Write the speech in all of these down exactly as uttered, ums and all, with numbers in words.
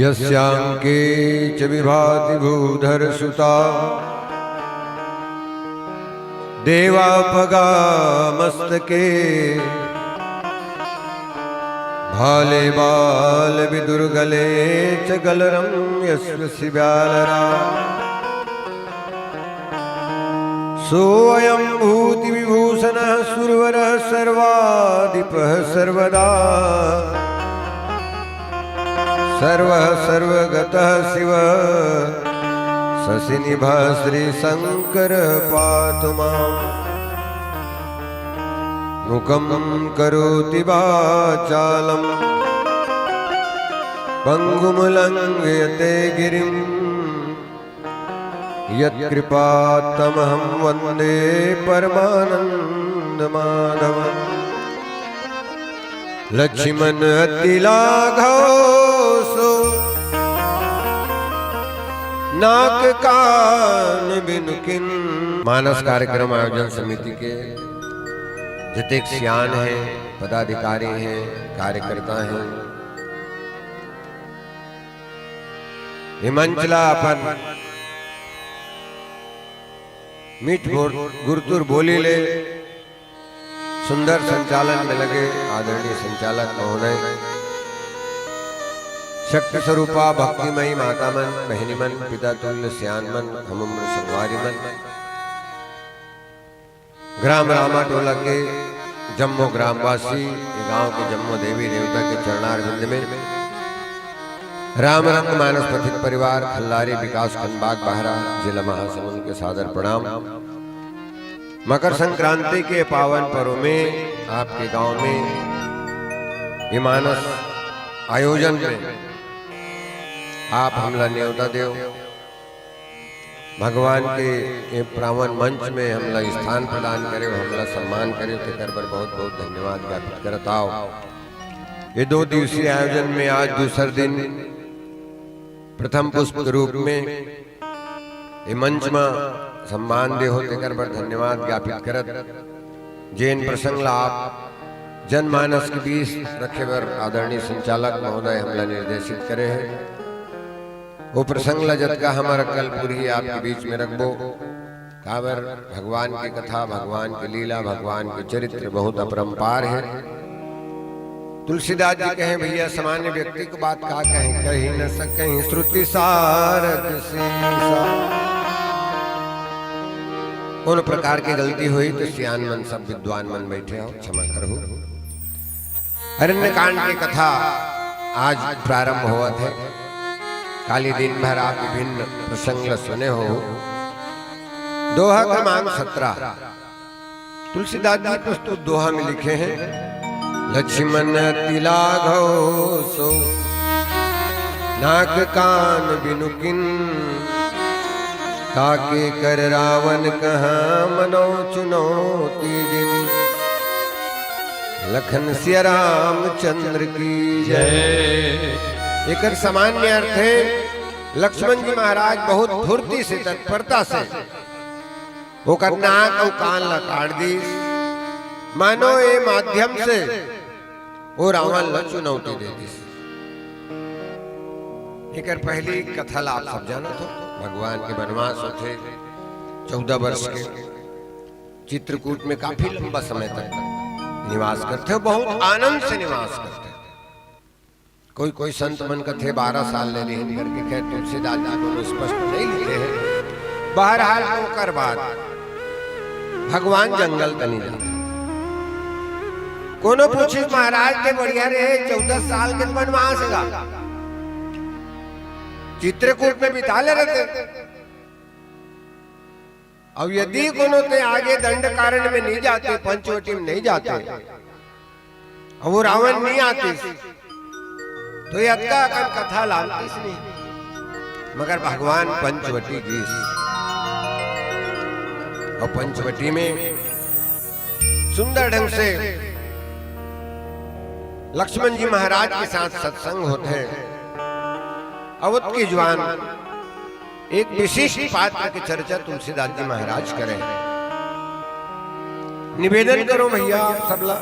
यस्यांके च विभाति भूधरसुता देवापगा मस्तके। भाले बालविदुर्गले च गलरं यस्य शिव्यालरा। सोऽयं भूतिविभूषणः सुरवरः सर्वाधिपः सर्वदा। सर्वः सर्वगतः शिवः शशिनिभः श्रीशङ्करः पातु माम्। मूकं करोति वाचालं पङ्गुं लङ्घयते गिरिम्। यत्कृपात्तमहं वन्दे परमानन्दमाधवम्। लक्ष्मण अति लाघव सो नाक कान बिनु किन। मानस कार्यक्रम आयोजन समिति के जतेक सियान हे, पदाधिकारी हे, कार्यकर्ता हे, ये मंच ला अपन मीठ बोल, गुरतुर बोली ले सुंदर संचालन में लगे आदरणीय संचालक महोदय, शक्ति स्वरूपा भक्तिमयी माता मन, बहिनी मन, पिता तुल्य सियान मन, हम उम्र संगवारी मन, ग्राम रामा टोला के जम्मो ग्रामवासी, ये गांव के जम्मो देवी देवता के चरणारविंद में राम रंग मानस पथिक परिवार खल्लारी विकास खंड बागबाहरा जिला महासमुंद के सादर प्रणाम। मकर संक्रांति के पावन पर्व में आपके गांव में ये मानस आयोजन में आप हमला न्योता देव, भगवान के ये पावन मंच में हमला स्थान प्रदान करे, हमला सम्मान करे, तेकर बर बहुत बहुत धन्यवाद ज्ञापित करत आव। ये दो दिवसीय आयोजन में आज दूसर दिन प्रथम पुष्प के रूप में ये मंच में सम्मान दे हो, तेकर बर धन्यवाद ज्ञापित करत, जेन प्रसंग ला आप जनमानस के बीच रखे बर आदरणीय संचालक महोदय हमला निर्देशित करे हे। वो प्रसंग ला जतका हमर अक्कल पूरी आपके बीच में रखबो, काबर भगवान की कथा, भगवान की लीला, भगवान के चरित्र बहुत अपरंपार हे। तुलसीदास जी कहे, भैया, सामान्य व्यक्ति को बात का कहें, कही न सकहीं श्रुति सारद सीसा। कोनो प्रकार के गलती होही तो सियान मन, सब विद्वान मन बैठे हो, क्षमा करहु। अरण्य कांड के कथा आज प्रारंभ होवत हे। काली दिन भर आप विभिन्न प्रसंग ल सुने हो। दोहा क्रमांक सत्रह, तुलसीदास जी प्रस्तुत दोहा में लिखे हैं, लक्ष्मण अति लाघव सो नाक कान बिनु किन, ताके कर रावण कहा मनो चुनौती दिन। लखन सिया रामचंद्र की जय। एकर सामान्य अर्थ हे, लक्ष्मण जी महाराज बहुत फुर्ती से, तत्परता से ओकर नाक अउ कान ला काट दिस, मानो ए माध्यम से वो रावण ला चुनौती दे दिस। एकर पहली कथा ला आप सब जानत हो, भगवान के वनवास होथे चौदह वर्ष के, चित्रकूट में काफी लंबा समय तक निवास करथे, बहुत आनंद से निवास करथे। कोई कोई संत मन कथे बारह साल ले रिहिन करके, खैर तुलसीदास जी कोनो स्पष्ट नहीं लिखे हे। बहरहाल ओकर बाद भगवान जंगल कनी जाथे। कोनो पूछिस महाराज ते बढ़िया रहे, चौदह साल के वनवास गा चित्रकूट में बिता ले रहते। अब यदि कोनो ते आगे दंडकारण्य में नहीं जाते, पंचवटी में नहीं जाते, अब वो रावण नहीं आतिस, तो ये अतका अकन कथा लानतिस नहीं। मगर भगवान पंचवटी गीस, और पंचवटी में सुंदर ढंग से लक्ष्मण जी महाराज के साथ सत्संग होथे। अवध की जुबान एक विशिष्ट पात्र के चर्चा तुलसीदास जी महाराज करे। निवेदन करो भैया आप सबला,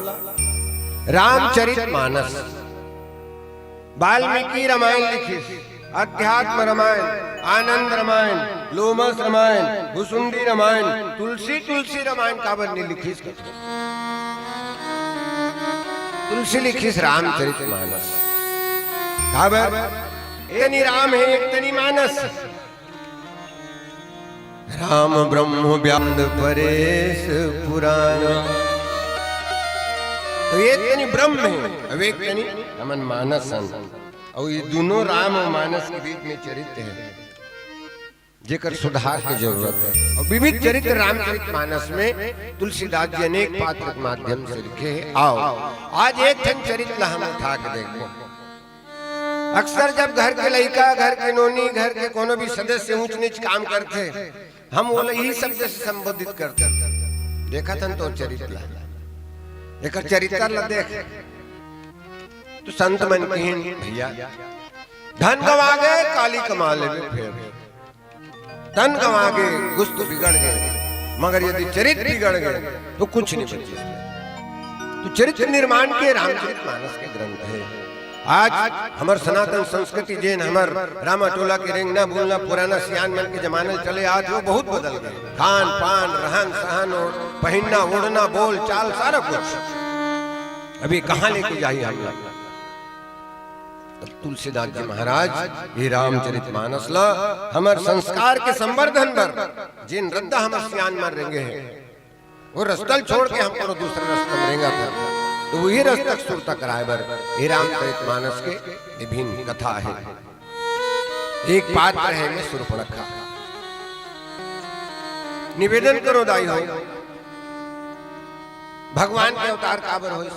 रामचरित मानस, वाल्मीकि रामायण लिखिस, अध्यात्म रामायण, आनंद रामायण, लोमस रामायण, भुसुंडी रामायण, तुलसी, तुलसी रामायण काबर नइ लिखिस कथे? तुलसी लिखिस रामचरित मानस। काबर? एक तनी राम हे, एक तनी मानस। राम ब्रह्म ब्याम परेश पुराण। तो एक तनी ब्रह्म हे, अउ एक तनी हमन मानस हन। अउ ये दूनों राम अउ मानस के बीच में चरित्र हे, जेकर सुधार के जरूरत हे। अउ विविध चरित्र रामचरित मानस में तुलसीदास जी अनेक पात्र के माध्यम से लिखे हे। आओ, आज एक ठन चरित्र ला हम उठा के देखबो। अक्सर जब घर के लइका, घर के नोनी, घर के कोनो भी सदस्य ऊंच नीच काम करथे, हम ओला इही शब्द से संबोधित करथन, "देखत हन तोर चरित्र ला, एकर चरित्र ला देख।" तो संत मन कहिन, "भैया, धन गंवा गे, काली कमा लेबे फेर। तन गंवा गे, कुछ तो बिगड़ गे, मगर यदि चरित्र बिगड़ गे, तो कुछ नहीं बचे।" तो चरित्र निर्माण के रामचरित मानस के ग्रंथ हे। आज हमर सनातन संस्कृति, जेन हमर रामा टोला के रेंगना बोलना पुराना सियान मन के जमाना ले चले आत हे, वो बहुत बदल गे। खान पान, रहन सहन, और पहिनना ओढ़ना, बोल चाल, सारा कुछ। अभी कहाँ लेके जाही हम लोग? तब तुलसीदास जी महाराज ये रामचरित मानस ला हमर संस्कार के संवर्धन बर, जेन रद्दा हमर सियान मन रेंगे हे, वो रस्ता ल छोड़ के हम कोनो दूसरा रस्ता में रेंगत हन, तो वही रस्ता के सुरता कराए बर ये रामचरित मानस के विभिन्न कथा हे। एक पात्र हे में सूर्पणखा। निवेदन करो दाई हो, भगवान के अवतार काबर होइस?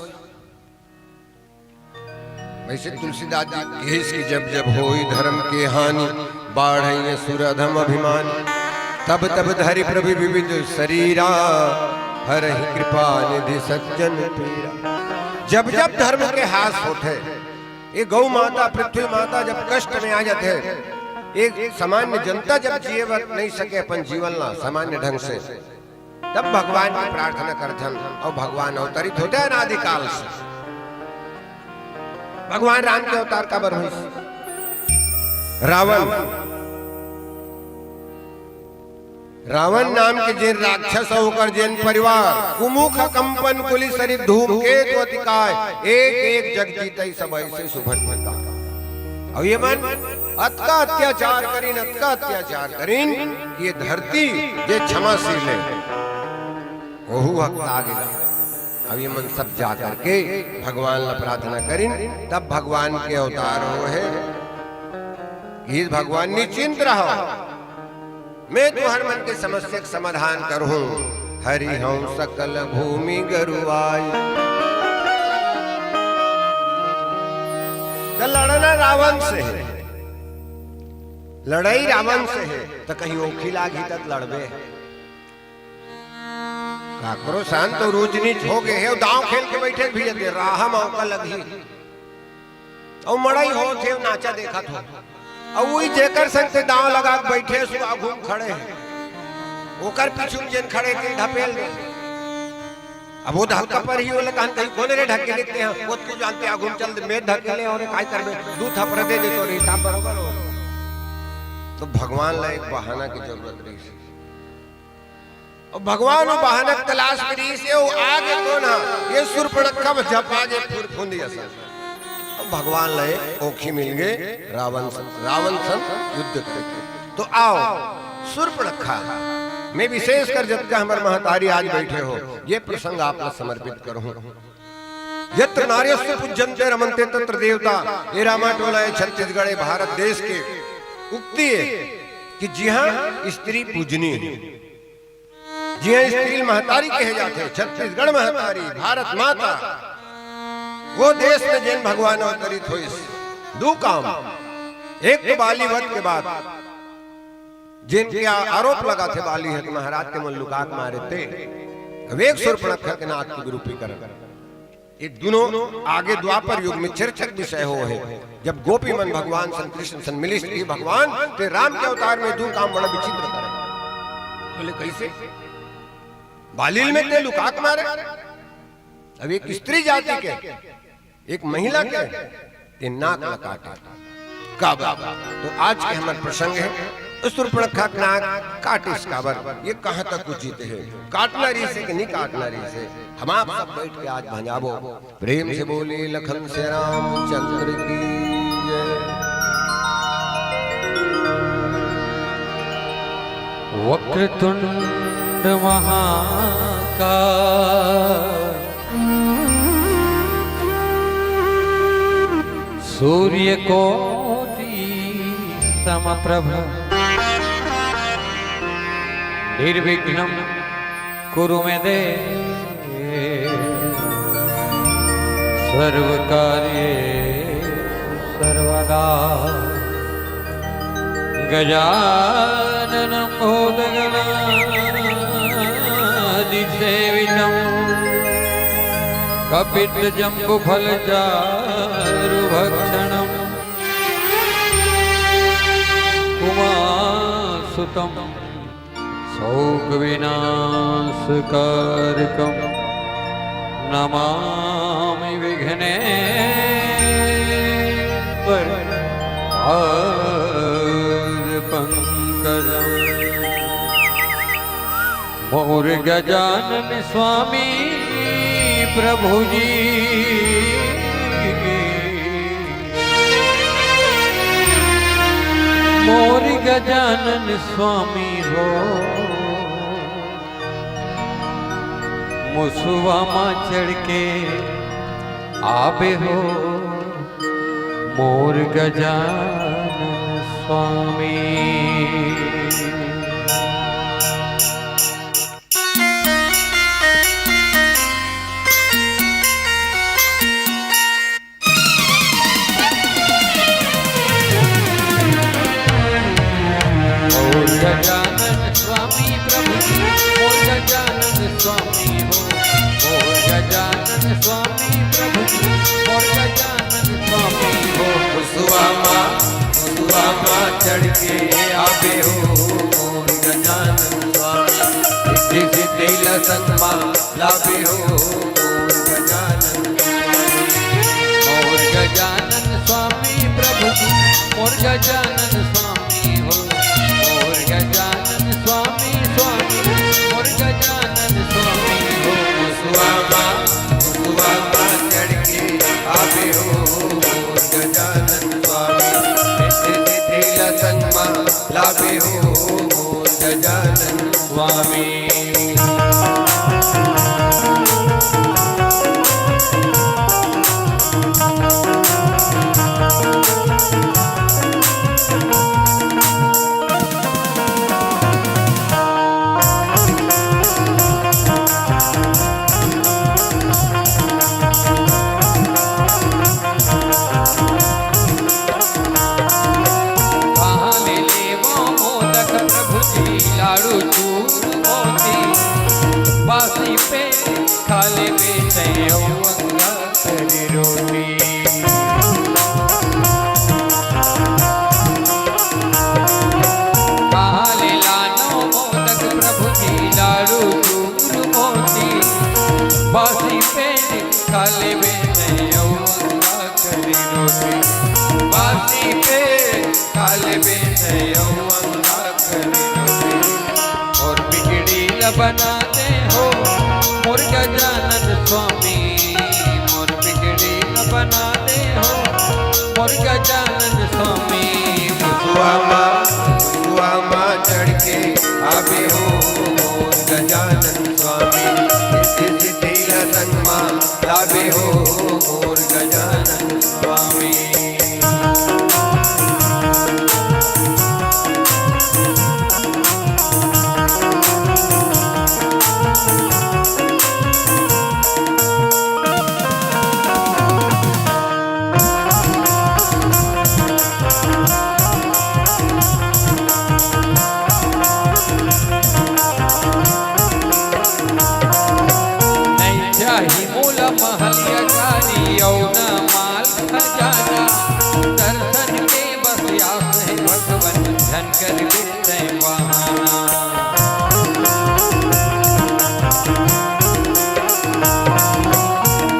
वैसे तुलसीदास जी कहिस कि जब जब होई धर्म के हानि, बाढ़ई असुर अधम अभिमानी। तब तब धरि प्रभु विविध शरीरा, हरहि कृपा निधि सज्जन पीरा। जब जब धर्म के हास होथे, ये गौ माता, पृथ्वी माता जब कष्ट में आ जाथे, एक सामान्य जनता जब जिए बर नहीं सके अपन जीवन ला सामान्य ढंग से, तब भगवान की प्रार्थना करथन अउ भगवान अवतरित होथे अनादिकाल से। भगवान राम के अवतार काबर होइस? रावण, रावण नाम के जेन राक्षस अउ ओकर जेन परिवार, कुमुख कंपन कुलि सरित धूमकेतु अति काय, एक एक जग जीतई सब ऐसे सुभद्रता। अउ ये मन अतका अत्याचार करिन, अतका अत्याचार करिन कि ये धरती जे क्षमाशील हे, ओहू हकता गेला। अब ये मन सब जा करके भगवान ला प्रार्थना करिन, तब भगवान के अवतार होहे। कि भगवान निश्चिंत रहो, मैं तुहर मन के समस्या के समाधान करहूं। हरि हूं सकल भूमि गरुआई। त लड़ना रावण से हे, लड़ई रावण से हे, त कहीं ओखी लागही त लड़बे। काकरो सन तो ऊंच नीच हो गे हे, दांव खेल के बइठे भी हे, राह मौका लगही। अउ मड़ई होत हे, नाचा देखत हो। अउ वही जेकर संग ते दांव लगा के बइठे, सो आघू म खड़े हे। ओकर पीछू म जेन खड़े, तेन ढकेल दे। अब वो धक्का परही, ओला कहन कहीं कोने रे ढकेले, ते ह, वो तू जानते आघू म चल दे, मैं ढकेले अउ काय करबे, दू थपरा दे दे तो हिसाब बरोबर हो। तो भगवान ला एक बहाना के जरूरत रहिस। अउ भगवान वो बहाना के तलाश में रहिस हे, वो आगे कोन हा? ये सूर्पणखा म झपा गे फुरफुंदी असन। अउ भगवान ला एक ओखी मिल गे, रावण सन, रावण सन युद्ध करे। तो आओ, सूर्पणखा में विशेषकर जतका हमर महतारी आज बइठे हो, ये प्रसंग आप ला समर्पित करहूं। यत्र नार्यस्तु पूज्यन्ते रमन्ते तत्र देवता। ये रामा टोला हे, छत्तीसगढ़ हे, भारत देश के उक्ति हे कि जिहां स्त्री पूजनीय हे, जिहां स्त्री ल महतारी कहे जाथे, छत्तीसगढ़ महतारी, भारत माता, वो देश में जेन भगवान अवतरित होइस, दू काम, एक तो बाली वध के बाद जेन के आ-, आरोप लगाथे बाली हे कि महाराज ते मन लुका के मारे ते, अब एक सूर्पणखा के नाथ के विरूपीकरण। ये दूनों आगे द्वापर युग में चर्चक विषय होहे। जब गोपी मन भगवान सन कृष्ण सन मिलिस कि भगवान ते राम के अवतार में दू काम बड़ा विचित्र करे। बोले, "कैसे? बाली ल में ते लुका के मारे?" अब एक स्त्री जाति के, एक महिला के, ते नाक ल काटे। काबर? तो आज के हमर प्रसंग हे, सूर्पणखा के नाक काटिस काबर? ये कहाँ तक उचित हे? काटना रहिसे कि नहीं काटना रहिसे? हम आप सब बैठ के आज भंजाबो। प्रेम से बोलिए लखन से रामचंद्र की जय। वक्रतुंड महाकाय, सूर्य कोटि समप्रभ, निर्विघ्नं कुरु मे देव, सर्व कार्येषु सर्वदा। गजाननं भूतगणादिसेवितं, कपित्थजम्बूफलचारुभक्षणं, उमासुतं शोकविनाशकारकं, नमामि विघ्नेश्वर पादपंकजं। मोर गजानन स्वामी प्रभु जी, मोर गजानन स्वामी हो, मुसवा मा चढ़ के आबे हो मोर गजानन स्वामी। मोर गजानन स्वामी प्रभु जी, मोर गजानन स्वामी हो, मोर गजानन स्वामी प्रभु जी, मोर गजानन स्वामी हो। मुसवा मा, मुसवा मा चढ़ के आबे हो मोर गजानन स्वामी, रिद्धि सिद्धि ला संग मा लाबे हो मोर गजानन स्वामी। मोर गजानन स्वामी प्रभु जी, मोर गजानन स्वामी हो, मोर गजानन स्वामी, स्वामी, मोर गजानन स्वामी हो। मुसवा मा, मुसवा मा चढ़ के आबे हो मोर गजानन स्वामी, रिद्धि सिद्धि ला संग मा लाबे हो मोर गजानन स्वामी। कहाँ ले लेवो मोदक प्रभु जी, लाडू चूर मोती, बासी पे खा लेबे तैं अउ अंगा करी रोटी। कहाँ ले लानो मोदक प्रभु जी, लाडू चूर मोती, बासी पे खा लेबे तैं अउ अंगा करी रोटी, बासी पे खा लेबे तैं अउ अंगा करी रोटी। मोर बिगड़ी ल बना दे हो मोर गजानन स्वामी, मोर बिगड़ी ल बना दे हो मोर गजानन स्वामी। मुसवा मा, मुसवा मा चढ़ के आबे हो मोर गजानन स्वामी, रिद्धि सिद्धि ला संग मा लाबे हो मोर गजानन स्वामी। नहीं चाही मोला महल अटारी अउ न माल खजाना, दर्शन के बस आस हे भगवन, झन करबे तैं बहाना।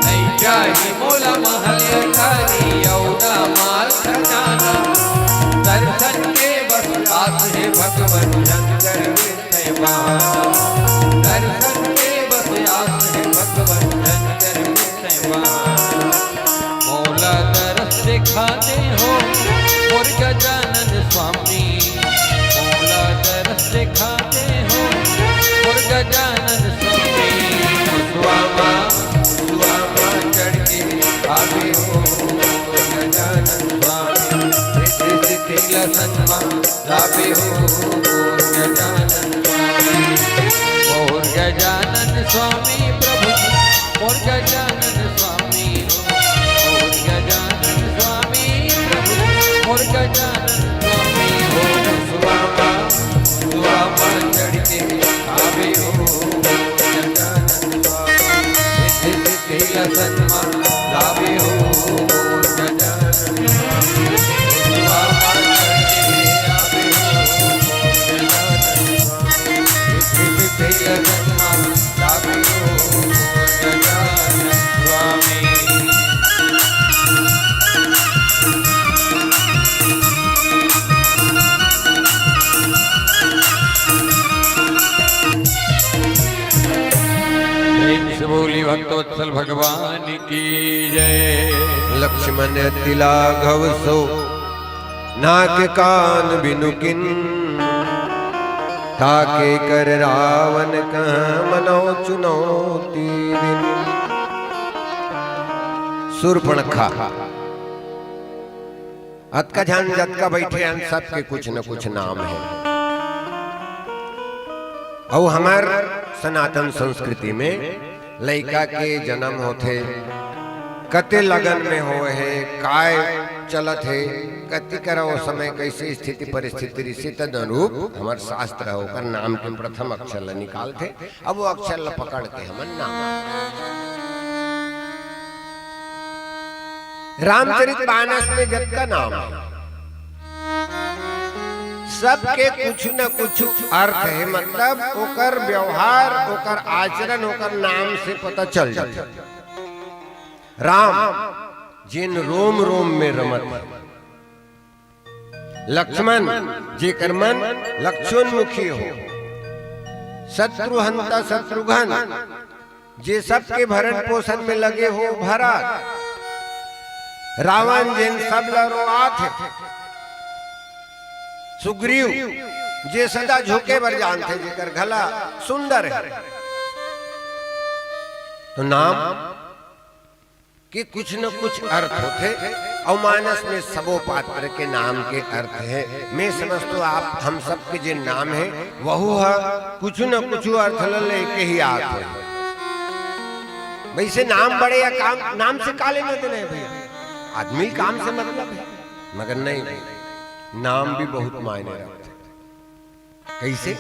नहीं चाही मोला महल अटारी अउ न माल खजाना, सन्मा लावे हो मोर गजानन स्वामी, मोर गजानन स्वामी प्रभु जी, मोर गजानन स्वामी हो, मोर गजानन स्वामी प्रभु जी, मोर गजानन स्वामी हो। सुबामा, सुबामा चढ़ के आवे हो मोर गजानन स्वामी, सिद्धि सिद्धि ला सन्मा लावे हो मोर गजानन। प्रेम से बोली भक्तवत्सल भगवान की जय। लक्ष्मण अति लाघव सो नाक कान बिनु किन, ताके कर रावण कह मनो चुनौती दिन। सूर्पणखा, अतका झन जतका बइठे हन, सबके कुछ न कुछ नाम हे। अउ हमर सनातन संस्कृति में लइका के जनम होथे, कते लगन में होए हे, काय चलत हे, कति करा ओ समय कइसे स्थिति परिस्थिति रिहिसे, तदनुरूप हमर शास्त्र ह ओकर नाम के प्रथम अक्षर ल निकालथे। अब वो अक्षर ल पकड़ के हमन नाम। रामचरित मानस में जतका नाम हे, सबके कुछ न कुछ अर्थ हे, मतलब ओकर व्यवहार, ओकर आचरण, ओकर नाम से पता चल जाथे। राम, जेन रोम रोम में रमत हे, लक्ष्मण, जेकर मन लक्ष्मणमुखी हो, शत्रुहंता शत्रुघ्न, जे सबके भरण पोषण में लगे हो भरत, रावण जेन सब ल रोआत हे, सुग्रीव जे सदा झोंके बर जानथे, जेकर गला सुंदर हे, तो नाम के कुछ न कुछ अर्थ होथे, अउ मानस में सबो पात्र के नाम के अर्थ हे। मैं समझतो आप हम सबके जे नाम हे, वहू ह कुछ न कुछ अर्थ ल लेके ही आत हे। वइसे नाम बड़े या काम, नाम से का लेना देना हे भइया? आदमी काम से मतलब हे, मगर नहीं, नाम भी बहुत मायने रखथे। कइसे?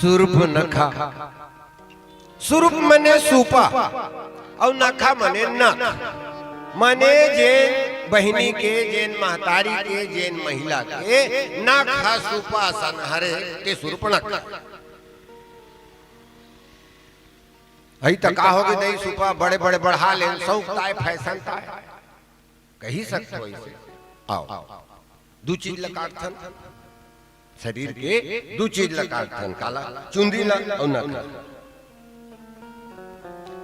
सूर्पनखा। सूर्प मने सूपा, अउ नखा मने नख। मने जेन बहिनी के, जेन महतारी के, जेन महिला के नख ह सूपा असन हरे, ते सूर्पनखा। अई त का होगे दई, सूपा बड़े बड़े बढ़ा लेन, सौंक ताय, फैशन ताय। कही सकथो अइसे। आओ, दू चीज ल काटथन, शरीर के दू चीज ल काटथन, काला? चुंदी ल अउ नख।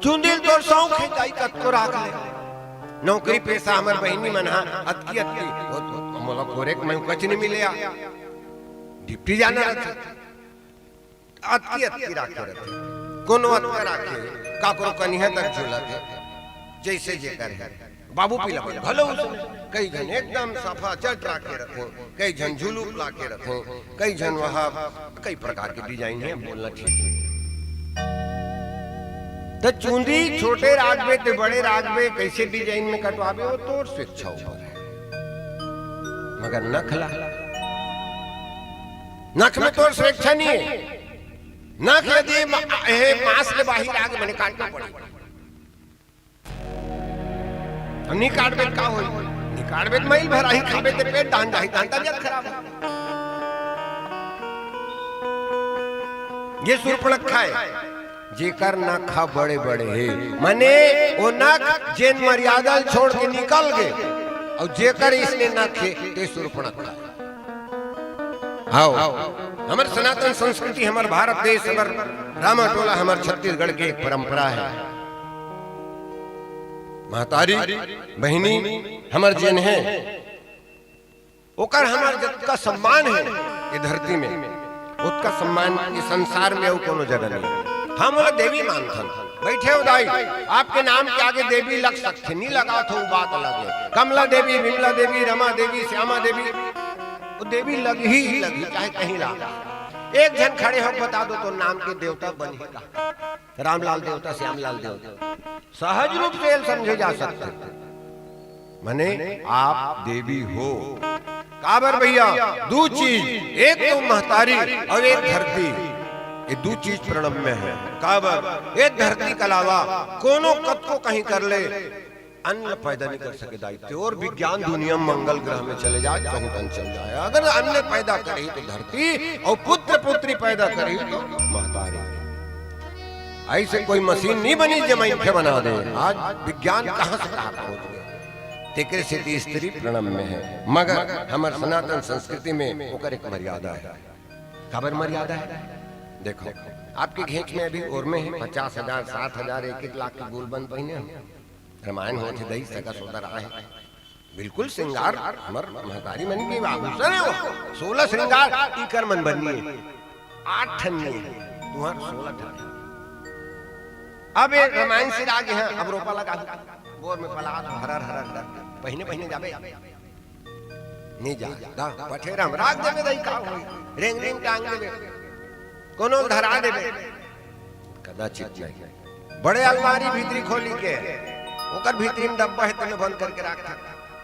चुंदी ल तोर सौंक हे, दाई कतको राख ले। नौकरी पेशा हमर बहिनी मन ह अतकी अतकी, ओ, ओ, मोला कोरे के मैं कच नइ मिले आ। ड्यूटी जाना रहिथे। अतकी अतकी राखे रथे, कोनो अतका राखे, काकरो कनिहा तक झूलत हे, जइसे जेकर हे। बाबू पीला मन घलो उसने, कई झन एकदम सफा चट राखे रथे, कई झन झुलुप लाके रथे, कई झन वहाँ कई प्रकार के डिजाइन हे, बोलना ठीक नहीं। त चुंदी छोटे राखबे ते बड़े राखबे, कइसे डिजाइन में कटवाबे, वो तोर स्वेच्छा ऊपर हे। मगर नखला नख में तोर स्वेच्छा नहीं हे। नख यदि मा-, हे मांस ले बाहिर आगे मने काटना पड़ही। अब नहीं काटबे त का होही? नहीं काटबे त मइल भराही, खाबे ते पेट दान जाही, दान तबियत खराब होही। ये सूर्पणखा हे, जेकर नखा बड़े बड़े हे, मने ओ नख जेन मर्यादा ल छोड़ के निकल गे, अउ जेकर इसने नख हे, ते सूर्पणखा हे। आओ, हमर सनातन संस्कृति, हमर भारत देश, हमर रामा टोला, हमर छत्तीसगढ़ के एक परंपरा हे। महतारी, बहिनी, हमर जेन हे, ओकर हमर जतका सम्मान हे ये धरती में, ओतका सम्मान ये संसार में अउ कोनो जगह नहीं। हम ओला देवी मानथन। बइठे हो दाई, आपके नाम के आगे देवी लग सकथे, नहीं लगावत हो, बात अलग हे। कमला देवी, विमला देवी, रमा देवी, श्यामा देवी, तो देवी लगही ही लगही, चाहे कहीं ला। एक झन खड़े हो, बता दो तो नाम के देवता बनही का, रामलाल देवता, श्यामलाल देवता, सहज रूप से एला समझे जा सकथे। माने आप देवी हो। काबर भैया, दू चीज, एक तो महतारी अउ एक धरती, ये दू चीज प्रणव में हे। काबर, ये धरती के अलावा कोनो कतको कहीं कर ले, अन्न पैदा नहीं कर सके दाई। ते और विज्ञान दुनिया मंगल ग्रह में चले जाए, कहूं तन चल जाए, अगर अन्न पैदा करही तो धरती, अउ पुत्र पुत्री पैदा करही तो महतारी। ऐसे कोई मशीन नहीं बनी जे मनखे बना दे। आज विज्ञान कहां से कहां पहुंच गए। तेकरे सेती स्त्री प्रणव में हे, मगर हमर सनातन संस्कृति में ओकर एक मर्यादा हे। काबर मर्यादा हे? देखो, आपके घेंच में अभी ओरमे हे पचास हजार, सात हजार, एक एक लाख के गोलबंद पहिने हो। रामायण होत हे दई, सगा सोदर आए हे। बिल्कुल श्रृंगार, हमर महतारी मन के आभूषण हे वो। सोलह श्रृंगार इकर मन बर नइ हे, आठ ठन नइ हे, तुम्हार सोलह ठन हे। अब ये रामायण से आगे हे, अब रोपा लगा, बोर में पलात, हरर हरर डर, पहिने पहिने जाबे, नइ जा, दा, पठेरा में राख देबे, दई का होई, रेंगरी में टांग देबे, कोनो धरा देबे, कदाचित नहीं। बड़े अलमारी भीतरी खोली के, ओकर भीतरी में डब्बा हे, तेमे बंद करके राख दे।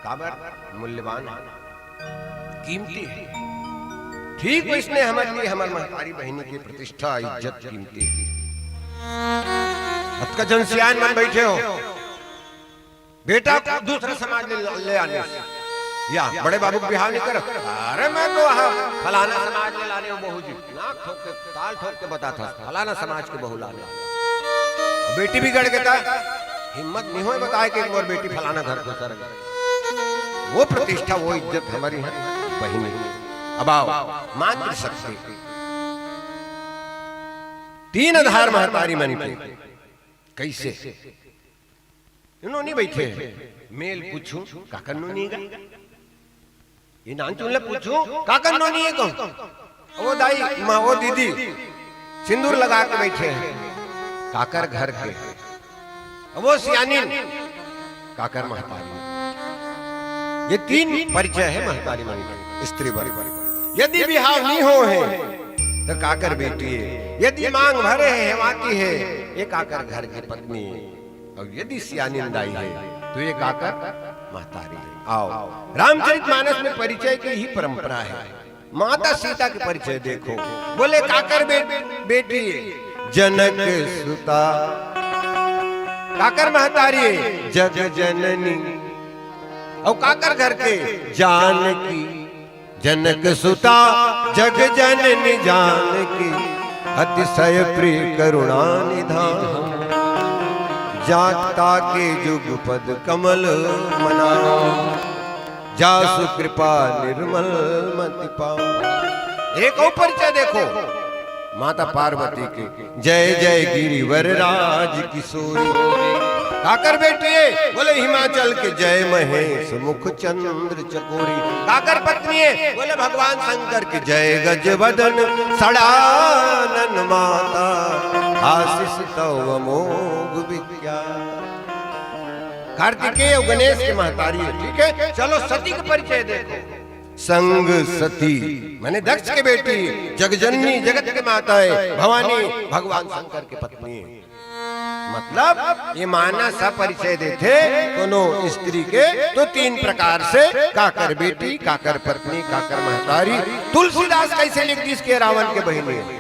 काबर? मूल्यवान हे, कीमती हे। ठीक वइसने हमर लिए हमर महतारी बहिनी के प्रतिष्ठा, इज्जत कीमती हे। अतका जन सियान मन बैठे हो, बेटा को दूसरा समाज ले, ले आने से। या बड़े बाबू के बिहाव नहीं करो। अरे मैं तो वहाँ फलाना समाज ले लाने हूँ बहू जी। नाक ठोक के, ताल ठोक के बताथस, फलाना समाज के बहू लाने। बेटी बिगड़ गे त हिम्मत नहीं होय बताए कि मोर बेटी फलाना घर के सर। वो प्रतिष्ठा, वो इज्जत हमर इहाँ बहिनी। अब आओ, मातृशक्ति। तीन आधार महतारी मन के। कइसे? नोनी बइठे हे। मैं ल पूछूं, काकर नोनी हे गा? ये नानचुन ल पूछूं, काकर नोनी हे कहूं? ओ दाई, माँ, ओ दीदी, सिंदूर लगा के बइठे हे, काकर घर के? अब ओ सियानिन, काकर महतारी। ये तीन परिचय हे महतारी मन के, स्त्री वर्ग। यदि बिहाव नइ होय हे, त काकर बेटी हे? यदि मांग भरे हे, हेवाती हे, ये काकर घर के पत्नी हे? अउ यदि सियानिन दाई हे, त ये काकर महतारी हे। आओ, रामचरित मानस में परिचय के ही परंपरा हे। माता सीता के परिचय देखो, बोले काकर बे-, बेटी हे? जनक सुता। काकर महतारी हे? जग जननी। अउ काकर घर के? जानकी। जनक सुता जग जननी जानकी, अतिशय प्रिय करुणा निधान। जात ताके जुगपद कमल मनाओ, जासु कृपा निर्मल मति पाओ। एक अउ परिचय देखो माता पार्वती के, जय जय गिरिवर राज किशोरी। काकर बेटी हे? बोले हिमाचल के जय महेश मुख चंद्र चकोरी। काकर पत्नी हे? बोले भगवान शंकर के, जय गज वदन षडानन माता, आशीष तव अमोघ विख्यात। कार्तिकेय अउ गणेश के महतारी हे, ठीक हे। चलो सती के परिचय देखो। संग सती, माने दक्ष के बेटी, जगजननी, जगत के माता हे, भवानी, भगवान शंकर के पत्नी हे। मतलब, ये मानस ह परिचय देथे कोनो स्त्री के, तो तीन प्रकार से, काकर बेटी, काकर पत्नी, काकर महतारी। तुलसीदास कइसे लिख दिस के रावण के बहिनी हे?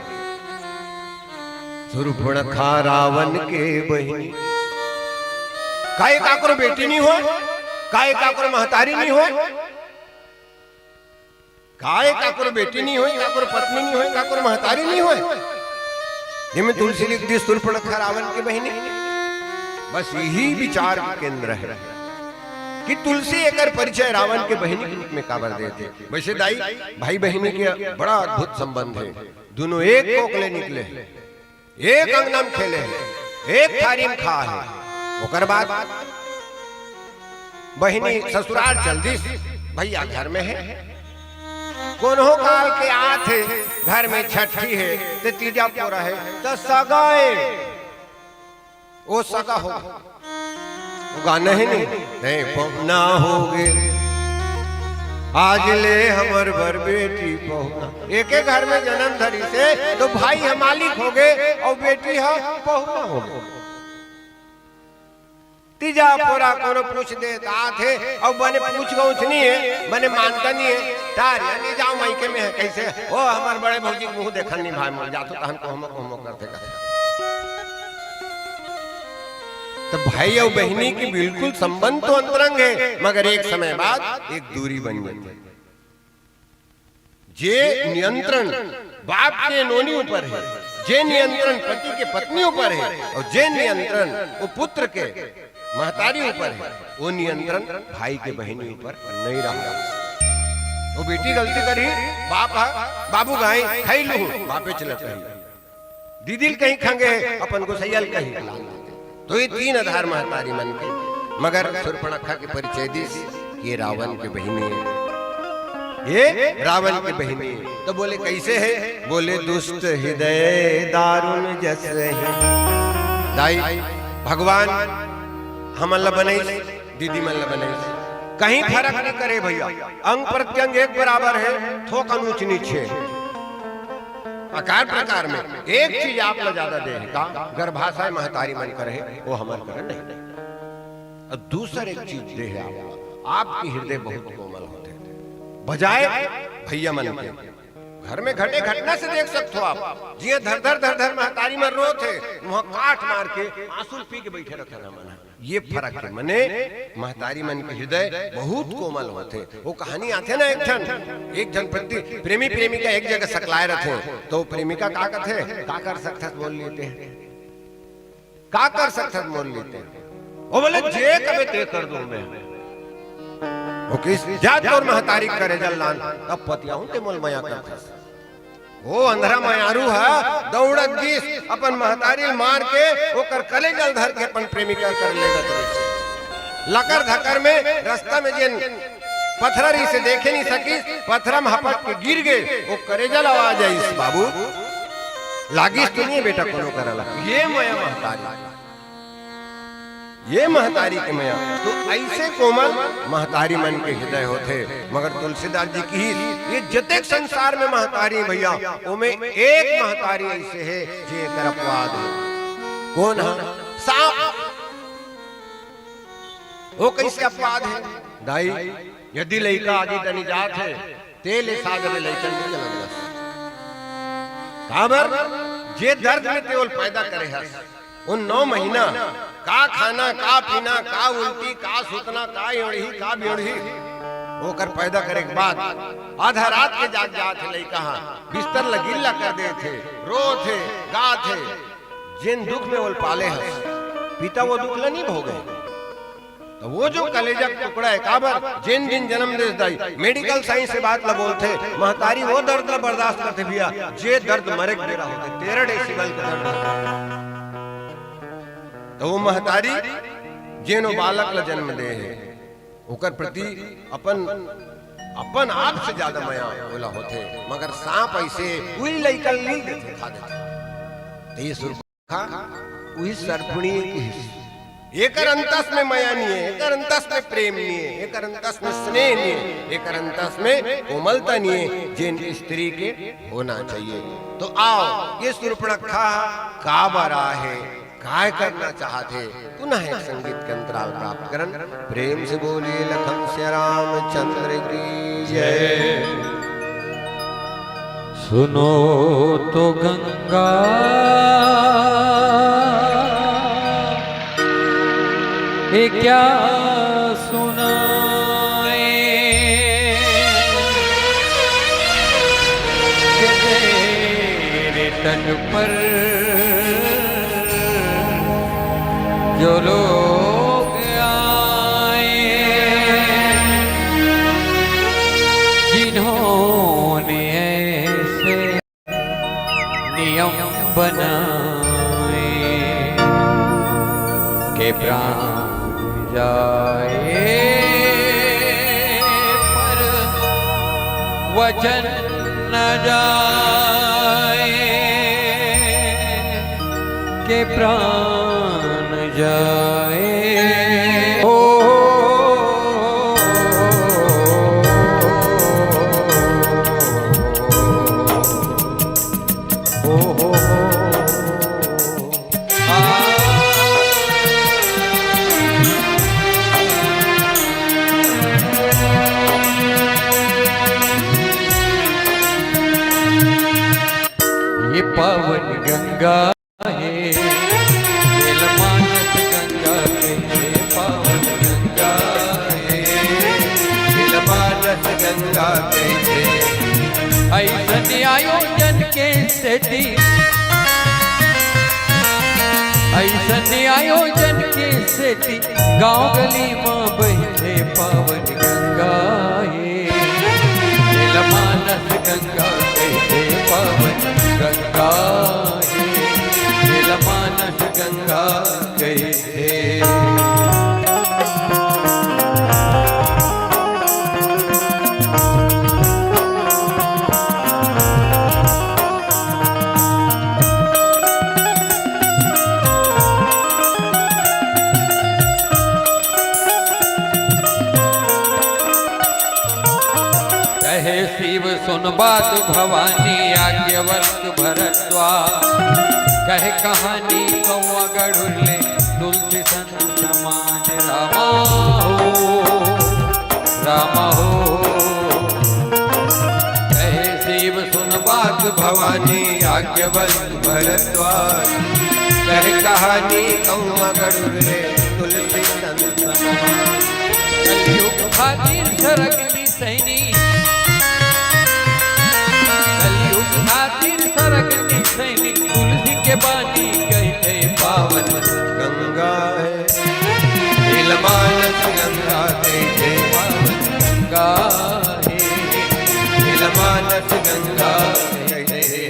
सुरपणखा रावण के बहिनी। का ये काकरो बेटी नइ होय? का ये काकरो महतारी नइ होय? का ये काकरो बेटी नइ होय, काकरो पत्नी नइ होय, काकरो महतारी नइ होय? जेमे तुलसी लिख दिस सुरपणखा रावण के बहिनी। बस यही विचार के केंद्र हे कि तुलसी एकर परिचय रावण के बहिनी के रूप में काबर देथे। वइसे दाई, भाई बहिनी के बड़ा अद्भुत संबंध हे, दूनों एक कोख ले निकले हे। एक अंगना में खेले हे, एक थारी में खाय हे। ओकर बाद बहिनी ससुरार चल दिस, भइया घर में हे। कोनो काल के आत हे, घर में छट्ठी हे, ते तीजा पोरा हे, त सगा हे। ओ सगा हो। वो गाना हे नहीं? नहीं, पहुना होगे। आज ले हमर बर बेटी पहुना। एके घर में जन्म धरिस हे, तो भाई ह मालिक होगे अउ बेटी ह पहुना होगे। तीजा पोरा कोनो पूछ दे त आथे, अउ बने पूछ गौछ नहीं हे, बने मानता नहीं हे। तार यानी जाओ मायके में हे, कैसे? ओ, हमर बड़े भौजी के मुंह देखन नहीं भाई मोर, जाथो तहन कोहमो कोहमो करथे, करथे। तो भाई अउ बहिनी के बिल्कुल संबंध तो अंतरंग हे, मगर एक समय बाद एक दूरी बन जाथे। जे नियंत्रण बाप के नोनी ऊपर हे, जे नियंत्रण पति के पत्नी ऊपर हे, अउ जे नियंत्रण वो पुत्र के महतारी ऊपर हे, वो नियंत्रण भाई के बहिनी ऊपर नहीं रहा। वो बेटी गलती करही, बाप ह, "बाबू गाय खाई लूहूं," बापे चलत रही। दीदी ल कहीं खंगे हे, अपन गोसैया ल कहीं। तो ये तीन आधार महतारी मन के, मगर सूर्पणखा के परिचय दिस, ये रावण के बहिनी हे, ये रावण के बहिनी हे। तो बोले, "कैसे हे?" बोले, "दुष्ट हृदय दारुण जस हे।" दाई, भगवान हमन ला बनइस, दीदी मन ला बनइस, कहीं फरक नहीं करे भैया, अंग प्रत्यंग एक बराबर हे, थोकन ऊंच नीच हे। आकार प्रकार में एक चीज आप ला ज्यादा दे हे का? गर्भाशय महतारी मन कर हे, वो हमर कर नहीं। अउ दूसर एक चीज दे हे आप, आपके हृदय बहुत कोमल होथे, बजाय भैया मन के। घर में घटे घटना से देख सकथो आप, जिहां धर धर धर धर महतारी मन रोथे, वहां काठ मार के आंसू पी के बैठे रथे ना मन। ये फरक हे, मने महतारी मन के हृदय बहुत कोमल होथे। वो कहानी आथे ना, एक ठन, एक ठन पति, प्रेमी प्रेमिका एक जगह सकलाए रथे, तो प्रेमिका का कथे, "का कर सकथस मोर लिए तें, का कर सकथस मोर लिए तें?" वो बोले, "जे कबे ते कर दूं मैं।" वो कहिस, "जा तोर महतारी करेजा ल लान, तब पतियाहूं ते मोला मया करथस।" वो अंधरा मयारू ह दौड़त गिस, अपन महतारी ल मार के ओकर कलेजा ल धर के अपन प्रेमिका कर लेगत रहिस। लकर धकर में रस्ता में जेन पथरा रहिस हे देखे नहीं सकिस, पथरा में हपट के गिर गे, वो करेजा ल आवाज आइस, "बाबू, लागिस तो नहीं हे बेटा कोनो करा ला?" ये मया महतारी। ये महतारी के मया तो ऐसे कोमल महतारी मन के हृदय होथे। मगर तुलसीदास जी कहिस, ये जतेक संसार में महतारी हे भैया, ओमे एक महतारी ऐसे हे जे एकर अपवाद हे। कोन ह? सांप। वो कैसे अपवाद हे? दाई, यदि लइका आगी तनी जात हे, तेल साग में लइका नहीं जलंदस। काबर? जे दर्द में तेल पैदा करे हस, उन नौ महीना का खाना, का पीना, का उल्टी, का सुतना, का योड़ही, का ब्योड़ही, ओकर पैदा करे के बाद आधा रात के जाग जात हे लइका ह, बिस्तर ल गिल्ला कर देथे, रोथे, गाथे। जेन दुख में ओल पाले हस, पिता वो दुख ल नहीं भोगे। तो वो जो कलेजा के टुकड़ा हे, काबर जेन दिन जन्म देस दाई, medical science से बात ला बोलथे, महतारी वो दर्द ला बर्दाश्त करथे भैया, जे दर्द मरे के बेरा होथे, तेरह डेसिबल के दर्द होथे। तो वो महतारी जेन वो बालक ला जन्म दे हे, ओकर प्रति अपन, अपन आप से ज्यादा मया ओला होथे। मगर सांप ऐसे उही लइका ल लील देथे, खा देथे। तो ये सुर का उही सर्पणी किहिस। एकर अंतस में मया नहीं हे, एकर अंतस में प्रेम नहीं हे, एकर अंतस में स्नेह नहीं हे, एकर अंतस में कोमलता नहीं हे, जेन स्त्री के होना चाहिए। तो आओ, ये सुर्पणखा का बर आए हे, काय करना चाहत हे, पुनः एक संगीत के अंतराल प्राप्त करन। प्रेम से बोलिए लखन सिया रामचंद्र की जय। सुनो तो गंगा, ये क्या सुनाए कि तेरे तट पर जो लोग आए, जिन्होंने ऐसे नियम बनाए कि प्राण जाए पर वचन न जाए कि प्राण जाए। ओ, हो, हो, आ। ये पावन गंगा हे, तेला मानस गंगा कहिथे, पावन गंगा हे, तेला मानस गंगा कहिथे। अइसन आयोजन के सेती, अइसन आयोजन के सेती, गांव गली म बहिथे पावन गंगा हे। तेला मानस गंगा कहिथे, पावन गंगा हे। तेला मानस गंगा कहिथे। कहे शिव सुन बात भवानी, याज्ञवल्क्य भरद्वाज। कहे कहानी कौआ गढ़ुर ले, तुलसी संत समाज रामा हो, रामा हो। कहे शिव सुन बात भवानी, याज्ञवल्क्य भरद्वाज। कहे कहानी कौआ गढ़ुर ले, तुलसी संत समाज। कलयुग खातिर सरग निसैनी, कलयुग खातिर सरग निसैनी, तुलसी के बानी कहिथे पावन गंगा हे। तेला मानस गंगा कहिथे, पावन गंगा हे। तेला मानस गंगा कहिथे।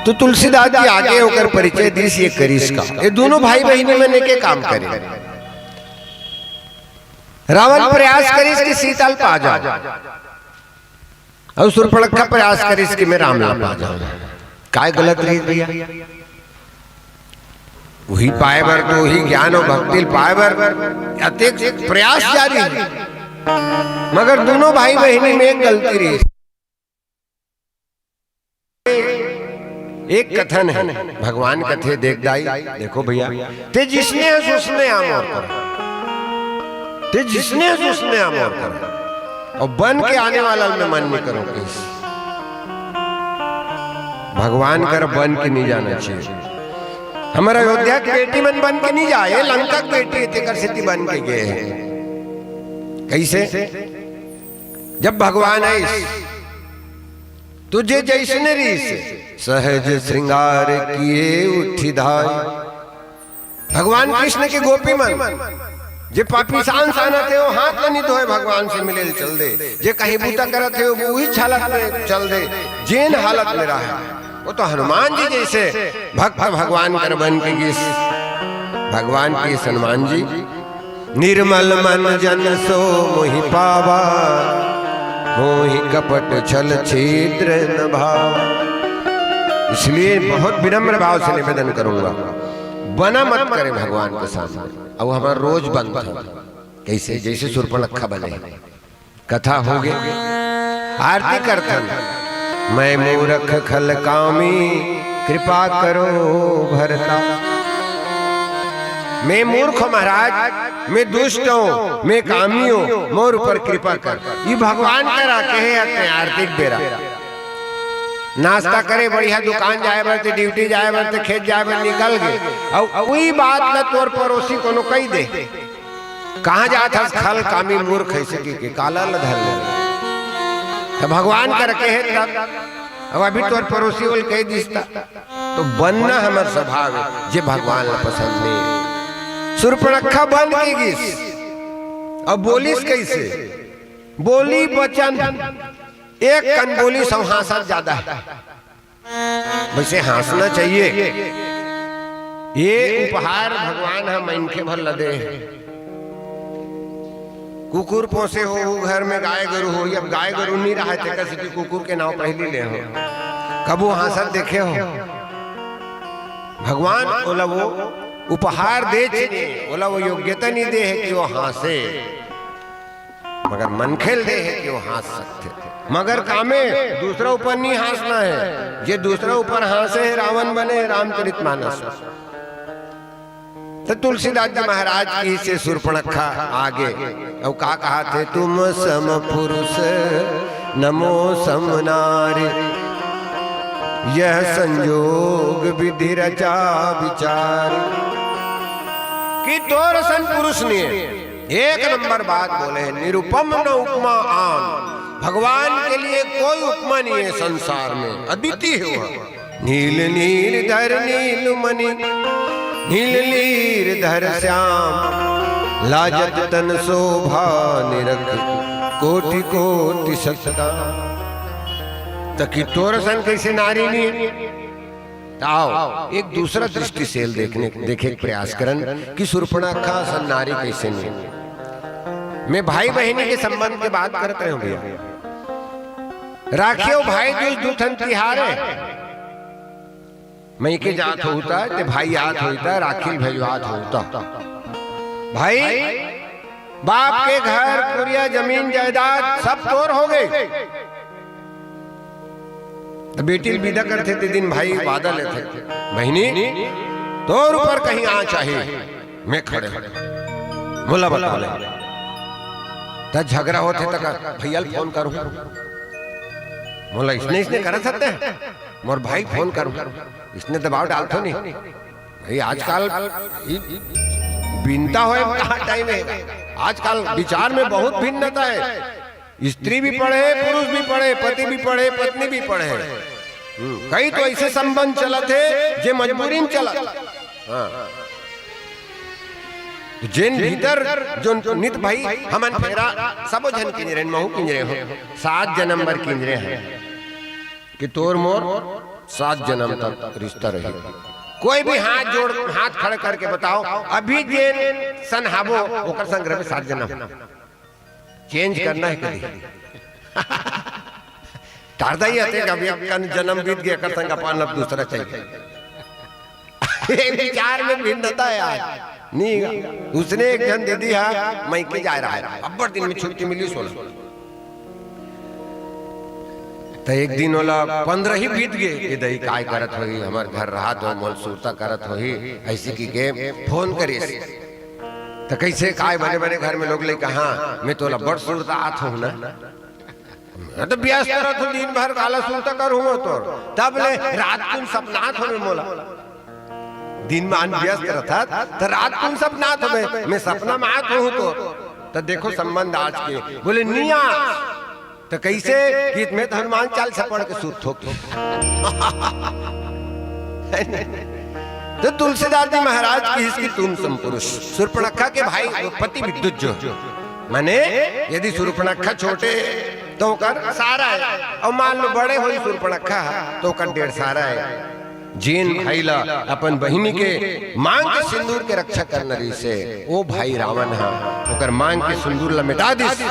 तो तुलसीदास जी आगे ओकर परिचय दिस, ये करिस का। ये दोनों भाई बहिनी मन एके काम करे। रावण प्रयास करिस कि सीता ल पा जाओ, अउ सुर्पणखा प्रयास करिस कि मैं राम ला पा जाओ। काय गलत रहिस भैया? उही पाए बर तो, उही ज्ञान अउ भक्ति ल पाए बर अतेक प्रयास जारी हे, मगर दोनों भाई बहिनी में एक गलती रहिस। एक कथन हे, भगवान कथे, देख दाई, देखो भैया, ते जिसने हस उसने आ मोर कर। ते जिसने हस उसने आ मोर कर, अउ बन के आने वाला ल मैं मन नइ करंव कहिस। भगवान कर बन के नइ जाना चाहिए। हमर अयोध्या के बेटी मन बन के नइ जाय, ए लंका के बेटी हे, तेकर सेती बन के गे हे। कइसे? जब भगवान आइस, तो जे जइसने रहिस, सहज श्रृंगार किए उठि धाय। भगवान कृष्ण के गोपी मन, जे पापी सान सानत हे, ओ हाथ ल नइ धोय, भगवान से मिले ल चल दे। जे कहीं बूता करत हे, ओ उहीच हालत में चल दे, जेन हालत में रहय। ओ तो हनुमान जी जइसे भक्त भगवान कर बन के गिस। भगवान के हनुमान जी, निर्मल मन जन सो मोहि पावा, मोहि कपट छल छिद्र न भावा। इसलिए बहुत विनम्र भाव से निवेदन करूंगा, बना मत करे भगवान के सामने। अब हमारा रोज बनत हे, कइसे? जइसे सूर्पणखा बने, कथा होगे, आरती करथन। मैं मूरख खल कामी, कृपा करो भरता। मैं मूर्ख हंव महाराज, मैं दुष्ट हंव, मैं कामी हंव, मोर ऊपर कृपा कर। ये भगवान करा कहे हते आरती के बेरा। नाश्ता करे, बढ़िया दुकान जाय बर ते, ड्यूटी जाय बर ते, खेत जाय बर निकल गे, अउ उही बात ल तोर पड़ोसी कोनो कहि दे, "कहाँ जात हस खल कामी मूर्ख, अइसे कहिके काला ल धर ले।" त भगवान करा कहे तब, अब अभी तोर पड़ोसी ओला कहि दिस त, तो बनना हमर स्वभाव हे, जे भगवान ल पसंद नइ हे। सूर्पणखा बन के गिस, अब बोलिस कइसे? बोली बचन, एक कन बोलिस अउ हाँसत जादा हे। वइसे हाँसना चाहिए। ये उपहार भगवान ह मनखे भर ल दे हे। कुकुर पोसे हो, वो घर में गाय गरु हो, अब गाय गरु नइ रहय, तेकर सेती कुकुर के नाव पहिली ले हो। कभू हाँसत देखे हो? भगवान ओला वो उपहार दे हे, ओला वो योग्यता नइ दे हे कि वो हाँसे। मगर मनखे ल दे हे कि वो हाँस सकथे। मगर कामे दूसरा ऊपर नइ हाँसना हे। जे दूसरा ऊपर हाँसे हे, रावण बने हे, रामचरित मानस। त तुलसीदास जी महाराज कहिसे सूर्पणखा आगे, अउ का कहत हे? तुम सम पुरुष न मो सम नारी, यह संजोग विधि रचा विचारी। कि तोर सन पुरुष नइ हे। एक नंबर बात बोले हे, निरुपम न उपमा आन। भगवान के लिए कोई उपमा नइ हे संसार में, अद्वितीय हे वो। नील नीर धर नील मणि, नील नीर धर श्याम, लाजत तन शोभा निरख, कोटि कोटि सतका। त कि तोर सन कइसे नारी नइ हे? त आव, एक दूसरा दृष्टि से देखने, देखे के प्रयास करन कि सूर्पणखा सन नारी कइसे नइ हे। मैं भाई बहिनी के संबंध के बात करत रहेंव भइया। राखी अउ भाई दूज दू ठन तिहार हे। मइके जात होहू त, ते भाई आत होही त, राखी ल भेजवात होहू त। भाई, बाप के घर, कुरिया, जमीन, जायदाद सब तोर होगे। त बेटी ल बिदा करथे, ते दिन भाई वादा लेथे, "बहिनी, तोर ऊपर कहीं आँच आही, मैं खड़े हंव, मोला बता ले।" त झगरा होथे, त का भइया ल फोन करहूं, मोला इसने इसने करत हते, मोर भाई फोन करहूं, इसने दबाव डालथो नहीं। भाई, आजकल ई बिनता होय कहाँ टाइम हे? आजकल विचार में बहुत भिन्नता हे। स्त्री भी पढ़े, पुरुष भी पढ़े, पति भी पढ़े, पत्नी भी पढ़े। हम्म, कई तो अइसे संबंध चलत हे, जे मजबूरी में चलत। हाँ। तो जेन भीतर, जोन नित भाई, हमन फेरा, सबो झन किंजरे, महू किंजरे हों, सात जनम बर किंजरे हन। कि तोर मोर सात जनम तक रिश्ता रही। कोई भी हाथ जोड़, हाथ खड़े करके बताव, अभी जेन सन हाबो, ओकर संग रहबे सात जनम। Change करना हे कभी। टारदा ही आथे, कभी अपन जनम बीत गे, एकर संग अपन अब दूसरा चाहिए। ये विचार में भिन्नता हे यार। नहीं, उसने एक झन दीदी हा, मइके जाय रहा हे, अब्बड़ दिन में छुट्टी मिलिस ओला। त एक दिन ओला पंद्रह ही बीत गे, ये दई काय करत होही, हमर घर रहत हो, मोल सुरता करत होही, अइसे कहिके फोन करिस। त कइसे काय बने बने घर में लोग लइका, हाँ, मैं तोला बड़ सुरता आत हूँ ना। मैं तो व्यस्त रहत हूँ दिन भर, काला सुरता कर हूँ तोर। तब ले रात कुन सपना आत हवे मोला। दिन में आन व्यस्त रहत, त रात कुन सपना आत हवे, मैं सपना में आत हूँ तोर। त देखो संबंध आज के, बोले निया। त कइसे? कि मैं त हनुमान चालीसा पढ़ के सुत हों। त तुलसीदास जी महाराज कहिस कि तुम सम पुरुष। सूर्पणखा के भाई पति विद्युत जो, माने यदि सूर्पणखा छोटे त ओकर सारा हे, अउ मान लो बड़े होही सूर्पणखा त ओकर डेढ़ सारा हे। जेन भाई ला अपन बहिनी के मांग के सिंदूर के रक्षा करना रहिसे, ओ भाई रावण हा ओकर मांग के सिंदूर ला मिटा दिस,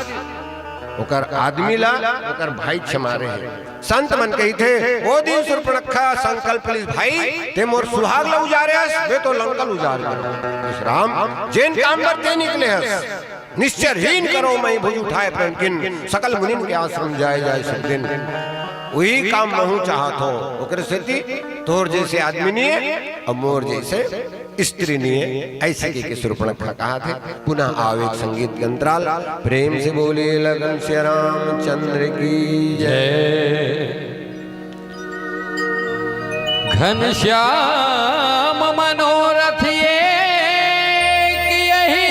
ओकर आदमी ला, ओकर भाई छमारे हे। संत मन कहिथे, ओ दिन सूर्पणखा संकल्प लिस, भाई, ते मोर सुहाग ला उजारे हस, मैं तो लंका ल उजार दूँ। इस राम, जेन काम बर ते निकले हस, निश्चर हीन करो महीं भुज उठाए प्रणकिन, सकल मुनिन के आश्रम जाए जाए सब दिन। उही काम महूँ चाहत हों, ओकरे सेती तोर जइसे आदमी निये अउ मोर जइसे स्त्री निये, अइसे कहिके सूर्पणखा कहाथे। पुनः आवे एक संगीत के अंतराल। प्रेम से बोलिए लगन सिया रामचंद्र की जय। घनश्याम मनोरथ ये कियही,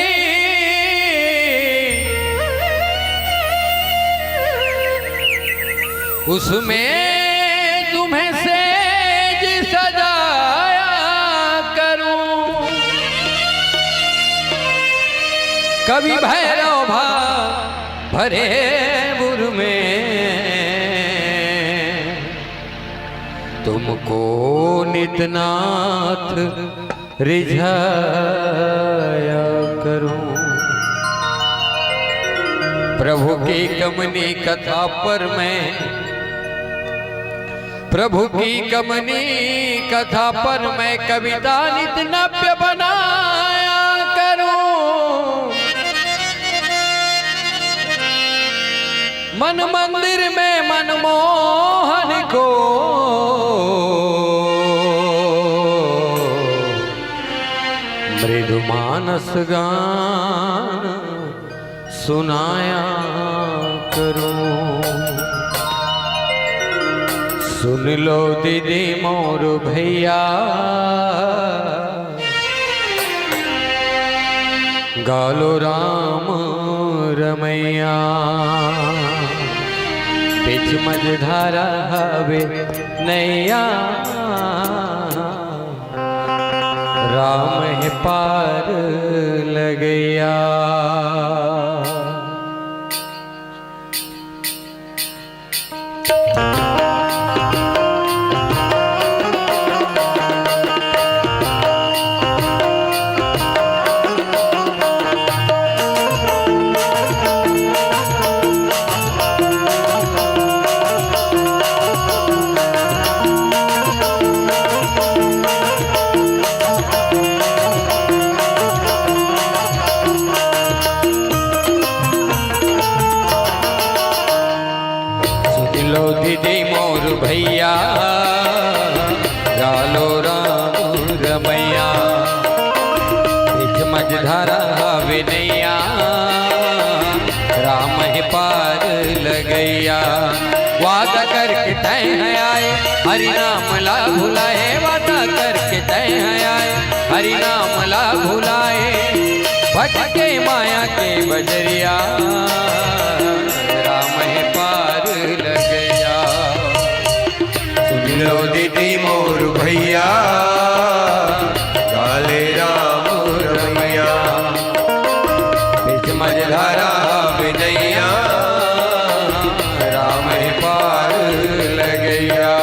उसमें तुम्हें सेज सजाया करूं। कवि भैरव भा भरे उर में, तुमको नितनाथ रिझाया करूं। प्रभु की कमनी कथा पर मैं, प्रभु की कमनी कथा पर मैं कविता नित नव्य बनाया करूं। मन मंदिर में मनमोहन को मृदु मानस गान सुनाया करूं। सुन लो दीदी मोर भैया, गालो राम रमैया। बीच मझधारा हवे नैया, राम हे पार लगैया। सुन लो दीदी मोर भैया, गालो राम रमैया। बीच मझधारा हवे नैया, राम हे पार लगैया। वादा करके तैं ह आए, हरि नाम ला भुलाए। वादा करके तैं ह आए, हरि नाम ला भुलाए। भटके माया के बजरिया, राम हे पार लगैया। सुन लो दीदी मोर भैया, गाले राम रमैया। बीच मझधारा हवे नैया, राम हे पार लगैया।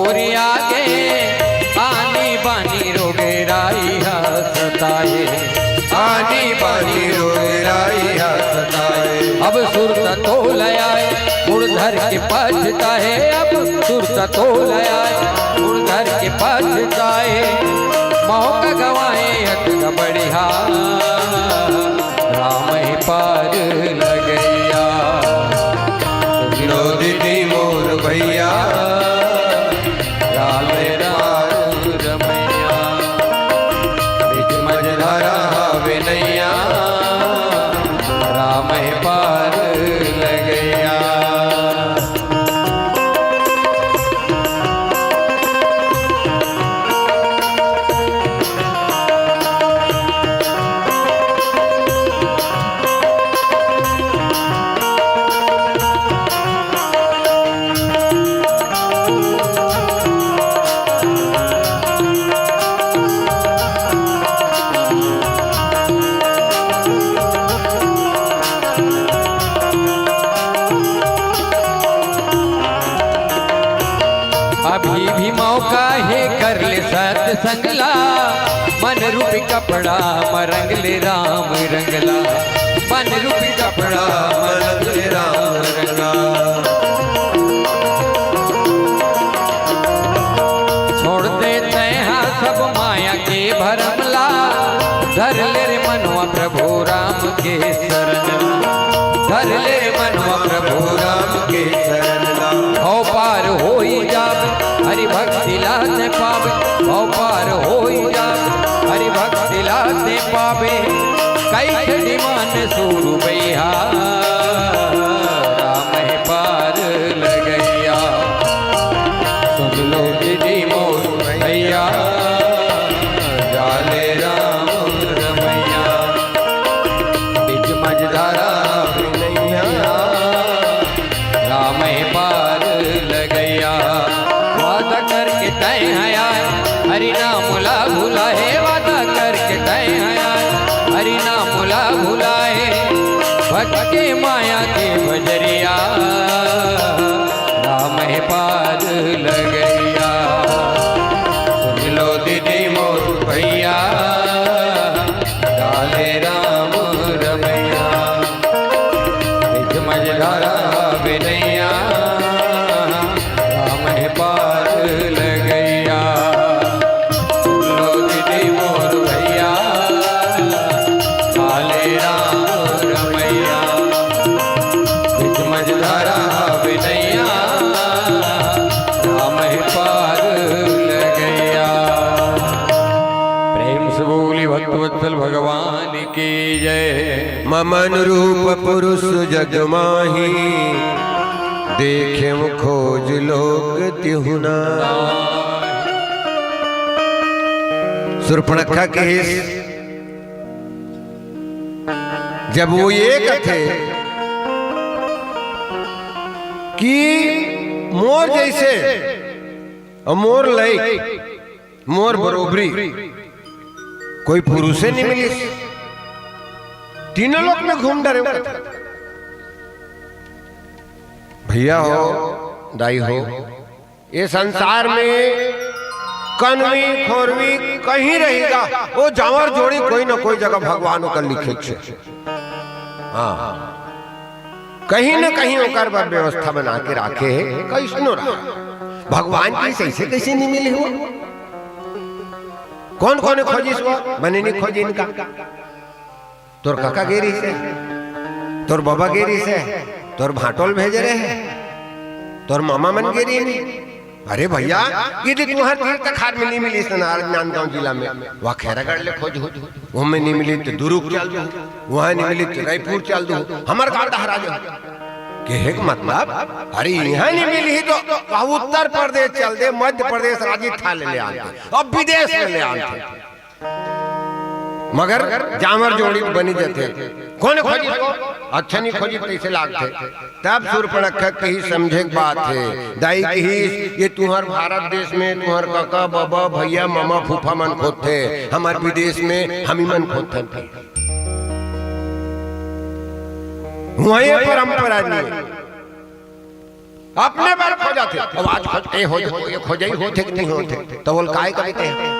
ओरिया गे, आनी बानी रोग राई ह सताए। आनी बानी रोग राई ह सताए। अब सुरता तोल आए, मुड़ धर के पछताए। अब सुरता तोल आए, मुड़ धर के पछताए। मौका गंवाए अतना बढ़िया, राम हे पार लगइया। सुन लो दीदी मोर भइया, राम हे पार लगइया। बीच मझधारा हवे नइया, राम हे पार लगइया। अभी भी मौका हे, कर ले सत्संग ला। मन रूपी कपड़ा म रंग ले राम रंग ला। मन रूपी कपड़ा म रंग ले राम रंग ला। छोड़ दे तैं हा सब माया के भरम ला। धर ले रे मनवा प्रभु राम के शरण। धर ले रे मनवा प्रभु राम के शरण ला। भव पार होई जाबे, हरि भक्ति ला तैं पाबे। भव पार होई जाबे, हरि भक्ति ला तैं पाबे। कइसे डिमांड सुरू बइहा, राम हे पार लगइया। सुन लो दीदी मोर भइया, जाले राम रमइया। बीच मझधारा बिनैया, राम हे पार लगइया। वादा करके तैं हा आए, हरि नाम ला भुलाए। वादा करके तैं हा आए, हरि नाम ला भुलाए। भक्त के माया के बजरिया, राम हे पार लगइया। सुन लो दीदी मोर भइया, जाले राम रमइया। बीच मझधारा बिनैया, राम हे पार लगइया। सुन लो दीदी मोर भइया, जाले राम रमइया। बीच मझधारा बिनैया, राम हे पार लगइया। प्रेम से बोली भक्तवत्सल भगवान की जय। मम अनुरूप पुरुष जग माही, देखेम खोज लोक तिहु नाहीं। शूर्पणखा कहिस, जब वो ये कथे कि मोर जइसे अउ मोर लइक, मोर बरोबरी कोई पुरुषे नइ मिलिस। तीनों लोक में घूम डरेंव। भइया हो, दाई हो, ये संसार में कनवी, खोरवी कहीं रहिगा, वो जांवर जोड़ी कोई न कोई जगह भगवान ओकर लिखे हे। हाँ, कहीं न कहीं ओकर बर व्यवस्था बना के राखे हे, कइसनो रहा। भगवान के सइसे कइसे नइ मिले हो? कोन कोन खोजिस वो? बने नइ खोजिन का? तोर कका गे रिहिसे, तोर बबा गे रिहिसे, तोर भांटो ल भेजे रहे, तोर मामा मन गे रिहिन। अरे भइया, यदि तुंहर तीर तखार में नइ मिलिस ना, राजनांदगांव जिला में, वा खैरागढ़ ले खोजहू, ओमे नइ मिलिस त दुरूग चल दूहू, उहां नइ मिलिस त रइपुर चल दूहू, हमर गांव डहरा जाहू। कहे के मतलब, अरे इहां नइ मिलही त उत्तर प्रदेश चल दे, मध्य प्रदेश, राजस्थान ले, ले आनते, अब विदेश ले, ले आनते। मगर जांवर जोड़ी बनी जथे। कोन खोजिस वो? अच्छा नइ खोजिस तइसे लागथे। तब शूर्पणखा कहिस समझे के बात हे। दाई कहिस, ये तुंहर भारत देश में तुंहर कका, बबा, भइया, ममा, फूफा मन खोजथे, हमर विदेश में हमी मन खोजथन। उहां ये परंपरा नइ हे। अपने बर खोजथे। अब आज खोज, ए, हो, हो, ये खोजई होथे कि नहीं होथे? तो बोल, "काय करते हैं?"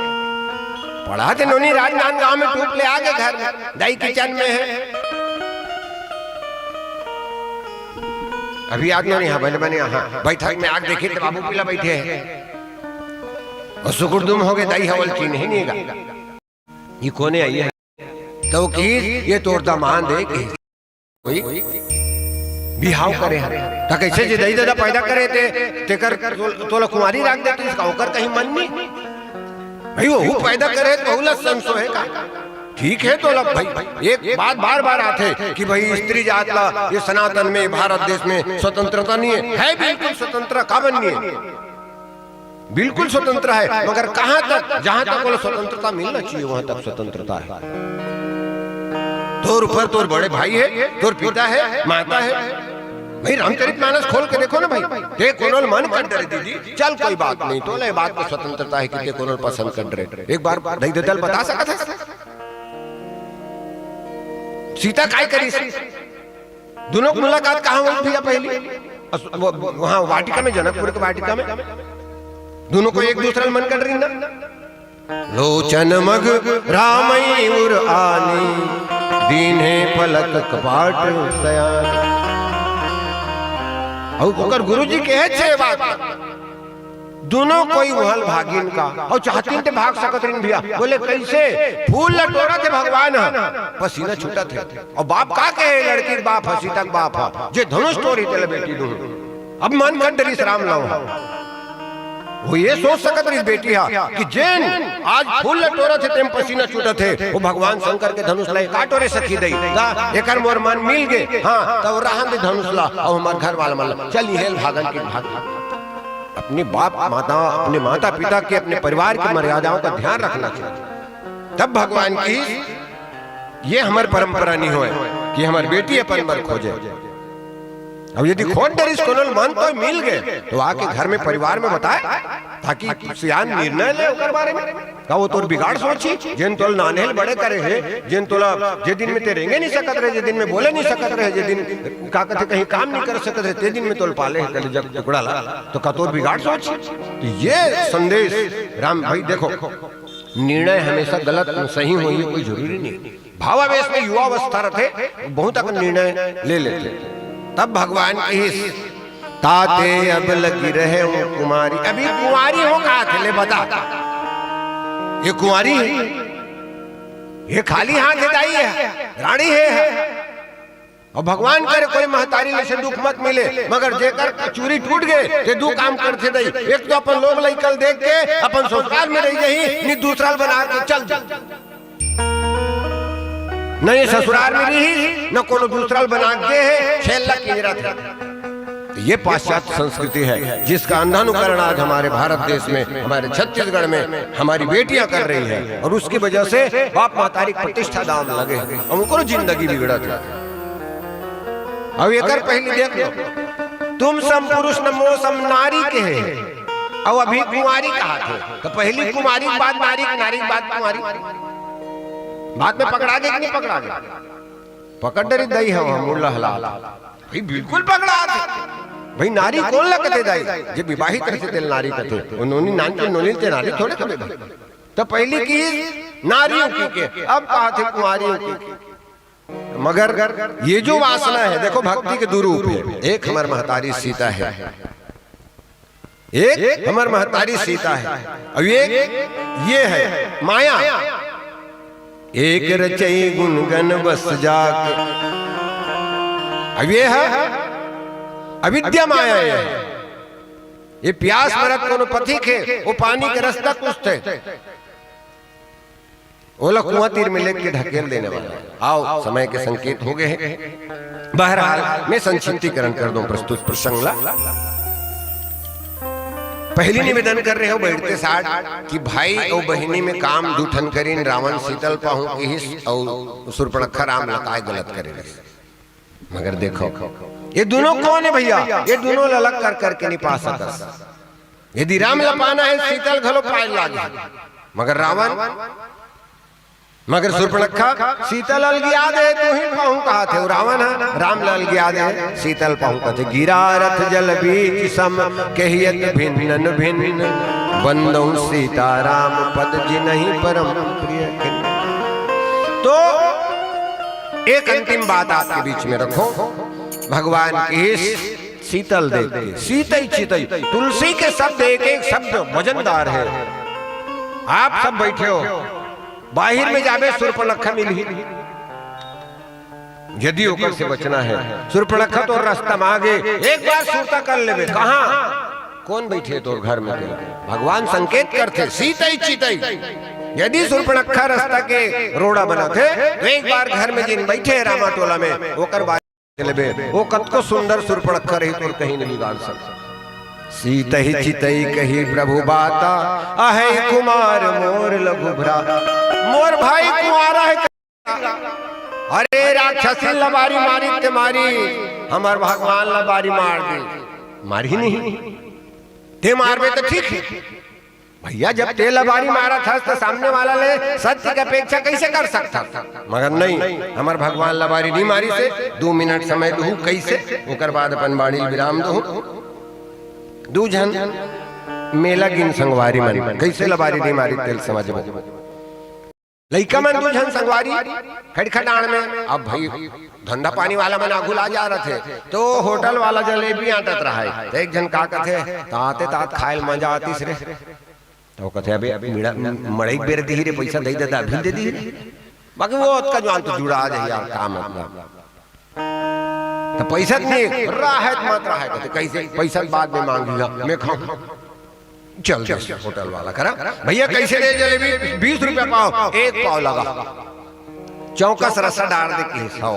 पड़ा थे नोनी राजनांदगांव में, टूट ले आगे घर में, दाई किचन में है। अभी आज नोनी, हाँ, बने, बने, हाँ, बैठक में आग देखी तो बाबू पीला बैठे हैं। और सुकुरदुम हो गए, दाई हवल चीन ही नहीं गा। ये कोने आई है? तो की, "ये तोर दमांद है कि कोई बिहाव करे हन?" त कइसे जे दई ददा पैदा करे ते, तेकर तोल-, तोला कुंवारी राख देते, इसका ओकर कहीं मन नहीं। भाई, वो पैदा करे तो ओला संसो है का? ठीक है, तोला भाई, एक बात बार-बार आथे कि भाई, स्त्री जात ला ये सनातन में, भारत देश में स्वतंत्रता नहीं है। है बिल्कुल स्वतंत्र, काबर नहीं है? बिल्कुल स्वतंत्र है, मगर कहाँ तक? जहाँ तक ओला स्वतंत्रता मिलना चाहिए, वहाँ तक स्वतंत्रता है। तोर ऊपर तोर बड़े भाई है, तोर पिता है, माता है। भाई, रामचरित मानस खोल के देखो ना भाई, ते कोनो ल मन कर डरे दीदी, चल कोई बात नहीं, तोला ये बात में स्वतंत्रता है कि ते कोनो ल पसंद कर डरे। एक बार दई ददा ल बता सकत है? सीता काय करिस? दोनों की मुलाकात कहाँ हुई भैया पहली? अस-, वो, वो, वहाँ वाटिका में, जनकपुर के वाटिका में। दोनों को एक दूसरा मन कर रही ना। "लोचन मग रामई उर आनी, दीन्हे पलक कपाट सयान।" अउ ओकर गुरुजी कहे छे बात, दोनों कोई उहल भागिन का, अउ चाहतीन ते भाग सकत रहिन भैया। बोले, "कैसे?" फूल ल टोरत हे भगवान ह, पसीना छूटत हे। अउ बाप का कहे, लड़की के बाप ह, सीता के बाप ह, "जे धनुष टोरी तेला बेटी दूँ।" अब मन कर डरिस राम लव ह। वो ये सोच सकत रहिस बेटी ह कि जेन आज फूल ल टोरत हे, तेम पसीना छूटत हे, वो भगवान शंकर के धनुष ल का टोरे सखी दई। त एकर मोर मन मिल गे, हाँ, त वो रहन दे धनुष ला, अउ हमर घर वाला मन ला, चल इहेल भागन के भाग। अपने बाप माता, अपने माता पिता के, अपने परिवार की मर्यादाओं का ध्यान रखना चाहिए। तब भगवान की ये हमर परंपरा नहीं होय कि हमर बेटी अपन बर खोजे। अब यदि खोज डरिस कोनो ल मन तो मिल गए, तो आके घर में, परिवार में बताए, ताकि सियान निर्णय ले ओकर बारे में। का वो तोर बिगाड़ सोची? जेन तोल नान्हे ले बड़े करे हे, जेन तोला, जे दिन में ते रेंगे नहीं सकत रहे, जे दिन में बोले नहीं सकत रहे, जे दिन का कहते कहीं काम नहीं कर सकत रहे, ते दिन में तोल पाले हे कलेजा के टुकड़ा ला, तो का तोर बिगाड़ सोची? तो ये संदेश राम भाई देखो, निर्णय हमेशा गलत सही होही, कोई जरूरी नहीं। भावावेश में युवावस्था रथे, बहुत अकन निर्णय ले लेथे। तब भगवान कहिस, "ताते अब लगी रहे हो कुमारी।" अभी कुंवारी हो कहा थे, ले बता, ये कुंवारी है, ये खाली हाथ हे दाई है, रानी है। अउ भगवान करे कोई महतारी ले से दुख मत मिले, मगर जेकर चूरी टूट गए, ते दू काम करथे दई। एक तो अपन लोग लइका ल देख के अपन ससुराल में रह जाही, नहीं दूसरा ल बना के चल जा। न ये ससुराल में रही, न कोनो दूसरा ल बना के हे, छेल ला किंजरा थे। तो ये पाश्चात्य संस्कृति है, जिसका अंधानुकरण आज हमारे भारत देश में, हमारे छत्तीसगढ़ में हमारी बेटियां कर रही है, और उसकी वजह से बाप महतारी की प्रतिष्ठा दाव में लगे हैं, और उनको जिंदगी बिगड़त है। अब एकर पहले देख लो, "तुम सम पुरुष न मो सम नारी" कहे, अब अभी कुंवारी कहा थे, तो पहली कुमारी के बाद नारी, नारी के बाद कुंवारी। बात में पकड़ा गए कि नहीं पकड़ा गए? पकड़ डरी दई हम, हम मुड़ ला हला। भाई बिल्कुल पकड़ा थे। भाई नारी कोन ला कथे दाई? जे विवाहित रथे तेल नारी कथे। वो नोनी नान के नोनी ते नारी थोड़े कथे भाई। तो पहली की नारियों की के, अब कहा थे कुंवारियों की। मगर ये जो वासना है, देखो भक्ति के दो रूप है। एक हमार महतारी सीता है, एक हमर महतारी सीता है, अउ एक ये है माया। एक रचई गुन गन बस जाके, अउ ये है अविद्या माया। ये, ये प्यास मरत कोनो पथिक हे, वो पानी के रस तक पूछथे। ओला कुआं तीर में लेके ढकेल देने वाला है। आओ, समय के संकेत हो गए हैं। बहरहाल, मैं संक्षिप्तीकरण कर दूं प्रस्तुत प्रसंग ला। पहली निवेदन कर रहे हो बैठते साठ कि भाई अउ बहिनी में काम दू ठन करिन, रावण सीता ल पाहूं किहिस अउ सुर्पणखा राम ला काय गलत करे। मगर देखो, ये दोनों कौन है भैया? ये दोनों ल अलग कर करके नहीं पा सकस। यदि राम ला पाना है, सीता ल घलो पाए लागे। मगर रावण, मगर सुर्पणखा सीता ल अलगिया दे, तू ही पाहूं कहाथे। रावण ह राम ल अलगिया दे, सीता ल पाहूं कहाथे। गिरा रथ जल बीच सम, कहियत भिन्न भिन्न, बंदौ सीता राम पद जिनहि परम प्रिय खिन्न। तो एक अंतिम बात आपके बीच में रखो, भगवान की सीता ल देख के, सीतई चितई, तुलसी के शब्द, एक एक शब्द वजनदार है। आप सब बैठे हो, बाहिर में जाबे, सुर्पणखा मिलही। यदि ओकर से बचना है, सुर्पणखा तोर रास्ता में आगे, एक बार सुरता कर लेबे, कहाँ, कौन बैठे तोर घर में? भगवान संकेत करथे, सीतई चितई। यदि सुर्पणखा रास्ता के रोड़ा बनाथे, तो एक बार घर में जिन बैठे रामा टोला में, ओकर बारे लेबे, वो कतको सुंदर सुर्पणखा रही, तोर कहीं नहीं बिगाड़ सकता। सीतई चितई कही प्रभु बाता, अहै कुमार मोर लघु भ्राता। मोर भाई कुंवारा है। अरे राक्षसी लबारी मारी ते मारी, हमर भगवान लबारी मार दे। मारी नहीं, ते मारबे तो ठीक है। भैया, जब ते लबारी मारत हस, तो सामने वाला ले सत्य के अपेक्षा कैसे कर सकत हस? मगर नहीं, हमर भगवान लबारी नहीं मारिस हे। दू मिनट समय दुहू, कैसे? ओकर बाद अपन बाणी ल विराम दुहू। दू झन मेला गिन संगवारी मन, कैसे लबारी नहीं मारिस, तेल समझबो। लइका मन दू झन संगवारी खड़खड़ाहट में, अब भाई धंधा पानी वाला मन आगू ला जा रथे, तो होटल वाला जलेबी आंटत रहय। तो एक झन का कथे, "तात तात खाए ल मजा आतिस रे।" तो वो कथे, "अबे मिड़ा, मड़ई बेर दिही रे, पैसा दे दे, अभी दे दिही रे।" बाकी वो ओतका जुआन तो जुड़ा जाही यार, का मतलब। तो पैसा नहीं, राहत मत राहत, कहते, "कैसे पैसा बाद में मांगी, मैं खाऊं।" चल दे होटल वाला करा, "भैया, कैसे दे जलेबी?" "बीस रुपया पाव।" "एक पाव लगा।" चौकस रसा डार दे के सौ।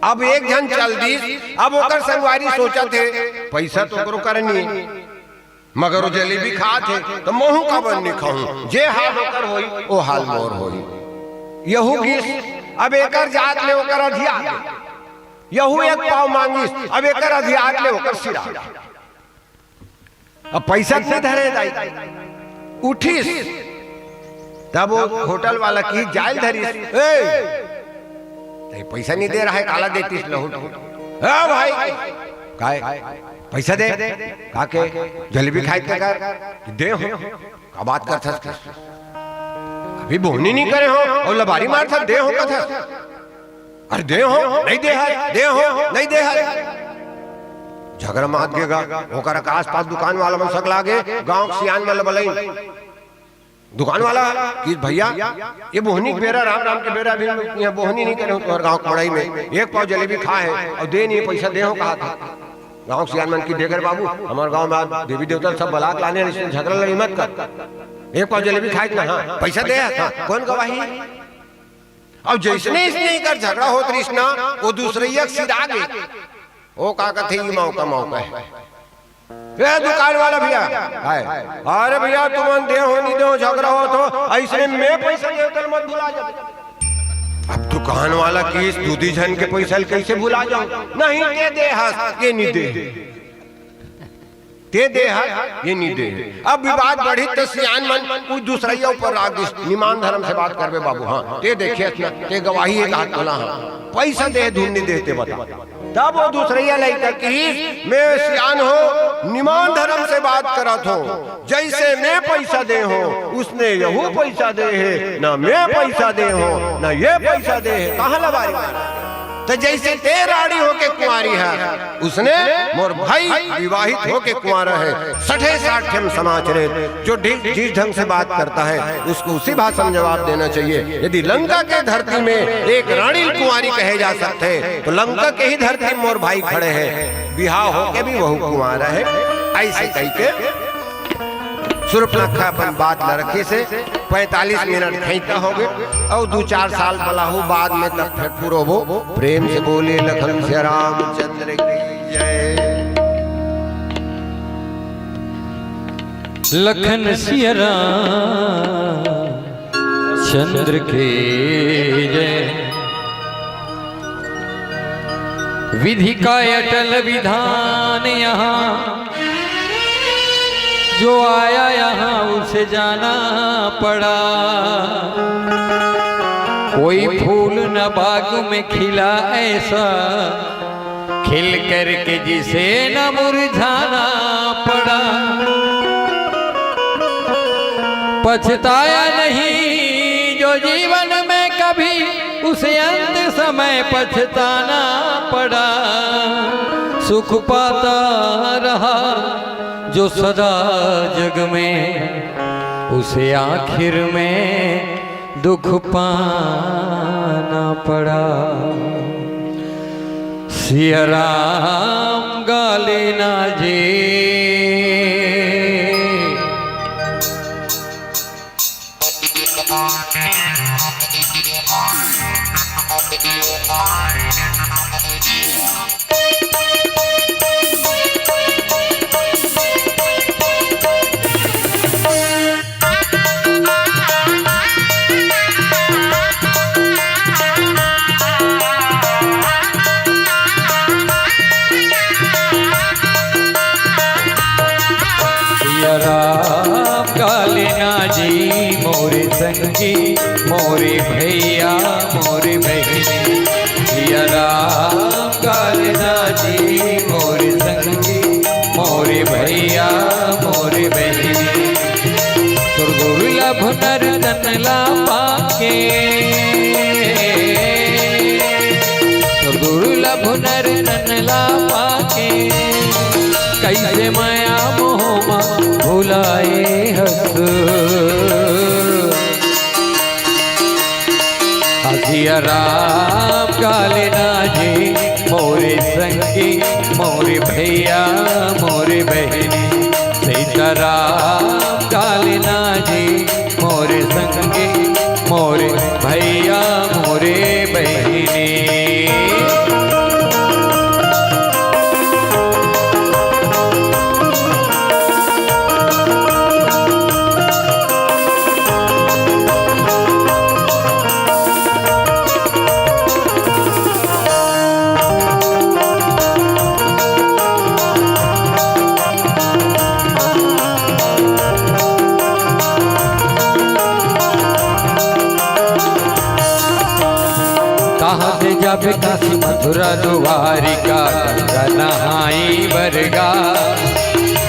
अब एक झन चल दीस, अब ओकर संगवारी सोचत हे, पैसा तो ओकरो करनी है, मगर वो जलेबी खात हे, तो महू काबर नहीं खाऊं? जे हाल ओकर होई, वो हाल मोर होई। यहू गीस, अब एकर जात ले ओकर अधिया गे। यहू एक पाव मांगिस, अब एकर अधिया ले ओकर सिरा। अब पैसा नहीं धरे दाई, उठिस, तब वो होटल वाला की जाय ल धरिस, "ए, ते पैसा नहीं दे रहा है, काला देतिस लहुट?" "ए भाई, काय? पैसा दे।" "का के?" "जलेबी खाए के कर।" "दे हो।" "का बात करथस?" "अभी बोहनी नहीं करे हो और लबारी मारथस, दे हो कथस।" "अरे दे हो, नहीं दे हस, दे हो, नहीं दे हस।" झगरा मात गे गा, ओकर आसपास दुकान वाला मन सकला गे, गांव के सियान मन ल बलाइन। दुकान वाला कि, "भैया, ये बोहनी के बेरा, राम राम के बेरा, अभी यहाँ बोहनी नहीं करे हो तुम्हारे गांव के मड़ई में, एक पाव जलेबी खाए हे और दे नहीं, पैसा दे हो कहाथे।" गांव के सियान मन कि, "देख रे बाबू, हमारे गांव में आज देवी देवता सब बला के लाने, इसमें झगरा लड़ाई मत कर, एक पाव जलेबी खाए ना, हाँ, पैसा दे, हाँ, कौन गवाही?" अब जैसने इसने एकर झगरा होत रहिस ना, वो दूसरइया के सिरा गे। वो का कथे, "ई मौका, मौका है।" "ए दुकान वाला भैया, हाय, अरे भैया, तुमन दे हो, नहीं दे हो, झगरा होत हो, अइसने मैं पैसा दे हो, तेला मत भुला जा।" अब दुकान वाला किस, "दूधी झन के पैसा ल कैसे भुला जाऊं?" "नहीं, ते दे हस, ये नहीं दे।" ते दे हस, ये नहीं दे। अब विवाद बढ़ी तो सियान मन कुछ दूसरइया ऊपर राग दिस, "निमान धर्म से बात करबे बाबू, हाँ, ते देखे ना, ते गवाही एक हाथ बोला, हाँ, पैसा दे, धुन नहीं देते बता।" तब वो दूसरइया लइका किस, "मैं सियान हो, निमान धर्म से बात करत हो, जैसे मैं पैसा दे हो, उसने यहू पैसा दे हे, ना मैं पैसा दे हो, ना ये पैसा दे हे, कहाँ लबारी मारा?" तो जैसे ते राड़ी होके कुंवारी है, उसने मोर भाई विवाहित होके कुंवारा है, सठे साठ हम समाज रे, जो ढि-, जिस ढंग से बात करता है, उसको उसी भाषा में जवाब देना चाहिए। यदि लंका के धरती में एक रानी कुंवारी कहे जा सकते हैं, तो लंका के ही धरती में मोर भाई खड़े हैं, बिहाव होके भी वहू कुंवारा है। ऐसे कह के सुर्पणखा अपन बात ल रखिस हे, पैंतालीस मिनट खैता होगे, अउ दू चार साल बलाहू बाद में तब फिर पुरोबो। प्रेम से बोले लखन सिया रामचंद्र की जय। लखन सिया राम चंद्र के जय। विधि का अटल विधान यहाँ, जो आया यहाँ उसे जाना पड़ा। कोई फूल न बाग में खिला ऐसा, खिल करके जिसे न मुरझाना पड़ा। पछताया नहीं जो जीवन में कभी, उसे अंत समय पछताना पड़ा। सुख पाता रहा जो सदा जग में, उसे आखिर में दुख पाना पड़ा। सिया राम गाले ना जी। सिया राम कालिना जी मोरे संगी, मोरे भैया, मोरे बहिनी। सिया राम कालिना जी मोरे संगी, मोरे भैया, मोरे बहिनी। सुर दुर्लभ नर तन ला पाके, सुर दुर्लभ नर तन ला पाके, कइसे मया मोह मा भुलाए हस। सिया राम कालिना जी मोरे संगी, मोरे भैया, मोरे बहिनी। सीता राम कालिना जी मोरे संगी, मोरे भैया, मोरे बहिनी। कहाँ से जब काशी मथुरा द्वारिका, गंगा नहाई बरगा।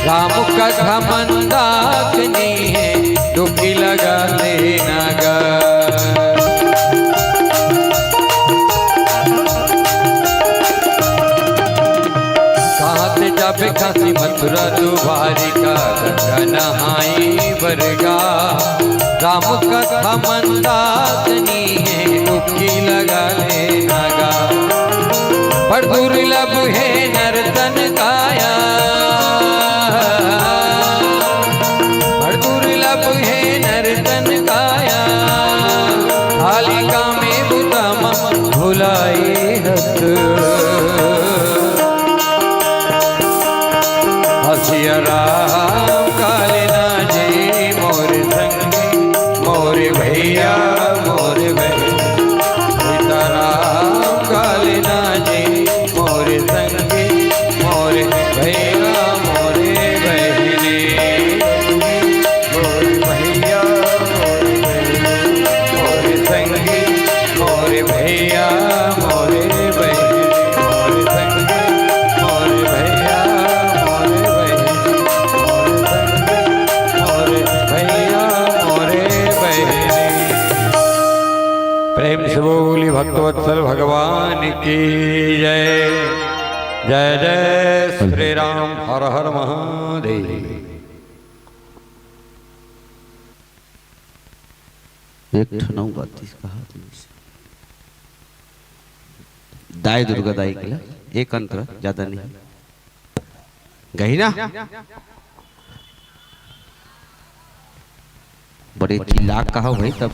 राम कथा मंदाकिनी है, डुबकी लगा ले नगा। कहाँ से जब काशी मथुरा द्वारिका, गंगा नहाई बरगा। राम कथा मंदाकिनी है, डुबकी लगा ले नगा। बड़ दुर्लभ है नर तन काया, बड़ दुर्लभ है नर तन काया। कालिका में बुता मा भुलाए हस। सिया राम कालिना जी मोरे संगी, मोरे भैया, मोरे बहिनी। सीता राम कालिना जी मोरे संगी, मोरे भैया, मोरे बहिनी। मोरे भैया, मोरे बहिनी, मोरे संगी, मोरे भैया, मोरे बहिनी, मोरे संगी, मोरे भैया, मोरे बहिनी, मोरे संगी, मोरे भैया, मोरे बहिनी। प्रेम से बोली भक्तवत्सल भगवान की जय। जय जय श्री राम। हर हर महादेव। एक ठन अउ बात कहा दाई दुर्गा दाई के ला, एक अंतरा ज्यादा नहीं। गही ना? बड़े चिल्ला कहा भाई तब।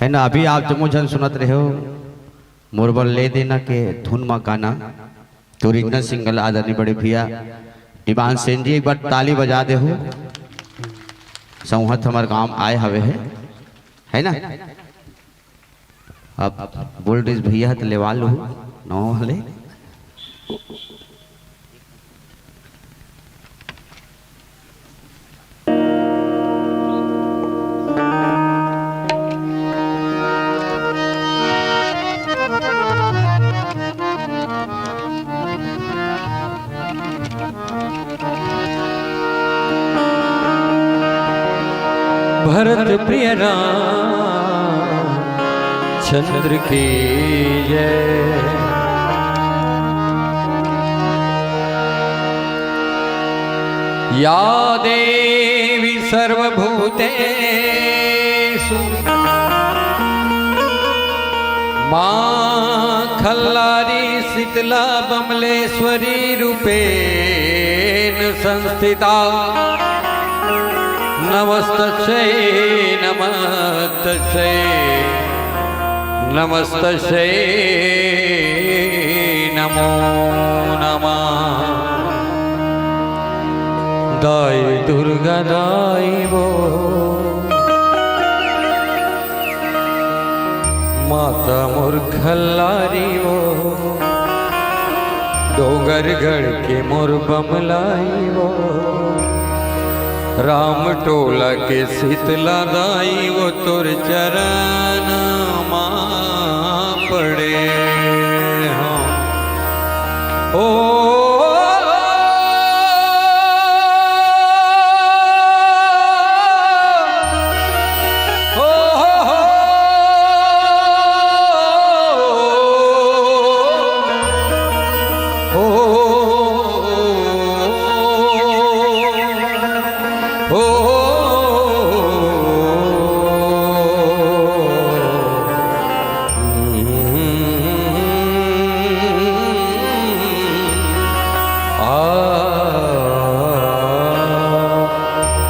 है ना, अभी आप जम्मो झन सुनत रहे हो, मोर बर ले देना के धुन मा गाना। तो ओरिजिनल सिंगर आदरणीय बड़े भैया डिमांड सेन जी, एक बार ताली बजा देहू। संवत हमर गांव आए हवे हे, है ना? अब बोल रही भैया तो लेवा लू नौ वाले। प्रिय रामचंद्र की जय। या देवी सर्वभूतेषु माँ खल्लारी शीतला बमलेश्वरी रूपेण संस्थिता। नमस्तस्यै नमस्तस्यै नमस्तस्यै नमो नमः। दाई दुर्गा दाई वो माता मोर खल्लारी वो, डोंगरगढ़ के मोर बमलाई वो, रामटोला के शीतला दाई वो, तोर चरण मा पड़े हँव। ओ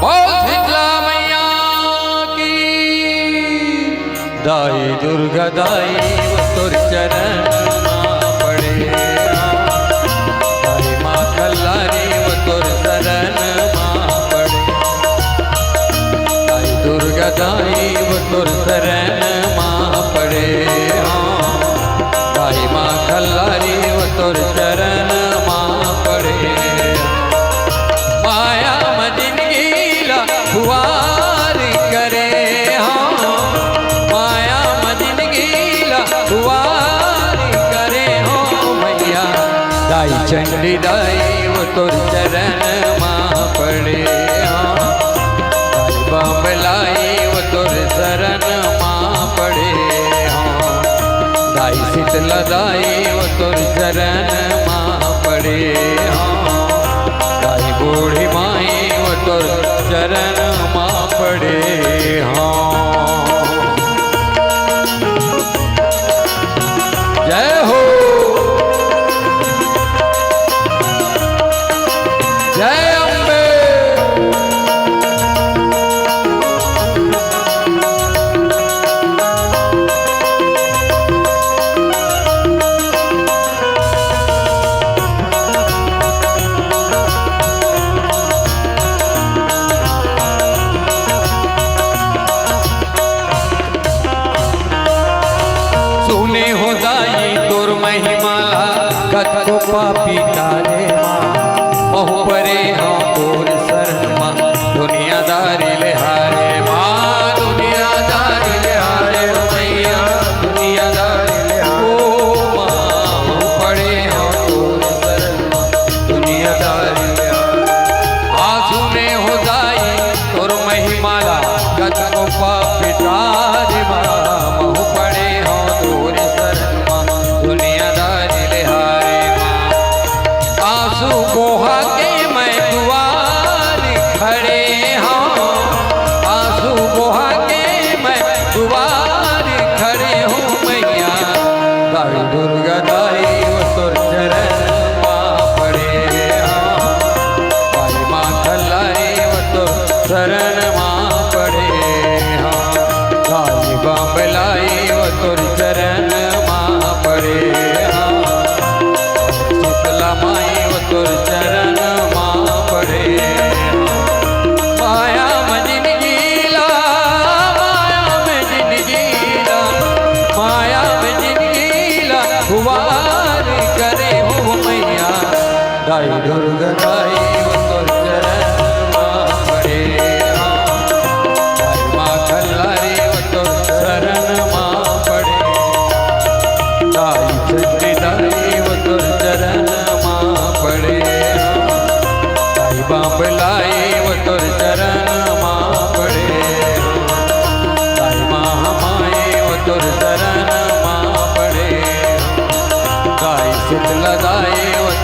बोल शीतला मैया की। दाई दुर्गा दाई वो तोर चरण मा पड़े हँव। दाई माँ खल्लारी वो तोर शरण मा पड़े। दाई दुर्गा दाई वो तोर शरण मा पड़े हँव। दाई माँ खल्लारी वो तोर चरण मा पड़े। माया म जिनगी ला खुवार करे हँव। माया म जिनगी ला खुवार करे हँव मैया। दाई चंडी दाई वो तोर चरण मा पड़े हँव। दाई बमलाई वो तोर शरण मा पड़े हँव। दाई शीतला दाई वो तोर चरण मा पड़े हँव। दाई बूढ़ी माई वो तोर चरण मा पड़े हँव। जय हो। जय अम्बे। सुने हो दाई तोर महिमा ला, कतको पापी तारे माँ, महूँ परे हँव तोर शरण माँ, दुनियादारी ले हारे माँ, दुनियादारी ले हारे ओ मैया, दुनियादारी ले हारे ओ माँ, महूँ परे हँव तोर शरण माँ, दुनियादारी ले हारे। आ सुने हो दाई तोर महिमा ला, कतको पापी तारे माँ, महूँ परे हँव तोर शरण माँ, दुनियादारी ले हारे माँ। आँसू बोहा के मैं दुवार खड़े हँव, आँसू बोहा के मैं दुवार खड़े हँव मैया। दाई दुर्गा दाई वो तोर चरण मा पड़े हँव, दाई माँ खल्लारी वो तोर शरण मा पड़े हँव, दाई बमलाई वो तोर चरण मा पड़े हँव, शीतला माई वो तोर चरण मा पड़े हँव। माया म जिनगी ला, माया म जिनगी ला, माया म जिनगी ला, हुआ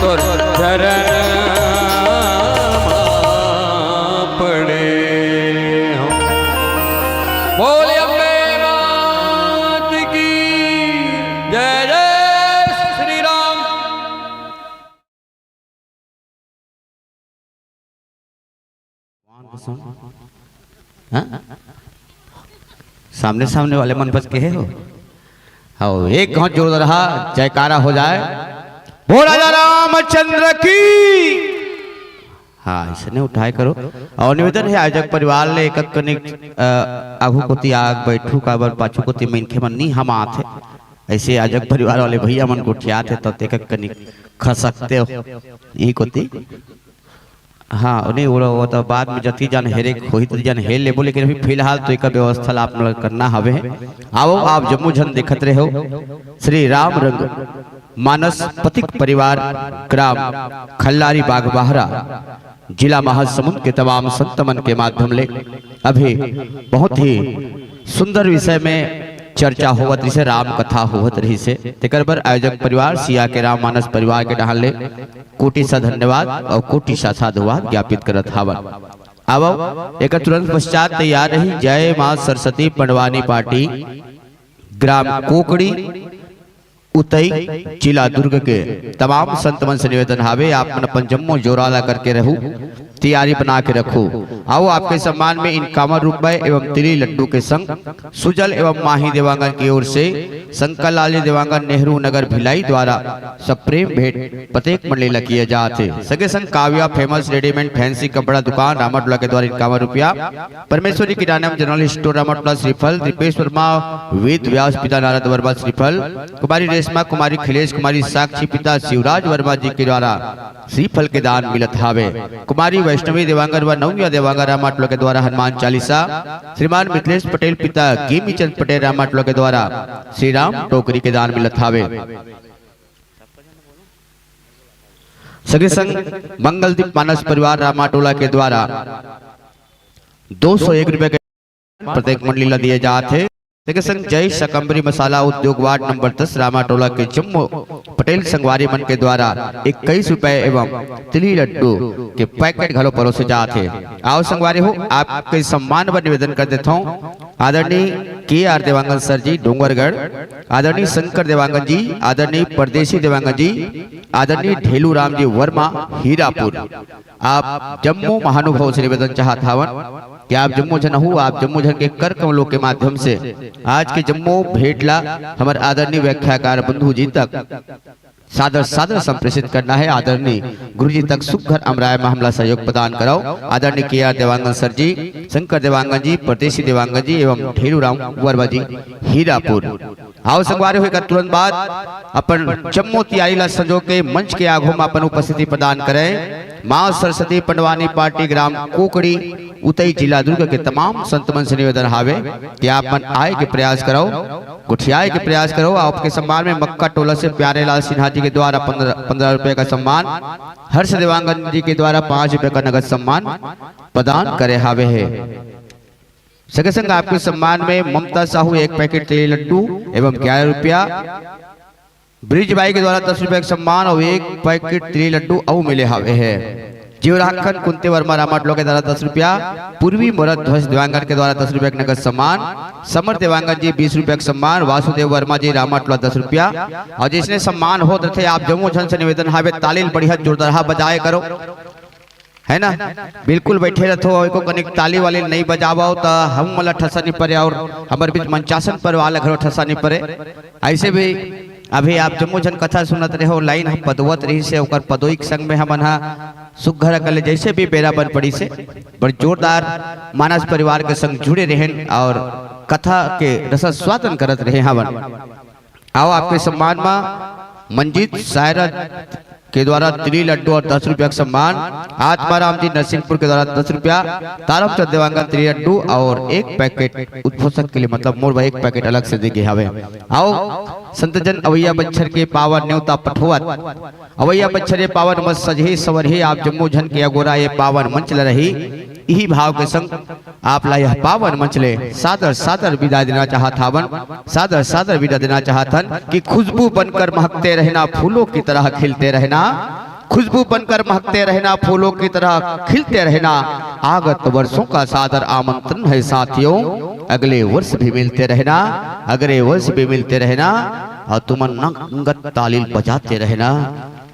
तोर चरण पड़े हो। बोल अम्बे मात की जय, जय श्री राम। हाँ? सामने सामने वाले मन बस कहे हो। हाँ, एक घाव जोरदार जयकारा हो जाए। बोल राजा रामचंद्र की। हाँ, इसने उठाए करो। और निवेदन है आयोजक परिवार ले एक कनिक, अ, आगू कोती आग बैठू काबर पाछू कोती मनखे मन नी हम आथे। ऐसे आयोजक परिवार वाले भैया मन गोठियात हे तो तेकर कनिक खसकते हो। यही कोती। हाँ, नहीं, वो, वो तो बाद में जति जन हेरे होही त जन हेर लेबो, लेकिन अभी फिलहाल तो एकर व्यवस्था ला आप मन ला करना हवे। आओ, आप जम्मो झन देखत रहो, श्री राम रंग मानस पथिक परिवार, ग्राम खल्लारी बागबाहरा, जिला महासमुंद के तमाम संत मन के माध्यम ले अभी बहुत ही सुंदर विषय में चर्चा होवत रहिसे, राम कथा होवत रहिसे। तेकर बर आयोजक परिवार सिया के राम मानस परिवार के डहान ले कोटि सा धन्यवाद और कोटि सा साधुवाद ज्ञापित करत हावन। आवव, एकर तुरंत पश्चात तैयार रही जय माँ सरस्वती पंडवानी पार्टी, ग्राम कोकड़ी, उतई, जिला दुर्ग के तमाम संत मन से निवेदन हावे, आप मन अपन जम्मो जोरा ला करके रहू, तैयारी बना के रखू। आओ, आपके सम्मान में इनकावन रुपए एवं तिली लड्डू के संग सुजल एवं माही देवांगन की ओर से शंकर लाल जी देवांगन, नेहरू नगर भिलाई द्वारा सप्रेम भेंट प्रत्येक मंडली ला किए जात हे। सगे संग काव्या फेमस रेडीमेड फैंसी कपड़ा दुकान रामाटोला के द्वारा इक्यावन रुपया, परमेश्वरी किराना जनरल स्टोर रामाटोला श्रीफल, दीपेश वर्मा, वेद व्यास पिता नारद वर्मा श्रीफल, कुमारी रेशमा, कुमारी खिलेश, कुमारी साक्षी पिता शिवराज वर्मा जी के द्वारा श्रीफल के दान मिलत हावे। कुमारी वैष्णवी देवांगन व नव्या देवांगन रामाटोला के द्वारा हनुमान चालीसा, श्रीमान मिथिलेश पटेल पिता गेमी चंद पटेल रामाटोला के द्वारा श्री राम टोकरी के दान मिलत हावे। सगे संग मंगलदीप मानस परिवार रामाटोला के द्वारा दो सौ एक रुपए के प्रत्येक मंडली ला दिए जात हे। सगे संग जय शकंबरी मसाला उद्योग वार्ड नंबर दस रामाटोला के जम्मो पटेल संगवारी मन के द्वारा इक्कीस रुपए एवं तिली लड्डू के पैकेट घलो परोसे जात हे। आओ संगवारी हो, आपके सम्मान बर निवेदन कर देथौं, आदरणीय के आर देवांगन सर जी डोंगरगढ़, आदरणीय शंकर देवांगन जी, आदरणीय परदेसी देवांगन जी, आदरणीय ढेलू राम जी वर्मा हीरापुर, आप जम्मो महानुभाव से निवेदन चाहत हावन कि आप जम्मो झन आहू, आप जम्मो झन के कर कमलों के माध्यम से आज के जम्मो भेंट ला हमर आदरणीय व्याख्याकार बंधु जी तक सादर सादर संप्रेषित करना हे। आदरणीय गुरु जी तक सुघर अमराय में हमला सहयोग प्रदान करव। आदरणीय के आर देवांगन सर जी, शंकर देवांगन जी, परदेसी देवांगन जी एवं ढेलू राम वर्मा जी हीरापुर। आओ संगवारी हो, एकर तुरंत बाद अपन जम्मो तियारी ला संजो के मंच के आघू म अपन उपस्थिति प्रदान करें। माँ सरस्वती पंडवानी पार्टी ग्राम कोकड़ी उतई जिला दुर्ग के तमाम संत मन से निवेदन हावे कि आप मन आए के प्रयास करव, गोठियाए के प्रयास करव। आपके सम्मान में मक्का टोला से प्यारे लाल सिन्हा जी के द्वारा पन्द्रह, पन्द्रह रुपए का सम्मान, हर्ष देवांगन जी के द्वारा पाँच रुपए का नगद सम्मान प्रदान करे हावे हे। सगे संग आपके सम्मान में ममता साहू एक पैकेट तिली लड्डू एवं ग्यारह रुपया, ब्रिज बाई के द्वारा दस रुपया के सम्मान और एक पैकेट तिली लड्डू अउ मिले हावे हे। जीवराखन कुंती वर्मा रामाटोला के द्वारा दस रुपया, पूर्वी मोरत ध्वज देवांगन के द्वारा दस रुपया के नगद सम्मान, समर देवांगन जी बीस रुपया के सम्मान, वासुदेव वर्मा जी रामाटोला दस रुपया। और जैसने सम्मान होत रथे, आप जम्मो झन से निवेदन हावे, ताली ल बढ़िया जोरदारहा बजाए करो। है ना? बिल्कुल बैठे रथो, अउ एको कनिक ताली वाली नहीं बजावव, त हम मन ला ठसा नहीं परे, अउ हमर बीच मंचासन पर वाला घलो ठसा नहीं परे। ऐसे भी अभी आप जम्मो झन कथा सुनत रहो, लाइन ह पदोवत रहिसे, ओकर पदोई के संग में हमन ह सुघर अकन ले जैसे भी बेरा बन पड़िसे, बड़ जोरदार मानस परिवार के संग जुड़े रहेन अउ कथा के रसास्वादन करत रहे हवन। आओ, आपके सम्मान मा मंजीत सायरा के द्वारा तिली लड्डू और दस रुपया का सम्मान, आत्माराम जी नरसिंहपुर के द्वारा दस रुपया, तारमचंद देवांगन तिली लड्डू और एक पैकेट उद्घोषक के लिए, मतलब मोर भाई एक पैकेट अलग से दे गे हवे। आओ, संतजन अवैया बच्छर के पावन नेवता पठोवत, अवैया बच्छर ये पावन मत सजही संवरही, आप जम्मो झन के अगोरा ये पावन मंच ल रही, इही भाव के संग आप ला यह पावन मंच ले सादर सादर विदा देना चाहत हावन, सादर सादर विदा देना चाहत हन कि खुशबू बनकर महकते रहना, फूलों की तरह खिलते रहना, खुशबू बनकर महकते रहना, फूलों की तरह खिलते रहना। आगत वर्षों का सादर आमंत्रण है साथियों, अगले वर्ष भी मिलते रहना, अगले वर्ष भी मिलते रहना। और तुमन नंगत ताली बजाते रहना।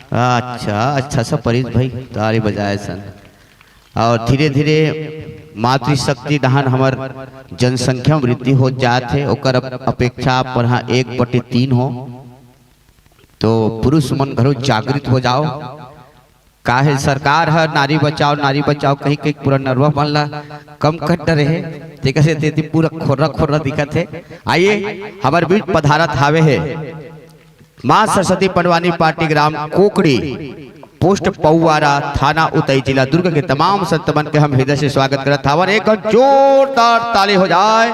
अच्छा, अच्छा सा परेश भाई ताली बजाए सन। और धीरे धीरे मातृशक्ति डहन हमर जनसंख्या में वृद्धि हो जात हे, ओकर अप-, अपेक्षा अपन ह एक बटे तीन हो, तो पुरुष मन घलो जागृत हो जाओ। काहे सरकार ह नारी बचाओ, नारी बचाओ कहि के पूरा नरवा मन ला कम कर डरे हे, तेकर से तेती पूरा खोर्रा खोर्रा दिखत हे। आइए, हमर बीच पधारत हावे हे माँ सरस्वती पंडवानी पार्टी, ग्राम कोकड़ी, पोस्ट पौवारा, थाना उतई, जिला दुर्ग के तमाम संत मन के हम हृदय से स्वागत करत हावन। एक जोरदार ताली हो जाए।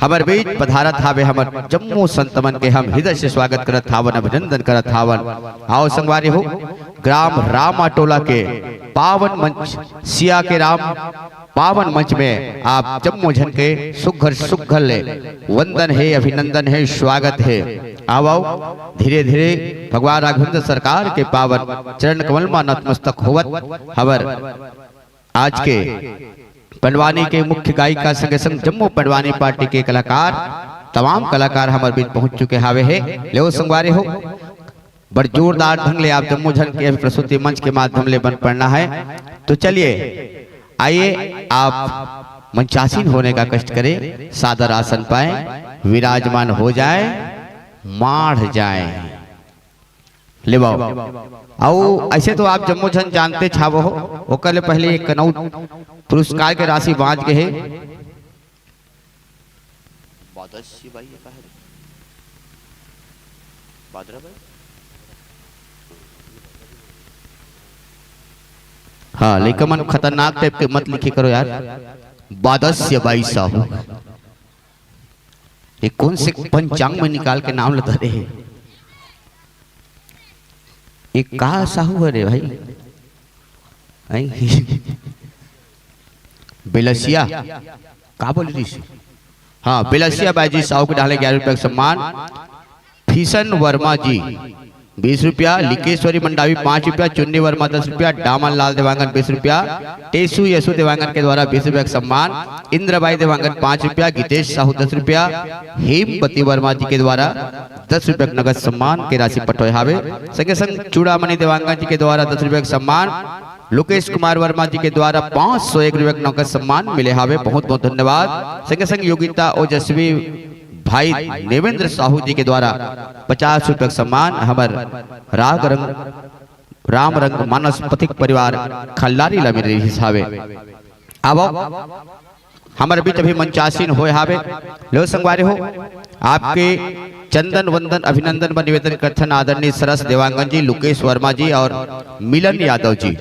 हमर बीच पधारत हावे हमर जम्मो संत मन के हम हृदय से स्वागत करत हावन, अभिनंदन करत हावन। आओ संगवारी हो, ग्राम रामाटोला के पावन मंच सिया के राम पावन मंच में आप जम्मो झन के सुघर सुघर ले वंदन हे, अभिनंदन हे, स्वागत हे। आओ, आओ, धीरे धीरे भगवान राघवेंद्र सरकार के पावन चरण कमल मा नतमस्तक होवत हवर। आज के पंडवानी के मुख्य गायिका संगे संग जम्मो पंडवानी पार्टी के कलाकार, तमाम कलाकार हमर बीच पहुंच चुके हावे हे। लेव संगवारी हो, बड़ जोरदार ढंग ले आप जम्मो झन के अभी प्रस्तुति मंच के माध्यम ले बन पड़ना है। तो चलिए, आइए, आप मंचासीन होने का कष्ट करें, सादर आसन पाएं, विराजमान हो जाएं, माढ़ जाएं। ले बाओ। अउ ऐसे तो आप जम्मो झन जानते छावो हो, ओकर ले पहले एक कनऊ पुरस्कार के राशि बांच गए हे। बादल से बाई ये का है रे? बादरा बाई? हाँ, लइका मन खतरनाक टाइप के मत लिखे करो यार। बादल से बाई साहू, ये कौन से पंचांग में निकाल के नाम लता रहे हैं? ये का साहू है रे भाई? हैं? बेलसिया का बोल रही थी? हाँ, बेलसिया बाई जी साहू के डाले ग्यारह रुपया का सम्मान। फीसन वर्मा जी बीस रुपया, लिकेश्वरी मंडावी पाँच रुपया, चुन्नी वर्मा दस रुपया, डामन लाल देवांगन बीस रुपया, टेसू यसु देवांगन के द्वारा बीस रुपया का सम्मान, इंद्रबाई देवांगन पाँच रुपया, गीतेश साहू दस रुपया, हेमवती वर्मा जी के द्वारा दस रुपया का नगद सम्मान के राशि पठोय हावे। संगे संग चूड़ामणि देवांगन जी के द्वारा दस रुपया का सम्मान, लोकेश कुमार वर्मा जी के द्वारा पाँच सौ एक रुपया का नगद सम्मान मिले हावे। बहुत बहुत धन्यवाद। संगे संग योगिता ओजस्वी भाई देवेंद्र साहू जी के द्वारा पचास रुपया का सम्मान हमर राग रंग, राम रंग मानस पथिक परिवार खल्लारी ला मिले रिहिस हावे। आवो, हमर बीच अभी मंचासीन होय हावे। लो संगवारी हो, आपके चंदन वंदन अभिनंदन बर निवेदन करथन आदरणीय सरस देवांगन जी, लुकेश वर्मा जी और मिलन यादव जी।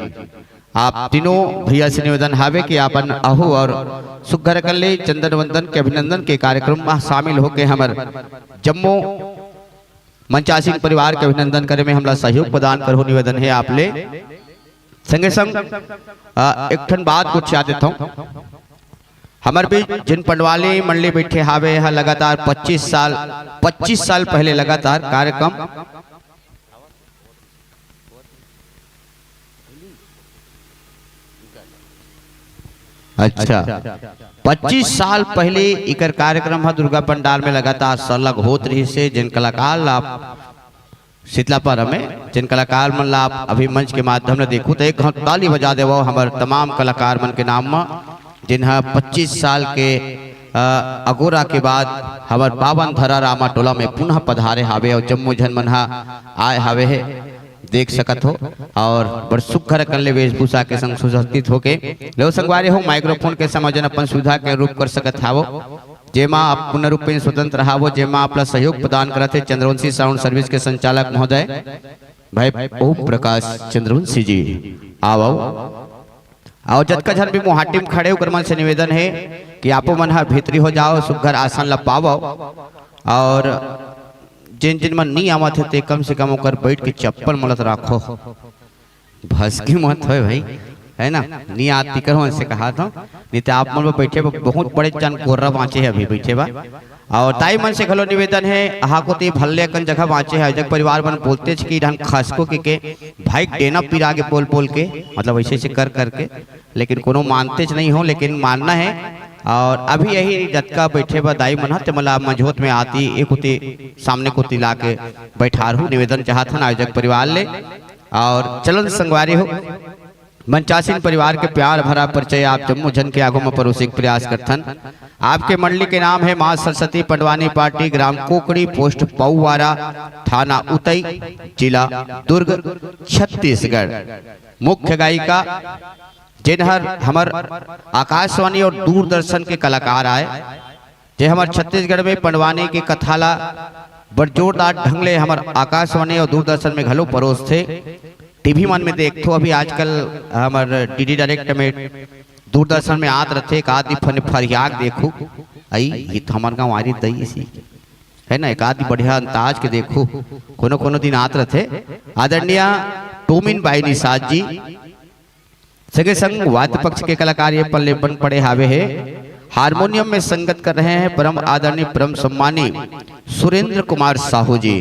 आप तीनों भैया से निवेदन हावे कि आपन आहू और सुघर कर ले चंदन वंदन के अभिनंदन के कार्यक्रम में शामिल होके हमर जम्मो मंचासीन परिवार के अभिनंदन करे में हमला सहयोग प्रदान करहु, निवेदन हे आप ले। संगे संग, अ, एक ठन बात कुछ याद देथौं। हमर बीच जिन पंडवाली मंडली बैठे हावे, ह लगातार पच्चीस साल, पच्चीस साल पहले लगातार कार्यक्रम, अच्छा, पच्चीस साल पहले इकर कार्यक्रम ह दुर्गा पंडाल में लगातार सरलग होत रहिस हे, जिन कलाकार ला आप शीतला पारा में, जिन कलाकार मन ला आप अभी मंच के माध्यम ले देखू, त एक घांव ताली बजा देवव हमर तमाम कलाकार मन के नाम म, जिन ह पच्चीस साल के, अ, अगोरा के बाद हमर पावन धरा रामा टोला में पुनः पधारे हावे और जम्मो झन मन ह आए हावे हे, देख सकत हो। और बड़ सुघर अकन ले वेशभूषा के संग सुसज्जित होके, लो संगवारी हो, माइक्रोफोन के संयोजन अपन सुविधा के अनुरूप कर सकत हावो। जेमा आप पूर्ण रूप में स्वतंत्र हावो, जेमा आप ला सहयोग प्रदान करत हे चंद्रवंशी साउंड सर्विस के संचालक महोदय भाई ओम प्रकाश चंद्रवंशी जी। आवो, आवो। और जतका झन भी मुहाटी में खड़े, ओकर मन से निवेदन हे कि आपो मन ह भीतरी हो जाओ, सुघर आसन ला पावो। और जिन जिन मन नी आवत हे, ते कम से कम ओकर बैठ के चप्पल मलत राखो। भसकी मत होय भाई, है ना? नी आत तिकर मन से कहा था, नहीं तो आप मन बैठे बा, बहुत बड़े जन कोर्रा बाँचे हे अभी बैठे बा। और दाई मन से घलो निवेदन हे, हाको ते भल्ले अकन जगह बाँचे हे, आयोजक परिवार मन बोलते छे कि ढंग खसको के, के भाई डेना पिरा के बोल बोल के, मतलब ऐसे ऐसे कर करके, लेकिन कोनो मानते च नहीं हो, लेकिन मानना है। और अभी यही जतका बैठे बा दाई मन ह, ते मला मझोत में आती एक उती सामने को तिला के बैठार हूँ, निवेदन चाहत हन आयोजक परिवार ले। और चलन संगवारी हो, मंचासीन परिवार के प्यार भरा परिचय आप जम्मो झन के आगू में परोसे के प्रयास करथन। आपके मंडली के नाम है माँ सरस्वती पंडवानी पार्टी, ग्राम कोकड़ी, पोस्ट पौवारा, थाना उतई, जिला दुर्ग, छत्तीसगढ़। मुख्य गायिका जेन हर हमर आकाशवाणी और दूरदर्शन के कलाकार आय, जे हमर छत्तीसगढ़ में पंडवानी के कथा ला बड़ जोरदार ढंग ले हमर आकाशवाणी और दूरदर्शन में घलो परोसथे। टीवी मन में देखथो, अभी आजकल हमर डीडी डायरेक्ट में, दूरदर्शन में आत रथे, एक आदि फन फरियाक देखू, आई ये तो हमर गाँव आरी दई सी, है ना, एक आदि बढ़िया अंदाज के देखू, कोनो कोनो दिन आत रथे। आदरणीय टोमिन बाई निषाद जी, संगे संग वाद्य पक्ष के कलाकार ये पल्ले बन पड़े हावे हे। हारमोनियम में संगत कर रहे हैं परम आदरणीय, परम सम्मानी सुरेंद्र कुमार साहू जी।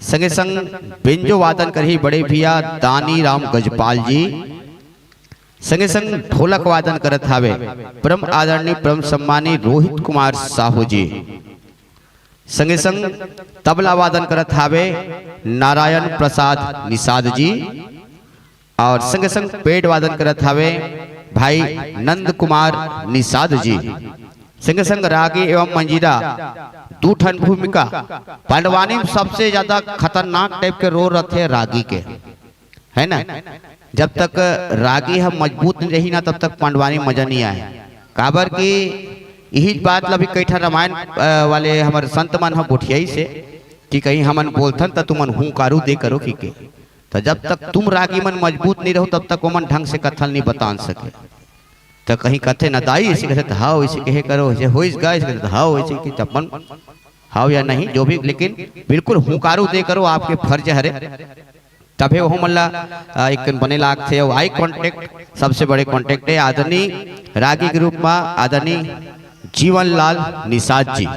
संगे संग बेंजो वादन करही बड़े भैया दानी राम गजपाल जी। संगे संग ढोलक वादन करत हावे परम आदरणीय, परम सम्मानी रोहित कुमार साहू जी। संगे संग तबला वादन करत हावे नारायण प्रसाद निषाद जी। और संगे संग पेड वादन करत हावे भाई नंद कुमार निषाद जी। संगे संग रागी एवं मंजीरा, दू ठन भूमिका। पंडवानी में सबसे ज्यादा खतरनाक टाइप के रोल रथे रागी के, है ना। जब तक रागी ह मजबूत नहीं रही ना, तब तक पंडवानी मजा नहीं आए। काबर कि यही बात ला भी कई ठन रामायण, अ, वाले हमर संत मन ह गोठियाई से कि कहीं हमन बोलथन त तुमन हुंकारू दे करो कि के। त जब तक तुम रागी मन मजबूत नहीं रहो, तब तक ओमन ढंग से कथा ल नहीं बतान सके। त कहीं कथे न दाई, ऐसे कथे त हाव, ऐसे कहे करो, ऐसे होइस गा, ऐसे कथे त हाव, ऐसे कि अपन हाव या नहीं, जो भी, लेकिन बिल्कुल हुंकारू दे करो, आपके फर्ज हरे। तभे ओहू मन ला, अ, एक बने लागथे। अउ आई कॉन्टैक्ट सबसे बड़े कॉन्टैक्ट है आदरणीय रागी के रूप में आदरणीय जीवन लाल निषाद जी।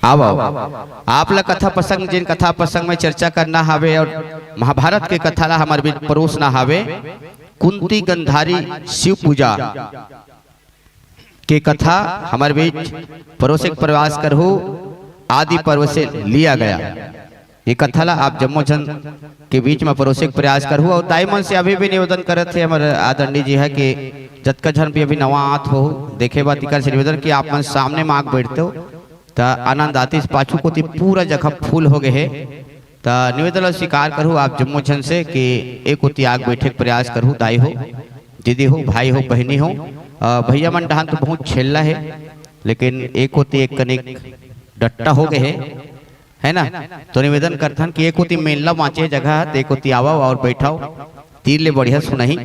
आओ, आओ। आप ला कथा प्रसंग, जिन कथा प्रसंग में चर्चा करना हावे और महाभारत के कथा ला हमारे बीच परोसना हावे, कुंती गंधारी शिव पूजा के कथा हमर बीच परोसे के प्रयास करहु, आदि पर्व से लिया गया। ये कथा ला आप जम्मो झन के बीच में परोसे के प्रयास करहु। और दाई मन से अभी भी निवेदन करत हे हमर आदरणीय जी है कि जतका झन भी अभी नवा आत हो, देखे बा तिकर से निवेदन कि आप मन सामने में आके बैठते हो, त आनंद आतिस। पाछू कोती पूरा जगह फुल हो गए हे। त निवेदन ला स्वीकार करहु आप जम्मो झन से कि एक कोती आग बैठे के प्रयास करहु। दाई हो, दीदी हो, भाई हो, बहिनी हो, अ, भैया मन डहान तो बहुत छेल्ला हे, लेकिन एक कोती एक कनिक डट्टा हो गए हे, है ना? तो निवेदन करथन कि एक कोती मेला बाँचे जगह, त एक कोती आवव और बैठव, तीर ले बढ़िया सुनही।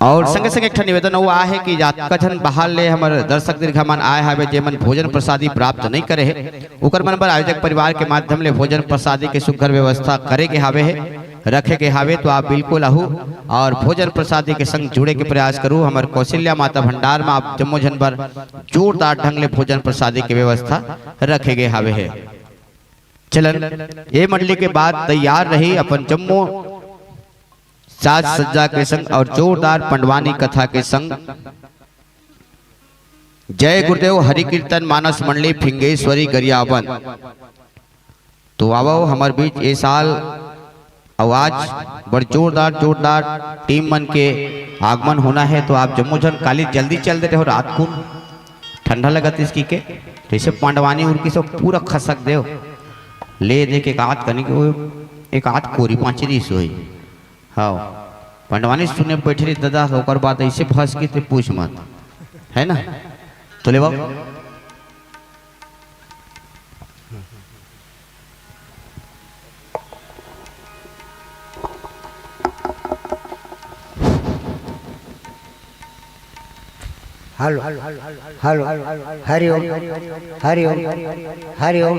और संगे संगे एक ठन निवेदन अउ आहे कि जतका झन बाहर ले हमर दर्शक दीर्घा मन आए हावे, जेमन भोजन प्रसादी प्राप्त नहीं करे हे, ओकर मन बर आयोजक परिवार के माध्यम ले भोजन प्रसादी के सुघर व्यवस्था करे के हावे हे, रखे के हावे। तो आप बिल्कुल आहू और भोजन प्रसादी के संग जुड़े के प्रयास करू। हमर कौशल्या माता भंडार में आप जम्मो झन बर जोरदार ढंग ले भोजन प्रसादी के व्यवस्था रखे गए हावे हे। चलन, ये मंडली के बाद तैयार रही अपन जम्मो साज सज्जा के संग और जोरदार पंडवानी कथा के संग। जय गुरुदेव हरि कीर्तन मानस मंडली फिंगेश्वरी गरियाबंद। तो आवो हमर बीच ए साल आवाज बड़ जोरदार, जोरदार टीम मन के आगमन होना है। तो आप जम्मो झन काली जल्दी चल दे रहे हो रात को, ठंडा लगत इसकी के, जैसे पंडवानी उनकी सब पूरा खसक देव, ले दे के एक आध कनी के, एक आध कोरी पाँच रही सोई। हाँ, पंडवानी सुने बैठे रही दादा, ओकर बाद ऐसे फंस के ते पूछ मत, है ना? तो ले बाबू। Hello, hello, Hari Om, Hari Om, Hari Om.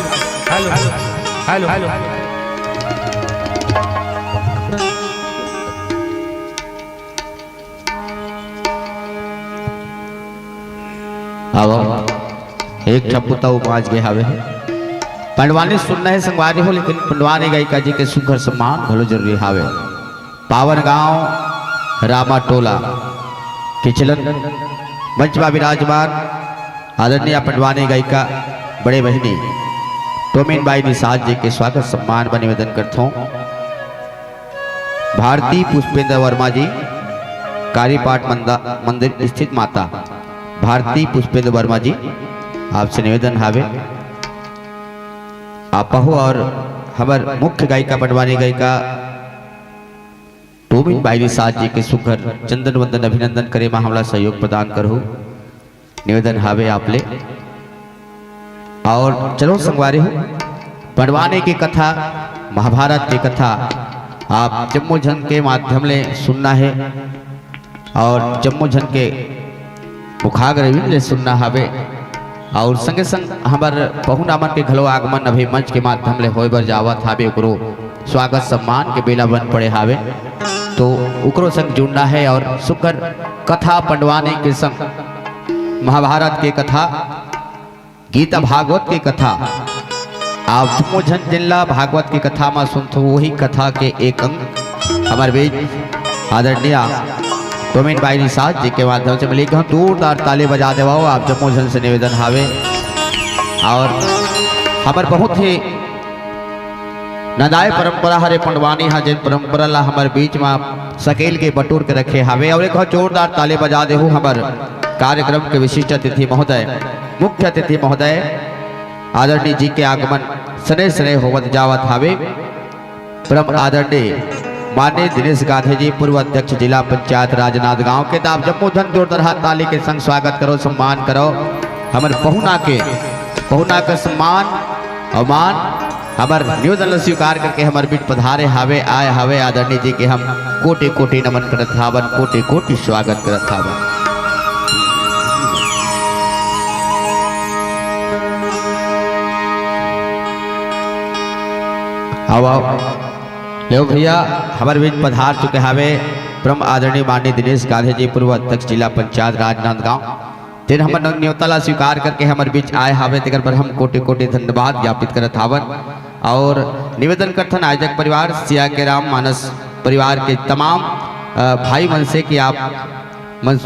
Hello, hello, hello. अब एक ठपुता उमाज गे हावे। पंडवानी सुनना हे संगवारी हो, लेकिन पंडवानी गायिका जी के सुघर सम्मान घलो जरूरी हावे। पावन गांव रामा टोला किचलन मंच मा विराजमान आदरणीय पंडवानी गायिका बड़े बहिनी टोमिन बाई निषाद जी के स्वागत सम्मान बर निवेदन करथों। भारती पुष्पेंद्र वर्मा जी, कारीपाट मंदा-, मंदिर स्थित माता भारती पुष्पेंद्र वर्मा जी, आपसे निवेदन हावे, आप आहू और हमर मुख्य गायिका, पंडवानी गायिका टोमिन बाई निषाद जी के सुघर चंदन वंदन अभिनंदन करे मा हमला सहयोग प्रदान करहू। निवेदन हावे आप ले। और चलो संगवारी हो, पंडवानी के कथा, महाभारत के कथा आप जम्मो झन के माध्यम ले सुनना हे और जम्मो झन के मुखाग्र विंद ले सुनना हावे। और संगे संग हमर पहुना मन के घलो आगमन अभी मंच के माध्यम ले होय बर जावत हावे, ओकरो स्वागत सम्मान के बेला बन पड़े हावे, तो ओकरो संग जुड़ना हे और सुघर कथा पंडवानी के संग महाभारत के कथा, गीता भागवत के कथा, आप जम्मो झन जिन ला भागवत के कथा मा सुनथो, वही कथा के एक अंग हमर बीच आदरणीय टोमिन बाई निषाद जी के माध्यम से मिली। एक जोरदार ताली बजा देवाओ, आप जम्मो झन से निवेदन हावे। और हमर बहुत ही नंदाय परंपरा हरे पंडवानी हा, जेन परंपरा ला हमर बीच मा सकेल के बटोर के रखे हावे। और एक जोरदार ताली बजा देहू हमर कार्यक्रम के विशिष्ट अतिथि महोदय, मुख्य अतिथि महोदय आदरणीय जी के आगमन सने सने होवत जावत हावे। परम आदरणीय माननीय दिनेश गांधी जी, पूर्व अध्यक्ष जिला पंचायत राजनांदगांव के, त आप जम्मो झन जोरदार ताली के संग स्वागत करो, सम्मान करो हमर पहुना के, पहुना के सम्मान और मान हमर निवेदन ला स्वीकार करके हमर बीच पधारे हावे, आए हावे आदरणीय जी के हम कोटि कोटि नमन करत हावन, कोटि कोटि स्वागत करत हावन। आओ, आओ। लेव भैया, हमर बीच पधार चुके हावे परम आदरणीय माननीय दिनेश गांधी जी, पूर्व अध्यक्ष जिला पंचायत राजनांदगांव, जेन हमर न्योता ला स्वीकार करके हमर बीच आए हावे, तेकर बर हम कोटि कोटि धन्यवाद ज्ञापित करत हावन। और निवेदन करथन आयोजक परिवार सिया के राम मानस परिवार के तमाम, अ, भाई मन से कि आप मन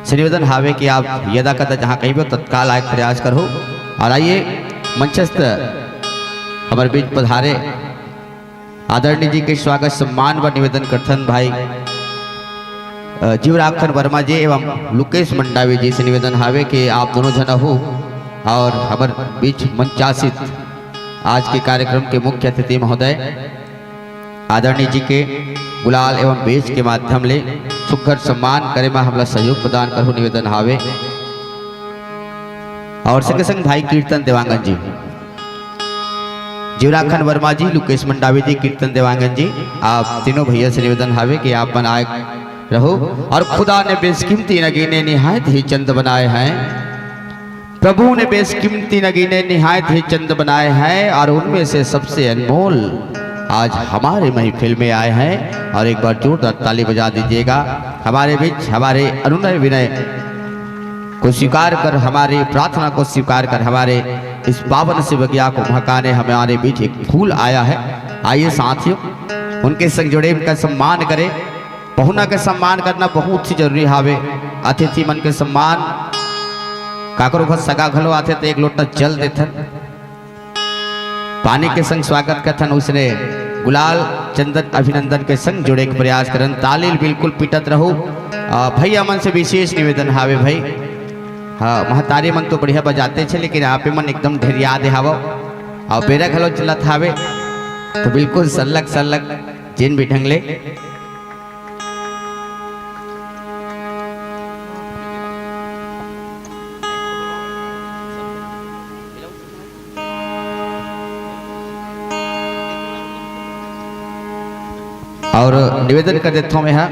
से निवेदन हावे कि आप यदा कदा जहाँ कहीं भी हो, तत्काल आए के प्रयास करहू। और आइए, मंचस्थ हमर बीच पधारे आदरणीय जी के स्वागत सम्मान बर निवेदन करथन भाई, अ, जीवराखन वर्मा जी एवं लुकेश मंडावी जी से निवेदन हावे कि आप दोनों झन आहू और हमर बीच मंचासित आज के कार्यक्रम के मुख्य अतिथि महोदय आदरणीय जी के गुलाल एवं बेच के माध्यम ले सुघर सम्मान करे मा हमला सहयोग प्रदान करहू निवेदन हावे। और संगे संग भाई कीर्तन देवांगन जी, जीवराखन वर्मा जी, लुकेश मंडावी जी, कीर्तन देवांगन जी, आप तीनों भैया से निवेदन हावे कि आप मन आए रहो। और खुदा ने बेशकीमती न गिने, निहायत ही चंद बनाए हैं। प्रभु ने बेशकीमती न गिने, निहायत ही चंद बनाए हैं, और उनमें से सबसे अनमोल आज हमारे महफिल में आए हैं और एक बार जोरदार ताली बजा दीजिएगा। हमारे बीच हमारे अनुनय विनय को स्वीकार कर, हमारी प्रार्थना को स्वीकार कर, हमारे इस पावन सेवकिया को महकाने हमारे बीच एक फूल आया है। आइए साथियों, उनके संग जुड़े, उनका सम्मान करें। पहुना के सम्मान करना बहुत ही जरूरी हावे। अतिथि मन के सम्मान, काकरो घर सगा घलो आथे त एक लोटा जल देथन, पानी के संग स्वागत कथन, उसने गुलाल चंदन अभिनंदन के संग जुड़े के प्रयास करन। ताली बिल्कुल पीटत रहू। अ, भैया मन से विशेष निवेदन हावे भाई, हाँ, महतारी मन तो बढ़िया बजाते छे, लेकिन आप मन एकदम ढेरिया दे हावव। अउ बेरा घलो चलत हावे, तो बिल्कुल सल्लक सल्लक जेन भी ढंग ले। और निवेदन कर देथों मैं हा,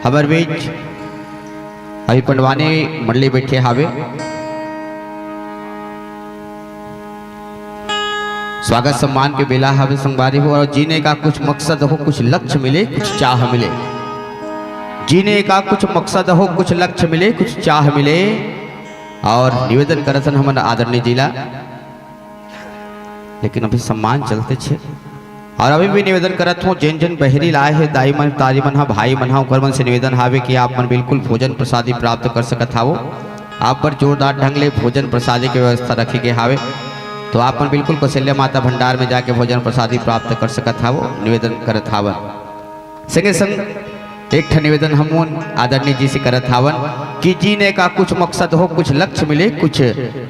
हमर बीच अभी पंडवानी मंडली बैठे हावे। स्वागत सम्मान के बेला हावे संगवारी हो, और जीने का कुछ मकसद हो, कुछ लक्ष्य मिले, कुछ चाह मिले। जीने का कुछ मकसद हो, कुछ लक्ष्य मिले, कुछ चाह मिले। और निवेदन करथन हमन आदरणीय जी ला, लेकिन अभी सम्मान चलते छे। और अभी भी निवेदन करत हों, जेन जेन बहरी लाए हे दाई मन, तारी मन हा, भाई मन हा, ओकर मन से निवेदन हावे कि आप मन बिल्कुल भोजन प्रसादी प्राप्त कर सकत हावो। आप बर जोरदार ढंग ले भोजन प्रसादी के व्यवस्था रखे गे हावे, तो आप मन बिल्कुल कौशल्या माता भंडार में जाके भोजन प्रसादी प्राप्त कर सकत हावो, निवेदन करत हावन। संगे संग एक ठन निवेदन हमन आदरणीय जी से करत हावन कि जीने का कुछ मकसद हो, कुछ लक्ष्य मिले, कुछ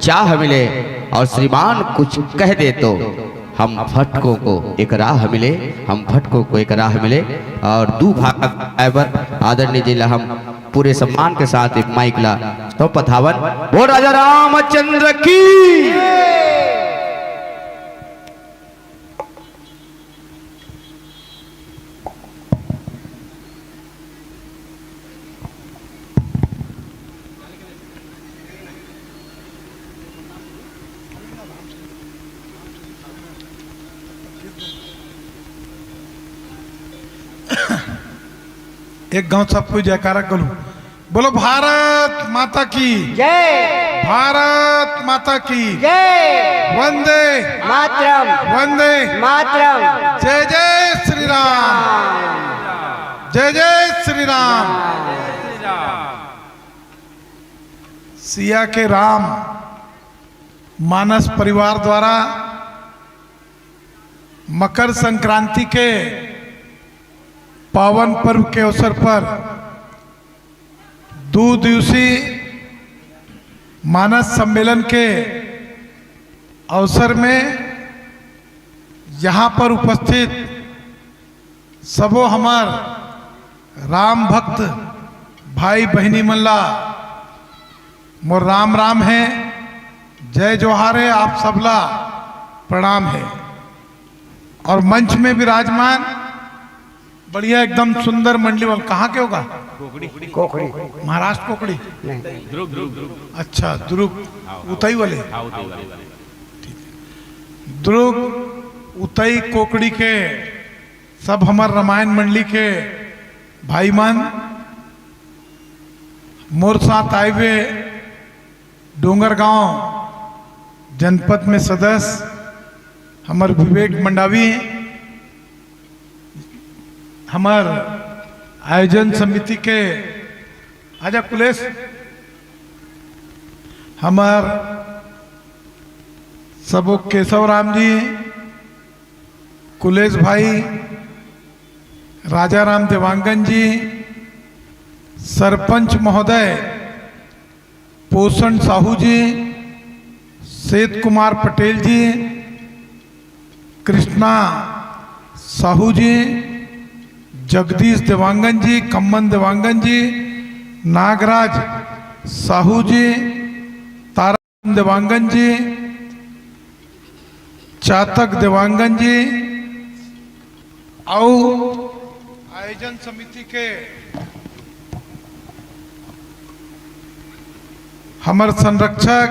चाह मिले, और श्रीमान कुछ कह दे तो हम भटकों को एक राह मिले, हम भटकों को एक राह मिले। और दू भाग गाय बर आदरणीय जी ला हम पूरे सम्मान के साथ एक माइक ला सौंपत हावन। वो राजा रामचंद्र की। एक गांव सब कोई जयकारा करूं। बोलो भारत माता की जय। भारत माता की जय। वंदे मातरम। वंदे मातरम। जय जय श्री राम। जय जय श्री राम। सिया के राम मानस परिवार द्वारा मकर संक्रांति के पावन पर्व के अवसर पर दो दिवसीय मानस सम्मेलन के अवसर में यहाँ पर उपस्थित सबो हमर राम भक्त भाई बहिनी मन ला मोर राम राम हे, जय जोहार हे, आप सबला प्रणाम हे। और मंच में विराजमान बढ़िया एकदम सुंदर मंडली वाला, कहाँ के होगा? कोकड़ी। महाराष्ट्र कोकड़ी? नहीं। अच्छा, दुर्ग उतई वाले। ठीक है। दुर्ग उतई कोकड़ी के सब हमर रामायण मंडली के भाई मन, मोर साथ आए हुए डोंगरगांव जनपद में सदस्य हमर विवेक मंडावी, हमर आयोजन समिति के आजा कुलेश, हमर सबो केशव राम जी, कुलेश भाई, राजा राम देवांगन जी, सरपंच महोदय पोषण साहू जी, सेत कुमार पटेल जी, कृष्णा साहू जी, जगदीश देवांगन जी, कम्मन देवांगन जी, नागराज साहू जी, तारा देवांगन जी, चातक देवांगन जी, अउ आयोजन समिति के हमर संरक्षक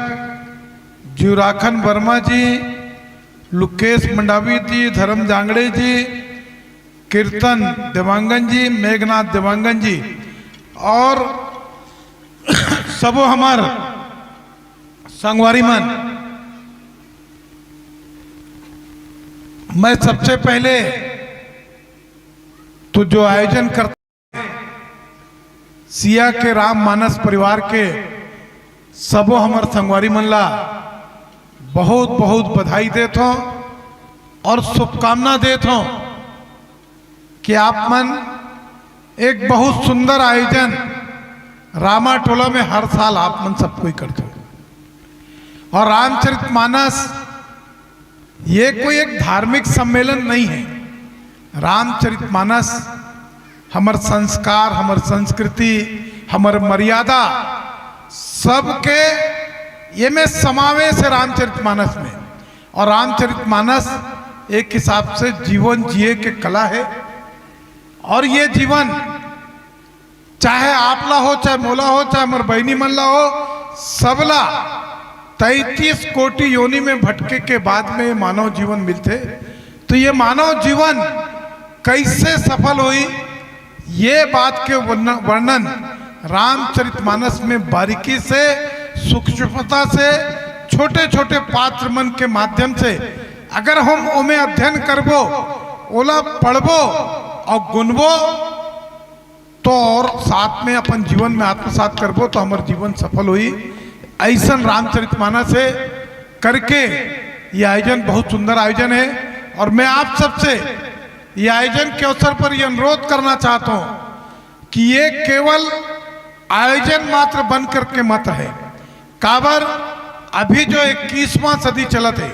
जीवराखन वर्मा जी, लुकेश मंडावी जी, धर्म जांगड़े जी, कीर्तन देवांगन जी, मेघनाथ देवांगन जी और सबो हमर संगवारी मन, मैं सबसे पहले तो जो आयोजन करता सिया के राम मानस परिवार के सबो हमर संगवारी मन ला बहुत बहुत बधाई देत हों और शुभकामना देत हों कि आप मन एक बहुत सुंदर आयोजन रामा टोला में हर साल आप मन सब कोई करते हो। और रामचरित मानस ये कोई एक धार्मिक सम्मेलन नहीं है। रामचरित मानस हमर संस्कार, हमर संस्कृति, हमर मर्यादा, सबके ये में समावेश है रामचरित मानस में। और रामचरित मानस एक हिसाब से जीवन जिए के कला है। और ये जीवन चाहे आप ला हो, चाहे मोला हो, चाहे हमर बहिनी मन ला हो, सबला तैंतीस कोटि योनि में भटके के बाद में ये मानव जीवन मिलथे। तो ये मानव जीवन कैसे सफल होई, ये बात के वर्णन, वर्णन रामचरित मानस में बारीकी से, सूक्ष्मता से, छोटे छोटे पात्र मन के माध्यम से अगर हम ओमे अध्ययन करबो, ओला पढ़बो और गुनबो, तो और साथ में अपन जीवन में आत्मसात करबो, तो हमर जीवन सफल होई। ऐसन रामचरित मानस है करके ये आयोजन बहुत सुंदर आयोजन है। और मैं आप सबसे ये आयोजन के अवसर पर ये अनुरोध करना चाहता हूँ कि ये केवल आयोजन मात्र बन करके मत रहे। काबर अभी जो इक्कीसवाँ सदी चलत है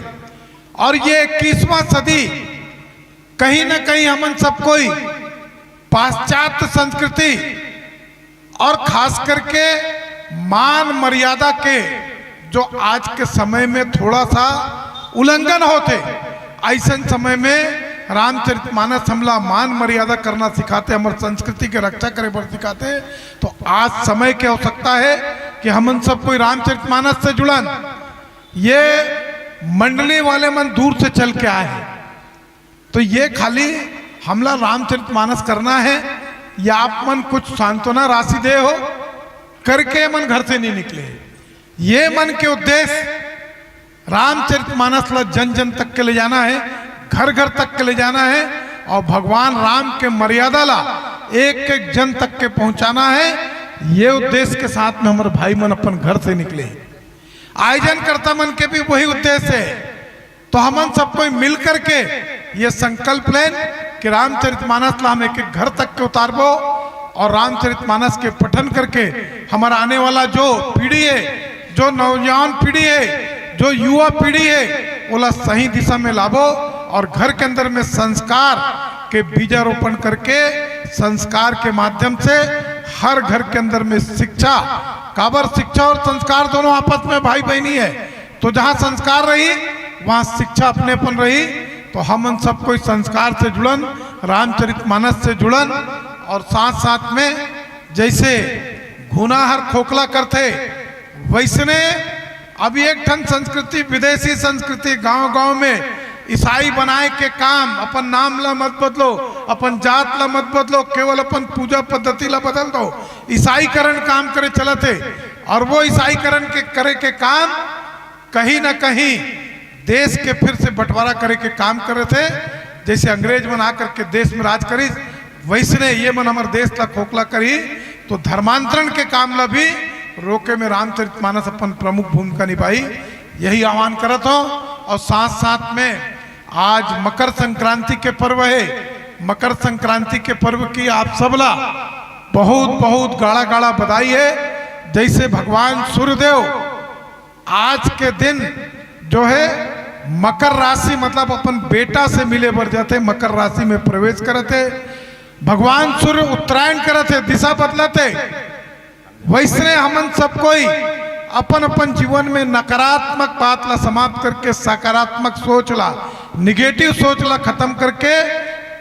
और ये इक्कीसवाँ सदी कहीं ना कहीं हमन सब कोई पाश्चात्य संस्कृति और खास करके मान मर्यादा के जो आज के समय में थोड़ा सा उल्लंघन होथे, ऐसन समय में रामचरित मानस हमला मान मर्यादा करना सिखाथे, हमर संस्कृति के रक्षा करे बर सिखाथे। तो आज समय के आवश्यकता है कि हमन सब कोई रामचरित मानस से जुड़न। ये मंडली वाले मन दूर से चल के आए हैं, तो ये खाली हमला रामचरित मानस करना है या आप मन कुछ सांत्वना राशि दे हो करके मन घर से नहीं निकले। ये मन के उद्देश्य रामचरित मानस ला जन जन तक के ले जाना है, घर घर तक के ले जाना है और भगवान राम के मर्यादा ला एक एक जन तक के पहुंचाना है। ये उद्देश्य के साथ में हमारे भाई मन अपन घर से निकले। आयोजनकर्ता मन के भी वही उद्देश्य है। तो हमन सब कोई मिल करके ये संकल्प लेन कि रामचरित मानस ला हम एक एक घर तक के उतारबो और रामचरित मानस के पठन करके हमारा आने वाला जो पीढ़ी है, जो नौजवान पीढ़ी है, जो युवा पीढ़ी है, ओला सही दिशा में लाबो और घर के अंदर में संस्कार के बीजारोपण करके संस्कार के माध्यम से हर घर के अंदर में शिक्षा, काबर शिक्षा और संस्कार दोनों आपस में भाई बहिनी है, तो जहाँ संस्कार रही वहाँ शिक्षा अपनेपन रही। तो हमन सब कोई संस्कार से जुड़न, रामचरित मानस से जुड़न और साथ साथ में जैसे घुना हर खोखला करथे वैसने अब एक ठन संस्कृति, विदेशी संस्कृति, गांव गांव में ईसाई बनाए के काम, अपन नाम ला मत बदलो, अपन जात ला मत बदलो, केवल अपन पूजा पद्धति ला बदल दो, ईसाईकरण काम करे चलत हे। और वो ईसाईकरण के करे के काम कहीं ना कहीं देश के फिर से बंटवारा करे के काम करत हे। जैसे अंग्रेज मन आकर के देश में राज करिस, वैसने ये मन हमर देश ला खोखला करही, तो धर्मांतरण के काम ला भी रोके में रामचरित मानस अपन प्रमुख भूमिका निभाही। यही आह्वान करत हों। और साथ साथ में आज मकर संक्रांति के पर्व है, मकर संक्रांति के पर्व की आप सबला बहुत बहुत गाड़ा गाड़ा बधाई है। जैसे भगवान सूर्यदेव आज के दिन जो है मकर राशि मतलब अपन बेटा से मिले बर जाथे, मकर राशि में प्रवेश करत हे, भगवान सूर्य उत्तरायण करत हे, दिशा बदलत हे, वैसने हमन सब कोई अपन अपन जीवन में नकारात्मक बात ला समाप्त करके सकारात्मक सोच ला, निगेटिव सोच ला खत्म करके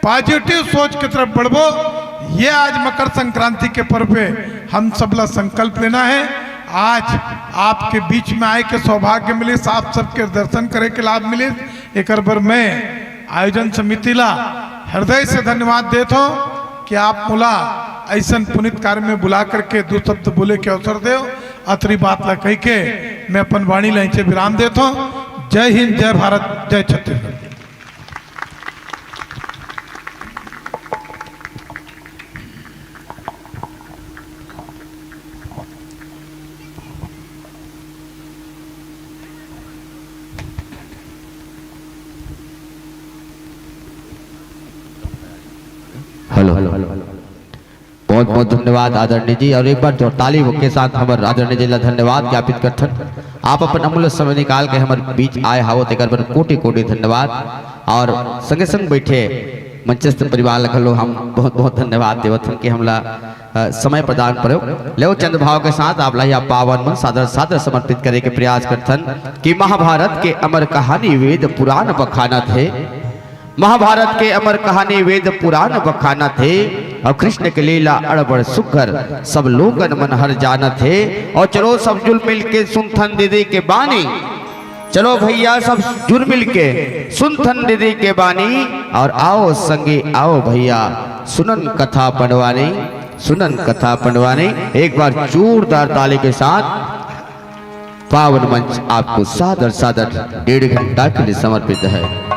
पॉजिटिव सोच के तरफ बढ़बो। ये आज मकर संक्रांति के पर्व पे हम सब ला संकल्प लेना है। आज आपके बीच में आए के सौभाग्य मिलिस, आप सबके दर्शन करे के लाभ मिलिस, एकर बर मैं आयोजन समिति ला हृदय से धन्यवाद देत हौं कि आप मोला अइसन पुनीत कार्य में बुला करके दू शब्द बोले के अवसर देव। अतरी बात ला कहि के मैं अपन वाणी ला इचे विराम देत हौं। जय हिंद, जय भारत, जय Chhattisgarh. Hello, hello, hello, hello. बहुत, बहुत धन्यवाद आदरणीय जी, और एक बार जोर ताली के साथ हमर आदरणीय जी ला धन्यवाद ज्ञापित करथन। आप अपन अमूल्य समय निकाल के हमर बीच आए हावो, तेकर बर कोटि, कोटि धन्यवाद। और संगे संग बैठे मंचस्थ परिवार ला घलो हम बहुत, बहुत धन्यवाद देवत हन कि हमला, अ, समय प्रदान करो। लेव चंद भाव के साथ आप ला ये पावन मन सादर, सादर समर्पित करे के प्रयास करथन कि महाभारत के अमर कहानी वेद पुराण बखानत हे। महाभारत के अमर कहानी वेद पुराण बखानत हे, और कृष्ण के लीला अड़बड़ सुग्घर सब लोगन मन हर जानत हे। और चलो सब जुल मिल के सुनथन दीदी के बानी। चलो भैया सब जुल मिल के सुनथन दीदी के बानी, और आओ संगी आओ भैया सुनन कथा पंडवानी, सुनन कथा पंडवानी। एक बार जोरदार ताली के साथ पावन मंच आपको सादर सादर डेढ़ घंटा के लिए समर्पित है।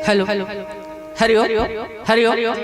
हेलो, हरि ओम, हरि ओम।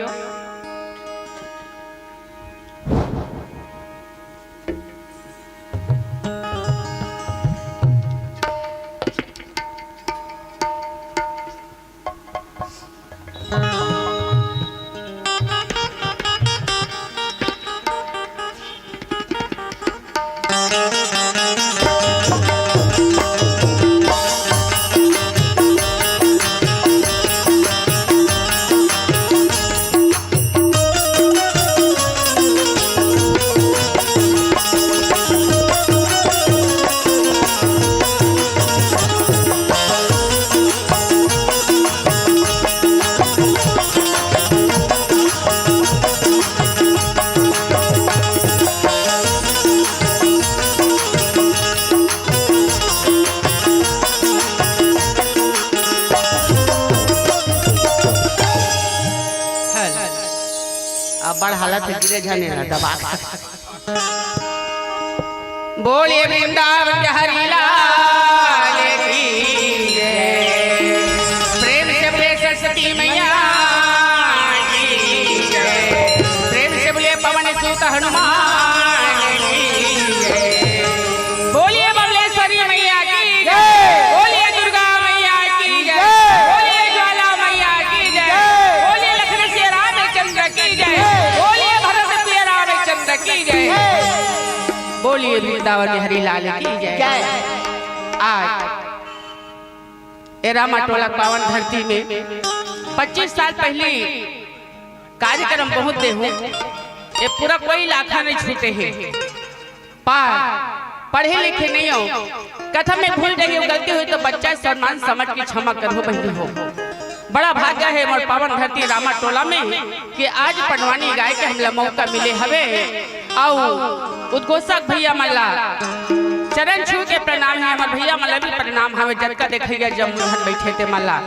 अब बड़ हालत है, गिरे जाने ना दबा। बोलिए वृंदावन बिहारी लाल की जय। प्रेम से बोलिए सरस्वती मैया की जय। प्रेम से बोलिए पवन सुत हनुमान की जय। बोलिए बमलेश्वरी मैया की जय। बोलिए दुर्गा मैया की जय। बोलिए ज्वाला मैया की जय। बोलिए लखन सिया रामचंद्र की जय। बोलिए भरत प्रिय रामचंद्र की जय। बोलिए वृंदावन बिहारी लाल की जय। जय। आज ए रामा टोला पावन धरती में पच्चीस साल पहली कार्यक्रम बहुत देहूं, ये पूरा कोई इलाका नहीं छूटे है। पर पढ़े लिखे नहीं हो, कथा में भूल जाइए, गलती हुई तो बच्चा सम्मान समझ के क्षमा करो बहनी हो। बड़ा भाग्य है मोर पावन धरती रामा टोला में कि आज पंडवानी गाय के हमला मौका मिले हवे। अउ उद्घोषक भैया मन ला चरण छू के प्रणाम है, हमर भैया मन ला भी प्रणाम हवे, जतका देखइया जम्मो झन बैठे ते मन ला,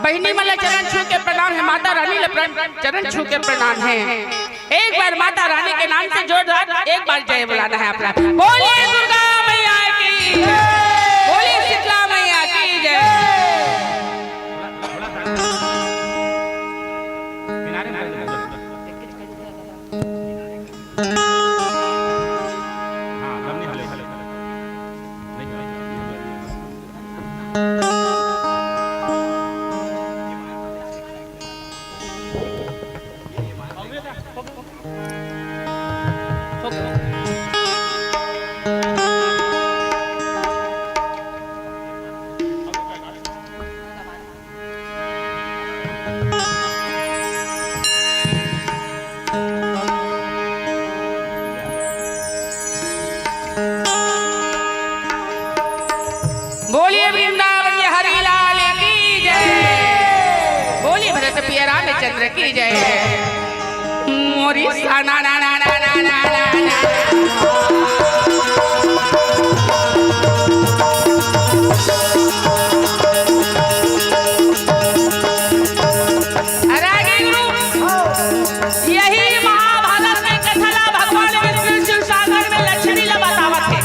बहिनी मन ला चरण छू के प्रणाम है, माता रानी ला प्रण-, चरण छू के प्रणाम है। एक बार माता रानी के नाम से जोरदार एक बार जय बुलाना है अपना। बोलिए दुर्गा मैया की जय, बोलिए शीतला मैया की जय। बोलिए वृंदावन बिहारी लाल की जय। बोलिए भरत प्रिय रामचंद्र की जय। मोरी साना ना ना ना ना ना ना ना। अरे आगे गुरु, यही महाभारत के कथा ला भगवान विष्णु शिव सागर में लक्ष्मी ला बतावत हे।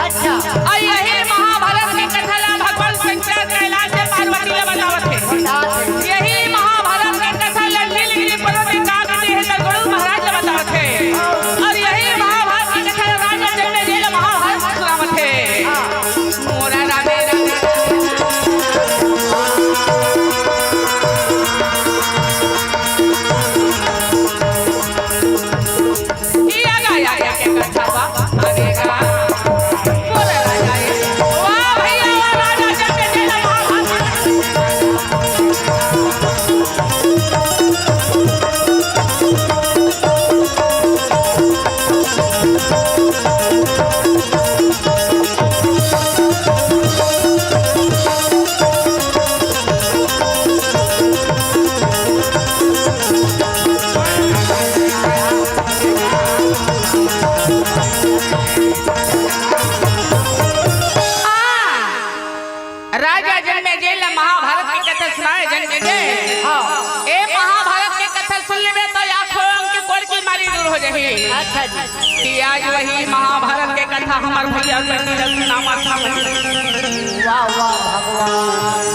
अच्छा। अउ यही महाभारत के कथा ला भगवान शंकर कैलाश में पार्वती ला बतावत हे। बतावत हे। यही महाभारत के कथा ला नीलगिरी पर्वत में काग जी हे त गरुड़ महाराज ला बतावत हे। अउ यही महाभारत के कथा ला राजा जनमेजय ला महाभारत सुनावत हे। मोरा राधे राधे। किया गया के कथवा, अरे गा, मोरा राजा ए। वाह भैया, वाह, राजा जग के तेरा महाभारत। राजा जनमेजय ला महाभारत के कथा सुनाए जनमेजय। हाँ। ए महाभारत के कथा सुन लेबे त आँखों के कोड़की मारी दूर हो जाही। अच्छा जी। कि आज वही महाभारत के कथा हमर भैया के सुनावत हवन। वाह, वाह, भगवान।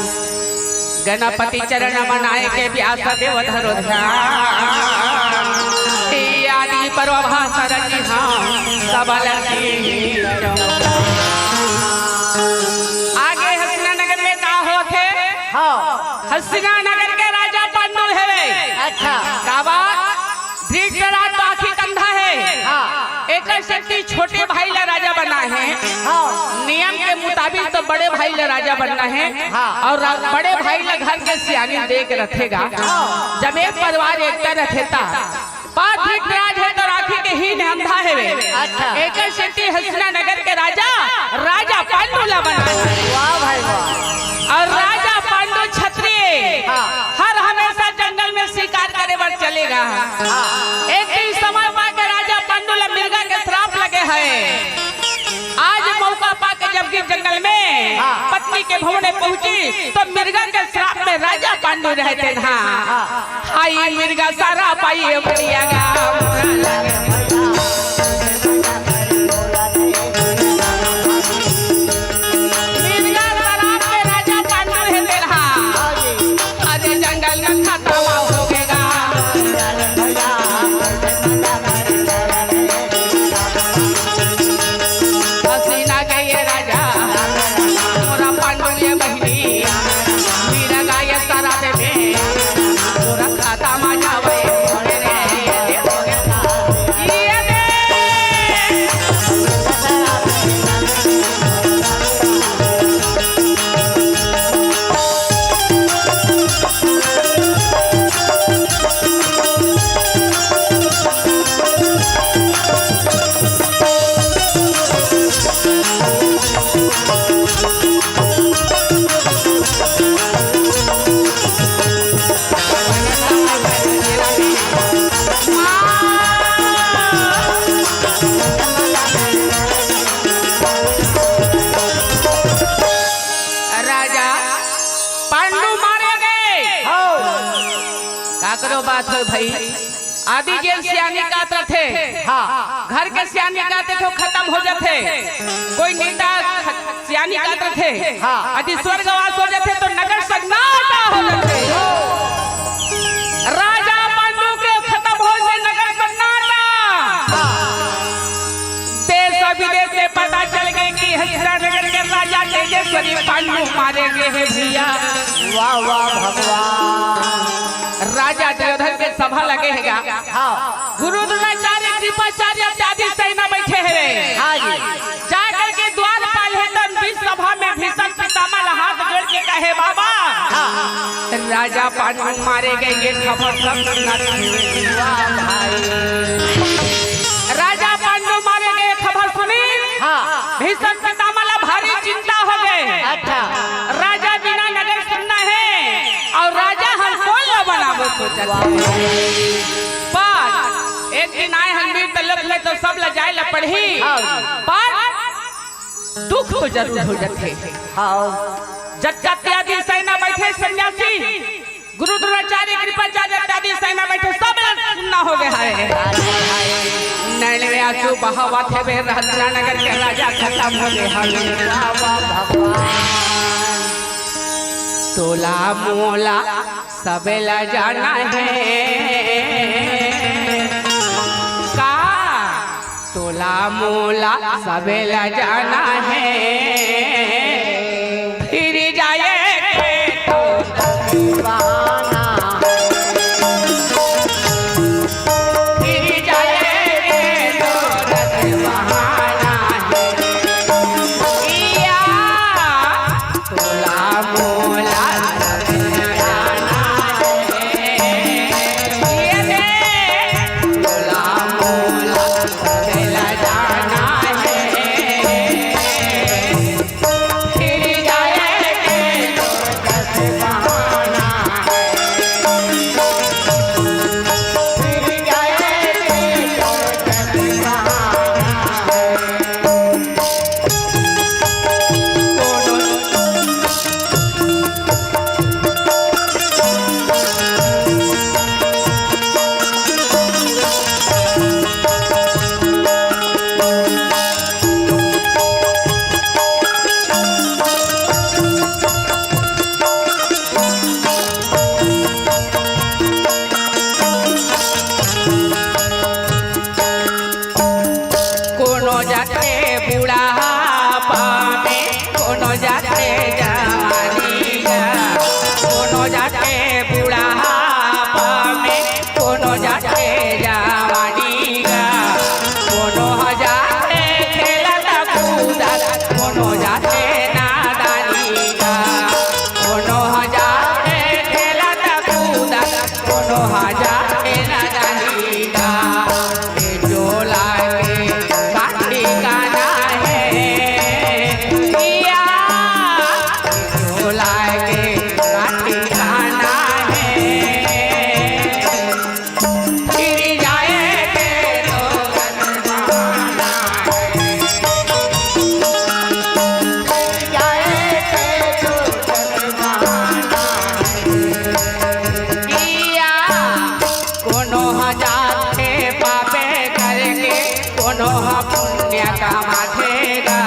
गणपति चरण मनाए के व्यास देव धरो ध्यान। हे आदि प्रभा शरण हम सबल कीन। आगे हस्तिनानगर में का होथे? हाँ। हस्तिनानगर के राजा पांडु हवे। अच्छा। का बात? धृतराज तो आँखी अंधा हे। हाँ। एकर सेती छोटे भाई ला राजा बनाए हे। हाँ। नियम के मुताबिक तो बड़े भाई ला राजा बनना हे। हाँ। अउ रा-, बड़े भाई ला घर के सियानी दे के रखेगा। हाँ। जब एक परिवार एकता रखे ता, पर धृतराज हे तो आँखी के हीन अंधा हवे। अच्छा। एकर सेती हस्तिनानगर के राजा, राजा पांडु ला बनाए हे। वाह भाई वाह। अउ राजा पांडु क्षत्रिय, हाँ। हर हमेशा जंगल में शिकार करे बर चले गा। हाँ। एक दिन समय पाके राजा पांडु ला मिर्गा के श्राप लगे हे। आज मौका पाके जब कि जंगल में हाँ। पत्नी के भवने पहुंची तो मिर्गा के श्राप में राजा पांडु रहते हाँ। हाँ। हाय मिर्गा सारा पाई बढ़िया गा। मिर्गा शराब में राजा पांडु हे तेरा। अरे जंगल में खतम हो गएगा। हसीना के ये राजा, मोरा पांडु ये बहिनी, मिर्गा ये शराब में, मोरा खतम हो जावे। राजा पांडु मारे गए। हाँ। काकरो बात हो भाई, आदि जेन सियानी कात रथे, हाँ। घर के सियानी कात रथे, खतम हो जाथे। कोई नेता ख-, सियानी कात रथे, हाँ। आदि स्वर्गवास हो जाथे तो नगर सन्नाटा हो जाथे। राजा पांडु के खतम हो से नगर सन्नाटा। हाँ। देश अउ विदेश में पता चल गए कि हस्तिनानगर के राजा तेजस्वी पांडु मारे गए हे भैया। वाह, वाह, भगवान। राजा दुर्योधन के सभा लगे हे गा। हाँ। गुरु द्रोणाचार्य, कृपाचार्य इत्यादि सेना बैठे हे। हाँ जी। जा करके द्वारपाल हे तन बीच सभा में भीष्म पितामह ला हाथ जोड़ के कहे, "बाबा, हाँ। राजा पांडु मारे गए, ये खबर सब सुना था।" वाह भाई। राजा पांडु मारे गए, खबर सुनी। हाँ। भीष्म पितामह ला भारी चिंता हो गए। अच्छा। राजा बिना नगर सुनना हे अउ राजा हम कोन ला बनाबो सोचत हे। पर एक दिन आए हन वीर तलोक में तो सब ला जाए ला पड़ही। हाँ। पर दुख तो जरूर हो जाथे। हाँ। जतका त्यागी सेना बैठे सन्यासी, गुरु द्रोणाचार्य, कृपाचार्य इत्यादि सेना बैठे, सब ला सुन्ना हो गए हे। नैन में आंसू बहावत हे बे, हस्तिनानगर के राजा खतम हो गए हे। तोला मोला सबे ला जाना हे का? तोला मोला सबे ला जाना हे, फिर जाए के तो दीवाना। फिर जाए के तो दीवाना हे। या तोला मोला सबे ला जाना हे। ये दे, तोला मोला सबे ला जाना हे। भाजा के न जानी गा, ए चोला के का ठिकाना हे। या, ए चोला के का ठिकाना हे। फिर जाए के तो किया, कोनो ह जाथे पापे करके, कोनो ह पुण्य कमाथे गा।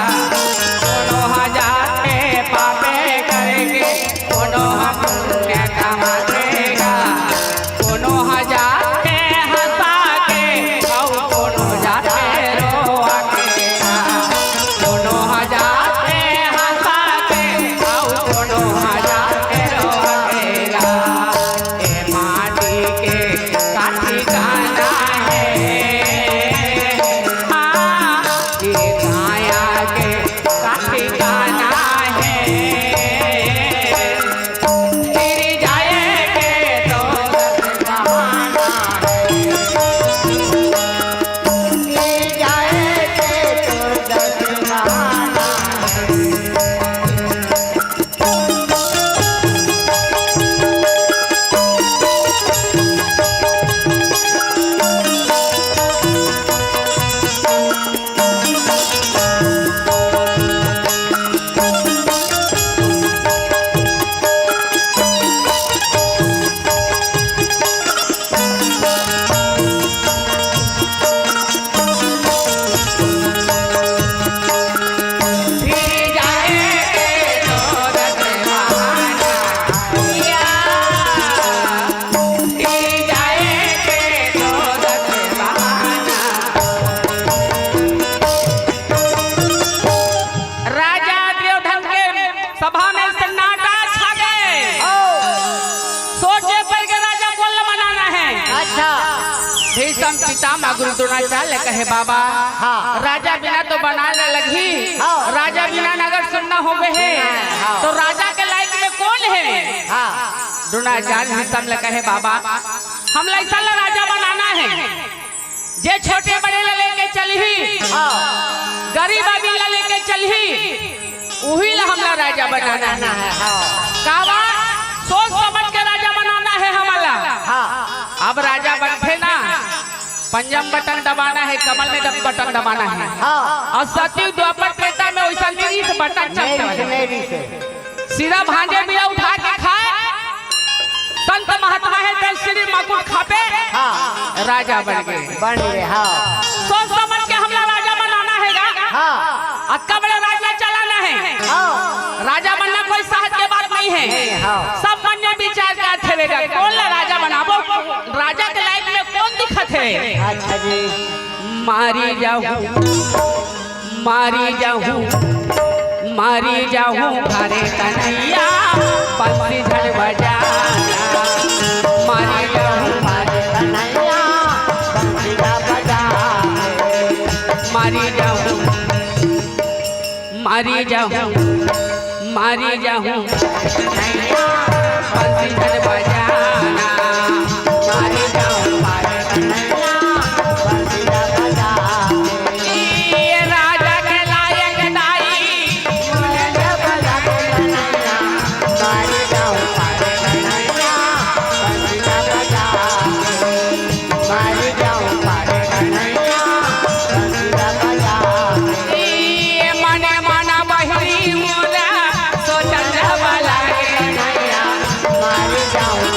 कोनो ह जाथे पापे करके, कोनो ह पुण्य कमाथे गा। कोनो ह जाथे हंसा के, अउ कोनो जाथे रोवा के गा। कोनो ह जाथे हंसा के, अउ कोनो ह जाथे रोवा के गा। ए माटी के का ठिकाना हे, हाँ, ए काया के का ठिकाना हे। फिर जाए के तो बहाना हे, फिर जाए के तो बहाना हे। राजा दुर्योधन के सभा में सन्नाटा छा गए। सोचे पड़ के राजा कोन ल बनाना हे। अच्छा। भीष्म पितामह गुरु द्रोणाचार्य कहे, बाबा, हाँ। राजा बिना तो बनाए ल लगही। हाँ। राजा बिना न अगर सुन्ना होवे हे, हाँ। तो राजा के लायक में कोन हे? हाँ। द्रोणाचार्य भीष्म ल कहे, बाबा, हमला अइसन ल राजा बनाना हे, जे छोटे बड़े ल लेके चलही, हाँ। गरीब अमीर ल लेके चलही, उही ल हमला राजा बनाना हे। बनाना हे, हाँ। काबर? सोच समझ के राजा बनाना हे हमला। हाँ। अब राजा बनथे ना, पंजा म बटन दबाना हे, कमर में दब-, बटन दबाना हे। हाँ। अउ सतयुग द्वापर त्रेता में वइसन नहीं रहिस, बटन चलथे। नहीं रहिस। सीधा भांजे बीड़ा उठा के खाए, संत महात्मा हे त श्री मुकुट खाबे, हाँ। राजा बन गे। बन गे, हाँ। सोच समझ के हमला राजा बनाना हे गा। हाँ। अतका बड़े राज ल चलाना हे। हाँ। राजा बनना कोई सहज के बात नहीं हे। नहीं, हाँ। सब मन में विचार करत हवे गा, कोन ल राजा बनाबो, राजा के लायक में कोन दिखत हे। अच्छा जी। मारी जाहूं, मारी जाहूं, मारी जाहूं, अरे कन्हैया, बंसी झन बजाना। मारी जाहूं, अरे कन्हैया, बंसी झन बजाना। मारी जाहूं, मारी जाहूं, मारी जाहूं, कन्हैया, बंसी झन बजाना। मारी जाहूं, मारी कन्हैया, बंसी झन बजाना। ये राजा के लायक नाई। मारी जाहूं, मारी कन्हैया, बंसी झन बजाना। मारी जाहूं, मारी कन्हैया, बंसी झन बजाना। ए मने मन बहिरी मोरा, सोचन जब लागे। मारी जाहूं,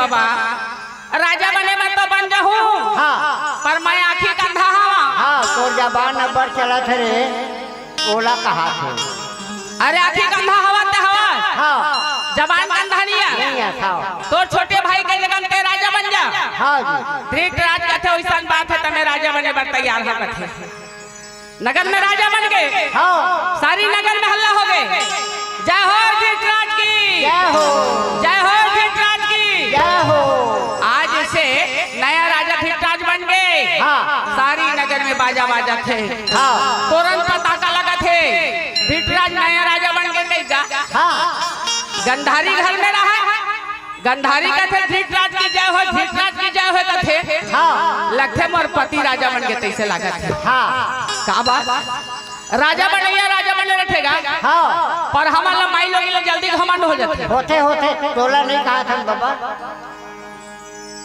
बाबा, राजा बने बर तो बन जाहूँ, हाँ। पर मैं आँखी के अंधा हवँ। हाँ, तोर जबान अब्बड़ चलत हे रे, ओला कहाथे। अरे आँखी के अंधा हवँ ते हवँ, हाँ। जबान के अंधा नइ हे। नइ हे, हाँ। तोर छोटे भाई के लगन ते राजा बन जा। हाँ जी। धृतराज कथे, "ओइसन बात हे, त मैं राजा बने बर तैयार हँव," कथे। नगर में राजा बन गे। हाँ। सारी नगर में हल्ला हो गे। जय हो धृतराज की। जय हो। जय हो धृतराज की। जय हो। आज से नया राजा धृतराज बन गे। हाँ। सारी नगर में बाजा बाजत हे। हाँ। तोरन पताका लगत हे। धृतराज नया राजा बन गे कहि गा। हाँ। गंधारी घर में रहा। गंधारी कथे, "धृतराज की जय हो, धृतराज की जय हो," कथे। हाँ। लगथे मोर पति राजा बन गे तइसे लागत हे। हाँ। का बात? राजा बनइया राजा बने रहिथे गा। हाँ। पर हमन ला माईलोगिन ला जल्दी घमंड हो जाथे। होथे, होथे, तोला नइ कहत हन बाबा।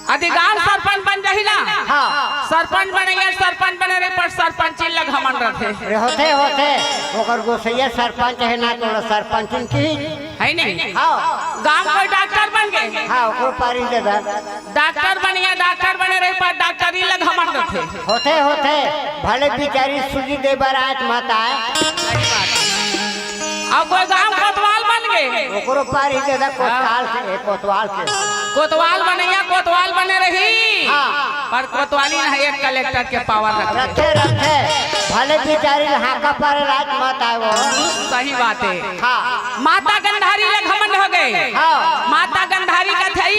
अदि गाँव सरपंच बन जाही ना। हाँ। सरपंच बनइया सरपंच बने रही, पर सरपंचिन ला घमंड रहिथे। रे होथे, होथे, ओकर गोसइया सरपंच हे ना, तोला सरपंचिन की हे नहीं? हाँ। गाँव कोई डॉक्टर बन गे। हाँ, ओकरो पारी दे दा। डॉक्टर बनइया डॉक्टर बने रही, पर डॉक्टरी ला घमंड रहिथे। होथे, होथे, भले बिचारी सूजी दे बर आए त मत आए। अउ कोई गाँव कोतवाल बन गे। ओकरो पारी दे दा, कोतवाल के, कोतवाल के। कोतवाल बनइया कोतवाल बने रही। हाँ। पर कोतवालिन ह एक कलेक्टर के पावर रखे। रखे, रखे। भले बिचारी ल हाका पारे राज मत आए वो। सही बात हे। हाँ। माता गंधारी ल घमंड हो गे। हाँ। माता गंधारी कथे,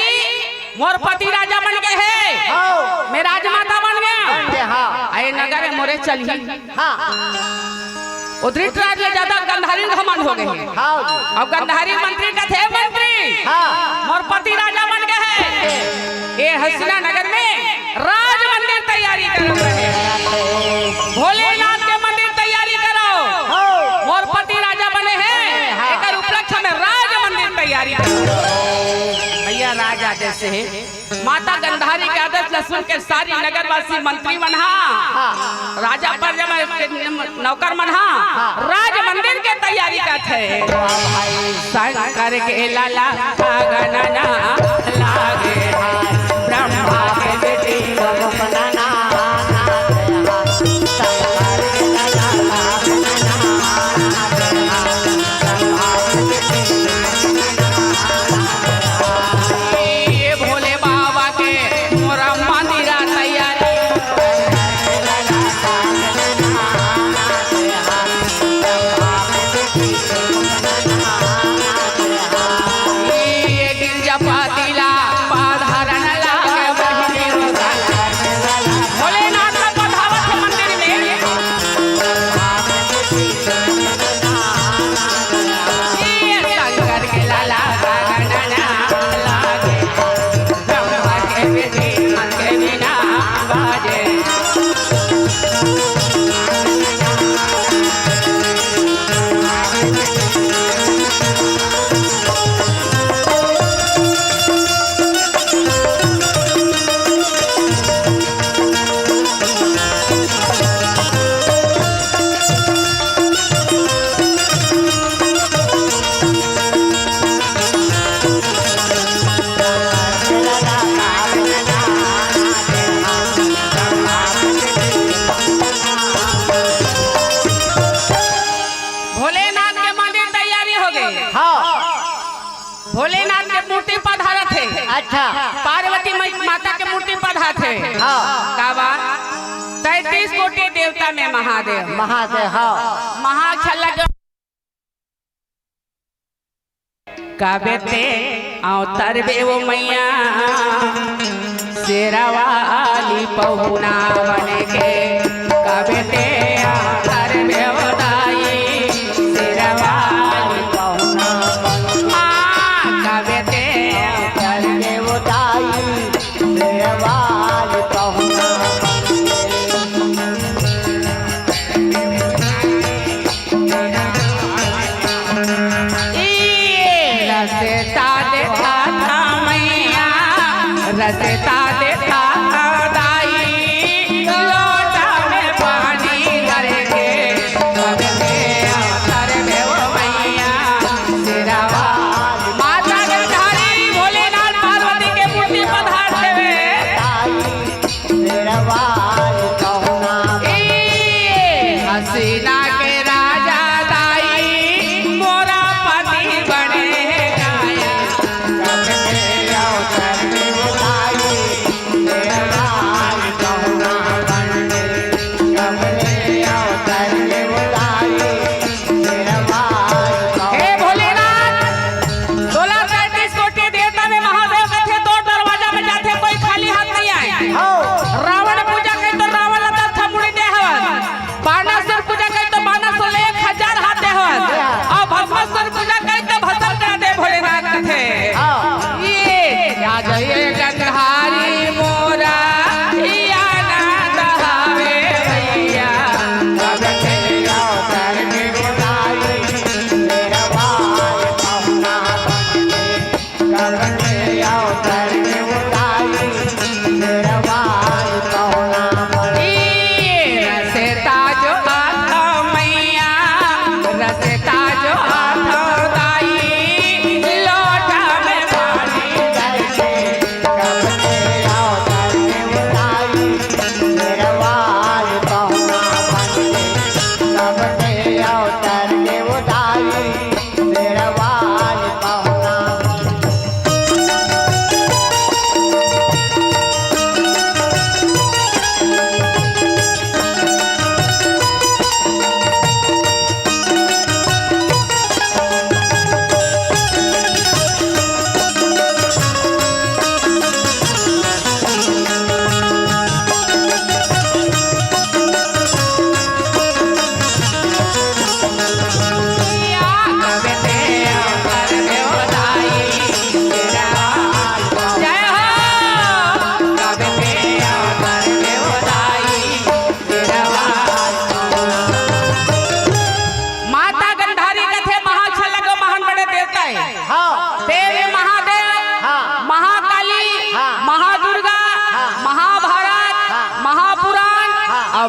"मोर पति राजा बन गे हे। हाँ। मैं राजमाता बन गे हँव।" बन गे, हाँ। अरे नगर में मोरे चलही। हाँ। ओ धृतराज ले जादा गंधारी घमंड हो गे हे। हाँ जी। अउ गंधारी मंत्री कथे, "मंत्री, हाँ। मोर पति राजा बन गे हे। ए हसीना नगर में राज मंदिर तैयारी करो। भोलेनाथ के मंदिर तैयारी करो। हाँ। मोर पति राजा बने हे, हाँ। एकर उपलक्ष्य में राज मंदिर तैयारी करो।" भैया राज आदेश हे। माता गंधारी के आदेश ल सुन के सारी नगरवासी मंत्री मन हा, हाँ। राजा प्रजा मन, नौकर मन हा, हाँ। राज मंदिर के तैयारी करथे। शंकर के लाला गगन ना लागे, ब्रह्मा के बेटी ये भोले बाबा के मोरा मंदिरा तैयारी। ये गिरजा पातीला पाधारन लागे बहिनी। भोलेनाथ का पधावत है मंदिर में। शंकर के लाला गगन ना लागे, ब्रह्मा के बेटी मन के बिना बाजे। भोलेनाथ के मंदिर तैयारी हो गे। हाँ। भोलेनाथ के मूर्ति पधारत हे। अच्छा। पार्वती मई-, माता के मूर्ति पधारत हे। हाँ। का बात? तैंतीस कोटि देवता में महादेव। महादेव, हाँ। महाछल्ला जो काबे ते अवतरबे ओ मैया, शेरा वाली पहुना बन के। काबे ते अवतरबे ओ दाई, शेरा वाली पहुना बन के। हाँ, काबे ते अवतरबे ओ दाई, शेरा वाली पहुना बन के। रस्ता देखाथा मैया, रस्ता देखाथा दाई, लोटा में पानी धर के, कब से अवतरबे ओ मैया, शेरा वाली। माता गंधारी भोलेनाथ पार्वती के मूर्ति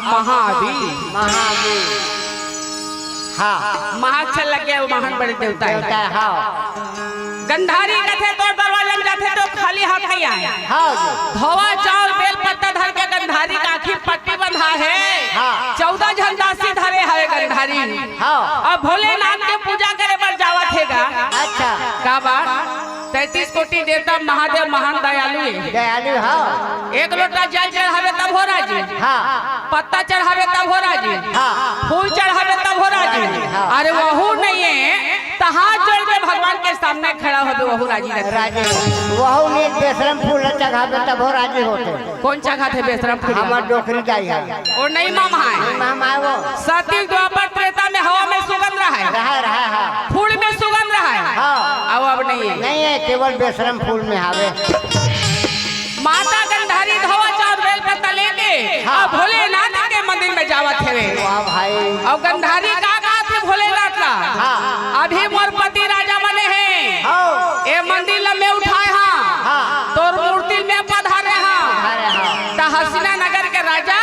महावीर। महावीर। हाँ। महाक्षर लग गया, वो महान बड़े देवता है। देवता है, हाँ। गंधारी कथे तोर दरवाजा में जाथे तो खाली हाथ नहीं आए। हाँ जी। धोवा चाउर बेल पत्ता धर के गंधारी का आँखी पट्टी बंधा है। हाँ। चौदह झन दासी धरे हवे गंधारी। हाँ। अब भोलेनाथ के पूजा करे बर जावत हे गा। अच्छा। का बात? तैंतीस कोटि देवता महादेव महान दयालु हे। दयालु, हाँ। एक लोटा जल चढ़ावे तब हो राजी। हाँ। पत्ता चढ़ावे तब हो राजी। हाँ। फूल चढ़ावे तब हो राजी। हाँ। अरे वहू नहीं है, तो हाथ जोड़ के भगवान के सामने खड़ा होबे, वहू राजी रहथे। राजी। वहू नहीं, बेशरम फूल चढ़ावे तब हो राजी होथे। कौन चढ़ाथे बेशरम फूल? हमर डोकरी दाई है। ओ नहीं मामा है। नहीं मामा है वो। सती द्वापर त्रेता में हवा में सुगंध रहा है। रहा, रहा, हाँ। फूल में सुगंध रहा है। हाँ। अब, अब नहीं है। नहीं है, केवल बेशरम फूल में हावे। माता गंधारी धोवा चाउर बेल पत्ता लेके हाँ। अब भोलेनाथ के मंदिर में जावत हवे। वाह भाई। और गंधारी का कहत हे भोलेनाथ ला? हाँ। अभी मोर पति राजा बने हे। हाँ। ए मंदिर ला मैं उठाए हाँ। हाँ। तोर मूर्ति में पधारे हाँ। पधारे हाँ। त हसीना नगर के राजा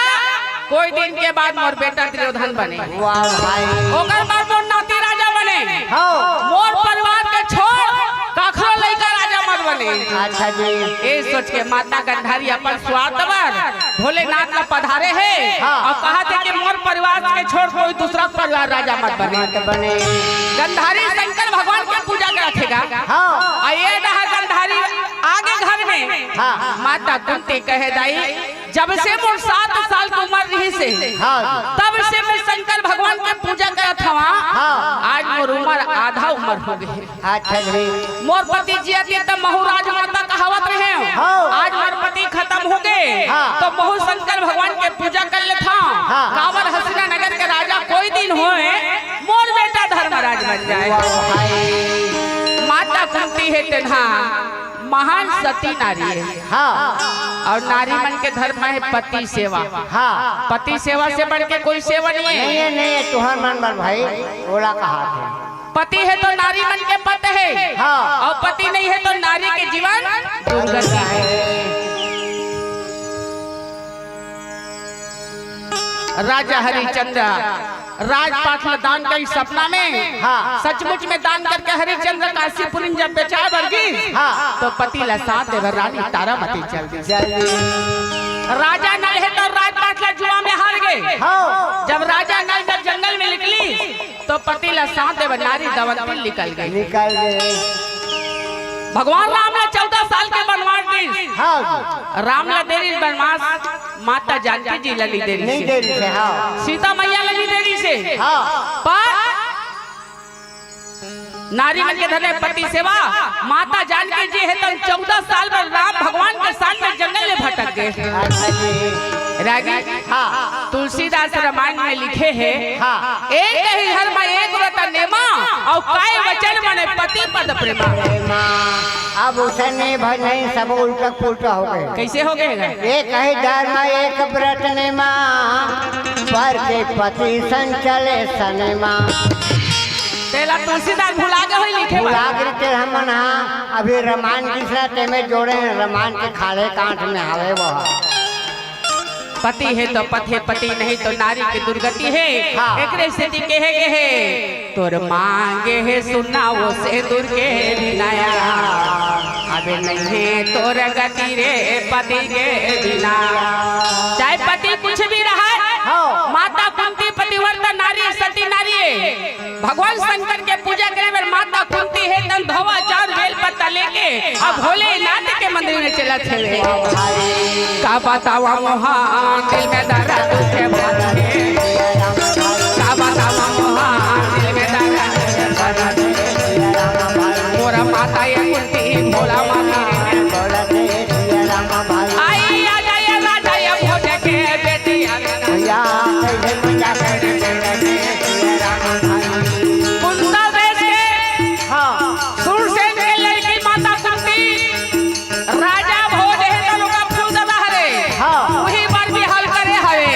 कोई दिन के बाद मोर बेटा दुर्योधन बने। वाह भाई। ओकर बाद मोर नाती राजा बने। हाँ। मोर परिवार के छोड़ कखरो लइका राजा मत बने। अच्छा जी। ए सोच के माता गंधारी अपन स्वार्थ बर भोलेनाथ ला पधारे हे हाँ। और कहत हे कि मोर परिवार के छोड़ कोई दूसरा परिवार राजा मत बने। मत बने। गंधारी शंकर भगवान के पूजा करत हे गा। हाँ। और ये डहर गंधारी आगे घर में हाँ। माता कुंती कहे दाई जब से मोर सात साल के उमर रहिस हे, हाँ। तब से मैं शंकर भगवान के पूजा करत हवा। हाँ। आज मोर उमर आधा उमर हो गे। अच्छा जी। मोर पति जियत हे त महू राजमाता कहावत रहे। हाँ। आज मोर पति खतम हो गे, हाँ। त महू शंकर भगवान के पूजा कर लेथव। हाँ। काबर हसीना नगर के राजा कोई दिन होय, मोर बेटा धर्मराज बन जाए। वाह भाई। माता कुंती हे तेन हा महान सती नारी हे। हाँ। और नारी मन के धर्म हे पति सेवा। हाँ। पति सेवा से बढ़ के कोई सेवा नहीं हे। नहीं हे, नहीं हे, तुहर मन बर भाई, ओला कहा थे। पति हे तो नारी मन के पत हे। हाँ। और पति नहीं हे तो नारी के जीवन दुर्गति हे। राजा हरिश्चंद्र राजपाट ला दान करिस सपना में। हाँ। सचमुच में दान करके हरिश्चंद्र काशीपुरी में जब बेचाय बर गिस, हाँ। तो पति ला साथ देबर रानी तारामती चल दिस। चल दिस। राजा नल हे तो राजपाट ला जुआ में हार गे। हाँ। जब राजा नल जब जंगल में निकलिस, तो पति ला साथ देबर नारी दमंती निकल गे। निकल गे। भगवान राम ला चौदह साल के बनवास दिस। हाँ जी। राम ला दे दिस बनवास, माता जानकी जी ला नइ दे रिहिस हे। नइ दे रिहिस हे, हाँ। सीता मैया ला नइ दे रिहिस हे। हाँ। पर नारी मन के धर्म हे पति सेवा, माता जानकी जी हे त चौदह साल बर राम भगवान के साथ में जंगल में भटक गे। अच्छा जी। रागी, हाँ। तुलसीदास रामायण में लिखे हे, हाँ। एक ही घर में एक व्रत नेमा, और काय वचन माने पति पद प्रेमा। प्रेमा। अब उसे नहीं भाई, नहीं, सब उल्टा पुल्टा हो गे। कैसे हो गे हे? एक ही धर्म एक व्रत नेमा, पर के पति संचले सनेमा। तेला तुलसीदास भुला गे होही लिखे बर। भुला गे तेला हमन हा, अभी रामायण किसना तेमे जोड़े, रामायण के खाड़े कांठ में हावे वो। पति हे तो पथ हे, पति नहीं तो नारी के दुर्गति हे। हाँ। एकरे सेती कहे गे हे, तोर मांगे हे सुना वो सेंदुर के बिना। अबे नहीं हे तोर गति रे पति के बिना। चाहे पति कुछ भी रहा, हाँ। माता कुंती पतिव्रता नारी, सती नारी हे। भगवान शंकर के पूजा करे बर माता कुंती हे, तन धोवा चाउर बेल पत्ता लेके अब भोलेनाथ के मंदिर में चलत हे। का बतावा मोहा दिल में दर्द के भर दे, का बतावा मोहा दिल में दर्द के भर दे। मोर माता ये कुंती भोला माता रे। आई आ जाए राजा ये भोज के बेटी आ गया। कुंता देश के हाँ। सुरसेन के लड़की माता कुंती राजा भोज हे तनु का फूल ददा हरे। हाँ। वही बार भी हल करे हवे।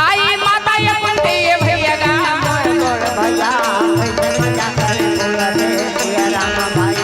आई माता ये कुंती ये भैया गा। भैया, भैया, भैया, भैया, राम भाई।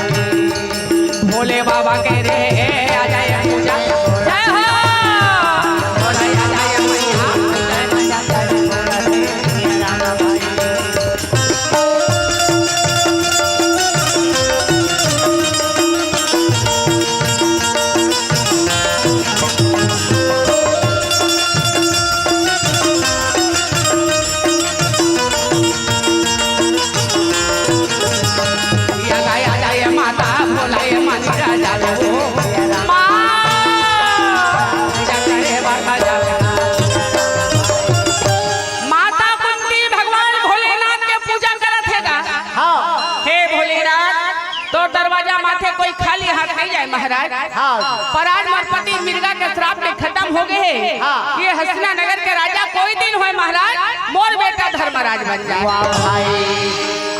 महाराज, हाँ। पर आज मोर पति मृगा के श्राप में खतम हो गे हे। हाँ। ये हसीना नगर के राजा कोई दिन होय महाराज, मोर बेटा धर्मराज बन जाय। वाह भाई।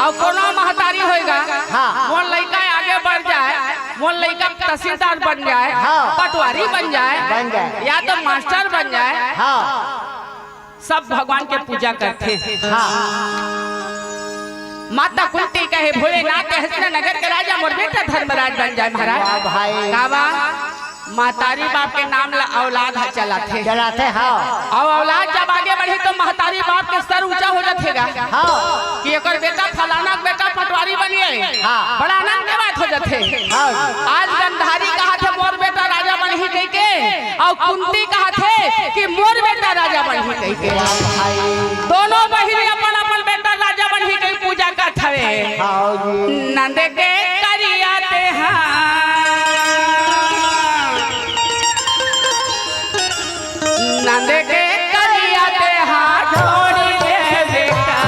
अउ कोनो महतारी होय गा, हाँ। मोर लइका आगे बढ़ जाय, मोर लइका तहसीलदार बन जाय, हाँ। पटवारी बन जाय, बन जाय। या तो मास्टर बन जाय, हाँ। सब भगवान के पूजा करथे। हाँ। माता कुंती कहे, "भोलेनाथ, हसीना नगर के राजा मोर बेटा धर्मराज बन जाय महाराज।" वाह भाई। का बा? महतारी बाप के नाम ला औलाद ह चलाथे। चलाथे, हाँ। अउ औलाद जब आगे बढ़े तो महतारी बाप के सर ऊंचा हो जाथे गा। हाँ। कि एकर बेटा फलाना के बेटा पटवारी बन गे। हाँ। बड़ा आनंद के बात हो जाथे। हाँ। आज गंधारी कहाथे, "मोर बेटा राजा बनही," कहिके, अउ कुंती कहाथे कि मोर बेटा राजा बनही कहिके। वाह भाई। दोनों बहिनी अपन अपन बेटा राजा बनही कहि पूजा करत हवे। हाँ जी। नंद के करिया तेहा, नंद के करिया तेहा छोड़ी देबे का,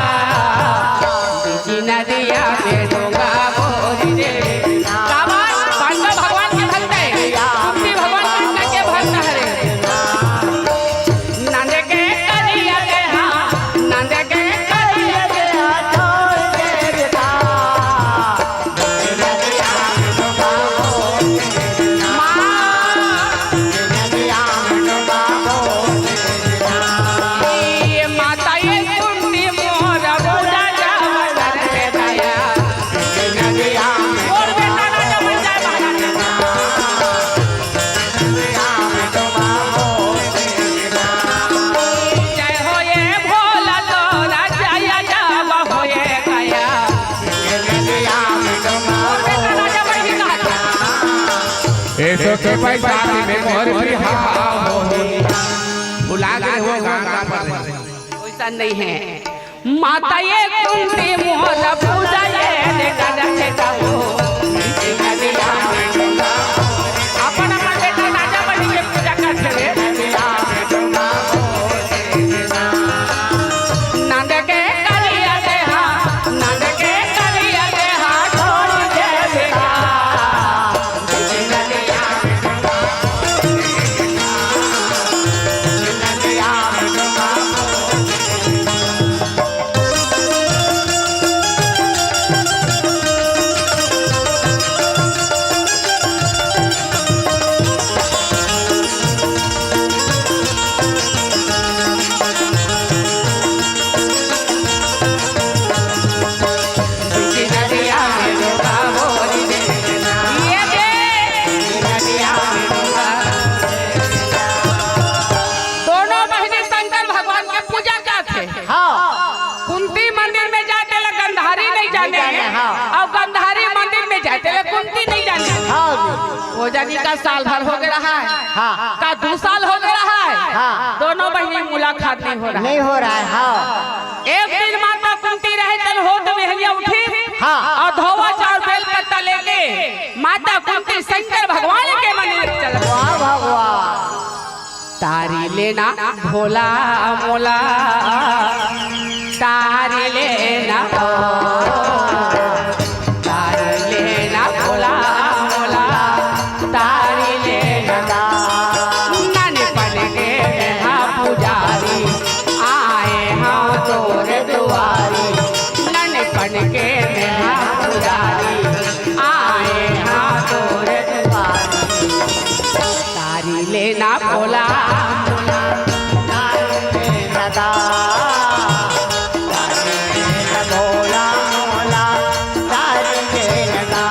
बीच नदिया में डोंगा बोरी देबे का। का बात? पांडव भगवान के भक्त हे, कुंती भगवान कृष्ण के भक्त हरे। नंद के करिया तेहा, नंद के करिया तेहा छोड़ी देबे का। एसो के पैसा में मोर बिहाव होही। भुला गए हो गाना पर। वैसा नहीं है। माता ये कुंती मोर पूजा ये देखा जाके जाओ। अपन अपन बेटा राजा बनी के पूजा करते हुए। नंद के करिया तेहा, नंद के करिया तेहा छोड़ी देबे का। दोनों बहिनी शंकर भगवान के पूजा करथे। हाँ। कुंती मंदिर में जाय तेला गंधारी नहीं जाने, नहीं जाने, हाँ। अउ गंधारी मंदिर में जाय तेला कुंती नहीं जाने। हाँ जी। वो जानी का साल भर हो गे रहा हे, हाँ। का दू साल हो गे रहा हे, हाँ। दोनों बहिनी मुलाकात नहीं हो रहा हे। नहीं हो रहा हे, हाँ। एक दिन माता कुंती रहे तन होत महलिया उठी, हाँ। अउ धोवा चाउर बेल पत्ता लेके माता कुंती शंकर भगवान के मंदिर चल। वाह भगवान। तारी लेना भोला मोला, तारी लेना ओ, तारी लेना भोला मोला, तारी लेना। नानपन के मेहा पुजारी, आए हाँ तोरे दुआरी। नानपन के मेहा पुजारी, आए हाँ तोरे दुआरी। तारी लेना भोला मोला, तारी लेना दा, तारी लेना भोला मोला, तारी लेना दा।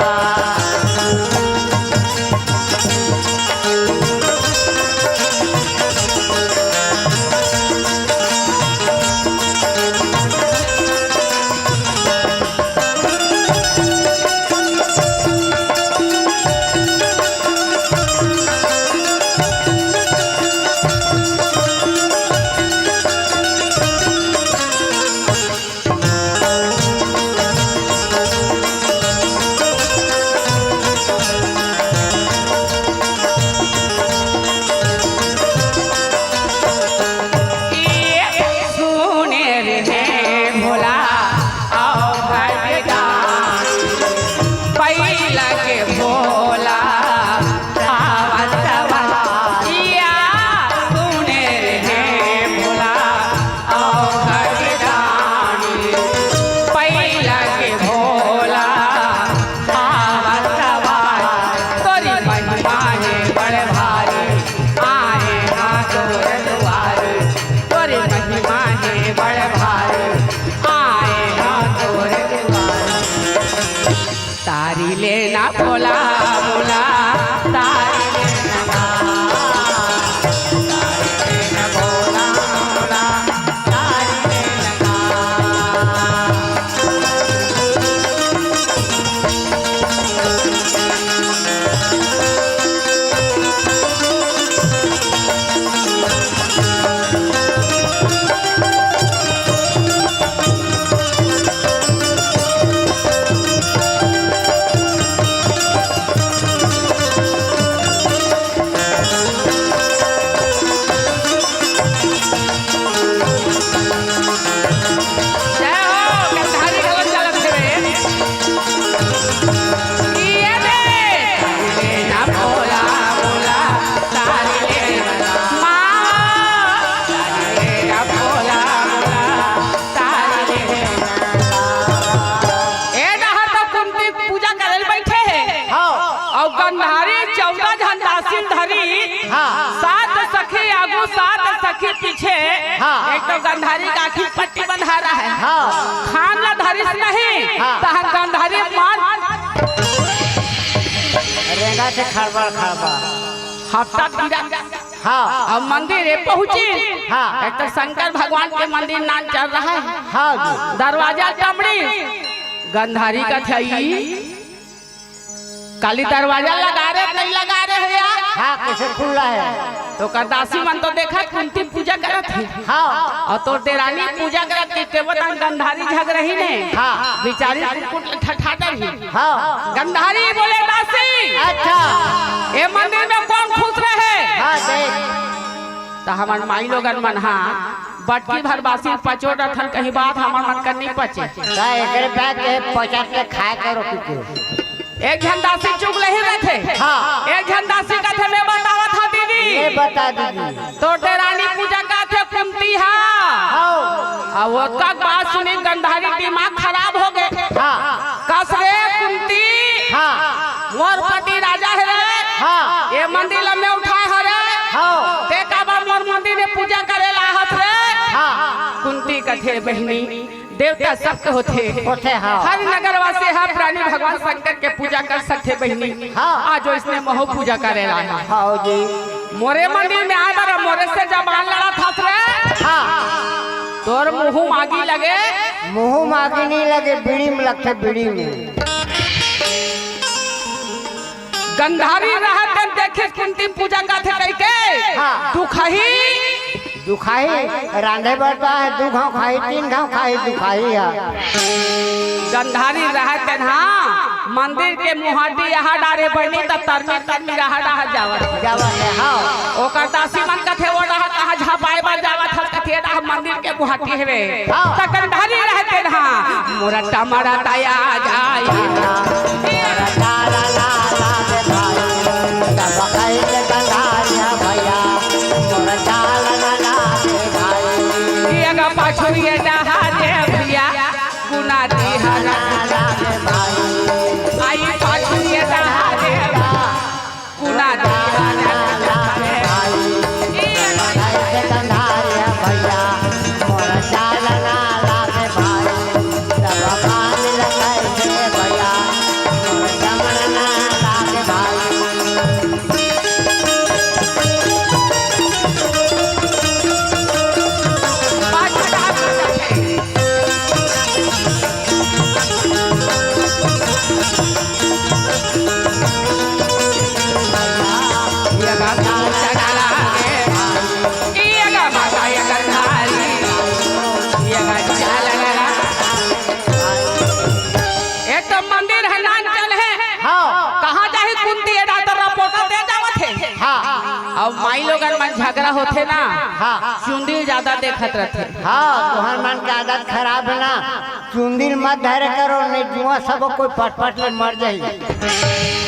तकी पीछे हाँ। एक तो गंधारी का आँखी पट्टी बंधा रहा है। हाँ। खान ला धरिस नहीं, हाँ। तहन गंधारी मार रेंगा से खड़बड़ खड़बड़। हफ्ता गिरा। हाँ। अब मंदिर ए पहुँची। हाँ। एक तो शंकर भगवान के मंदिर नान चल रहा है। हाँ जी। दरवाजा टमड़ी। गंधारी कथे ई काली दरवाजा लगा रहे, नहीं लगा रहे हो यार? हाँ, कैसे खुला है? तो ओकर दासी मन तो देखत कुंती पूजा करत हे। हाँ। अउ तोर देरानी पूजा करत हे, ते बता गंधारी झगरही ने। हाँ। बिचारी कुटकुट ठठा डरही। हाँ। गंधारी बोले, "दासी, अच्छा। ए मंदिर में कौन खुश रहे?" हाँ, देख। त हमर माई लोगन मन हा बटकी भर बासी पचो डरथन, कहीं बात हमर मन कर नहीं पचे। त एकरे बाद के पचत के खाए करो पी के। एक झन दासी चुगलही रथे। हाँ। एक झन दासी कथे, "मैं बतावत हूँ दीदी।" ये बता दीदी। तोर देरानी पूजा करथे कुंती हा। हाँ। अब ओतका बात सुनी गंधारी दिमाग खराब हो गे। हाँ। कस रे कुंती। हाँ। मोर पति राजा हे रे। हाँ। ये मंदिर ला मैं उठाए हरे। हाँ। ते काबर मोर मंदिर में पूजा करे ला आहत रे? हाँ। कुंती कथे, बहिनी, देवता सबके होथे। होथे, हाँ। हर नगर वासी हा प्राणी भगवान शंकर के पूजा कर सकथे बहिनी। हाँ। आज ओइसने महू पूजा करे ला। हाँ जी। मोरे मंदिर में आए बर मोरे से जबान लड़त हस रे। हाँ। तोर मुहूँ मागी लगे। मुहूँ मागी नहीं लगे, बीड़ी में लगथे, बीड़ी में। गंधारी रहत तेन देखिस कुंती पूजा करथे कहिके। हाँ। दुखही। दुखही, रांधे बर तो आहे, दू घांव खाही, तीन घांव खाही, दुखही हा। गंधारी रहत तेन हा, मंदिर के मुहाटी यहाँ डारे बनी त तरनी तरनी रहा डाहर जावत। जावत हे, हाँ। ओकर दासी मन कथे, "वो डाहर कहाँ झपाए बर जावत हस?" कथे, "ये डाहर मंदिर के मुहाटी हवे।" हाँ। त गंधारी रहत तेन हा, मोरा टमरा दया जाई। ये गा पाछू ये डहारे भैया, गुना दिहरा। आई पाछू ये डहारे भैया, गुना दिहरा। एक तो मंदिर हे, नान चल हे। हाँ। कहाँ जाही कुंती, ये डहार तो रपोटा दे जावत हे। हाँ। अब माई लोगन मन झगड़ा होथे ना, हाँ। चुंदी ज्यादा देखत रथे। हाँ, तुहर मन के आदत खराब हे ना, चुंदी ल मत धरे करो, नहीं जुआ सब कोई पटपट ले मर जाही।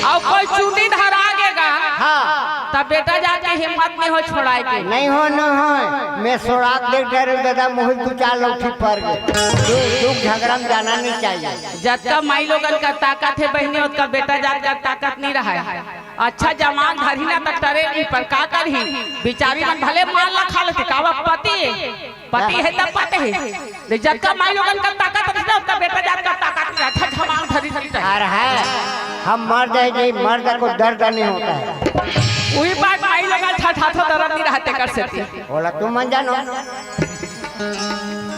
अउ कोई चुंदी धरा गे गा, हाँ। तब बेटा जात के हिम्मत नहीं हो छोड़ाए के। नहीं हो, नहीं हो, मैं सोड़ात देख डरे दादा, मुहिल दू चार लौठी पर गे। दुख, दुख झगड़ा में जाना नहीं चाहिए। जतका माई लोगन का ताकत हे बहिनी, ओतका बेटा जात का ताकत नहीं रहा हे। अच्छा जमाक धरही ना त टरे नहीं, पर का करही? बिचारी मन भले मार ला खा लेथे, काबर पति, पति हे त पति हे। ले जतका माई लोगन का ताकत रहिथे, ओतका बेटा जात का ताकत नहीं। अच्छा जमाक धरी धरी रहे। अरे है, हम मर जाए जी, मर्द को दर्द नहीं होता है। उही बात माई लोगन ठठाथो दर्द नहीं रहते कर सकती। बोला तू मन जानो।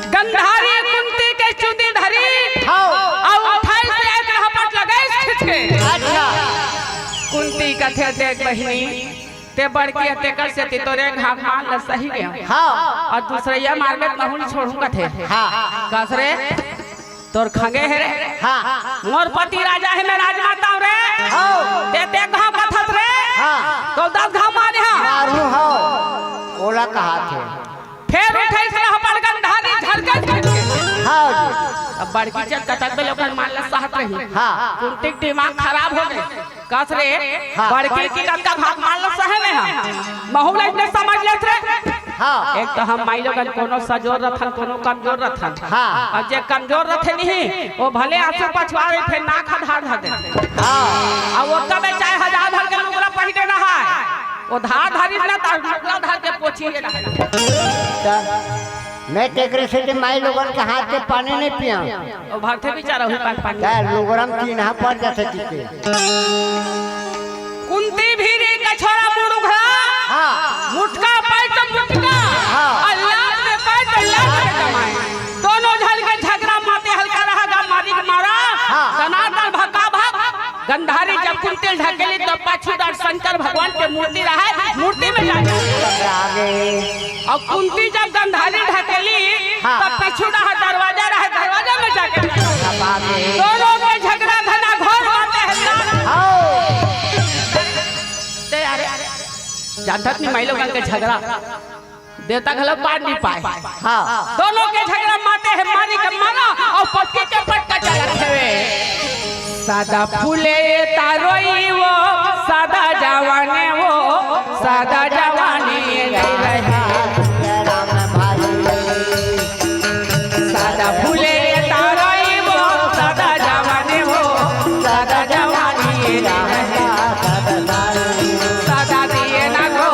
गंधारी कुंती के चुंदी धरी। हाँ। अउ उठाई से एक रहपट लगाइस खींच के। अच्छा। कुंती कथे, "देख बहिनी, ते बड़की हे, तेकर सेती तोरे घाघ माल ल सही गेंव। हाँ। अउ दूसरइया मार में महूँ ल छोड़हूँ," कथे। हाँ। कस रे, तोर खंगे हे रे। हाँ। मोर पति राजा हे, मैं राजमाता हूँ रे। हाँ। ते, ते घाव कथस रे। हाँ। तो दस घाव मारे हा। मारू हो। ओला कहाथे। फेर उठे से अपन गंधारी झरके झरके। हाँ जी। अब बड़की चल कतक बेले ओकर माल ला सहत रही। हाँ। कुंती के दिमाग खराब हो गे। कस रे, हाँ। बड़की के कतका भाग माल ला सहे में हा। महू ला अइसने समझ लेत रे। हाँ। एक तो हम माई लोगन कोनो सजोर रथन, कोनो कमजोर रथन। हाँ। अउ जे कमजोर रथे नहीं, वो भले आंसू पछुआ रही, फेर नाक हा धार धर देथे। हाँ। अउ ओतका में चाहे हजार भर के लुगरा पहिरे रहा है, वो धार धरिस ना, त लुगरा धर के पोछ कोठिए रहय। त मैं तेकरे सेती माई लोगन के हाथ के पानी नहीं पिया। ओ भरथे बेचारा हुई पान पानी। का लोगरम चिन्हा पड़ जाथे कि के। कुंती भीरी कछोरा मुड़ुघा। हाँ। मुटका पाए तो मुटका। हाँ। और लात में पाए तो लात में कमाए। दोनों झन के झगरा माते हल्का रहा गा मारी के मारा। हाँ। दनादन भका भक। गंधारी जब कुंती ल ढकेली तो पाछू डार शंकर भगवान के मूर्ति रहय, मूर्ति में जाके। आगे। और कुंती जब गंधारी ढकेली, हाँ। तब पीछू डहा दरवाजा रहे, दरवाजा में जाके। अब आगे। दोनों के झगड़ा घना घोर बाटे है ना। हाँ। दे अरे, जानत नहीं माई लोगन के झगड़ा, देवता घलो पार नहीं पाए। हाँ। दोनों के झगड़ा माते है मारी के मारा और पटकी के पटका चलत हवे। सादा फूले तारोई वो, सादा जवाने वो, सादा जवानी नहीं रहे। सादा फूले तारोई वो, सादा जवाने वो, सादा जवानी नहीं रहे। सादा दिए ना गो,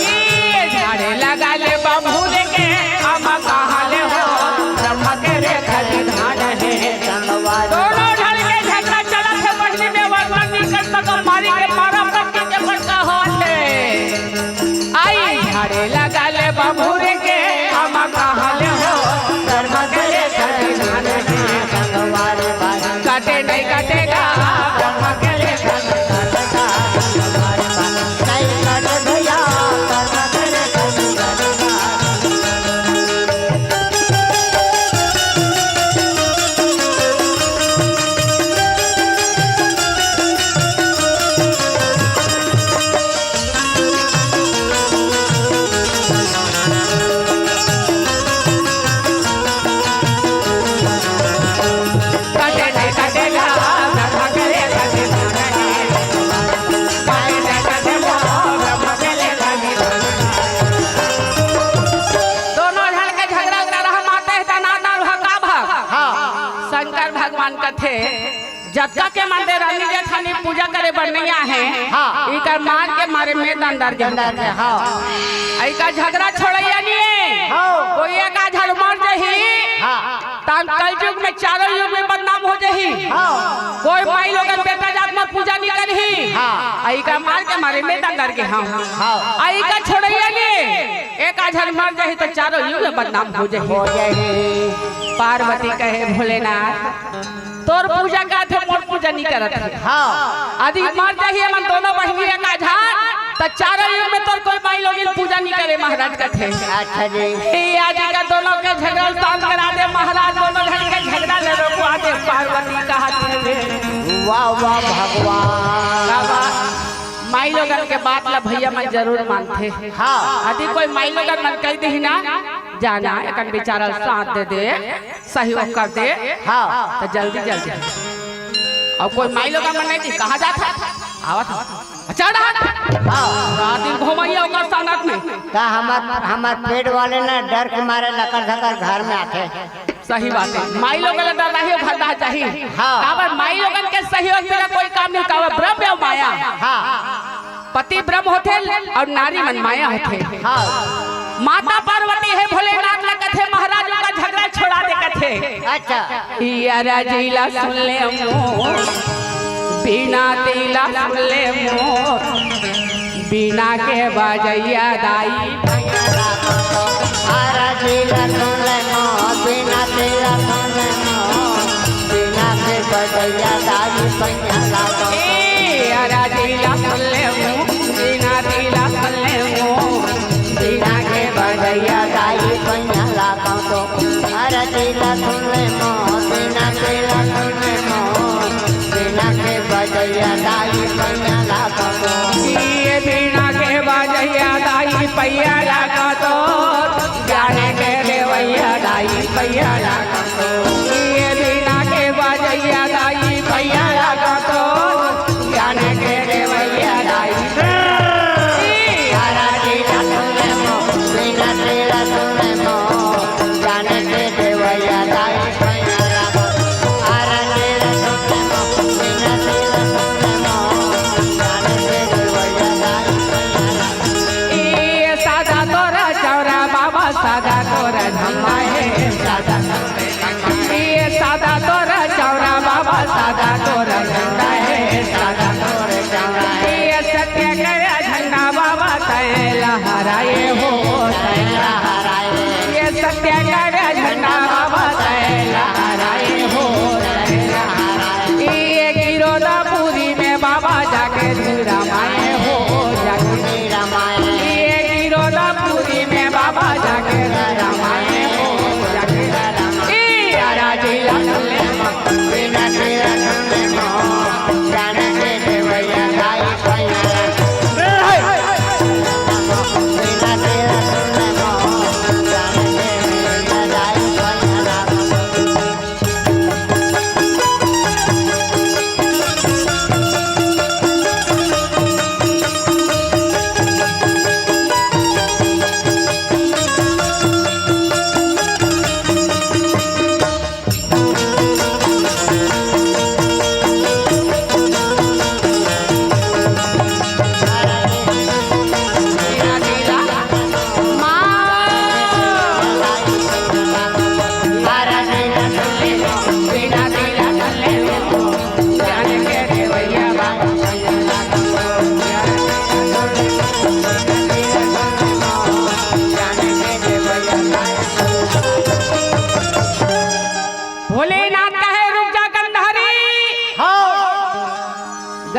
ए झाड़े लगा ले बबूल के, हम कहाँ ले हो, ब्रह्म के रे खलिहान है। दोनों झन के झगड़ा चलत है, बहिनी में वर्णन नहीं कर सको, मारी के मारा पटकी के पटका होत है। आई झाड़े लगा ले बबूल के, हम कहाँ ले हो, ब्रह्म के रे खलिहान है। कटे नहीं कटेगा। दोनों झन के झगड़ा उगड़ा रहा, माता है तना दान भा का भा। हाँ। शंकर भगवान कथे, जतका के मन दे रानी जेठानी पूजा करे बर नहीं आहे, हाँ। इकर मार के मारे में दंदर के दंदर के, हाँ। इकर झगड़ा छोड़ैया नहीं है। हाँ। कोई एक आध झन मर जही, हाँ। तान कलयुग में चारों युग में बदनाम हो जही। हाँ। कोई माई लोगन बेटा जात में पूजा नहीं करही। हाँ। आ इका मार के मारे में दंदर के हाँ। हाँ। आ इका छोड़ैया नहीं, एक आध झन मर जही तो चारों युग में बदनाम हो जही। हो जही। पार्वती कहे भोलेनाथ, तोर पूजा करत हे, मोर पूजा नहीं करत हे। हाँ। यदि मर जाही हमन दोनों बहिनी एक आध झन, त चारों युग में तोर कोई माई लोगिन पूजा नहीं करे, महाराज कथे। अच्छा जी। ए, आज का दोनों के झगड़ा शांत करा दे, महाराज, दोनों झन के झगड़ा ले रोकवा दे, पार्वती कहत हे। वाह, वाह, भगवान। बाबा, माई लोगन के बात ला भैया मन जरूर मानथे। हाँ। यदि कोई माई लोगन मन कह दही ना, जाना, एकन बेचारा साथ दे दे। सहयोग कर दे। हाँ। तो जल्दी, जल्दी। अब कोई माई लोग मन नहीं जी, कहाँ जात है? आवत है। अच्छा, डांट। हाँ। रात दिन घुमैया ओकर संगत में। का हमार, हमार पेट वाले ना डर के मारे लकर धकर घर में आथे। सही बात है। माई लोग ला डर रही हो, घर ना जाही। हाँ। काबर माई लोगन के सहयोग बिना कोई काम नहीं, काबर ब्रह्म और माया। हाँ। पति ब्रह्म होथे और नारी मन माया होथे। हाँ। माता पार्वती हे भोलेनाथ ला कथे, महाराज ओकर झगड़ा छोड़ा दे कथे। अच्छा। यारा जी ला सुन ले मोर, बीना जी ला सुन ले मोर, बीना के बजैया दाई। यारा जी ला सुन ले मोर, बीना जी ला सुन ले मोर, बीना के बजैया दाई पैया लागो। ए, यारा जी ला सुन ले मो, बीना जी ला सुन ले मो, बीना के बजैया दाई पैया लागो तो। यारा जी ला सुन ले मो, बीना जी ला सुन ले मो, बीना के बजैया दाई पैया लागो तो। ये बीना के बजैया दाई पैया लागो तो, जाने के देवैया दाई पैया लागो तो। ये बीना के बजैया दाई पैया लागो तो, जाने के देवैया दाई। यारा जी ला सुन ले मो, बीना जी ला सुन ले मो, जाने के देवैया दाई।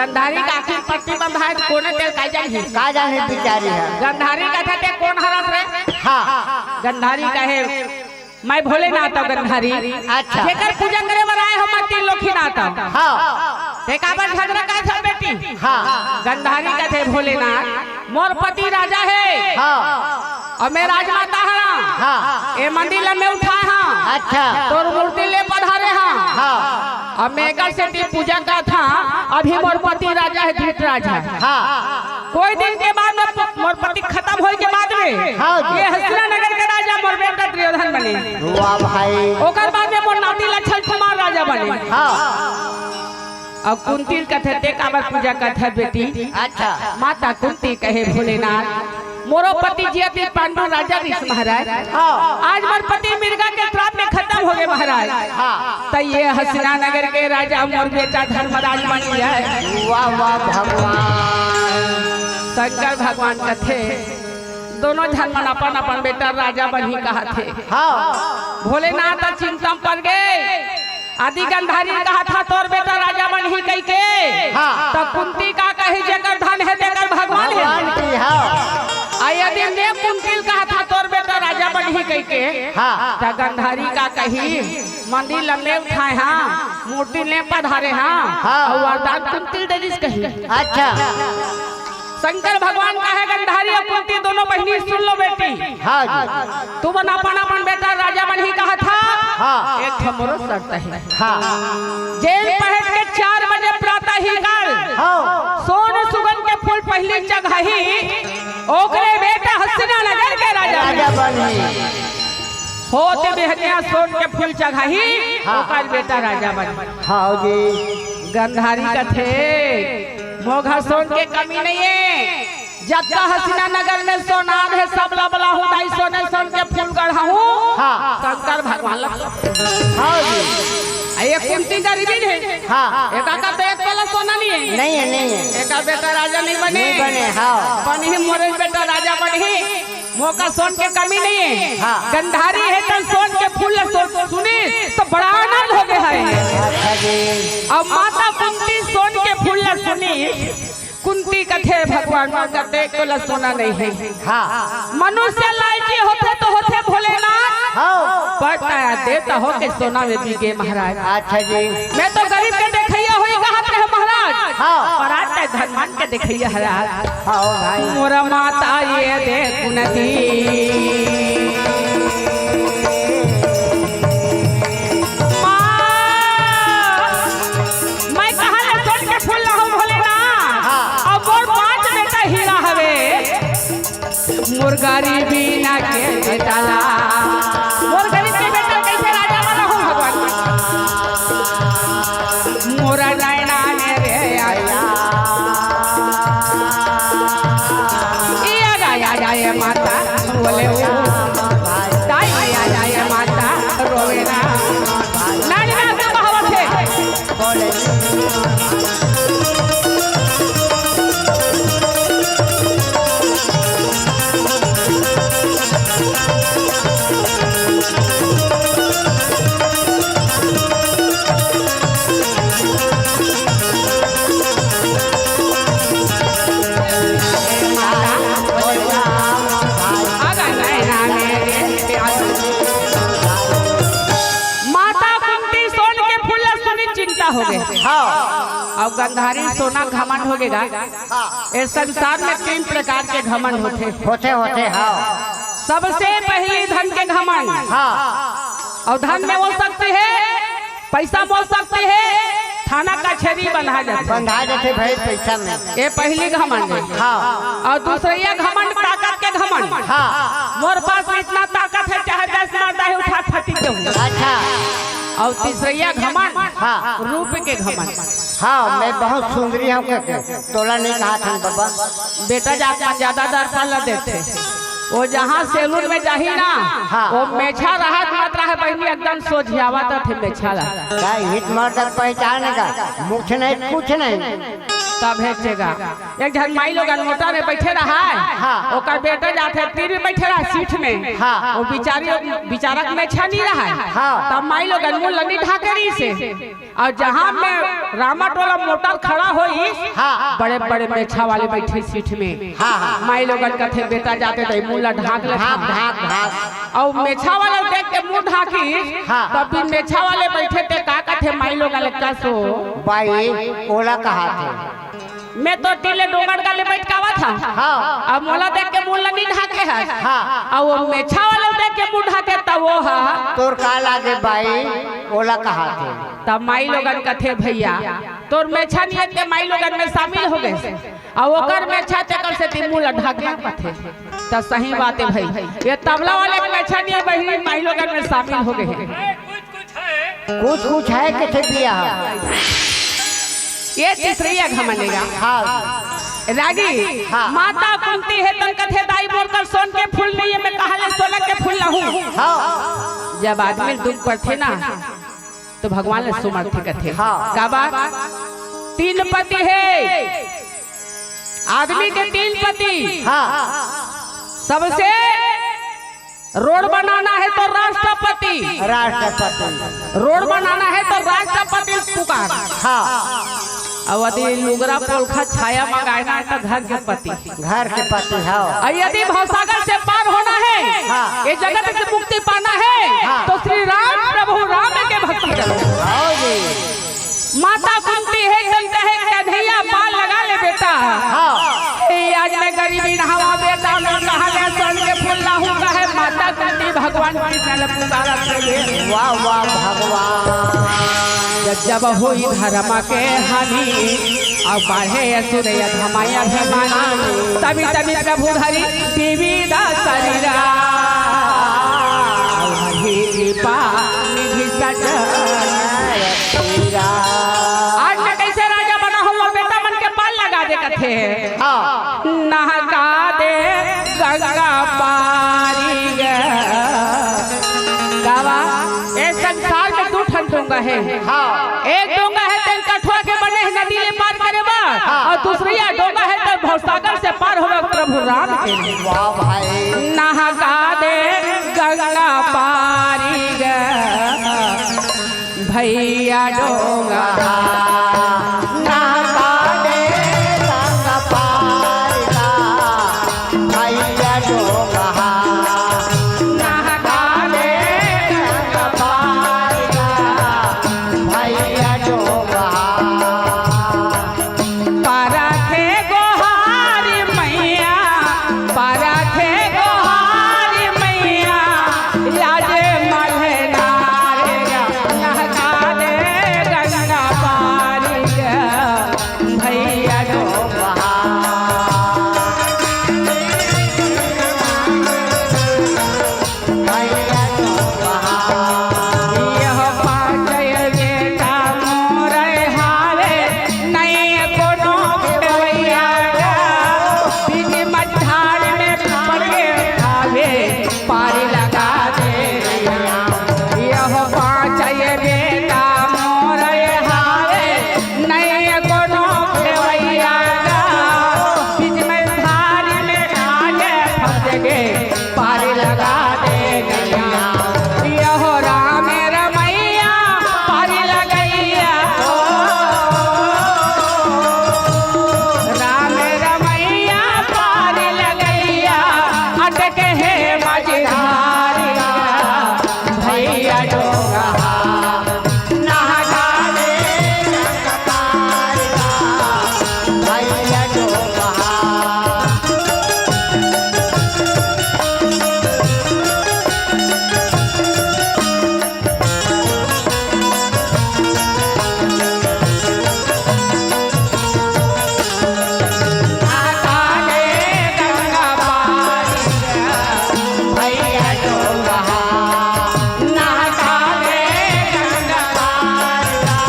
गंधारी का आखिर पट्टी बंधाय त कोने तेल का जानही? का जानही बिचारी ह? गंधारी कथे ते कोन हरस रे? हाँ। गंधारी कहे, मैं भोलेनाथ हंव गंधारी। अच्छा। जेकर पूजा करे बर आय हंव मैं तीन लोखीनाथ हंव। हाँ। ते काबर झगरा करथस बेटी? हाँ। गंधारी कथे भोलेनाथ, मोर पति राजा हे। हाँ। अउ मैं राजमाता हंव। हाँ। ए मंदिर ल मैं उठाय हंव। अच्छा। तोर मूर्ति ले पधारे हंव। हाँ। अउ मैं एकर सेती पूजा करत हंव, अभी मोर पति राजा हे धृतराज ह। हाँ। कोई दिन के बाद में प-, मोर पति खतम होय के बाद में हाँ जी। ए हस्तिना नगर के राजा मोर बेटा दुर्योधन बने। वाह भाई। ओकर बाद में मोर नाती लक्षण कुमार राजा बने। हाँ। अउ कुंती ल कथे, ते काबर पूजा करथस बेटी? अच्छा। माता कुंती कहे, भोलेनाथ, मोरो पति जियत ही पांडु राजा रिहिस महाराज। हाँ। आज मोर पति मृगा के श्राप में खतम होगे महाराज। हाँ। त ए हस्तिना नगर के राजा मोर बेटा धर्मराज बन जाय। वाह, वाह, भगवान। शंकर भगवान कथे, दोनों झन मन अपन अपन बेटा राजा बनही कहत हे। हाँ। भोलेनाथ चिंता म पर गे। आदि गंधारी कहत हे तोर बेटा राजा बनही कहिके। हाँ। त कुंती का कही, जेकर धन हे तेकर भगवान हे। भगवान की, हाँ। अउ यदि मैं कुंती ल कहत हंव तोर बेटा राजा बनही कहिके, हाँ। त गंधारी का कही, मंदिर ल मैं उठाय हंव, मूर्ति ल मैं पधारे हंव, हाँ। अउ वरदान कुंती ल दे दिस कही। अच्छा। शंकर भगवान कहे, गंधारी अउ कुंती दोनों बहिनी सुन लो बेटी। हाँ जी। तुमन अपन अपन बेटा राजा बनही कहत हव। हाँ। एक ठो मोरो शर्त हे। हाँ। जेन पहर के चार बजे प्रातः ही काल हाँ। सोन सुगंध के फूल पहिली चघाही, ओकरे बेटा हस्तिना नगर के राजा राजा बनही। बनही। होते बिहनिया सोन के फूल चघाही, हाँ। ओकर बेटा राजा बनही। हाँ जी। गंधारी कथे, मोर घर सोन के कमी नइ हे, जतका हस्तिना नगर में सोनार हे, सब ला बलाहूं दाई, सोने सोन के फूल गढ़ाहूं। हाँ। शंकर भगवान ला। हाँ जी। अउ ए कुंती गरीबी हे। हाँ। एकर का तो एक तोला सोना नइ हे। नइ हे, नइ हे। एकर बेटा राजा नइ बने। नइ बने, हाँ। बनही मोरे बेटा राजा बनही। मोका सोन के कमी नइ हे। हाँ। गंधारी हे त सोन के फूल ला सो-, सुनिस त बड़ा आनंद होगे हे। अच्छा जी। अउ माता कुंती सोन के फूल ला सुनिस, कुंती कथे, भगवान, मोर करा त एक तोला सोना नइ हे। हाँ। मनुष्य लालची होथे त होथे भोलेनाथ। हाँ। पर तैं देवता होके सोना में बिके महाराज। अच्छा जी। मैं तो गरीब के देखइया हों कहत रहेंव महाराज। हाँ। पर आज तैं धनवान के देखइया हरस। हाँ भाई। मोर माता ए दे कुंती। माँ, मैं कहाँ ले सोन के फूल लाहूं भोलेनाथ? हाँ। अउ मोर पांच बेटा हीरा हवे। मोर गरीबी ना के बेटा ला। मोर गरीब के बेटा कइसे राजा बनाहूं भगवान? मोर नैना में रे आया। ए आया, आया, आया, ए माता, बोले ओ। दाई, आया, आया, ए माता, रोवे ना। नानी ना तो कहावत हे। माता कुंती सोन के फूल ला सुनिस चिंता होगे। हाँ। अउ गंधारी सोना घमंड होगे गा। हाँ। ए संसार में तीन प्रकार के घमंड होथे। होथे, होथे, हाँ। सबसे पहिली धन के घमंड। हाँ। अउ धन में ओ शक्ति हे, पइसा में ओ शक्ति हे, थाना कचहरी बंधा जाथे। बंधा जाथे भाई पइसा में। ए पहिली घमंड हे। हाँ। अउ दूसरइया घमंड ताकत के घमंड। हाँ। मोर पास इतना ताकत हे, चाहे दस मरदा हे उठा के फटिक देहूं। अच्छा। अउ तीसरइया घमंड हाँ। रूप के घमंड। हाँ, मैं बहुत सुंदरी हंव कहिके तोला नइ कहत हन बबा। बेटा जात मन जादा दरपा ला देथे। ओ जहाँ सैलून में जाही ना, हाँ। ओ मेछा रहत मत रहे बहिनी, एकदम सोझियावत रथे मेछा ला। का हित मर्द पहचान का? मुछ नहीं, कुछ नहीं। तब हे चेगा, एक झन माई लोगन मोटर में बइठे रहय। हाँ। ओकर बेटा जात हे, तीर में बइठे रहय सीट में। हाँ। ओ बिचारी, बिचारा के मेछा नइ रहय। हाँ। तब माई लोगन मुंह ल नइ ढाके रहिस हे। अउ जहाँ में रामा टोला मोटर खड़ा होइस, हाँ। बड़े-बड़े मेछा वाले बइठे सीट में। हाँ, हाँ। माई लोगन कथे, "बेटा जात हे त मुंह ल ढाक ले।" ढाक, ढाक, ढाक। अउ मेछा वाले देख के मुंह ढाकिस, हाँ। तब भी मेछा वाले बइठे ते का कथे माई लोगन ल, "कसो बाई, ओला कहाथे।" मैं तो तीर ले डोंगरगढ़ ले बइठ के आवत हंव। हाँ। अब मोला देख के मुंह ल नइ ढाके हस। हाँ। अब ओ मेछा वाला देख के मुंह ढाके त ओ ह। तोर का लागे बाई, ओला कहाथे। तब माई लोगन कथे, "भइया, तोर मेछा नियत के माई लोगन में शामिल हो गे, अउ ओकर मेछा तेकर सेती मुंह ल ढाके कथे।" त सही बात हे भई, ये तबला वाले के मेछा नियत बहिनी माई लोगन में शामिल हो गे हे। कुछ कुछ हे कथे बिया। ये तीसरइया घमंड हे गा। हाँ। रागी, हाँ। माता कुंती हे तब कथे, "दाई मोर कर सोन के फूल नइ हे, मैं कहाँ ले सोना के फूल लाहूँ?" हाँ। जब आदमी ल दुख परथे ना, त भगवान ल सुमरथे कथे। हाँ। काबर? तीन पति हे आदमी के, तीन पति। हाँ। सबसे रोड बनाना हे त राष्ट्रपति। राष्ट्रपति। रोड बनाना हे त राष्ट्रपति पुकार। हाँ। अउ यदि लुगरा पोलखा छाया मंगाना हे त घर के पति। घर के पति, हाँ। अउ यदि भवसागर से पार होना हे, हाँ। ये जगत से मुक्ति पाना हे, हाँ। त श्री राम प्रभु राम के भक्ति करो। हाँ जी। माता कुंती हे तब कहे, "कन्हैया पार लगा ले बेटा।" हाँ। ए, आज मैं गरीबी नहावा बेटा, मैं कहाँ ले सोन के फूल लाहूँ, कहे माता कुंती भगवान कृष्ण ल पुकारत रहिथे। वाह, वाह, भगवान। जब, जब होई धरम के हानि, अउ बाढ़े असुर अधम अभिमानी, तभी तभी प्रभु धरी विविध शरीरा। अउ हरि कृपा निधि सचर तीरा। आज मैं कइसे राजा बना हंव, अउ बेटा मन के पार लगा दे कथे। हाँ। नहका दे गंगा पारी गे। काबर? ए संसार में दू ठन डोंगा हे। हाँ। एक डोंगा हे तेन कठवा के बने हे नदी ले पार करे बर, हाँ। अउ दूसरइया डोंगा हे तेन भवसागर से पार होवे प्रभु राम के। वाह भाई। नहका दे गंगा पारी गे। भइया डोंगा नहका दे गंगा पार गा, भइया डोंगा नहका दे गंगा पार गा, भइया डोंगा। परथे गोहार मइया, परथे गोहार मइया, लाजे मलनार गा, नहका दे गंगा पार गा, भइया डोंगा। यह पाँचय बेटा मोर हावे, नइ कोनो खेवैया गा। बीच मझधार में पड़ गे हावे, पारी लगा दे। यह पाँचय बेटा मोर हावे, नइ कोनो खेवैया गा। बीच मझधार में आके फंस गे, पारी लगा दे गैया। यहो राम रमैया, पारी लगैया। ओ, राम रमैया, पारी लगैया। अटके हे मझधारिया, भइया डोंगा नहका दे गंगा पार गा, भइया डोंगा। नहका दे गंगा पार गा, भइया डोंगा। नहका दे गंगा पार गा,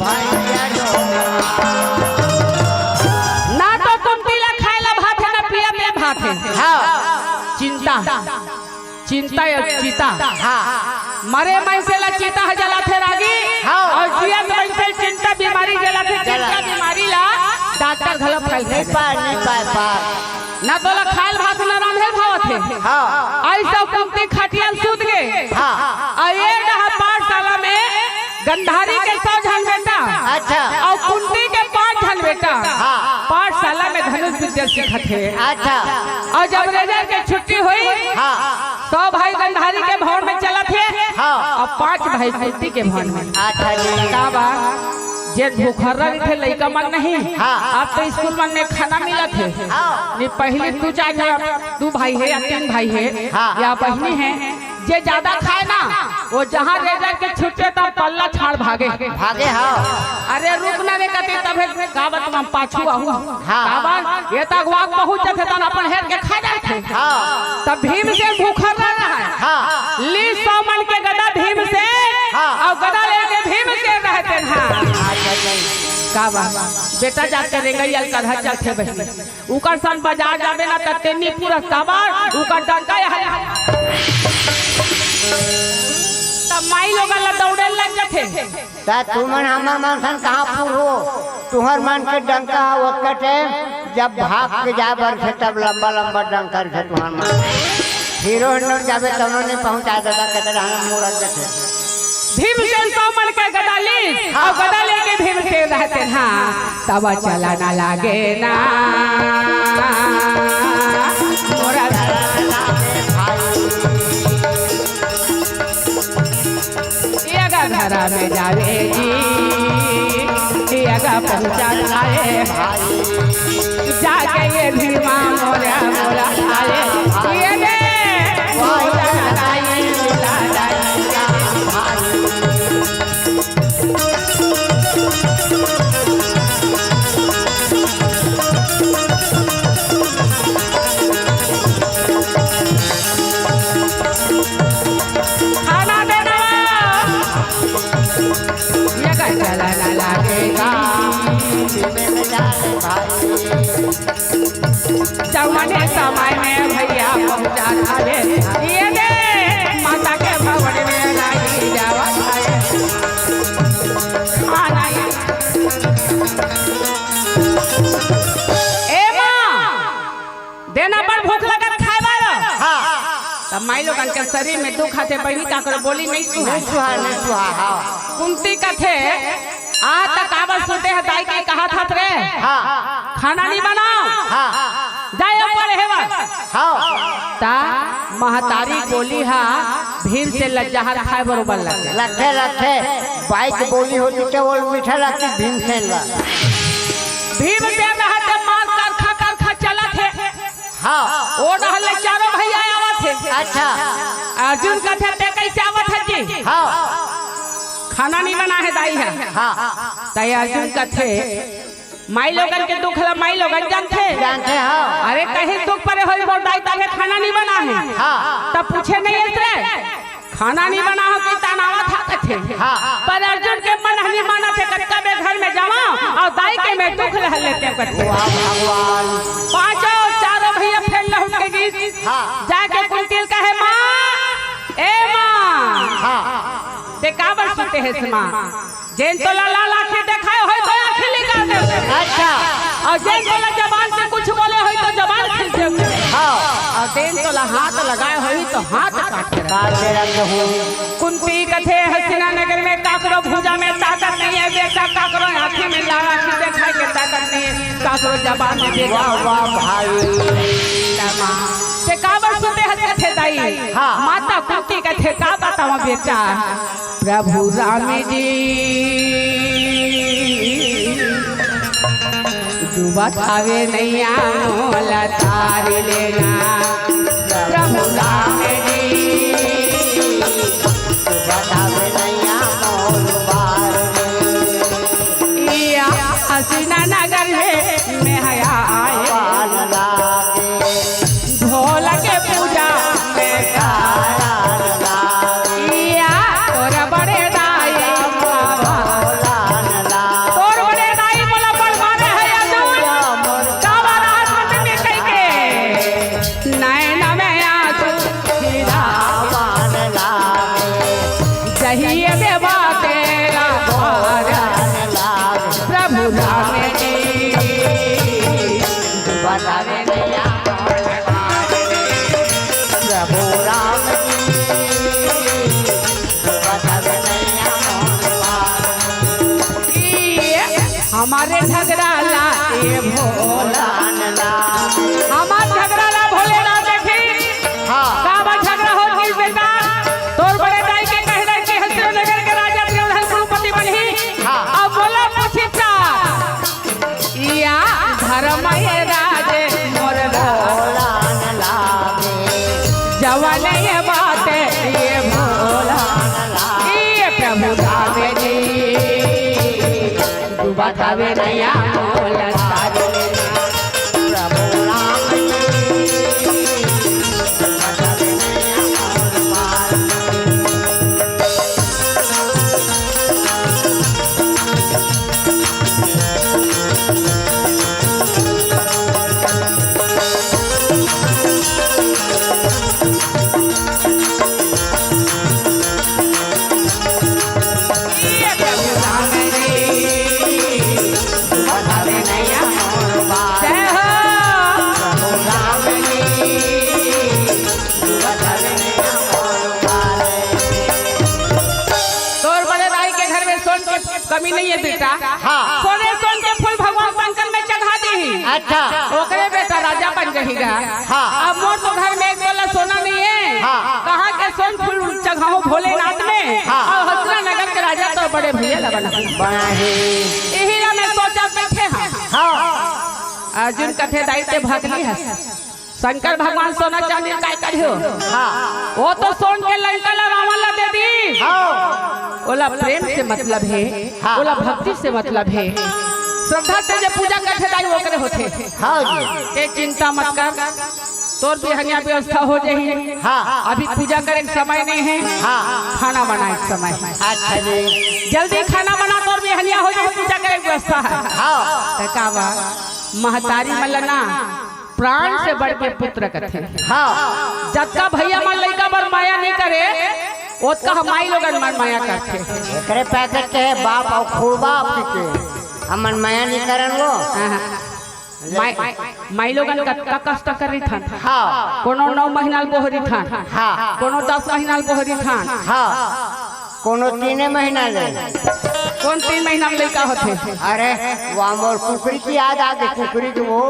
भइया डोंगा। ना तो कुंती ला खाए ला भात हे, ना पियत ले भात हे। हाँ। चिंता, चिंता या चिता। हाँ। मरे मनसे ला चिता ह जलाथे रागी, हाँ। अउ जियत मनसे ला चिंता बीमारी जलाथे, चिंता जला। बीमारी ला पार नहीं पाए पार। ना तोला खायल भात ना रांधे भावत हे। हाँ। अइसे कुंती खटिया ल सूत गे। हाँ। अउ एक डहर पाठशाला में गंधारी के सौ झन बेटा। अच्छा। अउ कुंती के पांच झन बेटा। हाँ। पाठशाला में धनुष विद्या सीखत हे। अच्छा। अउ जब रेजर के छुट्टी होइस, हाँ। सौ भाई गंधारी के भवन में चलत हे। हाँ। अउ पांच भाई कुंती के भवन में। अच्छा जी। का बा? जेन भुखर्रा रहिथे लइका मन नहीं, हाँ। अब तो स्कूल मन में खाना मिलत हे। हाँ। नहीं, पहिली दू चार झन, दू भाई हे या तीन भाई हे, हाँ। या बहिनी हे, जे जादा खाय ना, वो जहाँ रेजर के छुट्टे तब पल्ला छाड़ भागे। भागे, हाँ। अरे रुक ना रे कती, तभे गावत म पाछू आहू। हाँ। काबर? ये तक वाक पहुँच जाथे तन अपन हेर के खा जाथे। हाँ। तब भीमसेन भूखल रहा है। हाँ। ली सौ मन के गदा भीमसेन, हाँ। अउ गदा लेके भीमसेन रहते हैं। अच्छा, अच्छा। का बा? बेटा जाके रेंगई अल करहत चलथे बहिनी। उकर सन बजार जाबे ना त तेनी पूरा काबर, उकर डंका यहाँ। तब माई लोगन ला दौड़े लग जाथे। त तुमन हमर मन सन कहाँ पूरहो? तुहर मन के डंका ओतका टाइम जब भाग के जाए बर थे, तब लंबा लंबा डंका रथे तुहर मन। हीरो हिंडोन जाबे तब नहीं पहुँचाए दादा, कहते रहना मुड़क जाथे। भीमसेन सौ मन के गदा ली, हाँ। अउ गदा लेके भीमसेन रहते हैं, तब चला ना लागे ना। मोरा ये गा घरा में जावे जी, ये गा पहुँचा खाए भाई, जाके ये भीमा मोरा मोरा खाए, ये दे पहुँचा खाए, मोरा खाए। खाना देना। ये का चला ला लागेगा। जमने समय में भैया पहुँचा था रे। ये दे माता के भवन में नहीं जावा था रे। खाना ये ए माँ, देना पर भूख लगत खाए बर। हाँ। तब माई लोगन के शरीर में दुख आथे, बहिनी काकरो बोली नहीं सुहा। नहीं सुहा, नहीं सुहा, हाँ। कुंती कथे, "आ त काबर सुते ह दाई के कहा था रे? हाँ। खाना नहीं बनाओ। हाँ। जाए ऊपर हेवर।" हाँ। ता महतारी बोली हा भीमसेन ल जहर खाए बरोबर लगे। लगथे, लगथे। बाई के बोली होती त वो मीठा लगती भीमसेन ल। भीमसेन रहत मार करखा करखा चलत हे। हाँ। ओ डहर ले चारों भैया आवत हे। अच्छा। अर्जुन कथे, "ते कैसे आवत हे जी?" हाँ। "खाना नहीं बना है दाई हा।" हाँ। तय अर्जुन कथे, माई लोगन के दुख ला माई लोगन जानथे। जानथे, हाँ। अरे कहीं दुख परे होई मोर दाई तभे खाना नहीं बना है। हाँ। तब पूछे नहीं अस रे, खाना नहीं बना हो कि तनावा था कथे। हाँ। पर अर्जुन के मन हनी मानत हे, कतका बे घर में जावा अउ दाई के मैं दुख लह लेते कथे। वाह भगवान। पांचों चारों भैया फेर लहुट के गीस। हाँ। जाके कुंती ल कहे, "माँ, ए माँ, हाँ। ते काबर सुते हे से माँ? जेन तोला लाल आँखी देखाए होई तो आँखी निकाल दे।" अच्छा। अउ जेन तोला जबान से कुछ बोले होई तो जबान खींच दे। हाँ। अउ जेन तोला हाथ लगाए होई तो हाथ काट के रख। काट के रख दे हूँ। कुंती कथे, "हस्तिना नगर में काकरो भुजा में ताकत नहीं है बेटा, काकरो आँखी में लाल आँखी देखाए के ताकत नहीं है, काकरो जबान में दे।" वाह, वाह भाई। ते काबर सुते हस कथे दाई? हाँ। माता कुंती कथे, "का बतावा बेटा, प्रभु राम जी डूबत हवे नैया मोला तार लेना, प्रभु राम जी डूबत हवे नैया मोला तार लेना।" या हस्तिना नगर में मैं हया आए। ढोल के पूजा में या तोर बड़े दाई बाबा। तोर बड़े दाई मोला बलवाने हे आजू। काबर रात में कहिके नैन में आंसू हमारे झगड़ा ला ए भोला। भोलानाथ। हमार झगड़ा ला भोलेनाथ देखी। हाँ। का बा झगड़ा हो कि बेटा? तोर बड़े दाई के कहे रहे कि हसदेव नगर के राजा दुर्योधन कुरुपति बनही। हाँ। अब बोला पूछी का? या धर्म हे राज मोर भोलानाथ। जवन ये बात ये भोला। ये प्रभु धाम जी। बतावे नैया मोल तारे। प्रभु राम जी। तोर बड़े दाई के घर में सोन के कमी नहीं है बेटा। हाँ। सोने सोन के फूल भगवान शंकर में चढ़ा दी। अच्छा। ओकरे बेटा राजा बन जाएगा। हाँ। अब मोर तो घर में एक तोला सोना नहीं है। हाँ। कहाँ के सोन फूल चढ़ाऊं भोलेनाथ में? हाँ। और हसदेव नगर के राजा तो बड़े भैया ला बना। बना है। यही ला मैं सोचा बैठे हैं। हाँ। अर्जुन कथे दाई ते भागली है। शंकर भगवान सोना चांदी काय करियो? हाँ। वो तो सोन के लंका ला रावण ला दे दी। हाँ। ओला प्रेम से मतलब है, हाँ। ओला भक्ति से मतलब है। श्रद्धा से जे पूजा करथे दाई ओकरे होथे। हाँ जी। ते चिंता मत कर, तोर बिहनिया व्यवस्था हो जाही। हाँ। अभी पूजा करे के समय नहीं है। हाँ। खाना बनाए के समय। अच्छा जी। जल्दी खाना बना, तोर बिहनिया हो जाही, पूजा करे के व्यवस्था है। हाँ। त का बा, महतारी मन ला ना प्राण से बढ़ के पुत्र कथे। हाँ। जतका भैया मन लइका बर माया नहीं करे, ओतका हम माई लोगन मन माया करथे। एकरे पैकेट के है बाप और खूबा आपकी के। हमन माया नहीं करन वो। हाँ, हाँ। माई, माई लोगन कतका कष्ट करिथन। हाँ। कोनो नौ महीना ल बोहरिथन। हाँ। कोनो दस महीना ल बोहरिथन। हाँ। कोनो तीने महीना ले। कोन तीन महीना में लइका होथे? अरे, वो मोर कुकरी की याद आ गई, कुकरी की वो।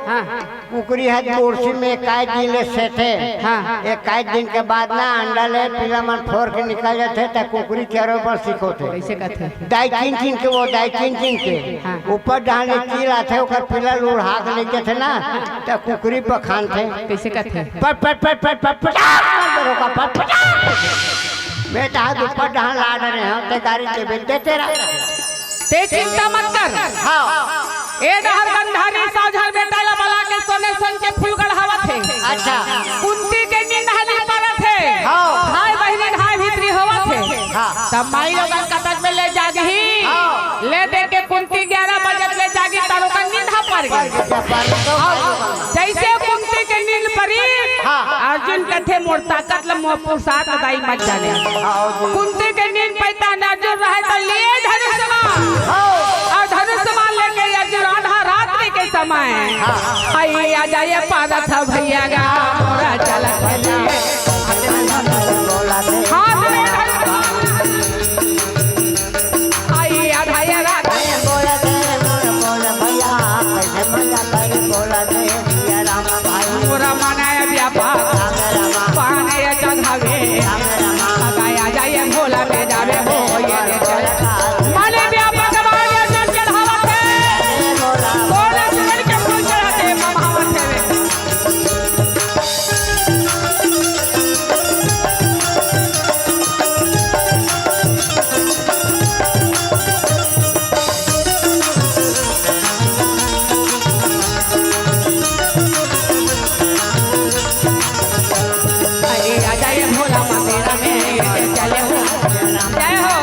हाँ। कुकरी ह बोरसी में इक्कीस दिन ले सेथे। हाँ। इक्कीस दिन के बाद ना अंडा ले पिला मन फोर के निकल जाथे, त कुकरी चरे बर सीखोथे। कैसे कहथे? दाई चिन चिन के वो, दाई चिन चिन के। हाँ। ऊपर डहान ले चील आथे, ओकर पिला ल उड़हा के ले जाथे ना, त कुकरी पखानथे। कैसे कहथे? पट, पट, पट, पट, पट, पट, पट, पट, पट, पट। बेटा, ऊपर डहान ला डरे हैं, ते गाड़ी के बेच देते रहा। ते चिंता मत कर। हाँ। ए डहर गंधारी साझर बेटा ला बला के सोने सोन के फूल गढ़ावत हे। अच्छा। कुंती के नींद हली परत हे। हाँ। भाई बहिनी भाई भीतरी होवत हे। हाँ। तब माई लोगन कतक में ले जागही। हाँ। ले दे के कुंती ग्यारह बजे ले जागी, तब ओकर नींद ह पर गे। पर गे, पर गे, तो भाई लोगन। जैसे कुंती के नींद परी, हाँ। अर्जुन कथे मोर ताकत ल मोर पुरुषार्थ दाई मत जाने। हाँ, जी। कुंती के नींद पैता न अर्जुन रहे त लिए धनुष बाण। हाँ। और धनुष बाण लेके अर्जुन आधा रात्रि के समय। हाँ। आई आ जाए पारथ भैया गा, मोरा चलत भैया। हाथ में धनुष बाण। आई आधा ये रात। बोला दे, बोला, बोला भैया, कैसे मजा करे, बोला दे, सिया राम भाई। मोरा मनाया व्यापार, राम रामा। पाने ये चढ़ावे। राम रामा। गाया जाए भोला पे जावे हो, ये ले चल। माने व्यापार के बाद ये चल चढ़ावत है। बोला, बोला सुन के फूल चढ़ाते, ममावत है। अरे आ जाए भोला मंदिर में चले हो। जय हो।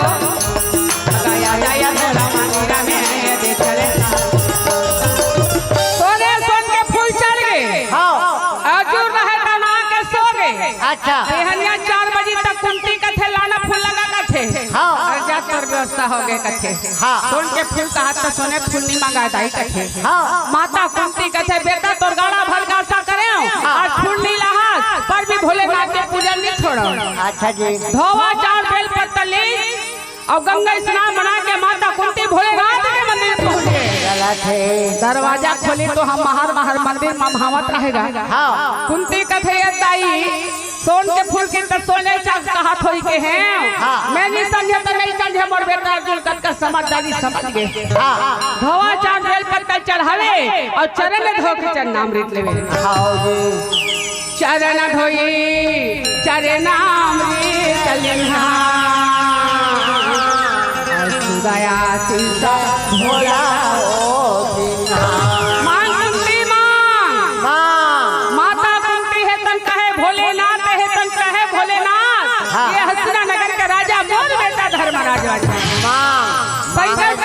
आ जाए भोला मंदिर में चले। सोने सोन के फूल चढ़ गए। हाँ। अर्जुन रहे तना के सो गए। अच्छा। बिहनिया चार बजे तक कुंती कथे लाना फूल लगा कथे। हाँ। और जा तोर व्यवस्था हो गए कथे। हाँ। सोन के फूल कहा तो सोने फूल नहीं मंगा दाई कथे। हाँ। माता कुंती कथे बेटा तोर गाड़ा भर का सा करे हो। हाँ। और फूल नहीं लहा पर भी भोलेनाथ के पूजन नहीं छोड़ो। अच्छा जी। धोवा चार बेल पत्ता ली और गंगा स्नान बना के माता कुंती भोलेनाथ के मंदिर पहुंच गए। दरवाजा खोली तो हम बाहर बाहर मंदिर म भावत रहेगा। हाँ। कुंती कथे, "ये दाई, सोन के फूल के त सोने चा कहत होई के हैं। हाँ। मैं नहीं समझे तो नहीं समझे, मोर बेटा अर्जुन कतका समझदारी समझ गे।" हाँ। धोवा चांद बेल पत्ता चढ़ावे अउ चरण धो के चरणामृत लेवे। हाँ जी। चरण धोई चरणामृत लिन्हा। सुदया सिद्ध भोला हो सिन्हा। मांग कुंती मांग। मांग। माता कुंती हे तन कहे भोलेनाथ, हे तन कहे भोलेनाथ। हाँ। ये हस्तिना नगर के राजा मोर बेटा धर्मराज राजा। मांग। शंकर,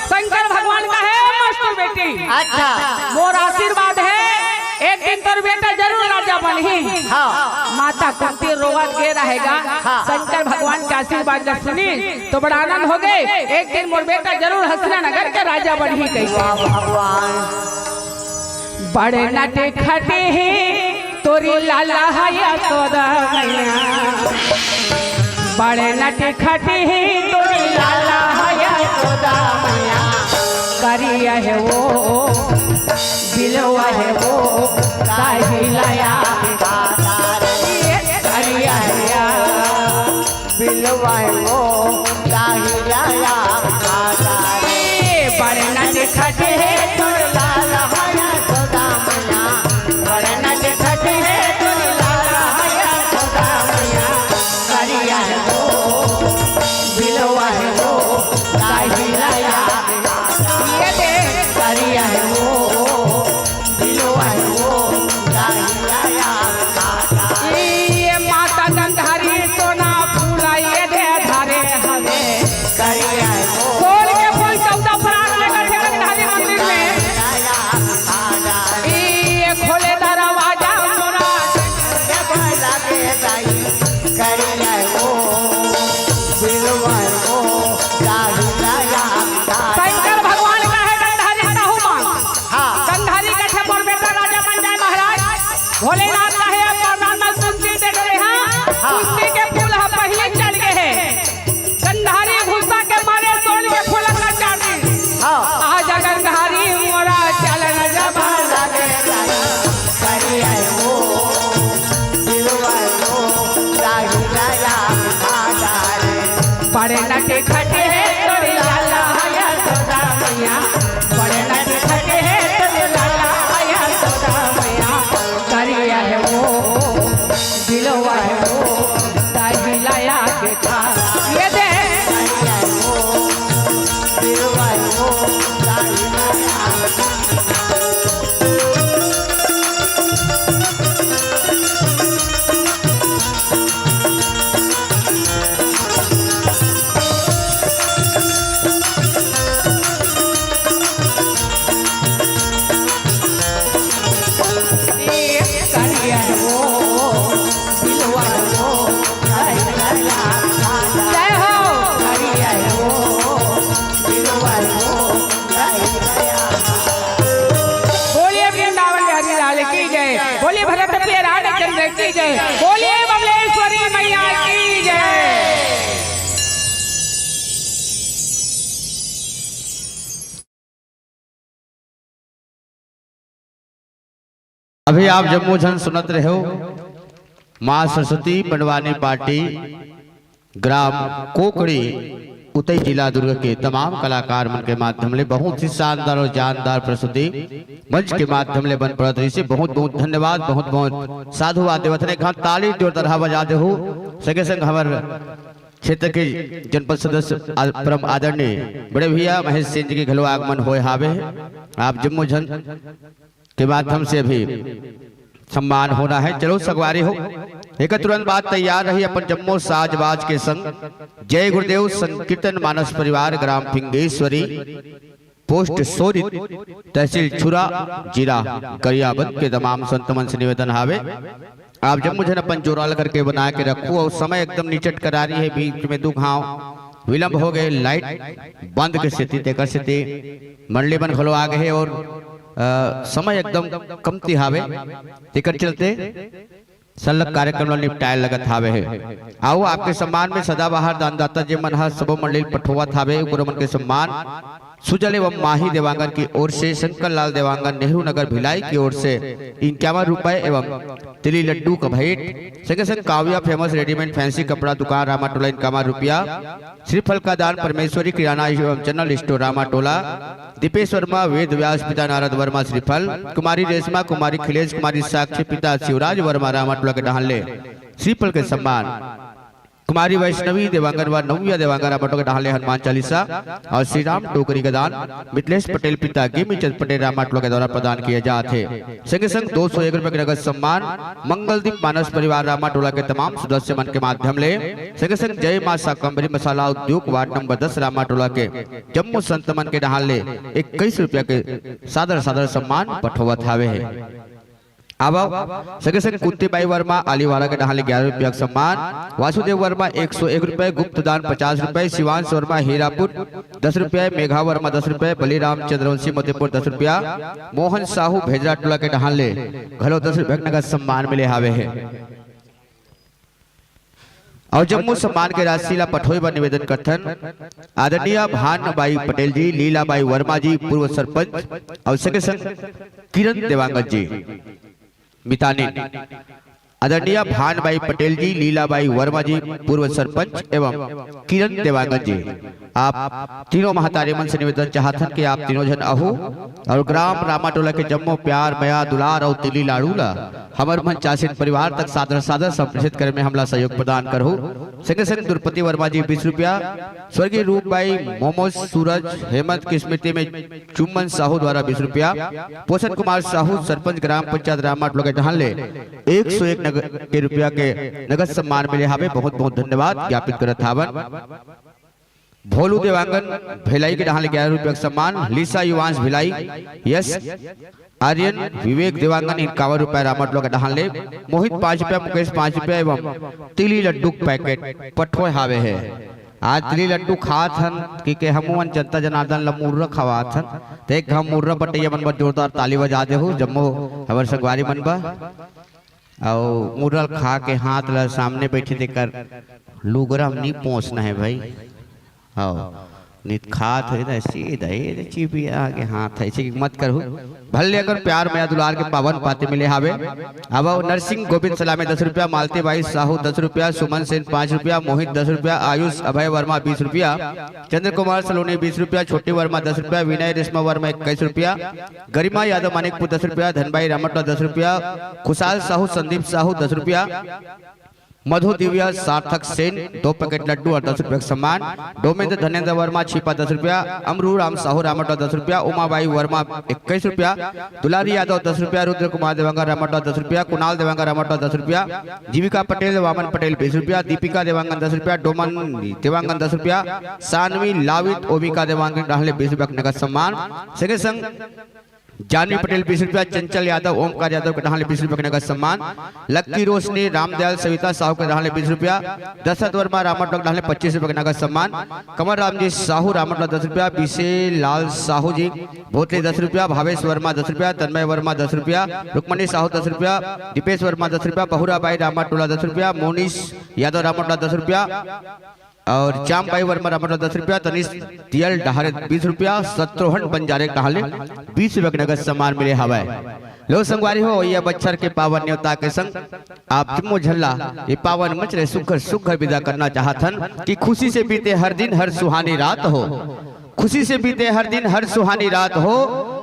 शंकर भगवान कहे मस्त बेटी। अच्छा। मोर आशीर्वाद हे, एक दिन तोर बेटा जरूर राजा बनही। हाँ। माता कुंती रोवत गे रहेगा, हाँ। शंकर भगवान के आशीर्वाद जब सुनी तो बड़ा आनंद हो गे, एक दिन मोर बेटा जरूर हस्तिना नगर के राजा बनही कही। वाह भगवान। बड़े नटे खटे हे तोरी लाला ह यशोदा मैया, बड़े नटे खटे हे तोरी लाला ह यशोदा मैया। करिया हे वो, बिलवा हे वो, काहे लाया करिया हे या। बिलवा हे वो, काहे लाया। बड़े नटे खटे हे तोरी लाला ह यशोदा मैया, बड़े नटे खटे हे तोरी लाला ह यशोदा मैया। करिया हे वो, बिलवा हे वो, काहे लाया। ये दे। करिया हे वो, बिलवा हे वो, काहे लाया। ये माता गंधारी सोना फूला ये दे धारे हवे। करिया हे वो। सोन के फूल चौदह परात लगत हे गंधारी मंदिर में। ये खोले दरवाजा मोरा। शंकर भगवान कहे गंधारी साहू मांग। हाँ। गंधारी कथे मोर बेटा राजा बन जाए महाराज। भोलेनाथ कहे अब वरदान में कुंती दे डरे हाँ। हाँ। कुंती के फूल ह पहले चढ़ गए हैं। गंधारी गुस्सा के मारे सोन के फूल ला चाट दी। हाँ। आजा गंधारी मोरा चल न जब। बड़े नटे खटे हे तोरी लाला ह यशोदा मैया, बड़े नटे खटे हे तोरी लाला ह यशोदा मैया। करिया हे वो, बिलवा हे वो, ताही लाया के था। ये दे। जय हो। बोलिए वृंदावन बिहारी लाल की जय, बोलिए भरत प्रिय राधेचंद्र की जय, बोलिए बमलेश्वरी मैया की जय। अभी आप जम्मो झन सुनत रहे हो, माँ सरस्वती पंडवानी पार्टी, ग्राम कोकड़ी, उतई, जिला दुर्ग के तमाम कलाकार मन के माध्यम ले बहुत ही शानदार और जानदार प्रस्तुति मंच के माध्यम ले बन पड़त रहिसे। बहुत बहुत धन्यवाद, बहुत बहुत साधुवाद देवत हन। एक घात ताली जोरदार बजा देहू। संगे संग हमर क्षेत्र के जनपद सदस्य आ-, परम आदरणीय बड़े भैया महेश सेन जी के घलो आगमन होए हावे। आप जम्मो झन के माध्यम से अभी सम्मान होना है। चलो संगवारी हो, एक तुरंत बाद तैयार रही अपन जम्मो साजबाज के संग। जय गुरुदेव संकीर्तन मानस परिवार ग्राम फिंगेश्वरी, पोस्ट सोरी, तहसील छुरा, जिला गरियाबंद के तमाम संत मन से निवेदन हावे, आप जम्मो झन अपन जोराल करके बना के रखू। और समय एकदम निचट करारी है, बीच में दू घाव विलंब हो गए, लाइट बंद के सेती, तेकर सेती मंडली मन घलो आ गए और, अ, समय एकदम कमती हावे, तेकर चलते सल्लक कार्यक्रम ल निपटाए लगत हावे हे। आओ, आपके सम्मान में सदाबहार दानदाता जे मन ह सबो मंडली ल पठोवत हावे, ओकरो मन के सम्मान सुजल एवं माही देवांगन की ओर से, शंकर लाल देवांगन, नेहरू नगर भिलाई की ओर से इक्यावन रुपए एवं तिली लड्डू का भेंट। संगे संग काव्या फेमस रेडीमेड फैंसी कपड़ा दुकान रामाटोला, इक्यावन रुपया। श्रीफल का दान परमेश्वरी किराना एवं जनरल स्टोर रामाटोला। दीपेश वर्मा, वेद व्यास, पिता नारद वर्मा श्रीफल। कुमारी रेशमा, कुमारी खिलेश, कुमारी साक्षी, पिता शिवराज वर्मा रामाटोला के डहान ले श्रीफल के सम्मान। कुमारी वैष्णवी देवांगन व नव्या देवांगन रामाटोला के डहान ले हनुमान चालीसा और श्री राम टोकरी का दान मिथिलेश पटेल पिता गिमी चंद पटेल रामाटोला के द्वारा प्रदान किया जात हे। संगे संग दो सौ एक रुपए के नगद सम्मान मंगलदीप मानस परिवार रामाटोला के तमाम सदस्य मन के माध्यम ले। संगे संग जय मां शाकंभरी मसाला उद्योग वार्ड नंबर दस रामाटोला के जम्मो संत मन के डहान ले इक्कीस रुपया के सादर सादर सम्मान पठोवत हावे हे। आवव, संगे संग कुंती बाई वर्मा आलीवाला के डहान ले ग्यारह रुपया के सम्मान, वासुदेव वर्मा एक सौ एक रुपए, गुप्त दान पचास रुपए, शिवांश वर्मा हीरापुर दस रुपए, मेघा वर्मा दस रुपए, बलिराम चंद्रवंशी मोतीपुर दस रुपया, मोहन साहू भेजरा टोला के डहान ले घलो दस रुपया के नगद सम्मान मिले हावे हे। अउ जम्मो सम्मान के राशि ला पठोए बर निवेदन करथन आदरणीय भानबाई पटेल जी, लीलाबाई वर्मा जी पूर्व सरपंच अउ संगे संग किरण देवांगन जी मितानिन। आदरणीय भानबाई पटेल जी, लीलाबाई वर्मा जी पूर्व सरपंच एवं किरण देवांगन जी, आप तीनों महतारी मन से निवेदन चाहथन कि आप तीनों झन आहू अउ ग्राम रामाटोला के जम्मो प्यार, मया, दुलार अउ तिली लाड़ू ला हमर मन चासिन परिवार तक सादर सादर संप्रेषित करे में हमला सहयोग प्रदान करहू। संगे संग द्रुपति वर्मा जी बीस रुपया, स्वर्गीय रूपबाई मोमोज सूरज हेमंत की स्मृति में चुम्बन साहू द्वारा बीस रुपया, पोषण कुमार साहू सरपंच ग्राम पंचायत रामाटोला के डहान ले एक सौ एक नग-, के रुपया के नगद सम्मान मिले हावे। बहुत बहुत धन्यवाद ज्ञापित करत हावन। भोलू देवांगन भिलाई के डहान ले ग्यारह रुपया के सम्मान, लीसा युवांश भिलाई, यश आर्यन, विवेक देवांगन इक्यावन रुपया रामाटोला के डहान ले, मोहित पाँच रुपया, मुकेश पाँच रुपया एवं तिली लड्डू पैकेट पठोए हावे हे। आज तिली लड्डू खात हन कि के हमू मन जनता जनार्दन ला मुर्रा खवात हन, ते एक घाव मुर्रा बटैया मन बर जोरदार ताली बजा देहू जम्मो हमर संगवारी मन बर। अउ मुर्रा ल खा के हाथ ल सामने बैठे तेकर लुगरा म नी पोंछना हे भाई। हव, नित खात हे ना, सीधा ये चिबिया के हाथ हे, ऐसे मत करहू। भले अगर प्यार मया दुलार के पावन पाती मिले हावे। अब नरसिंह गोविंद सलामे दस रुपया, मालती बाई साहू दस रुपया, सुमन सेन पाँच रुपया, मोहित दस रुपया, आयुष अभय वर्मा बीस रुपया, चंद्र कुमार सलोनी बीस रुपया, छोटी वर्मा दस रुपया, विनय रेशमा वर्मा इक्कीस रुपया, गरिमा यादव मानिकपुर दस रुपया, धनबाई रामटला दस रुपया, खुशहाल साहू, संदीप साहू दस रुपया, मधु दिव्या सार्थक सेन दो पैकेट लड्डू और दस रुपया का सम्मान, डोमेंद्र धनेंद्र वर्मा छिपा दस रुपया, अमरू राम साहू रामटला दस रुपया, उमाबाई वर्मा इक्कीस रुपया, दुलारी यादव दस रुपया, रुद्र कुमार देवांगन रामटला दस रुपया, कुणाल देवांगन रामटला दस रुपया, जीविका पटेल, वामन पटेल बीस रुपया, दीपिका देवांगन दस रुपया, डोमन देवांगन दस रुपया, सानवी लावित ओमिका देवांगन डहान ले बीस रुपया का नगद सम्मान। संगे संग जानवी पटेल बीस रुपया, चंचल यादव, ओमकार यादव के डहान ले बीस रुपया का नगद सम्मान। लक्की रोशनी, रामदयाल, सविता साहू के डहान ले बीस रुपया, दशरथ वर्मा रामटला के डहान ले पच्चीस रुपया का नगद सम्मान। कमल राम जी साहू रामटला दस रुपया, बीसे लाल साहू जी भोतले दस रुपया, भावेश वर्मा दस रुपया, तन्मय वर्मा दस रुपया, रुक्मणी साहू दस रुपया, दीपेश वर्मा दस रुपया, बहुराबाई रामटोला दस रुपया, मोनीश यादव रामटोला दस रुपया और जामबाई वर्मा रामटोला दस रुपया, तनिष दियल डहारे बीस रुपया, शत्रुघ्न बंजारे डहाले बीस रुपया के नगद सम्मान मिले हवय। लो संगवारी हो, ये बच्छर के पावन नेवता के संग आप जम्मो झन ला ये पावन मंच ले सुघर सुघर विदा करना चाहत हन कि खुशी से बीते हर दिन, हर सुहानी रात हो। खुशी से बीते हर दिन, हर सुहानी रात हो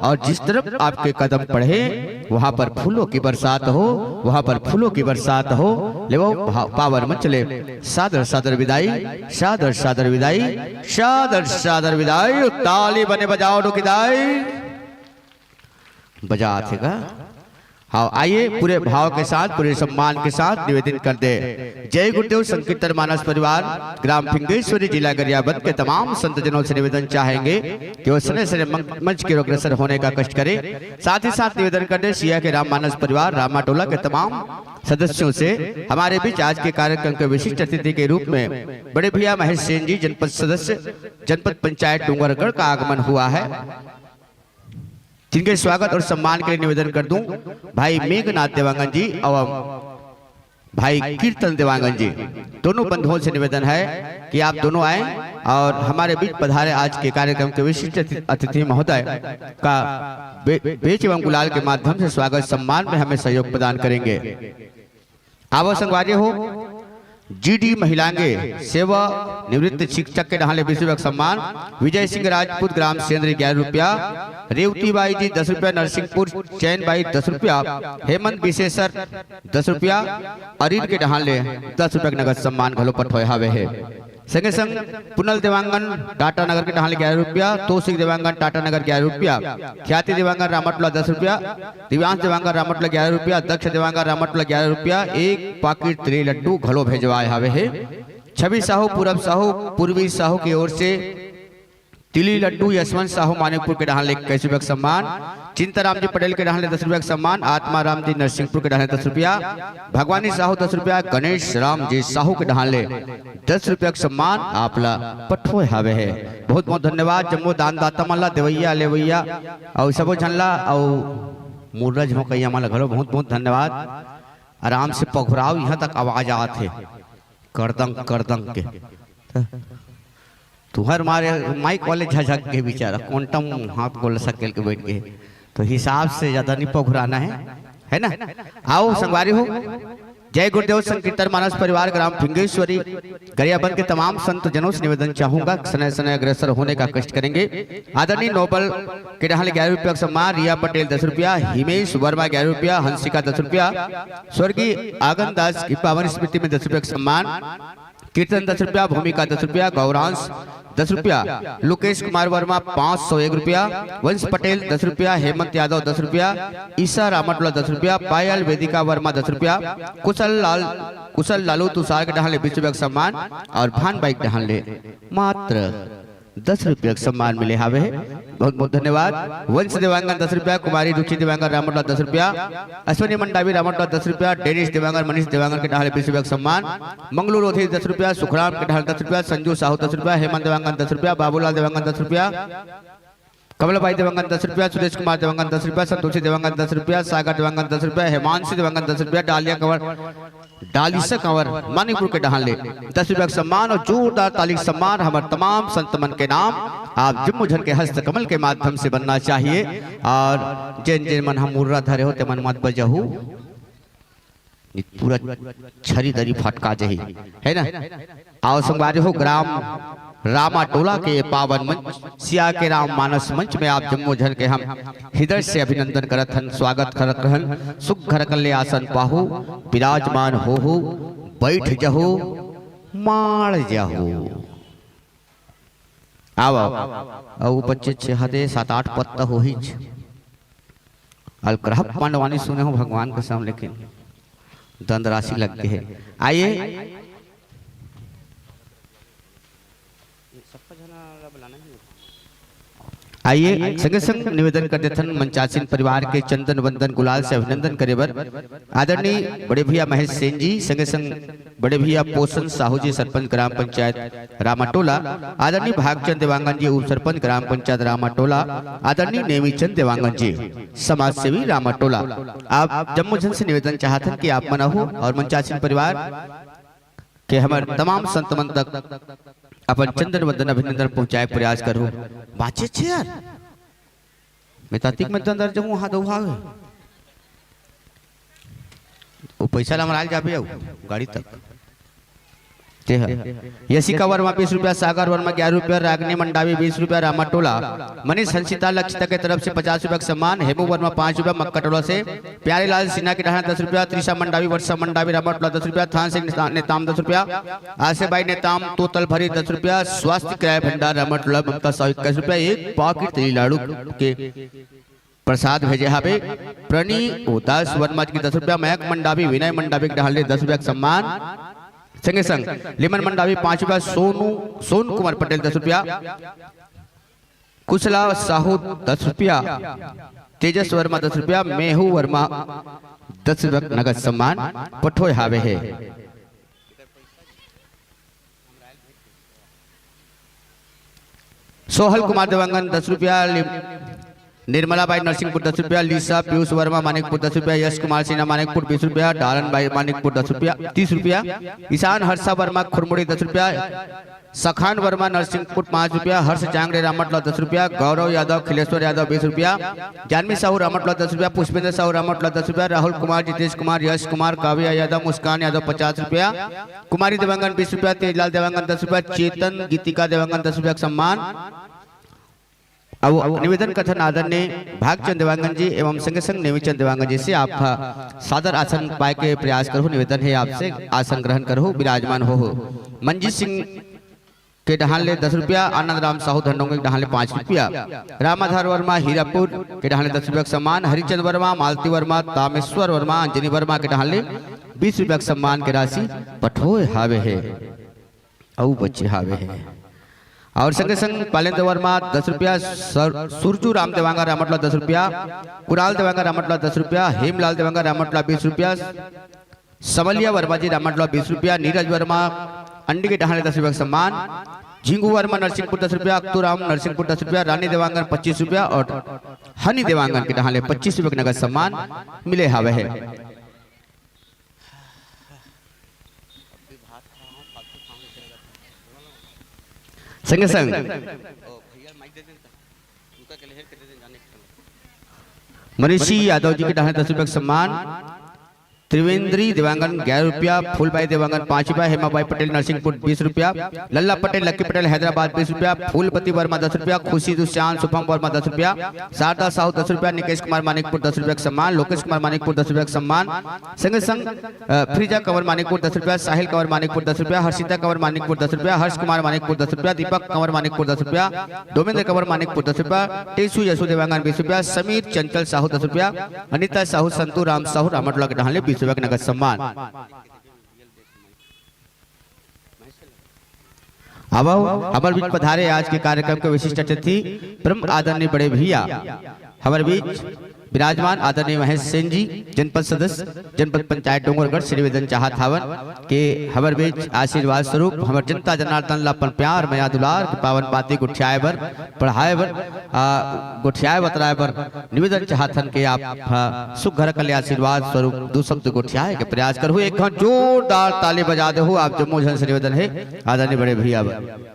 और जिस तरफ आपके कदम पड़े, वहां पर फूलों की बरसात हो, वहां पर फूलों की बरसात हो। लेवो भा-, पावन मंच ले सादर सादर विदाई, सादर सादर विदाई, सादर सादर विदाई। ताली बने बजाओ डोकिदाई। बजात हे का? हाँ, आइए, पूरे भाव के साथ, पूरे सम्मान के साथ निवेदन कर दे। जय गुरुदेव संकीर्तन मानस परिवार, ग्राम फिंगेश्वरी, जिला गरियाबंद के तमाम संतजनों से निवेदन चाहेंगे कि वो सने सने मंच की ओर अग्रसर होने का कष्ट करें। साथ ही साथ निवेदन कर दे सिया के राम मानस परिवार रामाटोला के तमाम सदस्यों से हमारे बीच आज के कार्यक्रम के विशिष्ट अतिथि के रूप में बड़े भैया महेश सेन जी, जनपद सदस्य, जनपद पंचायत डूंगरगढ़ का आगमन हुआ है, जिनके स्वागत और सम्मान के लिए निवेदन कर दूं भाई मेघनाथ देवांगन जी एवं भाई कीर्तन देवांगन जी, दोनों बंधुओं से निवेदन है कि आप दोनों आए और हमारे बीच पधारे आज के कार्यक्रम के विशिष्ट अति-, अतिथि महोदय का बे-, बेच एवं गुलाल के माध्यम से स्वागत सम्मान में हमें सहयोग प्रदान करेंगे। आवो संगवारी हो, जीडी महिलांगे सेवा निवृत्त शिक्षक के डहान ले बीस रुपया के सम्मान, विजय सिंह राजपूत ग्राम सेंद्री ग्यारह रुपया, रेवती बाई जी दस रुपया, नरसिंहपुर चैन बाई दस रुपया, हेमंत विशेषर दस रुपया, अरिन के डहान ले दस रुपया के नगद सम्मान घलो पठोय हावे हे। संगे संग पुनल देवांगन टाटा नगर के डहान ले ग्यारह रुपया, तोसिक देवांगन टाटा नगर ग्यारह रुपया, ख्याति देवांगन रामटोला दस रुपया, दिव्यांश देवांगन रामटोला ग्यारह रुपया, दक्ष देवांगन रामटोला ग्यारह रुपया, एक पाकिट तिली लड्डू घलो भेजवाए हावे हे। छवि साहू, पूरब साहू, पूर्वी साहू की ओर से तिली लड्डू, यशवंत साहू मानिकपुर के डहान ले इक्कीस रुपया के सम्मान, चिंताराम जी पटेल के डहान ले दस रुपया के सम्मान, आत्मा राम जी नरसिंहपुर के डहान ले दस रुपया, भगवानी साहू दस रुपया, गणेश राम जी साहू के डहान ले दस रुपया के सम्मान आप ला पठोय हावे हे। बहुत बहुत धन्यवाद जम्मो दानदाता मन ला, देवैया लेवैया अउ सबो झन ला, अउ मुर्रा झोंकैया मन ला घलो बहुत बहुत धन्यवाद। आराम से पघुराव, इहां तक आवाज आत हे करदंग करदंग के। तुहर मारे माइक वाले झझक के बेचारा, क्वांटम हाथ गोल सकेल के बैठ गए, तो हिसाब से ज्यादा नहीं पघुराना है, है ना? आओ संगवारी हो, जय गुरुदेव संकीर्तन मानस परिवार ग्राम फिंगेश्वरी गरियाबंद के तमाम संत जनों से निवेदन चाहूंगा, सनय सनय अग्रसर होने का कष्ट करेंगे। आदरणीय नोबल के डहान ले ग्यारह रुपया के सम्मान, रिया पटेल दस रुपया, हिमेश वर्मा ग्यारह रुपया, हंसिका दस रुपया, स्वर्गीय आगन दास की पावन स्मृति में दस रुपया के सम्मान, कीर्तन दस रुपया, भूमिका दस रुपया, गौरांश दस रुपया, लोकेश कुमार वर्मा पाँच सौ एक रुपया, वंश पटेल दस रुपया, हेमंत यादव दस रुपया, ईशा रामटोला दस रुपया, पायल वेदिका वर्मा दस रुपया, कुशल लाल, कुशल लालू तुषार के डहान ले बीस रुपया के सम्मान और भान बाई के डहान ले मात्र दस रुपया के सम्मान मिले हावे हे। बहुत बहुत धन्यवाद। वंश देवांगन दस रुपया, कुमारी रुचि देवांगन रामटोला दस रुपया, अश्विनी मंडावी रामटोला दस रुपया, डेनिश देवांगन, मनीष देवांगन के डहान ले बीस रुपया के सम्मान, मंगलू लोधी दस रुपया, सुखराम के डहान ले दस रुपया, संजू साहू दस रुपया, हेमंत देवांगन दस रुपया, बाबूलाल देवांगन दस रुपया, कमलाबाई देवांगन दस रुपया, सुरेश कुमार देवांगन दस रुपया, संतोषी देवांगन दस रुपया, सागर देवांगन दस रुपया, हेमांशी देवांगन दस रुपया, डालिया कंवर, डालिसा कंवर मानिकपुर के डहान ले दस रुपया के सम्मान और जोरदार ताली के सम्मान हमर तमाम संत मन के नाम आप जम्मो झन के हस्त कमल के माध्यम से बनना चाहिए। और जेन जेन मन ह मुर्रा धरे हो ते मन मत बजाहू, नहीं पूरा छरी दरी फटका जही, है ना? आओ संगवारी हो, ग्राम रामाटोला के पावन मंच सिया के राम मानस मंच में आप जम्मो झन के हम हृदय से अभिनंदन करत हन, स्वागत करत रहन। सुख घर कल्ले आसन पाहू, विराजमान होहू, बैठ जहू, माड़ जहू। आओ, आओ। अउ बच्चे छे हदे सात आठ पत्ता होहिच। अलकरहा पांडवानी सुने हो भगवान कसम, लेकिन दंद राशि लग गए है। आइए, आइए, संगे संग निवेदन कर देथन मंचासीन परिवार के चंदन वंदन गुलाल से अभिनंदन करे बर आदरणीय बड़े भैया महेश सेन जी, संगे संग बड़े भैया पोषण साहू जी, सरपंच ग्राम पंचायत रामाटोला, आदरणीय भागचंद देवांगन जी, उप सरपंच ग्राम पंचायत रामाटोला, आदरणीय नेमीचंद देवांगन जी, समाज सेवी रामाटोला। आप जम्मो झन से निवेदन चाहत हन कि आप मन आहू और मंचासीन परिवार के हमर तमाम संत मन तक अपन चंदन वंदन अभिनंदन पहुंचाए के प्रयास करहू। बाचे छे यार, मैं तातिक में तो अंदर जाऊं, हाथ उठावे। वो पैसा ला मराल जाबे अउ गाड़ी तक। ते ह। यशिका वर्मा बीस रुपया, सागर वर्मा ग्यारह रुपया, रागनी मंडावी बीस रुपया, रामाटोला, मनीष हंसिता लक्षिता के तरफ से पचास रुपया के सम्मान, हेमू वर्मा पाँच रुपया, मक्काटोला से प्यारेलाल सिन्हा के डहान दस रुपया, त्रिशा मंडावी, वर्षा मंडावी, रामाटोला दस रुपया, थान सिंह नेता-, नेताम दस रुपया, आशे बाई नेताम तोतल भरी दस रुपया, स्वास्थ्य किराया भंडार रामाटोला ममता साहू इक्कीस रुपया, एक पाकिट तिली लाडू के प्रसाद भेजे हावे। प्रणी उदास वर्मा जी के दस रुपया, मयंक मंडावी, विनय मंडावी के डहान ले दस रुपया के सम्मान। संगे संग लिमन मंडावी पाँच रुपया, सोनू, सोन कुमार पटेल दस रुपया, कुशला साहू दस रुपया, तेजस वर्मा दस रुपया, मेहू वर्मा दस रुपया नगद सम्मान पठोय हावे हे। सोहल कुमार देवांगन दस रुपया, लिम-, निर्मला बाई नरसिंहपुर दस रुपया, लीसा पीयूष वर्मा मानिकपुर दस रुपया, यश कुमार सिन्हा मानिकपुर बीस रुपया, डालन बाई मानिकपुर दस रुपया, तीस रुपया, ईशान हर्षा वर्मा खुरमुड़ी दस रुपया, सखान वर्मा नरसिंहपुर पाँच रुपया, हर्ष चांगड़े रामटला दस रुपया, गौरव यादव खिलेश्वर यादव बीस रुपया, जानवी साहू रामटला दस रुपया, पुष्पेंद्र साहू रामटला दस रुपया, राहुल कुमार, जितेश कुमार, यश कुमार, काव्या यादव, मुस्कान यादव पचास रुपया, कुमारी देवांगन बीस रुपया, तेजलाल देवांगन दस रुपया, चेतन गीतिका देवांगन दस रुपया के सम्मान। अब निवेदन करथन आदरणीय भागचंद देवांगन जी एवं संगे संग नेमीचंद देवांगन जी से, आप ह सादर आसन पाए के प्रयास करहु। निवेदन हे आपसे, आसन ग्रहण करहु, विराजमान होहु। मंजीत सिंह के डहान ले दस रुपया, आनंद राम साहू धनडोंगरी के डहान ले पाँच रुपया, रामाधार वर्मा हीरापुर के डहान ले दस रुपया के सम्मान, हरिचंद वर्मा, मालती वर्मा, तामेश्वर वर्मा, अंजनी वर्मा के डहान ले बीस रुपया के सम्मान के राशि पठोए हावे हे। अउ बचे हावे हे। और संगे संग पालेंद्र वर्मा दस रुपया, सर-, सुरजू राम देवांगन रामटला दस रुपया, कुणाल देवांगन रामटला दस रुपया, हेमलाल देवांगन रामटला बीस रुपया, समलिया वर्मा जी रामटला बीस रुपया, नीरज वर्मा अंडी के डहान ले दस रुपया के सम्मान, झिंगू वर्मा नरसिंहपुर दस रुपया, अक्तू राम नरसिंहपुर दस रुपया, रानी देवांगन पच्चीस रुपया और हनी देवांगन के डहान ले पच्चीस रुपया के नगद सम्मान मिले हावे हे। संगे संग मनीषी यादव जी के डहान दस रुपया के सम्मान, त्रिवेंद्री देवांगन ग्यारह रुपया, फूलबाई देवांगन पाँच रुपया, हेमाबाई पटेल नरसिंहपुर बीस रुपया, लल्ला पटेल, लक्की पटेल हैदराबाद बीस रुपया, फूलपति वर्मा दस रुपया, खुशी दुष्यंत शुभम वर्मा दस रुपया, शारदा साहू दस रुपया, निकेश कुमार मानिकपुर दस रुपया के सम्मान, लोकेश कुमार मानिकपुर दस रुपया के सम्मान, संगे संग, अ, फ्रीजा कंवर मानिकपुर दस रुपया, साहिल कंवर मानिकपुर दस रुपया, हर्षिता कंवर मानिकपुर दस रुपया, हर्ष कुमार मानिकपुर दस रुपया, दीपक कंवर मानिकपुर दस रुपया, डोमेंद्र कंवर मानिकपुर दस रुपया, टेसू यशु देवांगन बीस रुपया, समीर चंचल साहू दस रुपया, अनिता साहू, संतू राम साहू, रामटोला के डहान ले बीस रुपया के नगद सम्मान। अब हमर बीच पधारे आज के कार्यक्रम के विशिष्ट अतिथि परम आदरणीय बड़े भैया, हमर बीच विराजमान आदरणीय महेश सेन जी, जनपद सदस्य, जनपद पंचायत डोंगरगढ़, से निवेदन चाहत हावन कि हमर बीच आशीर्वाद स्वरूप हमर जनता जनार्दन ला अपन प्यार, मया, दुलार के पावन बाती गोठियाए बर, पढ़ाए बर, आ, गोठियाए बतराए बर निवेदन चाहत हन कि आप ह सुघर कले आशीर्वाद स्वरूप दू शब्द गोठियाए के प्रयास करहु। एक घन जोरदार ताली बजा देहु आप जम्मो झन से निवेदन हे आदरणीय बड़े भैया बर।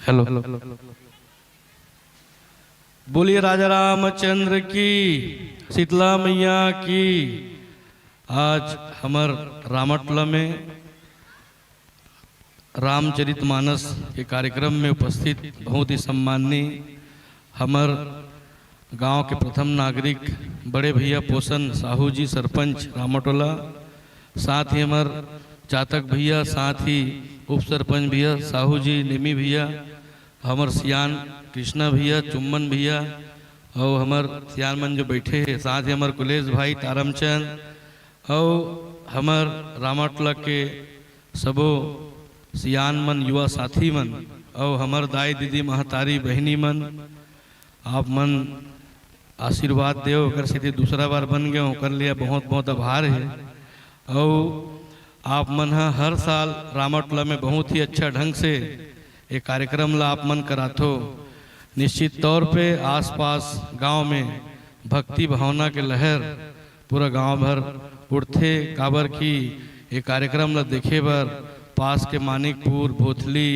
हेलो। बोलिए राजा रामचंद्र की, शीतला मैया की। आज हमर रामटला में रामचरितमानस के कार्यक्रम में उपस्थित बहुत ही सम्माननीय हमर गांव के प्रथम नागरिक बड़े भैया पोषण साहू जी, सरपंच रामटोला, साथ ही हमर जातक भैया, साथ ही उप सरपंच भैया साहू जी, नेमी भैया, हमर सियान कृष्णा भैया, चुम्मन भैया, और हमर सियान मन जो बैठे हैं, साथ ही हमर कुलेश भाई तारमचंद, अउ हमर रामटला के सबो सियान मन, युवा साथी मन, अउ हमर दाई दीदी, महतारी, बहिनी मन, आप मन आशीर्वाद देव, ओकर सेती दूसरा बार बन गए, ओकर लिए बहुत बहुत आभार है। अउ आप मन ह हर साल रामटला में बहुत ही अच्छा ढंग से ये कार्यक्रम ला आप मन कराथो। निश्चित तौर पे आसपास गांव में भक्ति भावना के लहर पूरा गांव भर उठथे, काबर कि ये कार्यक्रम ला देखे बर पास के मानिकपुर, भोथली,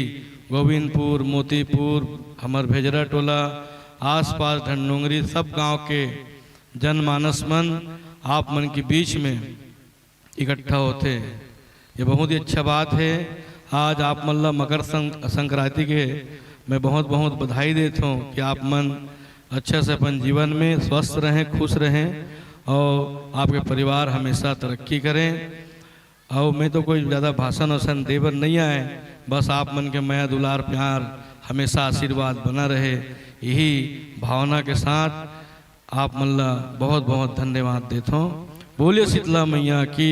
गोविंदपुर, मोतीपुर, हमर भेजरा टोला, आसपास ढंडोंगरी, सब गांव के जनमानस मन आप मन के बीच में इकट्ठा होथे। ये बहुत ही अच्छा बात है। आज आप मन ला मकर सं-, संक्रांति के मैं बहुत बहुत बधाई देत हूँ कि आप मन अच्छा से अपन जीवन में स्वस्थ रहें, खुश रहें और आपके परिवार हमेशा तरक्की करें। और मैं तो कोई ज़्यादा भाषण वाषण दे बर नहीं आए, बस आप मन के मया दुलार प्यार हमेशा आशीर्वाद बना रहे, यही भावना के साथ आप मन ला बहुत बहुत धन्यवाद देत हूँ। बोलिए शीतला मैया की।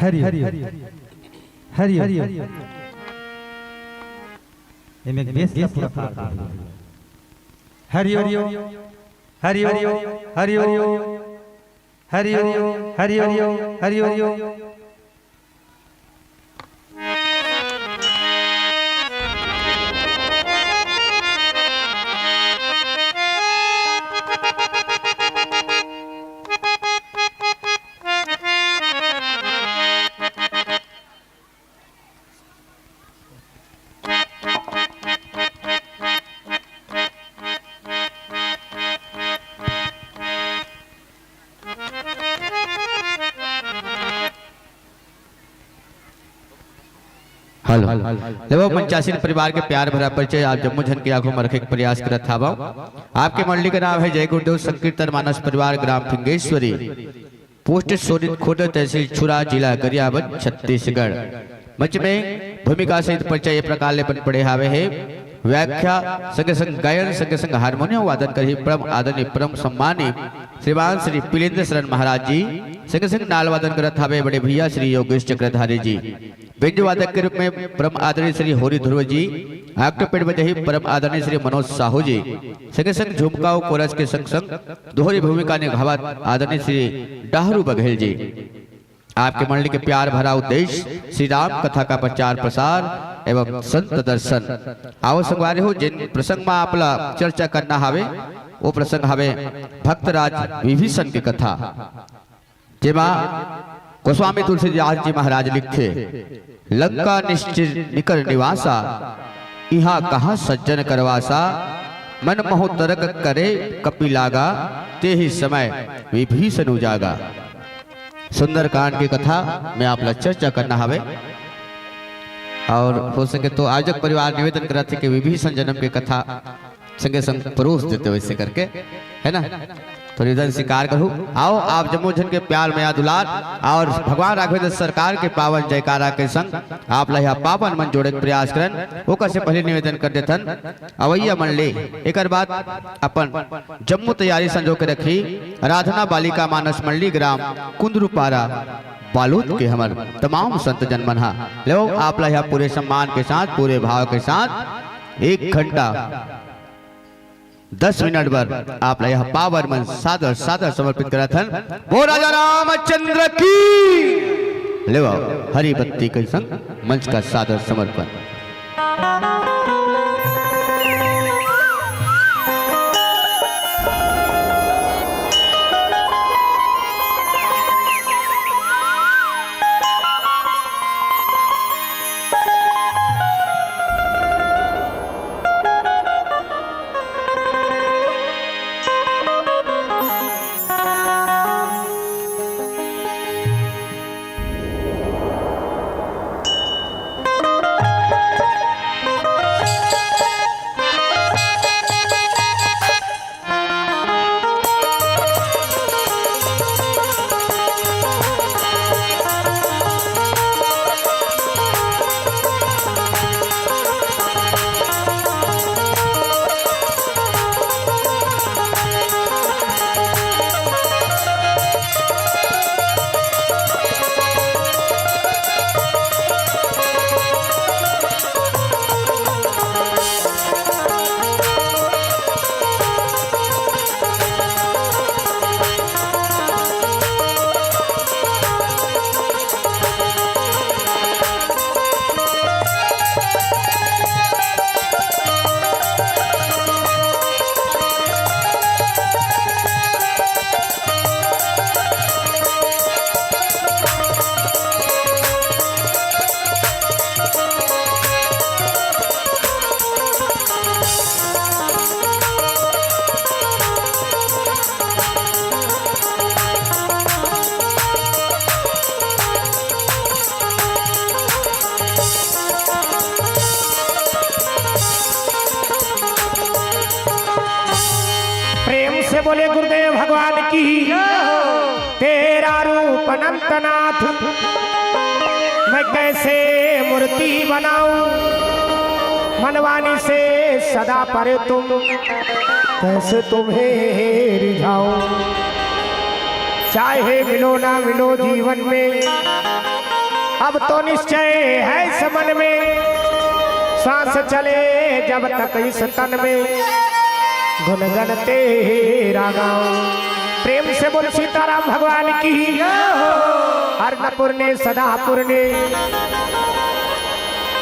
हरि ओम। हरि ओम। एमे बेस ला पूरा तार दे। हरि ओम। हरि ओम। हरि ओम। हरि ओम। हरि ओम। हरि ओम। हरि ओम। हेलो। लेवो, मंचासीन परिवार के प्यार भरा परिचय आप जम्मो झन के आंखों में रखे के प्रयास करत हावव। आपके मंडली के नाम है जय गुरुदेव संकीर्तन मानस परिवार, ग्राम फिंगेश्वरी, पोस्ट सोनीत खुर्द, तहसील छुरा, जिला गरियाबंद, छत्तीसगढ़। मंच में भूमिका सहित परिचय ये प्रकार ले बन पड़े हावे हे। व्याख्या संगे संग गायन संगे संग हारमोनियम वादन करही परम आदरणीय परम सम्मानी श्रीमान श्री पीलेंद्र शरण महाराज जी। संगे संग नाल वादन करत हावे बड़े भैया श्री योगेश चक्रधारी जी। बेंजो वादक के रूप में परम आदरणीय श्री होरी ध्रुव जी, ऑक्टोपेड बजाही परम आदरणीय श्री मनोज साहू जी, संगे संग झुमका अउ कोरस के संग संग दोहरी भूमिका निभावत आदरणीय श्री डहरू बघेल जी। आपके मंडली के प्यार भरा उद्देश्य श्री राम कथा का प्रचार प्रसार एवं संत दर्शन। आओ संगवारी हो, जिन प्रसंग में आप ला चर्चा करना हावे, वो प्रसंग हावे भक्तराज विभीषण की कथा। जेमा गोस्वामी तुलसीदास जी महाराज लिखथे, "लंका निश्चिर निकर निवासा, इहाँ कहाँ सज्जन करवासा, मन मोह तरक करे कपि लागा, तेहि समय विभीषण उजागा।" सुंदरकांड की कथा में आप ला चर्चा करना हवे, और हो सके तो आयोजक परिवार निवेदन करत हे कि विभीषण जन्म की कथा संगे संग परोस देते वैसे करके, है ना? तो निवेदन स्वीकार करूँ। आओ, आप जम्मो झन के प्यार, मया, दुलार और भगवान राघवेंद्र सरकार के पावन जयकारा के संग आप ला यह पावन मंच जोड़े के प्रयास करन। ओकर से पहले निवेदन कर देथन अवैया मंडली, एकर बाद अपन जम्मो तैयारी संजो के रखी। आराधना बालिका मानस मंडली, ग्राम कुंदरूपारा, बालोद के हमर तमाम संत जन मन हा। लो, आप ला यह पूरे सम्मान के साथ, पूरे भाव के साथ एक घंटा दस मिनट बर आप ला यह पावन मंच सादर, सादर समर्पित करत हन। बोल राजा रामचंद्र की। ले आओ, हरी बत्ती के संग मंच का सादर समर्पण। प्रेम से बोले गुरुदेव भगवान की। तेरा रूप अनंतनाथ, मैं कैसे मूर्ति बनाऊं, मनवानी से सदा परे तुम, कैसे तुम्हें रिझाऊं। चाहे मिलो ना मिलो जीवन में, अब तो निश्चय है इस मन में, सांस चले जब तक इस तन में, गुनगन तेरा गाऊं। प्रेम से बोल सीताराम भगवान की। अन्नपूर्णे सदापूर्णे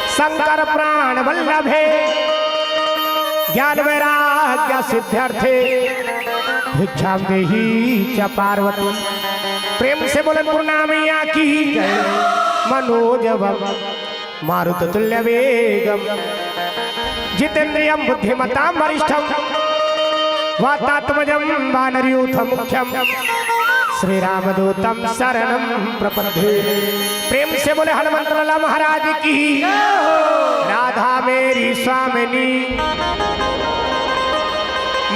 शंकर प्राण वल्लभे, ज्ञान वैराग्य सिद्ध्यर्थे भिक्षाम देहि च पार्वती। प्रेम से बोल अन्नपूर्णा मैया की। मनोजवम मारुततुल्यवेगम जितेंद्रियम बुद्धिमताम वरिष्ठम वातात्मजम वानरयूथमुख्यम श्री रामदूतं शरणं प्रपद्ये। प्रेम से बोले हनुमंत लाला महाराज की। राधा मेरी स्वामिनी,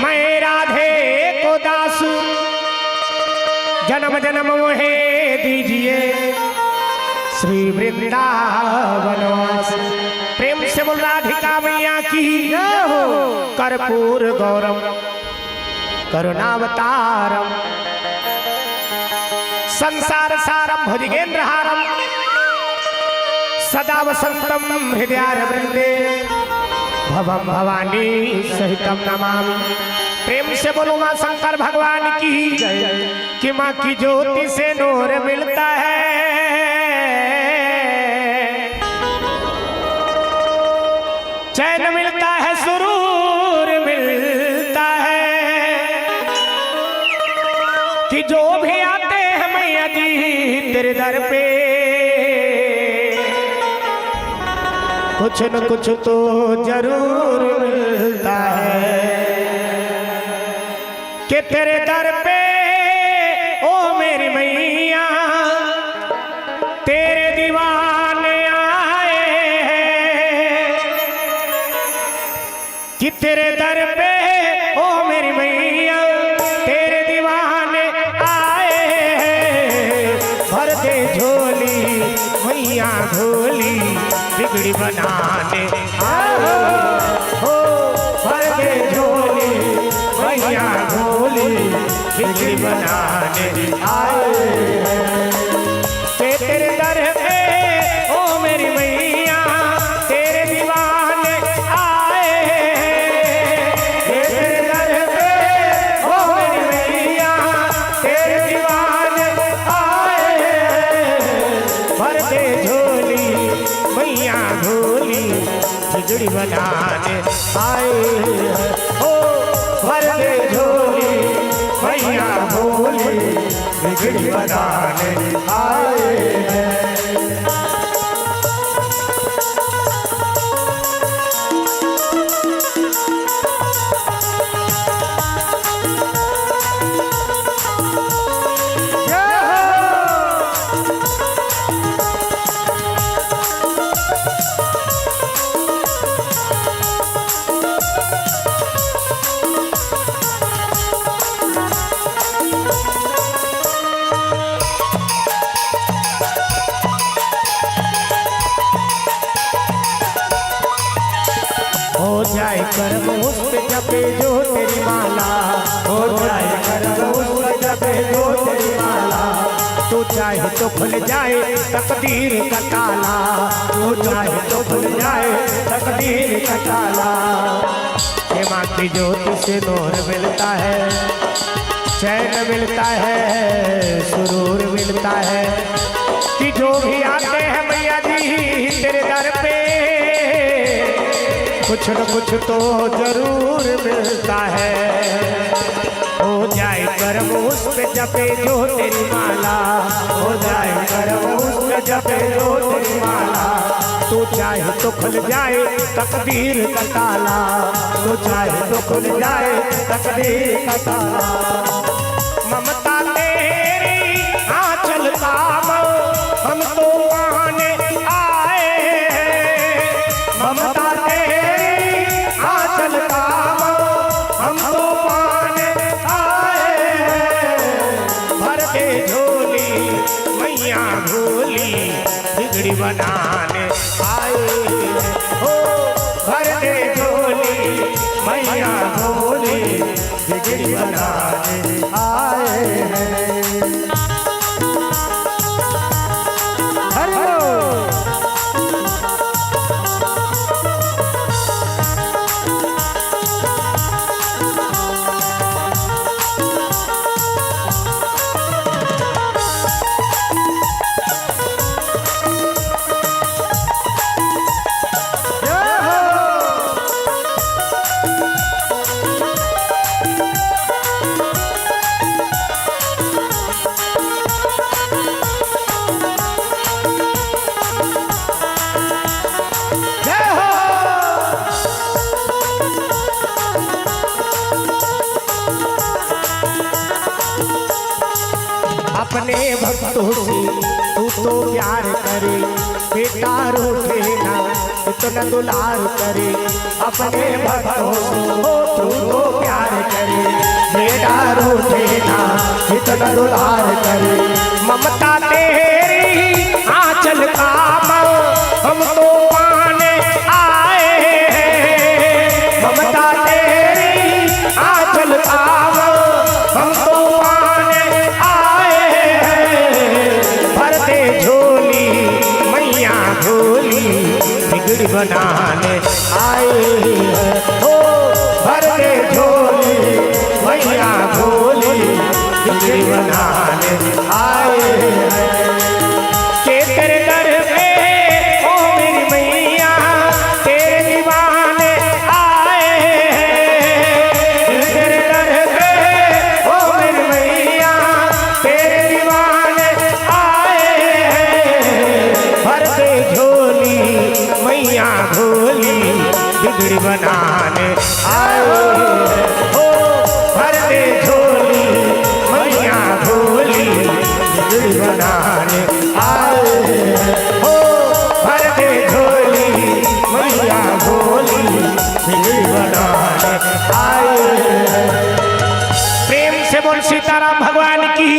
मैं राधे को दास, जन्म जन्म मोहे दीजिए श्री वृंदावन वास। प्रेम से बोल राधिका मैया की। कर्पूर गौरम करुणावतारम संसार सारम भुजगेंद्रहारम सदा वसंतम हृदयारविंदे भवम भवानी सहितम नमामि। प्रेम से बोलो माँ शंकर भगवान की। कि माँ की ज्योति से नूर मिलता है, चैन मिलता है, सुरूर मिलता है। कि जो भी आते हैं मैया जी तेरे दर पे, कुछ न कुछ तो जरूर मिलता है। कि तेरे दर पे ओ मेरी मैया, तेरे दीवाने आए हैं। कि तेरे दर पे ओ मेरी मैया, तेरे दीवाने आए हैं। भर दे झोली मैया झोली, बिगड़ी बनाने आए हो। भर दे झोली मैया झोली, बिगड़ी बनाने आए हैं। के तेरे दर पे ओ मेरी मैया, तेरे दीवाने आए हैं। के तेरे दर पे ओ मेरी मैया, तेरे दीवाने आए हैं। भर दे झोली मैया झोली, खिचड़ी बनाने आए हैं। ओ भर दे झोली मैया झोली, खिचड़ी बनाने आए हैं। हो जाए कर्म उस पे जपे जो तेरी माला, हो जाए कर्म उस पे जपे जो तेरी माला। तू चाहे तो खुल जाए तकदीर का ताला, तू चाहे तो खुल जाए तकदीर का ताला। ये माँ की ज्योति से नूर मिलता है, चैन मिलता है, सुरूर मिलता है। कि जो भी आते हैं मैया जी तेरे दर पे, कुछ न कुछ तो जरूर मिलता है। हो जाए कर्म उस पे जपे जो तेरी माला, हो जाए कर्म उस पे जपे जो तेरी माला। तू चाहे तो खुल जाए तकदीर का ताला, तू चाहे तो खुल जाए तकदीर का ताला। ममता तेरी आंचल का मऊ हम तो पाने आए हैं। ममता तेरी आंचल का मऊ हम तो पाने आए हैं। भर दे झोली मैया झोली, बिगड़ी बनाने आए हैं। हो भर दे झोली मैया झोली, बिगड़ी बनाने आए हैं। हरि बोल। तो प्यार करे, बेटा रूठे ना, इतना दुलार करे अपने भक्तों को। तू तो प्यार करे, बेटा रूठे ना, इतना दुलार करे। ममता तेरी आंचल का मऊ हम तो पाने आए हैं। ममता तेरी आंचल का मऊ हम तो पाने आए हैं। भर दे झोली मैया भोली, बिगड़ी बनाने आए हैं। ओ, भर दे झोली मैया भोली, बिगड़ी बनाने आए हैं। के तेरे दर पे, ओ मेरी मैया, तेरे दीवाने आए हैं। तेरे दर पे, ओ मेरी मैया, तेरे दीवाने आए हैं। भर दे झोली मैया भोली, बिगड़ी बनाने आए हैं। ओ, भर दे झोली मैया भोली, बिगड़ी बनाने आए हैं। ओ, भर दे झोली मैया भोली, बिगड़ी बनाने आए हैं। प्रेम से बोल सीताराम भगवान की,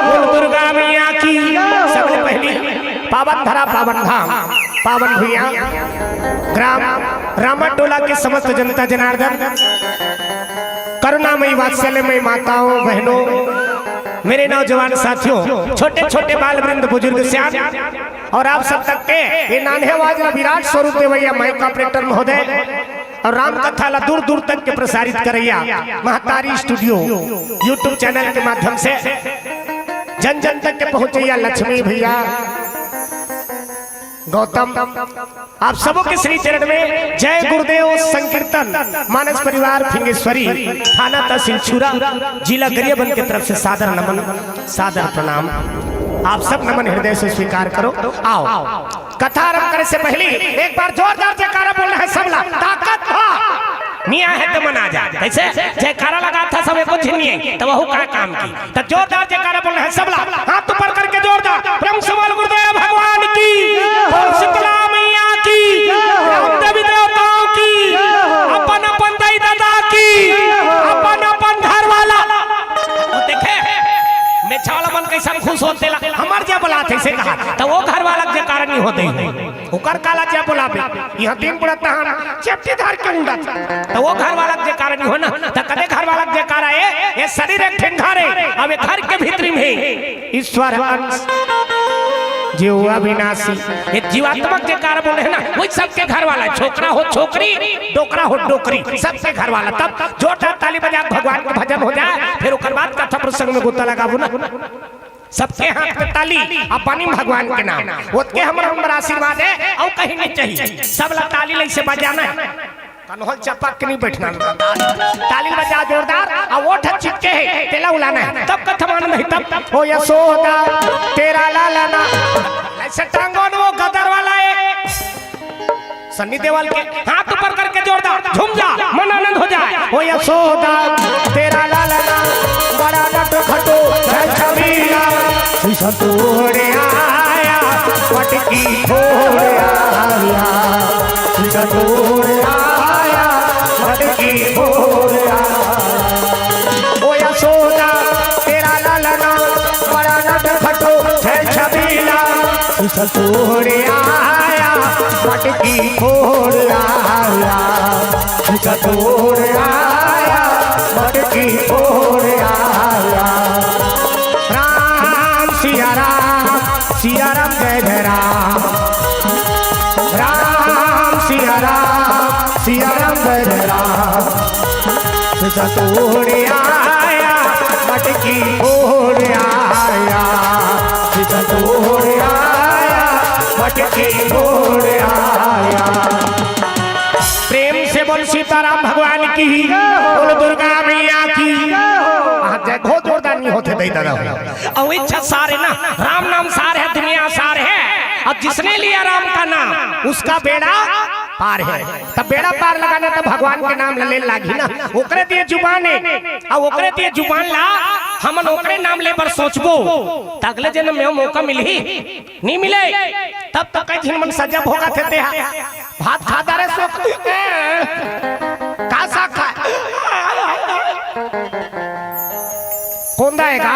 बोल दुर्गा मैया की। सबले पहली पावन धरा, पावन धाम, पावन भुइयां, ग्राम रामा टोला के समस्त जनता जनार्दन, करुणामयी वात्सल्यमयी माताओं बहनों, मेरे नौजवान साथियों, छोटे छोटे बाल वृंद, बुजुर्ग सियान, और आप सब तक के ये नान्हे आवाज ला विराट स्वरूप देवैया माइक ऑपरेटर महोदय और राम कथा ला दूर दूर तक के प्रसारित करैया महतारी स्टूडियो YouTube चैनल के माध्यम से जन जन तक के पहुंचैया लक्ष्मी भैया, गौतम, आप सबों के श्री चरण में जय गुरुदेव संकीर्तन, मानस परिवार फिंगेश्वरी, थाना तहसील छुरा, जिला गरियाबंद की तरफ से सादर नमन, सादर प्रणाम। आप सब नमन हृदय से स्वीकार करो। आओ, कथा आरंभ करे से पहले एक बार जोरदार जयकारा बोलना है सबला, ताकत भा। नहीं आए है तो मन आ जा। कैसे जयकारा लगा था सब, एको झिन नहीं आई, तो वहू का काम की। तो जोरदार जयकारा बोलना है सबला, हाथ ऊपर करके जोरदार, प्रेम से बोल गुरुदेव भगवान की, बोल शीतला मैया की, ग्राम देवी देवताओं की, अपन अपन दाई दादा की, अपन अपन घर वाला। वो देखे, मेछा वाला मन कैसा खुश होते ला, हमार जय बोला थे से कहा, तो वो घर वाला के जयकारा नहीं होते ही। ओकर काला जय बोलाबे, यहाँ तीन बुढ़ा तहान चेपटी धार के उंडा, तो वो घर वाला के जयकारा नहीं हो ना, तो कदे घर वाला के जयकारा ए, ये शरीर एक ठेंगा रे, अब ये घर के भीतरी में ईश्वर अंश जीव अविनाशी, ये जीवात्मा के जयकारा बोले है ना, वही सबके घर वाला, छोकरा हो छोकरी, डोकरा हो डोकरी, सबके घर वाला। तब जोरदार ताली बजा के भगवान के भजन हो जाए, फिर ओकर बाद कथा प्रसंग में गोता लगाबू ना। सबके हाथ में ताली, अपन ही भगवान के नाम, ओतके हमर हमर आशीर्वाद है, और कहीं नहीं चाहिए। सब ला ताली ले से बजाना है, कन्होल चपक के नहीं बैठना। ताली बजा जोरदार, और वो ठक चिपके है, तेला उलाना है, तब कथम आनंद है, तब। ओ यशोदा, तेरा लालना, ऐसे टांगो न, वो गदर वाला है। सन्नी देवल के हाथ ऊपर करके जोरदार झूम जा, मन आनंद हो जाए। ओ यशोदा, तेरा लालना, बड़ा नट खटो है छबीला। शीशा तोड़ आया, मटकी फोड़ आया। शीशा तोड़ आया, मटकी फोड़ आया। ओ यशोदा, तेरा लालना, बड़ा नट खटो है छबीला। शीशा तोड़ आया, मटकी फोड़ आया। शीशा तोड़ आया, मटकी फोड़ आया। राम सिया राम, सिया राम जय जय राम। राम सिया राम, सिया राम जय जय राम। शीशा तोड़ आया, मटकी फोड़ आया। शीशा तोड़ आया, मटकी फोड़ आया। प्रेम से बोल सीताराम भगवान की, बोल दुर्गा मैया की। हाँ, जय, बहुत जोरदार नहीं होते दई दादा। और इच्छा सार है ना, राम नाम सार है, दुनिया सार है। और जिसने लिया राम का नाम, उसका बेड़ा पार है। तब बेड़ा पार लगाना तब भगवान के नाम ले लागी ना। ओकरे दिए जुबान है, और ओकरे दिए जुबान ला हमन ओकरे नाम ले बर सोचबो, त अगले जन्म में मौका मिलही, नी मिले। तब तक कई झिन मन सजा भोगत हे तेहा। भात खा डारे सो का साग खाय? कोंदा हे का?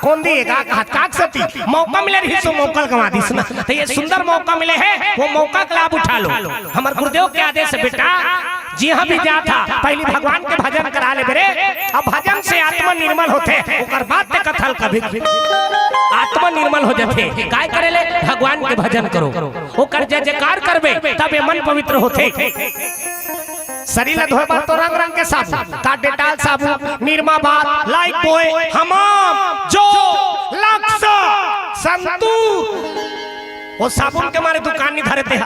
कोंदी हे का? हाथ काक सती मौका मिले रही सो मौका गवा दिस ना। त ये सुंदर मौका मिले हे, वो मौका का लाभ उठा लो। हमर गुरुदेव के आदेश हे बेटा, जिहाँ भी जाथा, पहली भगवान के भजन करा ले बेरे। अब भजन से आत्मा निर्मल होथे, ओकर बाद ते कथा ल कभी आत्मा निर्मल हो जाथे। काय करे ले? भगवान के भजन करो, ओकर जय जयकार करबे, तब ये मन पवित्र होथे। शरीर ला धोए बर तो रंग रंग के साबुन, का डेटॉल साबुन, निरमा बार, लाइफ बॉय, हमाम, जो, लक्स, संतूर, वो साबुन के मारे दुकान नहीं धरे तेहा।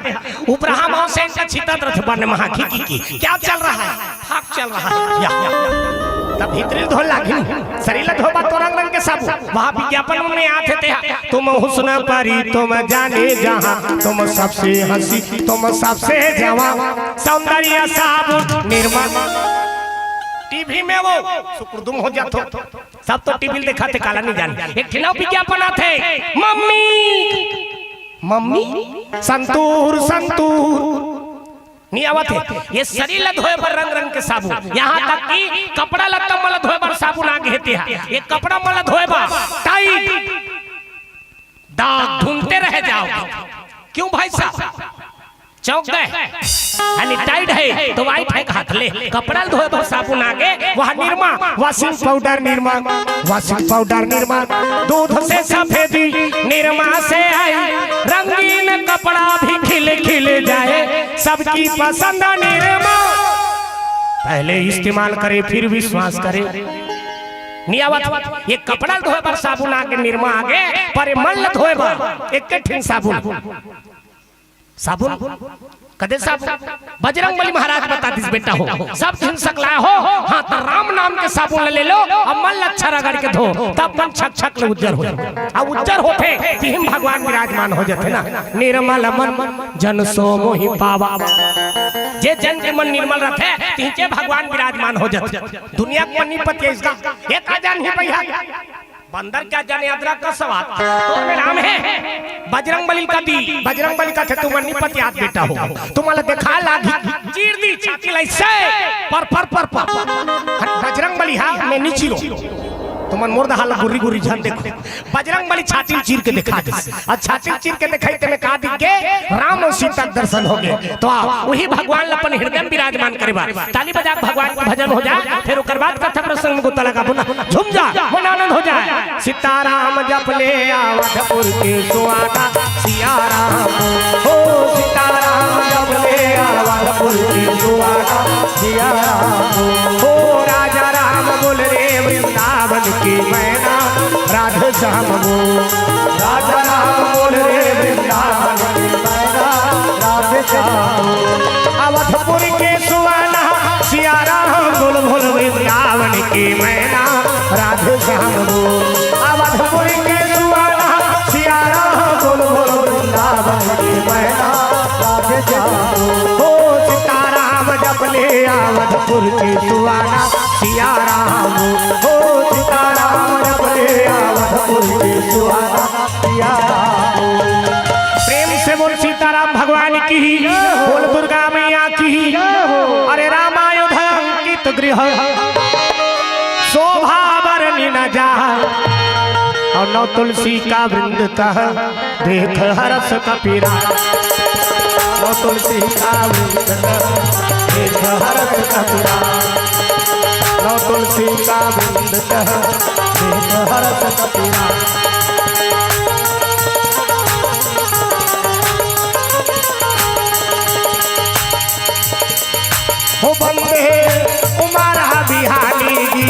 उपराहा माओ से इनका छितत रथे बने महा की, की, की, क्या चल रहा है? फाक चल रहा है। या, या, या। तब भीतरी धोए लागिन, शरीर ला धोबा तो रंग रंग के साबुन। वहाँ विज्ञापन में आथे तेहा, तुम हुस्न परी, तुम जाने जहाँ, तुम सबसे हंसी, तुम सबसे जवां, सौंदर्य साबुन निरमा। टीवी में वो सुकुरदुम हो जाथो, सब तो टीवी ल देखाथे, काला नहीं जाने। एक ठिन अउ विज्ञापन आथे, मम्मी, मम्मी, संतूर, संतूर, नहीं आवत हे। ये शरीर ला धोए बर रंग रंग के साबुन, यहाँ तक कि कपड़ा लत्ता मन ला धोए बर साबुन आ गे हे तेहा। ये कपड़ा मन ला धोए बर टाइड, दाग ढूंढते रह जाओगे। क्यों भाई साहब, चौंक गए? यानी टाइड है तो वाइट है, हाथ ले। कपड़ा धोए बर साबुन आ गे, वहाँ Nirma, washing powder Nirma, washing powder Nirma, दूध से सफेदी निरमा से आई, रंगीन कपड़ा भी खिल खिल जाए, सबकी पसंद निरमा। पहले इस्तेमाल करे, फिर विश्वास करे। नहीं आवत, ये कपड़ा धोए बर साबुन आ गे, निरमा आ गे, पर ये मन ल धोए बर एक ठिन साबुन। साबुन, कदे साबुन? बजरंग बली महाराज बता दिस बेटा हो, सब झिन सकलाय हो, हाँ, त राम नाम के साबुन ल ले लो, अउ मन ल अच्छा रगड़ के धो, तब मन छक छक ले उज्जर हो जाए। अब उज्जर होथे, तिही म भगवान विराजमान हो जाथे ना। निर्मल मन जन सो मोहि पावा। जे जन के मन निर्मल रथे, तिही चे भगवान विराजमान हो जाथे। दुनिया के मन नहीं पतिया इसका, एक आ जान ही भैया। बंदर क्या जाने अदरक का स्वाद। तो में राम है। बजरंग बली का दी, बजरंग बली का थे, तुम नहीं पतियात बेटा हो। तुम्हाला देखा लागी, चीर दी छाती ला ऐसे, पर, पर, पर, पर। बजरंग बली हा, मैं नहीं चीरो। तुमन मोर दहा ला गुर्री गुर्री झन देखो। बजरंग बली छाती चीर के देखा दे। अउ छाती चीर के देखाई, तेमे का दिख गे? राम अउ सीता के दर्शन हो गे। तो आओ, वही भगवान ला अपन हृदय में विराजमान करे बा। ताली बजा के भगवान के भजन हो जाए, फिर ओकर बाद कथा प्रसंग में गोता लगाबो ना। झूम जा, मन आनंद हो जाए। सीताराम जप ले अवधपुर के सुहाना, सिया राम हो। सीताराम जप ले अवधपुर के सुहाना, सिया राम हो। राजा राम बोल रे वृंदावन की मैना, राधे श्याम बोल। राजा राम बोल रे वृंदावन की मैना, राधे श्याम बोल। अवधपुर के सुहाना, सिया राम बोल बोल वृंदावन की मैना, राधे श्याम बोल। अवधपुर के सुहाना, सिया राम बोल बोल वृंदावन की मैना, राधे श्याम बोल। हो सीताराम जप ले अवधपुर के सुहाना, सिया राम हो। सीताराम जप ले अवधपुर के सुहाना, सिया राम। प्रेम से बोल सीताराम भगवान की, बोल दुर्गा मैया की। अरे रामायुध अंकित गृह, शोभा बरनि न जाय। अउ नौ तुलसी का वृंद तह, देख हरष कपिराय। नौ तुलसी का वृंद तह, देख हरष कपिराय। नौ तुलसी का वृंद तह, देख हरष कपिराय। हो वंदे उमा रहा बिहारी जी,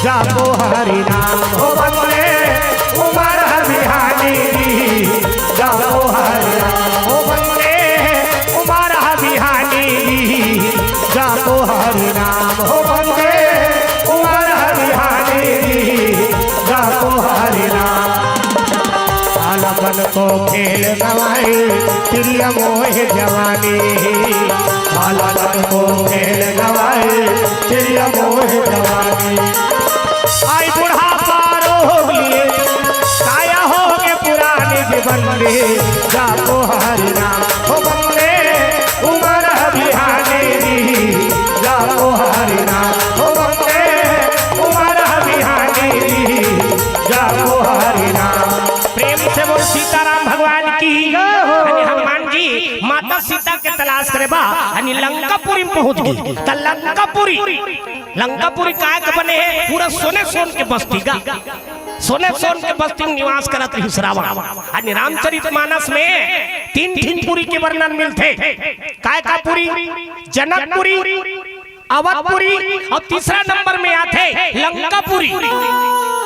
जपो हरि नाम। हो वंदे उमा रहा बिहारी जी, जपो हरि नाम। हो वंदे उमा रहा बिहारी जी, जपो हरि नाम। हो वंदे उमा रहा बिहारी जी, जपो हरि नाम। बालपन को खेल गंवाए, प्रिय मोह जवानी। बालपन को खेल गंवाए, प्रिय मोह जवानी। आई बुढ़ापा वंदे जापो हरि नाम हो वंदे उमा रह बिहारी जी। जापो हरि नाम हो वंदे उमा रह बिहारी जी। जापो हरि नाम। प्रेम से बोल सीताराम भगवान की। यानी हनुमान जी माता सीता के तलाश करे बा, यानी लंकापुरी में पहुंच गई। त लंकापुरी, लंकापुरी काय के बने हे? पूरा सोने सोन के बस्ती गा, सोने सोन के बस्ती में निवास करत रहिस रावण। यानी रामचरित मानस में तीन ठिन पुरी के वर्णन मिलथे। काय का पुरी? जनकपुरी, अवधपुरी अउ तीसरा नंबर में आथे लंकापुरी।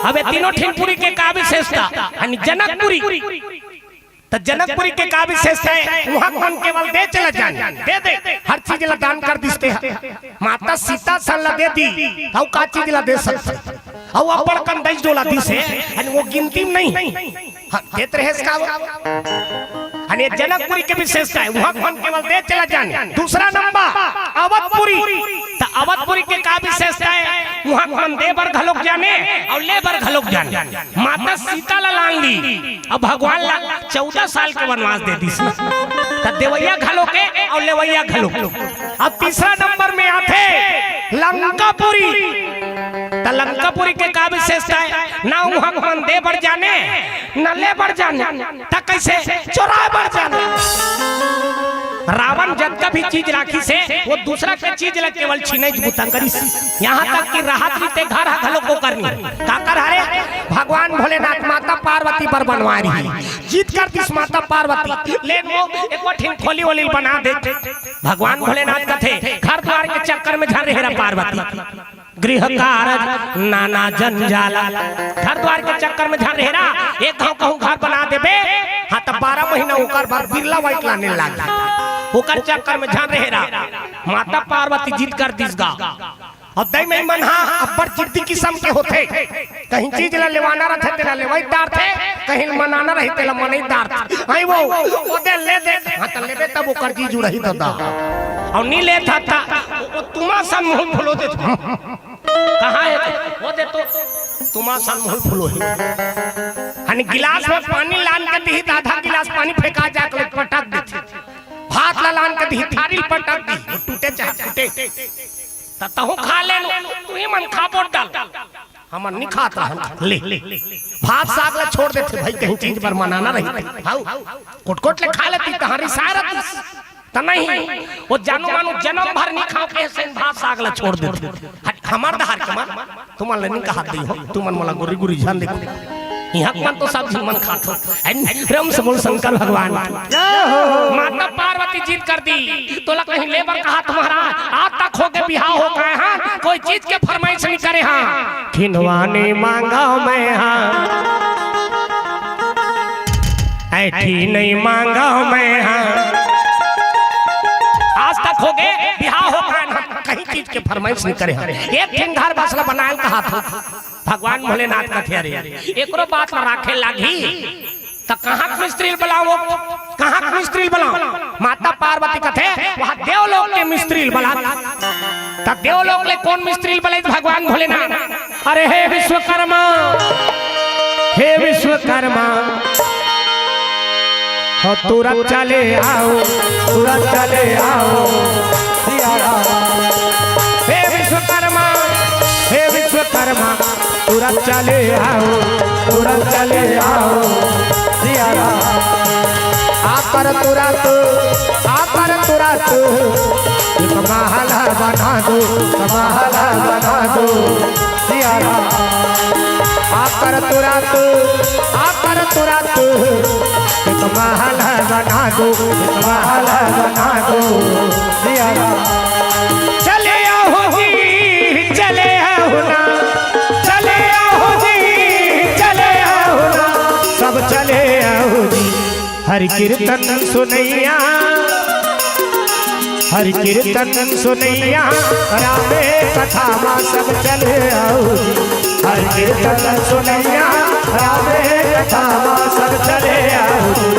अब ये तीनों ठिन पुरी के का विशेषता? यानी जनकपुरी, त जनकपुरी के का विशेषता हे? उहाँ मन केवल दे चला जान, दे दे, हर चीज ला दान कर दिस ते ह। माता सीता सन ला दे दी, त अउ का चीज ला दे सकथे? अउ अब्बड़ कन दई डोला दिस हे, अन वो गिनती में नहीं। हाँ, देत रहेस का वो? अने जनकपुरी के विशेषता हे, उहाँ मन केवल दे चला जान। दूसरा नंबर अवधपुरी, त अवधपुरी के का विशेषता हे? उहाँ मन दे बर घलोक जाने अउ ले बर घलोक जाने। माता सीता ला लान ली, अब भगवान ला चौदह साल के वनवास दे दिस ना। त देवइया घलोक हे अउ लेवइया घलोक। अब तीसरा नंबर में आथे लंकापुरी। त लंकापुरी के का विशेषता हे? ना उहाँ मन दे बर जाने, ना ले बर जाने। त कइसे? चोराए बर जाने। रावण जतका भी चीज राखिस हे, वो दूसरा के चीज ला केवल छीने के बुता करिस। यहाँ तक कि रहत रहिते घर ह घलोक ओकर नी। काकर हरे? भगवान भोलेनाथ माता पार्वती बर बनवाए रहिस। जिद कर दिस माता पार्वती, ले न वो एको ठिन खोली वोली बना दे। भगवान भोलेनाथ कथे, घर द्वार के चक्कर में झन रहे रहा पार्वती। गृह कारज नाना जंजाला। घर द्वार के चक्कर में झन रहे रहा, एक घांव कहूं घर बना देबे, हाँ, त बारह महीना ओकर बर बिरला वाइट लाने लाग। ओकर चक्कर में झन रहे रहा। माता पार्वती जिद कर दिस गा। अउ दई मई मन हा अब्बड़ जिद्दी किसम के होथे। कहीं चीज ला लेवाना रथे, तेला लेवई डारथे, कहीं मनाना रही, तेला मनई डारथे। आई वो, ओदे ले दे, हाँ, त लेबे तब ओकर जी जुड़ही ददा। अउ नी लेथा त, ओ, ओ तुमा सन मुंह फुलो देथे। कहाँ हे? वो दे तो तुमा सन मुंह फुलो हे। हन गिलास में पानी लान के दिही, त आधा गिलास पानी फेंका जाके पटक देथे। भात ला लान के दिही, थारी पटक दिही, टूटे चाहे टूटे। त तहूँ खा ले, तुही मन खा बोट डाल। हमन नी खात रहन। ले, भात साग ला छोड़ देथे भाई, कहीं चीज बर मनाना रही। हाउ, कोट-कोट ले खा लेती, तहारी सारा दिस। त नहीं, वो जानो मानो जनम भर नी खाव के सेन भात साग ला छोड़ देथे। हट, हमर डहर के मन, तुमन ले नी कहत दई हो, तुमन मोला गुरी गुरी झन देखो। इहाँ के मन तो सब झिन मन खात हो। एन, प्रेम से बोल शंकर भगवान की। जय हो। माता पार्वती जिद कर दी, तोला कहीं ले बर कहत महाराज, आज तक होगे बिहाव हो पाए हाँ, कोई चीज के फरमाइश नी करे हाँ। खिनवा नी मांगा मैं हाँ, ऐठी नी मांगा मैं हाँ। आज तक होगे बिहाव हो पाए हाँ, कहीं चीज के फरमाइश नी करे हाँ। एक ठिन घर बस ला बनायल कहत हो। भगवान भोलेनाथ कथे, अरे, एकरो बात ला राखे लागही। त कहाँ के मिस्त्री ल बलाओ? कहाँ के मिस्त्री ल बलाओ? माता पार्वती कथे, वहाँ देवलोक के मिस्त्री ल बला। त देवलोक ले कोन मिस्त्री ल बलाइस भगवान भोलेनाथ? अरे हे विश्वकर्मा, हे विश्वकर्मा, हो तुरंत चले आओ, तुरंत चले आओ, सिया राम। हे विश्वकर्मा, हे विश्वकर्मा, तुरंत चले आओ, तुरंत चले आओ, सिया राम। आकर तुरंत, आकर तुरंत, एक महल बना दो, एक महल बना दो, सिया राम। आकर तुरंत, आकर तुरंत, एक महल बना दो, एक महल बना दो, सिया राम। चले आओ जी, चले आओ ना, चले आओ जी, चले आओ ना, सब चले आओ जी। हरि कीर्तन सुनैया, हरि कीर्तन सुनैया, रामे कथा मा सब चले आओ जी। हरि कीर्तन सुनैया, रामे कथा मा सब चले आओ जी।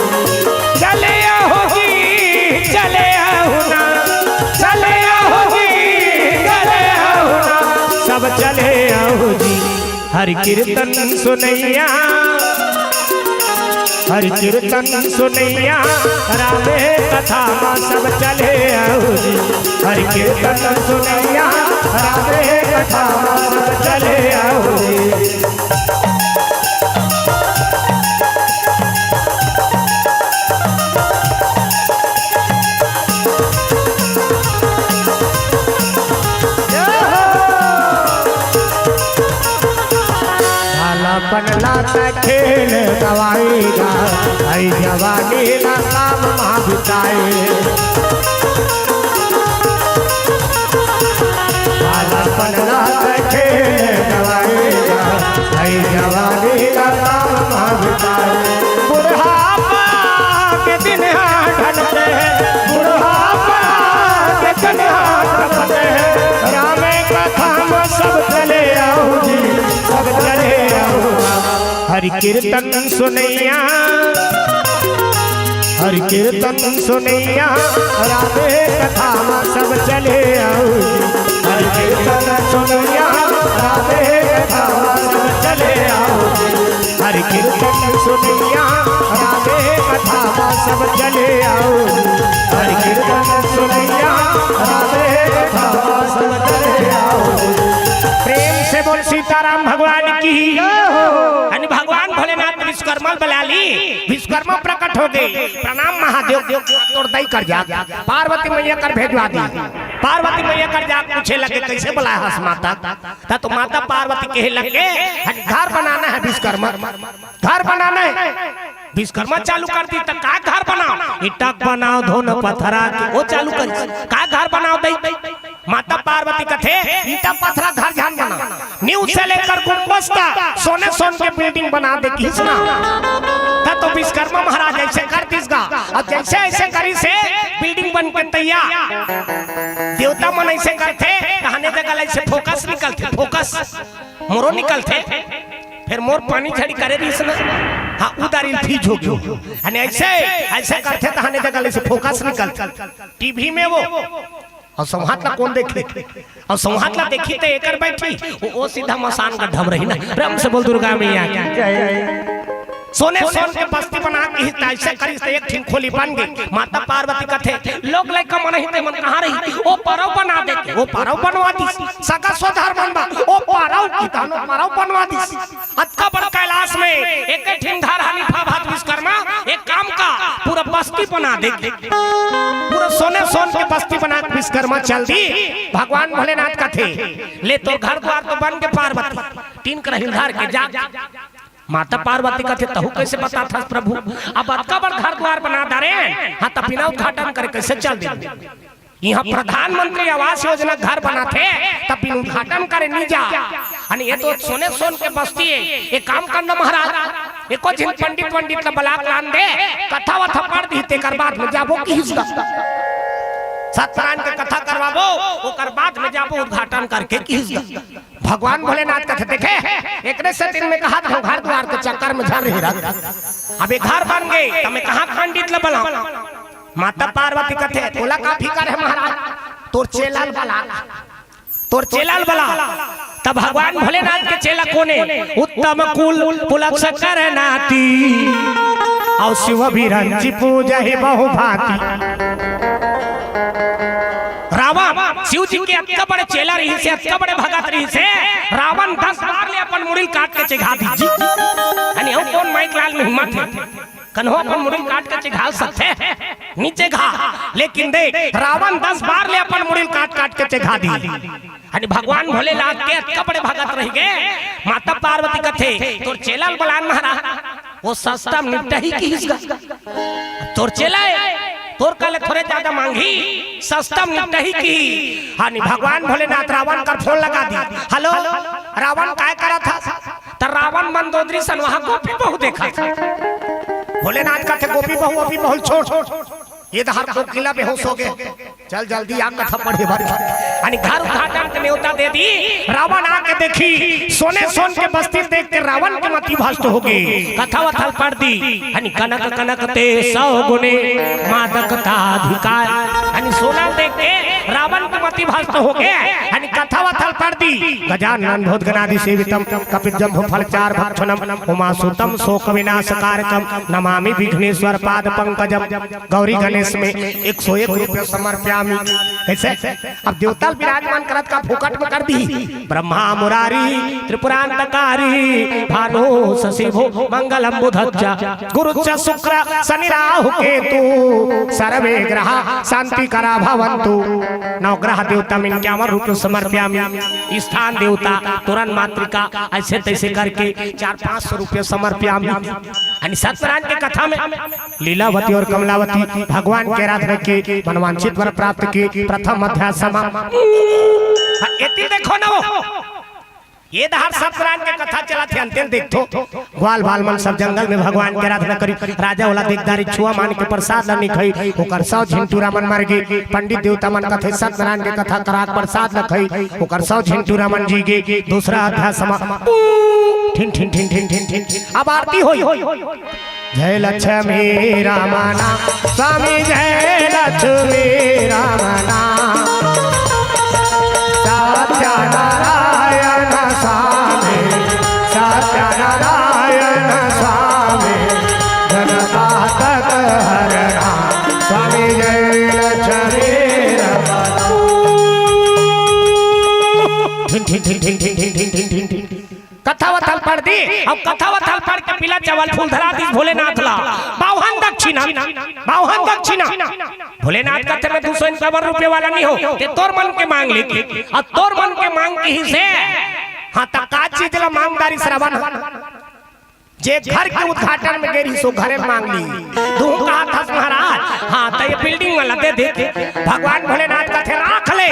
चले आओ जी, चले आओ ना, चले आओ जी, चले आओ ना, सब चले आओ जी। हरि कीर्तन सुनैया, हरि कीर्तन सुनइया रामे कथा म सब चले आव जी। हरि कीर्तन सुनइया रामे कथा म सब चले आव जी। बालपन ला त खेल गवाई गा, अई जवानी ला काम मा बिताए। बालपन ला त खेल गवाई गा, अई जवानी ला काम मा बिताए। बुढ़ापा के दिन ढलते, बुढ़ापा के दिन ढलते, रामे कथा म सब चले आव जी, सब चले आव। हरि कीर्तन सुनइया, हरि कीर्तन सुनइया, रामे कथा म सब चले आव जी। हरि कीर्तन सुनइया, रामे कथा म सब चले आव जी। हरि कीर्तन सुनइया, रामे कथा म सब चले आव। हरि कीर्तन सुनइया, रामे कथा म सब चले आव। प्रेम से बोल सीताराम भगवान की। जय हो। यानी भगवान भोलेनाथ विश्वकर्मा ल बला ली, विश्वकर्मा प्रकट हो गे। प्रणाम महादेव, तोर दई कर जा, पार्वती मैया कर भेजवा दी। पार्वती मैया कर जा पूछे लगे, "कइसे बलाय हस माता?" त तो माता पार्वती कहे लगे, "घर बनाना है विश्वकर्मा।" घर बनाना है। विश्वकर्मा चालू कर दी, त का घर बनाव? ईंटा बनाव, धोन पथरा के, वो चालू कर। का घर बनाव दई? माता पार्वती कथे, "ईंटा पथरा घर झन बनाव, नींव से लेकर गुम्बज तक सोने सोन के building बना दे," किहिस ना। त तो विश्वकर्मा महाराज अइसे कर दिस गा, अउ जइसे अइसे करिस हे, building बन के तैयार। देवता मन अइसे करथे, तहने जगह ले अइसे फोकस निकलथे, फोकस। मोरो निकलथे, फेर मोर पानी झड़ी करे रहिस ना, हाँ, उदारी फीज हो गयो। अने अइसे, अइसे करथे तहने जगह ले से फोकस निकलथे। टीवी में वो, अउ सौंहात ला कोन देखही? अउ सौंहात ला देखही त एकर बैठी, वो, वो सीधा मसान गड्ढा म रही ना। प्रेम से बोल दुर्गा मैया की। सोने सोन के बस्ती बना के ही तइसे करिस त एक ठिन खोली बन गे। माता पार्वती कथे, "लोग लइका मन ही ते मन कहाँ रही?" ओ परव बना दे, ओ परव बनवा दिस। सगा सोदर मन बा, ओ परव कितानो परव बनवा दिस। अतका बड़ कैलाश में एक ठिन धर हनी फा भात विश्वकर्मा, एक काम का पूरा बस्ती बना दे। पूरा सोने सोन के बस्ती बना के विश्वकर्मा चल दी। भगवान भोलेनाथ कथे, "ले तोर घर द्वार तो बन गे पार्वती, टीन करहिल धर के जा।" माता पार्वती कथे, "तहू कइसे बतात हस प्रभु? अब अतका बड़ घर द्वार बना डारे, हाँ, त बिना उद्घाटन करे कइसे चल दे? इहाँ प्रधानमंत्री आवास योजना घर बनाथे, त बिन उद्घाटन करे नी जा। अने ये तो सोने सोन के बस्ती हे, एक काम करना महाराज, एको झिन पंडित वंडित ला बला के लान दे, कथा वथा पढ़ दी, तेकर बाद में जाबो," किहिस गा। सत्यनारायण के कथा करवाबो, ओकर बाद में जाबो उद्घाटन करके, किहिस गा। भगवान भोलेनाथ कथे, "देखे, एकरे सेती मैं कहत हँव, घर द्वार के चक्कर में झन रही रहत। अब ये घर बन गे, त मैं कहाँ पंडित ला बलाऊँ?" माता पार्वती कथे, "तोला का फिकर हे महाराज? तोर चेला ल बला, तोर चेला ल बला।" तब भगवान भोलेनाथ के चेला कोने? उत्तम कुल पुलक सकल नाती, अउ शिव बिरंची पूजहि बहुभांति। रावण शिव जी के अतका बड़े चेला रहिस हे, अतका बड़े भगत रहिस हे, रावण दस बार ले अपन मुड़ी ल काट के चघा दिस जी। अने अउ कोन माइक लाल में हिम्मत हे? कन्हो अपन मुड़ी ल काट के चघा सकथे? नी चघा। लेकिन देख, रावण दस बार ले अपन मुड़ी ल काट काट के चघा दिस। अने भगवान भोलेनाथ के अतका बड़े भगत रहि गे, माता पार्वती कथे, "तोर चेला ल बलान महाराज, वो सस्ता म निपटही," किहिस गा। तोर चेला हे, तोर करा ले थोरे जादा मांगही, सस्ता म निपटही किहिस। हाँ, नी भगवान भोलेनाथ रावण कर फोन लगा दिस। "हेलो, रावण काय करत हस?" त रावण मंदोदरी सन वहाँ गोपी बहू देखत हे। भोलेनाथ कथे, "गोपी बहू, गोपी बहू छोड़, ये डहर कोकिला बेहोश हो गे, चल जल्दी आ कथा पढ़े बर।" अनि घर उद्घाटन के नेवता दे दी। रावण आके देखी, सोने सोन के बस्ती देख के रावण के मति भ्रष्ट हो गे। कथा वथल पढ़ दी, अनि कनक कनक ते सौ गुणे मादकता अधिकार। अनि सोना देख के रावण के मति भ्रष्ट हो गे। अनि कथा वथल पढ़ दी, गजानन भूत गणादि सेवितम कपित जम्भू फल चार भक्षणम उमा सुतम शोक विनाश कारकम नमामि विघ्नेश्वर पाद पंकजम। गौरी गणेश में एक सौ एक रुपये समर्प्यामि। ऐसे अब देवता विराजमान करत का फोकट में कर दी। ब्रह्मा मुरारी त्रिपुरांतकारी भानु शशि भो मंगलम बुधच्च गुरुच्च शुक्र शनि राहु केतु सर्वे ग्रह शांति करा भवंतु। नवग्रह देवता में इक्यावन रुपये समर्प्यामि। स्थान देवता तोरण मातृका ऐसे तैसे करके चार पाँच सौ रुपये समर्प्यामि। अनि सत्यनारायण के कथा में लीलावती और कमलावती भगवान के आराधना की मनवांछित वर प्राप्त की प्रथम अध्याय समाप्त। हाँ, एती देखो ना वो, ये दहार सत्यनारायण के कथा चला थे अंतिम देखो। ग्वाल बाल मन सब जंगल में भगवान के आराधना करी। राजा वाला देखदारी छुआ मान के प्रसाद ला नहीं खाई, ओकर सौ झिन टूरा मन मर गे। पंडित देवता मन कथे सत्यनारायण के कथा करा के प्रसाद ला खाई, ओकर सौ झिन टूरा मन जी गे। दूसरा अध्याय समाप्त। ठिन ठिन ठिन ठिन ठिन ठिन। अब आरती होई। जय लक्ष्मी रमणा स्वामी, जय लक्ष्मी रमणा। सत्यनारायण स्वामी, सत्यनारायण स्वामी, जन पातक हरणा स्वामी, जय लक्ष्मी रमणा। ठिन ठिन ठिन ठिन ठिन ठिन ठिन ठिन ठिन। कथा वथल पढ़ दी, अब कथा वथल पढ़ के पीला चावल फूल धरा दी भोलेनाथ ला। बावहन दक्षिणा, बावहन दक्षिणा। भोलेनाथ कथे मैं दू सौ इक्यावन रुपये वाला नहीं हो, ते तोर मन के मांग ले के, अब तोर मन के मांग के ही से। हाँ, त का चीज ला मांगदारी श्रवण? जे घर के उद्घाटन में गेरी सो घरे मांग ली। तू कहा था महाराज, हाँ, त ये बिल्डिंग वाला दे दे। भगवान भोलेनाथ कथे राख ले।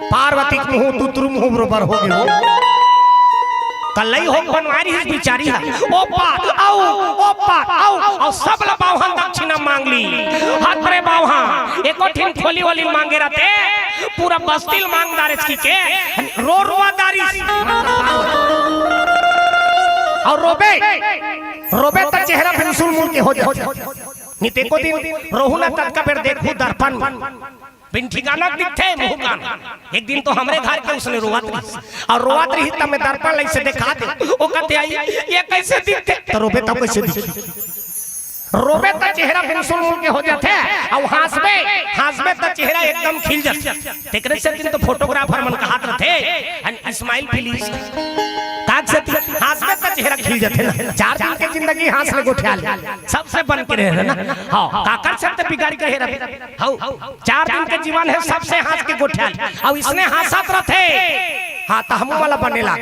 पार्वती के मुंह तुतरू मुंह बरोबर हो गयो। कलई हो बनवारी है बिचारी है। ओपा, आओ, ओपा, आओ, आओ, सब ला बावहन दक्षिणा मांग ली। हाथ रे बावहा, एको ठिन खोली वाली मांगे रहते, पूरा बस्ती ल मांग दारिस की के, रो रोआ दारिस। और रोबे, रोबे त चेहरा बिल्कुल मुड़ के हो जाए। निते को दिन रोहू ना ततका बेर देखू दर्पण। बिन ठिकाना दिखथे मुंह कान। एक दिन तो हमरे घर के उसने रोवत रही और रोवत रही तब मैं दर्पण लई से देखा दे। ओ कहते आई, ये कैसे दिखथे? तो रोबे तब कैसे दिखी? रोबे त चेहरा बिल्कुल मुड़ के हो जाथे और हंसबे, हंसबे त चेहरा एकदम खिल जाथे। तेकरे से दिन तो फोटोग्राफर मन कहत रथे, "And smile please।" काग से हंसबे त चेहरा खिल जाथे ना। चार दिन के जिंदगी हंस ले गोठिया ले, सबसे बन के रहे ना। हाँ, काकर से त बिगाड़ के रहे। हाँ, चार दिन के जीवन है, सबसे हंस के गोठिया ले। अब इसने हंसत रथे, हाँ, त हम वाला बने लाग।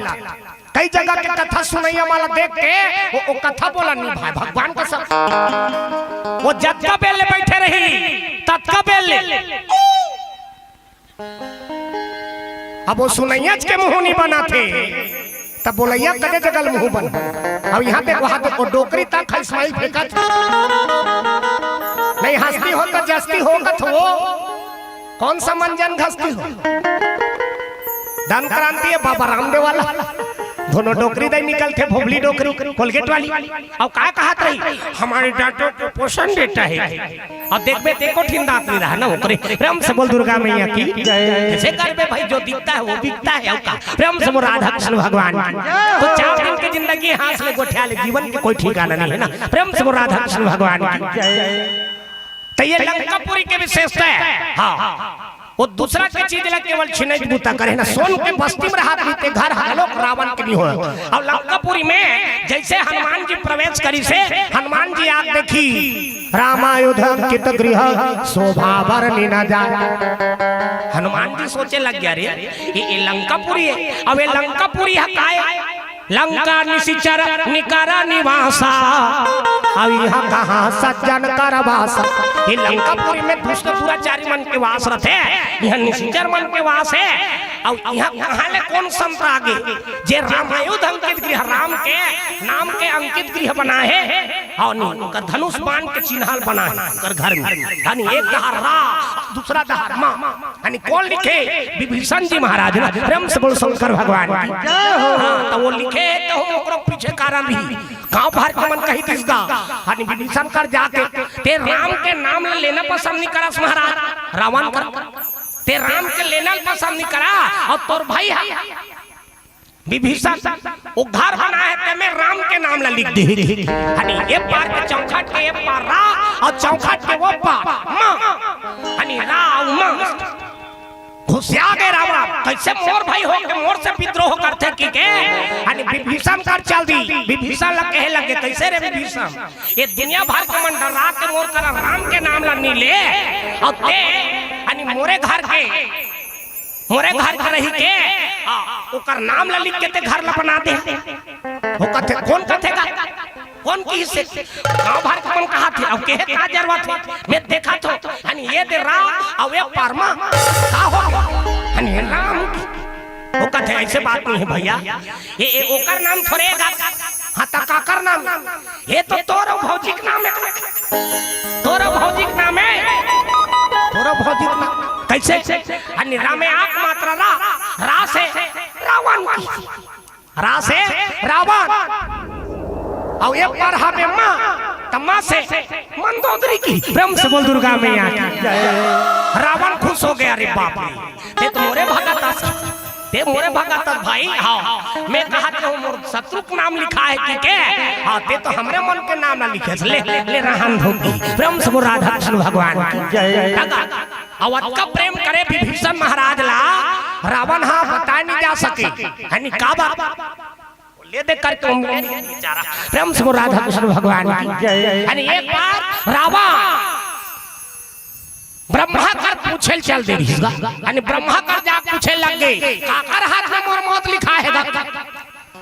कई जगह के कथा सुनैया वाला देख के वो, वो कथा बोला नहीं भाई, भगवान का सब। वो जतका बेल ले बैठे रही, ततका बेल ले। अब वो सुनैया के मुंह नहीं बनाथे, तब बोलैया कदे जगल मुंह बन। अब यहाँ पे वहां तो वो डोकरी तक है, स्माइल फेंकत। नहीं हंसती हो तो जस्ती होगत हो। कौन सा मंजन घसती हो? दंत क्रांति है बाबा रामदेव वाला। दोनों डोकरी दई निकलथे, भोभली डोकरी, कोलगेट वाली। अब का कहत रही? हमारे दांतों को पोषण देता है। अब देखबे ते को ठिन दांत नहीं रहा ना ओकरे। प्रेम से बोल दुर्गा मैया की। कैसे करबे भाई, जो दिखता है वो बिकता है, अब का? प्रेम से बोल राधा कृष्ण भगवान की। तो चार दिन की जिंदगी हंस ले गोठिया ले, जीवन की कोई ठिकाना नहीं है ना। प्रेम से बोल राधा कृष्ण भगवान की। तो ये लंकापुरी के विशेषता है। हाँ, वो दूसरा के चीज ला केवल छिनैत बूता करे ना। सोन के बस्ती में रहत रहिते घर हलोक रावण के नहीं हो। अब लंकापुरी में जैसे हनुमान जी प्रवेश करी से हनुमान जी आग देखी, रामायुध अंकित गृह शोभा बरनी न जाय। हनुमान जी सोचे लग गया, रे, ये, ये लंकापुरी है। अब ये लंकापुरी है काय? लंका निशिचर निकर निवासा। अब यहाँ कहाँ सज्जन कर वास? ये लंकापुरी में दुष्ट दुराचारी मन के वास रथे, यहाँ निशिचर मन के वास है। अउ इहाँ कहाँ ले कोन संत आगे, जे रामायुध अंकित गृह, राम के नाम के अंकित गृह बनाए हे, अउ नहीं, ओकर धनुष बाण के चिन्हाल बनाए हे, ओकर घर में। यानी एक डहर रा, दूसरा डहर मा। यानी कोन लिखे? विभीषण जी महाराज ना। प्रेम से बोल शंकर भगवान की। हाँ, त वो लिखे हे त हम ओकरो पीछे कारण रही। गाँव भर के मन कही दिस गा। यानी विभीषण कर जाके, ते राम के नाम ल लेना पसंद नहीं करस महाराज, रावण कर। ते राम के लेना पसंद नहीं करा, अउ तोर भाई हे विभीषण, वो घर बनाए हे, ते में राम के नाम ला लिख दे। हनी, ए पार के चौखट के ए पार रा, अउ चौखट के वो पार मा। हनी, रा अउ मा। घुसिया गे रावण, कइसे मोर भाई हो के मोर से विद्रोह करथे कहिके। हनी, विभीषण कर चल दी, विभीषण ला कहे लगे, कइसे रे विभीषण, ए दुनिया भर के मन डरा के मोर करा राम के नाम ला नी ले, अउ ते, हनी, मोरे घर के मोरे घर के रही के, आ, ओकर नाम ला लिख के ते घर ला बना दे। वो कथे, कोन कथे गा? कोन किहिसे? गाँव भर के मन कहाथे, अब केहे का जरूरत हे? मैं देखाथों, हनी ए दे राम, अउ ए पार मा, का हो? हनी राम की। वो कथे, अइसे बात नहीं हे भइया। ए, ए, ओकर नाम थोरे गा। हाँ, त काकर नाम? ए तो तोर भौजी के नाम हे। तोर भौजी के नाम हे। तोर भौजी के नाम। कइसे? हनी रा में आक मात्रा रा, रा से रावण की। रा से रावण। अउ ए पार हा में मा, त मा से मंदोदरी की। प्रेम से बोल दुर्गा मैया की। रावण खुश हो गे, अरे बाप रे, ते तो मोरे भगत अस। ते मोरे भगत अस भाई, हाँ। मैं कहाथों मोर शत्रु के नाम लिखाए हे कहिके, हाँ, ते तो हमरे मन के नाम ला लिखे हस। ले, ले, ले रहन धोबी। प्रेम से बोल राधा कृष्ण भगवान की। जय। अउ अतका प्रेम करे विभीषण महाराज ला, रावण हा बताए नहीं जा सके। हनी का बात? ले दे करके उंगली बेचारा। प्रेम से बोल राधा कृष्ण भगवान की। जय। हनी एक बार रावण ब्रह्मा कर पूछे ल चल दे रहिस गा। हनी ब्रह्मा कर जा पूछे लग गे, काकर हाथ में मोर मौत लिखाए हे गा?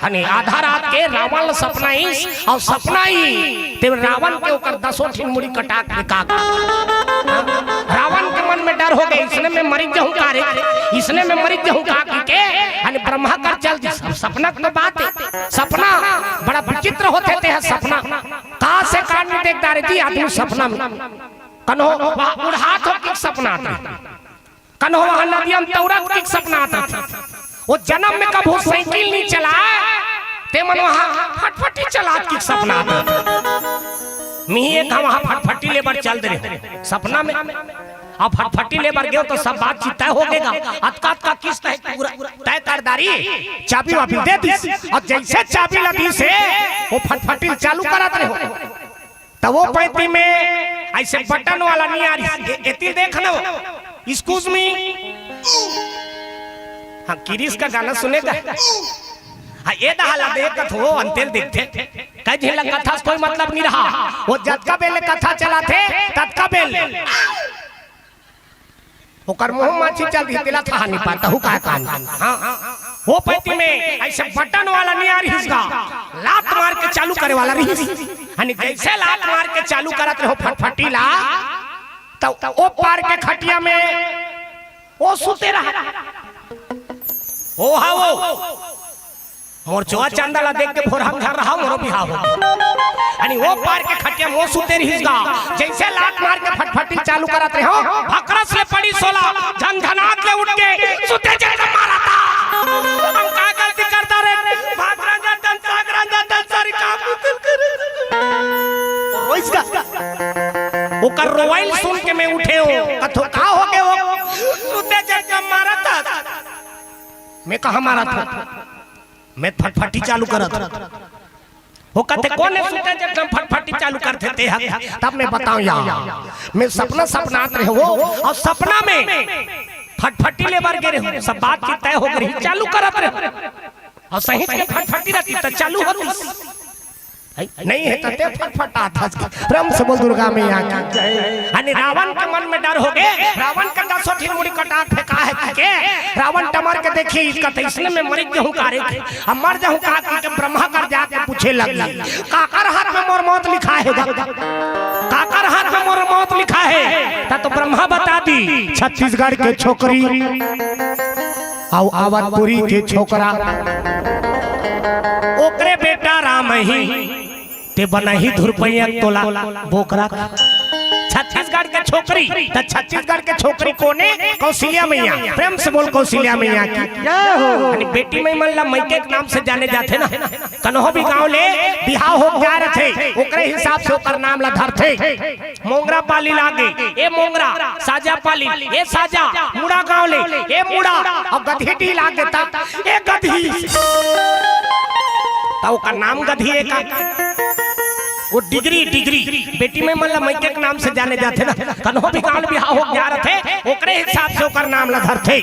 हनी आधा रात के रावण ल सपना आइस, अउ सपना ही ते रावण के ओकर दसों ठिन मुड़ी कटा के का। रावण के मन में डर हो गे, इसने में मरिच जहूँ का रे, इसने में मरिच जहूँ का कहिके। हनी ब्रह्मा कर चल दिस। सपना के बात हे, सपना बड़ा विचित्र होथे, ते हे सपना। का से का नहीं देखता रे जी आदमी सपना में। कन्हो वहाँ उड़ात हो कि सपना आथे। कन्हो वहाँ नदिया में तौरत की सपना आथे। वो जनम में कभू साइकिल नहीं चलाए, ते मन वहाँ फटफटी चलात की सपना आथे। मिही एक वहाँ फटफटी ले बर चल दे रहे सपना में। अब फटफटी ले बर गेंव तो सब बातचीत तय हो गे गा। अतका अतका किस्त हे पूरा तय कर डारिस, चाबी वाबी दे दिस। अउ जइसे चाबी ला दिस हे, वो फटफटी चालू करत रहे हो। त वो पैती में अइसे बटन वाला नहीं आ रही। ए-, एती देख ना वो। Excuse me। हाँ, किरिस का गाना सुने गा। हाँ, ए दहा ला देख कथो, अंते ल देखथे। कई झिन ला कथा से कोई मतलब नहीं रहा। वो जतका बेल ले कथा चलाथे, ततका बेल ले। ओकर मुँह माछी चल दिही, तेला थाह नहीं पाता हूँ का कान। हाँ, वो पैती में अइसे बटन वाला नहीं आ रहिस गा, लात मार के चालू करे वाला रहिस। हनी जइसे लात मार के चालू करत रहे हो फटफटी ला, त ओ पार के खटिया में वो सुते रहा। ओ हा वो। मोर चोआ चंदा ला देख के भोरहा में झर रहा, मोरो बिहाव हो। हनी वो पार के खटिया में वो सुते रहिस गा। जइसे लात मार के फटफटी चालू करत रहे हो, भकरस ले पड़ी सोला, झनझनात ले उठ के सुते जैसा मारा था। हम का गलती करता रे? भात रांधा तन, साग रांधा तन, सारी काम तू करे। रोइस गा। ओकर रोवाइल सुन के मैं उठे हो। कथो का हो गे हो? सुते जैसा मारा था। मैं कहाँ मारा था? मैं फटफटी चालू करत। वो कथे, "कोन हे सुते जब हम फटफटी चालू करथे ते हक?" तब मैं बताऊं यार, मैं सपना सपनात रहे हो, अउ सपना में फटफटी ले बर गे रहे हो, सब बातचीत तय हो गे रही, चालू करत रहे हो, अउ सही के फटफटी रहती त चालू होती। है? नहीं हे त ते फटफटात हस। प्रेम से बोल दुर्गा मैया की। यानी रावण के मन में डर हो गे, रावण के दसों ठिन मुड़ी कटा फेंका हे कहिके। रावण टमर के देखिस, कथे, "इसने में मरिच जहूँ का रे, अब मर जहूँ का?" कहिके ब्रह्मा कर जाके पूछे लगी, "काकर हाथ में मोर मौत लिखा हे गा? काकर हाथ में मोर मौत लिखा हे?" त तो ब्रह्मा बता दी, "छत्तीसगढ़ के छोकरी।" अउ अवधपुरी के छोकरा, ओकरे बेटा राम ही, ते बनही धुरपैया तोला बोकरा। छत्तीसगढ़ के छोकरी, त छत्तीसगढ़ के छोकरी कोने? कौशल्या मैया। प्रेम से बोल कौशल्या मैया की। जय हो। यानी बेटी माई मन ला मइके के नाम से जाने जाथे ना। कन्हो भी गांव ले बिहाव हो जा रथे, ओकरे हिसाब से ओकर नाम ला धरथे। मोंगरा पाली लागे, ए मोंगरा, साजा पाली, ए साजा, मुड़ा गांव ले, ए मुड़ा, अउ गधी डी लागे त, ए गधी। त ओकर नाम गधी ए का? वो डिग्री, डिग्री, बेटी माई मन ला मइके के नाम से जाने जाथे ना, कन्हो भी गांव ले बिहाव हो जा रथे, ओकरे हिसाब से ओकर नाम ला धरथे।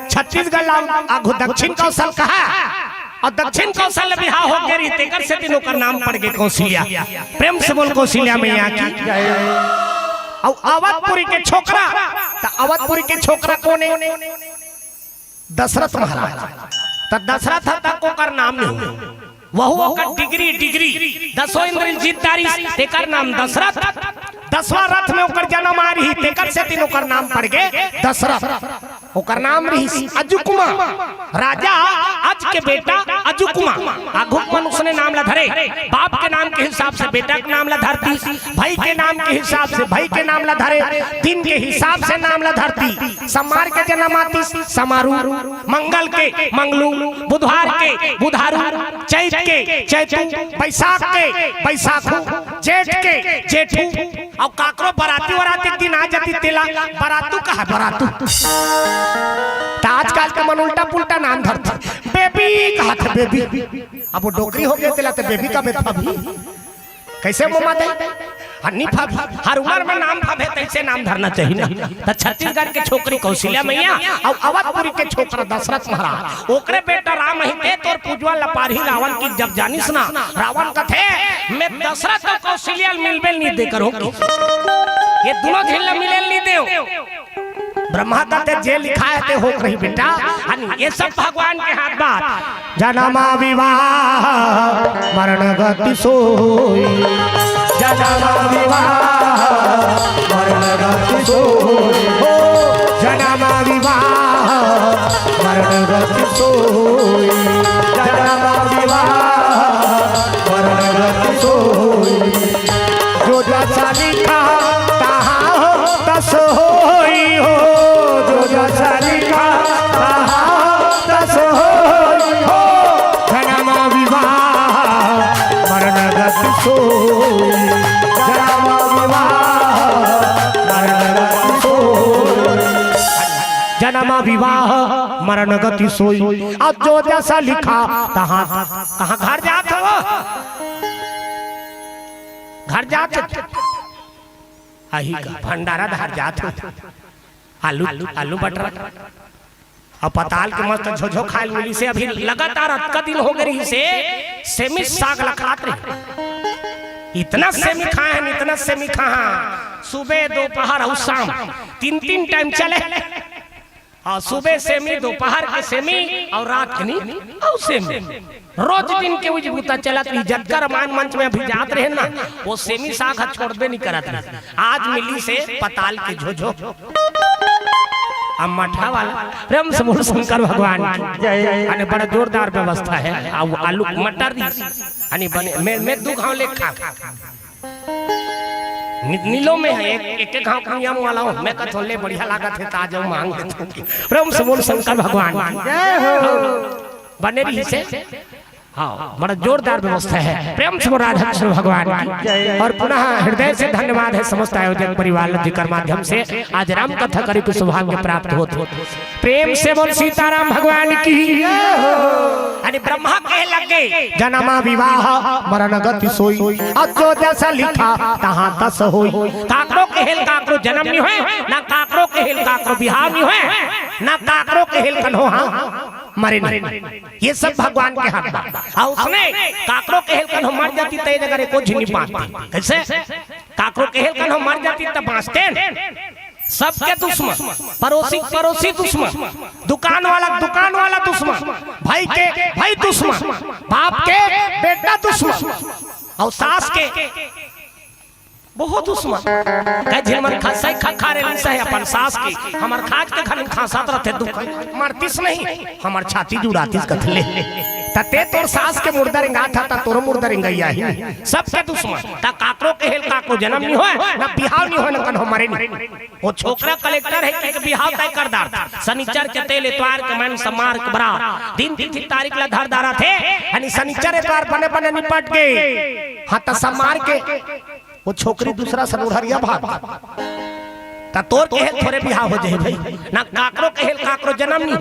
छत्तीसगढ़ ला आघू दक्षिण कौशल कहा, अउ दक्षिण कौशल ले बिहाव हो गे रही, तेकर सेती ओकर नाम पड़ गे कौशल्या। प्रेम से बोल कौशल्या मैया की। अउ अवधपुरी के छोकरा, त अवधपुरी के छोकरा कोने? दशरथ महाराज। त दशरथ ह तक ओकर नाम नहीं हुए। वहू ओकर डिग्री, डिग्री, दसों इंद्र ल जीत डारिस, तेकर नाम दशरथ। दसवां रथ में ओकर जन्म आ रही, तेकर सेती ओकर नाम पड़ गे दशरथ। ओकर नाम रहिस अजुकमा, राजा अज के बेटा अजुकमा। आघू मन उसने नाम ला धरे, बाप के नाम के हिसाब से बेटा के नाम ला धरती, भाई के नाम के हिसाब से भाई के नाम ला धरे, दिन के हिसाब से नाम ला धरती। समार के जन्म आतिस समारू, मंगल के मंगलू, बुधवार के बुधारू, चैत के चैतू, बैसाख के बैसाखू, जेठ के जेठू। अउ काकरो बराती वराती के दिन आ जाती, तेला बरातू कहा, बरातू। त आजकल के मन उल्टा पुल्टा नाम धरथे, बेबी कहा थे, बेबी। अब वो डोकरी हो गे, तेला त बेबी का बेथा भी। कैसे मुमा दे? हर नी फब, हर उम्र में नाम फबे, तैसे नाम धरना चाहिए ना। त छत्तीसगढ़ के छोकरी कौशल्या मैया अउ अवधपुरी के छोकरा दशरथ महाराज, ओकरे बेटा राम ही ते तोर पूजवा लपारही रावण की जब जानिस ना, रावण कथे, "मैं दशरथ अउ कौशल्या ल मिलबे नहीं दे करूं।" ये दोनों झिन ल मिले नहीं देव। ब्रह्मा कथे, "जे लिखा है ते होक रही बेटा।" अन ये सब भगवान के हाथ बात। जन्म विवाह मरण गति सोई, जन्म विवाह मरण गति सोई, हो जन्म विवाह मरण गति सोई, जन्म विवाह मरण गति सोई। जो जस लिखा तहाँ तस होई हो, जो जस लिखा तहाँ तस होई हो। जन्म विवाह मरण गति सोई, जन्म विवाह मरण गति सोई। जन्म विवाह मरण गति सोई। अब जो जस लिखा तहाँ, कहाँ घर जात हो? घर जात हो? आही का भंडारा धार जात हो। आलू, आलू बटरा। अउ पताल के मस्त झोझो खाए ल मिलिस हे। अभी लगातार अतका दिन हो गे रहिस हे, सेमी साग ला खात रहे। इतना सेमी खाए हन, इतना सेमी खाए हन, सुबह, दोपहर अउ शाम, तीन, तीन टाइम चले। हाँ, सुबह सेमी, दोपहर के सेमी अउ रात के नी अउ सेमी। रोज दिन के उज बूता चलत रही। जतका रामायण मंच में अभी जात रहे ना, वो सेमी साग ह छोड़बे नहीं करत रहे। आज मिलिस हे पताल के झोझो। अब मठा वाला प्रेम से बोल शंकर भगवान की। जय। अने बड़ा जोरदार व्यवस्था है। अब आलू मटर दी, अने बने, मैं, मैं दू घाव ले खा। नि-, नीलो में है, एक, एक, एक घाव कुनिया वाला हूँ। मैं कथो ले बढ़िया लागत है, ताजा मांग लेते हैं। प्रेम से बोल शंकर भगवान की। जय हो। बने रही से। हाँ, बड़ा जोरदार व्यवस्था है। प्रेम से बोल राधा कृष्ण भगवान की। जय। और पुनः हृदय से धन्यवाद है समस्त आयोजक परिवार ल, जेकर माध्यम से आज राम कथा करे के सौभाग्य प्राप्त होत हो। प्रेम से बोल सीताराम भगवान की। अरे ब्रह्मा कहे लग गे, "जन्म विवाह मरण गति सोई, अब जो जस लिखा तहाँ तस होई।" काकरो कहेल काकरो जन्म नहीं होए, ना काकरो कहेल काकरो बिहाव नहीं होए, ना काकरो कहेल कन्हो हाँ मरे नहीं। ये सब भगवान के हाथ बा। अउ उसने काकरो कहेल कन्हो मर जाती त ए जगह रे कुछ नहीं पाती। कैसे? काकरो कहेल कन्हो मर जाती त बाँचते न। सबके दुश्मन, पड़ोसी, पड़ोसी दुश्मन, दुकान वाला, दुकान वाला दुश्मन, भाई के भाई दुश्मन, बाप के बेटा दुश्मन, अउ सास के बहुत दुश्मन। कई झिन मन खसई खा खा रे निसई अपन सास के, हमर खाज के घनी खांसत रथे दुख। मरतिस नहीं, हमर छाती जुड़ातिस कथले। त ते तोर सास के मुर्दा रेंगात हा, त तोरो मुर्दा रेंगइया ही। सबके दुश्मन। त काकरो के हेल काकरो जनम नी होय, न बिहाव नी होय, न कन्हो मरे नी। वो छोकरा कलेक्टर हे कि बिहाव तय कर डारथे। सनिचर के तेल, एतवार के मन, समार के बरात। दिन तिथि तारीख ला धर डारथे। अनि सनिचर एतवार बने बने निपट गे। हाँ, त समार के वो छोकरी दूसरा सनुरहरिया भाग। त तोर के हेल थोरे बिहाव हो जाही भई। ना काकरो के हेल काकरो जनम नी हो।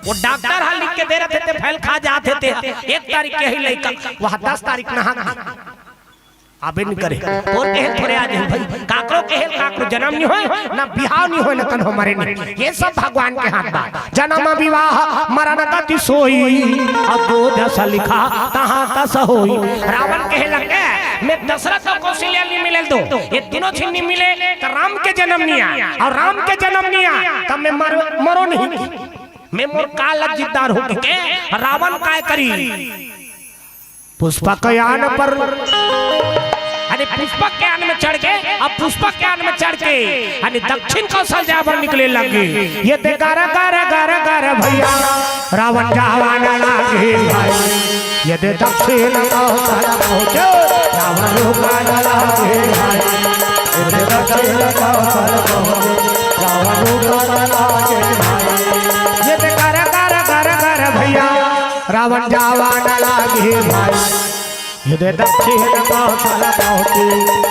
वो डॉक्टर हा लिख के दे रथे ते फैल खा जाथे ते। एक तारीख के ही लइका, वह दस तारीख नहा गे। आबे नी करे। तोर के हेल थोरे आ जाही भई। काकरो के हेल काकरो जनम नी होय, ना बिहाव नी होय, ना कन्हो मरे नी। ये सब भगवान के हाथ बा। जनम विवाह मरण गति सोई, अब दो दस लिखा तहाँ कस होई। रावण कहे लगे, मैं दशरथ अउ कौशल्या नी मिले ल दो। ये तीनों झिन नी मिले त राम के जनम नी आय, अउ राम के जनम नी आय त मैं मर-, मरो नहीं। मैं मोर काल ला जिद्दार हो के रावण काय करी। पुष्पक यान पर, अरे पुष्पक यान में चढ़ के, अब पुष्पक यान में चढ़ के, अरे दक्षिण कौशल जाए बर निकले लगे। ये दे गर गर गर गर भैया, रावण जावन लागे भाई। ये दे दक्षिण कौशल पहुँचे, रावण रुकन लागे भाई। ये दे दक्षिण कौशल पहुँचे, रावण रुकन लागे भाई। ये दे गर गर गर गर भैया, रावण जावन लागे भाई। ये दे दक्षिण कौशल पहुँची,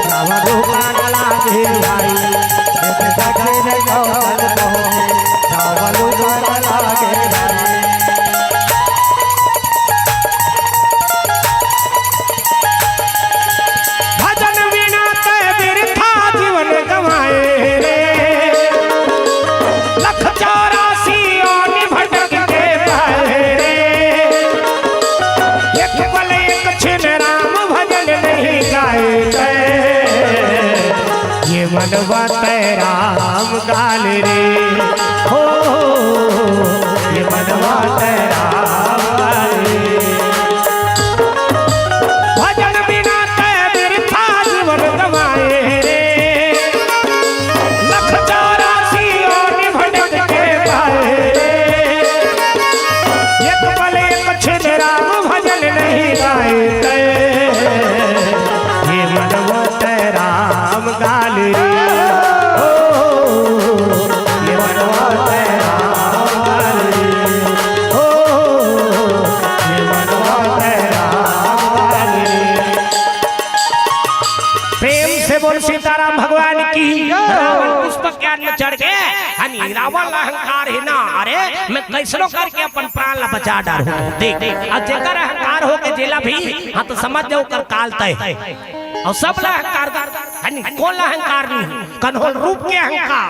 रावण रुकन लागे भाई। ये दे दक्षिण कौशल पहुँची, रावण रुकन लागे भाई। भजन बिना तै बिरथा जीवन गंवाए रे। लख चौरासी योनि भटक के पाए रे। एक पल एक छिन राम भजन नहीं गाए तै। ये मनवा तै राम गाल रे। हो, ये मनवा तै राम गाल रे। भजन बिना तै बिरथा जीवन गंवाए रे। लख चौरासी योनि भटक के पाए रे। एक पल एक छिन राम भजन नहीं गाए तै। ये मनवा तै राम गाल रे। ओ, ये मनवा तै राम गाल रे। ओ, ये मनवा तै राम गाल रे। प्रेम से बोल सीताराम भगवान की। रावण पुष्पक यान में चढ़ के, अरे रावण ला अहंकार हे ना, अरे मैं कैसनो करके अपन प्राण ला बचा डारहूं। देख, अब जेकर अहंकार हो के जेला भी, हाँ तो समझ जाओ ओकर काल तय हे। अउ सब ला अहंकार, अरे कोन ला अहंकार नहीं, कन्हो ल रूप के अहंकार,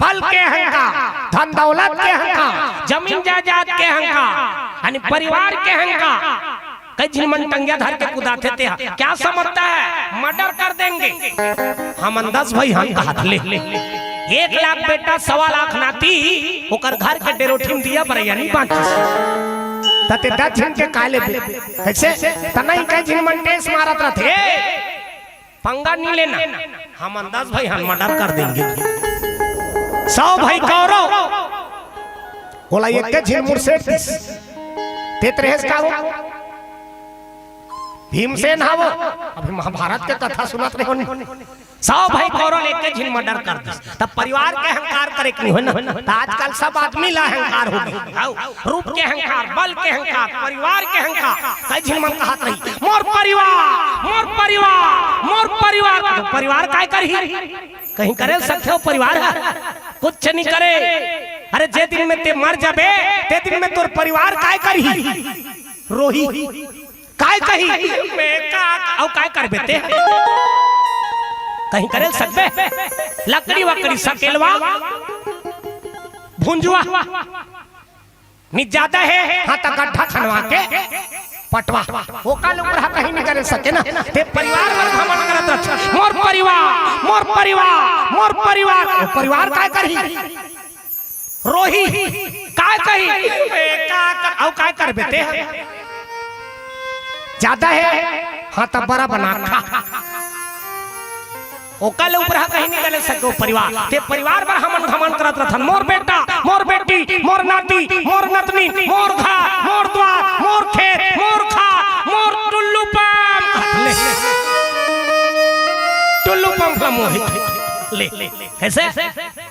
बल के अहंकार, धन दौलत के अहंकार, जमीन जायदाद के अहंकार, अरे परिवार के अहंकार। कई झिन मन टंगिया धर के कुदाथे ते हा। क्या समझता है? मर्डर कर देंगे। हमन दस भाई हन कहत ले। एक लाख बेटा, सवा लाख नाती, ओकर घर के डेरोठी में दिया बरैया नहीं बांचिस। त ते दस झिन के काय लेबे? कैसे? त नहीं कई झिन मन टेस मारत रथे। पंगा नहीं लेना, हमन दस भाई हन मर्डर कर देंगे। सौ भाई कौरव, ओला एक झिन मुरसेट दिस। ते त रहेस का हो? भीमसेन हवो। अभी महाभारत के कथा सुनत रहे हो। सौ भाई कौरव एक झिन मर्डर कर दिस। तब परिवार के अहंकार करे के नहीं होय ना। त आजकल सब आदमी ला अहंकार हो गे। हव, रूप के अहंकार, बल के अहंकार, परिवार के अहंकार। कई झिन मन कहत रही, "मोर परिवार, मोर परिवार, मोर परिवार।" त परिवार काय करही? कहीं करे ल सकथे ओ परिवार ह? कुछ नहीं करे। अरे जे दिन में ते मर जाबे, ते दिन में तोर परिवार काय करही? रोही। काय कही? मैं का, अउ काय करबे ते? कहीं करे ल सकबे? लकड़ी वकड़ी सकेलवा, भुंजवा। नी जादा हे, हाँ, त गड्ढा खनवा के पटवा। ओका लोग रहा कहीं नहीं करे सके ना। ते परिवार बर घमंड करत रह। मोर परिवार, मोर परिवार, मोर परिवार। वो परिवार काय करही? रोही। काय कही? ए, का कर, अउ काय करबे ते? जादा हे, हाँ, त बड़ा बना खा। ओकर ले ऊपर हा कहीं नहीं गले सके ओ परिवार। ते परिवार बर हमन घमंड करत रथन, मोर बेटा, मोर बेटी, मोर नाती, मोर नतनी, मोर घर, मोर द्वार, मोर खेत, मोर खा, मोर टुल्लू पंप। ले। टुल्लू पंप का मोहित। ले। कइसे?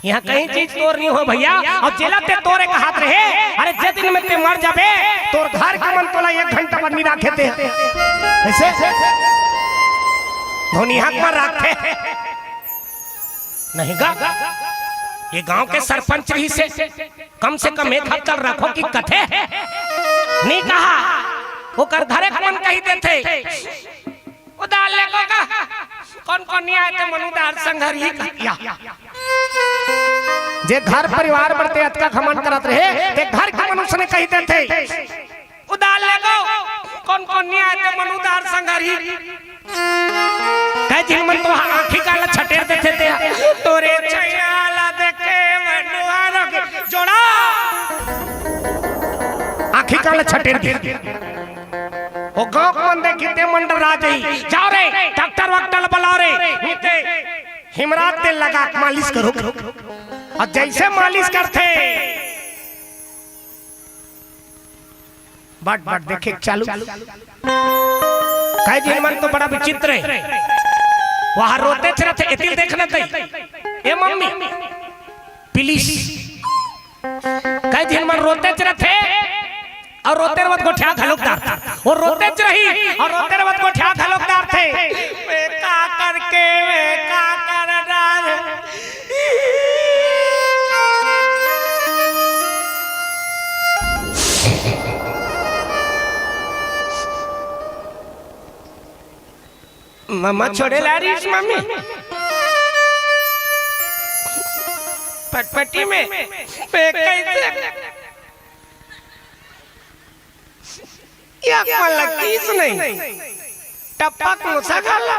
इहाँ कहीं चीज तोर नहीं हो भइया। अउ जेला ते तोरे कहत रहे, अरे जे दिन में ते मर जाबे, तोर घर के मन तोला एक घंटा बर नहीं राखे ते। कइसे? धोनिया के मन राखथे। नहीं गा, ये गांव के सरपंच रहिसे, कम से कम एक हफ्ता रखो कि कथे। नहीं कहा, ओकर घरे के मन कहि देथे। उधार लेगो का? कोन कोन नहीं आए ते मन उधार संघरी। या। जे घर परिवार बर ते अतका घमंड करत रहे, ते घर के मनुष्य ने कहि देथे, उधार लेगो, कोन कोन नहीं आए ते मन उधार संघरी। कई झिन मन तो आँखी काला छटेर देथे ते, तोरे छैया ला देखे मनुहार के जोड़ा। आँखी काला छटेर दे। ओ गांव के मन देखी ते मन डरा जाई। जाओ रे, डॉक्टर वॉक्टर बुलाओ रे। नहीं ते हिमराज तेल लगा के मालिश करो। अउ जइसे मालिश करथे, बट बट देखे चालू। कई झिन मन तो बड़ा विचित्र हे। वहाँ रोतेच रथे, एती ल देखना तई। ए मम्मी, प्लीज। कई झिन मन रोतेच रथे, अउ रोते रवत गोठिया घलोक डारथे। वो रोतेच रही, अउ रोते रवत गोठिया घलोक डारथे। मैं का करके, मैं का कर डार। मम्मा छोड़े ला रहीस मम्मी। पटपटी में। मैं कइसे? या मन लगतीस नहीं। टप्पा कोसा खाला।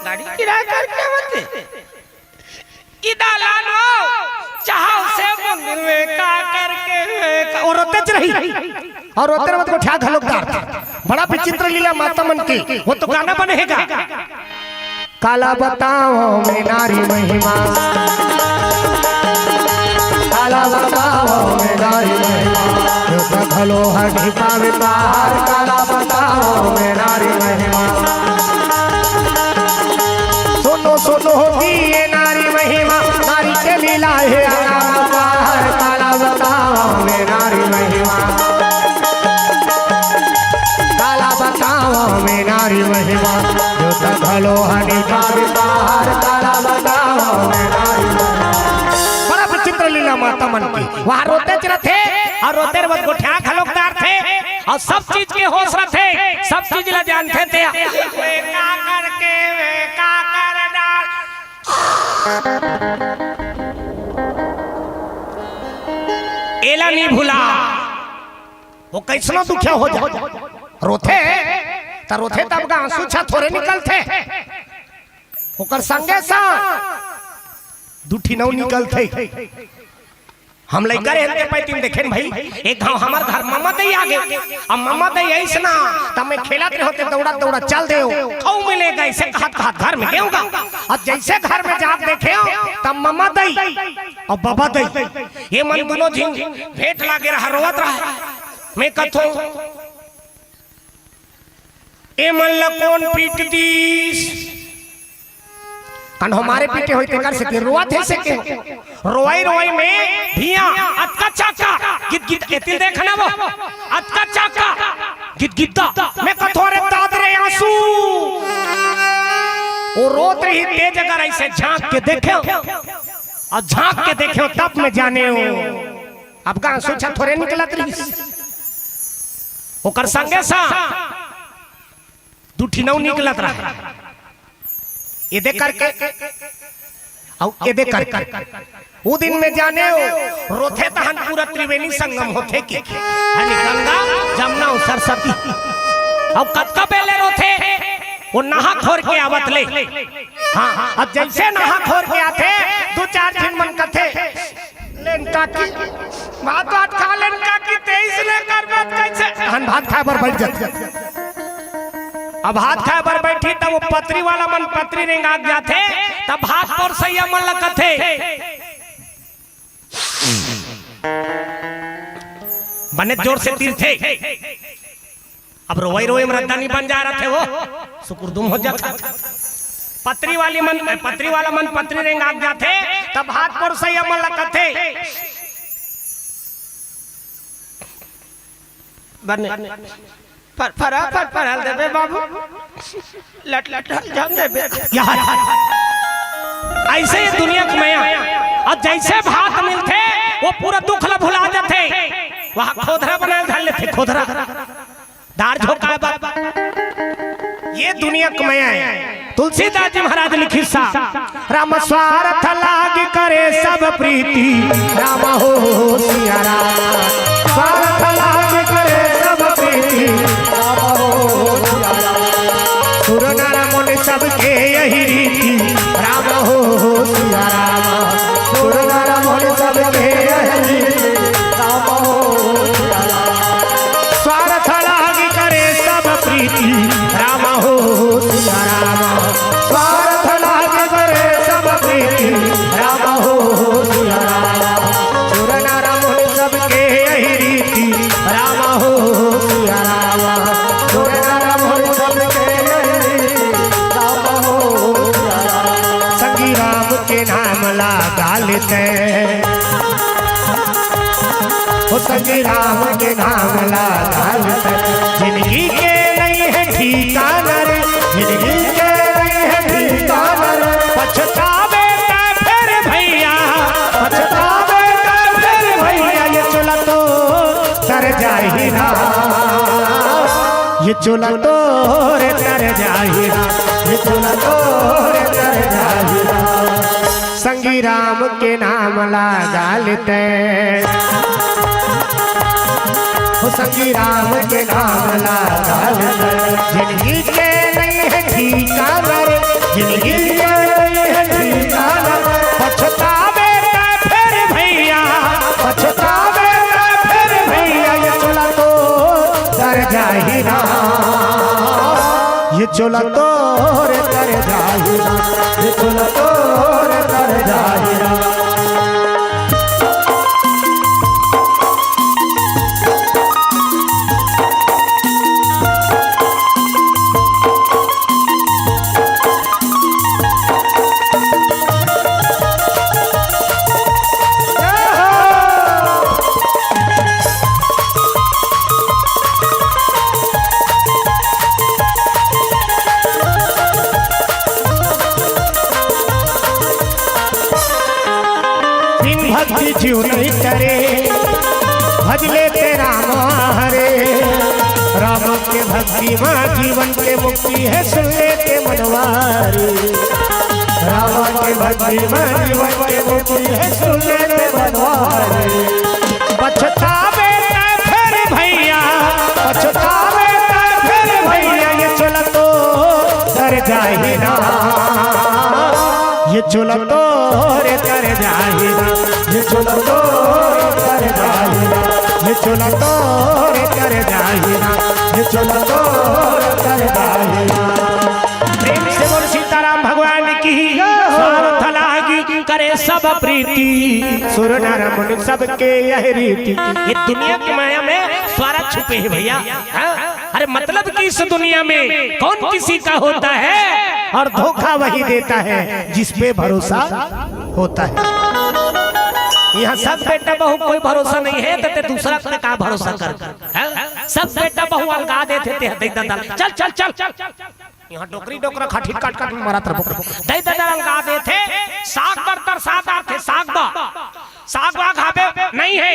गाड़ी किराया करके आवत हे। इदा लानो, चाहा उसे मंदिर में का करके, का, वो रोतेच रही। अउ रोते रवत गोठिया घलोक डारथे। बड़ा विचित्र लीला माता मन के। वो तो गाना बने हे गा। काला बतावंव मैं नारी महिमा, काला बतावंव मैं नारी महिमा। जो घलो हर पावे पार, काला बतावंव मैं नारी महिमा। सुनो सुनो जी ये नारी महिमा, नारी के लीला हे अनाम पार। काला बतावंव मैं नारी महिमा, काला बतावंव मैं नारी महिमा। जो घलो हनी पावे पार, काला बतावंव मैं नारी महिमा। बड़ा विचित्र लीला माता मन के। वहाँ रोतेच रथे अउ रोते रवत गोठिया घलोक डारथे अउ सब चीज के होश रथे, सब चीज ला जानथे ते। वे का करके, वे का कर डार। एला नहीं भुला। वो कइसनो दुखिया हो जाय, रोथे त रोथे तब का आंसू छा थोरे निकलथे। ओकर संगे संग दू ठी नव निकलथे। हम लइका रहेन ते पैतिन देखेन भई, एक घांव हमर घर ममा दई आगे। अब ममा दई आइस ना, तब मैं खेलत रहेंव ते दउड़त दउड़त चल देंव, खऊ मिलेगा अइसे कहत कहत घर में गेंव गा। अब जइसे घर में जात देखेंव तब ममा दई अउ बबा दई, ये मन दूनों झिन भेंट लागे रहा, रोवत रहा। मैं कथों, ए मन ला कोन पीट दीस? कन हमारे पीटे होई तेकर सेती रोवत हे सेके। रोवई रोवई में भिया अतका चाका गिद गिद, एती ल देखना वो, अतका चाका गिद गिद्दा। मैं कथों रे दाद रे आंसू। वो रोत रही तेज अगर अइसे झांक के देखेंव, अउ झांक के देखेंव तब मैं जानेंव। अब का आंसू छा थोरे निकलत रहिस। ओकर संगे संग दू ठी नव निकलत रहा। एदे करके, अउ एदे करके। ओ दिन में जानेंव, रोथे तहन पूरा त्रिवेणी संगम होथे कि। यानी गंगा, जमुना अउ सरस्वती। अउ कतका बेले रोथे, वो नहा खोर के आवत ले। हाँ, अब जइसे नहा खोर के आथे, दू चार झिन मन कथे, लेन काकी, भात वात खा लेन काकी, तेईस ले करबे त कइसे? तहन भात खाय बर बइठ जाथे। अब भात खाए बर बैठी, तब वो पतरी वाला मन पतरी रेंगा के जाथे, तब भात परोसइया मन ल कथे, बने जोर से तीरथे। अब रोवई रोवई म रद्दा नी बन जा रथे, वो सुकुरदुम हो जाथे। पतरी वाली मन, पतरी वाला मन पतरी रेंगा के जाथे, तब भात परोसइया मन ल कथे, बने फर, फरा, फर, फरल देबे बाबू, लट, लट, लट, जान देबे। यार, अइसे ये दुनिया के मया, अउ जइसे भात मिलथे, वो पूरा दुख ल भुला जाथे। वहाँ खोधरा बनाए धर लेथे, खोधरा। दार झोंकाए बर। ये दुनिया के मया हे। तुलसीदास जी महाराज लिखिस हे, राम स्वारथ लाग करे सब प्रीति, राम हो सिया राम। स्वारथ लाग करे सब प्रीति, राम हो सिया राम। सुर नर मुनि सबके यही रीति, राम हो सिया राम। सुर नर मुनि सबके यही रीति, राम हो सिया राम। स्वारथ लाग करे सब प्रीति, राम हो सिया राम। स्वारथ लाग करे सब प्रीति, राम हो सिया राम। सुर नर मुनि सबके यही रीति, राम हो सिया राम। सुर नर मुनि सबके यही रीति, राम हो सिया राम। संगी राम के नाम ला गालित हो, संगी राम के नाम ला गालित। जिंदगी के नहीं है ठिकाना रे, जिंदगी के नहीं है ठिकाना रे। पछतावे त फिर भैया, पछतावे त फिर भैया, ये चोला तो तर जाही ना, ये चोला तो रे तर जाही ना, ये चोला तो रे तर जाही ना। संगी राम के नाम ला गालित। हो संगी राम के नाम ला गालित। जिंदगी के नहीं है ठिकाना रे, जिंदगी के नहीं है ठिकाना। पछतावे त फिर भैया, पछतावे त फिर भैया, ये चोला तो तर जाही ना। ये चोला तो रे तर जाही ना, ये चोला तो रे तर जाही ना। बिन भक्ति जीव नहीं तरे, भज लेते राम हरे। राम के भक्ति मा जीवन के मुक्ति है, सुन लेते मनवारी। राम के भक्ति मा जीवन के मुक्ति है, सुन लेते मनवारी। पछतावे त फिर भैया, पछतावे त फिर भैया, ये चोला तो तर जाही ना, ये चोला तो रे तर जाही ना, ये चोला तो रे तर जाही ना, ये चोला तो रे तर जाही ना, ये चोला तो रे तर जाही ना। प्रेम से बोल सीताराम भगवान की। स्वारथ लागी करे सब प्रीति, सुर नर मुनि सबके यह रीति। ये दुनिया की माया में स्वार्थ छुपे है भैया। हाँ? अरे मतलब कि इस दुनिया में कौन किसी का होता है और धोखा वही देता है जिस पे भरोसा होता है। यहाँ सब बेटा बहू कोई भरोसा नहीं है, तो ते दूसरा पे का भरोसा कर? हाँ? सब बेटा बहू अलगा देथे, ते दे ददा, चल, चल, चल। यहाँ डोकरी डोकरा खाठी काट काट मारत रहो। दे ददा अलगा देथे, साग बर तरसा डारथे, साग बा, साग बा खाबे नहीं है।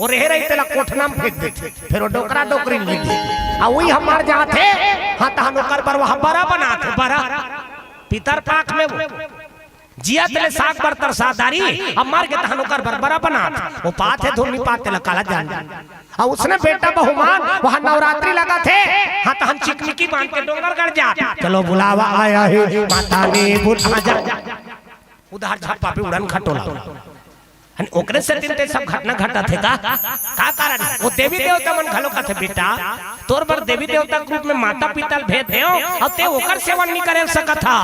वो रहे रही तेला कोठना में फेंक देथे, फिर वो डोकरा डोकरी ले दे। आ वही हमार जाथे, हाँ तहन ओकर बर वहाँ बरा बनाथे, बरा। पितर पाक में वो जियत ले साग बर तरसा डारी, अब मर गे तहन ओकर बर बरा बनाथे। वो पाथे धुन नी पाथे ला काला जान। आ उसने बेटा बहुमान वहाँ नवरात्रि लगाथे, हाँ तहन चिकमिकी बांध के डोंगरगढ़ जाथे। चलो बुलावा आया है, माता ने बुला जा। उधार छापा पे उड़न खटोला। अन ओकरे सेती ते सब घटना घटत हे का? का कारण हे? वो देवी देवता मन घलो कथे, "बेटा, तोर बर देवी देवता के रूप में माता पिता ल भेज देव, अउ ते ओकर सेवा नइ करे सकत हा,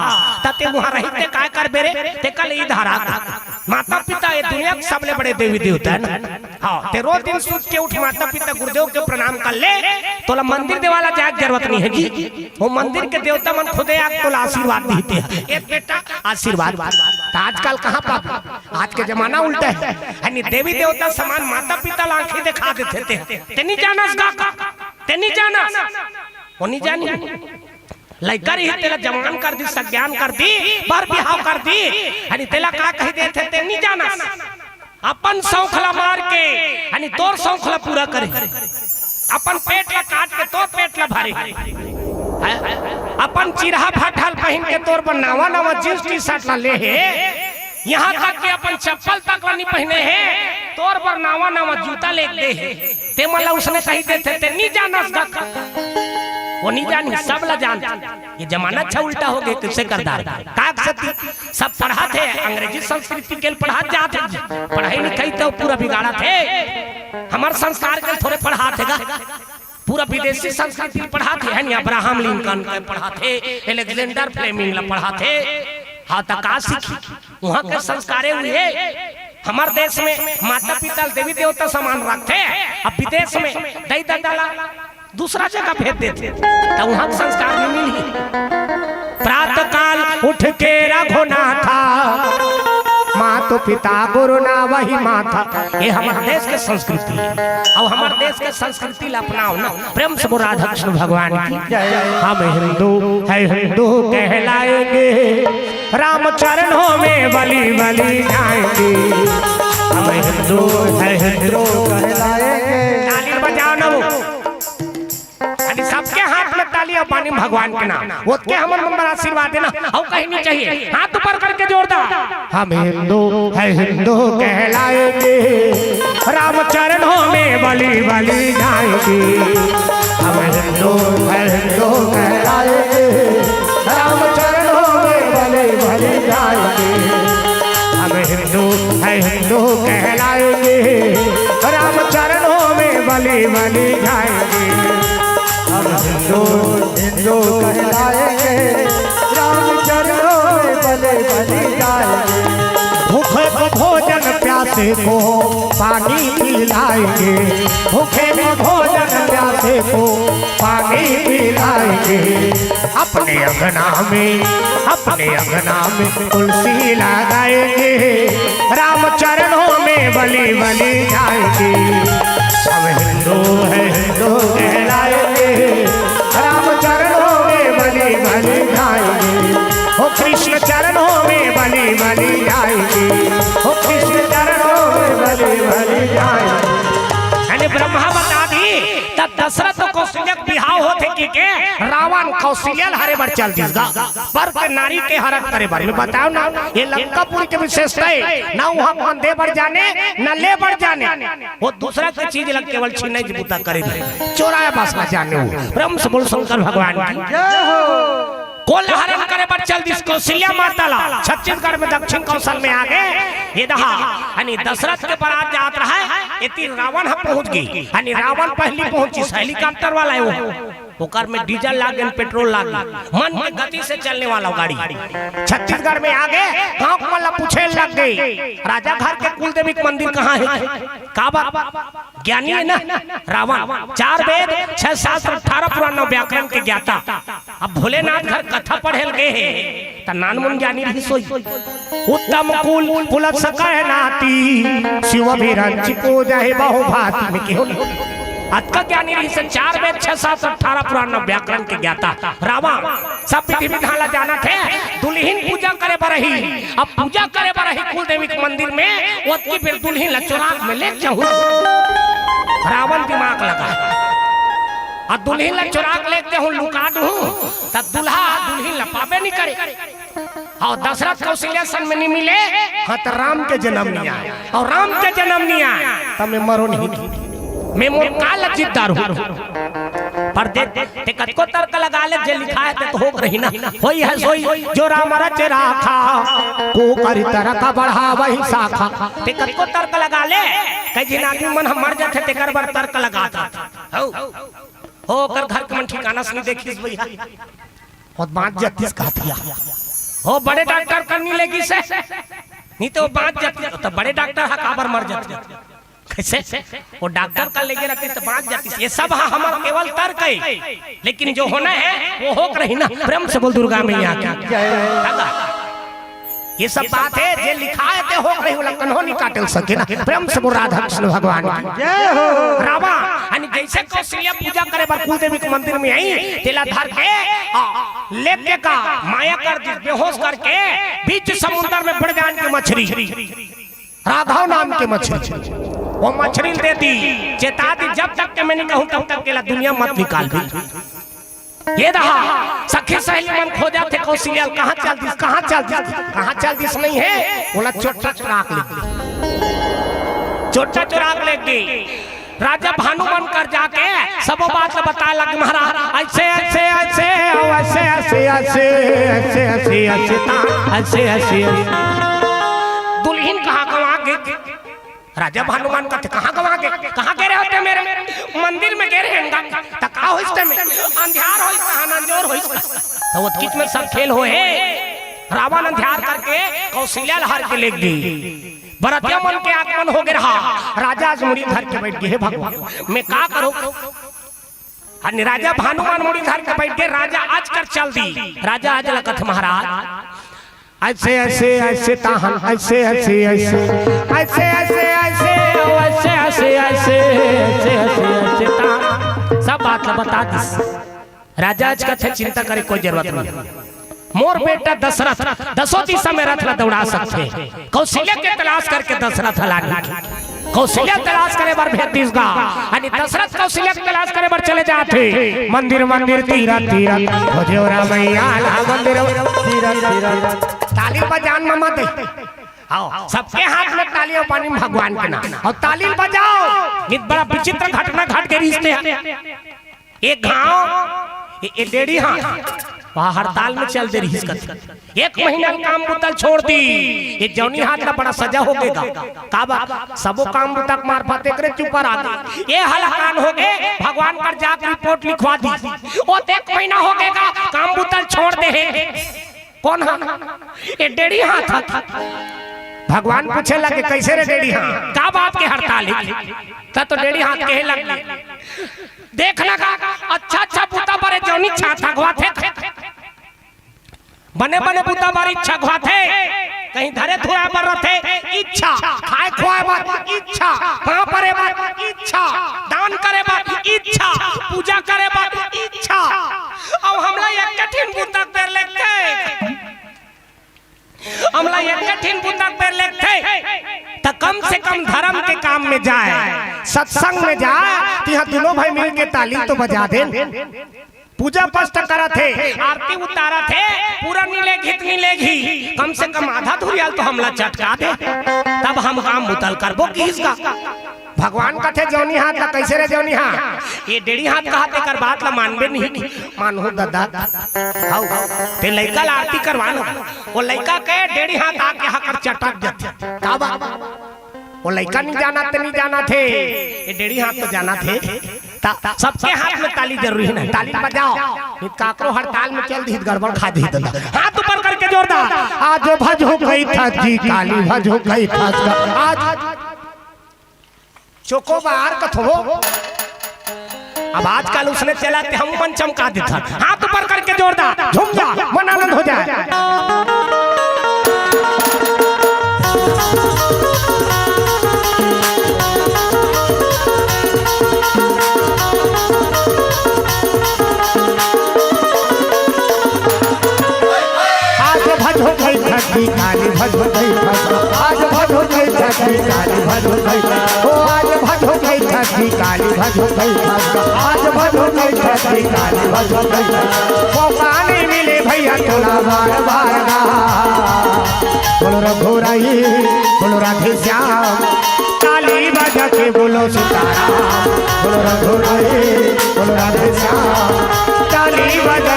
त ते उहाँ रही ते काय करबे रे?" ते कल ई धारा का माता पिता ये दुनिया के सबले बड़े देवी देवता हे ना। हाँ, ते रोज दिन सुत के उठ, माता पिता गुरुदेव के प्रणाम कर ले, तोला मंदिर देवाला जाए के जरूरत नइ हे जी। वो मंदिर के देवता मन खुदे आके तोला आशीर्वाद देथे, "ए बेटा, आशीर्वाद।" त आजकल कहाँ पाबे? आज के जमाना उल्टा हे। यानी देवी देवता समान माता पिता ला आँखी देखा देथे ते। ते नइ जानस गा? ते नइ जानस? वो नइ जानी। लइका रही तेला जवान कर दी, सज्ञान कर दी, बर बिहाव कर दी। यानी तेला का कहि देथे ते नइ जानस। अपन सौंख ला मार के, यानी तोर सौंख ला पूरा करे। अपन पेट ला काट के तोर पेट ला भरे। हैं? अपन चिरहा फटहा ल पहिन के तोर बर नवा नवा जींस टी शर्ट ला ले हे। यहाँ तक कि अपन चप्पल तक ला नइ पहिने हे, तोर बर नवा नवा जूता लेके दे हे। ते मन ला उसने कहि देथे, ते नइ जानस गा। वो नइ जानी, सब ला जानथे। ये जमाना अच्छा उल्टा हो गे, कइसे कर डारे? का सती सब पढ़ाथे, अंग्रेजी संस्कृति के पढ़ात जाथे। पढ़ाई लिखाई तो पूरा बिगाड़त हे, हमर संस्कार के थोरे पढ़ाथे गा। पूरा विदेशी संस्कृति पढ़ाथे, है नी? अब्राहम लिंकन के पढ़ाथे, अलेक्जेंडर फ्लेमिंग ला पढ़ाथे। हाँ, त का सीखी? उहाँ के संस्कारे उहे। हमर देश में माता पिता ल देवी देवता समान रखथे, अब विदेश में दई ददा ला दूसरा जगह भेज देथे, त उहाँ के संस्कार नइ मिलही। प्रातः काल उठ के रघुनाथा, मातु पिता गुरु नावहि माथा। ये हमर देश के संस्कृति हे। अउ हमर देश के संस्कृति ला अपनाव ना। प्रेम से बोल राधा कृष्ण भगवान की। हम हिंदू है, हिंदू कहलाएंगे, राम चरणों में बलि बलि जाएंगे। हम हिंदू है, हिंदू कहलाएंगे। ताली बजाव ना वो। अरे सबके हाथ में ताली अउ पानी भगवान के नाम। ओतके हमन मन बर आशीर्वाद देना। अउ कहीं नइ चाहिए। हाथ ऊपर करके जोरदार। हम हिंदू है, हिंदू कहलाएंगे, राम चरणों में बलि बलि जाएंगे। हम हिंदू है, हिंदू कहलाएंगे, राम चरणों में बलि बलि जाएंगे। हम हिंदू है, हिंदू कहलाएंगे, राम चरणों में बलि बलि जाएंगे। हम हिंदू, हिंदू कहलाएंगे, राम चरणों में बलि बलि जाएंगे। भूखे को भोजन, प्यासे को पानी पिलाएंगे, भूखे को भोजन, प्यासे को पानी पिलाएंगे। अपने अंगना में, अपने अंगना में तुलसी लगाएंगे, राम चरणों में बलि बलि जाएंगे। हम हिंदू है, हिंदू कहलाएंगे, राम चरणों में बलि बलि जाएंगे। ओ कृष्ण चरणों में बलि बलि जाएंगे, ओ कृष्ण चरणों में बलि बलि जाएंगे। यानी ब्रह्मा बता दी, तब दशरथ कौशल्या के बिहाव होथे कि के रावण कौशल्या ल हरे बर चल दिस गा। पर के नारी के हरन करे बर। मैं बताव ना, ये लंकापुरी के विशेषता हे ना, उहाँ मन दे बर जाने, ना ले बर जाने। वो दूसरा के चीज ला केवल छीने के बूता करे बर, चोराए बस ला जाने वो। प्रेम से बोल शंकर भगवान की। कोन ला हरन करे बर चल दिस? कौशल्या माता ला। छत्तीसगढ़ में दक्षिण कौशल में आगे, ये दहा, यानी दशरथ के बरात जात रहा हे, एती रावण ह पहुंच गे, यानी रावण पहली पहुंचिस helicopter वाला हे वो। ओकर में डीजल लागे, पेट्रोल लागे, मन के गति से चलने वाला गाड़ी। छत्तीसगढ़ में आगे, गांव के मन ला पूछे लग गे, राजा घर के कुलदेवी के मंदिर कहाँ हे? काबर? ज्ञानी हे ना रावण, चार वेद, छह शास्त्र, अठारह पुराण, नौ व्याकरण के ज्ञाता। अब भोलेनाथ घर कथा पढ़े ल गे हे, त नानमुन ज्ञानी रहिस होही। उत्तम कुल पुलस कहनाती, शिव भी रंच पूजा है बहुभांति में केहो नहीं। अतका ज्ञानी रहिस, चार वेद, छह शास्त्र, अठारह पुराण, नौ व्याकरण के ज्ञाता। रावण सब विधि विधान ला जानत हे। दुल्हिन पूजा करे बर आही, अब पूजा करे बर आही कुलदेवी के मंदिर में, ओतकी बेर दुल्हिन ला चोरा के मैं ले जाहूं। रावण दिमाग लगा, अब दुल्हिन ला चोरा के ले जाहूं, लुका दूं, त दूल्हा दुल्हिन ला पाबे नइ करे। अउ दशरथ कौशल्या सन में नइ मिले, हाँ, त राम के जनम नइ आय, अउ राम के जनम नइ आय, त मैं मरों नहीं, मैं मोर का ला जिद्दार हूँ। अउ देख, ते कतको तर्क लगा ले, जे लिखाय हे ते तो होके रही ना। होई है सोई जो राम रचे राखा, को करी तर्क बढ़ावहि शाखा। ते कतको तर्क लगा ले, कई झिन आदमी मन ह मर जाथे, तेकर बर तर्क लगाथे। हौ, हो, ओकर घर के मन ठिकाना से नइ देखिस भइया। ओ बाँच जतिस कहत हे। ओ बड़े डॉक्टर करा नइ लेगिस हे, नइ तो ओ बाँच जतिस। त बड़े डॉक्टर ह काबर मर जाथे? कइसे? ओ डॉक्टर करा लेगे रहतिस त बाँच जातिस। ये सब ह हमर केवल तर्क हे, लेकिन जो होना हे वो होके रही ना। प्रेम से बोल दुर्गा मैया की। ये सब बात हे, जे लिखाय हे ते होके रही, ओला कन्हो नइ काटे सके ना। प्रेम से बोल राधा कृष्ण भगवान की। जय हो। रावण, यानी जइसे कौशल्या पूजा करे बर कुल देवी के मंदिर में आइस, तेला धर के, आ, लेके का माया कर दिस, बेहोश करके बीच समुंदर में पड़ जान के मछरी, राघव नाम के मछरी, ओ मछरी ल दे दिस, चेता दिस, जब तक के मैं नइ कहूँ तब तक के एला दुनिया मत निकालबे। ये रहा, सखी सहेली मन खोजथे कौशल्या ल, कहाँ चल दिस, कहाँ चल दिस, कहाँ चल दिस नइ हे, ओला चोट्टा चोरा के लेगे, चोट्टा चोरा के लेगे। राजा भानु मन कर जाके सबो बात ल बताय लगे, महाराज, अइसे, अइसे, अइसे, अउ अइसे, अइसे, अइसे, ता, अइसे, अइसे, अइसे। दुल्हिन कहाँ गँवा गे? राजा भानु मन कथे, "कहाँ गँवा गे? कहाँ गे रहे हो ते मेरे?" "मंदिर में गे रहेंव गा।" "त का होइस ते में?" "अंधियार होइस तहाँ, अंजोर होइस।" त ओतकीच में सब खेल होहे। रावण अंधियार करके कौशल्या ल हर के लेगे। बरतिया मन के आगमन हो गे रहा। राजा आज मुड़ी धर के बइठ गे, "हे भगवान, मैं का करँव?" अउ राजा भानु मन मुड़ी धर के बइठ गे। राजा आज कर चल दिस। राजा आज ल कथे, महाराज, अइसे, अइसे, अइसे ताहन, अइसे, अइसे, अइसे, अइसे, अइसे, अइसे, अइसे, अइसे, अइसे ताहन। सब बात ल बता दिस। राजा आज कथे, "चिंता करे कोई जरूरत नइ हे। मोर बेटा दशरथ दसों दिशा में रथ ल दौड़ा सकथे।" कौशल्या के तलाश करके दशरथ ह लाने। कौशल्या तलाश करे बर भेज दिस गा। अउ दशरथ कौशल्या के तलाश करे बर चले जाथे। मंदिर मंदिर तीरथ तीरथ खोजे ओ रामैया ला, मंदिर तीरथ तीरथ। ताली बजान ममा दे। आओ, सबके हाथ में ताली अउ पानी भगवान के नाम। अउ ताली बजाओ। ये बड़ा विचित्र घटना घट गे रिहिस ते। एक घांव ए, ए डेड़ी हाथ वहाँ हड़ताल में चल दे रिहिस कथे। एक महीना काम बुता ल छोड़ दिस। ए जौनी हाथ ला बड़ा सजा हो गे गा। का बात? सबो काम बुता के मार्फत एकरे ऊपर आ गे। ए हलाकान हो गे, भगवान कर जाके रिपोर्ट लिखवा दिस। ओ त एक महीना हो गे गा, काम बुता ल छोड़ दे हे। कोन हा? ए डेड़ी हाथ हा। भगवान पूछे लगे, "कइसे रे डेड़ी हाथ? का बात के हड़ताल हे?" त तो डेड़ी हाथ कहे लगे, "देख ना गा, अच्छा अच्छा बुता बर ए जौनी छांथा घवाथे, बने बने बुता बर इच्छा घवाथे, कहीं धरे धुरा बर रथे इच्छा, खाय खुआय बर इच्छा, पाँव परे बर इच्छा, दान करे बर इच्छा, पूजा करे बर इच्छा, अउ हमला एक ठिन बुता कर लेथे।" हमला एक ठिन बुता कर लेथे, त कम से कम धरम के काम में जाय, सत्संग में जाय, तिहां दूनों भाई मिल के ताली तो बजा देन। पूजा पाठ करत हे, आरती उतारत हे, पूरा नइ लेगही त नइ लेगही, कम से कम आधा धुरिया ल तो हमला चटका दे, तब हम काम बुता ल करबो किहिस गा। भगवान कथे, "जौनी हाथ ला।" "कइसे रे जौनी हाथ?" "ए डेड़ी हाथ कहा तेकर बात ला मानबे नहीं।" "मानहूं ददा।" "हव, ते लइका ला आरती करवा ना।" ओ लइका के डेड़ी हाथ आके हाकर चटक जाथे। का बात? ओ लइका नइ जानत ते नइ जानत हे, ए डेड़ी हाथ तो जानत हे। त सबके हाथ में ताली जरूरी नहीं, ताली बजाओ। नइ त काकरो हड़ताल में चल दिही त गड़बड़ खा दिही ददा। हाथ ऊपर करके जोरदार, "आज भजो कई था जी, काली भजो कई था।" आज चोकोबार कथो। अब आजकल उसने चला के हम मन चमका देथन। हाथ ऊपर करके जोरदार झूम जा, मन आनंद हो जाय। आज भजो गई धरती, काली भजो गई धरती। आज भजो गई धरती, काली भजो गई धरती। ओ आज भजो गई धरती, काली भजो गई धरती। आज भजो गई धरती, काली भजो गई धरती। मौका नहीं मिले भैया तोला बार बार गा। बोलो रघुराई, बोलो राधे श्याम। ताली बजा के बोलो सीताराम। बोलो रघुराई, बोलो राधे श्याम।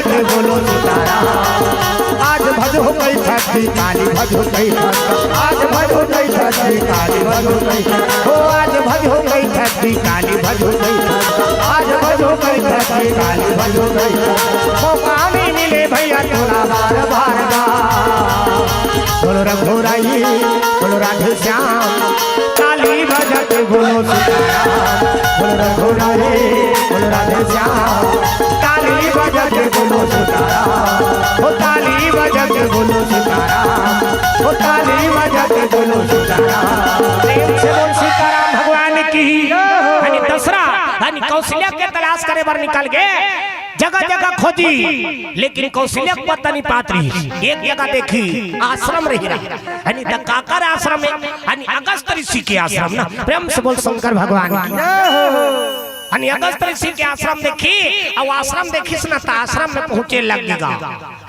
बोलो सीताराम। आज भजो कई छठी, काली भजो कई छठी, आज भजो कई छठी, काली भजो कई छठी, हो आज भजो कई छठी, काली भजो कई छठी, आज भजो कई छठी, काली भजो कई छठी। मौका नहीं मिले भैया तोरा बार बार गा। बोल रघुराई, बोल राधे श्याम, ताली बजा के बोलो सीताराम। बोल रघुराई, बोल राधे श्याम, ताली बजा के बोलो सीताराम। हो ताली बजा के बोलो सीताराम। हो ताली बजा के बोलो सीताराम। प्रेम से बोल सीताराम भगवान की। यानी दशरथ, यानी कौशल्या के तलाश करे बर निकल गे। जगह जगह खोजी, लेकिन कौशल्या के पता नहीं पात रही। एक जगह देखी, आश्रम रही रहा। यानी त काकर आश्रम है? यानी अगस्त ऋषि के आश्रम ना। प्रेम से बोल शंकर भगवान की। यानी अगस्त ऋषि के आश्रम देखी, अब आश्रम देखिस ना, त आश्रम में पहुंचे लग गा।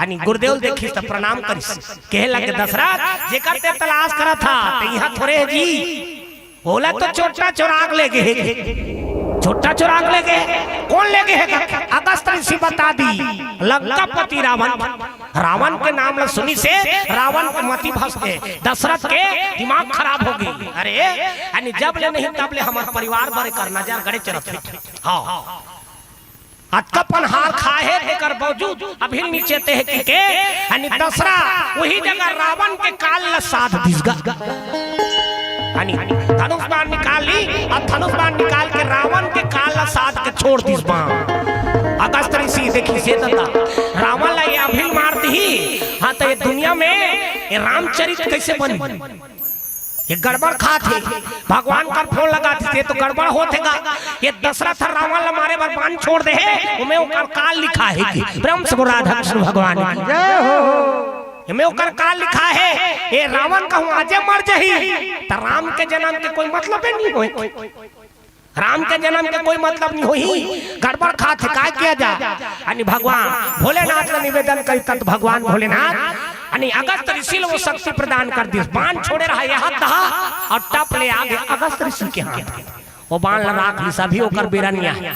यानी गुरुदेव देखिस त प्रणाम करिस, कहे लगे, "दशरथ, जेकर ते तलाश करा था, ते यहाँ थोड़े है जी।" ओला तो चोट्टा चोराक ले गे हे। चोट्टा चोराक ले गे हे। कोन ले गे हे? अगस्त ऋषि बता दी। लंकापति रावण। रावण के नाम ल सुनिस हे, रावण के मति भस गे। दशरथ के दिमाग खराब हो गे। अरे, यानी जब ले नहीं तब ले हमर परिवार बर एकर नजर गड़े चलत हे। हाँ। अतका पन हार खाए हे, तेकर बावजूद अभी नीचे ते हे कि के, यानी दशरथ वही जगह रावण के काल ल साध दिस गा। यानी धनुष बाण निकाल ली, अउ धनुष बाण निकाल के रावण के काल ल साध के छोड़ दिस बाण। अगस्त ऋषि देखिस हे ददा, रावण ल ये अभी मार दिही, हाँ, त ये दुनिया में ये रामचरित कइसे बनही? ये गड़बड़ खात हे। भगवान कर फोन लगा देते तो गड़बड़ होत हे गा। ये दशरथ ह रावण ल मारे बर बाण छोड़ दे हे, ओमे ओकर काल लिखा हे कि प्रेम से बोल राधा कृष्ण भगवान की। जय हो। एमे ओकर काल लिखा हे, ये रावण कहूँ आजे मर जही, त राम के जन्म के कोई मतलबे नहीं होय। राम के जन्म के कोई मतलब नहीं होही। गड़बड़ खात हे, काय किया जा? यानी भगवान भोलेनाथ ल निवेदन करी, तब भगवान भोलेनाथ यानी अगस्त ऋषि ल वो शक्ति प्रदान कर दिस। बाण छोड़े रहा, यहाँ दहा अउ टप ले आगे अगस्त ऋषि के हाथ। वो बाण ल राख लिस, अभी ओकर बेरा नइ आय।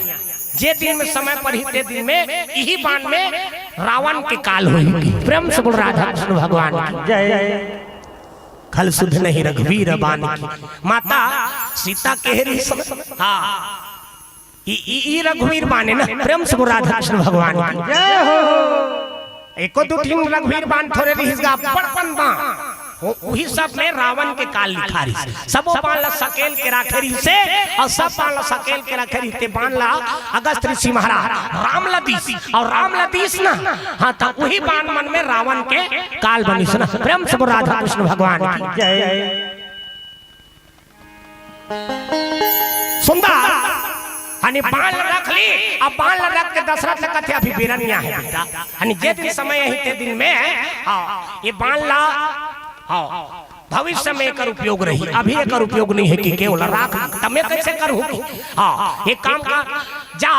जे दिन में समय परही, ते दिन में इही बाण में रावण के काल होही। प्रेम से बोल राधा कृष्ण भगवान की। जय। खल सुध नहीं रघुवीर बान की। माता सीता कहे रहिस, हाँ, ई, ई, ई रघुवीर बान हे ना, प्रेम से बोल राधा कृष्ण भगवान की। जय हो। एको दू ठिन रघुवीर बान थोरे रहिस गा, बड़पन बान। वो, उही सब में रावण के काल लिखा रहिस। सबो बान ला सकेल के राखे रहिस हे, अउ सब बान ला सकेल के राखे रहिस हे। बान ला अगस्त ऋषि महाराज राम ला दिस, अउ राम ला दिस ना, हाँ, त उही बान मन में रावण के काल बनिस ना। प्रेम से बोल राधा कृष्ण भगवान की। जय। सुंदर, यानी बान रख ली, अब बान रख के दशरथ ल कथे, "अभी बेरा नइ आय बेटा, यानी जे दिन समय हे ते दिन में, हाँ, ये बान ला, हाँ, भविष्य में एकर उपयोग रही, अभी एकर उपयोग नइ हे कि के ओला राख, त मैं कइसे करहूँ?" हाँ, एक काम कर, जा,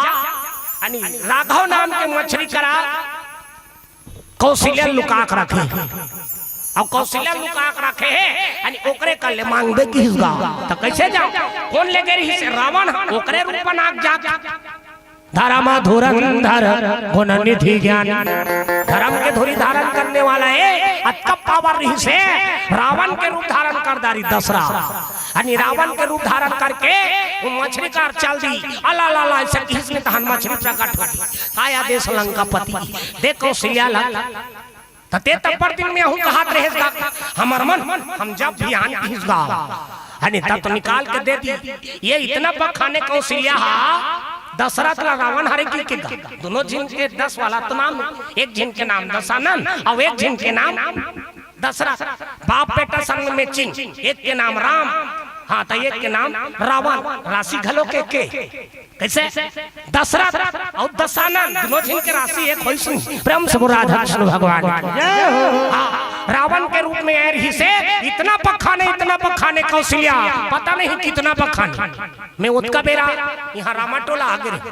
यानी राघव नाम के मछरी करा, कौशल्या लुका के रखे। अब कौशल्या लुका के रखे हे, यानी ओकरे कर ले मांगबे किहिस गा। त कइसे जाव? कोन ले गे रहिस हे? रावण, ओकरे रूप बना के जा। धर्म धुरंधर गुण निधि ज्ञान। धर्म के धुरी धारण करने वाला हे, अतका पावर रहिस हे, रावण के रूप धारण कर डारिस दशरथ। यानी रावण के रूप धारण करके वो मछरी कर चल दी। अला ला ला, अइसे किहिस ने तहन मछरी प्रकट हो गे। काय आदेश लंकापति, दे कौशल्या ला। त ते तब्बर दिन में हूँ कहत रहेस गा, हमर मन, हम जब भी आन किहिस गा। यानी तब तो निकाल के दे दी। ये इतना बखाने कौशल्या हा, दशरथ ला रावण हरे कहि के गा। दोनों झिन के दस वाला तो नाम, एक झिन के नाम दशानन अउ एक झिन के नाम दशरथ। बाप बेटा संग में चिन्ह, एक के नाम राम, हाँ, त एक के नाम रावण। राशि घलो के, के कइसे? दशरथ अउ दशानन, दोनों झिन के राशि एक होइस नहीं। प्रेम से बोल राधा कृष्ण भगवान की। जय हो। हाँ, रावण के रूप में आय रहिस हे, इतना बखाने, इतना बखाने कौशल्या, पता नहीं कितना बखाने। मैं ओतका बेरा यहाँ रामाटोला आगे रहे।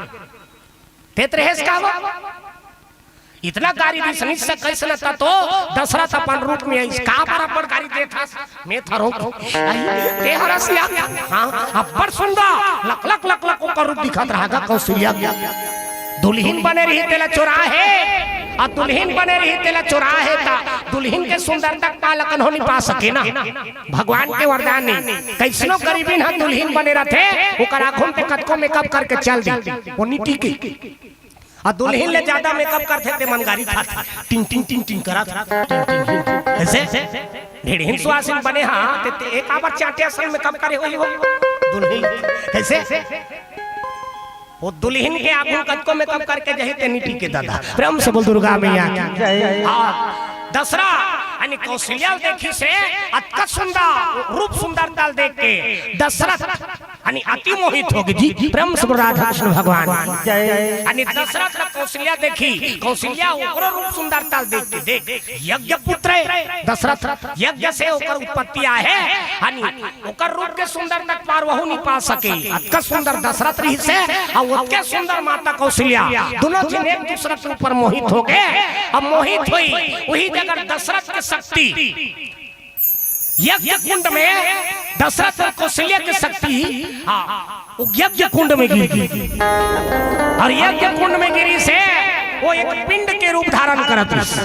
तेत रहेस का वो? इतना गारी दिस नहीं सकइस न, त तो दशरथ अपन रूप में आइस। का बराबर गारी देत हस? मैं थरो। आई, ते हरस या? हाँ, अब्बड़ सुंदर, लक लक लक लक ओकर रूप दिखत रहा गा कौशल्या। दुल्हिन बने रही तेला चोराहे, अउ दुल्हिन बने रही तेला चोराहे, त दुल्हिन के सुंदरता के पालकन हो नहीं पा सके ना। भगवान के वरदान नहीं, कइसनो गरीबिन ह दुल्हिन बने रथे, ओकर आँखों पे कतको मेकअप करके चल दी, वो नहीं टिके। अउ दुल्हिन ले ज्यादा मेकअप करथे ते मन गारी खाथे, टिंग टिंग टिंग टिंग करत, टिंग टिंग टिंग टिंग। कइसे? ढेड़हिन सुवासिन बने हा, ते, ते एक आबर चांटे असन मेकअप करे होही वो दुल्हिन। कइसे? वो दुल्हिन के आगू कतको मेकअप करके जही ते नी टिके दादा। प्रेम से बोल दुर्गा मैया की। जय। हाँ, दसरथ यानी कौशल्या ल देखिस हे, अतका सुंदर, रूप सुंदरता ल देख के दसरथ यानी अति मोहित हो गे जी। प्रेम से बोल राधा कृष्ण भगवान की। जय। यानी दसरथ ल कौशल्या देखिस, कौशल्या ओकरो रूप सुंदरता ल देख के, देख, यज्ञ पुत्र हे दसरथ, यज्ञ से ओकर उत्पत्ति आहे, यानी ओकर रूप के सुंदरता के पार वहू नहीं पा सके। अतका सुंदर दसरथ रहिस हे, अउ ओतके सुंदर माता कौशल्या, दुनों झिन एक दूसरा के ऊपर मोहित हो गे। अब मोहित होइस, उही जगह दसरथ के शक्ति, यज्ञ कुंड में दसरथ अउ कौशल्या के शक्ति, हाँ, वो यज्ञ कुंड में गिर गे। अउ यज्ञ कुंड में गिरिस हे, वो एक पिंड के रूप धारण करत रहिस।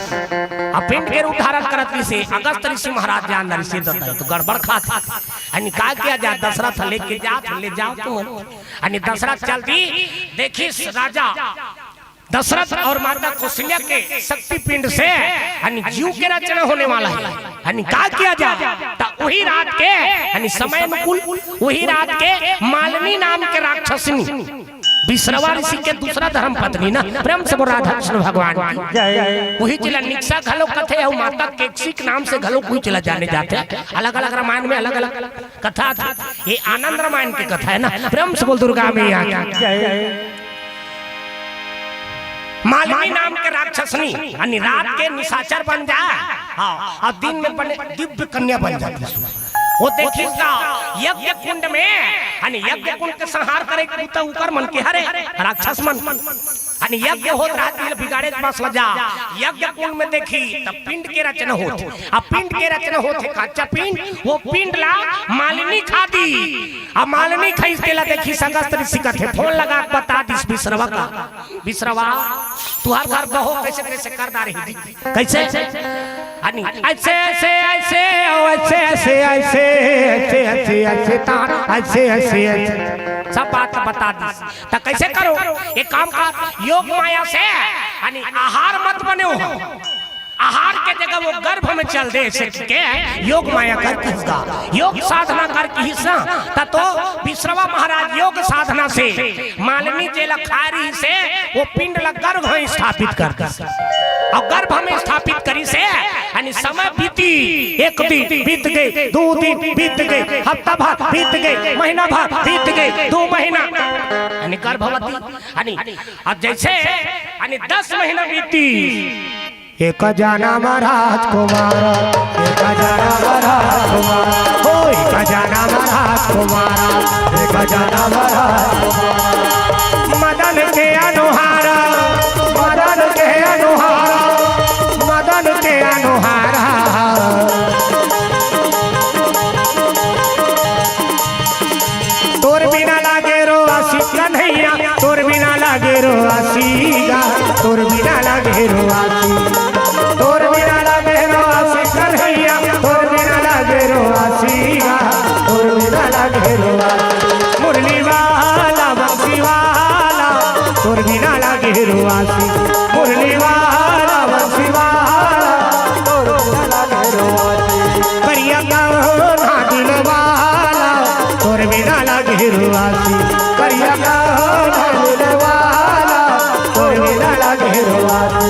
अब पिंड के रूप धारण करत रहिस हे, अगस्त ऋषि महाराज जान रहिस हे, तो गड़बड़ खात हे। यानी का किया जाए, दसरथ लेके जात, ले जाव तुमन। यानी दसरथ चल दिस, देखिस राजा दसरथ अउ माता कौशल्या के शक्ति पिंड से यानी जीव के रचना होने वाला हे। यानी का किया जाए, त उही रात के यानी समय अनुकूल, उही रात के मालिनी नाम के राक्षसनी, विश्रवा ऋषि के दूसरा धर्म पत्नी ना, प्रेम से बोल राधा कृष्ण भगवान की। जय। उही जिला निकसा घलो कथे अउ माता केकसी के नाम से घलो उही जिला जाने जाथे। अलग-अलग रामायण में अलग-अलग कथा थे। ये आनंद रामायण के कथा हे ना। प्रेम से बोल दुर्गा मैया की। जय। मालिनी नाम के राक्षसनी, यानी रात के निशाचर बन जाय, हाँ, अउ दिन में बने दिव्य कन्या बन जाय। वो देखिस ना, यज्ञ कुंड में, यानी यज्ञ कुंड के संहार करे के बूता उकर मन के हरे, राक्षस मन। यानी यज्ञ होत रहत हे, बिगाड़े के पास ल जा। यज्ञ कुंड में देखिस, त पिंड के रचना होत हे। अब पिंड के रचना होत हे, कच्चा पिंड, वो पिंड ला मालिनी खा दिस। अब मालिनी खाइस, तेला देखिस, अगस्त ऋषि कथे, फोन लगा के बता दिस विश्रवा ला। विश्रवा, तुंहर घर बहू कइसे कइसे कर डारे हे। कइसे? यानी, अइसे, अइसे, अइसे, ओ, अइसे, अइसे, अइसे, अइसे, अइसे, अइसे, तान, अइसे, अइसे, अइसे। सब बात बता दिस। त कइसे करो? एक काम कर, योग माया से, यानी आहार मत बनेव। आहार के जगह वो गर्भ में चल दे, अइसे कहिके योग माया कर किहिस गा। योग साधना कर किहिस ना, त तो विश्रवा महाराज योग साधना से मालिनी जेला खाय रहिस हे, वो पिंड ला गर्भ में स्थापित कर दिस। अउ गर्भ में स्थापित करिस हे, यानी समय बीतिस, एक दिन बीत गे, दू दिन बीत गे, हफ्ता भर बीत गे, महीना भर बीत गे, दू महीना, यानी गर्भवती, यानी अब जइसे, यानी दस महीना बीतिस। एक जनम राजकुमार, एक जनम राजकुमार, ओ एक जनम राजकुमार, एक जनम राजकुमार। मदन के अनुहार, मदन के अनुहार, मदन के अनुहार। तोर बिना लागे रोआसी कन्हैया, तोर बिना लागे रोआसी गा, तोर बिना लागे रोआसी। तोर बिना लागे रोआसी कन्हैया, तोर बिना लागे रोआसी गा, तोर बिना लागे रोआसी। मुरली वाला, बंसी वाला, तोर बिना लागे रोआसी। मुरली वाला, बंसी वाला, तोर बिना लागे रोआसी। करिया कान्हा दिल वाला, तोर बिना लागे रोआसी। करिया कान्हा दिल वाला, तोर बिना लागे रोआसी।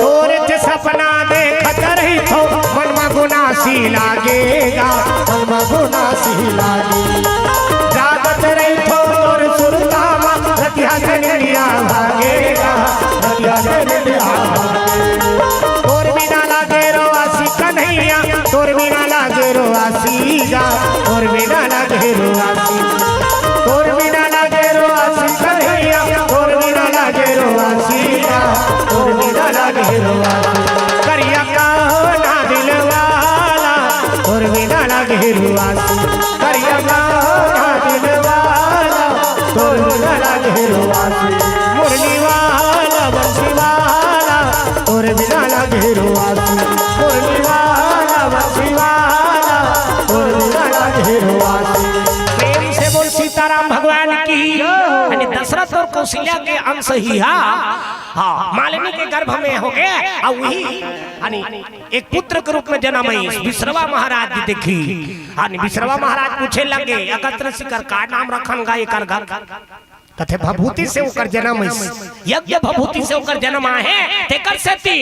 तोर ते सपना देखत रहिथों, मन म गुनासी लागेगा, मन म गुनासी लागे। जागत रहिथों तोर सुरता कन्हैया भागेगा, कन्हैया कन्हैया भागेगा। तोर बिना लागे रो आसी कन्हैया, तोर बिना लागे रो आसी गा, तोर बिना लागे रो आसी, तोर बिना लागे रो आसी कन्हैया, तोर बिना लागे रो आसी गा, तोर बिना लागे रो आसी। करिया काना दिलवाला, तोर बिना लागे रो आसी, करिया काना दिलवाला, तोर बिना लागे रो आसी। मुरली वाला बंसी वाला, तोर बिना लागे रो आसी। मुरली वाला बंसी वाला, तोर बिना लागे रो आसी। प्रेम से बोल सीताराम भगवान की। यानी दशरथ और कौशल्या के अंश ही हा। हाँ, मालिनी के गर्भ में हो गए, और वही यानी एक पुत्र के रूप में जन्म है विश्रवा महाराज जी। देखी, यानी विश्रवा महाराज पूछे लगे, अगस्त ऋषि कर का नाम रखन गा एकर घर? कथे भभूति से ओकर जन्म है, यज्ञ भभूति से ओकर जन्म आहे, तेकर सेती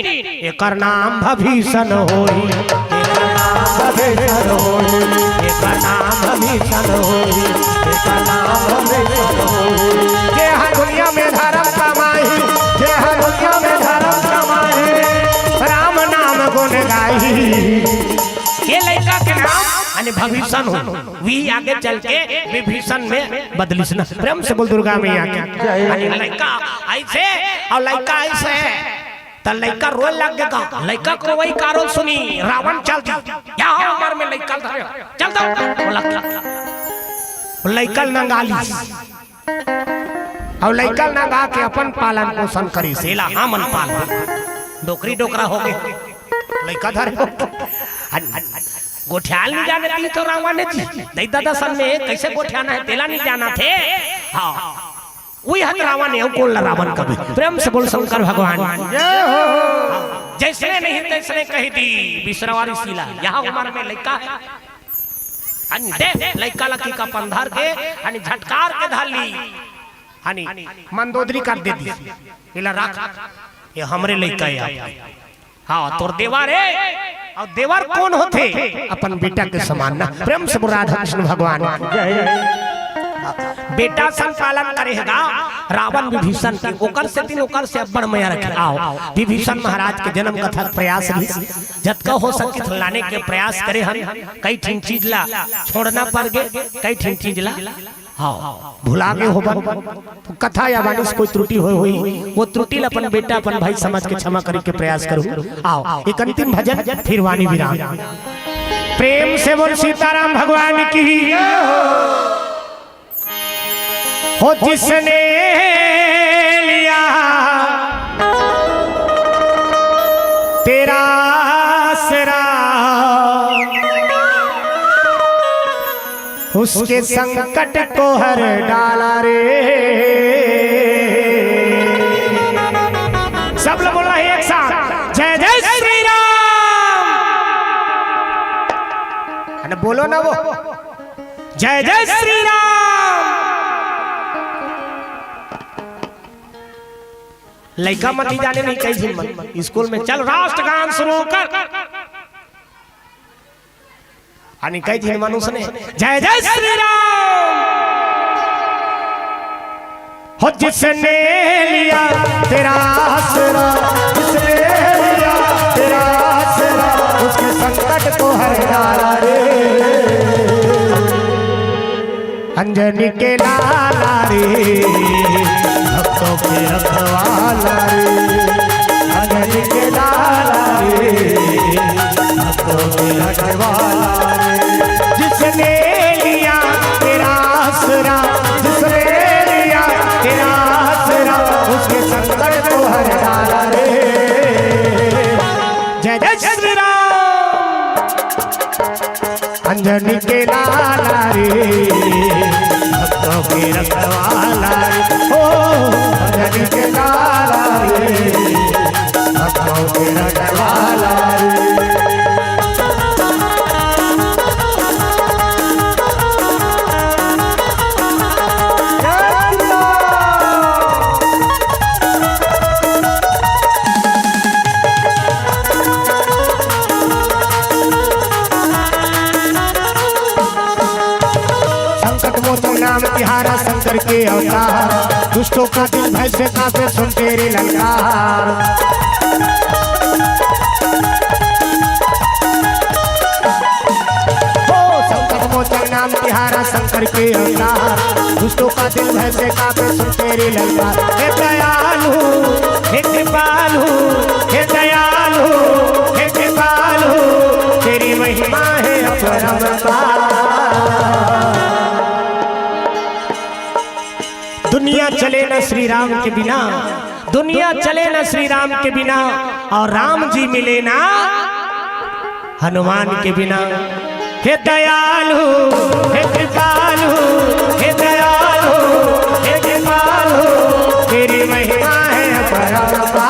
एकर नाम भभीषण होई, एकर नाम भभीषण होई, एकर नाम भभीषण होई, एकर नाम भभीषण होई। जे हा दुनिया में धर्म कमाही, जे हा दुनिया में धर्म कमाही, राम नाम गुण गाही। ये लइका के नाम यानी भभीषण हो, वही आगे चल के विभीषण में बदलिस ना। प्रेम से बोल दुर्गा मैया की। यानी लइका ऐसे और लइका ऐसे, त लइका रोए लग गा। लइका के रोवई का रोल सुनी, रावण चल दी, या उमर में लइका धरे, चल दो, बोला, लइका नंगाली। अउ लइका नंगा के अपन पालन पोषण करिस, एला हमन पालन। डोकरी डोकरा हो गे, लइका धरे हो गे। अन-, अन-, गोठियाल नहीं जाने ती तो रावण जी, दई ददा सन में कैसे गोठियाना है, तेला नहीं जाना थे। हाँ, वही हत रावण है, कोन ला रावण कबे। प्रेम से बोल शंकर भगवान। जैसने नहीं तैसने कहि दी, विश्रवा ऋषि ला, या उमर में लइका है। अन दे, लइका ला की का पंधर के, अन झटकार के धर ली। हनी मंदोदरी कर दे दी। इला रख, ये हमरे लइका है। हाँ, तोर देवर है। और देवर कोन होथे? अपन बेटा के समान ना। प्रेम से बोल राधा कृष्ण भगवान। बेटा सन पालन करेगा रावण विभीषण के, ओकर सेती ओकर से अब्बड़ मया रखे। आओ, विभीषण महाराज के जन्म कथा के प्रयास भी जतका हो सके लाने के प्रयास करे हन। कई ठिन चीज ला छोड़ना पड़ गे, कई ठिन चीज ला, हाँ, भुला गे होबन। तो कथा या वाणी से कोई त्रुटि होय होही, वो त्रुटि ला अपन बेटा, अपन भाई समझ के क्षमा करे के प्रयास करूँ। आओ, एक अंतिम भजन, फिर वाणी विराम। प्रेम से बोल सीताराम भगवान की। हो जिसने लिया तेरा आसरा, उसके संकट को हर डाला रे। सब लोग बोला है एक साथ, जय जय श्री राम। अरे बोलो ना वो, जय जय श्री राम। लइका मन नहीं जाने नहीं कई झिन मन स्कूल में चल राष्ट्रगान शुरू कर। अने कई झिन मनुष्य ने जय जय श्री राम। हो जिसने लिया तेरा आसरा, जिसने लिया तेरा आसरा, उसके संकट को हर डाला रे। अंजनी के लाला रे, भक्तों के रखवाला रे। अंजनी के लाला रे, भक्तों के रखवाला रे। जिसने लिया तेरा आसरा, जिसने लिया तेरा आसरा, उसके संकट को हर डाला रे। जय जय श्री राम। अंजनी के लाला रे, भक्तों के रखवाला रे, ओ अंजनी के लाला रे, भक्तों के रखवाला रे। संकट मोचन नाम तिहारा, शंकर के अवतार। दुष्टों का दिल भय से कांपे सुन तेरी ललकार। हो संकट मोचन नाम तिहारा शंकर के अवतार। दुष्टों का दिल भय से कांपे सुन तेरी ललकार। हे दयालु, हे कृपालु, हे दयालु, हे कृपालु, तेरी महिमा है अपरंपार। दुनिया चले न श्री राम के बिना, दुनिया चले न श्री राम के बिना, और राम जी मिले ना हनुमान के बिना। हे दयालु, हे कृपालु, हे दयालु, हे कृपालु, तेरी महिमा है अपरंपार।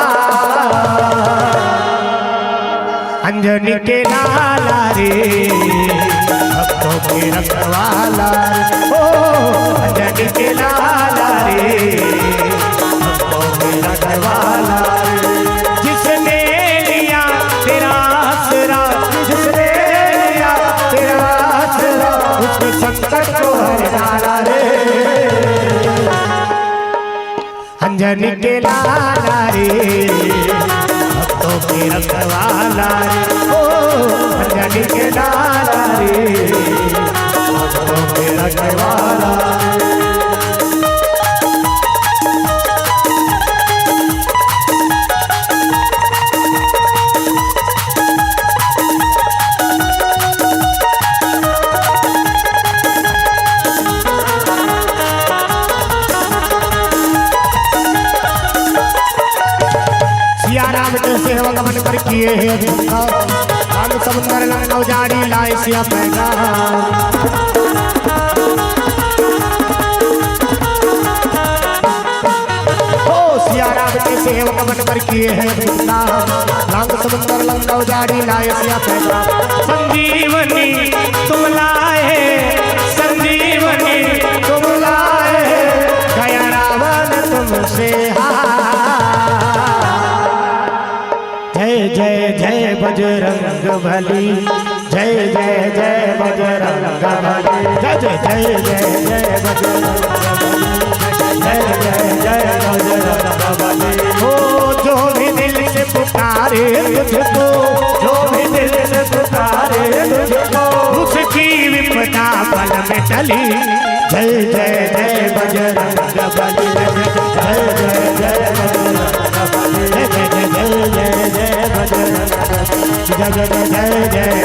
अंजनी के लाला रे, भक्तों के रखवाला रे, ओ अंजनी के लाला रे, भक्तों के रखवाला रे। जिसने लिया तेरा आसरा, जिसने लिया तेरा आसरा, उसके संकट को हर डाला रे। अंजनी के लाला रे, भक्तों के रखवाला रे, ओ अंजनी के लाला रे, भक्तों के रखवाला रे। सिया राम के सेवक बन कर किए हैं धोखा, लांग समुंदर लंका उजाड़ी लाए सिया पैगाम। ओ सिया राम के सेवक बन कर किए हैं धोखा, लांग समुंदर लंका उजाड़ी लाए सिया पैगाम। संजीवनी तुम लाए, संजीवनी तुम लाए, गया रावण तुमसे हार। जय जय जय बजरंग बली, जय जय जय बजरंग बली, जय जय जय जय जय बजरंग बली, जय जय जय बजरंग बली। ओ जो भी दिल से पुकारे तुझको, जो भी दिल से पुकारे तुझको, उसकी विपदा पल में टली। जय जय जय बजरंग बली, जय जय जय बजरंग बली, जय जय जय जय जय बजरंग बली, जय जय जय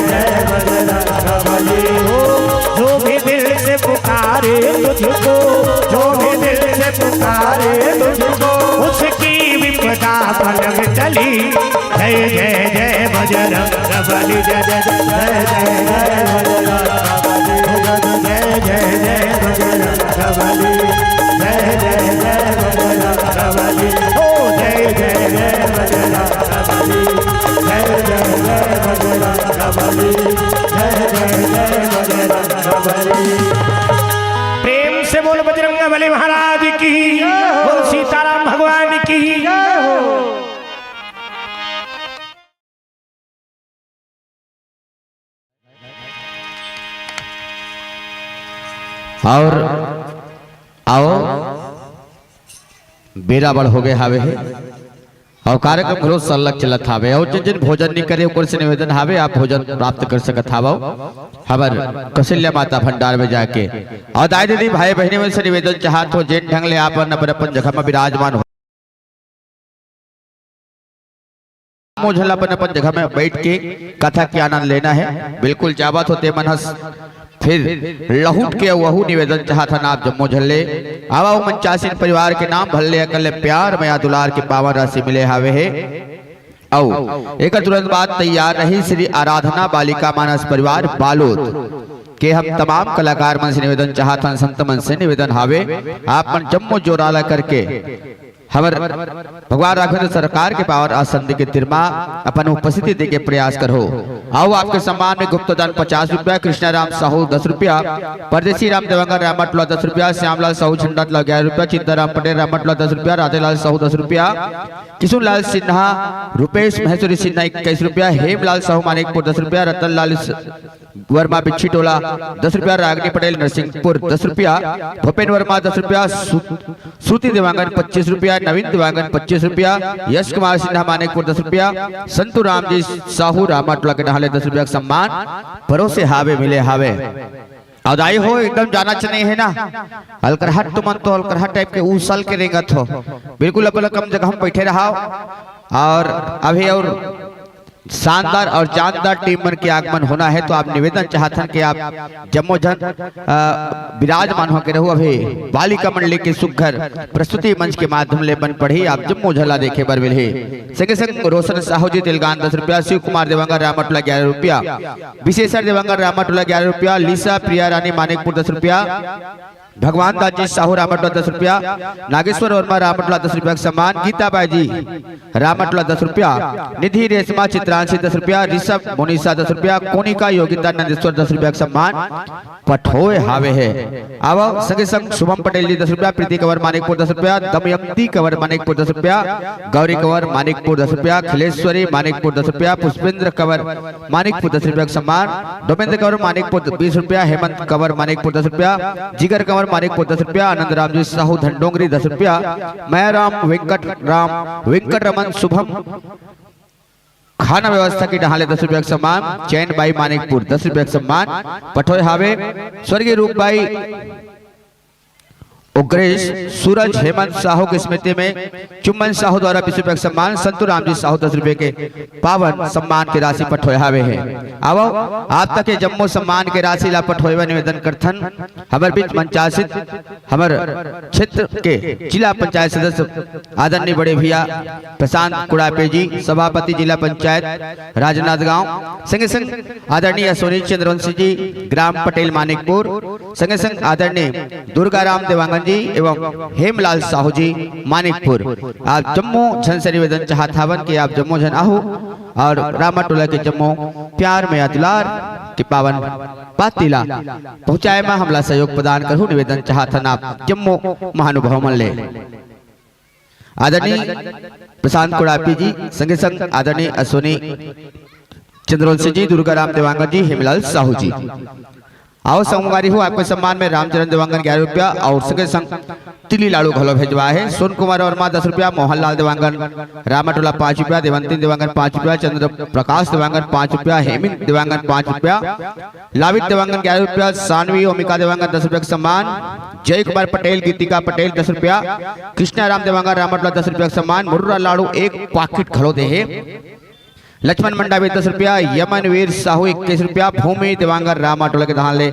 जय बजरंग बली। ओ जो भी दिल से पुकारे तुझको, जो भी दिल से पुकारे तुझको, उसकी विपदा पल में टली। जय जय जय बजरंग बली, जय जय जय जय बजरंग बली, जय जय जय बजरंग बली, जय जय जय बजरंग बली, ओ जय जय जय बजरंग बली, जय जय जय बजरंग बली, जय जय जय बजरंग बली। प्रेम से बोल बजरंग बली महाराज की, बोल सीताराम भगवान की। और आओ, बेरा बड़ हो गए हावे हे, और कार्यक्रम घलो सरलग चलत हावे। और जिन जिन भोजन नहीं करे, ओकर से निवेदन हावे, आप भोजन प्राप्त कर सकत हावव हमर कौशल्या माता भंडार में जाके। और दाई दीदी, भाई बहिनी मन से निवेदन चाहत हो, जेन ढंग ले आप मन अपन अपन जगह में विराजमान हो, मोझल अपन अपन जगह में बैठ के कथा के आनंद लेना है। बिल्कुल जावत होते मन हस फिर लहुट के वहू निवेदन चाहत हन आप जम्मो झन ले। आवा ओ मंचासीन परिवार के नाम भल्ले अकल ले प्यार मया दुलार के पावन राशि मिले हावे हे। अउ एकर तुरंत बाद तैयार रही श्री आराधना बालिका मानस परिवार बालोद के हम तमाम कलाकार मन से निवेदन चाहत हन, संत मन से निवेदन हावे, आप मन जम्मो जोरा ला करके हमर भगवान राघवेंद्र सरकार के पावन आसन के तिरमा अपन उपस्थिति दे के प्रयास करहू। आओ, आपके सम्मान में गुप्तदान पचास रुपया, कृष्णाराम साहू दस रुपया, परदेसी राम देवांगन रामटोला दस रुपया, श्यामलाल साहू झंडातला ग्यारह रुपया, चिंताराम पटेल रामटोला दस रुपया, राधेलाल साहू दस रुपया, किशुनलाल सिन्हा, रुपेश महेश्वरी सिन्हा इक्कीस रुपया, हेमलाल साहू मानिकपुर दस रुपया, रतनलाल स-, वर्मा बिच्छी टोला दस रुपया, रागनी पटेल नरसिंहपुर दस रुपया, भूपेन वर्मा दस रुपया, सु-, सूती देवांगन पच्चीस रुपया, नवीन देवांगन पच्चीस रुपया, यश कुमार सिन्हा मानिकपुर दस रुपया, संतू राम जी साहू रामा टोला के डहाले दस रुपया के सम्मान परोसे हावे मिले हावे। अउ दाई हो, एकदम जाना च नहीं है ना, अलकरहट तुमन तो अलकरहट टाइप के उसल के रेंगत हो, बिल्कुल अपन कम जगह में बैठे रहा। और अभी और शानदार और जानदार टीम मन के आगमन होना है, तो आप निवेदन चाहत हन कि आप जम्मो झन, अ, विराजमान होके रहू। अभी बालिका मंडली के सुघर प्रस्तुति मंच के माध्यम ले बन पड़ही, आप जम्मो झन ला देखे बर मिलही। संगे संग रोशन साहू जी तिलगान दस रुपया, शिव कुमार देवांगन रामटोला ग्यारह रुपया, विशेषर देवांगन रामटोला ग्यारह रुपया, लीसा प्रिया रानी मानिकपुर दस रुपया, भगवान दास जी साहू रामटोला दस रुपया, नागेश्वर वर्मा रामटोला दस रुपया के सम्मान, गीता बाई जी रामटोला दस रुपया, निधि रेशमा चित्रांशी दस रुपया, ऋषभ मोनिशा दस रुपया, कोनिका योगिता नंदेश्वर दस रुपया के सम्मान पठोए हावे हे। अब संगे संग शुभम पटेल जी दस रुपया, प्रीति कंवर मानिकपुर दस रुपया, दमयंती कंवर मानिकपुर दस रुपया, गौरी कंवर मानिकपुर दस रुपया, खिलेश्वरी मानिकपुर दस रुपया, पुष्पेंद्र कंवर मानिकपुर दस रुपया के सम्मान, डोमेंद्र कंवर मानिकपुर बीस रुपया, हेमंत कंवर मानिकपुर दस रुपया, जिगर कंवर मानिकपुर दस रुपया, आनंद राम जी साहू धनडोंगरी दस रुपया, मयाराम वेंकट राम, वेंकट रमन शुभम खाना व्यवस्था के डहाले दस रुपया के सम्मान, चैन बाई मानिकपुर दस रुपया के सम्मान पठोए हावे। स्वर्गीय रूप बाई उग्रेश सूरज हेमंत साहू की स्मृति में चुम्बन साहू द्वारा बीस रुपया के सम्मान, संतू राम जी साहू दस रुपया के पावन सम्मान के राशि पठोए हावे हे। आवो, आप तक के जम्मो सम्मान के राशि ला पठोए बर निवेदन करथन। हमर बीच मंचासित हमर क्षेत्र के जिला पंचायत सदस्य आदरणीय बड़े भैया प्रशांत कुड़ापे जी, सभापति जिला पंचायत राजनांदगांव, संगे संग आदरणीय सोनी चंद्रवंशी जी, ग्राम पटेल मानिकपुर, संगे संग आदरणीय दुर्गाराम देवांगन जी एवं हेमलाल साहू जी मानिकपुर। आप जम्मो झन से निवेदन चाहत हावन कि आप जम्मो झन आहू और रामा टोला के जम्मो प्यार मया दुलार के पावन पाती ला पहुँचाए मा हमला सहयोग प्रदान करहू, निवेदन चाहत हन आप जम्मो महानुभाव मन ले। आदरणीय प्रशांत कोड़ापी जी, संगे संग आदरणीय अश्विनी चंद्रवंशी जी, दुर्गाराम देवांगन जी, हेमलाल साहू जी। आओ संगवारी हो, आपके सम्मान में रामचरण देवांगन ग्यारह रुपया और संगे संग तिली लाड़ू घलो भेजवा है। सोन कुमार वर्मा दस रुपया, मोहनलाल देवांगन रामाटोला पाँच रुपया, देवंती देवांगन पाँच रुपया, चंद्र प्रकाश देवांगन पाँच रुपया, हेमिंद देवांगन पाँच रुपया, लावित देवांगन ग्यारह रुपया, सानवी ओमिका देवांगन दस रुपया के सम्मान, जय कुमार पटेल, गीतिका पटेल दस रुपया, कृष्णा राम देवांगन रामाटोला दस रुपया के सम्मान, मुर्रा लाड़ू एक पाकिट घलो दे हे। लक्ष्मण मंडावी दस रुपया, यमन वीर साहू इक्कीस रुपया, भूमि देवांगन रामाटोला के डहान ले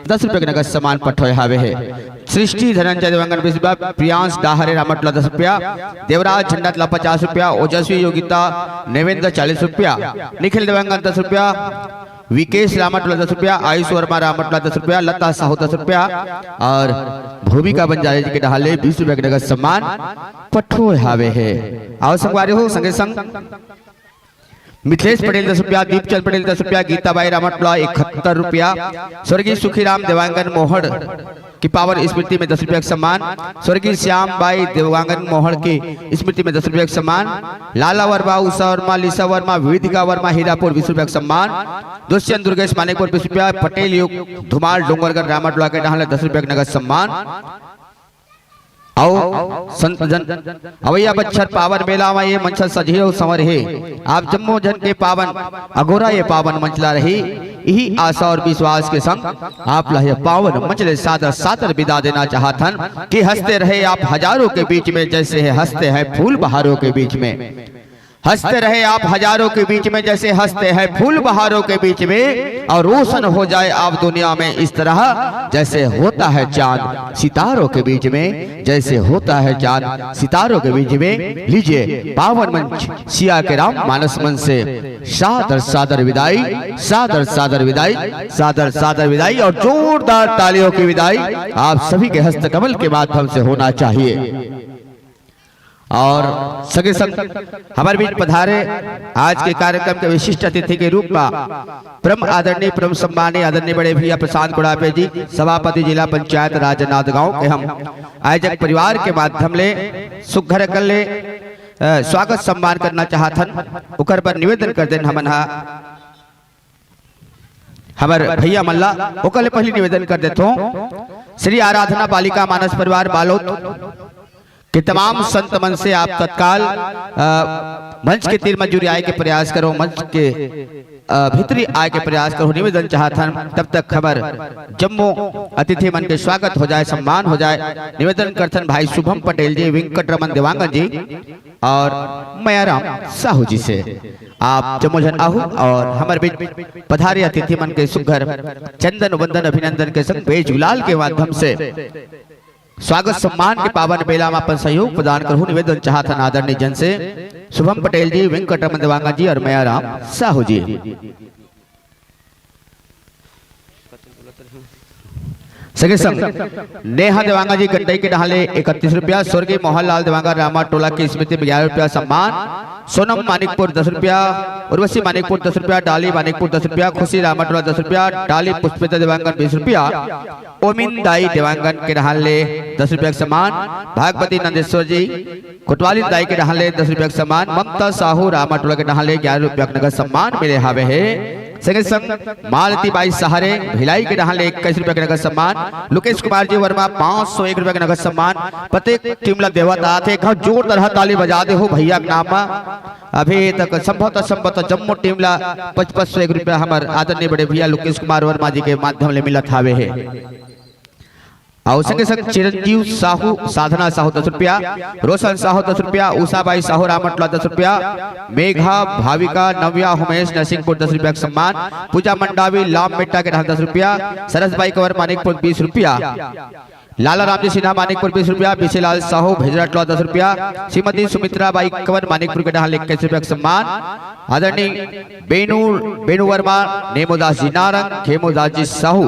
दस रुपया के नगद सम्मान पठोए हावे हे। सृष्टि धनंजय देवांगन बीस रुपया, प्रियांश डाहरे रामाटोला दस रुपया, देवराज झंडातला पचास रुपया, ओजस्वी योगिता नेवेंद्र चालीस रुपया, निखिल देवांगन दस रुपया, विकेश रामाटोला दस रुपया, आयुष वर्मा रामाटोला दस रुपया, लता साहू दस रुपया और भूमिका बंजारे जी के डहान ले बीस रुपया के नगद सम्मान पठोए हावे हे। आओ संगवारी हो, संगे संग मिथिलेश पटेल दस रुपया, दीपचंद पटेल दस रुपया, गीताबाई रामटोला इकहत्तर रुपया, स्वर्गीय सुखीराम देवांगन मोहड़ की पावन स्मृति में दस रुपया का सम्मान, स्वर्गीय श्याम बाई देवांगन मोहड़ की स्मृति में दस रुपया का सम्मान, लाला वर्मा, उषा वर्मा, लिसा वर्मा, विविधिका वर्मा, हीरापुर बीस रुपया का सम्मान, दुष्यंत दुर्गेश मानिकपुर बीस रुपया, पटेल युग धुमाल डोंगरगढ़ रामटोला के डहान ले दस रुपया का नगद सम्मान। अउ संत जन, अवइया बच्छर पावन मेला म ये मंच सजही अउ संवरही। आप जम्मो झन के पावन अगोरा ये पावन मंच ला रही। इही आशा और विश्वास के संग आप ला ये पावन मंच ले सादर सादर विदा देना चाहत हन कि हंसते रहे आप हजारों के बीच में, जैसे है हंसते हैं फूल बहारों के बीच में। हंसते रहे आप हजारों के बीच में, जैसे हंसते हैं फूल बहारों के बीच में, और रोशन हो जाए आप दुनिया में इस तरह, जैसे होता है चांद सितारों के बीच में, जैसे होता है चांद सितारों के बीच में। लीजिए पावन मंच सिया के राम मानस मंच से सादर सादर विदाई, सादर सादर विदाई, सादर सादर विदाई और जोरदार तालियों की विदाई आप सभी के हस्तकमल के माध्यम से होना चाहिए। और संगे संग हमर बीच पधारे आज के कार्यक्रम के विशिष्ट अतिथि के रूप में परम आदरणीय, परम सम्मानीय आदरणीय बड़े भैया प्रशांत गुड़ापे जी, सभापति जिला पंचायत राजनांदगांव के हम आयोजक परिवार के माध्यम ले सुघर कर ले, अ, स्वागत सम्मान करना चाहत हन। ओकर बर निवेदन कर देन हमन हा हमर भैया मन ला। ओकर ले पहली निवेदन कर देथों, श्री आराधना बालिका मानस परिवार बालोद के तमाम संत मन से आप तत्काल, अ, मंच के तीर म जुरियाए के प्रयास करो, मंच के, अ, भीतरी आए के प्रयास करो, निवेदन चाहत हन। तब तक हमर जम्मो अतिथि मन के स्वागत हो जाए, सम्मान हो जाए। निवेदन करथन भाई शुभम पटेल जी, वेंकट रमन देवांगन जी और मयाराम साहू जी से, आप जम्मो झन आहू और हमर बीच पधारे अतिथि मन के सुघर चंदन वंदन अभिनंदन के संग बेज गुलाल के माध्यम से स्वागत सम्मान के पावन बेला में अपन सहयोग प्रदान करहु। निवेदन चाहत हन आदरणीय जन से, शुभम पटेल जी, वेंकट रमन देवांगन जी और मयाराम साहू जी। संगे संग नेहा देवांगन जी गंडई के डहाले इकतीस रुपया, स्वर्गीय मोहनलाल देवांगन रामा टोला की स्मृति में ग्यारह रुपया सम्मान, सोनम मानिकपुर दस रुपया, उर्वशी मानिकपुर दस रुपया, डाली मानिकपुर दस रुपया, खुशी रामा टोला दस रुपया, डाली पुष्पिता देवांगन बीस रुपया, ओमिन दाई देवांगन के डहाले दस रुपया के सम्मान, भागवती नंदेश्वर जी कोतवाली दाई के डहाले दस रुपया के सम्मान, ममता साहू रामा टोला के डहाले ग्यारह रुपया के नगद सम्मान मिले हावे हे। संगे संग मालती बाई सहारे भिलाई के डहाले इक्कीस रुपया के नगद सम्मान, लुकेश कुमार जी वर्मा पाँच सौ एक रुपया के नगद सम्मान, प्रत्येक टीम ला देवत आथे। एक घाव जोरदार ताली बजा दे हो भैया के नाम मा। अभी तक संभवतः, संभवतः जम्मो टीम ला पचपन सौ एक रुपया हमर आदरणीय बड़े भैया लुकेश कुमार वर्मा जी के माध्यम ले मिलत हावे हे। अउ संगे संग चिरंजीव साहू, साधना साहू दस रुपया, रोशन साहू दस रुपया, उषाबाई साहू रामटला दस रुपया, मेघा, भाविका, नव्या, उमेश नरसिंहपुर दस रुपया के सम्मान, पूजा मंडावी लाम बेटा के डहाले दस रुपया, सरसबाई कंवर मानिकपुर बीस रुपया, लाला रामजी सिन्हा मानिकपुर बीस रुपया, बिसेलाल साहू भेजराटला दस रुपया, श्रीमती सुमित्रा बाई कंवर मानिकपुर के डहाले इक्कीस रुपया के सम्मान, आदरणीय बेनू, बेनू वर्मा, नेमोदास जी नारंग, खेमोदास जी साहू,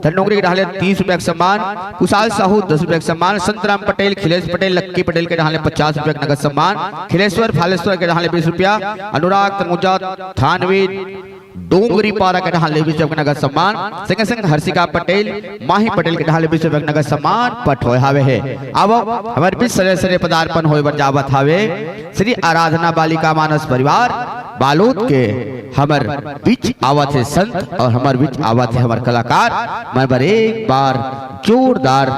धनडोंगरी के डहाले तीस रुपया के सम्मान, कुशाल साहू दस रुपया के सम्मान, संतराम पटेल, खिलेश पटेल, लक्की पटेल के डहाले पचास रुपया के नगद सम्मान, खिलेश्वर फालेश्वर के डहाले बीस रुपया, अनुराग तनुजा थानवी डोंगरी पारा के डहाले बीस रुपया के नगद सम्मान, संगे संग हर्षिका पटेल, माही पटेल के डहाले बीस रुपया के नगद सम्मान पठोय हावे हे। अब हमर बीच सरे सरे पदार्पण होय बर जावत हावे श्री आराधना बालिका मानस परिवार बालोद के हमर बीच आवत हे संत और हमर बीच आवत हे हमर कलाकार मन बर एक बार जोरदार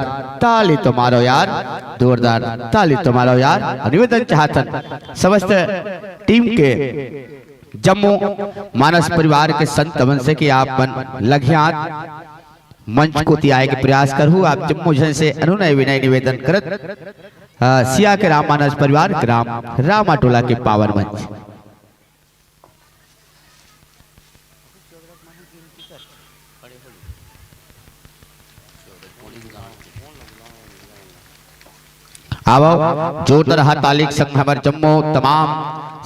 ताली तो मारो यार, जोरदार ताली तो मारो यार। और निवेदन चाहत हन समस्त टीम के जम्मो मानस परिवार के संत मन से कि आप मन लघियात मंच कोति आए के प्रयास करहु। आप जम्मो झन से अनुनय विनय निवेदन करत, अ, सिया के राम मानस परिवार ग्राम रामाटोला के पावन मंच। आवव, जोरदार हाथ ताली के संग हमर जम्मो तमाम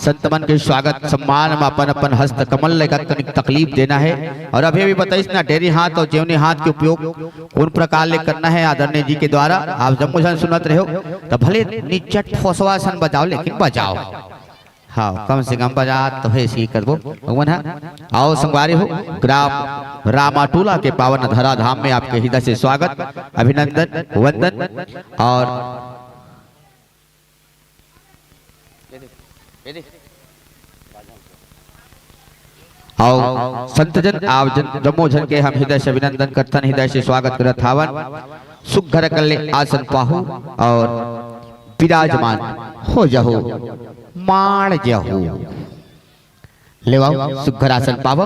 संत मन के स्वागत सम्मान म अपन अपन हस्त कमल ले कनिक तकलीफ देना हे। और अभी अभी बताइस ना, डेरी हाथ और जेवनी हाथ के उपयोग कौन प्रकार ले करना हे आदरणीय जी के द्वारा। आप जम्मो झन सुनत रहो त भले निचट फोसवा सन बजाओ, लेकिन बजाओ। हाँ, कम से कम बजा तो हे सी करबो। भगवान हा, आओ संगवारी हो, ग्राम रामाटोला के पावन धराधाम में आपके हृदय से स्वागत, अभिनंदन, वंदन। और आओ संतजन, आप जन, जम्मो झन के हम हृदय से अभिनंदन करथन, हृदय से स्वागत करत हावन। सुघर कर ले आसन पाहू और विराजमान हो जाहू, माड़ जाहू। लेवाओ, सुघर आसन पावो,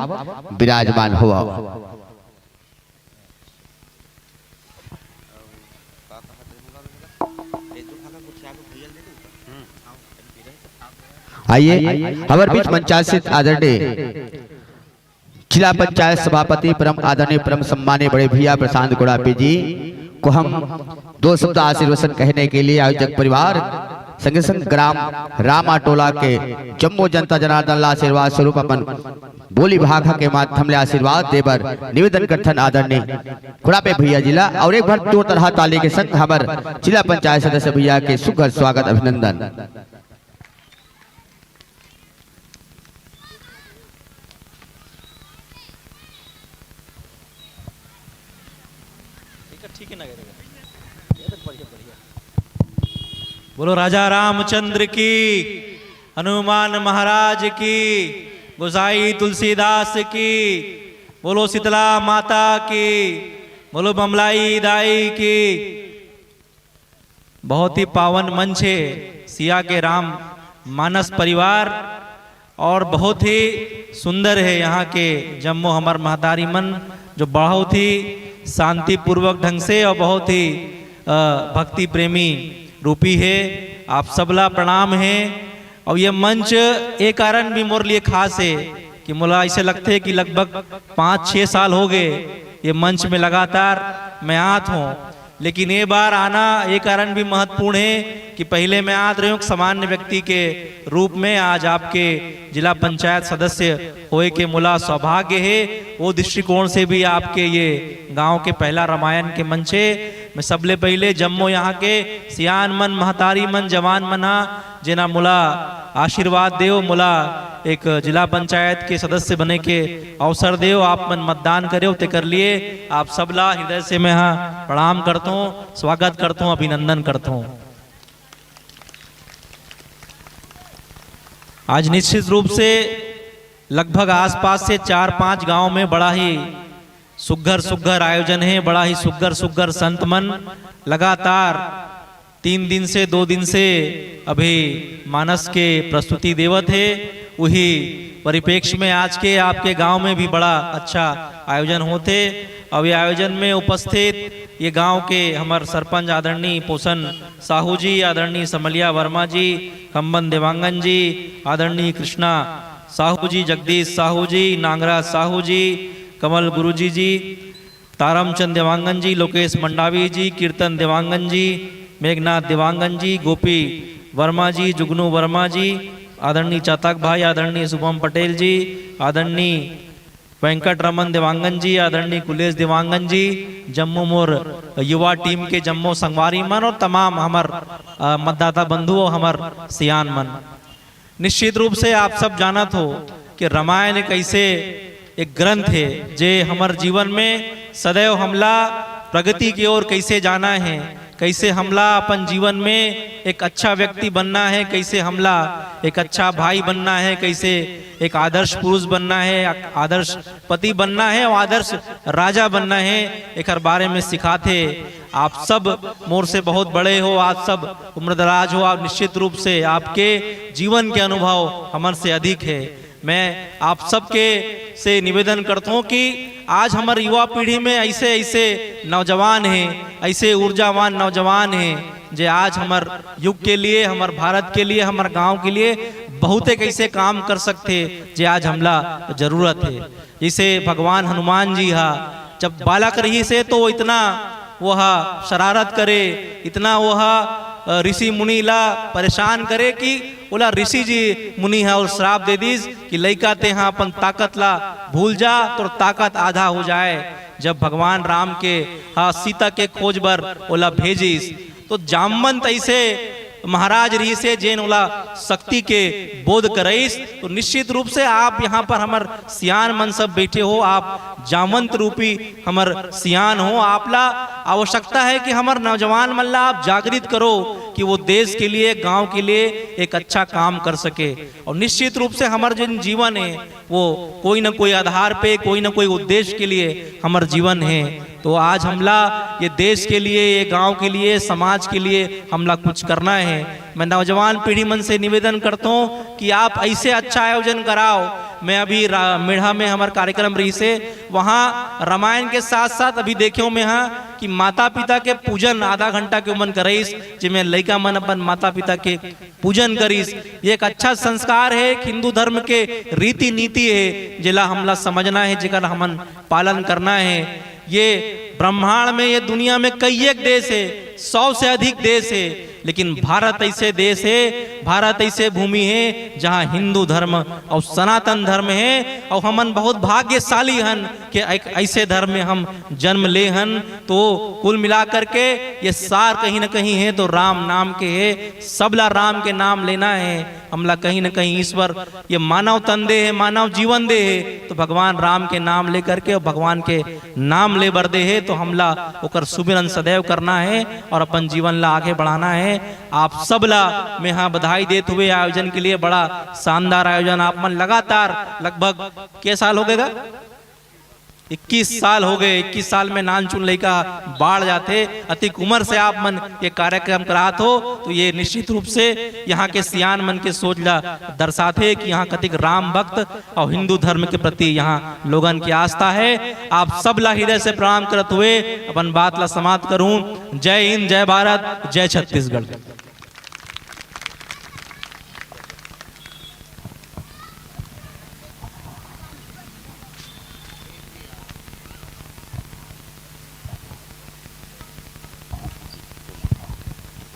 विराजमान होवो। आइए, हमर बीच मंचासीन आदरणीय जिला पंचायत सभापति परम आदरणीय परम सम्मानीय बड़े भैया प्रशांत गुड़ापी जी को हम दो शब्द आशीर्वचन कहने के लिए आयोजक परिवार संगे संग ग्राम रामाटोला के जम्मो जनता जनार्दन ला आशीर्वाद स्वरूप अपन बोली भाखा के माध्यम ले आशीर्वाद दे बर निवेदन करथन आदरणीय खुरापे भैया जी ला। और एक बार जोरदार ताली के संग हमर जिला पंचायत सदस्य भैया के सुघर स्वागत अभिनंदन। बोलो राजा रामचंद्र की, हनुमान महाराज की, गोसाई तुलसीदास की, बोलो शीतला माता की, बोलो बमलाई दाई की। बहुत ही पावन मंच है सिया के राम मानस परिवार, और बहुत ही सुंदर है यहाँ के जम्मो हमर महतारी मन, जो बहुत ही शांतिपूर्वक ढंग से और बहुत ही, अ, भक्ति प्रेमी रूपी है। आप सबला प्रणाम है। और ये मंच ए कारण भी मोर लिए खास है कि मोला ऐसे लगथे कि लगभग पाँच छः साल हो गए ये मंच में लगातार मैं आत हूँ, लेकिन ये बार आना ये कारण भी महत्वपूर्ण है कि पहले मैं आत रहे हूँ सामान्य व्यक्ति के रूप में, आज आपके जिला पंचायत सदस्य होए के मोला सौभाग्य है। वो दृष्टिकोण से भी आपके ये गांव के पहला रामायण के मंच है। मैं सबले पहले जम्मो यहाँ के सियान मन, महतारी मन, जवान मन हा, जेना मोला आशीर्वाद देव, मोला एक जिला पंचायत के सदस्य बने के अवसर देव, आप मन मतदान करेव, तेकर लिए आप सबला हृदय से मैं हा प्रणाम करथों, स्वागत करथों, अभिनंदन करथों। आज निश्चित रूप से लगभग आसपास से चार पांच गांव में बड़ा ही सुग्घर सुग्घर आयोजन है, बड़ा ही सुग्घर सुग्घर संत मन लगातार तीन दिन से, दो दिन से अभी मानस के प्रस्तुति देवत है। वही परिप्रेक्ष्य में आज के आपके गांव में भी बड़ा अच्छा आयोजन होथे। अब ये आयोजन में उपस्थित ये गांव के हमर सरपंच आदरणीय पोषण साहू जी, आदरणीय समलिया वर्मा जी, कंबन देवांगन जी, आदरणीय कृष्णा साहू जी, जगदीश साहू जी, नांगराज साहू जी, कमल गुरुजी जी, तारामचंद देवांगन जी, लोकेश मंडावी जी, कीर्तन देवांगन जी, मेघनाथ देवांगन जी, गोपी वर्मा जी, जुगनू वर्मा जी, आदरणीय चातक भाई, आदरणीय शुभम पटेल जी, आदरणीय वेंकट रमन देवांगन जी, आदरणीय कुलेश देवांगन जी, जम्मो मोर युवा टीम के जम्मो संगवारी मन और तमाम हमर, अ, मतदाता बंधु और हमर सियान मन। निश्चित रूप से आप सब जानत हो कि रामायण एक ऐसे एक ग्रंथ है, जे हमर जीवन में सदैव हमला प्रगति की ओर कैसे जाना है, कैसे हमला अपन जीवन में एक अच्छा व्यक्ति बनना है, कैसे हमला एक अच्छा भाई बनना है, कैसे एक आदर्श पुरुष बनना है, एक आदर्श पति बनना है और आदर्श राजा बनना है, एकर बारे में सिखाथे। आप सब मोर से बहुत बड़े हो, आप सब उम्रदराज हो, आप निश्चित रूप से आपके जीवन के अनुभव हमर से अधिक है। मैं आप सबके से निवेदन करता हूँ कि आज हमर युवा पीढ़ी में ऐसे ऐसे नौजवान हैं, ऐसे ऊर्जावान नौजवान हैं, जे आज हमर युग के लिए, हमर भारत के लिए, हमर गांव के लिए बहुत एक ऐसे काम कर सकथे, जे आज हमला जरूरत है। जैसे भगवान हनुमान जी हा जब बालक रहिस हे तो वो इतना वो हा शरारत करे, इतना वो हा, अ, ऋषि मुनि ला परेशान करे कि ओला ऋषि जी मुनि हा और श्राप दे दीस कि लइका तेहा अपन ताकत ला भूल जा, तोर ताकत आधा हो जाए। जब भगवान राम के हा सीता के खोज बर ओला भेजिस, तो जामवंत ऐसे महाराज रहिस हे, जेन ओला शक्ति के बोध करइस। तो निश्चित रूप से आप यहाँ पर हमर सियान मन सब बैठे हो, आप जामवंत रूपी हमर सियान हो, आपला आवश्यकता है कि हमर नौजवान मन ला आप जागृत करो कि वो देश के लिए, गांव के लिए एक अच्छा काम कर सके। और निश्चित रूप से हमर जिन जीवन है, वो कोई न कोई आधार पे, कोई न कोई उद्देश्य के लिए हमर जीवन है। तो आज हमला ये देश के लिए, ये गांव के लिए, समाज के लिए हमला कुछ करना है। मैं नौजवान पीढ़ी मन से निवेदन करता हूँ कि आप ऐसे अच्छा आयोजन कराओ। मैं अभी रा-, मेढ़ा में हमर कार्यक्रम रहिस हे, वहाँ रामायण के साथ साथ अभी देखे हूँ मैं हाँ कि माता पिता के पूजन आधा घंटा के उमन करइस, जेमे लइका मन अपन माता पिता के पूजन करिस। ये एक अच्छा संस्कार है, एक हिंदू धर्म के रीति नीति है, जेला हमला समझना है, जेकर हमन पालन करना है। ये ब्रह्मांड में, ये दुनिया में कई एक देश है, सौ से अधिक देश है, लेकिन भारत ऐसे देश हे, भारत ऐसे भूमि हे, जहाँ हिंदू धर्म अउ सनातन धर्म हे, अउ हमन बहुत भाग्यशाली हन कि एक ऐसे धर्म में हम जन्म ले हन। तो कुल मिला करके ये सार कहीं न कहीं हे तो राम नाम के हे। सबला राम के नाम लेना हे, हमला कहीं न कहीं ईश्वर ये मानव तन दे हे, मानव जीवन दे हे, तो भगवान राम के नाम लेकर के अउ भगवान के नाम ले बर दे हे, तो हमला ओकर सुमिरन सदैव करना हे अउ अपन जीवन ला आगे बढ़ाना हे। आप सब ला मैं हा बधाई देत हुए आयोजन के लिए, बड़ा शानदार आयोजन। आप मन लगातार लगभग के साल हो गे गा? इक्कीस साल हो गे। इक्कीस साल में नानचुन लइका बाढ़ जाथे। अतिक उम्र से आप मन ये कार्यक्रम करात हो, तो ये निश्चित रूप से यहाँ के सियान मन के सोच ला दर्शाथे कि यहाँ कतिक राम भक्त अउ हिंदू धर्म के प्रति यहाँ लोगन की आस्था हे। आप सब ला हृदय से प्रणाम करत हुए अपन बात ला समाप्त करूँ। जय हिंद, जय भारत, जय छत्तीसगढ़।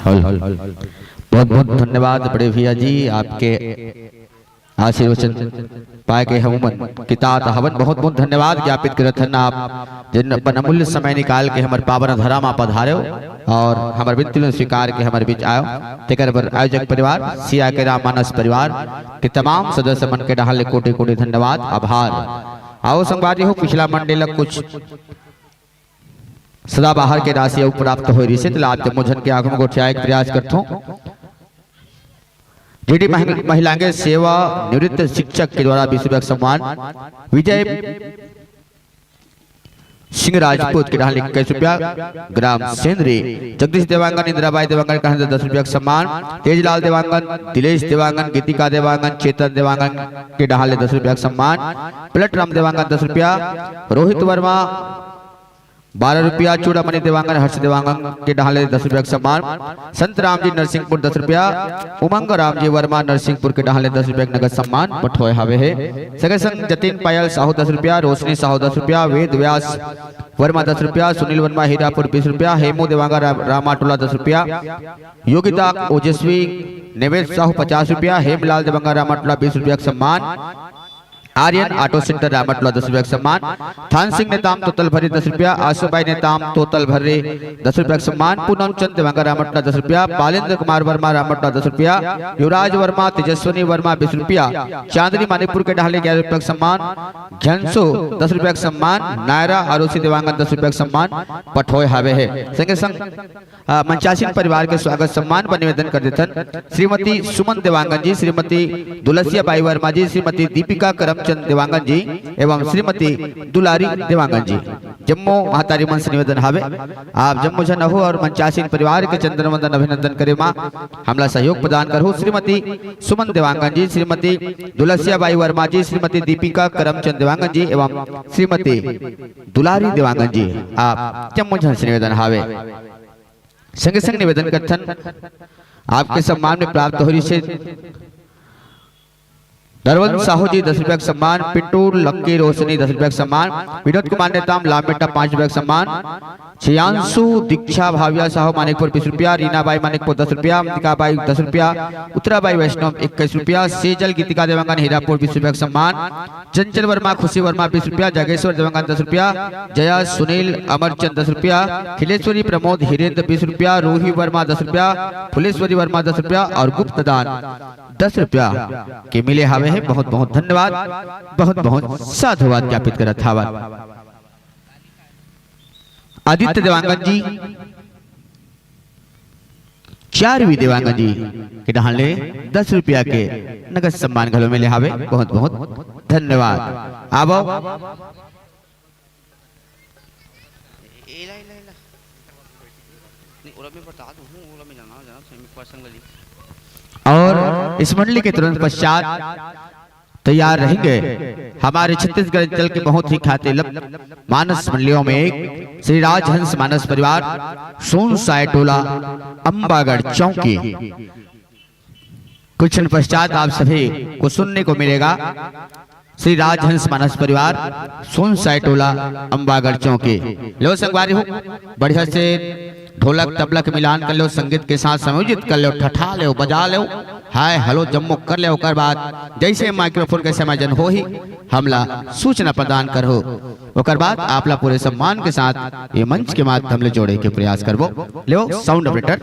Hello, hello, hello. बहुत बहुत धन्यवाद बड़े भैया जी, आपके आशीर्वचन पाए के हमन कितात हवन। बहुत बहुत धन्यवाद ज्ञापित करत हन आप, जिन अपन अमूल्य समय निकाल के हमर पावन धरा म पधारेव अउ हमर विनती ल स्वीकार के हमर बीच आयो। तेकर बर आयोजक परिवार, सिया के राम मानस परिवार के तमाम सदस्य मन के डहार ले कोटि कोटि धन्यवाद, आभार। आओ संगवारी हो, पिछला मंडे ल कुछ सदाबहार के राशि अउ प्राप्त होय रिहिसे, तेला आप जम्मो झन के आगू म गोठियाए के प्रयास करथों। जीडी महिल-, महिलांगे सेवा निवृत्त शिक्षक के द्वारा बीस रुपया के सम्मान, विजय सिंह राजपूत के डहार ले इक्कीस रुपया, ग्राम सेंद्री, जगदीश देवांगन, इंदिराबाई देवांगन के डहार ले दस रुपया के सम्मान, तेजलाल देवांगन, दिलेश देवांगन, गीतिका देवांगन, चेतन देवांगन के डहार ले दस रुपया के सम्मान, पलट राम देवांगन दस रुपया, रोहित वर्मा बारह रुपया, चूड़ामणि देवांगन, हर्ष देवांगन के डहार ले दस रुपया के सम्मान, संत राम जी नरसिंहपुर दस रुपया, उमंग राम जी वर्मा नरसिंहपुर के डहार ले दस रुपया के नगद सम्मान पठोय हावे हे। संगे संग जतिन पायल साहू दस रुपया, रोशनी साहू दस रुपया, वेद व्यास वर्मा दस रुपया, सुनील वर्मा हीरापुर बीस रुपया, हेमू देवांगन रा-, रामाटोला दस रुपया, योगिता ओजस्वी निवेद साहू पचास रुपया, हेमलाल देवांगन रामाटोला बीस रुपया के सम्मान, आर्यन ऑटो सेंटर रामाटोला दस रुपया के सम्मान, थान सिंह नेताम तोतल भर्री दस रुपया, आशुबाई नेताम तोतल भर्री दस रुपया के सम्मान, पूनम चंद देवांगन रामाटोला दस रुपया, बालेंद्र कुमार वर्मा रामाटोला दस रुपया, युवराज वर्मा, तेजस्विनी वर्मा बीस रुपया, चांदनी मानिकपुर के डहार ले ग्यारह रुपया के सम्मान, घ्यांशु दस रुपया के सम्मान, नायरा आरोसी देवांगन दस रुपया के सम्मान पठोय हावे हे। संगे संग अ, मंचासीन परिवार के स्वागत सम्मान बर निवेदन कर देथन। श्रीमती सुमन देवांगन जी, श्रीमती दुलसिया बाई वर्मा जी, श्रीमती दीपिका करमचंद देवांगन जी एवं श्रीमती दुलारी देवांगन जी, जम्मो महतारी मन से निवेदन हावे, आप जम्मो झन अहो अउ मंचासीन परिवार के चंदन वंदन अभिनंदन करे मा हमला सहयोग प्रदान करहु। श्रीमती सुमन देवांगन जी, श्रीमती दुलसिया बाई वर्मा जी, श्रीमती दीपिका करमचंद देवांगन जी एवं श्रीमती दुलारी देवांगन जी, आप जम्मो झन से निवेदन हावे। संगे संग निवेदन करथन, आपके सम्मान में प्राप्त होय रिहिसे दरवन साहू जी दस रुपया के सम्मान, पिंटू लक्की रोशनी दस रुपया के सम्मान, विनोद कुमार नेताम लामेटा पाँच रुपया के सम्मान, छियांशु दीक्षा भाविया साहू मानिकपुर बीस रुपया, रीना बाई मानिकपुर दस रुपया, अंबिका बाई दस रुपया, उत्तरा बाई वैष्णव इक्कीस रुपया, सेजल गीतिका देवांगन हीरापुर बीस रुपया के सम्मान, चंचल वर्मा, खुशी वर्मा बीस रुपया, जागेश्वर देवांगन दस रुपया, जया, सुनील, अमरचंद दस रुपया, खिलेश्वरी, प्रमोद, हिरेंद्र बीस रुपया, रूही वर्मा दस रुपया, फुलेश्वरी वर्मा दस रुपया अउ गुप्त दान दस रुपया के मिले हावे हे। बहुत बहुत धन्यवाद, बहुत बहुत साधुवाद ज्ञापित करत हावत। आदित्य देवांगन जी, चारवी देवांगन जी के डहार ले दस रुपया के नगद सम्मान घलो मिले हावे। बहुत बहुत धन्यवाद। आवो। एला, एला, एला। नहीं, ओला मैं बता दूँ, ओला मैं जाना, जाना, मैं पर्सनली। और इस मंडली के तुरंत पश्चात तैयार रहेंगे हमारे छत्तीसगढ़ अंचल के बहुत ही ख्यातिलंब मानस मंडलियों में एक श्री राजहंस मानस परिवार, सोनसाय टोला, अंबागढ़ चौकी। कुछ क्षण पश्चात आप सभी को सुनने को मिलेगा श्री राजहंस मानस परिवार, सोनसाय टोला, अंबागढ़ चौकी। लो संगवारी हो, बढ़िया से ढोलक तबला के मिलान कर लेव, संगीत के साथ संयोजित कर लेव, ठठा लेव, बजा लेव, हाय हेलो जम्मो कर लेव। ओकर बाद जइसे माइक्रोफोन के समायोजन होही, हमला सूचना प्रदान करहू। ओकर बाद आप ला पूरे सम्मान के साथ ये मंच के माध्यम ले जोड़े के प्रयास करबो। लेव साउंड ऑपरेटर।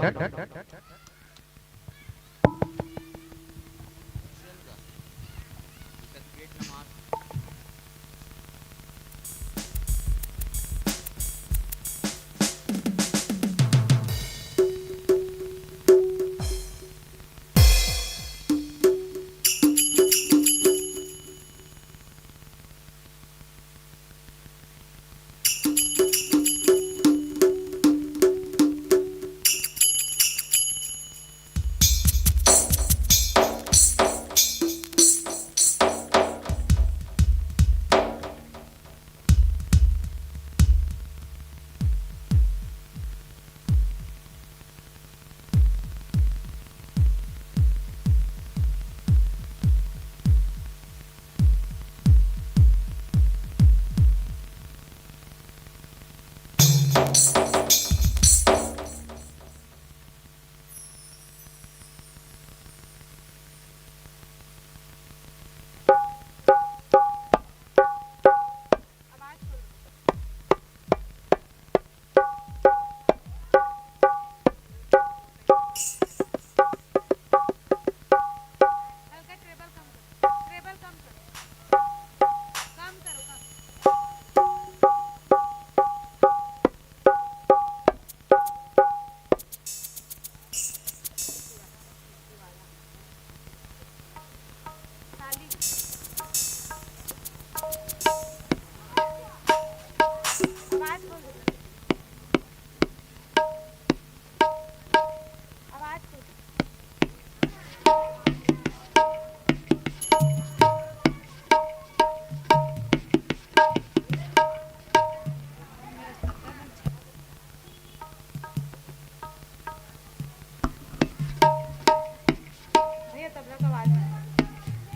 भैया, तबला का आवाज,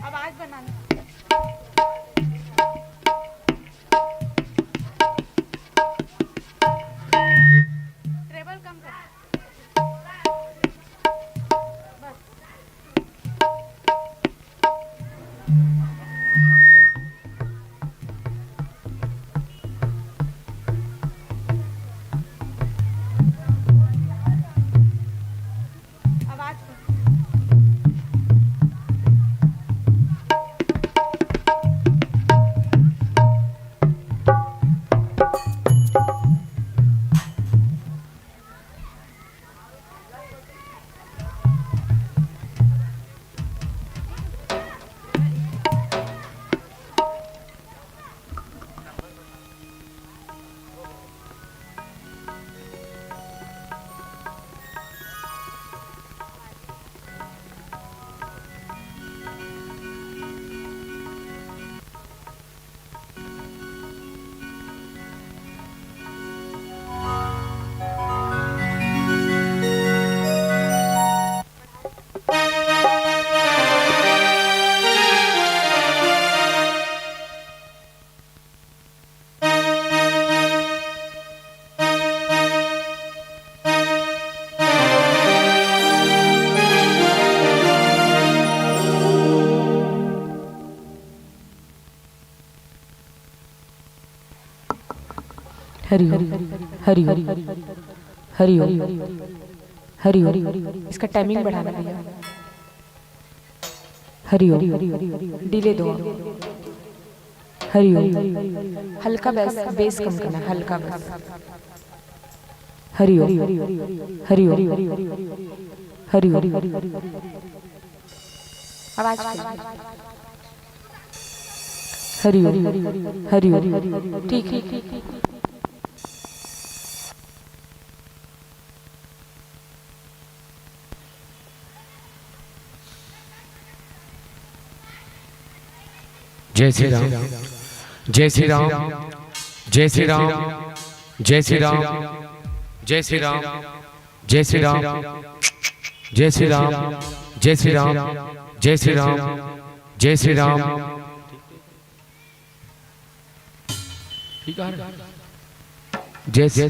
आवाज बनाना। ट्रेबल कम कर। बस। आवाज। हरि ओम, हरि ओम, हरि ओम, हरि ओम। इसका टाइमिंग बढ़ाना भैया। हरि ओम, डिले दो। हरि ओम, हल्का बेस, बेस कम करना, हल्का बेस। हरि ओम, हरि ओम, हरि ओम। आवाज कम। हरि ओम, हरि ओम। ठीक है। जय श्री राम, जय श्री राम, जय श्री राम, जय श्री राम, जय श्री राम, जय श्री राम, जय श्री राम, जय श्री राम, जय श्री राम, जय श्री राम। ठीक है। जय श्री,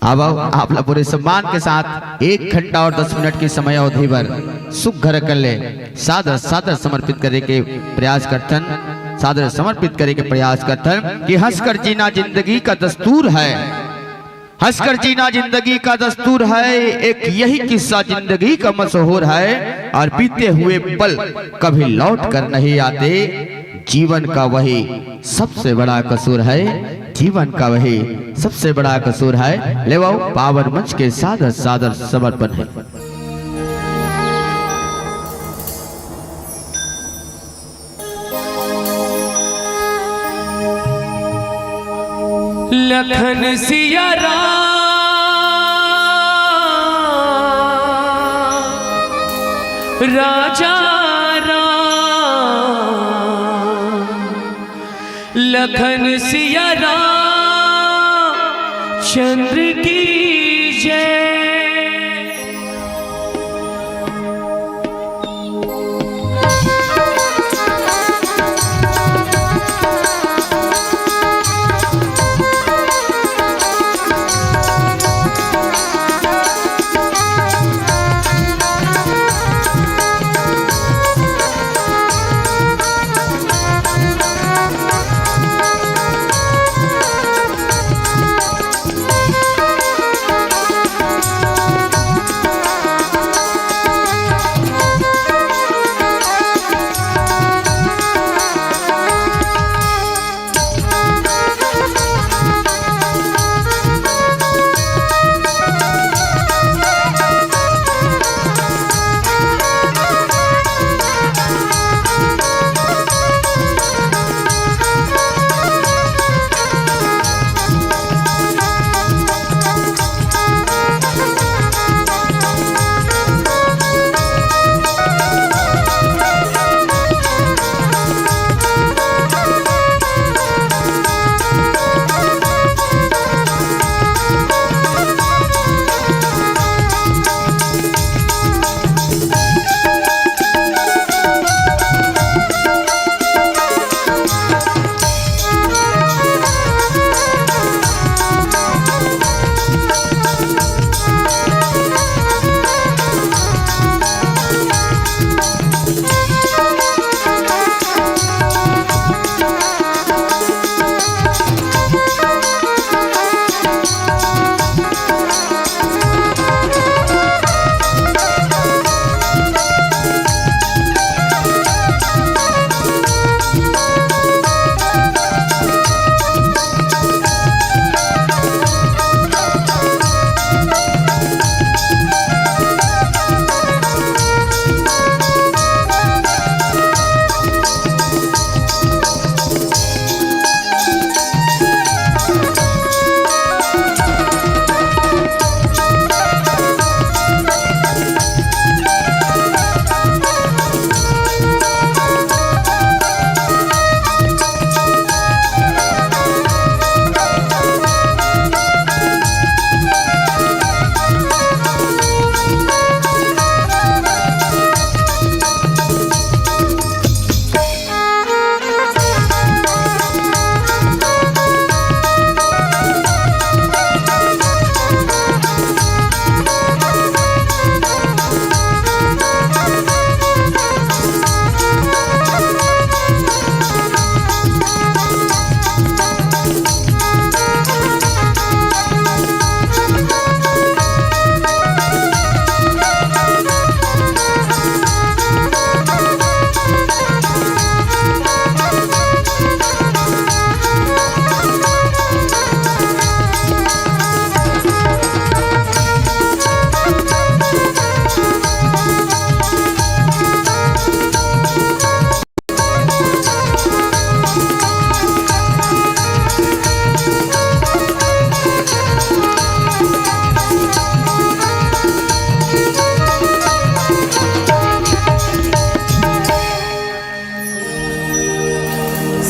अब आप ला पूरे सम्मान के साथ एक घंटा और दस मिनट के समय अवधि बर सुघर कर ले सादर सादर समर्पित करे के प्रयास करथन, सादर समर्पित करे के प्रयास करथन कि हंसकर जीना जिंदगी का दस्तूर है, हंसकर जीना जिंदगी का दस्तूर है, एक यही किस्सा जिंदगी का मशहूर है, और बीते हुए पल कभी लौट कर नहीं आते। जीवन का वही सबसे बड़ा कसूर है, जीवन का वही सबसे बड़ा कसूर है। लेवाओ, पावन मंच के सादर सादर समर्पण है। लखन सिया राम, राजा राम, लखन सिया राम चंद्र की जय।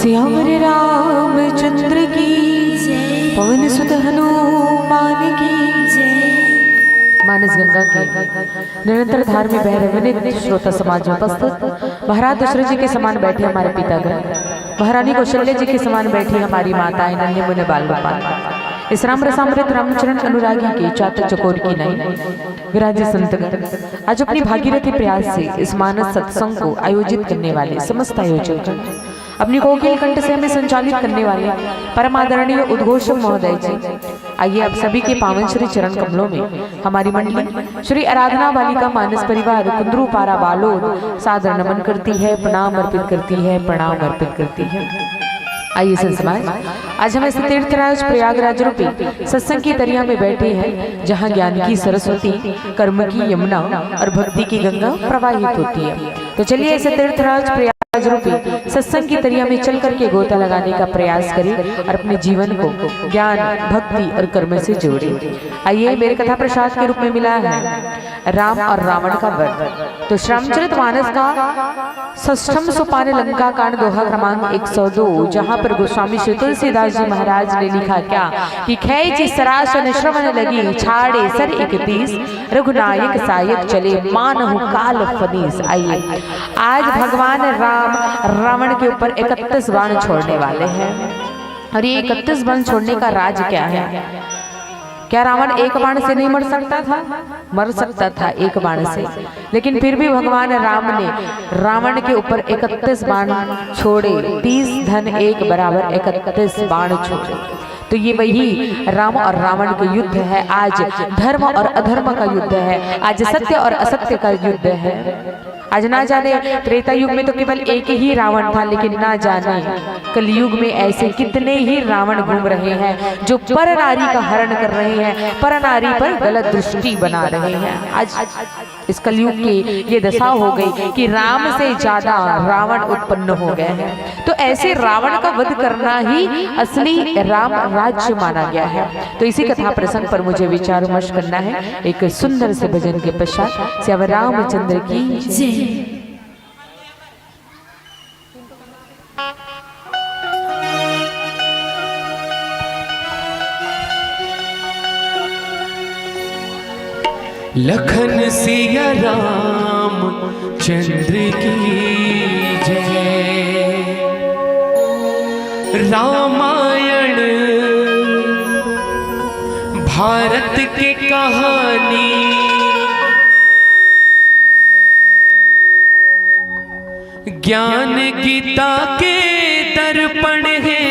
सियावर रामचंद्र की जय। पवन सुत हनुमान की जय। मानस गंगा के निरंतर धार में बह रहे विनीत श्रोता समाज में उपस्थित महाराज दशरथ जी के समान बैठे हमारे पितागण, महारानी कौशल्या जी के समान बैठी हमारी माताएं, नन्हे मुन्ने बाल गोपाल, इस राम रसामृत रामचरण अनुरागी के चातक चकोर की नाई विराजे संतगण। आज अपनी भागीरथी प्रयास से इस मानस सत्संग को आयोजित करने वाले समस्त आयोजकगण, अपनी कोकिल कंठ से हमें संचालित करने वाले परम आदरणीय उद्घोषक महोदय जी, आइए आप सभी के पावन श्री चरण कमलों में हमारी मंडली श्री आराधना बालिका मानस परिवार कुंदरू पारा बालोद सादर नमन करती है, प्रणाम अर्पित करती है, प्रणाम अर्पित करती है। आइए संत समाज, आज हम इस तीर्थराज प्रयागराज रूपी सत्संग की तरिया में बैठे हैं, जहाँ ज्ञान की सरस्वती, कर्म की यमुना और भक्ति की गंगा प्रवाहित होती है। तो चलिए, इस तीर्थराज प्रयागराज रूपी सत्संग की तरिया में चल करके गोता लगाने का प्रयास करें और अपने जीवन को ज्ञान, भक्ति और कर्म से जोड़ें। आइए, मेरे कथा प्रसाद के रूप में मिला है राम और रावण का वध। तो श्री रामचरित मानस का षष्ठम सोपान लंका कांड, दोहा क्रमांक एक सौ दो, जहाँ पर गोस्वामी श्री तुलसीदास जी महाराज ने लिखा क्या कि "खैची सरासन श्रवण लगी, छाड़े सर इकतीस, रघुनायक सायक चले, मानहु काल फनीस।" आइए, आज भगवान राम रावण के ऊपर इकतीस बाण छोड़ने वाले हैं। और ये इकतीस बाण छोड़ने का राज क्या है? क्या रावण एक बाण से नहीं मर सकता था? मर सकता था एक बाण से, लेकिन फिर भी भगवान राम ने रावण के ऊपर इकतीस बाण छोड़े। तीस धन एक बराबर इकतीस बाण छोड़े। तो ये वही राम और रावण का युद्ध है। आज धर्म और अधर्म का युद्ध है, आज सत्य और असत्य का युद्ध है। आज ना जाने, त्रेता युग में तो केवल एक ही रावण था, लेकिन ना जाने कलयुग में ऐसे कितने ही रावण घूम रहे हैं जो पर नारी का हरण कर रहे हैं, पर नारी पर गलत दृष्टि बना रहे हैं। आज इस कलयुग की ये दशा हो गई कि राम से ज्यादा रावण उत्पन्न हो गए हैं। तो ऐसे रावण का वध करना ही असली राम राज्य माना गया है। तो इसी कथा प्रसंग पर मुझे विचार विमर्श करना है एक सुंदर से भजन के पश्चात। श्याम रामचंद्र की जय। लखन सिया राम चंद्र की जय। रामायण भारत के कहानी, ज्ञान गीता के दर्पण है,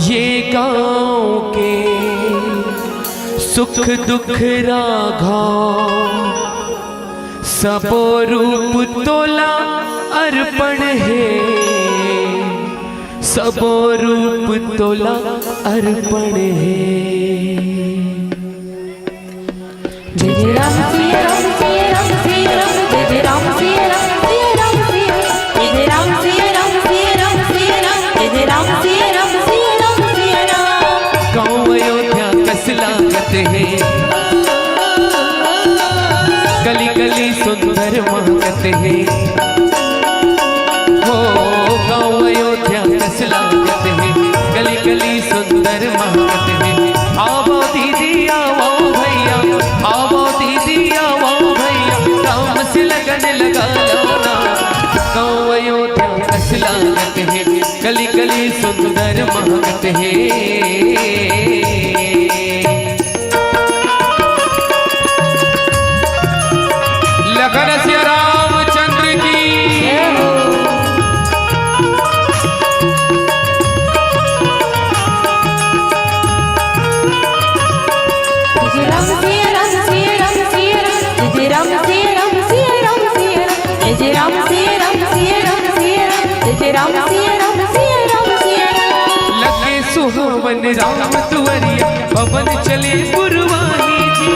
ये गांव के सुख दुख राघव। सबो रूप तोला अर्पण है, सबो रूप तोला अर्पण है। जय जय राम सिया राम सिया राम सिया राम, जय जय राम सिया राम सिया राम सिया, जय जय राम सिया राम सिया राम सिया राम, जय जय राम सिया राम सिया राम सिया राम। गाँव अयोध्या कस लागत है, गली गली सुंदर महकत है। हो गाँव अयोध्या कस लागत है, गली गली सुंदर महकत है। आवो दीदी आवो भैया, आवो दीदी आवो भैया, काम से लगन लगा लो ना। गाँव अयोध्या कस लागत है, गली गली सुंदर महकत है। लखन सिया रामचंद्र की। जय राम सिया राम सिया राम सिया राम, जय जय राम सिया राम सिया राम सिया राम, जय जय राम सिया राम सिया राम सिया राम, जय जय राम सिया राम सिया राम सिया राम। लगे सुहावन राम दुआरिया, पवन चले पुरवाई जी,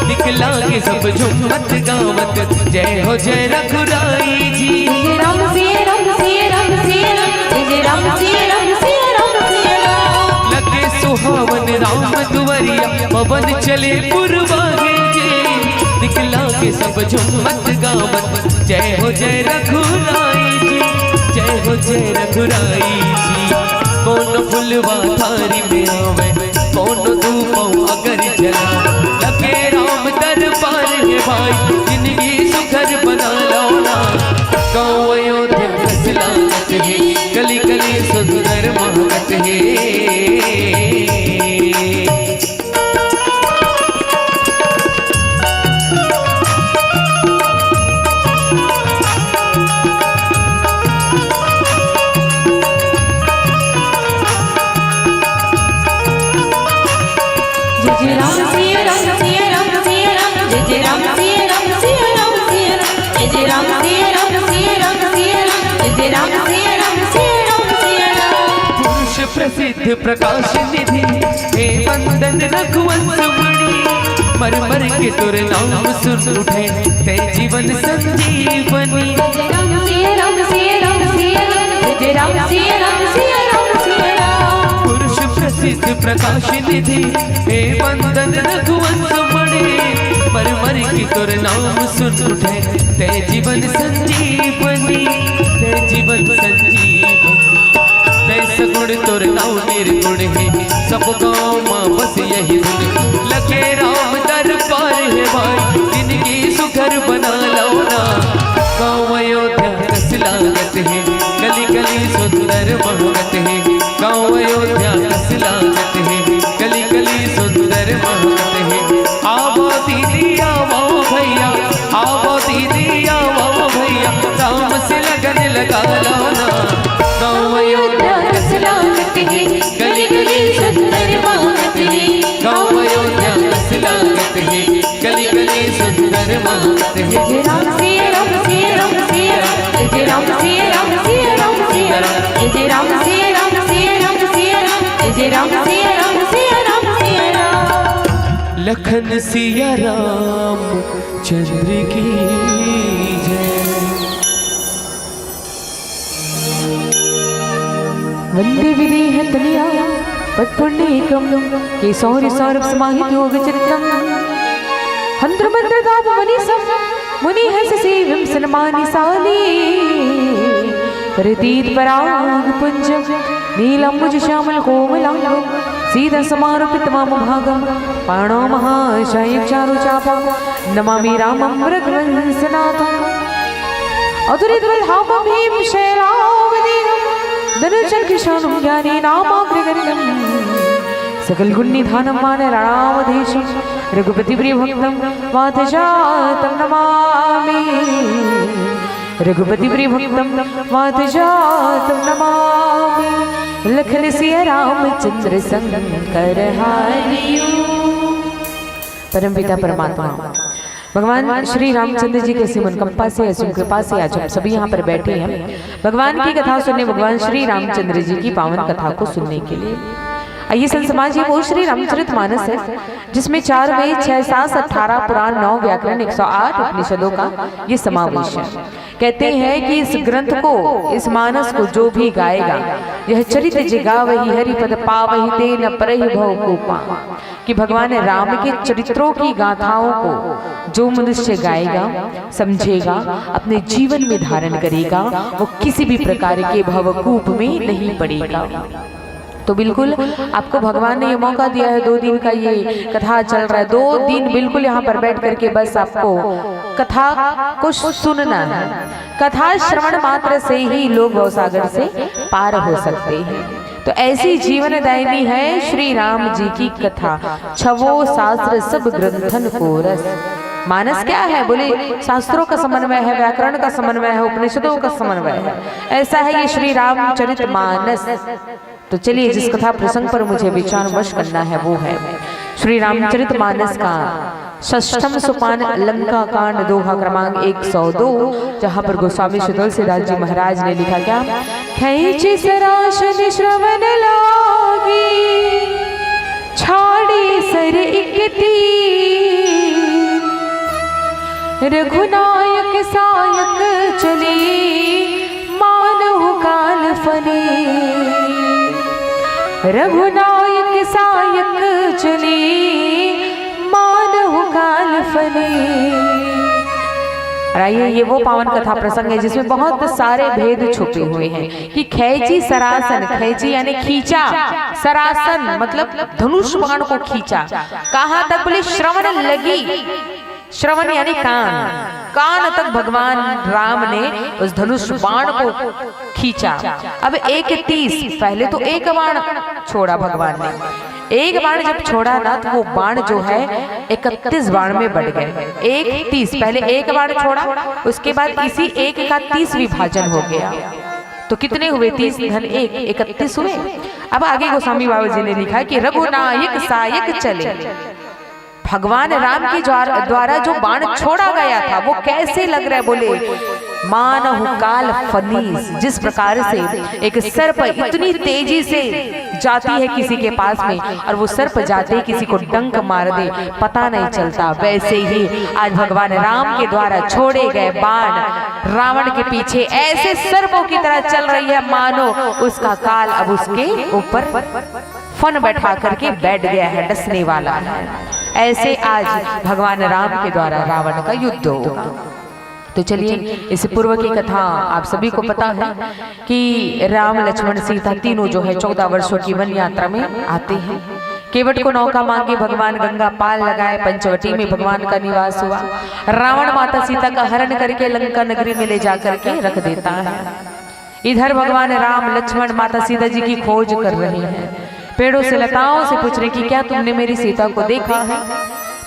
निकला के सब झुमत गावत, जय हो जय रघुराई जी। जय राम सिया राम सिया राम सिया राम, जय जय राम सिया राम सिया राम सिया राम। लगे सुहावन राम दुआरिया, पवन चले पुरवाई जी, निकला के सब झुमत गावत, जय हो जय रघुराई जी, जय हो जय रघुराई जी। कौन फुलवा थारी में आवे, कौन धूप अगर जला, लगे राम दरबार है भाई, जिंदगी सुखर बना लो ना। गाँव अयोध्या कस लागत है, गली कली सुंदर महकत हे। जय जय राम सिया राम सिया राम सिया राम, जय जय राम सिया राम सिया राम सिया राम, जय जय राम सिया राम सिया राम सिया राम, जय जय राम सिया राम सिया राम सिया राम। पुरुष प्रसिद्ध प्रकाश निधि, हे वंदन रघुवंश मणि, मर मर के तोर नाम सुन उठे, ते जीवन संजीवनी। जय राम सिया राम सिया राम सिया राम, जय राम सिया राम सिया राम सिया राम। पुरुष प्रसिद्ध प्रकाश निधि, हे वंदन रघुवंश मणि, मर मर की तोर नाम सुन उठे, ते जीवन संजीवनी, ते जीवन संजीवनी। ते सगुण तोर नाम निर्गुण हे, सब गाँव मा बस यही गुण। लगे राम दरबार हे भाई, जिनकी सुघर बना लो ना। गाँव अयोध्या रस लागत हे, गली गली सुंदर महकत हे। गाँव अयोध्या रस लागत हे, गली गली सुंदर महकत हे। आवो दीदी आवो भैया, आवो दीदी आवो भैया, राम से लगन लगा लो ना। गाँव अयोध्या रस लागत हे, गली गली सुंदर महकत हे। गाँव अयोध्या रस लागत हे, गली गली सुंदर महकत हे। जय राम सिया राम सिया राम सिया राम, जय राम सिया राम सिया राम सिया राम, जय राम सिया राम सिया राम सिया राम, जय राम सिया राम सिया राम सिया राम। लखन सिया राम चंद्र की जय। वंदे विदेह तनया पत्पुण्यकम केशौरी सौरभ समाहित योग चित्रम। हंत्र मंत्र दाप मनीषम मुनि हंस सेविम सन्मानिसाली। प्रतीत पराग पुंजम नीलम मुज श्यामल कोमलांगम सीता समारोपित वाम भागम पाणो महाशय चारु चापम नमामि रामम रघुवंशनाथम। अतुलित बलधामम भीम शैलावदेहम धनुजन किशानम ज्ञानी नामाग्रगण्यम। सकल गुण निधानम मानराणावधेशम रघुपति प्रिय भक्तम वातजातम नमामि। रघुपति प्रिय भक्तम वातजातम नमामि। लखन सिया रामचंद्र शंकर हरियो। परमपिता परमात्मा भगवान श्री रामचंद्र जी की असीम अनुकंपा से, असीम कृपा से आज हम सभी यहाँ पर बैठे हैं भगवान की कथा सुनने, भगवान श्री रामचंद्र जी की पावन कथा को सुनने के लिए। आइए संत समाज, ये वो श्री रामचरित मानस है जिसमें चार वेद, छह शास्त्र, अठारह पुराण, नौ व्याकरण, एक सौ आठ उपनिषदों का ये समावेश है। कहते हैं कि इस ग्रंथ को, इस मानस को जो भी गाएगा, यह चरित जे गावहि हरि पद पावहि, ते न परहि भव को पावहि। कि भगवान राम के चरित्रों की गाथाओं को जो मनुष्य गाएगा, समझेगा, अपने जीवन में धारण करेगा, वो किसी भी प्रकार के भवकूप में नहीं पड़ेगा। तो बिल्कुल आपको भगवान ने ये मौका दिया है, दो दिन का ये कथा चल रहा है, दो दिन बिल्कुल यहाँ पर बैठ करके बस आपको कथा को सुनना है। कथा श्रवण मात्र से ही लोग भवसागर से पार हो सकते हैं। तो ऐसी जीवनदायिनी है श्री राम जी की कथा। छवो शास्त्र सब ग्रंथन को रस। मानस क्या है? बोले, शास्त्रों का समन्वय है, व्याकरण का समन्वय है, उपनिषदों का समन्वय है। ऐसा है ये श्री रामचरित मानस। तो चलिए, जिस कथा प्रसंग पर मुझे विचार विमर्श करना है, वो है श्री रामचरित मानस का षष्ठम सोपान, लंका कांड, दोहा क्रमांक एक सौ दो, जहां पर गोस्वामी श्री तुलसीदास जी महाराज ने लिखा क्या? खैंची सरासन श्रवण लागी, छाड़ी सर इकती, रघुनायक सायक चली, मानहु काल फली। रघुनायक सायक चली, मानहु काल फली। और आइए, ये वो पावन कथा प्रसंग है जिसमें बहुत सारे भेद छुपे हुए हैं कि खैंची सरासन, खैंची यानी खींचा, सरासन मतलब धनुष बाण को खींचा। कहाँ तक? बोले, श्रवण लगी। श्रवण यानी कान, कान तक भगवान राम ने उस धनुष बाण को खींचा। अब एक तीस, पहले तो एक बाण छोड़ा भगवान ने, एक बाण जब छोड़ा ना, तो वो बाण जो है इकतीस बाण में बढ़ गए। एक तीस, पहले एक बाण छोड़ा, उसके बाद इसी एक का तीस विभाजन हो गया। तो कितने हुए? तीस धन एक, इकतीस हुए। अब आगे गोस्वामी बाबा जी ने लिखा कि रघुनायक सायक चले। भगवान राम के ज्वार-, द्वारा जो बाण छोड़ा गया था, वो कैसे लग रहा है? बोले, मानहु काल फनीस। जिस प्रकार से एक सर्प इतनी तेजी से जाती है किसी के पास में, और वो सर्प जाते ही किसी को डंक मार दे, पता नहीं चलता, वैसे ही आज भगवान राम के द्वारा छोड़े गए बाण रावण के पीछे ऐसे सर्पों की तरह चल रही है, मानो उसका काल अब उसके ऊपर फन बैठा करके बैठ गया है, डसने वाला है। ऐसे आज भगवान राम के द्वारा रावण का युद्ध होगा। तो चलिए, इस पूर्व की कथा आप सभी को पता है कि राम, लक्ष्मण, सीता तीनों जो है चौदह वर्षों की वन यात्रा में आते हैं। केवट को नौका मांगे, भगवान गंगा पार लगाए, पंचवटी में भगवान का निवास हुआ। रावण माता सीता का हरण करके लंका नगरी में ले जा करके रख देता है। इधर भगवान राम, लक्ष्मण, माता सीता जी की खोज कर रहे हैं, पेड़ों से, लताओं से पूछ रहे कि क्या तुमने मेरी सीता को देखा है?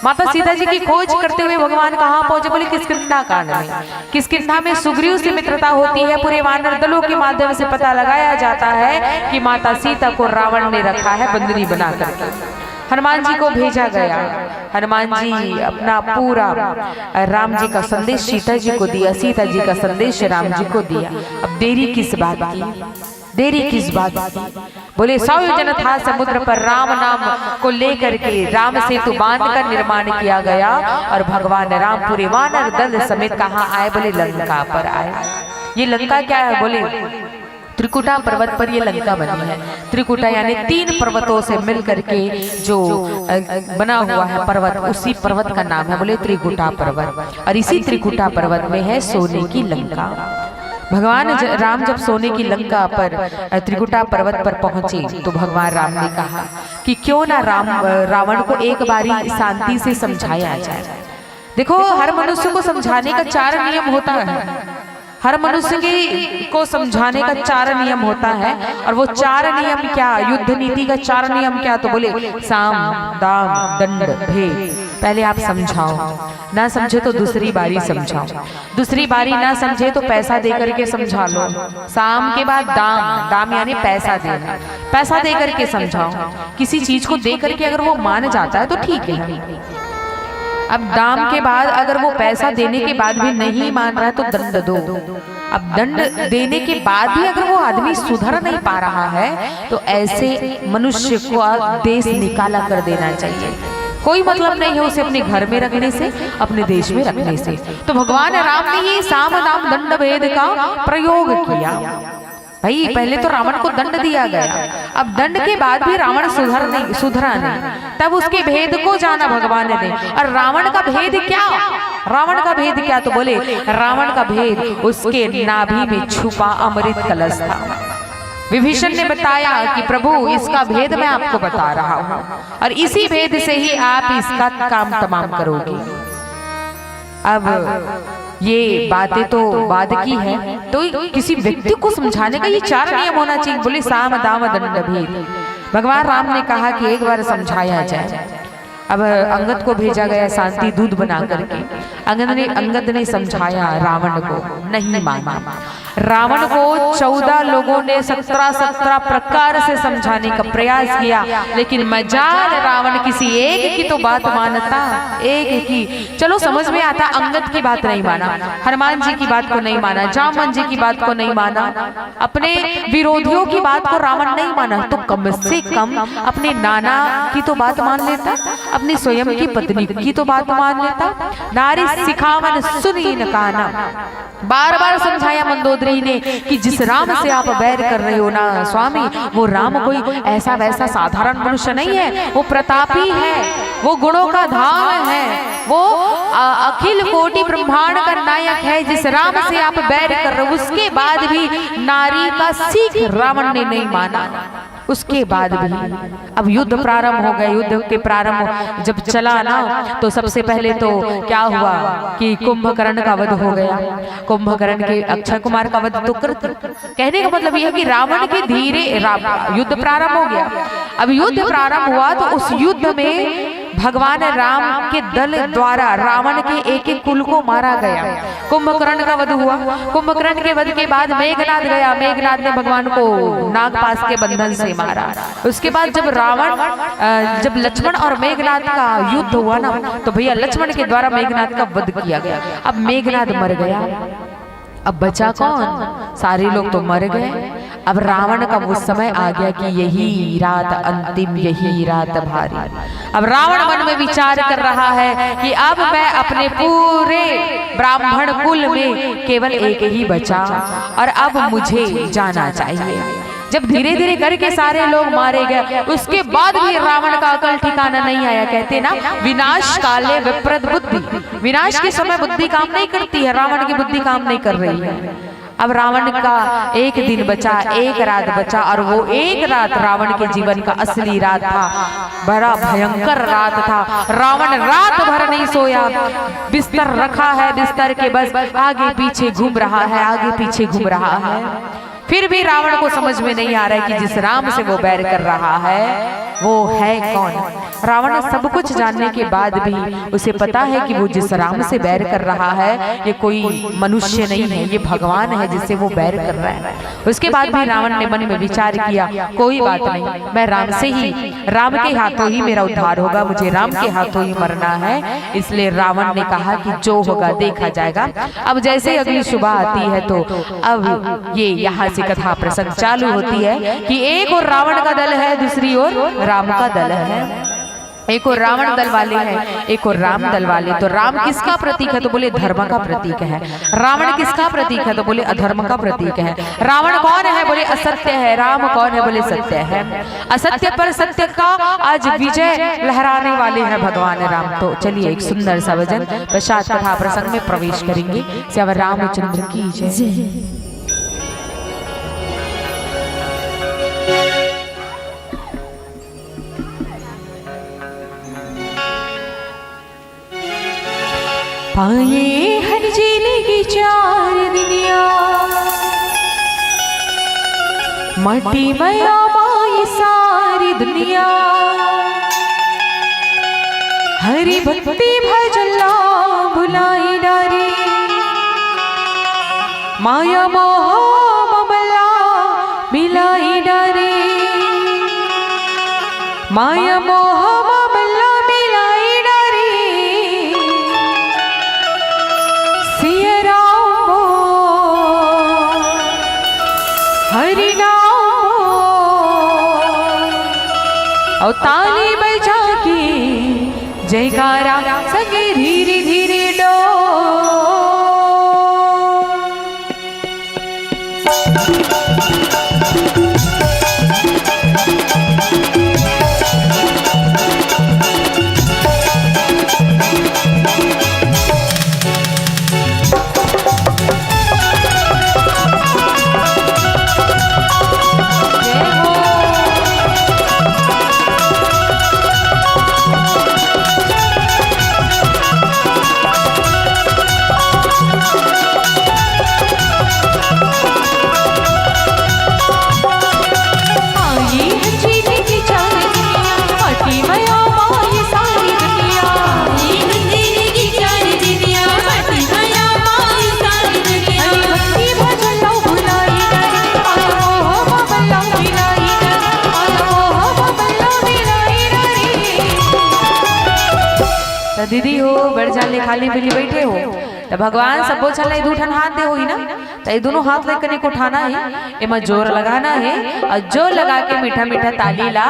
माता सीता जी की खोज करते हुए भगवान कहाँ पहुंचे? बोले, किष्किंधा कांड में। किष्किंधा में सुग्रीव से मित्रता होती है, पूरे वानर दलों के माध्यम से पता लगाया जाता है कि माता सीता को रावण ने रखा है बंदनी बना करके। हनुमान जी को भेजा गया। हनुमान जी अपना पूरा, अ, राम जी का संदेश सीता जी को दिया, सीता जी का संदेश राम जी को दिया। अब देरी किस बात की? देरी किस बात की? बोले, सौ योजन था समुद्र पर राम नाम को लेकर के राम सेतु बांध का निर्माण किया गया और भगवान राम पूरे वानर दल समेत कहाँ आए? बोले, लंका पर आए। ये लंका क्या है? बोले, त्रिकुटा पर्वत पर ये लंका बनी है। त्रिकुटा यानी तीन पर्वतों से मिल करके जो, अ, बना हुआ है पर्वत, उसी पर्वत का नाम है, बोले, त्रिकुटा पर्वत। और इसी त्रिकुटा पर्वत में है सोने की लंका। भगवान ज-, राम जब सोने की लंका पर, अ, त्रिकुटा पर्वत पर पहुंचे, तो भगवान राम ने कहा कि क्यों ना राम, अ, रावण को एक बारी शांति से समझाया जाए। देखो, हर मनुष्य को समझाने का चार नियम होता है। हर मनुष्य के, को समझाने का चार नियम होता है। और वो चार नियम क्या? युद्ध नीति का चार नियम क्या? तो बोले, साम, दाम, दंड, भेद। पहले आप समझाओ, ना समझे तो दूसरी बारी समझाओ, दूसरी बारी ना समझे तो पैसा दे करके समझा लो। साम के बाद दाम, दाम यानी पैसा देना, पैसा दे करके समझाओ। किसी चीज को दे करके अगर वो मान जाता है तो ठीक है। अब दाम के बाद अगर वो पैसा देने के बाद भी नहीं मान रहा है तो दंड दो। अब दंड देने के बाद भी अगर वो आदमी सुधर नहीं पा रहा है तो ऐसे मनुष्य को देश निकाला कर देना चाहिए। कोई मतलब नहीं है उसे अपने घर में रखने से, अपने देश में रखने से। तो भगवान राम ने ये साम दाम दंड भेद का प्रयोग किया। भाई, पहले तो रावण को दंड दिया गया, अब दंड के बाद भी रावण सुधर नहीं, सुधरा नहीं, तब उसके भेद को जाना भगवान ने। और रावण का भेद क्या? रावण का भेद क्या? तो बोले, रावण का भेद उसके नाभि में छुपा अमृत कलश था। विभीषण ने बताया कि प्रभु, इसका भेद मैं आपको बता रहा हूँ और इसी भेद से ही आप इसका काम तमाम करोगे। अब ये बातें तो बाद की है, तो किसी व्यक्ति को समझाने का ये चार नियम होना चाहिए। बोले, साम दाम दंड भेद। भगवान राम ने कहा कि एक बार समझाया जाए। अब अंगद को भेजा गया शांति दूत बना करके। अंगद ने, अंगद ने समझाया रावण को, नहीं माना। रावण को चौदह लोगों ने सत्रह, सत्रह प्रकार से समझाने का प्रयास किया, लेकिन मजाल, रावण किसी एक की तो बात मानता, एक की। चलो, समझ में आता, अंगद की बात नहीं माना, हनुमान जी की बात को नहीं माना, जामवंत जी की बात को नहीं माना, अपने विरोधियों की बात को रावण नहीं माना, तो कम से कम अपने नाना की तो बात मान लेता, अपनी स्वयं की पत्नी की तो बात मान लेता। नारी सिखावन सुनीन काना। बार बार समझाया मंदोदरी ने कि जिस राम से आप बैर कर रहे हो ना स्वामी, वो राम कोई ऐसा वैसा साधारण मनुष्य नहीं है, वो प्रतापी है, वो गुणों का धाम है, वो, अ, अखिल कोटि ब्रह्मांड का नायक है। जिस राम से आप बैर कर रहे हो, उसके बाद भी नारी का सीख रावण ने नहीं माना। उसके बाद भी अब युद्ध प्रारंभ हो गए। युद्ध के प्रारंभ जब चला ना, तो सबसे पहले तो क्या हुआ कि कुंभकर्ण का वध हो गया। कुंभकर्ण के, अक्षय कुमार का वध तो कर, कहने का मतलब यह है कि रावण के धीरे रा-, युद्ध प्रारंभ हो गया। अब युद्ध प्रारंभ हुआ तो उस युद्ध में भगवान राम के दल द्वारा रावण के एक एक कुल को मारा गया। कुंभकर्ण का वध हुआ। कुंभकर्ण के वध के बाद मेघनाद गया, मेघनाद ने भगवान को नागपाश के बंधन से मारा। उसके बाद जब रावण, अ, जब लक्ष्मण और मेघनाद का युद्ध हुआ ना, तो भैया लक्ष्मण के द्वारा मेघनाद का वध किया गया। अब मेघनाद मर गया, अब बचा कौन? सारे लोग तो मर गए। अब रावण का वो समय आ गया कि यही रात अंतिम, यही रात भारी। अब रावण मन में विचार कर रहा है कि अब मैं अपने पूरे ब्राह्मण कुल में केवल एक ही बचा और अब मुझे जाना चाहिए। जब धीरे धीरे करके सारे लोग मारे गए, उसके बाद भी रावण का अकल ठिकाना नहीं आया। कहते ना, विनाश काले विपरीत बुद्धि, विनाश के समय बुद्धि काम नहीं करती है, रावण की बुद्धि काम नहीं कर रही है। अब रावण का एक दिन बचा, एक रात बचा, और वो एक रात रावण के जीवन का असली रात था, बड़ा भयंकर रात था। रावण रात भर नहीं सोया, बिस्तर रखा है, बिस्तर के बस आगे पीछे घूम रहा है, आगे पीछे घूम रहा है। फिर भी रावण को समझ में नहीं आ रहा है कि जिस राम से वो बैर कर रहा है, वो है कौन। रावण सब कुछ जानने के बाद भी उसे पता है कि वो जिस राम से बैर कर रहा है, ये कोई मनुष्य नहीं है, ये भगवान है जिससे वो बैर कर रहा है। उसके बाद भी रावण ने मन में विचार किया, कोई बात नहीं, मैं राम से ही, राम के हाथों ही मेरा उद्धार होगा, मुझे राम के हाथों ही मरना है। इसलिए रावण ने कहा कि जो होगा देखा जाएगा। अब जैसे ही अगली सुबह आती है तो अब ये यहाँ से कथा प्रसंग चालू होती है कि एक ओर रावण का दल है, दूसरी ओर राम का दल है। एक ओर रावण दल वाले हैं, एक ओर राम दल वाले। तो राम किसका प्रतीक है? तो बोले धर्म का प्रतीक है। रावण किसका प्रतीक है? तो बोले अधर्म का प्रतीक है। रावण कौन है? बोले असत्य है। राम कौन है? बोले सत्य है। असत्य पर सत्य का आज विजय लहराने वाले हैं भगवान राम। तो चलिए एक सुंदर सा भजन पश्चात कथा प्रसंग में प्रवेश करेंगे। सियावर रामचंद्र की जय। पाए हर जिनगी चार दुनिया, माटी मया माई सारी दुनिया। हरि भक्ति भजला भुलाई डारी, माया मोह ममला मिलाई डारी। माया मोह ममला मिलाई डारी। सिया राम बोल, हरि नाम बोल, अउ ताली बजा के जयकारा संगे धीरे धीरे डोल। त दीदी हो, बड़ जान ले खाली बिली बैठे हो, त भगवान सब्बो झन ला दू ठन हाथ दे होही ना, त ये दोनों हाथ लेकर एक उठाना है, एमा जोर लगाना है और जोर लगा के मीठा मीठा ताली ला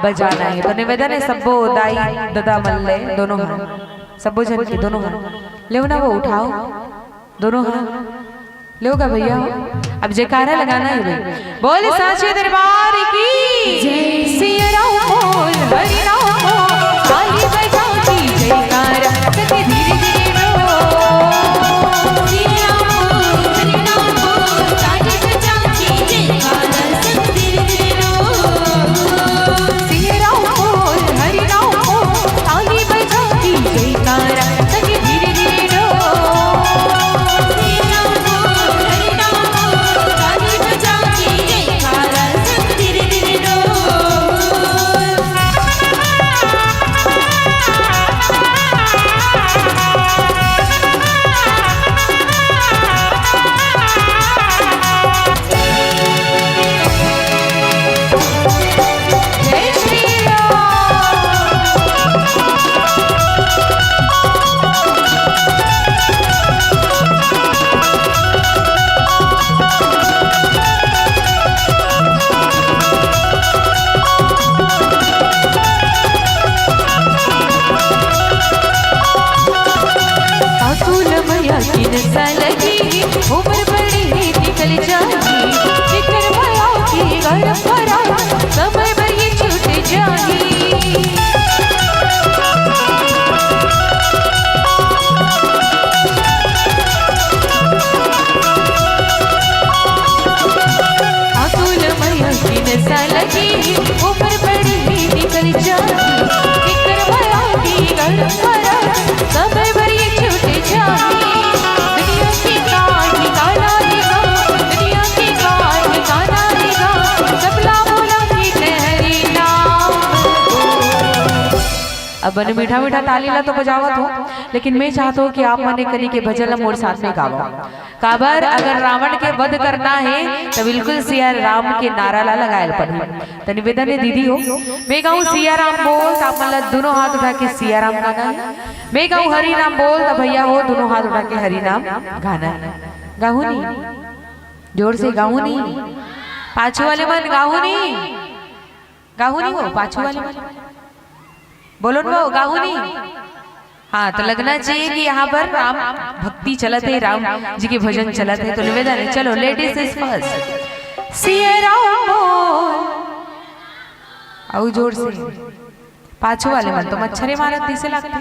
बजाना है। तो निवेदन है सब्बो दाई ददा मन ले, दोनों हाथ, सब्बो झन के दोनों हाथ लेव ना, वो उठाओ दोनों हाथ। लेव गा भैया, अब जयकारा लगाना है भाई। बोल साचे दरबार की जय। सिया राम बोल, हरि नाम बोल, ताली बजा के जयकारा, सके धीरे धीरे बोल। सिया राम बोल, हरि नाम बोल, ताली बजा के जयकारा, सके धीरे धीरे बोल। अब बने मीठा मीठा ताली ला तो बजावत हो, लेकिन मैं चाहत हूँ कि आप मन एक कनी के भजन ला मोर साथ में गावो। काबर अगर रावण के वध करना हे, तो बिल्कुल सिया राम के नारा ला लगायल पड़ही। त निवेदन हे दीदी हो, मैं गाऊँ सिया राम बोल, त आप मन ला दोनों हाथ उठा के सिया राम गाना हे। मैं गाऊँ हरि नाम बोल, त भैया हो दोनों हाथ उठा के हरि नाम गाना हे। गाहू नी, जोर से गाहू नी, पाछू वाले मन गाहू नी, गाहू नी हो, पाछू वाले मन। बोलो न वो, गाहू नी। हाँ, तो लगना चाहिए कि यहाँ पर राम भक्ति चलत हे, राम जी के भजन चलत हे। तो निवेदन हे, चलो, ladies is first। Siya Ram बोल। अउ जोर से। पाछू वाले मन तो मच्छरे मारत जैसे लगथे।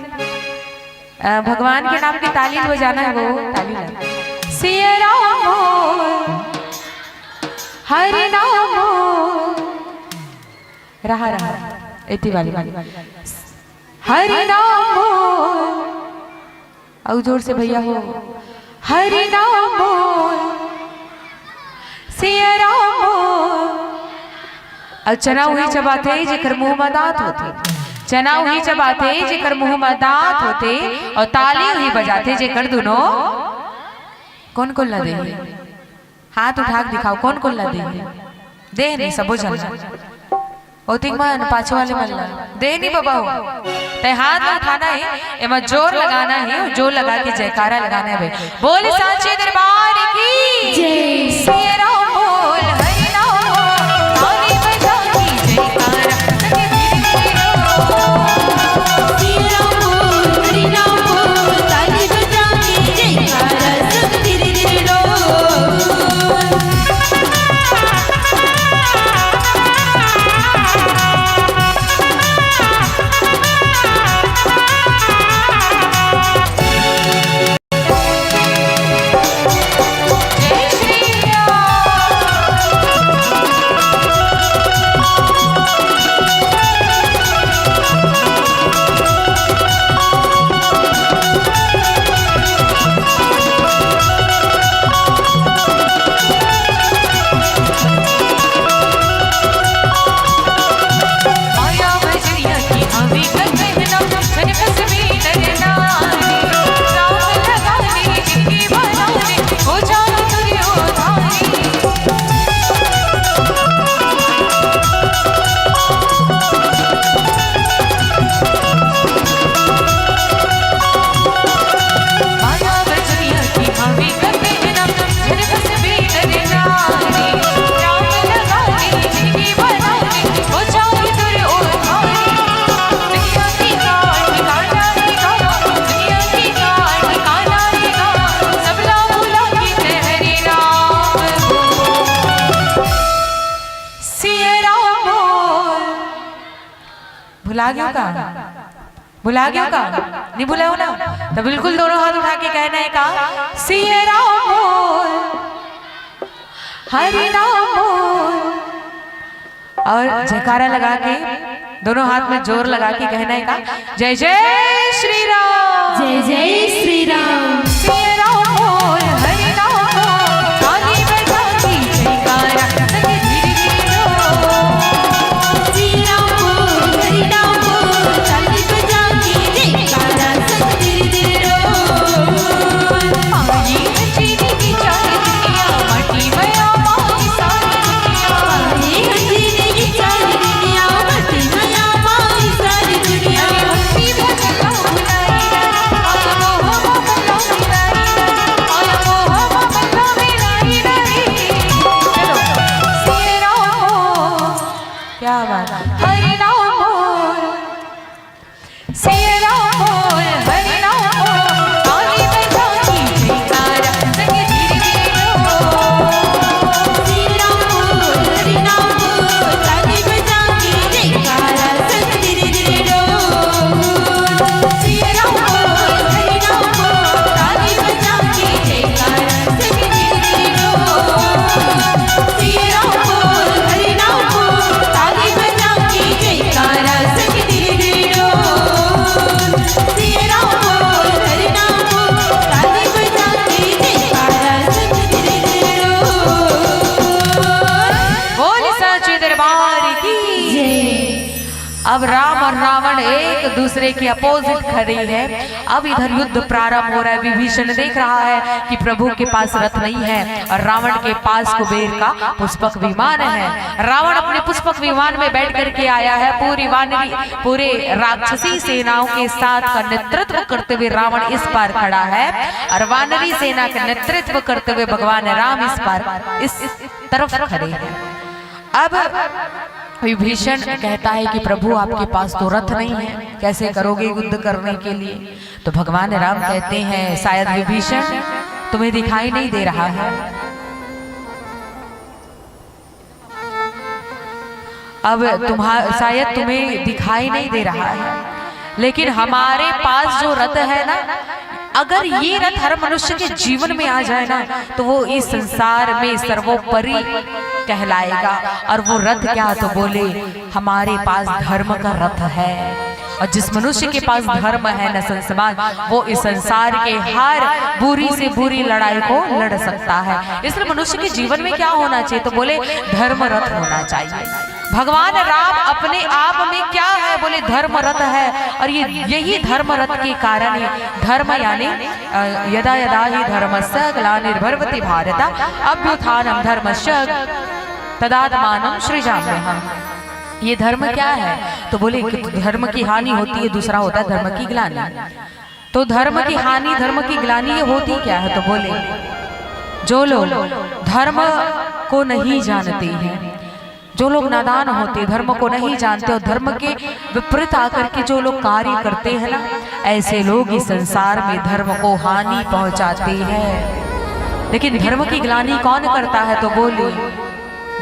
अ, भगवान के नाम की ताली बजाना हे, वो ताली ला। सिया राम बोल, हरि नाम बोल। रहा, रहा। एती वाली, वाली। हरि नाम बोल। अउ जोर से भैया हो। हरि नाम बोल, सिया राम बोल। अउ चना उही चबाथे, जेकर मुंह म दांत होथे। चना उही चबाथे, जेकर मुंह म दांत होथे। अउ ताली उही बजाथे, जेकर दुनो, कोन कोन ला देही? हाथ उठा के दिखाओ, कोन कोन ला देही? देह नहीं, सबो झन ला। ओतिक मन, पाछू वाले मन ला। देह नहीं बाबा हो। तय हाथ ला उठाना हे, एमा जोर लगाना हे, जोर लगा के जयकारा लगाना हे भाई। बोल सांचे दरबार की जय। सिया राम बोल, हरि नाम बोल, ताली बजा के जयकारा। सिया राम बोल, हरि नाम बोल, ताली बजा के जयकारा। भुला गयो का? भुला गयो का? नहीं भुलाओ ना। तो बिल्कुल दोनों हाथ उठा के कहना हे का? सिया राम बोल, हरि नाम बोल। अउ जयकारा लगा के, दोनों हाथ में जोर लगा के कहना हे का? जय जय श्री राम। जय जय श्री राम। सिया राम बोल, हरि नाम बोल, ताली बजा के जयकारा। क्या बात। हरि नाम बोल, सिया राम बोल, हरि नाम बोल, ताली बजा के जयकारा, संग धीरे धीरे डोल। सिया राम बोल, हरि नाम बोल, ताली बजा के जयकारा, संग धीरे धीरे डोल। सिया राम बोल, हरि नाम बोल, ताली बजा के जयकारा, संग धीरे धीरे डोल। अब राम और रावण एक दूसरे के अपोजिट खड़े हैं। अब इधर युद्ध प्रारंभ हो रहा है। विभीषण देख रहा है कि प्रभु के पास रथ नहीं है और रावण के पास कुबेर का पुष्पक विमान है। रावण अपने पुष्पक विमान में बैठ करके आया है। पूरी वानरी, पूरे राक्षसी सेनाओं के साथ का नेतृत्व करते हुए रावण इस पार खड़ा है और वानरी सेना का नेतृत्व करते हुए भगवान राम इस पार, इस तरफ खड़े हैं। अब विभीषण कहता है कि प्रभु, आपके पास तो रथ नहीं है, कैसे करोगे युद्ध करने के लिए? तो भगवान राम कहते हैं, शायद विभीषण, तुम्हें दिखाई नहीं दे रहा है। अब तुम्हार शायद तुम्हें दिखाई नहीं दे रहा है, लेकिन हमारे पास जो रथ है ना, अगर ये रथ हर मनुष्य के जीवन में आ जाए ना, तो वो इस संसार में सर्वोपरि कहलाएगा। और वो रथ क्या? तो बोले, हमारे पास धर्म का रथ है। और जिस मनुष्य के पास धर्म है ना, संसमान, वो इस संसार के हर बुरी से बुरी लड़ाई को लड़ सकता है। इसलिए मनुष्य के जीवन में क्या होना चाहिए? तो बोले, धर्म रथ होना चाहिए। भगवान राम अपने आप में क्या है? बोले, धर्म रथ है। और ये, यही धर्म रथ के कारण ही धर्म यानी, अ, यदा यदा ही धर्मस्य ग्लानिर्भवति भारत, अभ्युत्थानम धर्मस्य तदात्मानम सृजाम्यहम। ये धर्म क्या है? तो बोले कि धर्म की हानि होती है, दूसरा होता है धर्म की ग्लानि। तो धर्म की हानि, धर्म की ग्लानि ये होती क्या है? तो बोले, जो लोग धर्म को नहीं जानते हैं, जो लोग नादान होते, धर्म को नहीं जानते और धर्म के विपरीत आकर के जो लोग कार्य करते हैं ना, ऐसे लोग इस संसार में धर्म को हानि पहुंचाते हैं। लेकिन धर्म की ग्लानि कौन करता है? तो बोले,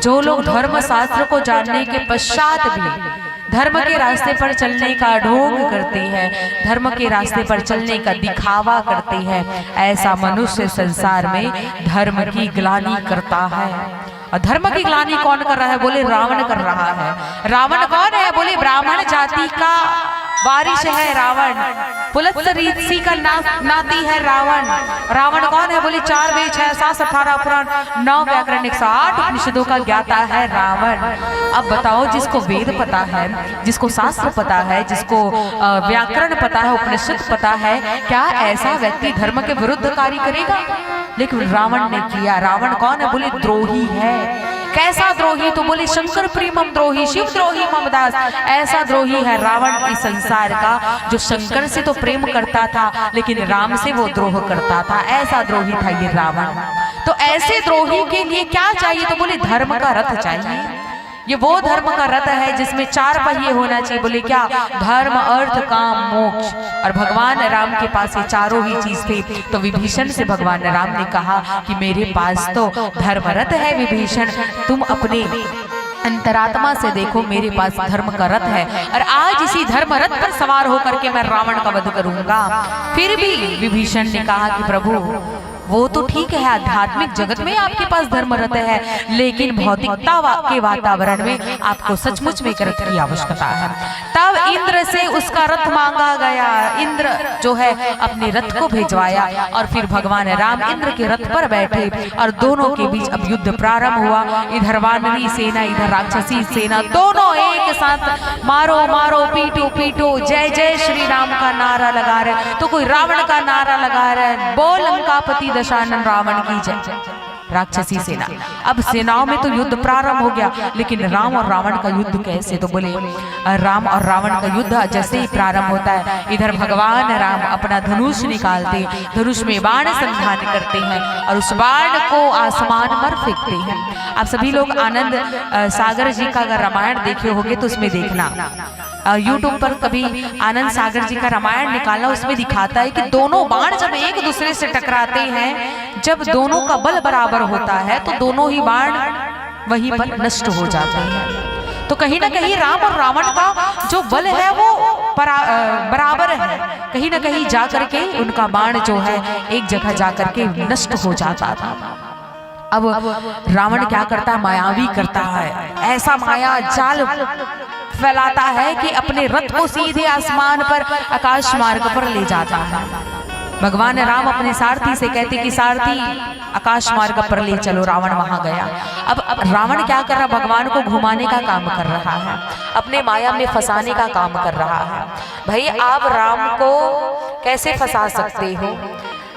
जो लोग धर्म शास्त्र को जानने के पश्चात भी धर्म के रास्ते पर चलने का ढोंग करते हैं, धर्म के रास्ते पर चलने का दिखावा करते हैं, ऐसा मनुष्य संसार में धर्म की ग्लानि करता है। और धर्म की ग्लानि कौन कर रहा है? बोले, रावण कर रहा है। रावण कौन है? बोले, ब्राह्मण जाति का वारिस है रावण, पुलत्स ऋषि का ना-, नाती है रावण। रावण कौन है? बोले, चार वेद, छह शास्त्र, अठारह पुराण, नौ व्याकरण, एक सौ आठ उपनिषदों का ज्ञाता है रावण। अब बताओ, जिसको वेद पता है, जिसको शास्त्र पता है, जिसको, अ, व्याकरण पता है, उपनिषद पता है, क्या ऐसा व्यक्ति धर्म के विरुद्ध कार्य करेगा? लेकिन रावण ने किया। रावण कौन है? बोले, द्रोही है। कैसा द्रोही? तो बोले, शंकर प्रेमम द्रोही, शिव द्रोही मम दास। ऐसा द्रोही है रावण इस संसार का, जो शंकर से तो प्रेम करता था, लेकिन राम से वो द्रोह करता था। ऐसा द्रोही था ये रावण। तो ऐसे द्रोही के लिए क्या चाहिए? तो बोले, धर्म का रथ चाहिए। ये वो धर्म का रथ है जिसमें चार पहिए होना चाहिए। बोले, क्या? धर्म, अर्थ, काम, मोक्ष। और भगवान राम के पास ये चारों ही चीज थे। तो विभीषण से भगवान राम ने कहा कि मेरे पास तो धर्म रथ है विभीषण, तुम अपने अंतरात्मा से देखो, मेरे पास धर्म का रथ है और आज इसी धर्म रथ पर सवार होकर के मैं रावण का वध करूंगा। फिर भी विभीषण ने कहा कि प्रभु, वो तो ठीक है, आध्यात्मिक जगत में आपके पास धर्म रथ है, लेकिन भौतिकता वा-, के वातावरण में आपको सचमुच में एक रथ की आवश्यकता है। तब इंद्र से उसका रथ मांगा गया। इंद्र जो है, अपने रथ को भिजवाया और फिर भगवान राम इंद्र के रथ पर बैठे और दोनों के बीच अब युद्ध प्रारंभ हुआ। इधर वानरी सेना, इधर राक्षसी सेना, दोनों एक साथ मारो मारो, पीटो पीटो, जय जय श्री राम का नारा लगा रहे, तो कोई रावण का नारा लगा रहे, बोल लंकापति दशानन रावण की जय। राक्षसी सेना, अब सेनाओं में तो युद्ध प्रारंभ हो गया, लेकिन राम और रावण का युद्ध कैसे? तो बोले, अ, राम और रावण का युद्ध जैसे ही प्रारंभ होता है, इधर भगवान राम अपना धनुष निकालते, धनुष में बाण संधान करते हैं और उस बाण को आसमान पर फेंकते हैं। आप सभी लोग आनंद, अ, सागर जी का अगर रामायण देखे होंगे तो उसमें देखना, अ, YouTube पर कभी आनंद सागर जी का रामायण निकालना, उसमें दिखाता है कि दोनों बाण जब एक दूसरे से टकराते हैं, जब दोनों का बल बराबर होता है, तो दोनों ही बाण वहीं पर नष्ट हो जाते हैं। तो कहीं ना कहीं राम और रावण का जो बल है, वो परा-, अ, बराबर है। कहीं ना कहीं जा करके उनका बाण जो है, एक जगह जा करके नष्ट हो जाता था। अब रावण क्या करता है? मायावी करता है, ऐसा माया जाल फैलाता है कि अपने रथ को सीधे आसमान पर, आकाश मार्ग पर ले जाता है। भगवान राम अपने सारथी से कहते कि सारथी, आकाश मार्ग पर ले चलो। रावण वहां गया। अब, अब रावण क्या कर रहा? भगवान को घुमाने का काम कर रहा है, अपने माया में फंसाने का काम कर रहा है। भाई, आप राम को कैसे फंसा सकते हो?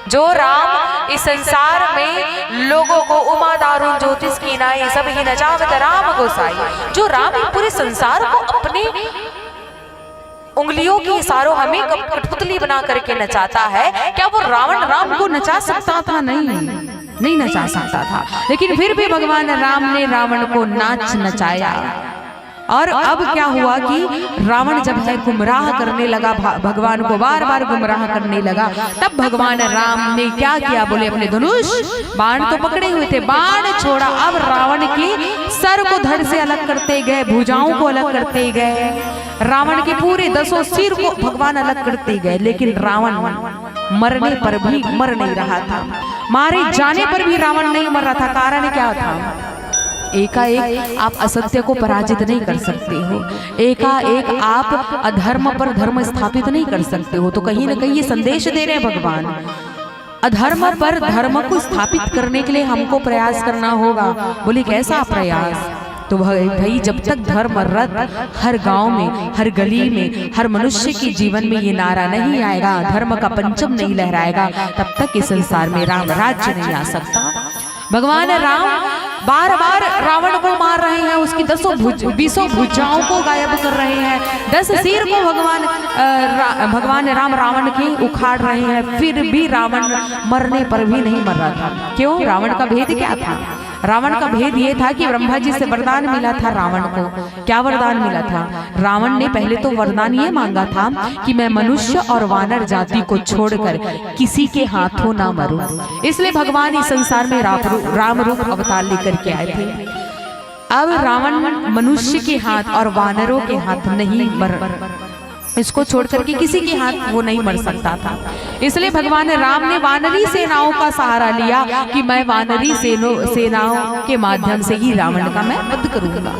जो राम इस संसार में लोगों को उमा दारुण ज्योतिष की नाई, सब ही नचावत राम गोसाई, जो राम पूरे संसार को अपने उंगलियों के इशारों हमें कप-, कठपुतली बना करके नचाता है, क्या वो रावण राम को नचा सकता था? नहीं, नहीं नचा सकता था। लेकिन फिर भी भगवान राम ने रावण को नाच नचाया। और अब क्या हुआ कि रावण जब है गुमराह करने लगा, भा-, भगवान को बार बार गुमराह करने लगा, तब भगवान राम ने क्या किया? बोले, अपने धनुष बाण तो पकड़े हुए थे, बाण छोड़ा। अब रावण के सर को धड़ से अलग करते गए, भुजाओं को अलग करते गए, रावण के पूरे दसों सिर को भगवान अलग करते गए, लेकिन रावण मरने पर भी मर नहीं रहा था। मारे जाने पर भी रावण नहीं मर रहा था। कारण क्या था? एकाएक आप असत्य को पराजित नहीं कर सकते हो, एकाएक आप अधर्म पर धर्म स्थापित नहीं कर सकते हो। तो कहीं ना कहीं ये संदेश दे रहे हैं भगवान, अधर्म पर धर्म को स्थापित करने के लिए हमको प्रयास करना होगा। बोले, कैसा प्रयास? तो भाई, भाई, जब तक धर्म रथ हर गांव में, हर गली में, हर मनुष्य के जीवन में ये नारा नहीं आएगा, धर्म का पंचम नहीं लहराएगा, तब तक इस संसार में राम राज्य नहीं आ सकता। भगवान राम बार बार रावण को मार रहे हैं, उसकी दसों भुज, बीसों भुजाओं को गायब कर रहे हैं, दस सिर को भगवान, अ, रा, भगवान राम रावण के उखाड़ रहे हैं, फिर भी रावण मरने पर भी नहीं मर रहा था। क्यों? रावण का भेद क्या था? रावण का भेद ये था कि ब्रह्मा जी से वरदान मिला था रावण को। क्या वरदान मिला था? रावण ने पहले तो वरदान ये मांगा था कि मैं मनुष्य और वानर जाति को छोड़कर किसी के हाथों ना मरूं, इसलिए भगवान इस संसार में राम रू-, राम रूप अवतार लेकर के आए थे। अब रावण मनुष्य के हाथ और वानरों के हाथ नहीं मर, इसको छोड़ करके किसी के हाथ वो नहीं मर सकता था। इसलिए भगवान राम ने वानरी सेनाओं का सहारा लिया कि मैं वानरी सेनो-, सेनाओं के माध्यम से ही रावण का मैं वध करूंगा।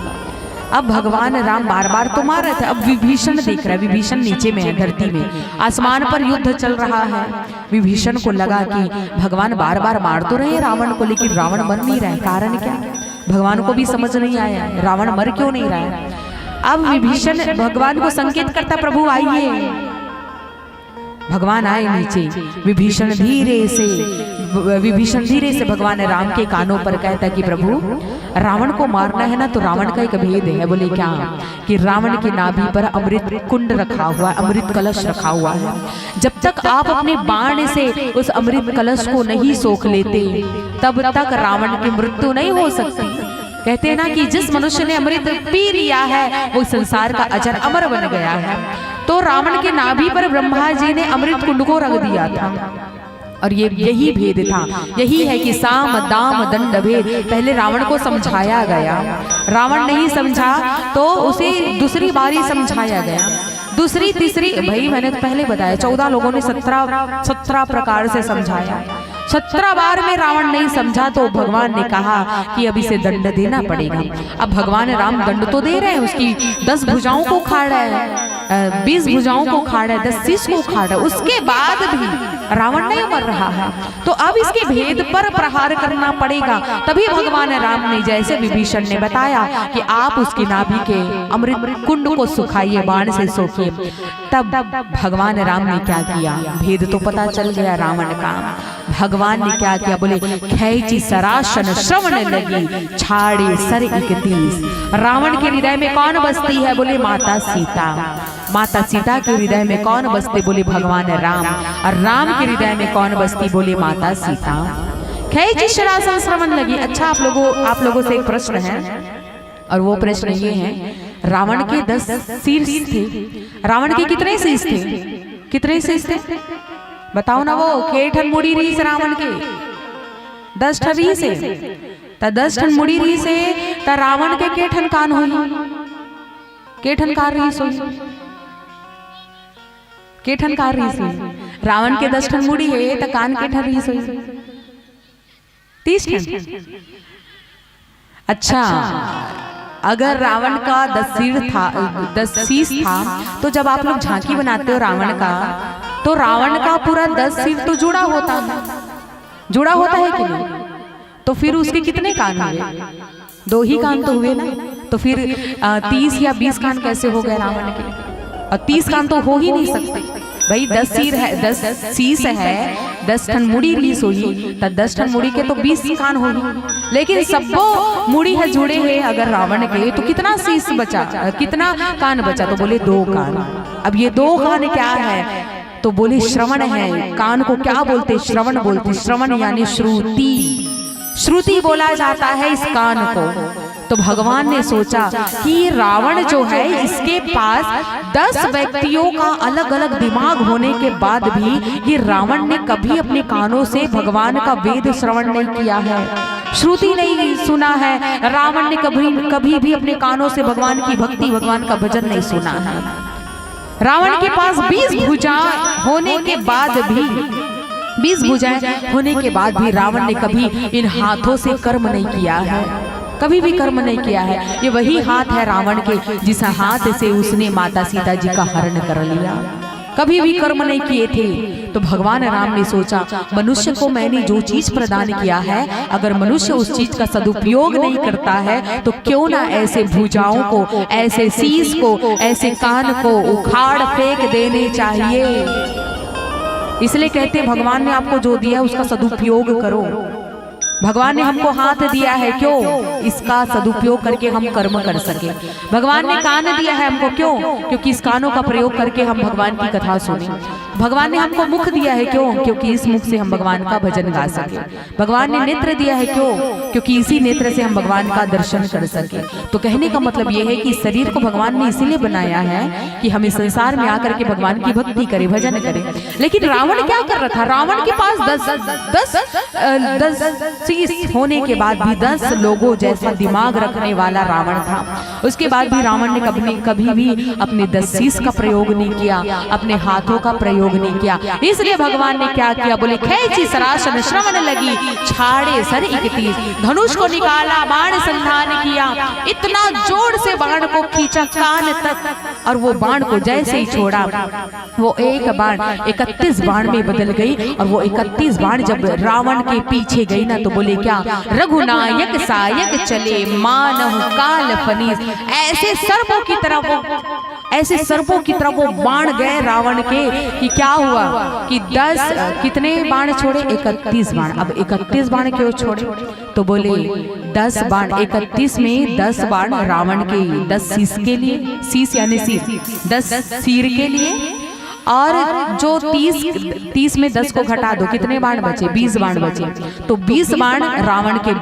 अब भगवान राम बार बार तो मार रहे थे, अब विभीषण देख रहा है, विभीषण नीचे में है, धरती में, आसमान पर युद्ध चल रहा है। विभीषण को लगा कि भगवान बार बार मार तो रहे हैं रावण को, लेकिन रावण मर नहीं रहा है, कारण क्या? भगवान को भी समझ नहीं आया है, रावण मर क्यों नहीं रहा है। अब विभीषण भगवान को संकेत करता, प्रभु आइए। भगवान आए नीचे, विभीषण धीरे से, विभीषण धीरे से भगवान राम के कानों पर कहता कि प्रभु, रावण को मारना है ना, तो रावण का एक भेद है। बोले, क्या? कि रावण की नाभि पर अमृत कुंड रखा हुआ है, अमृत कलश रखा हुआ है। जब तक आप अपने बाण से उस अमृत कलश को नहीं सोख लेते, तब तक रावण की मृत्यु नहीं हो सकती। कहते हैं ना कि जिस मनुष्य ने अमृत पी लिया है, वो संसार का अजर अमर बन गया है। तो रावण के नाभि पर ब्रह्मा जी ने अमृत कुंड को रख दिया था। और ये, यही भेद था, यही है कि साम दाम दंड भेद। पहले रावण को समझाया गया, रावण नहीं समझा तो उसे दूसरी बारी समझाया गया, दूसरी, तीसरी, भाई, मैंने तो पहले बताया, चौदह लोगों ने सत्रह, सत्रह प्रकार से समझाया। सत्रह बार में रावण नहीं समझा तो भगवान ने कहा कि अब इसे दंड देना पड़ेगा। अब भगवान राम दंड तो दे रहे हैं, उसकी दस भुजाओं को उखाड़ रहे हैं, अ, बीस भुजाओं को उखाड़ रहे हैं, दस शीश को उखाड़ रहे हैं, उसके बाद भी रावण नहीं मर रहा है। तो अब इसके भेद पर प्रहार करना पड़ेगा, तभी भगवान राम ने, जैसे विभीषण ने बताया कि आप उसकी नाभि के अमृत कुंड को सुखाइए, बाण से सोखिए। तब भगवान राम ने क्या किया? भेद तो पता चल गया रावण का। भगवान ने क्या किया? बोले, "खैची सरासन श्रवण लगी, छाड़े सर इकतीस।" रावण के हृदय में कौन बसती है? बोले, माता सीता। माता सीता के हृदय में कौन बसते? बोले, भगवान राम। और राम के हृदय में कौन बसती? बोले, माता सीता। खैची सरासन श्रवण लगी। अच्छा, आप लोगों, आप लोगों से एक प्रश्न है, और वो प्रश्न ये है, रावण के दस शीश थे। रावण के कितने शीश थे? कितने शीश थे? बताओ ना, वो के ठन मुड़ी रहिस रावण के? दस ठन रहिस हे। त दस ठन मुड़ी रहिस हे, त रावण के के ठन कान होही? के ठन कान रहिस होही? के ठन कान रहिस होही? रावण के दस ठन मुड़ी हे, त कान के ठन रहिस होही? तीस ठन। अच्छा, अगर रावण का दस सिर था, दस शीश था, तो जब आप लोग झांकी बनाते हो रावण का, तो रावण का पूरा दस सिर तो जुड़ा होता है, जुड़ा होता है कि नहीं? तो फिर उसके कितने कान हुए? दो ही कान तो हुए ना। तो फिर तीस या बीस कान कैसे हो गए रावण के? और तीस कान तो हो ही नहीं सकते भाई। दस सिर है, दस शीश है, दस ठन मुड़ी रहिस होही, त दस ठन मुड़ी के तो बीस कान होही। लेकिन सब्बो मुड़ी ह जुड़े हे अगर रावण के, तो कितना शीश बचा, कितना कान बचा? तो बोले, दो कान। अब ये दो कान क्या है? तो बोले, श्रवण है। कान को क्या बोलते? श्रवण बोलते। श्रवण यानी श्रुति। श्रुति बोला जाता है इस कान को। तो भगवान ने सोचा कि रावण जो है, इसके पास दस व्यक्तियों का अलग-अलग दिमाग होने के बाद भी ये रावण ने कभी अपने कानों से भगवान का वेद श्रवण नहीं किया है, श्रुति नहीं सुना है। रावण ने कभी, कभी भी अपने कानों से भगवान की भक्ति, भगवान का भजन नहीं सुना है। रावण के पास बीस भुजा होने के बाद भी, बीस भुजाएं होने के बाद भी रावण ने कभी इन हाथों से कर्म नहीं किया है, कभी भी कर्म नहीं किया है। ये वही हाथ है रावण के, जिस हाथ से उसने माता सीता जी का हरण कर लिया। कभी भी कर्म नहीं किए थे। तो भगवान राम ने सोचा, मनुष्य को मैंने जो चीज प्रदान किया है, अगर मनुष्य उस चीज का सदुपयोग नहीं करता है, तो क्यों ना ऐसे भुजाओं को, ऐसे शीश को, ऐसे कान को उखाड़ फेंक देने चाहिए। इसलिए कहते हैं, भगवान ने आपको जो दिया है, उसका सदुपयोग करो। भगवान ने हमको हाथ दिया है, क्यों? इसका सदुपयोग करके हम कर्म कर सके। भगवान ने कान दिया है हमको, क्यों? क्योंकि इस कानों का प्रयोग करके हम भगवान की कथा सुने। भगवान ने हमको मुख दिया है, क्यों? क्योंकि इस मुख से हम भगवान का भजन गा सके। भगवान ने नेत्र दिया है, क्यों? क्योंकि इसी नेत्र से हम भगवान का दर्शन कर सके। तो कहने का मतलब ये है कि शरीर को भगवान ने इसीलिए बनाया है कि हम इस संसार में आकर के भगवान की भक्ति करें, भजन करें। लेकिन रावण क्या कर रहा था? रावण के पास दस, दस, अ, दस शीश होने के बाद भी दस लोगों जैसा दिमाग रखने वाला रावण था। उसके बाद भी रावण ने कभी, कभी भी अपने दस शीश का प्रयोग नहीं किया, अपने हाथों का प्रयोग नहीं किया। इसलिए भगवान ने क्या किया? बोले, खेंची सरासन श्रवण लगी, छाड़े सर इकतीस। धनुष को निकाला, बाण संधान किया, इतना जोर से बाण को खींचा कान तक, और वो बाण को जैसे ही छोड़ा, वो एक बाण इकतीस बाण में बदल गई। और वो इकतीस बाण जब रावण के पीछे गई ना, तो बोले क्या, रघुनायक सायक चले, मानहु काल फनीस। ऐसे सर्पों की तरह वो, ऐसे सर्पों की तरह वो बाण गए रावण के, कि क्या हुआ कि दस, कितने बाण छोड़े? इकतीस बाण। अब इकतीस बाण क्यों छोड़े? तो बोले, दस बाण, इकतीस में दस बाण रावण के, दस शीश के लिए, शीश यानी सिर, दस सिर के लिए, और जो तीस, तीस में दस को घटा दो, कितने बाण बचे? बीस बाण बचे। तो बीस बाण रावण के,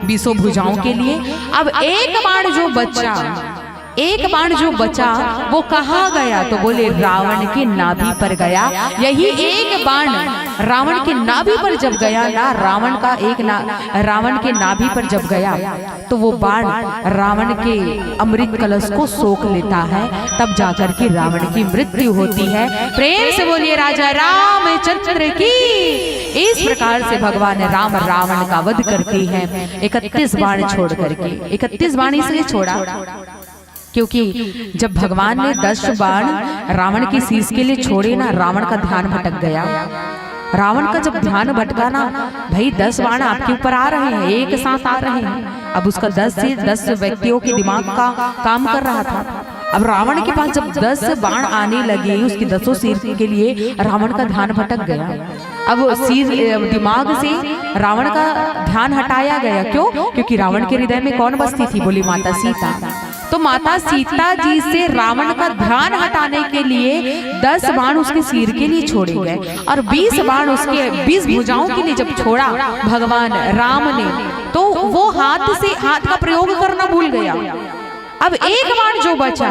बीसों भुजाओं के लिए। अब एक बाण जो बचा, एक बाण जो बचा, वो कहाँ गया? तो बोले, रावण के नाभि पर गया। यही एक बाण रावण के नाभि पर जब गया ना, रावण का एक ना, रावण के नाभि पर जब गया, तो वो बाण रावण के अमृत कलश को सोख लेता है, तब जाकर के रावण की मृत्यु होती है। प्रेम से बोलिए, राजा रामचंद्र की। इस प्रकार से भगवान राम रावण का वध करते हैं, इकतीस बाण छोड़ करके। इकतीस बाण इसलिए छोड़ा, क्योंकि जब भगवान ने दस बाण रावण की शीश के लिए छोड़े ना, रावण का ध्यान भटक गया। रावण का जब ध्यान भटका ना, भाई, दस बाण आपके ऊपर आ रहे हैं, एक साथ आ रहे हैं। अब उसका दस से, दस व्यक्तियों के दिमाग का काम कर रहा था। अब रावण के पास जब दस बाण आने लगे, उसके दसों सिर के लिए रावण का ध्यान भटक गया। अब सिर, दिमाग से रावण का ध्यान हटाया गया। क्यों? क्योंकि रावण के हृदय में कौन बसती थी? बोली, माता सीता। तो माता सीता जी से रावण का ध्यान हटाने के लिए दस बाण उसके सिर के लिए छोड़े गए और बीस बाण उसके, बीस भुजाओं के लिए जब छोड़ा भगवान राम ने, तो वो हाथ से, हाथ का प्रयोग करना भूल गया। अब एक बाण जो बचा,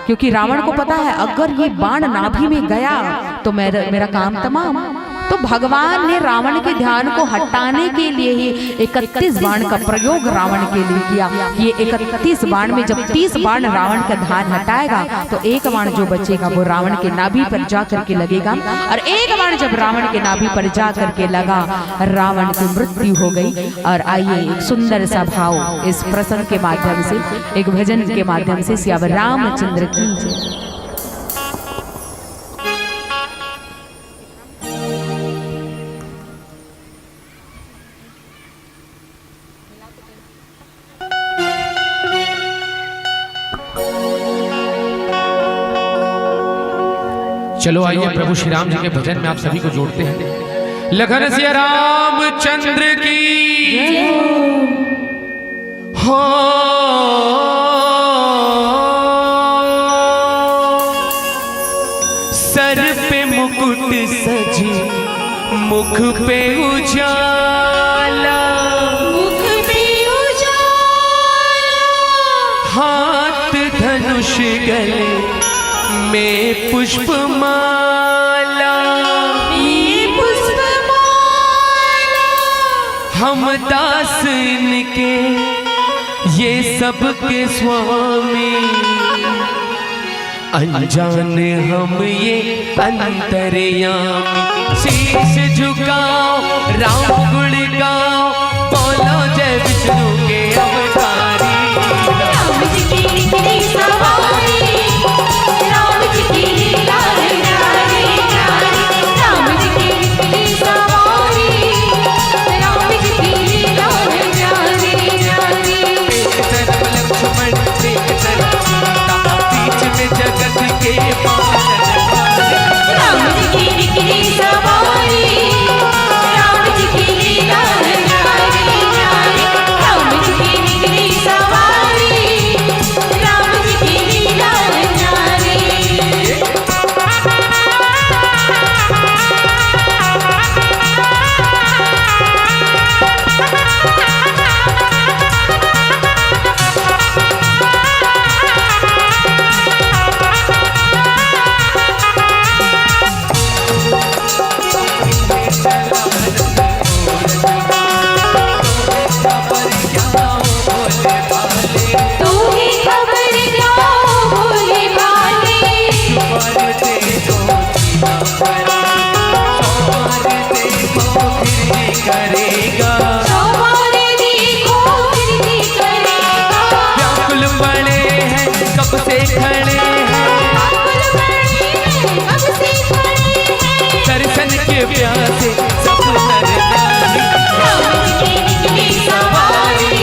क्योंकि रावण को पता है, अगर ये बाण नाभि में गया तो मेरा, मेरा काम तमाम। तो भगवान ने रावण के ध्यान को हटाने के लिए ही इकतीस बाण का प्रयोग रावण के लिए किया। ये इकतीस बाण में जब तीस बाण रावण का ध्यान हटाएगा, तो एक बाण जो बचेगा, वो रावण के नाभि पर जा करके लगेगा। और एक बाण जब रावण के नाभि पर जा करके लगा, रावण की मृत्यु हो गई। और आइए, एक सुंदर सा भाव इस प्रसंग के माध्यम से, एक भजन के माध्यम से सियावर रामचंद्र की जय। चलो आइए, प्रभु श्री राम जी के भजन में आप सभी को जोड़ते हैं। लखन सिया रामचंद्र की हो। सर पे मुकुट सज मुख पे उजाला, मुख पे उजाला। हाथ धनुष गले में पुष्पमाला, में पुष्पमाला। हम दास इनके, ये सबके स्वामी। अनजान हम ये अंतर्यामी। शीश झुकाओ, राम गुण गाओ, बोलो जय विष्णु के अवतारी। राम जी की निकली सवारी, राम जी की लीला है न्यारी न्यारी। राम जी की निकली सवारी, राम जी की लीला है न्यारी न्यारी। एक तरफ लक्ष्मण, एक तरफ सीता, बीच में जगत के पालन हारी। राम जी की निकली सवारी, राम जी की लीला है न्यारी न्यारी। राम जी की निकली सवारी, राम जी की लीला है न्यारी। तू ही खबर क्या भोले भाले। करेगा। सवार देखो फिर भी करेगा। व्याकुल पड़े हैं, कब से खड़े हैं। व्याकुल पड़े हैं, कब से खड़े हैं। दर्शन के प्यासे सब नर नारी। राम जी की निकली सवारी,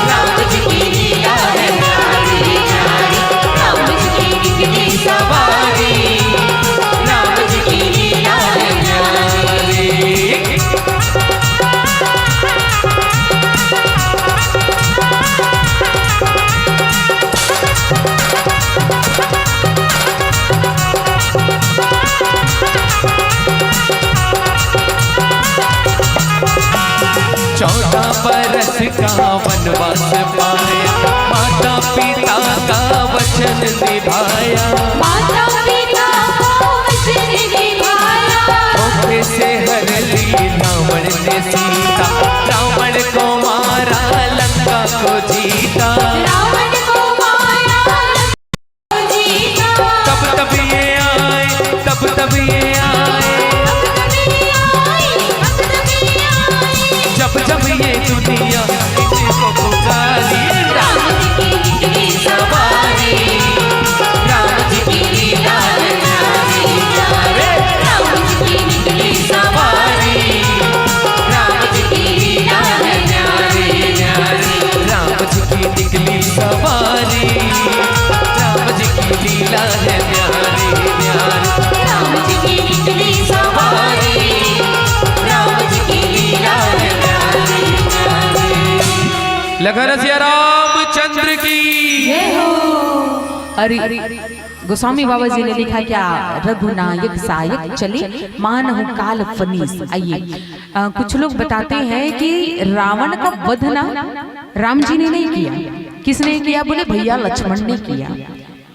राम जी की लीला है न्यारी न्यारी। राम जी की निकली सवारी, राम जी की लीला है न्यारी। चौदह बरस का वनवास पाया, माता पिता का वचन निभाया। माता पिता का वचन निभाया। धोखे से हर ली रावण ने सीता, रावण को मारा, लंका को जीता। रावण को मारा, लंका को जीता। तब तब ये आए, तब तब ये आए। तब तब ये आए, तब तब ये आए। जब जब ये दुनिया इनको पुकारी। राम जी की निकली सवारी, राम जी की लीला है न्यारी न्यारी। राम जी की निकली सवारी, राम जी की लीला है न्यारी न्यारी। राम जी की निकली सवारी, राम जी की लीला है न्यारी न्यारी। राम जी की निकली सवारी, राम जी की लीला है न्यारी न्यारी। लखन सिया रामचंद्र की। जय हो। अरे, गोस्वामी बाबा जी ने लिखा क्या, रघुनायक सायक चले, मानहु काल फनीस। आइए, अ, कुछ लोग बताते हैं कि रावण का वध ना राम जी ने नहीं किया। किसने किया? बोले, भैया लक्ष्मण ने किया।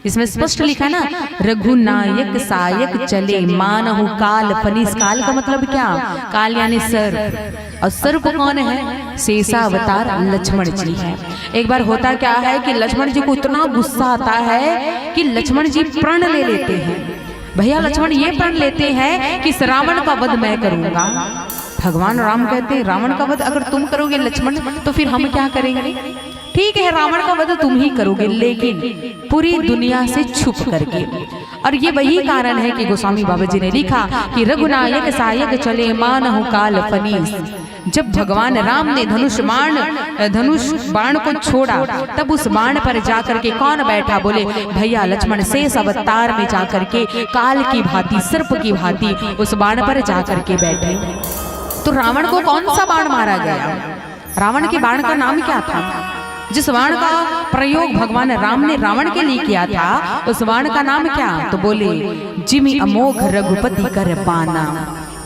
इसमें स्पष्ट लिखा है ना, रघुनायक सायक चले, मानहु काल फनीस। काल का मतलब क्या? काल यानी सर्प। और सर्प कौन है? शेषावतार लक्ष्मण जी है। एक बार होता क्या है कि लक्ष्मण जी को इतना गुस्सा आता है कि लक्ष्मण जी प्रण ले लेते हैं। भैया लक्ष्मण ये प्रण लेते हैं कि इस रावण का वध मैं करूंगा। भगवान राम कहते हैं, रावण का वध अगर तुम करोगे लक्ष्मण, तो फिर हम क्या करेंगे? ठीक है, रावण का वध तुम ही करोगे, लेकिन पूरी दुनिया से छुप करके। और ये वही कारण है कि गोस्वामी बाबा जी ने लिखा कि रघुनायक सायक चले मानहु काल फनीस। जब भगवान राम ने धनुष बाण, धनुष बाण को छोड़ा, तब उस बाण पर जाकर के कौन बैठा? बोले भैया लक्ष्मण, शेष अवतार में जाकर के काल की भांति, सर्प की भांति उस बाण पर जाकर के बैठे। तो रावण को कौन सा बाण मारा गया? रावण के बाण का नाम क्या था? जिस बाण का प्रयोग भगवान राम ने रावण के लिए किया था, उस बाण का नाम क्या? तो बोले, जिमि अमोघ रघुपति कर बाना,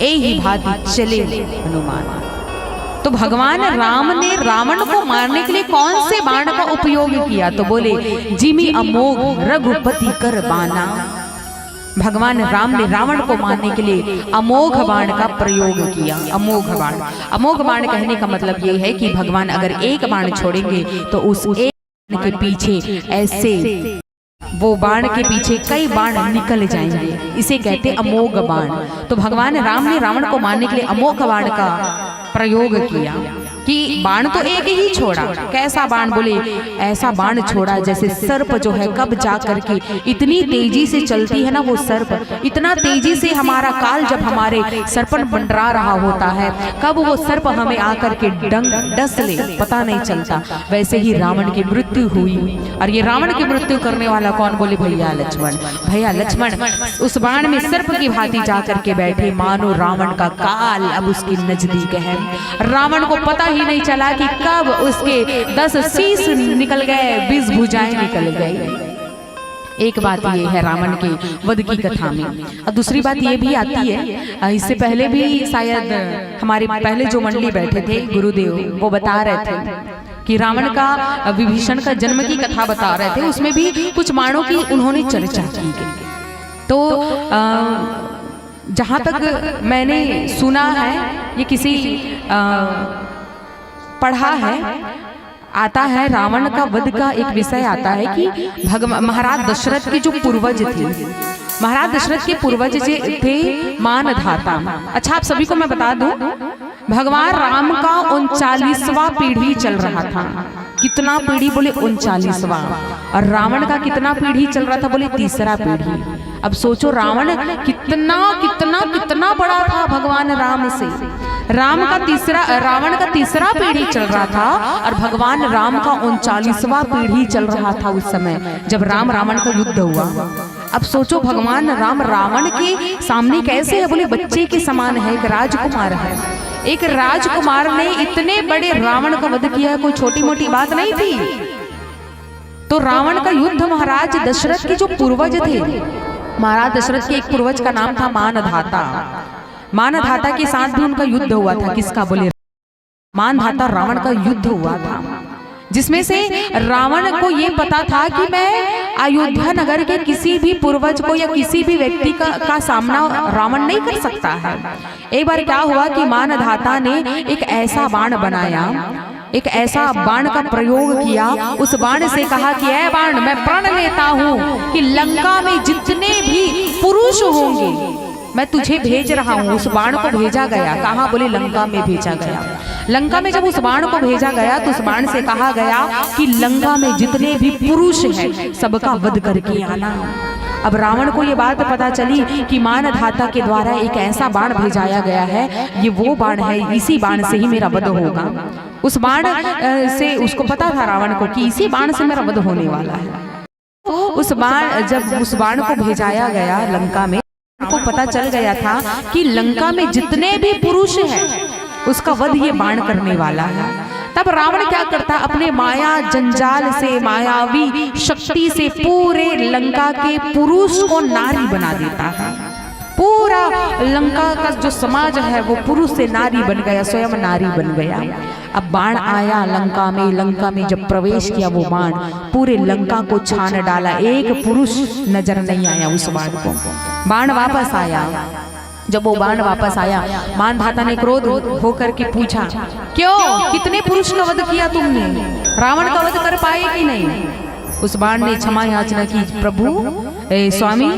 एहि भांति चले हनुमान। तो भगवान राम ने रावण को मारने के लिए कौन से बाण का उपयोग किया? तो बोले, जिमि अमोघ रघुपति कर बाना। भगवान राम ने रावण को मारने के लिए अमोघ बाण का प्रयोग किया। अमोघ बाण, अमोघ बाण कहने का मतलब ये है कि भगवान अगर एक बाण छोड़ेंगे तो उस एक बाण के पीछे ऐसे, वो बाण के पीछे कई बाण निकल जाएंगे, इसे कहते अमोघ बाण। तो भगवान राम ने रावण को मारने के लिए अमोघ बाण का प्रयोग किया कि बाण तो एक ही छोड़ा। कैसा बाण? बोले ऐसा बाण छोड़ा जैसे सर्प जो है कब जा करके इतनी तेजी से चलती है ना वो सर्प, इतना तेजी से हमारा काल जब हमारे सर्पन मंडरा रहा होता है, कब वो सर्प हमें आकर के डंग डस ले पता नहीं चलता। वैसे ही रावण की मृत्यु हुई। और ये रावण की मृत्यु करने वाला कौन? बोले भैया लक्ष्मण। भैया लक्ष्मण उस बाण में सर्प की भांति जा करके बैठे, मानो रावण का काल अब उसके नजदीक है। रावण को पता ही नहीं चला कि कब उसके दस शीश निकल गए, बीस भुजाएं निकल गई। एक बात ये है रावण के वध की कथा में। और दूसरी बात ये भी आती है, अ, इससे पहले भी शायद हमारे पहले जो मंडली बैठे थे गुरुदेव, वो बता रहे थे कि रावण का, अ, विभीषण का जन्म की कथा बता रहे थे, उसमें भी कुछ बाणों की उन्होंने चर्चा की गई। तो, अ, जहाँ तक मैंने सुना है, ये किसी, अ, पढ़ा है, आता है, रावण का वध का एक विषय आता है कि भगव-, महाराज दशरथ के जो पूर्वज थे, महाराज दशरथ के पूर्वज जे थे मानधाता। अच्छा, आप सभी को मैं बता दूं, भगवान राम का उनचालीसवाँ पीढ़ी चल रहा था। कितना पीढ़ी? बोले उनचालीसवाँ। और रावण का कितना पीढ़ी चल रहा था? बोले तीसरा पीढ़ी। अब सोचो, रावण कितना, कितना, कितना बड़ा था भगवान राम से। राम का तीसरा, रावण का तीसरा पीढ़ी चल रहा था और भगवान राम का उनचालीसवाँ पीढ़ी चल रहा था उस समय, जब राम रावण का युद्ध हुआ। अब सोचो, भगवान राम रावण के सामने कैसे है? बोले बच्चे के समान है, एक राजकुमार है। एक राजकुमार ने इतने बड़े रावण का वध किया है, कोई छोटी मोटी बात नहीं थी। तो रावण का युद्ध महाराज दशरथ के जो पूर्वज थे, महाराज दशरथ के एक पूर्वज का नाम था मानधाता। मानधाता के साथ भी उनका युद्ध हुआ था। किसका? बोले मानधाता रावण का युद्ध हुआ था, जिसमें से रावण को ये पता था कि मैं अयोध्या नगर के किसी भी पूर्वज को या किसी भी व्यक्ति का, का सामना रावण नहीं कर सकता है। एक बार क्या हुआ कि मानधाता ने एक ऐसा बाण बनाया, एक ऐसा बाण का प्रयोग किया, उस बाण से कहा कि ऐ बाण, मैं प्रण लेता हूँ कि लंका में जितने भी पुरुष होंगे, मैं तुझे भेज रहा हूँ। उस बाण को भेजा गया। कहाँ? बोले लंका में भेजा गया। लंका में जब उस बाण को भेजा गया तो उस बाण से कहा गया कि लंका में जितने भी पुरुष हैं, सबका वध करके आना। अब रावण को ये बात पता चली कि मानधाता के द्वारा एक ऐसा बाण भेजाया गया है, ये वो बाण है, इसी बाण से ही मेरा वध होगा। उस बाण, अ, से उसको पता था रावण को कि इसी बाण से मेरा वध होने वाला है। तो उस बाण, जब उस बाण को भेजाया गया लंका में, को पता चल गया था कि लंका में जितने भी पुरुष हैं, उसका वध ये बाण करने वाला है। तब रावण क्या करता? अपने माया जंजाल से, मायावी शक्ति से पूरे लंका के पुरुष को नारी बना देता है। पूरा लंका का जो समाज है, वो पुरुष से नारी बन गया, स्वयं नारी बन गया। अब बाण आया लंका में, लंका में जब प्रवेश किया वो बाण, पूरे लंका को छान डाला, एक पुरुष नजर नहीं आया उस बाण को। बाण वापस आया। जब वो बाण वापस आया, मानधाता ने क्रोध होकर के पूछा, क्यों, कितने पुरुष का वध किया तुमने? रावण का वध कर पाए कि नहीं? उस बाण ने क्षमा याचना की, प्रभु, ए, स्वामी,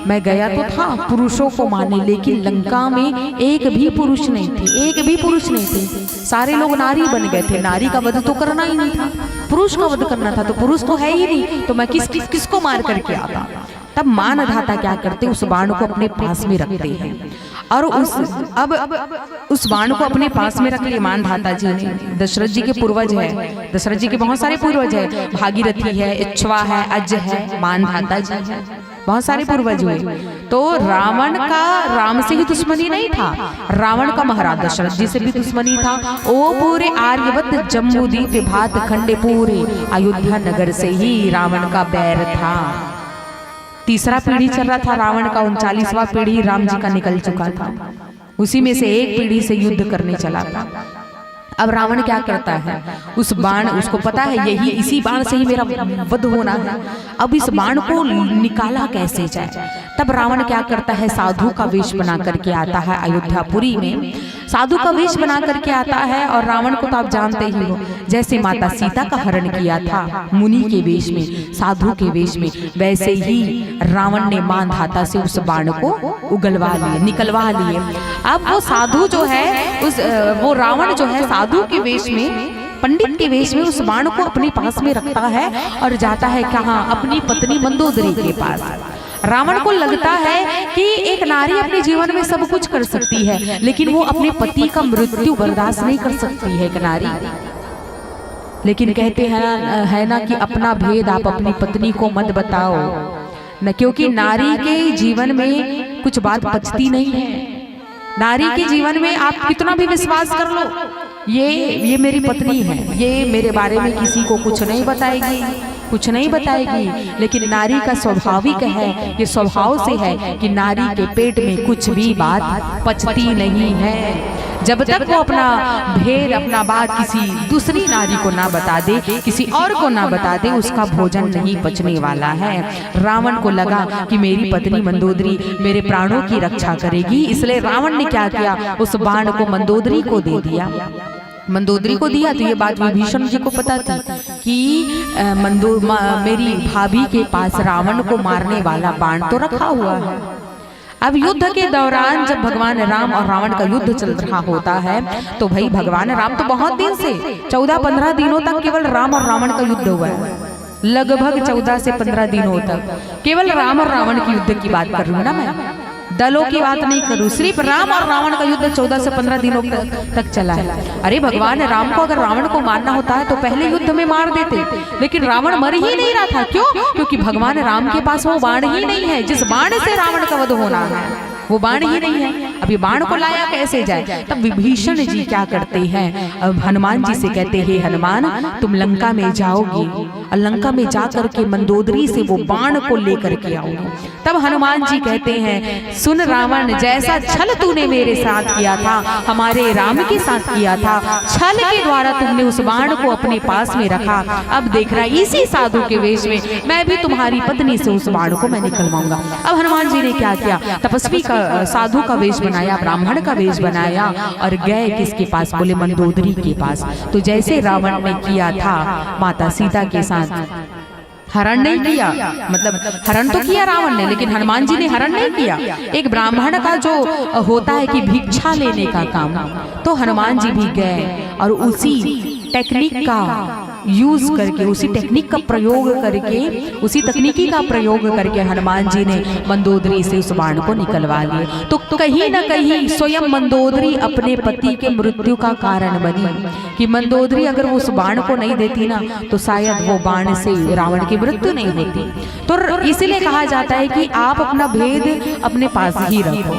मैं गया तो था पुरुषों को मारने, लेकिन लंका में एक भी पुरुष नहीं थे, एक भी पुरुष नहीं थे। सारे लोग नारी बन गए थे। नारी का वध तो करना ही नहीं था, पुरुष का वध करना था, तो पुरुष तो है ही नहीं, तो मैं किस, किस किसको मार करके आता? तब मानधाता क्या करते, उस बाण को अपने पास में रखते हैं और उस अब उस बाण को अपने पास में रख लिए मानधाता जी ने। दशरथ जी के पूर्वज है, दशरथ जी के बहुत सारे पूर्वज है, भागीरथी है, इच्छवा है, अज है, मानधाता जी है, बहुत सारे पूर्वज हुए। तो रावण का राम से ही दुश्मनी नहीं था, रावण का महाराज दशरथ जी से भी दुश्मनी था। वो पूरे आर्यवत जम्बूदीप भात खंडे पूरे अयोध्या नगर से ही रावण का बैर था। तीसरा पीढ़ी चल रहा था रावण का, उनचालीसवाँ पीढ़ी राम जी का निकल चुका था, उसी में से एक पीढ़ी से युद्ध करने चला था। अब रावण क्या करता है, उस बाण, उसको पता है यही, इसी बाण से ही मेरा वध होना है। अब इस बाण को निकाला कैसे जाए? तब रावण क्या करता है, साधु का वेश बना करके आता है अयोध्यापुरी में, साधु का वेश बना करके आता है। और रावण को तो आप जानते ही हो, जैसे माता सीता का हरण किया था मुनि के वेश में, साधु के वेश में, वैसे ही रावण ने मानधाता से उस बाण को उगलवा लिए, निकलवा लिए। अब वो साधु जो है, उस अ, वो रावण जो है, साधु के वेश में, पंडित के वेश में उस बाण को अपने पास में रखता है और जाता है कहाँ? अपनी पत्नी मंदोदरी के पास। रावण को लगता है कि एक नारी अपने जीवन में सब कुछ कर सकती है, लेकिन वो अपने पति का मृत्यु बर्दाश्त नहीं कर सकती है, एक नारी। लेकिन कहते हैं, है ना, कि अपना भेद आप अपनी पत्नी को मत बताओ न, क्योंकि नारी के जीवन में कुछ बात पचती नहीं है। नारी के जीवन में आप कितना भी विश्वास कर लो, ये ये मेरी पत्नी है, ये मेरे बारे में किसी को कुछ नहीं बताएगी, कुछ नहीं बताएगी। लेकिन नारी का स्वाभाविक है, ये स्वभाव से है कि नारी के पेट में कुछ भी बात पचती नहीं है। जब तक वो अपना भेद, अपना बात किसी दूसरी नारी को ना बता दे, किसी और को ना बता दे, उसका भोजन नहीं पचने वाला है। रावण को लगा कि मेरी पत्नी मंदोदरी मेरे प्राणों की रक्षा करेगी, इसलिए रावण ने क्या किया, उस बाण को मंदोदरी को दे दिया। मंदोदरी को दिया तो ये बात विभीषण जी को पता थी कि अ, मंदो म- मेरी भाभी के पास रावण को मारने वाला बाण तो रखा हुआ है। अब युद्ध के दौरान जब भगवान राम और रावण का युद्ध चल रहा होता है, तो भाई, भगवान राम तो बहुत दिन से, चौदह पन्द्रह दिनों तक केवल राम और रावण का युद्ध हुआ है। लगभग चौदह से पन्द्रह दिनों तक केवल राम और रावण के युद्ध की बात कर रही हूँ ना मैं, दलों की बात नहीं कर रही हूँ, सिर्फ राम और रावण का युद्ध चौदह से पन्द्रह दिनों तक, तक चला है। अरे, भगवान राम को अगर रावण को मारना होता है तो पहले युद्ध में मार देते, लेकिन रावण मर ही नहीं रहा था। क्यों? क्योंकि भगवान राम के पास वो बाण ही नहीं है जिस बाण से रावण का वध होना है, वो बाण ही नहीं है। अब ये बाण को लाया कैसे जाए? तब विभीषण जी क्या करते हैं, अब हनुमान जी से कहते, हे हनुमान, तुम लंका में जाओगे और लंका में जा करके मंदोदरी से वो बाण को लेकर के आओगे। तब हनुमान जी कहते हैं, सुन रावण, जैसा छल तूने मेरे साथ किया था, हमारे राम के साथ किया था, छल के द्वारा तुमने उस बाण को अपने पास में रखा। अब देख रहा, इसी साधु के वेश में मैं भी तुम्हारी पत्नी से उस बाण को मैं निकलवाऊंगा। अब हनुमान जी ने क्या किया? तपस्वी का, साधु का वेश बनाया, ब्राह्मण का वेश बनाया और गए किसके पास? बोले, मंदोदरी के पास। तो जैसे रावण ने किया था माता सीता के साथ, हरण नहीं किया, मतलब, हरण तो किया रावण ने, लेकिन हनुमान जी ने हरण नहीं किया। एक ब्राह्मण का जो होता है कि भिक्षा लेने का काम, तो हनुमान जी भी गए और उसी टेक्निक का यूज करके, उसी टेक्निक का प्रयोग करके, उसी तकनीकी का प्रयोग करके हनुमान जी ने मंदोदरी से उस बाण को निकलवा लिया। तो कहीं ना कहीं स्वयं मंदोदरी अपने पति के मृत्यु का कारण बनी कि मंदोदरी अगर उस बाण को नहीं देती ना, तो शायद वो बाण से रावण की मृत्यु नहीं होती। तो र- इसीलिए कहा जाता है कि आप अपना भेद अपने पास ही रखो।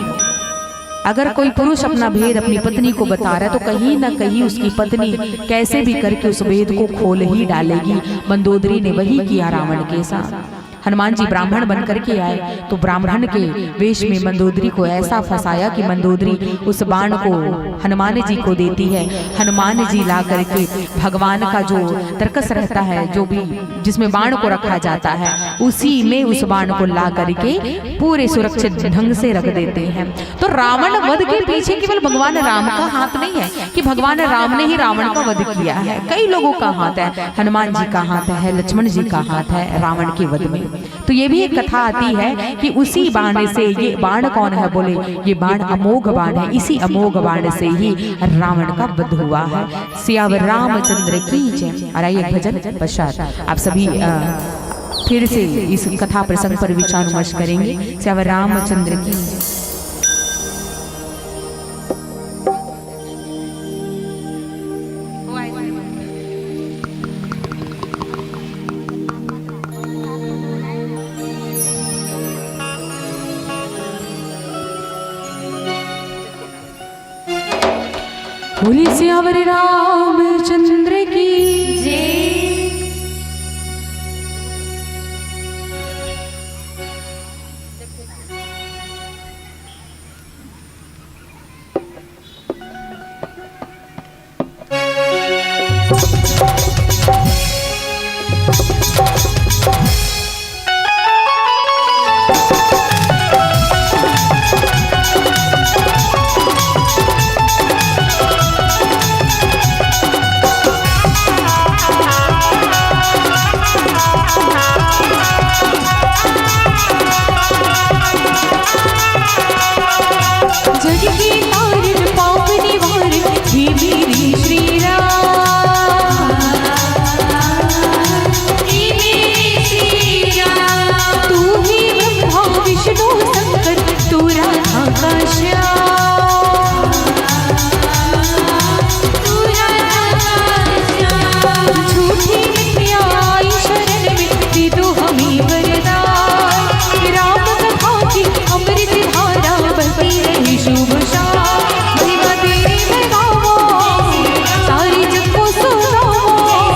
अगर कोई पुरुष अपना भेद अपनी पत्नी को बता रहा है, तो कहीं ना कहीं उसकी पत्नी कैसे भी करके उस भेद को खोल ही डालेगी। मंदोदरी ने वही किया रावण के साथ। हनुमान जी ब्राह्मण बन करके आए, तो ब्राह्मण के वेश में मंदोदरी को ऐसा फंसाया कि मंदोदरी उस बाण को हनुमान जी को देती है। हनुमान जी ला करके भगवान का जो तरकस रहता है, जो भी जिसमें बाण को रखा जाता है, उसी में उस बाण को ला करके पूरे सुरक्षित ढंग से रख देते हैं। तो रावण वध के पीछे केवल भगवान राम का हाथ नहीं है कि भगवान राम ने ही रावण का वध किया है, कई लोगों का हाथ है। हनुमान जी का हाथ है, लक्ष्मण जी का हाथ है रावण के वध में। तो ये भी एक कथा आती है कि उसी बाण से, ये बाण कौन है बोले, ये बाण अमोघ बाण है, इसी अमोघ बाण से ही रावण का वध हुआ है। सियावर रामचंद्र की जय। और आइए एक भजन पश्चात आप सभी, अ, फिर से इस कथा प्रसंग पर विचार विमर्श करेंगे। सियावर रामचंद्र की जय। बोलिए सियावर रामचंद्र की जय। जग के तारन पाप निवारन, हे मेरे श्री राम। हे मेरे श्री राम। तू ही ब्रह्मा विष्णु शंकर, तू राधा का श्याम। तू राधा का श्याम। झूठी मिथ्या आई शरण में, दे दो हमें वरदान। राम कथा की अमृत धारा बहती रहे शुभ शाम। महिमा तेरी मैं गाऊं, सारी जग को सुनाऊं।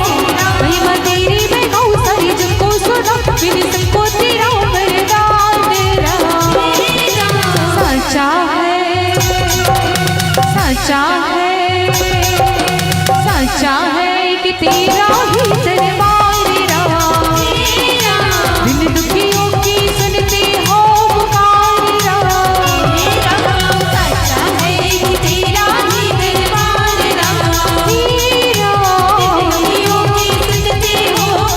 महिमा तेरी मैं गाऊं, सारी जग को सुनाऊं। मेरे सबको तेरा वरदान, तेरा साचा है, साचा है, साचा है कि तेरा ही दरबार राम। दिन दुखियों की सुनते हो पुकार राम। साचा है कि तेरा ही दरबार राम। दिन दुखियों की सुनते हो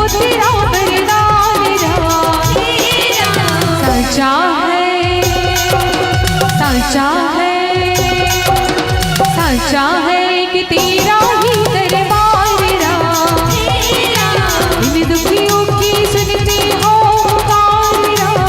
तेरा वरदान राम, साचा है, साचा है, साचा है कि तेरा ही दरबार राम। इन दुखियों की सुनते हो पुकार राम।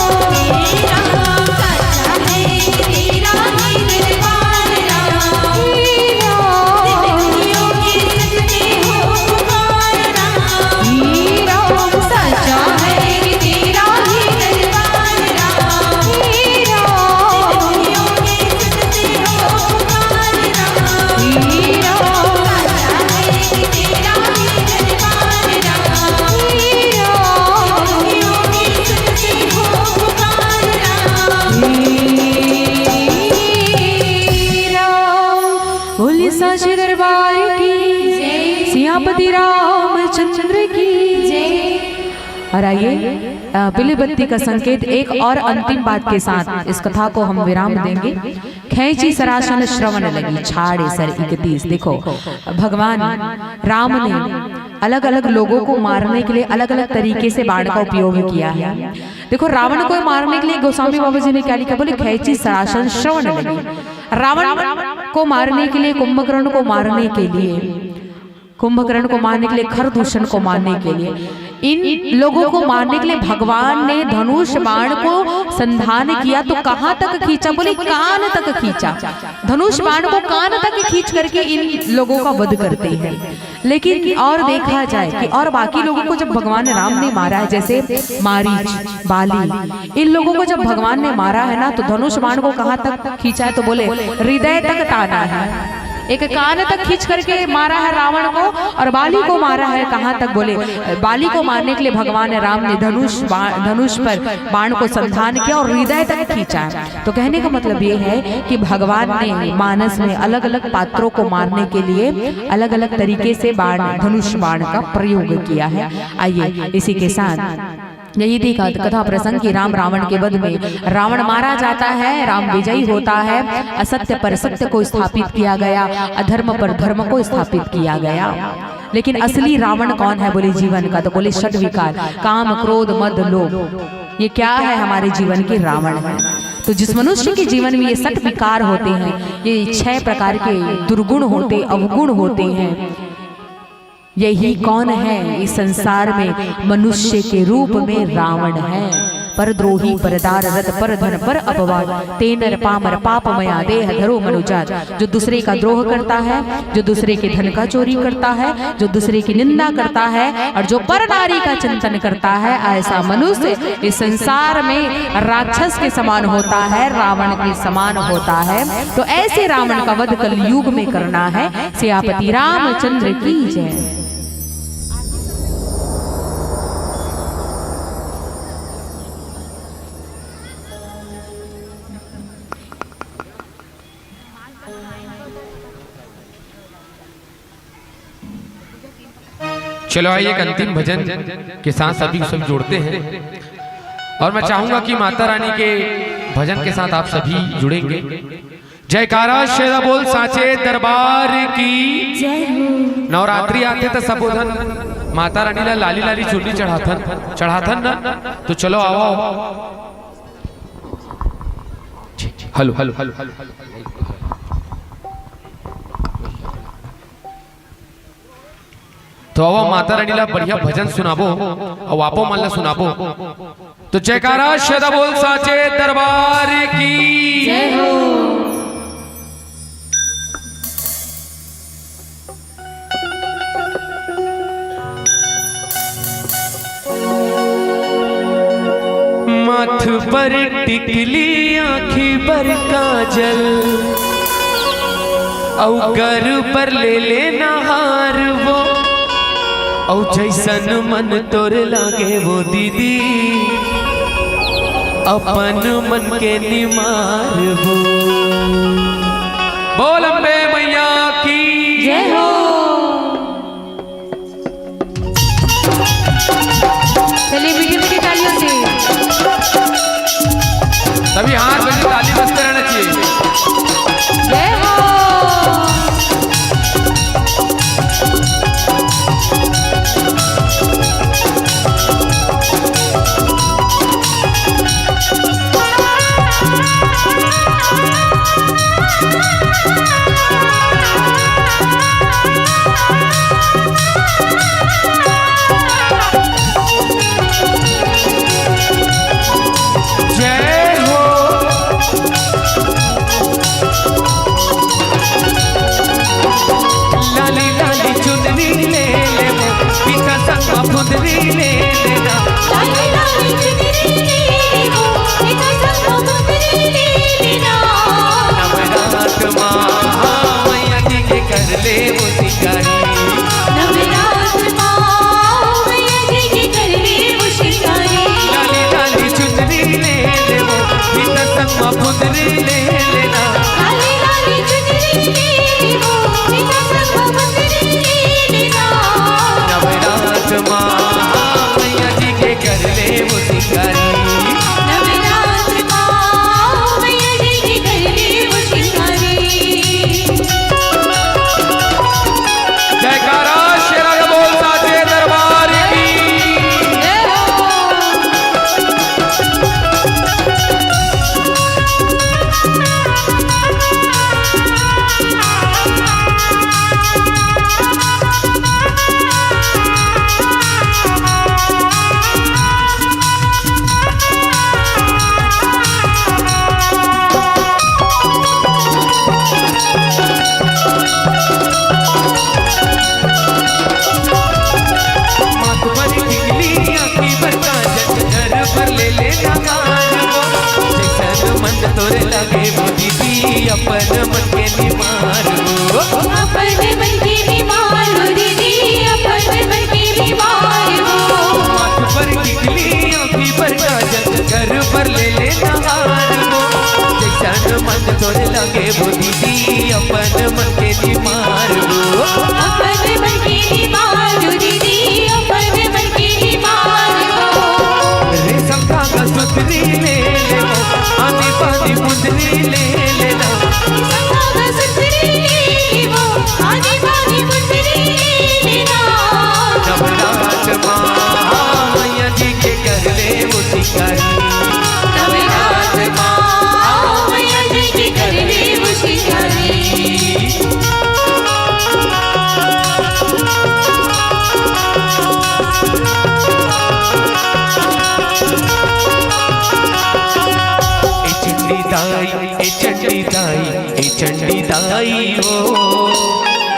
बोले साचे दरबार की, सियापति रामचंद्र की। और आइए, अ, बिल्ली बत्ती का संकेत एक और अंतिम बात के साथ इस कथा को हम विराम देंगे। खैंची सरासन श्रवण लगी, छाड़े सर इकतीस। देखो, भगवान राम ने अलग-अलग लोगों को मारने के लिए अलग-अलग तरीके से बाण का उपयोग किया है। देखो, रावण को मारने के लिए गोस्वामी बाबा जी ने क्या लिखा? बोले, खैंची सरासन श्रवण लगी। रावण को मारने के लिए, कुंभकर्ण को मारने के लिए, कुंभकर्ण को मारने के लिए, खरदूषण को मारने के लिए, इन लोगों को मारने के लिए भगवान ने धनुष बाण को संधान किया। तो कहां तक खींचा? बोले, कान तक खींचा। धनुष बाण को कान तक खींच करके इन लोगों का वध करते हैं। लेकिन और देखा जाए कि और बाकी लोगों को जब भगवान राम ने मारा है, जैसे मारीच, बाली, इन लोगों को जब भगवान ने मारा है ना, तो धनुष बाण को कहां तक खींचा है? तो बोले, हृदय तक ताना है। एक कान तक खींच करके मारा है रावण को, और बाली को मारा है कहां तक? बोले, बाली को मारने के लिए भगवान राम ने धनुष बा-, धनुष पर बाण को संधान किया और हृदय तक खींचा है। तो कहने का मतलब ये है कि भगवान ने मानस में अलग-अलग पात्रों को मारने के लिए अलग-अलग तरीके से बाण, धनुष बाण का प्रयोग किया है। आइए, इसी के साथ यही थी कथ-, कथा प्रसंग कि राम रावण के वध में रावण मारा जाता है, राम विजयी होता है, असत्य पर सत्य को स्थापित किया गया, अधर्म पर धर्म को स्थापित किया गया। लेकिन असली रावण कौन है? बोले, जीवन का। तो बोले, षड विकार, काम, क्रोध, मद, लोभ। ये क्या है? हमारे जीवन के रावण है। तो जिस मनुष्य के जीवन में ये षट विकार होते हैं, ये छह प्रकार के दुर्गुण होते, अवगुण होते हैं, यही कौन है इस संसार में? मनुष्य के रूप में रावण है। परद्रोही, परदार रत, परधन, पर अपवाद, ते नर पामर पापमया देह धरो मनुजात। जो दूसरे का द्रोह करता है, जो दूसरे के धन का चोरी करता है, जो दूसरे की निंदा करता है और जो पर नारी का चिंतन करता है, ऐसा मनुष्य इस संसार में राक्षस के समान होता है, रावण के समान होता है। तो ऐसे रावण का वध कलयुग में करना है। सियापति रामचंद्र की जय। चलो, आइए, एक अंतिम भजन के साथ सभी को सब जोड़ते हैं, और मैं चाहूंगा कि माता रानी के भजन के साथ आप सभी जुड़ेंगे। जयकारा शेरा बोल साचे दरबार की। जय हो। नवरात्रि आथे त सबो झन माता रानी ला लाली लाली चुनरी चढ़ाथन, चढ़ाथन ना। तो चलो, आओ, आओ। Hello, hello, hello. तो आवा, माता रानी ला बढ़िया भजन सुनाबो, अउ आपो मन ला सुनाबो। तो जयकारा शेरा बोल साचे दरबार की। जय हो। माथ पर टिकली, आँखी पर काजल, अउ गर पर ले लेना हार वो, अउ जैसन मन तोर लागे वो दीदी, अपन मन के निमार वो। बोल अम्बे मैया की। जय हो। चलिए, मीठी मीठी तालियों से। तभी हाथ बजे, ताली बजते रहना चाहिए। जय हो। चुनरी ले लेना। काली काली चुनरी ले लेना। नवरात मा मैया जी के कर ले वो सिंगारी। नवरात मा मैया जी के कर ले वो सिंगारी। जयकारा शेरा का बोल साचे दरबार की। जय हो। माथ पर टिकली, आँखी पर काजल, घर पर ले लेना हार वो। जैसन मन तोरे लगे वो दीदी, अपन मन के निमार वो। अपन मन के निमार वो दीदी, अपन मन के निमार वो। माथ पर टिकली, आँखी पर काजल, घर पर ले लेना हार वो। जैसन मन तोरे लगे वो दीदी, अपन मन के निमार वो। अपन मन के निमार वो दीदी, अपन मन के निमार वो। रेशम धागा सुतरी ले ले वो, आनी बानी मुंदरी ले लेना। रेशम धागा सुतरी ले ले वो, आनी बानी मुंदरी ले लेना। नवरात मा मैया जी के कर ले वो सिंगारी। नवरात मा मैया जी के कर ले वो सिंगारी। ए चंडी दाई, ए चंडी दाई, ए चंडी दाई हो।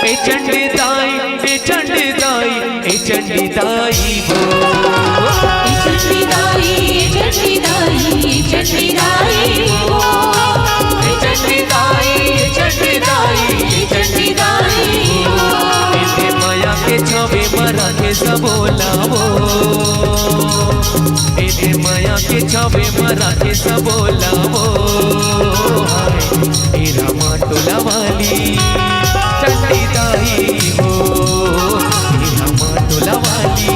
ए चंडी दाई, ए चंडी दाई, ए चंडी दाई हो। ए चंडी दाई, ए चंडी दाई, ए चंडी दाई हो। ए चंडी दाई, ए चंडी दाई, ए चंडी दाई हो। ए दे मया के छावे मरा के सबो लावो। ए दे मया के छावे मरा के सबो लावो। हाय, ए रामा टोला वाली चंडी दाई हो। ए रामा टोला वाली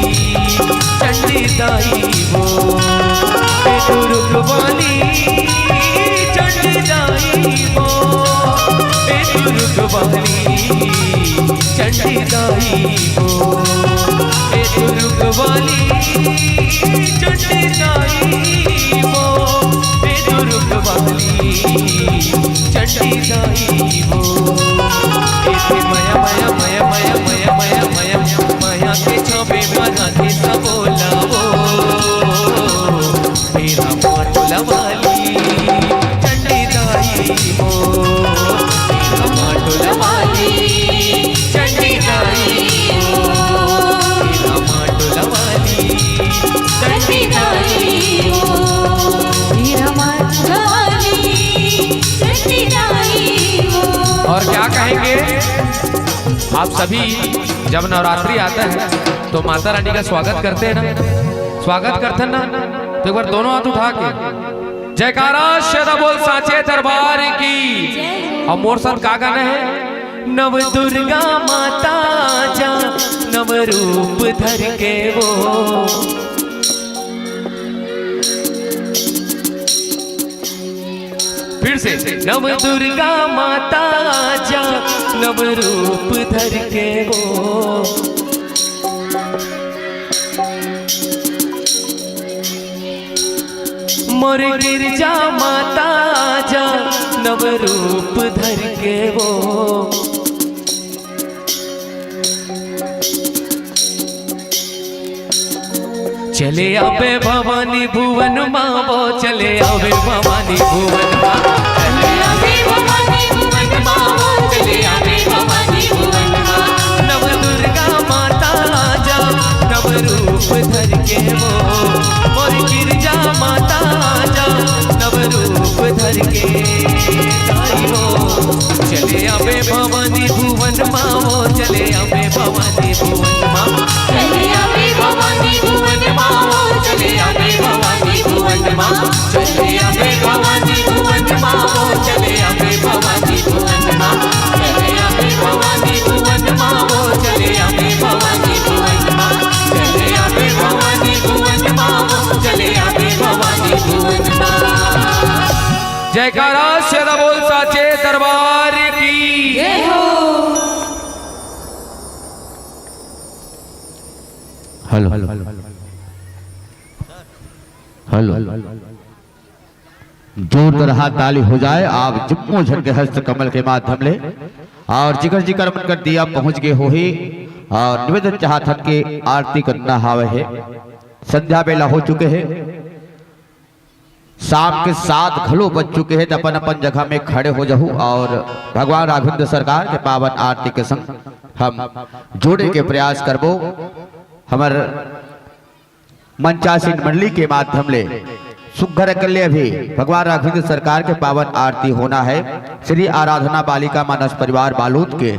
चंडी दाई हो। ए दुर्ग वाली चंडी दाई हो। ए दुर्ग वाली चंडी दाई हो। ए दुर्ग वाली चंडी दाई हो। ए दुर्ग वाली चंडी दाई हो। ए मया, मया, मया के छावे मरा के सबो लावो। ए रामा टोला वाली चंडी दाई हो। ए रामा टोला वाली चंडी दाई हो। ए रामा टोला वाली चंडी दाई हो। ए रामा टोला वाली चंडी दाई हो। और क्या कहेंगे आप सभी, जब नवरात्रि आता है तो माता रानी का स्वागत करते हैं ना, स्वागत करते हैं ना, तो एक बार दोनों हाथ उठा के जयकारा शेरा बोल साचे दरबार की। और मोर साथ का गाना है? नव दुर्गा माता जा, नव रूप धर के वो। फिर से, नव दुर्गा माता जा, नव रूप धर के वो। मोर गिरजा माता जा, नव रूप धर के वो। चले आवे भवानी भुवन मा वो, चले आवे भवानी भुवन मा। चले आवे भवानी भुवन मा वो, चले आवे भवानी भुवन मा। नव दुर्गा माता जा, नव रूप धर के वो। मोर गिरजा माता जा, नव रूप धर के दाई वो। चले आवे भवानी भुवन मा वो, चले आवे भवानी भुवन मा। चले आवे भवानी भुवन मा वो, चले आवे भवानी भुवन मा। चले आवे भवानी भुवन जयकारा सदा बोल साचे दरबार की। हेलो। हेलो। जोरदार हाथ ताली हो जाए आप जम्मो झन के हस्त कमल के माध्यम ले। और जिकर जिकर मन कर दिया पहुंच गए होही। और निवेदन चाहत हन के आरती करना हावे हे। संध्या बेला हो चुके हे। शाम के सात घलो बज चुके हे, त अपन अपन जगह में खड़े हो जाहू और भगवान राघवेंद्र सरकार के पावन आरती के संग हम जोड़े के प्रयास करबो। हमर मंचासीन मंडली के माध्यम ले सुग्घर कल्ले अभी भगवान राघवेंद्र सरकार के पावन आरती होना है। श्री आराधना बालिका मानस परिवार बालूत के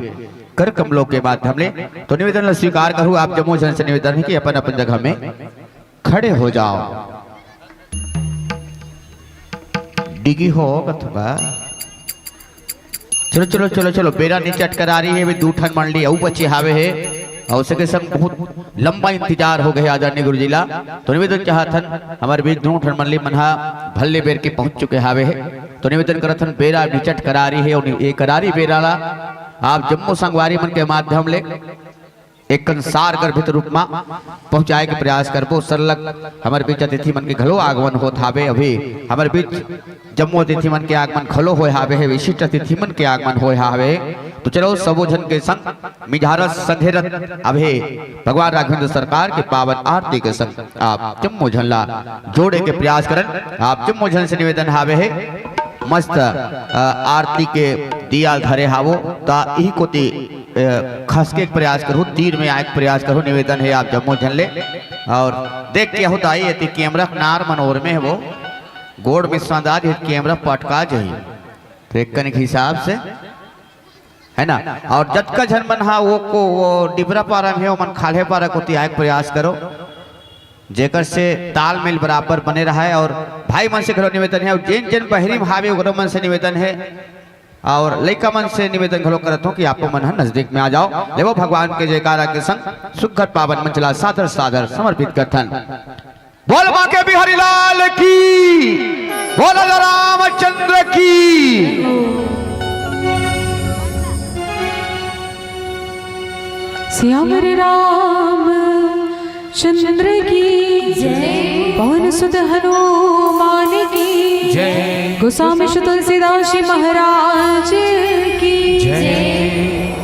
कर कमलों के माध्यम ले तो निवेदन ला स्वीकार करूँ। आप जम्मो झन से निवेदन है कि अपन अपन जगह में खड़े हो जाओ। डिगी हो कथुआ। चलो, चलो, चलो, चलो, बेरा निचट करा रही है, अभी दू ठन मंडली अउ बचे हावे हे, अउ सके संग बहुत लंबा इंतजार हो गए आदरणीय गुरुजी ला। तो निवेदन चाहत हन, हमर बीच दू ठन मंडली मन हा भल्ले बेर के पहुंच चुके हावे हे। तो निवेदन करत हन, बेरा निचट करा रही है, अउ ये करा रही बेरा ला आप जम्मो संगवारी मन के माध्यम ले एक कन सार गर्भित रूप मा पहुंचाए के प्रयास करबो। सरलग हमर बीच अतिथि मन के घलो आगमन होत हावे। अभी हमर बीच जम्मो अतिथि मन के आगमन घलो होए हावे हे, विशिष्ट अतिथि मन के आगमन होए हावे। तो चलो सबो झन के संग मिझारत संघेरत अभी भगवान राघवेंद्र सरकार के पावन आरती के संग आप जम्मो झन ला जोड़े के प्रयास करन। आप जम्मो झन से निवेदन हावे हे, मस्त अ, आरती के दिया धरे हावो, त इही कोती अ, खसके के प्रयास करू, तीर में आए के प्रयास करू, निवेदन है आप जम्मो झन ले। और देख के हो दाई, एती कैमरा नार मन ओर में है वो, गोड़ में सांदा जे कैमरा पटका जाही। तो एक कनिक हिसाब से, है ना? और जतका झन मन हा वो को, वो डिबरा पारा में है, ओमन खाल्हे पारा कोती आए के प्रयास करो, जेकर से तालमेल बराबर बने रहे। और भाई मन से घलो निवेदन है, और जेन जेन बहरी में हावे, ओकरो मन से निवेदन है, और लइका मन से निवेदन घलो करत हूँ कि आप मन ह नजदीक में आ जाओ। लेवो भगवान के जयकारा के संग सुग्घर पावन मंच ला सादर सादर समर्पित करथन। बोल माँ के बिहारी लाल की, बोल राजा रामचंद्र की। श्याम रे राम चंद्र की जय। पवन सुत हनुमान की जय। गोस्वामी श्री तुलसीदास जी महाराज की जय।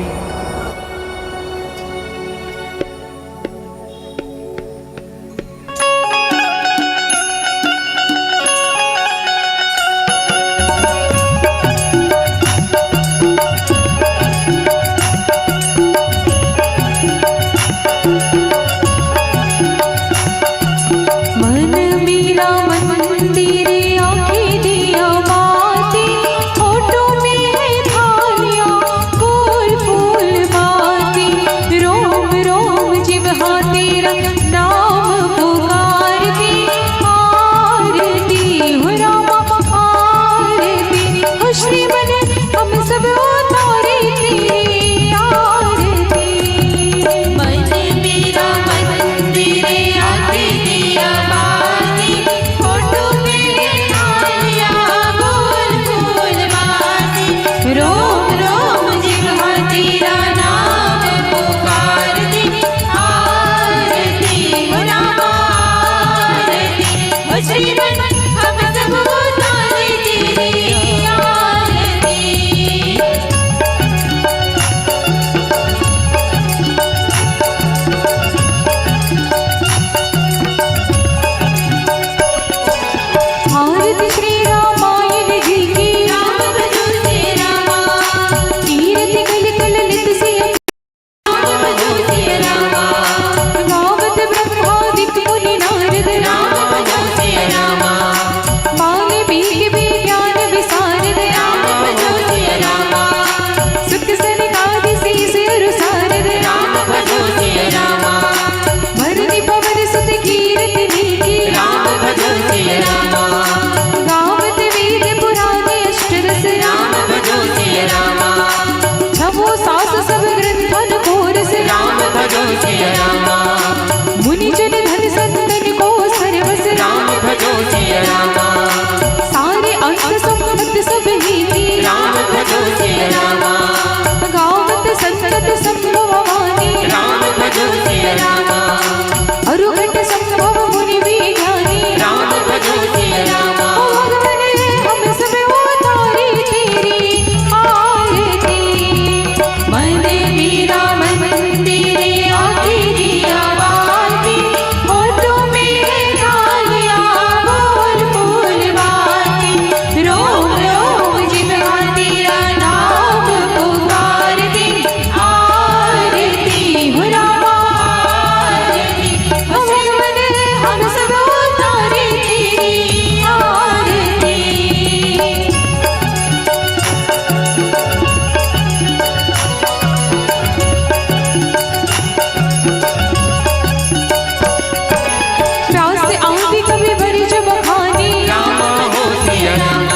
आदि कवि बरज बखानी। राम हो सिया राम।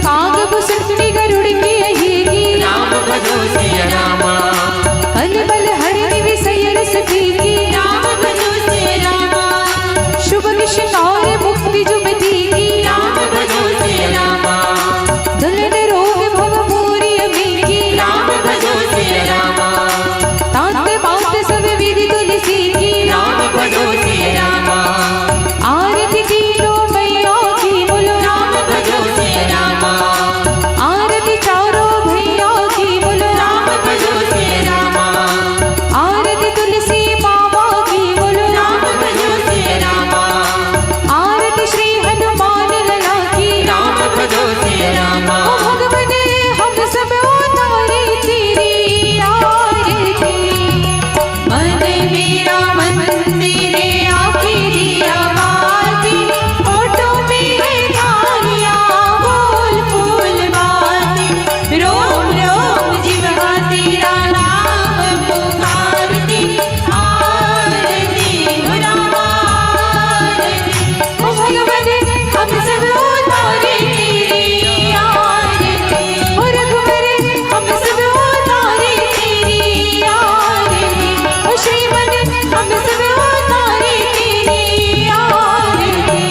काग बुसरकनी गरुड़ की अहिर की। राम भजो सिया राम। कलमल हरिनि विसय रस की। राम भजो सिया राम। शुभ किशन और मुक्ति जुगति की। राम भजो सिया राम। दुलन रोग भव भूरि अमी की। राम भजो सिया राम। तात मात सब विधि तुलसी की। राम भजो सिया राम। आरती तीनों मैया की बोलो। राम भजो सिया राम। आरती चारों भैया की बोलो। राम भजो सिया राम। आरती तुलसी बाबा की बोलो। राम भजो सिया राम। आरती श्री हनुमान लला की। राम भजो सिया राम। ओ भगवान, हम सब उतारे तेरी आरती। मन मेरा मंदिर, आँखें दिया बाती, होठों में है थालियाँ, बोल फूल बाती, रोम रोम जिह्वा तेरा नाम पुकारती, आरती हो रामा आरती। ओ भगवान, हम सब उतारे तेरी आरती। ओ रघुवर, हम सब उतारे तेरी आरती। ओ श्रीमन, हम सब उतारे तेरी आरती।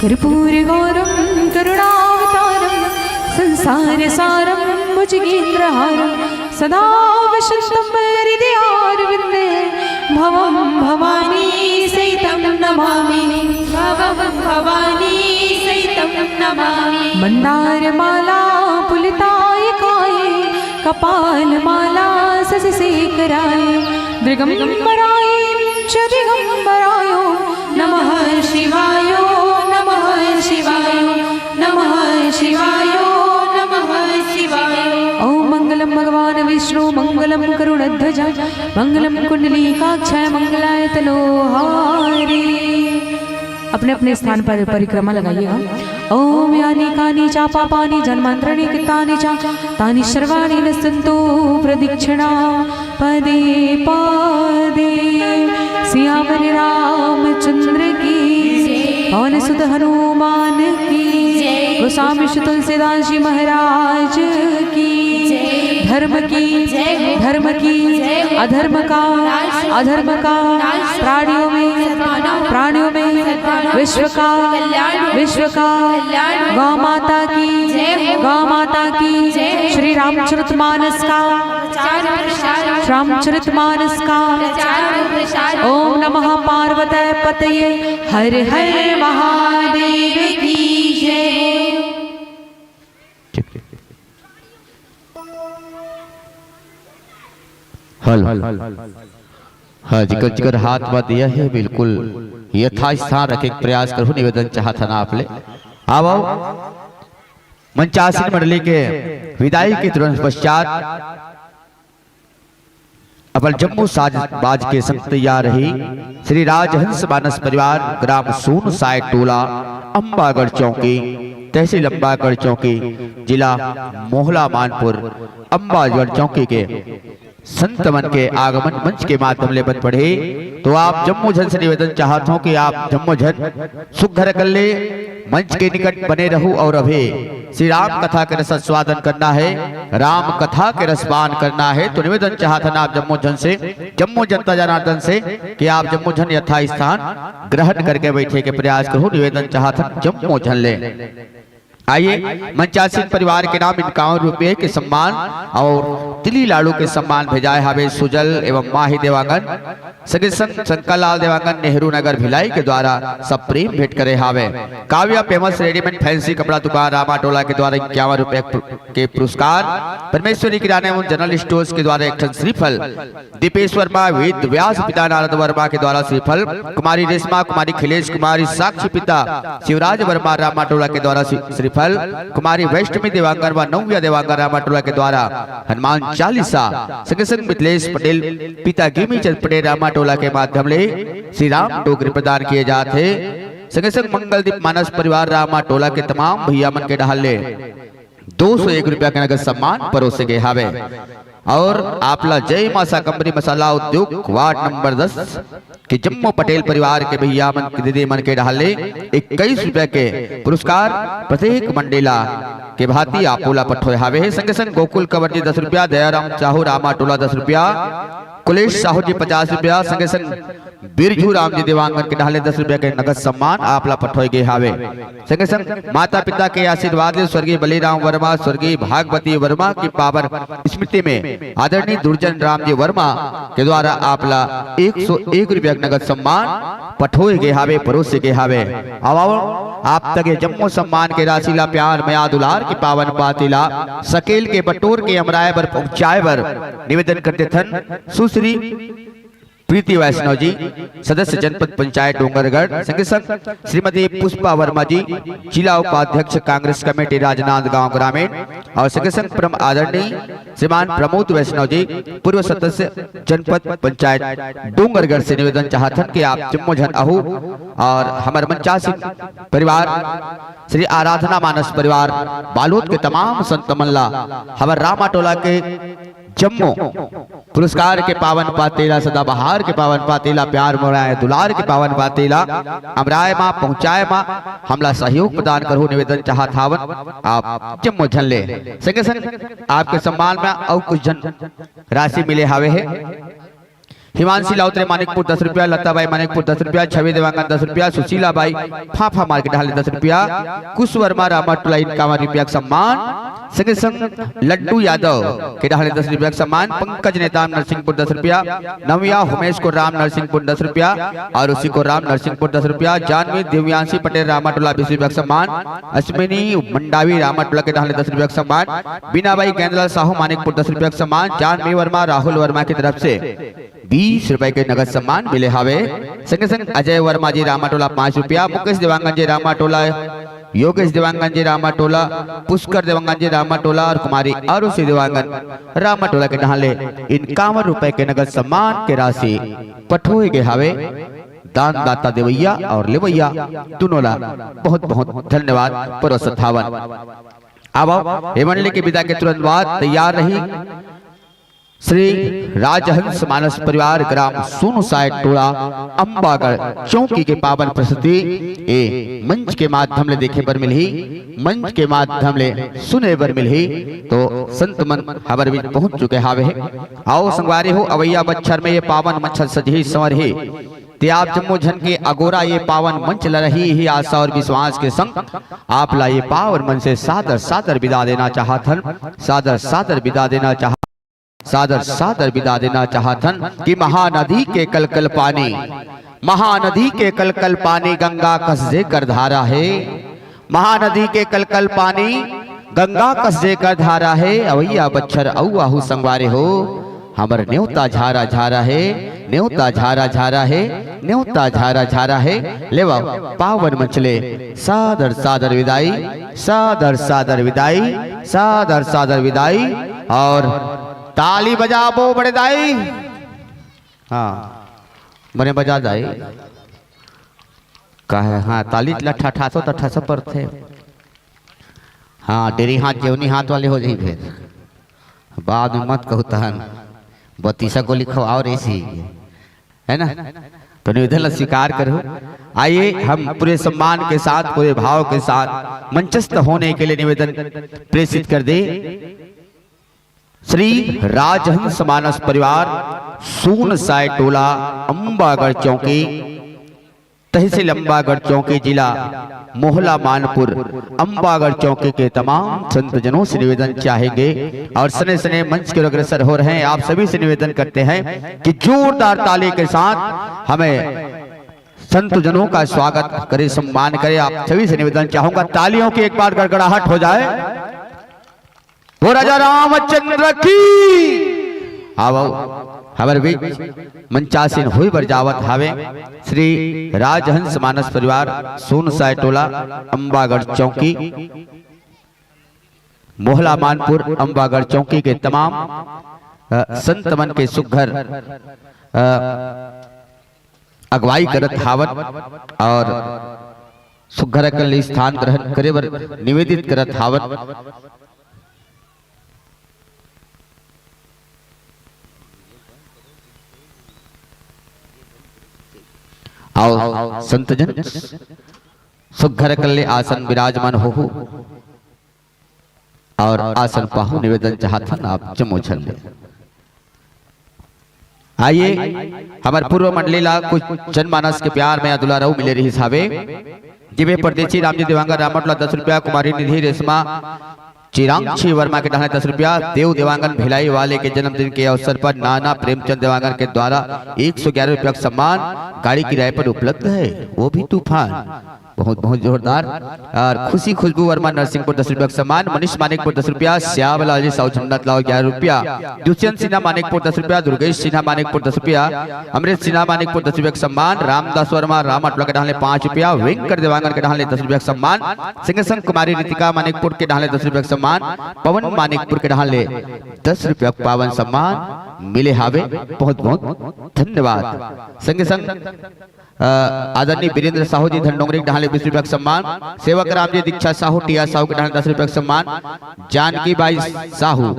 कर्पूर गौरम करुणावतारम संसार सारम भुजगेंद्रहारम सदा वसंतम हृदयारविंदे भवम भवानी सहितम नमामि। भवम भवानी सहितम नमामि। मंदार माला पुलताय काय कपाल माला सजसे कराय दृगंबराय च दिगंबराय नमः शिवाय नमः शिवाय नमः शिवाय नमः शिवाय। ओम मंगलम भगवान विष्णु मंगलम करुणध्वज मंगलम कुंडलीकाक्षाय मंगलाय तनोहारी। अपने अपने स्थान पर परिक्रमा लगाइएगा। ओम यानि कानि चा पापानि जन्मांतराणि कृतानि चा तानि सर्वाणि नश्यंतु प्रदक्षिणा पदे पदे। सियावर रामचंद्र की, पवन सुत हनुमान की, गोस्वामी श्री तुलसीदास जी महाराज की, धर्म की, धर्म की, अधर्म का, अधर्म का, प्राणियों में, प्राणियों में, विश्व का, विश्व का, गौ माता की, गौ माता की, श्री रामचरित मानस का, प्रचार प्रसार रामचरित मानस का प्रचार प्रसार। ओम नमः पार्वती पतये हर हर महादेव की जय। हेलो। हाँ, जिकर जिकर हाथ में दिया है बिल्कुल यथास्थान रखे के प्रयास करो, निवेदन चाहत है ना आप ले। आओ, आओ। मंचासीन मंडली के विदाई के तुरंत पश्चात अपन जम्मू साज बाज के संग तैयार रही श्री राजहंस मानस परिवार, ग्राम सून साय टोला, अम्बागढ़ चौकी, तहसील अम्बागढ़ चौकी, जिला मोहला मानपुर, अम्बागढ़ चौकी के संत मन के आगमन मंच के माध्यम ले बन पड़े। तो आप जम्मो झन से निवेदन चाहत हों कि आप जम्मो झन सुघर कर ले मंच के निकट बने रहू और अभी श्री राम कथा के रस आस्वादन करना है, राम कथा के रसपान करना है। तो निवेदन चाहत हन आप जम्मो झन से, जम्मो जनता जनार्दन से कि आप जम्मो झन यथास्थान ग्रहण करके बैठे के प्रयास करू। निवेदन चाहत हन जम्मो झन ले। आइए, मंचासीन परिवार के नाम इक्यावन रुपये के सम्मान और तिली लाडू के सम्मान भेजाए हावे सुजल एवं माही देवांगन, संगे संग शंकर लाल देवांगन, नेहरू नगर भिलाई के द्वारा सब प्रेम भेंट करे हावे। काव्या फेमस रेडीमेड फैंसी कपड़ा दुकान रामा टोला के द्वारा इक्यावन रुपये के पुरस्कार, परमेश्वरी किराना एवं जनरल स्टोर्स के द्वारा एक ठन श्रीफल, दीपेश वर्मा, वेद व्यास पिता नारद वर्मा के द्वारा श्रीफल, कुमारी रेशमा, कुमारी खिलेश, कुमारी साक्षी पिता शिवराज वर्मा रामाटोला के द्वारा श्री-, श्रीफल, कुमारी वैष्णवी देवांगन व नव्या देवांगन रामाटोला के द्वारा हनुमान चालीसा, संगे संग मिथिलेश पटेल पिता गिमी चंद पटेल रामाटोला के माध्यम ले श्री राम डोकरी प्रदान किए जात हे। संगे संग मंगलदीप मानस परिवार रामाटोला के तमाम भैया मन के डहार ले दो सौ एक रुपया के नगद सम्मान परोसे गे हावे। और आपला जय माँ शाकंभरी मसाला उद्योग वार्ड नंबर दस के जम्मो पटेल परिवार के भैया मन के, दीदी मन के डहाले इक्कीस रुपया के पुरस्कार प्रत्येक मंडी ला के भांति आप ओला पठोय हावे हे। संगे संग गोकुल कंवर जी दस रुपया, दयाराम साहू रामा टोला दस रुपया, कुलेश साहू जी पचास रुपया, संगे संग बिरजू राम जी देवांगन के डहाले दस रुपया के नगद सम्मान आपला पठोय गे हावे। संगे संग माता पिता के आशीर्वाद ले स्वर्गीय बलिराम वर्मा, स्वर्गीय भागवती वर्मा की पावन स्मृति में आदरणीय दुर्जन राम जी वर्मा के द्वारा आपला एक सौ एक रुपया के नगद सम्मान पठोय गे हावे, परोसे गे हावे। अब आओ, आप तक ये जम्मो सम्मान के राशि ला प्यार, मया, दुलार के पावन पाती ला सकेल के बटोर के अमराय बर पहुंचाए बर निवेदन करते थन सुश्री प्रीति वैष्णव जी, सदस्य जनपद पंचायत डोंगरगढ़, संगे संग श्रीमती पुष्पा वर्मा जी, जिला उपाध्यक्ष कांग्रेस कमेटी राजनांदगांव ग्रामीण, और संगे संग परम आदरणीय श्रीमान प्रमोद वैष्णव जी, पूर्व सदस्य जनपद पंचायत डोंगरगढ़ से निवेदन चाहथन कि आप जम्मो झन आहू और हमर मंचासीन परिवार श्री आराधना मानस परिवार बालोद के तमाम संत मन ला हमर रामा टोला के जम्मो पुरस्कार के पावन पाती ला, सदाबहार के पावन पाती ला, प्यार मोराए दुलार के पावन पाती ला अमराय मा पहुंचाए मा हमला सहयोग प्रदान करहु निवेदन चाहत हावन आप जम्मो झन ले। संगे संग आपके सम्मान में अउ कुछ झन राशि मिले हावे हे। हिमांशी लाउतरे मानिकपुर दस रुपया, लता बाई मानिकपुर दस रुपया, छवि देवांगन दस रुपया, सुशीला बाई फाफा मार्केट हाले दस रुपया, कुश वर्मा रामा टोला इक्यावन रुपया के सम्मान, संगे संग लड्डू यादव के डहाले दस रुपया के सम्मान, पंकज नेताम नरसिंहपुर दस रुपया, नविया होमेश को राम नरसिंहपुर दस रुपया, और उसी को राम नरसिंहपुर दस रुपया, जानवी दिव्यांशी पटेल रामा टोला बीस रुपया के सम्मान, अश्विनी मंडावी रामा टोला के डहाले दस रुपया के सम्मान, बीनाबाई गेंदलाल साहू मानिकपुर दस रुपया के सम्मान, जानवी वर्मा राहुल वर्मा की तरफ से बीस रुपए के नगद सम्मान मिले हावे। संगे संग अजय वर्मा जी रामाटोला पाँच रुपया, मुकेश देवांगन जी रामाटोला, योगेश देवांगन जी रामाटोला, पुष्कर देवांगन जी रामाटोला और कुमारी आरुषि देवांगन रामाटोला के डहाले इक्यावन रुपए के नगद सम्मान के राशि पठोए गे हावे। दानदाता देवैया और लेवैया दुनों ला बहुत बहुत धन्यवाद परोसत हावन। अब ए मंडली के विदा के तुरंत बाद तैयार रही श्री राजहंस मानस परिवार ग्राम सोनसाय टोला अम्बागढ़ चौकी के पावन प्रस्तुति ए मंच के माध्यम ले देखे बर मिलही। मंच के माध्यम ले सुने बर मिलही। तो संत मन हबर बीच पहुंच चुके हावे हे। आओ संगवारी हो, अवैया बच्छर में ये पावन मच्छर सजही संवरही। ते आप जम्मो झन के अगोरा ये पावन मंच ल रही ही आशा और विश्वास के संग आप ला ये पावन मंच से सादर सादर विदा देना चाहत हन, सादर सादर विदा देना चाहत सादर सादर विदा देना चाहत हन कि महानदी के कलकल पानी, महानदी के कलकल पानी गंगा कस जेकर धारा हे। महानदी के कलकल पानी गंगा कस जेकर धारा हे। अवैया बच्छर अउ आहू संगवारी हो, हमर नेवता झारा झारा हे, नेवता झारा झारा हे, नेवता झारा झारा हे। लेवा पावन मंच ले सादर सादर विदाई, सादर सादर विदाई, सादर सादर विदाई। और ताली बजाबो बड़े दाई। हाँ, मने बजा दाई। काहे, हाँ, ताली ला ठठासो त ठस परथे। हाँ, डेरी हाथ, जेवनी हाथ वाले हो जाई फिर। बाद में मत कहू तहन। बत्तीसा गोली खवाओ रे सी। है ना? तो निवेदन ला स्वीकार करो। आइए, हम पूरे सम्मान के साथ, पूरे भाव के साथ मंचस्थ होने के लिए निवेदन प्रेषित कर दे। श्री राजहंस मानस परिवार, सोनसाय टोला, अम्बागढ़ चौकी, तहसील अम्बागढ़ चौकी, जिला मोहला मानपुर, अम्बागढ़ चौकी के तमाम संत जनों से निवेदन चाहेंगे और सने सने मंच के अग्रसर हो रहे हैं, आप सभी से निवेदन करते हैं कि जोरदार ताली के साथ हमें संत जनों का स्वागत करें, सम्मान करें। आप सभी से निवेदन चाहूंगा, तालियों की एक बार गड़गड़ाहट हो जाए। वो राजा रामचंद्र की। आओ, हमर बीच मंचासीन होई बर जावत हावे श्री राजहंस मानस परिवार, सोनसाय टोला, अम्बागढ़ चौकी, मोहला मानपुर, अम्बागढ़ चौकी के तमाम, अ, संत मन के सुघर, अ, अगुवाई करत हावन और सुघर अकन ले स्थान ग्रहण करे बर निवेदित करत हावन। आओ संतजन, सुघर कर ले आसन विराजमान होहू और आसन पाहू, निवेदन चाहत हन आप जम्मो झन ले। आइए, हमर पूर्व मंडली ला कुछ जनमानस के प्यार में दुलार अउ मिले रहिस हावे। जिमे परदेसी रामजी देवांगन रामटोला दस रुपया, कुमारी निधि रेशमा चिरांक्षी वर्मा के डहान ले दस रुपया, देव देवांगन भिलाई वाले के जन्मदिन के अवसर पर नाना प्रेमचंद देवांगन के द्वारा एक सौ ग्यारह रुपया का सम्मान गाड़ी किराए पर उपलब्ध है, वो भी तूफान। बहुत बहुत जोरदार। और खुशी खुशबू वर्मा नरसिंहपुर दस रुपया का सम्मान, मनीष मानिकपुर दस रुपया, श्यामलाल जी साहू झंडा तलाव ग्यारह रुपया, दुष्यंत सिन्हा मानिकपुर दस रुपया, दुर्गेश सिन्हा मानिकपुर दस रुपया, अमृत सिन्हा मानिकपुर दस रुपया का सम्मान, रामदास वर्मा रामटोला के डहान ले पाँच रुपया, वेंकट देवांगन के डहान ले दस रुपया का सम्मान, संगे संग कुमारी रितिका मानिकपुर के डहान ले दस रुपया का सम्मान, पवन मानिकपुर के डहान ले दस रुपया का पावन सम्मान मिले हावे। बहुत बहुत धन्यवाद। संगे संग अ, आदरणीय वीरेंद्र साहू जी धनडोंगरी के डहान ले बीस रुपया का सम्मान, सेवक राम जी दीक्षा साहू टीआर साहू के डहान ले दस रुपया का सम्मान, जानकी बाई साहू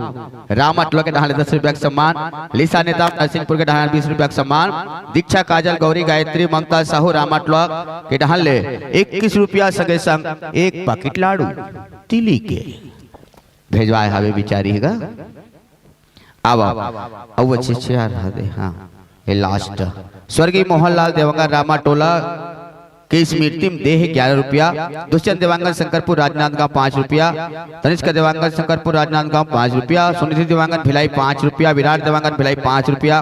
रामटोला के डहान ले दस रुपया का सम्मान, लिसा नेता नरसिंहपुर के डहान ले बीस रुपया का सम्मान, दीक्षा काजल गौरी गायत्री ममता साहू रामटोला के डहान ले इक्कीस रुपया, संगे संग एक पाकिट लाडू तिली के भेजवाए हावे बिचारी हे गा। आवा, अउ अच्छे अच्छे यार हदे, हाँ, ये लास्ट। स्वर्गीय मोहनलाल देवांगन रामटोला के स्मृति में देह ग्यारह रुपया, दुष्यंत देवांगन शंकरपुर राजनांदगांव पाँच रुपया, तनिष्का देवांगन शंकरपुर राजनांदगांव पाँच रुपया, सुनिधि देवांगन भिलाई पाँच रुपया, विराट देवांगन भिलाई पाँच रुपया,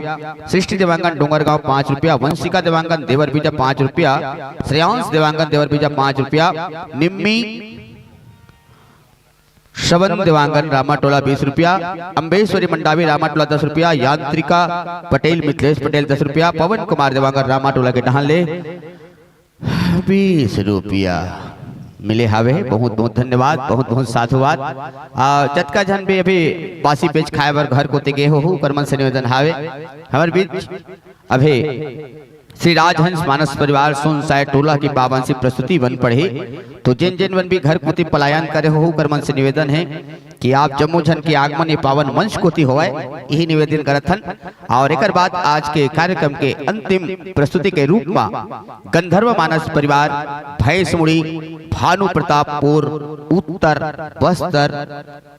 सृष्टि देवांगन डोंगरगांव पाँच रुपया, वंशिका देवांगन देवरबीजा पाँच रुपया, श्रेयांश देवांगन देवरबीजा पाँच रुपया, निम्मी श्रवण देवांगन रामाटोला बीस रुपया, अम्बेश्वरी मंडावी रामाटोला दस रुपया, यांत्रिका पटेल मिथिलेश पटेल दस रुपया, पवन कुमार देवांगन रामाटोला के डहान ले बीस रुपया मिले हावे। बहुत बहुत धन्यवाद, बहुत बहुत साधुवाद। आ, जतका झन भी अभी बासी पेज खाए बर घर कोती गे हो, ओकर मन से निवेदन हावे, हमर बीच अभी श्री राजहंस मानस परिवार सोनसाय टोला की पावन सी प्रस्तुति बन पड़ही। तो जेन जेन मन भी घर कोती पलायन करे हो, ओकर मन से निवेदन है कि आप जम्मो झन के आगमन ये पावन मंच कोती होवय, यही निवेदन करत हन। और एकर बाद आज के कार्यक्रम के अंतिम प्रस्तुति के रूप में गंधर्व मानस परिवार भैंसमुड़ी भानु प्रतापपुर उत्तर बस्तर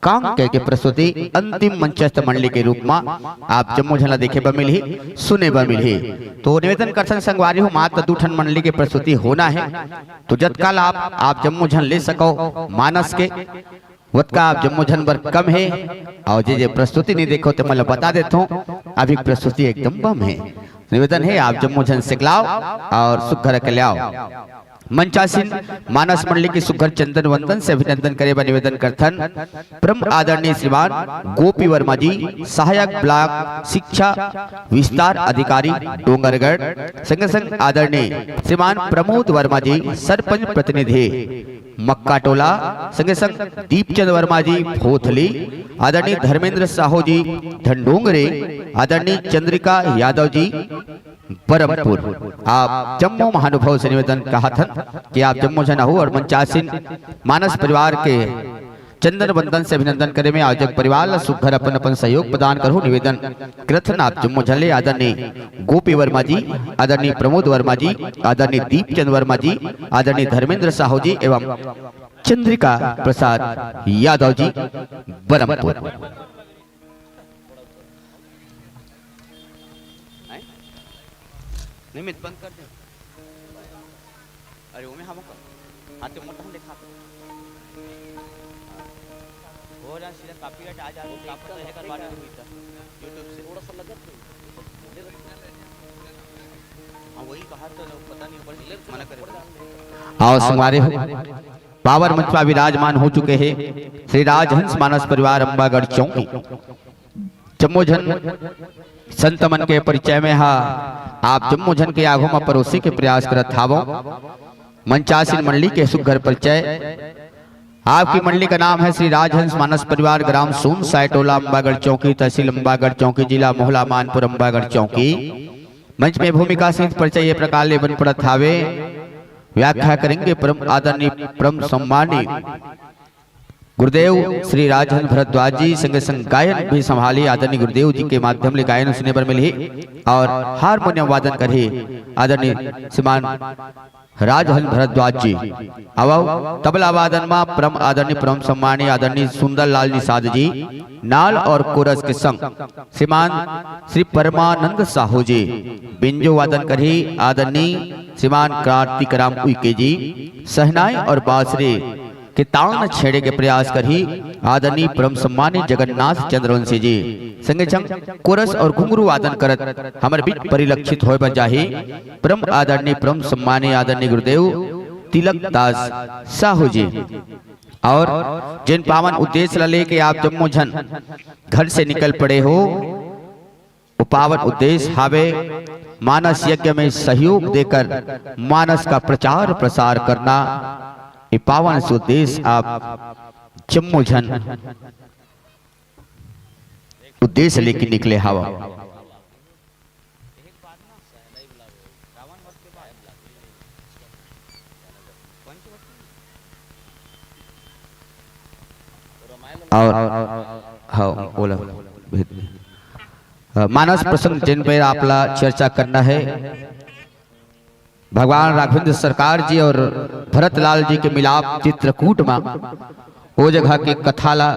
कांकेर के प्रस्तुति अंतिम मंचस्थ मंडली के रूप में आप जम्मो झन ला देखे बर मिलही, सुने बर मिलही। तो निवेदन करथन संगवारी हो, मात्र दू ठन मंडली के प्रस्तुति होना है, तो जतका लाभ आप जम्मो झन ले सको मानस के, ओतका आप जम्मो झन बर कम है। और जे जे प्रस्तुति नहीं देखो, ते मन ला बता देथों, अभी प्रस्तुति एकदम बम है। निवेदन है, आप जम्मो झन सिकलाओ और सुघर के ले आओ। मंचासीन मानस मंडली के सुघर चंदन वंदन से अभिनंदन करे बर निवेदन करथन। परम आदरणीय श्रीमान गोपी वर्मा जी, सहायक ब्लॉक शिक्षा विस्तार अधिकारी डोंगरगढ़, संगे संग आदरणीय श्रीमान प्रमोद वर्मा जी, सरपंच प्रतिनिधि मक्का टोला, संगे संग दीपचंद वर्मा जी भोथली, आदरणीय धर्मेंद्र साहू जी धनडोंगरे, आदरणीय चंद्रिका यादव जी बरमपुर। आप जम्मो महानुभाव से निवेदन कहत हन कि आप जम्मो झन आहू और मंचासीन मानस परिवार के चंदन वंदन से अभिनंदन करे में आयोजक परिवार ला सुघर अपन अपन सहयोग प्रदान करहु। निवेदन करथन आप जम्मो झन ले आदरणीय गोपी वर्मा जी, आदरणीय प्रमोद वर्मा जी, आदरणीय दीपचंद वर्मा जी, आदरणीय धर्मेंद्र साहू जी एवं चंद्रिका प्रसाद यादव जी बरमपुर। हैं? नहीं, मैं बंद कर दे। अरे, वो में हम का? हाँ, तो मोटा हम देखा। वो ना सीधा कॉपीराइट आ जा, वो का पता है, कर बात हुई था YouTube से। थोड़ा सा लगा तो। हाँ, वही कहा तो, पता नहीं, ऊपर से मना करे। आओ, संगवारी हो, पावर मंच पर विराजमान हो चुके हैं श्री राजहंस मानस परिवार अम्बागढ़ चौकी। जम्मो झन संत मन के परिचय में हा, आप जम्मो झन के आघू म परोसे के प्रयास करत हावों। मंचासीन मंडली के सुघर परिचय। आपकी मंडली का नाम है श्री राजहंस मानस परिवार, ग्राम सोनसाय टोला, अम्बागढ़ चौकी, तहसील अम्बागढ़ चौकी, जिला मोहला मानपुर अम्बागढ़ चौकी। मंच में भूमिका सहित परिचय ये प्रकार ले बन पड़त हावे। व्याख्या करेंगे परम आदरणीय, परम सम्मानी गुरुदेव श्री राजहंस भरद्वाज जी संगे संग गायन भी संभाली। आदरणीय गुरुदेव जी के माध्यम ले गायन सुने बर मिलही और हारमोनियम वादन करही आदरणीय श्रीमान राजहंस भरद्वाज जी। आवव, तबला वादन मा परम आदरणीय, परम सम्मानीय आदरणीय सुंदर लाल निषाद जी, नाल और कोरस के संग श्रीमान श्री परमानंद साहू जी, बेंजो वादन करही आदरणीय श्रीमान कार्तिक राम उइके जी, शहनाई और बांसुरी के तान छेड़े के प्रयास करही आदरणीय परम सम्मानीय जगन्नाथ चंद्रवंशी जी। संगे संग कोरस और घुंघरू वादन करत हमर बीच परिलक्षित होय बर जाही परम आदरणीय, परम सम्मानीय आदरणीय गुरुदेव तिलक दास साहू जी। और जिन पावन उद्देश्य ला लेके आप जम्मो झन घर से निकल पड़े हो, वो पावन उद्देश्य हावे मानस यज्ञ में सहयोग देकर मानस का प्रचार प्रसार करना। ये पावन से उद्देश्य आप जम्मो झन उद्देश्य लेके निकले हावा। और हाँ, ओला भेज दे। अ, मानस प्रसंग जिन पे आपला चर्चा करना है, भगवान राघवेंद्र सरकार जी और भरतलाल जी के मिलाप चित्रकूट मा, ओ जगह के कथा ला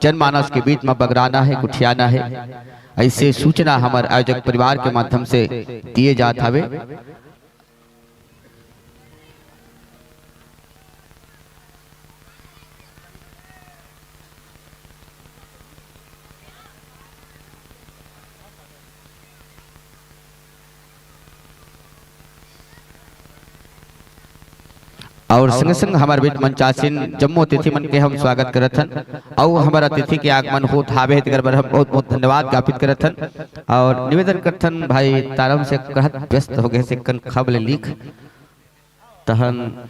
जनमानस के बीच मा बगराना है, गुठियाना है, ऐसे सूचना हमर आयोजक परिवार के माध्यम से दिए जात हवे। और संग संग हमर बीच मंचासीन जम्मो अतिथि मन के हम स्वागत करत हन। अउ हमर अतिथि के आगमन होत हावे, तेकर बर हम बहुत बहुत धन्यवाद ज्ञापित करत हन। और निवेदन करथन भाई तारम से कहत व्यस्त हो गए से कन खब ले लिख तहन।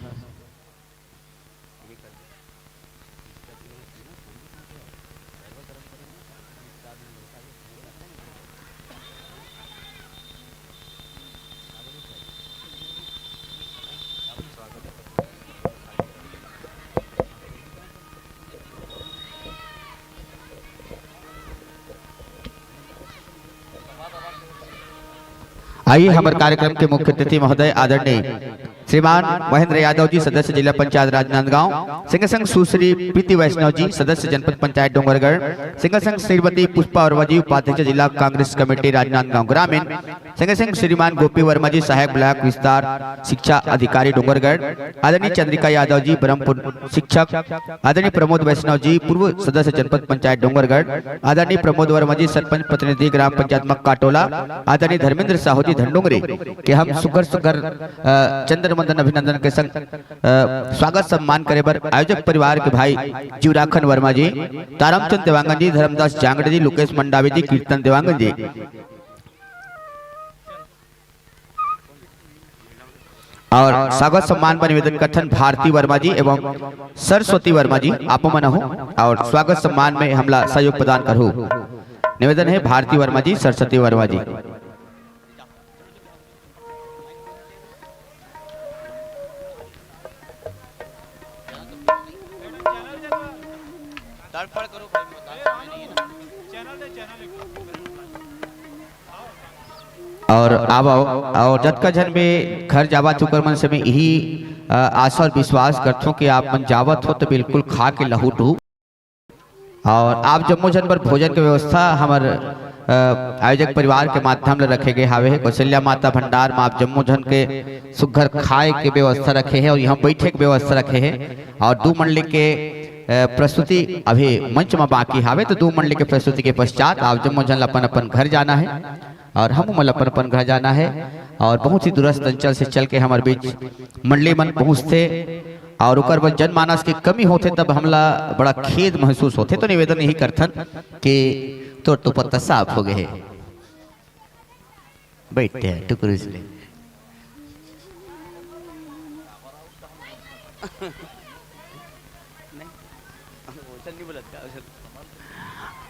आइए, हमर कार्यक्रम के मुख्य अतिथि महोदय आदरणीय श्रीमान महेंद्र यादव जी, सदस्य जिला पंचायत राजनांदगांव, संगे संग सुश्री प्रीति वैष्णव जी, सदस्य जनपद पंचायत डोंगरगढ़, संगे संग श्रीमती पुष्पा वर्मा जी, उपाध्यक्ष जिला कांग्रेस कमेटी राजनांदगांव ग्रामीण, संगे संग श्रीमान गोपी वर्मा जी, सहायक ब्लॉक विस्तार शिक्षा अधिकारी डोंगरगढ़, आदरणीय चंद्रिका यादव जी, ब्रह्मपुर शिक्षक, आदरणीय प्रमोद वैष्णव जी, पूर्व सदस्य जनपद पंचायत डोंगरगढ़, आदरणीय प्रमोद वर्मा जी, सरपंच प्रतिनिधि ग्राम पंचायत मक्का टोला, आदरणीय धर्मेंद्र साहू जी धनडोंगरी के हम सुघर सुघर, अ, चंद्र मंदन अभिनंदन के संग, अ, स्वागत सम्मान करे बर आयोजक परिवार के भाई जीवराखन वर्मा जी, तारामचंद देवांगन जी, धर्मदास जांगड़े जी, लोकेश मंडावी जी, कीर्तन देवांगन जी। और स्वागत सम्मान पर निवेदन करथन भारती वर्मा जी एवं सरस्वती वर्मा जी, आप मन हो और स्वागत सम्मान में हमला सहयोग प्रदान करहु। निवेदन है भारती वर्मा जी, सरस्वती वर्मा जी। और आवव, और जतका झन में घर जावत उकर मन से मैं इही, अ, आशा और विश्वास करथों कि आप मन जावत हो तो बिल्कुल खा के लहुटहू। और आप जम्मो झन बर भोजन के व्यवस्था हमर, अ, आयोजक परिवार के माध्यम ले रखे गए हावे हे। कौशल्या माता भंडार में आप जम्मो झन के सुघर खाए के व्यवस्था रखे हे और यहाँ बैठे के व्यवस्था रखे हे। और दू मंडली के, अ, प्रस्तुति अभी मंच में बाकी हावे, तो दू मंडली के प्रस्तुति के पश्चात आप जम्मो झन ला अपन अपन घर जाना है और हम मन ला अपन अपन घर जाना है। और बहुत ही दूरस्थ अंचल से चल के हमर बीच मंडली मन पहुँचथे और ओकर बर जनमानस के कमी होथे, तब हमला बड़ा खेद महसूस होथे। तो निवेदन यही करथन कि तोर तो पत्ता साफ हो गए हे। बैठे हैं टुकड़ू इसलिए।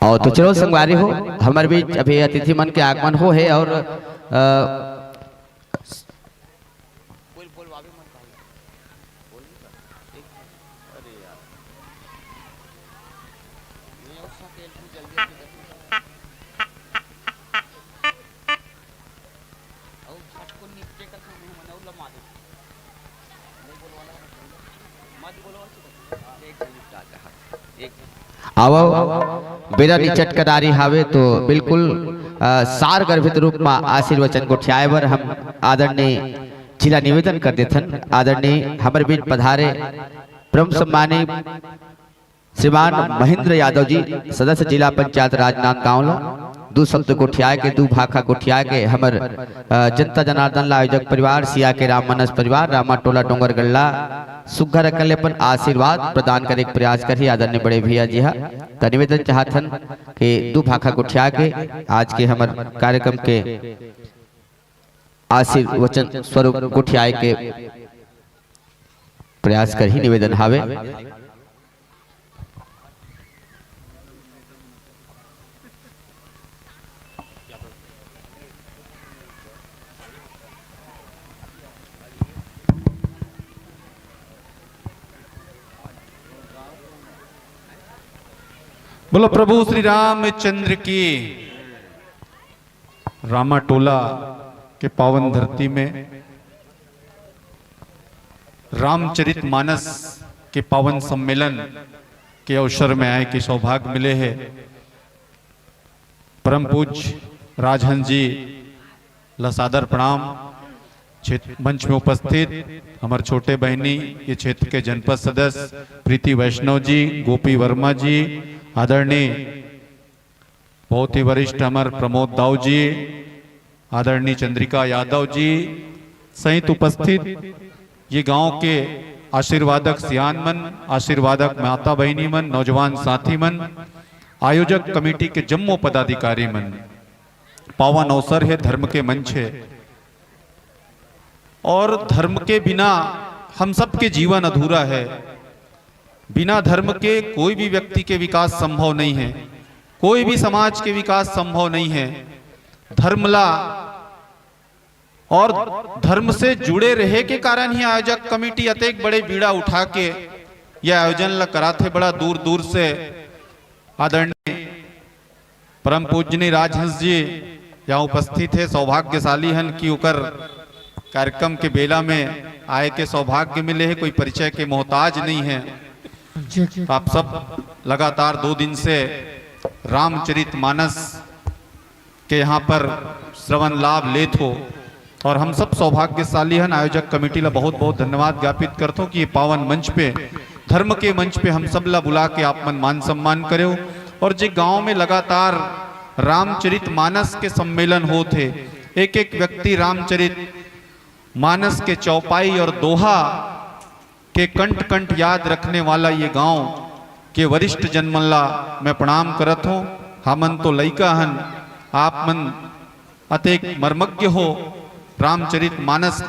और तो चलो संगवारी हो, हमर बीच अभी अतिथि मन के आगमन हो हे और, अ, बोल, बोल, वापस मत भाई। बोल नहीं सकता। एक, अरे यार। आवव, बेरा निचट कनारी हावे तो बिल्कुल, अ, सार गर्भित रूप म आशीर्वचन गोठियाए बर हम आदरणीय जी ला निवेदन कर देथन। आदरणीय हमर बीच पधारे परम सम्मानी श्रीमान महेंद्र यादव जी, सदस्य जिला पंचायत राजनांदगांव ल दू शब्द गोठियाए के, दू भाखा गोठियाए के हमर, अ, जनता जनार्दन ला आयोजक परिवार, सिया के राम मनस परिवार, रामा टोला डोंगरगढ़ ला सुग्घर अकन ले अपन आशीर्वाद प्रदान करे के प्रयास करही आदरणीय बड़े भैया जी हा। त निवेदन चाहथन कि दू भाखा गोठिया के आज के हमर कार्यक्रम के आशीर्वचन स्वरूप गोठियाए के प्रयास करही, निवेदन हावे। बोलो प्रभु श्री रामचंद्र की। रामाटोला के पावन धरती में रामचरित मानस के पावन सम्मेलन के अवसर में आए के सौभाग्य मिले हे। परम पूज्य राजहंस जी ला सादर प्रणाम। क्षेत्र मंच में उपस्थित हमर छोटे बहिनी, ये क्षेत्र के जनपद सदस्य प्रीति वैष्णव जी, गोपी वर्मा जी, आदरणीय बहुत ही वरिष्ठ हमर प्रमोद दाऊ जी, आदरणीय चंद्रिका यादव जी सहित उपस्थित ये गांव के आशीर्वादक सियान मन, आशीर्वादक माता बहिनी मन, नौजवान साथी मन, आयोजक कमेटी के जम्मो पदाधिकारी मन, पावन अवसर हे, धर्म के मंच हे और धर्म के बिना हम सबके जीवन अधूरा हे। बिना धर्म के कोई भी व्यक्ति के विकास संभव नहीं हे, कोई भी समाज के विकास संभव नहीं हे। धर्म ला और धर्म से जुड़े रहे के कारण ही आयोजक कमेटी अतेक बड़े बीड़ा उठा के ये आयोजन ला कराथे। बड़ा दूर दूर से आदरणीय परम पूजनीय राजहंस जी यहाँ उपस्थित हे, सौभाग्यशाली हन कि ओकर कार्यक्रम के बेला में आए के सौभाग्य मिले हे, कोई परिचय के मोहताज नहीं है। आप सब लगातार दो दिन से रामचरित मानस के यहाँ पर श्रवण लाभ लेत हो और हम सब सौभाग्यशाली हन। आयोजक कमेटी ला बहुत बहुत धन्यवाद ज्ञापित करथो कि ये पावन मंच पे, धर्म के मंच पे हम सब ला बुला के आप मन मान सम्मान करे हो और जे गांव में लगातार रामचरित मानस के सम्मेलन होत हे, एक एक व्यक्ति रामचरित मानस के चौपाई और दोहा के कंठ कंठ याद रखने वाला ये गांव के वरिष्ठ जन मन ला मैं प्रणाम करत हूँ। हमन तो लइका हन, आप मन अतेक मर्मज्ञ हो रामचरित मानस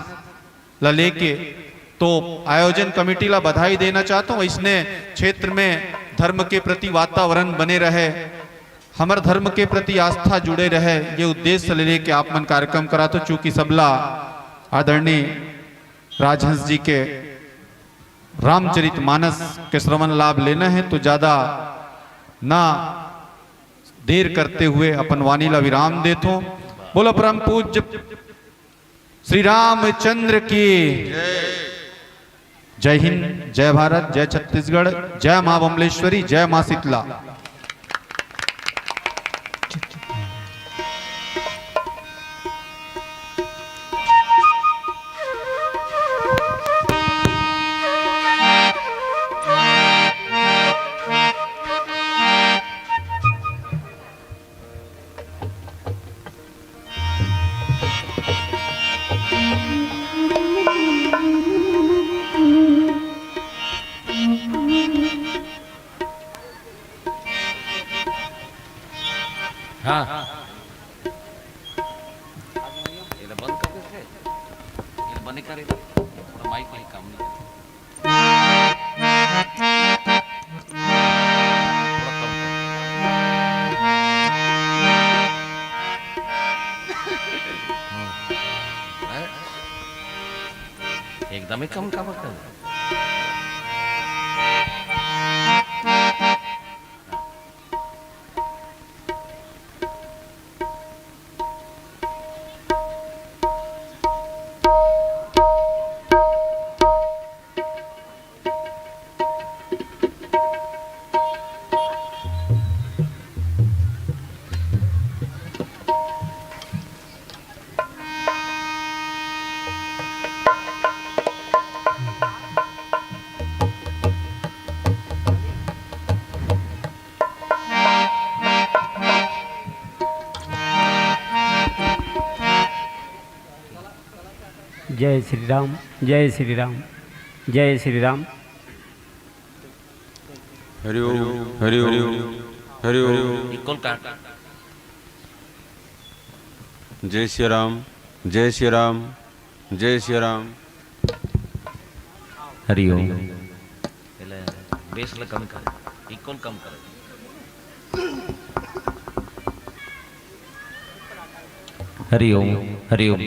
ला लेके, तो आयोजन कमेटी ला बधाई देना चाहता हूँ। इसने क्षेत्र में धर्म के प्रति वातावरण बने रहे, हमर धर्म के प्रति आस्था जुड़े रहे, ये उद्देश्य ले लेके आप मन कार्यक्रम करात हो। चूंकि सबला आदरणीय राजहंस जी के रामचरित मानस के श्रवण लाभ लेना है, तो ज्यादा ना देर करते हुए अपन वाणी ला विराम देथो। बोलो परम पूज्य श्री रामचंद्र की जय। हिंद, जय भारत, जय छत्तीसगढ़, जय माँ बमलेश्वरी, जय माँ शीतला। हाँ। ये बंद कर दे। ये बंद कर दे। थोड़ा माइक वाइक काम नहीं करता। थोड़ा कम कर। हम्म। हैं? एकदम ही कम का बटन। जय श्री राम, जय श्री राम, जय श्री राम। हरि ओम, हरि ओम, हरि ओम। इक्वल काट। जय श्री राम, जय श्री राम, जय श्री राम। हरि ओम। बेस ला कम कर, इक्वल कम कर। हरि ओम, हरि ओम।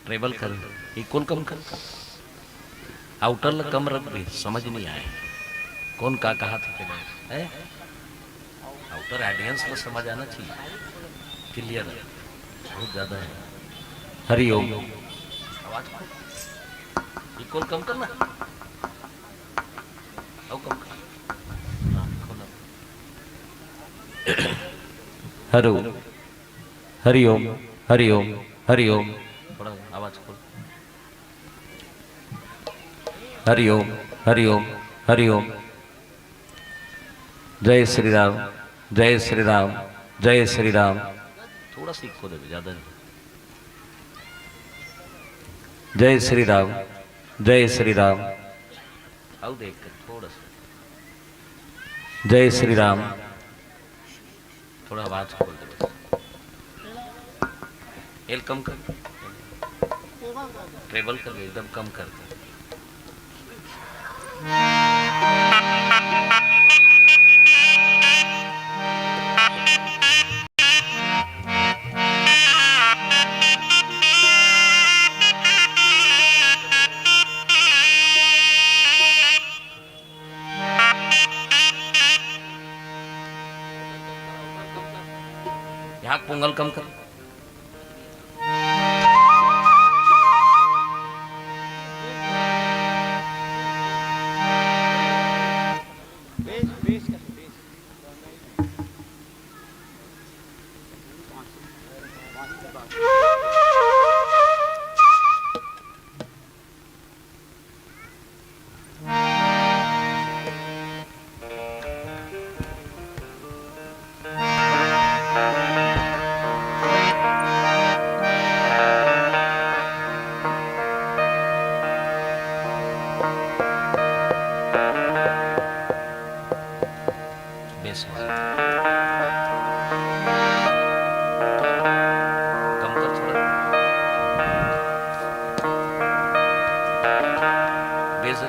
ट्रेबल कर, इक्वल कम कर। आउटर ला कम रख दे, समझ नहीं आए कौन का कहा था के, हैं? आउटर ऑडियंस ला समझ आना चाहिए, क्लियर है, बहुत ज्यादा है। हरि ओम। आवाज को इक्वल कम करना, और कम कर। हाँ, खोला। हरि ओम, हरि ओम, हरि ओम। थोड़ा आवाज खोल। हरि ओम, हरि ओम, हरि ओम। जय श्री राम, जय श्री राम, जय श्री राम। थोड़ा सा इक्को दे दे, ज्यादा नहीं। जय श्री राम, जय श्री राम। आओ देख कर थोड़ा सा। जय श्री राम। थोड़ा आवाज खोल दे बस। एल कम कर, ट्रेबल कर, एकदम कम कर दे। यहाँ पोंगल कम कर। बेस हुआ। कम कर थोड़ा। बेस दे।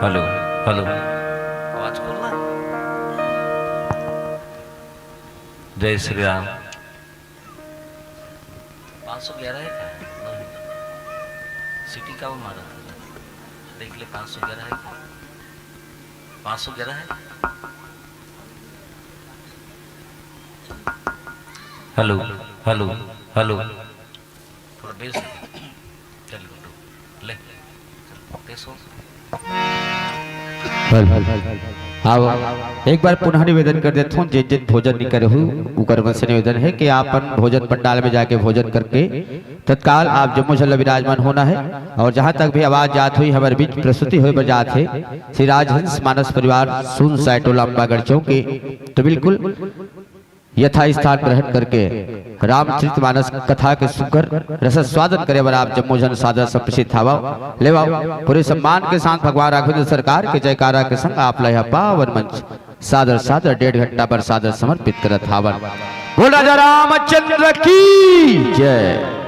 Hello, hello. आवाज खोलना। जय श्री राम। पाँच सौ ग्यारह है क्या? नहीं। सिटी का वो मारा था। देख ले, पाँच सौ ग्यारह है क्या? पाँच सौ ग्यारह है? Hello, hello, hello. थोड़ा बेस दे। चल गुड्डू, ले। चल, तेज हो। हेलो। अब एक बार पुनः निवेदन कर देथों, जेन जेन भोजन नइ करे हो, उकर मन से निवेदन हे कि आप अपन भोजन पंडाल में जाके भोजन करके तत्काल आप जम्मो झन ल विराजमान होना हे। और जहाँ तक भी आवाज जात होही, हमर बीच प्रस्तुति होय बर जात हे श्री राजहंस मानस परिवार, सून साय टोला, अम्बागढ़ चौकी, तो बिल्कुल यथास्थान ग्रहण करके रामचरित मानस कथा के सुघर रसास्वादन करे बर आप जम्मो झन सादर संप्रेषित हावव। लेवव, पूरे सम्मान के साथ भगवान राघवेंद्र सरकार के जयकारा के संग आप ल यह पावन मंच सादर सादर डेढ़ घंटा बर सादर समर्पित करत हावन। बोल राजा रामचंद्र की जय।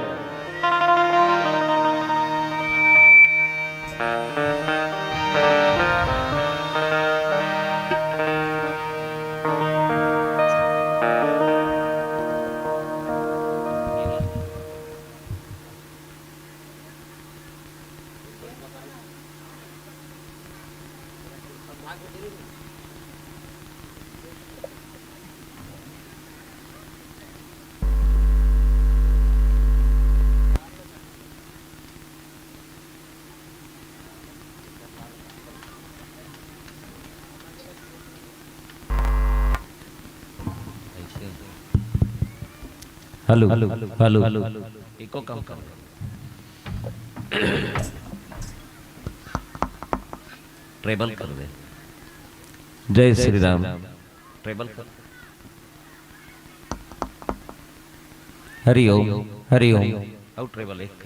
Hello, hello, hello. इको कम कर। ट्रेबल कर दे। जय श्री राम। ट्रेबल कर। हरि ओम, हरि ओम। आउ ट्रेबल एक।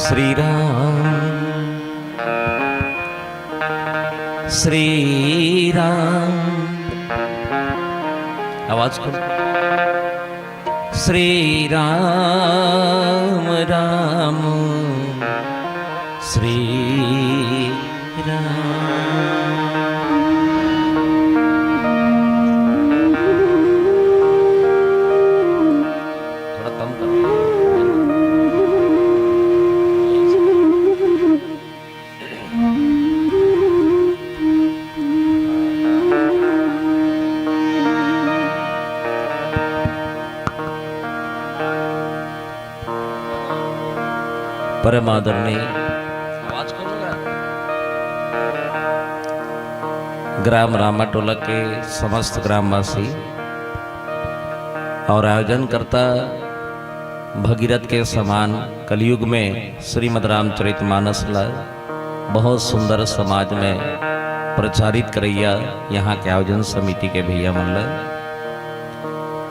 श्री राम, श्री राम। आवाज खोल। श्री राम, राम, श्री राम। थोड़ा कम कर। परम आदरणीय ग्राम रामाटोला के समस्त ग्रामवासी और आयोजनकर्ता, भगीरथ के समान कलयुग में श्रीमद् रामचरितमानस ला बहुत सुंदर समाज में प्रचारित करैया यहाँ के आयोजन समिति के भैया मन ला,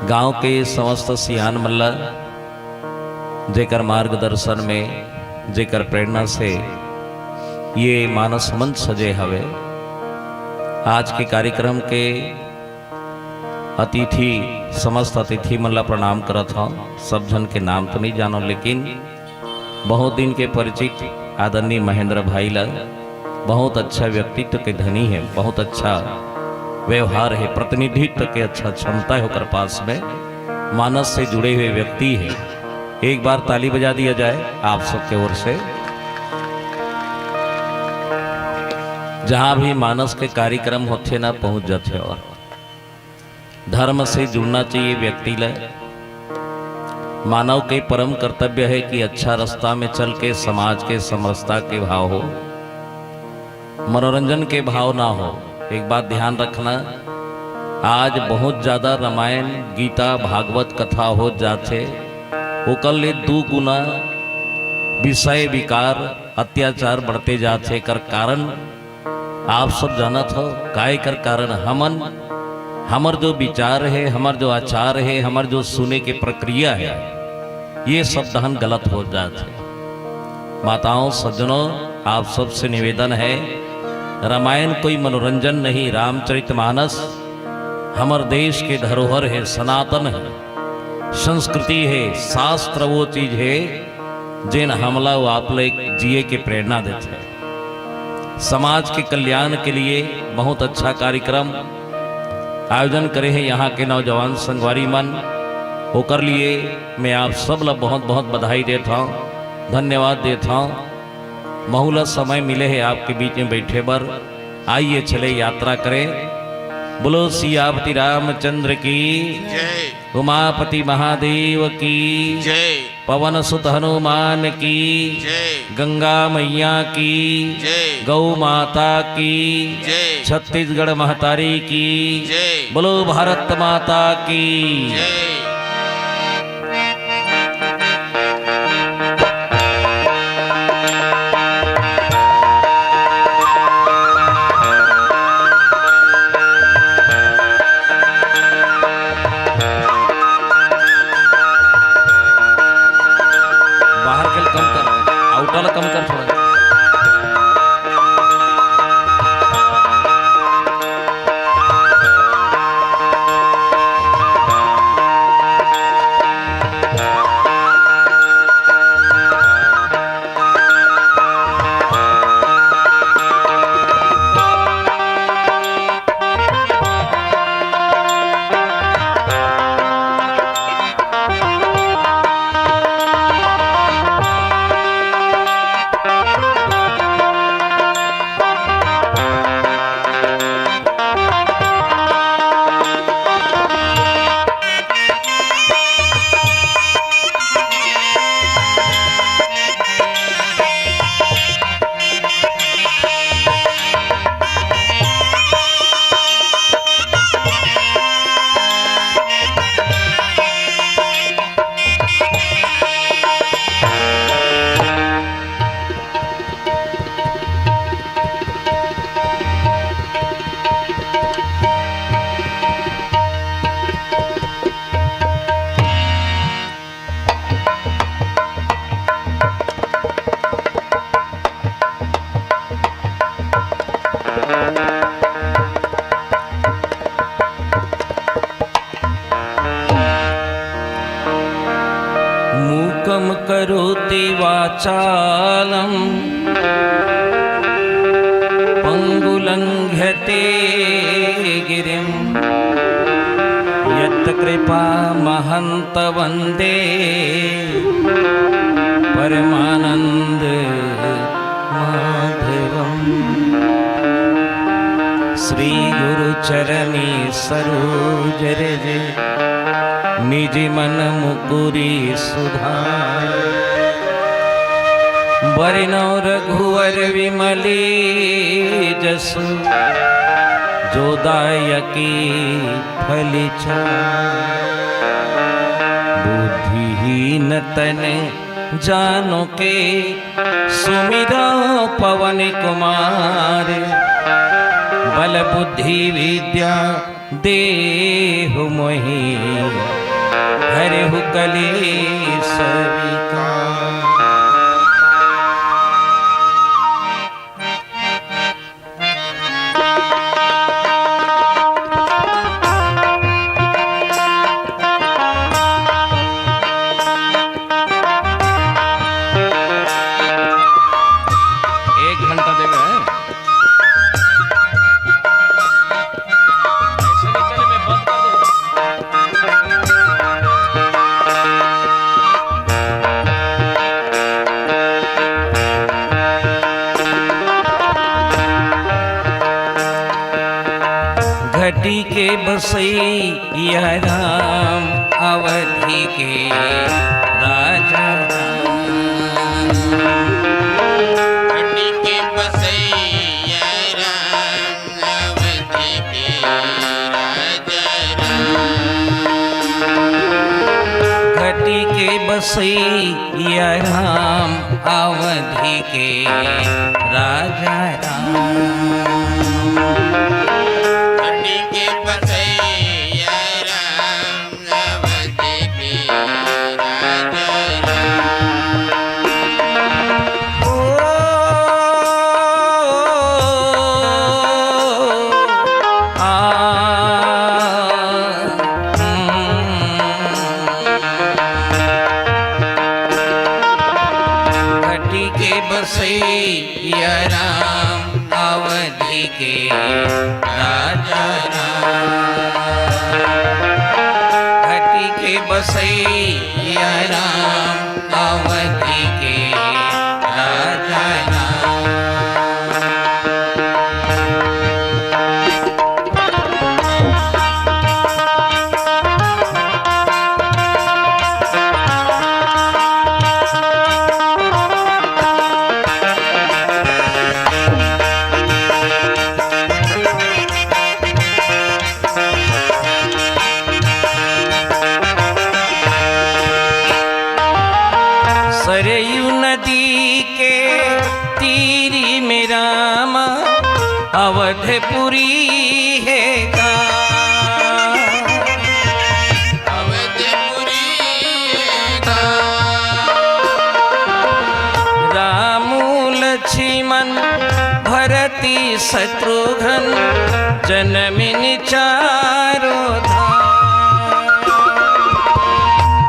गांव के समस्त सियान मन ला, जेकर मार्गदर्शन में, जेकर प्रेरणा से ये मानस मंच सजे हवे। आज के कार्यक्रम के अतिथि, समस्त अतिथि मन ला प्रणाम करत हौं। सब झन के नाम तो नहीं जानव, लेकिन बहुत दिन के परिचित आदरणीय महेंद्र भाई ला, बहुत अच्छा व्यक्तित्व के धनी है, बहुत अच्छा व्यवहार है, प्रतिनिधित्व के अच्छा क्षमता है ओकर पास में, मानस से जुड़े हुए व्यक्ति है। एक बार ताली बजा दिया जाए आप सबके ओर से। जहाँ भी मानस के कार्यक्रम होथे ना, पहुँच जाथे और धर्म से जुड़ना चाहिए व्यक्ति ल। मानव के परम कर्तव्य है कि अच्छा रास्ता में चल के समाज के समरसता के भाव हो, मनोरंजन के भाव ना हो। एक बात ध्यान रखना, आज बहुत ज्यादा रामायण, गीता, भागवत कथा हो जाथे, ओकर ले दू गुना विषय विकार, अत्याचार बढ़ते जाथे। एकर कारण आप सब जानत हो, काय कर कारण हमन, हमर जो विचार है, हमर जो आचार है, हमर जो सुने के प्रक्रिया है, ये सब दहन गलत हो जात है। माताओं, सज्जनों, आप सबसे निवेदन है, रामायण कोई मनोरंजन नहीं, रामचरितमानस हमर देश के धरोहर है, सनातन है, संस्कृति है, शास्त्र वो चीज है, जेन हमला वो आप ले जिए के प्रेरणा देथे। समाज के कल्याण के लिए बहुत अच्छा कार्यक्रम आयोजन करे हे यहाँ के नौजवान संगवारी मन, ओकर लिए मैं आप सब ला बहुत बहुत बधाई देत हौं, धन्यवाद देत हौं। महू ला समय मिले हे आपके बीच में बैठे बर, आइए चले यात्रा करें। बोलो सियापति रामचंद्र की जय। उमापति महादेव की जय। पवन सुत हनुमान की जय। गंगा मैया की जय। गौ माता की जय। छत्तीसगढ़ महतारी की जय। बोलो भारत माता की जय। बाहर के कम कर, आउटर ला कम कर थोड़ा। वाचालं पङ्गुलङ्घ्यते गिरिं यत्कृपामहन्तं वन्दे परमानन्द माधवम्। श्री गुरु चरणी सरोज रज निज मन मुकुरी सुधार। बरनउँ रघुवर विमली जसु जो दायकी फल चार। बुद्धिहीन तन जानो के सुमिरौं पवन कुमार। बल बुद्धि विद्या देहु मोहि हरहु कलेस विकार। एक घंटा देगा, हैं? ऐसे नहीं चले, मैं बंद कर दूंगा। घटी के बसैया राम, अवधी के राजा राम। घटी के बसैया राम, अवधी के राजा राम। घटी के बसैया राम, अवधी के राजा राम। घटी के बसैया राम, अवधी के राजा राम। ओ, आ, हम्म। घटी के बसैया राम, अवधी के राजा राम। घटी के बसैया राम, अवधी के राजा राम। सरयू नदी के तीरी में रामा अवधपुरी हे गा। अवधपुरी हे गा। रामू लक्ष्मण भरती शत्रुघ्न जनमिन चारो धाम।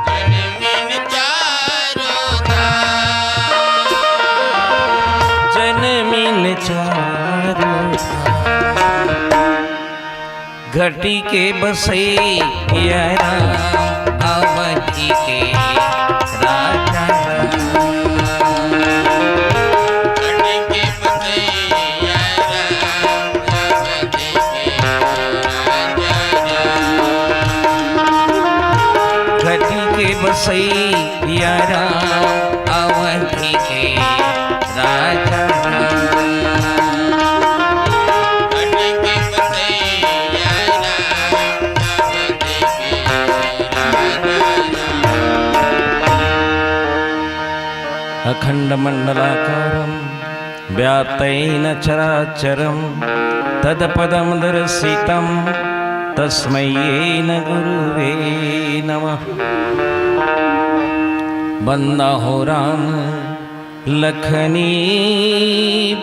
जनमिन चारो धाम। जनमिन चारो धाम। घटी के बसैया राम, अवधी के राजा राम। घटी के बसैया राम, अवधी के राजा राम। घटी के बसैया राम, अवधी के राजा राम। घटी के बसैया राम, अवधी के राजा राम। अखंडमंडलाकारं व्याप्तेन चराचरं तत्पदं दर्शितं तस्मै येन गुरुवे नमः। बंदा हो राम लखनी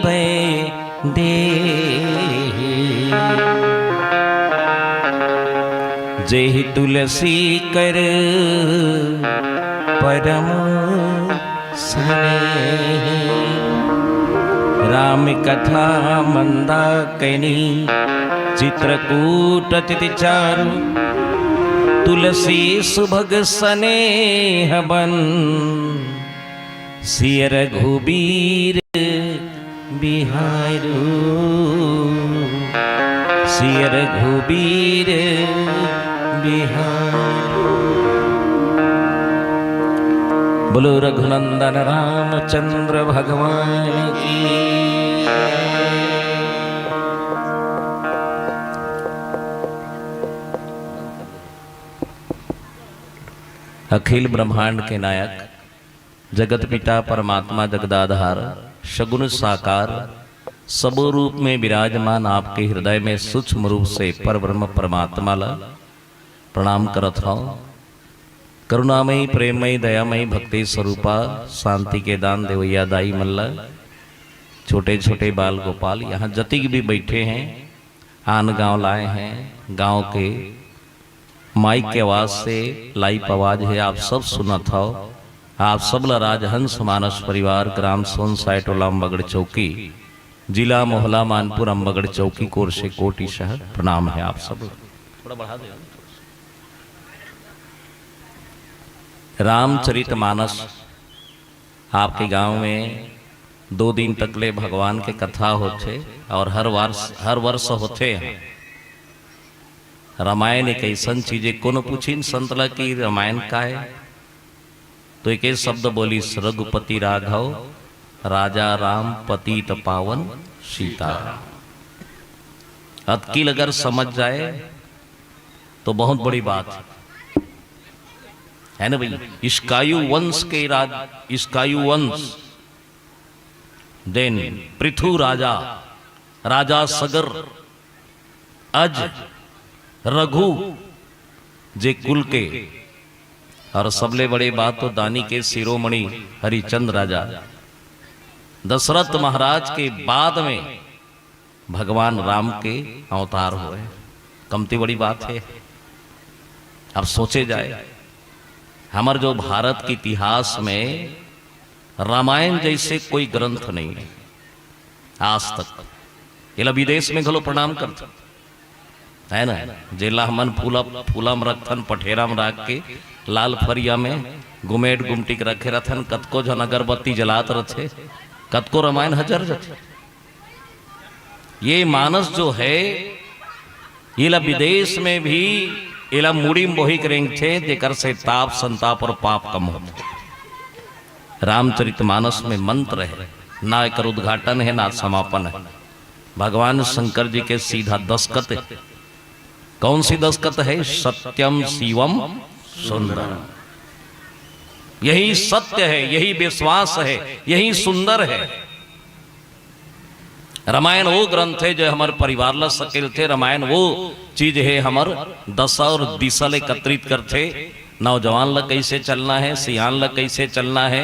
बै देहि। जेहि तुलसी कर परम राम कथा मंदाकिनी, चित्रकूट अतिथि चारु, तुलसी सुभग सनेह बन, सिय रघुबीर बिहारू, सिय रघुबीर बिहारू। बोलो रघुनंदन रामचंद्र भगवान की। अखिल ब्रह्मांड के नायक, जगत पिता परमात्मा जगदाधार, सगुण साकार, सबो रूप में विराजमान आपके हृदय में सूक्ष्म रूप से परब्रह्म परमात्मा ला प्रणाम करत हौं। करुणामयी, प्रेममयी, दयामयी, भक्ति स्वरूपा, शांति के दान देवैया दाई मन ला, छोटे-छोटे बाल गोपाल, यहाँ जतिक भी बैठे हैं, आन गांव लाए हैं, गांव के माइक के आवाज से, लाइव आवाज है, आप सब सुनत हव। आप सब ला राजहंस मानस परिवार, ग्राम सोनसाय, टोला अम्बागढ़ चौकी, जिला मोहला मानपुर अम्बागढ़ चौकी, कोर से कोटि शह प्रणाम है आप सब ला। रामचरित मानस आपके गांव में दो दिन तक ले भगवान के कथा होथे और हर वर्ष, हर वर्ष होथे। रामायण एक अइसन चीज हे, कोनो पूछिन संत ला कि रामायण का हे, तो एक शब्द बोलिस, रघुपति राघव राजा राम पतित पावन सीता। अतकी ल अगर समझ जाए तो बहुत बड़ी बात है, है ना भाई? इसकायु वंश के राज, इसकायु वंश, देन पृथु राजा, राजा सगर, अज, रघु, जे कुल के, और सबले बड़े बात तो दानी के शिरोमणि हरिचंद राजा, दशरथ महाराज के बाद में भगवान राम के अवतार होय, कमती बड़ी बात हे। अब सोचे जाए, हमर जो भारत के इतिहास में रामायण जैसे कोई ग्रंथ नहीं है आज तक। एला विदेश में घलो प्रणाम करथे, है ना? जेला हमन फूला, फूला म रखथन, पठेरा म राख के, लाल फरिया में गुमेट गुमटी के रखे रथन, कतको झन अगरबत्ती जलात रथे, कतको रामायण ह जर जथे। ये मानस जो है, एला विदेश में भी एला मुड़ी म बोही के रेंगथे, जेकर से ताप, संताप और पाप कम होथे। रामचरित मानस में मंत्र है, ना एकर उद्घाटन है, ना समापन है। भगवान शंकर जी के सीधा दस्तखत है। कौन सी दस्तखत है? सत्यम शिवम सुंदरम। यही सत्य है, यही विश्वास है, यही सुंदर है। रामायण वो ग्रंथ है जो हमर परिवार ला सकेलथे। रामायण वो चीज है हमर दशा और दिशा ले एकत्रित करथे। नौजवान ला कैसे चलना है, सियान ला कैसे चलना है,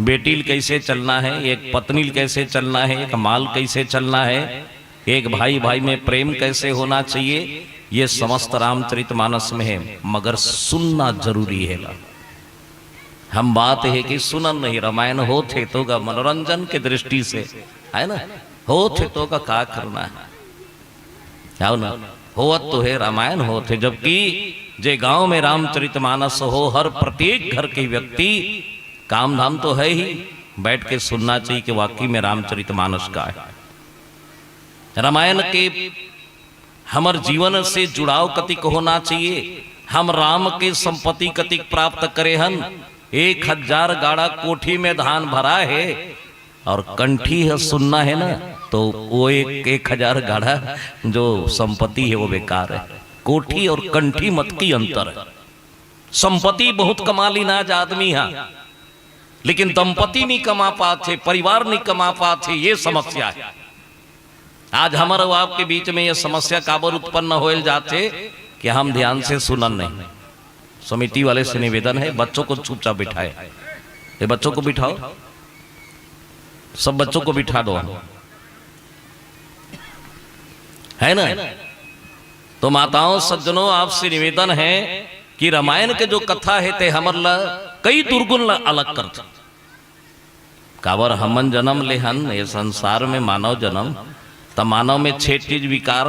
बेटी ल कैसे चलना है, एक पत्नी ल कैसे चलना है, एक माँ ल कैसे चलना है, एक भाई भाई में प्रेम कैसे होना चाहिए, ये समस्त रामचरित मानस में है। मगर सुनना जरूरी है ला। हम बात है कि सुनन नहीं, रामायण होथे तो का मनोरंजन के दृष्टि से, है ना, होथे तो का, का करना है, आओ ना, होवत तो है, रामायण होथे। जबकि जे गांव में रामचरित मानस हो, हर प्रत्येक घर के व्यक्ति, काम धाम तो है ही, बैठ के सुनना चाहिए कि वाकई में रामचरित मानस का है। रामायण के हमर जीवन से जुड़ाव कतिक होना चाहिए, हम राम के संपत्ति कतिक प्राप्त करे हन। एक हजार गाड़ा कोठी में धान भरा है और कंठी ह सुन्ना है ना, तो वो एक, एक हजार गाड़ा जो संपत्ति है वो बेकार है। कोठी और कंठी म अतकी अंतर है। संपत्ति बहुत कमा लीन आज आदमी ह, लेकिन दंपति नहीं कमा पाथे, परिवार नहीं कमा पाथे, ये समस्या है। आज हमर अउ आपके बीच में ये समस्या काबर उत्पन्न होयल जाथे कि हम ध्यान से सुनन नहीं। समिति वाले से निवेदन है, बच्चों को चुपचाप बिठाए। ये बच्चों को बिठाओ, सब बच्चों को बिठा दो, है ना? तो माताओं, सज्जनों, आपसे निवेदन है कि रामायण के जो कथा है, ते हमर ला कई दुर्गुण ला अलग करथे। काबर हमन जन्म ले हन ये संसार में, मानव जन्म, त मानव में छह चीज विकार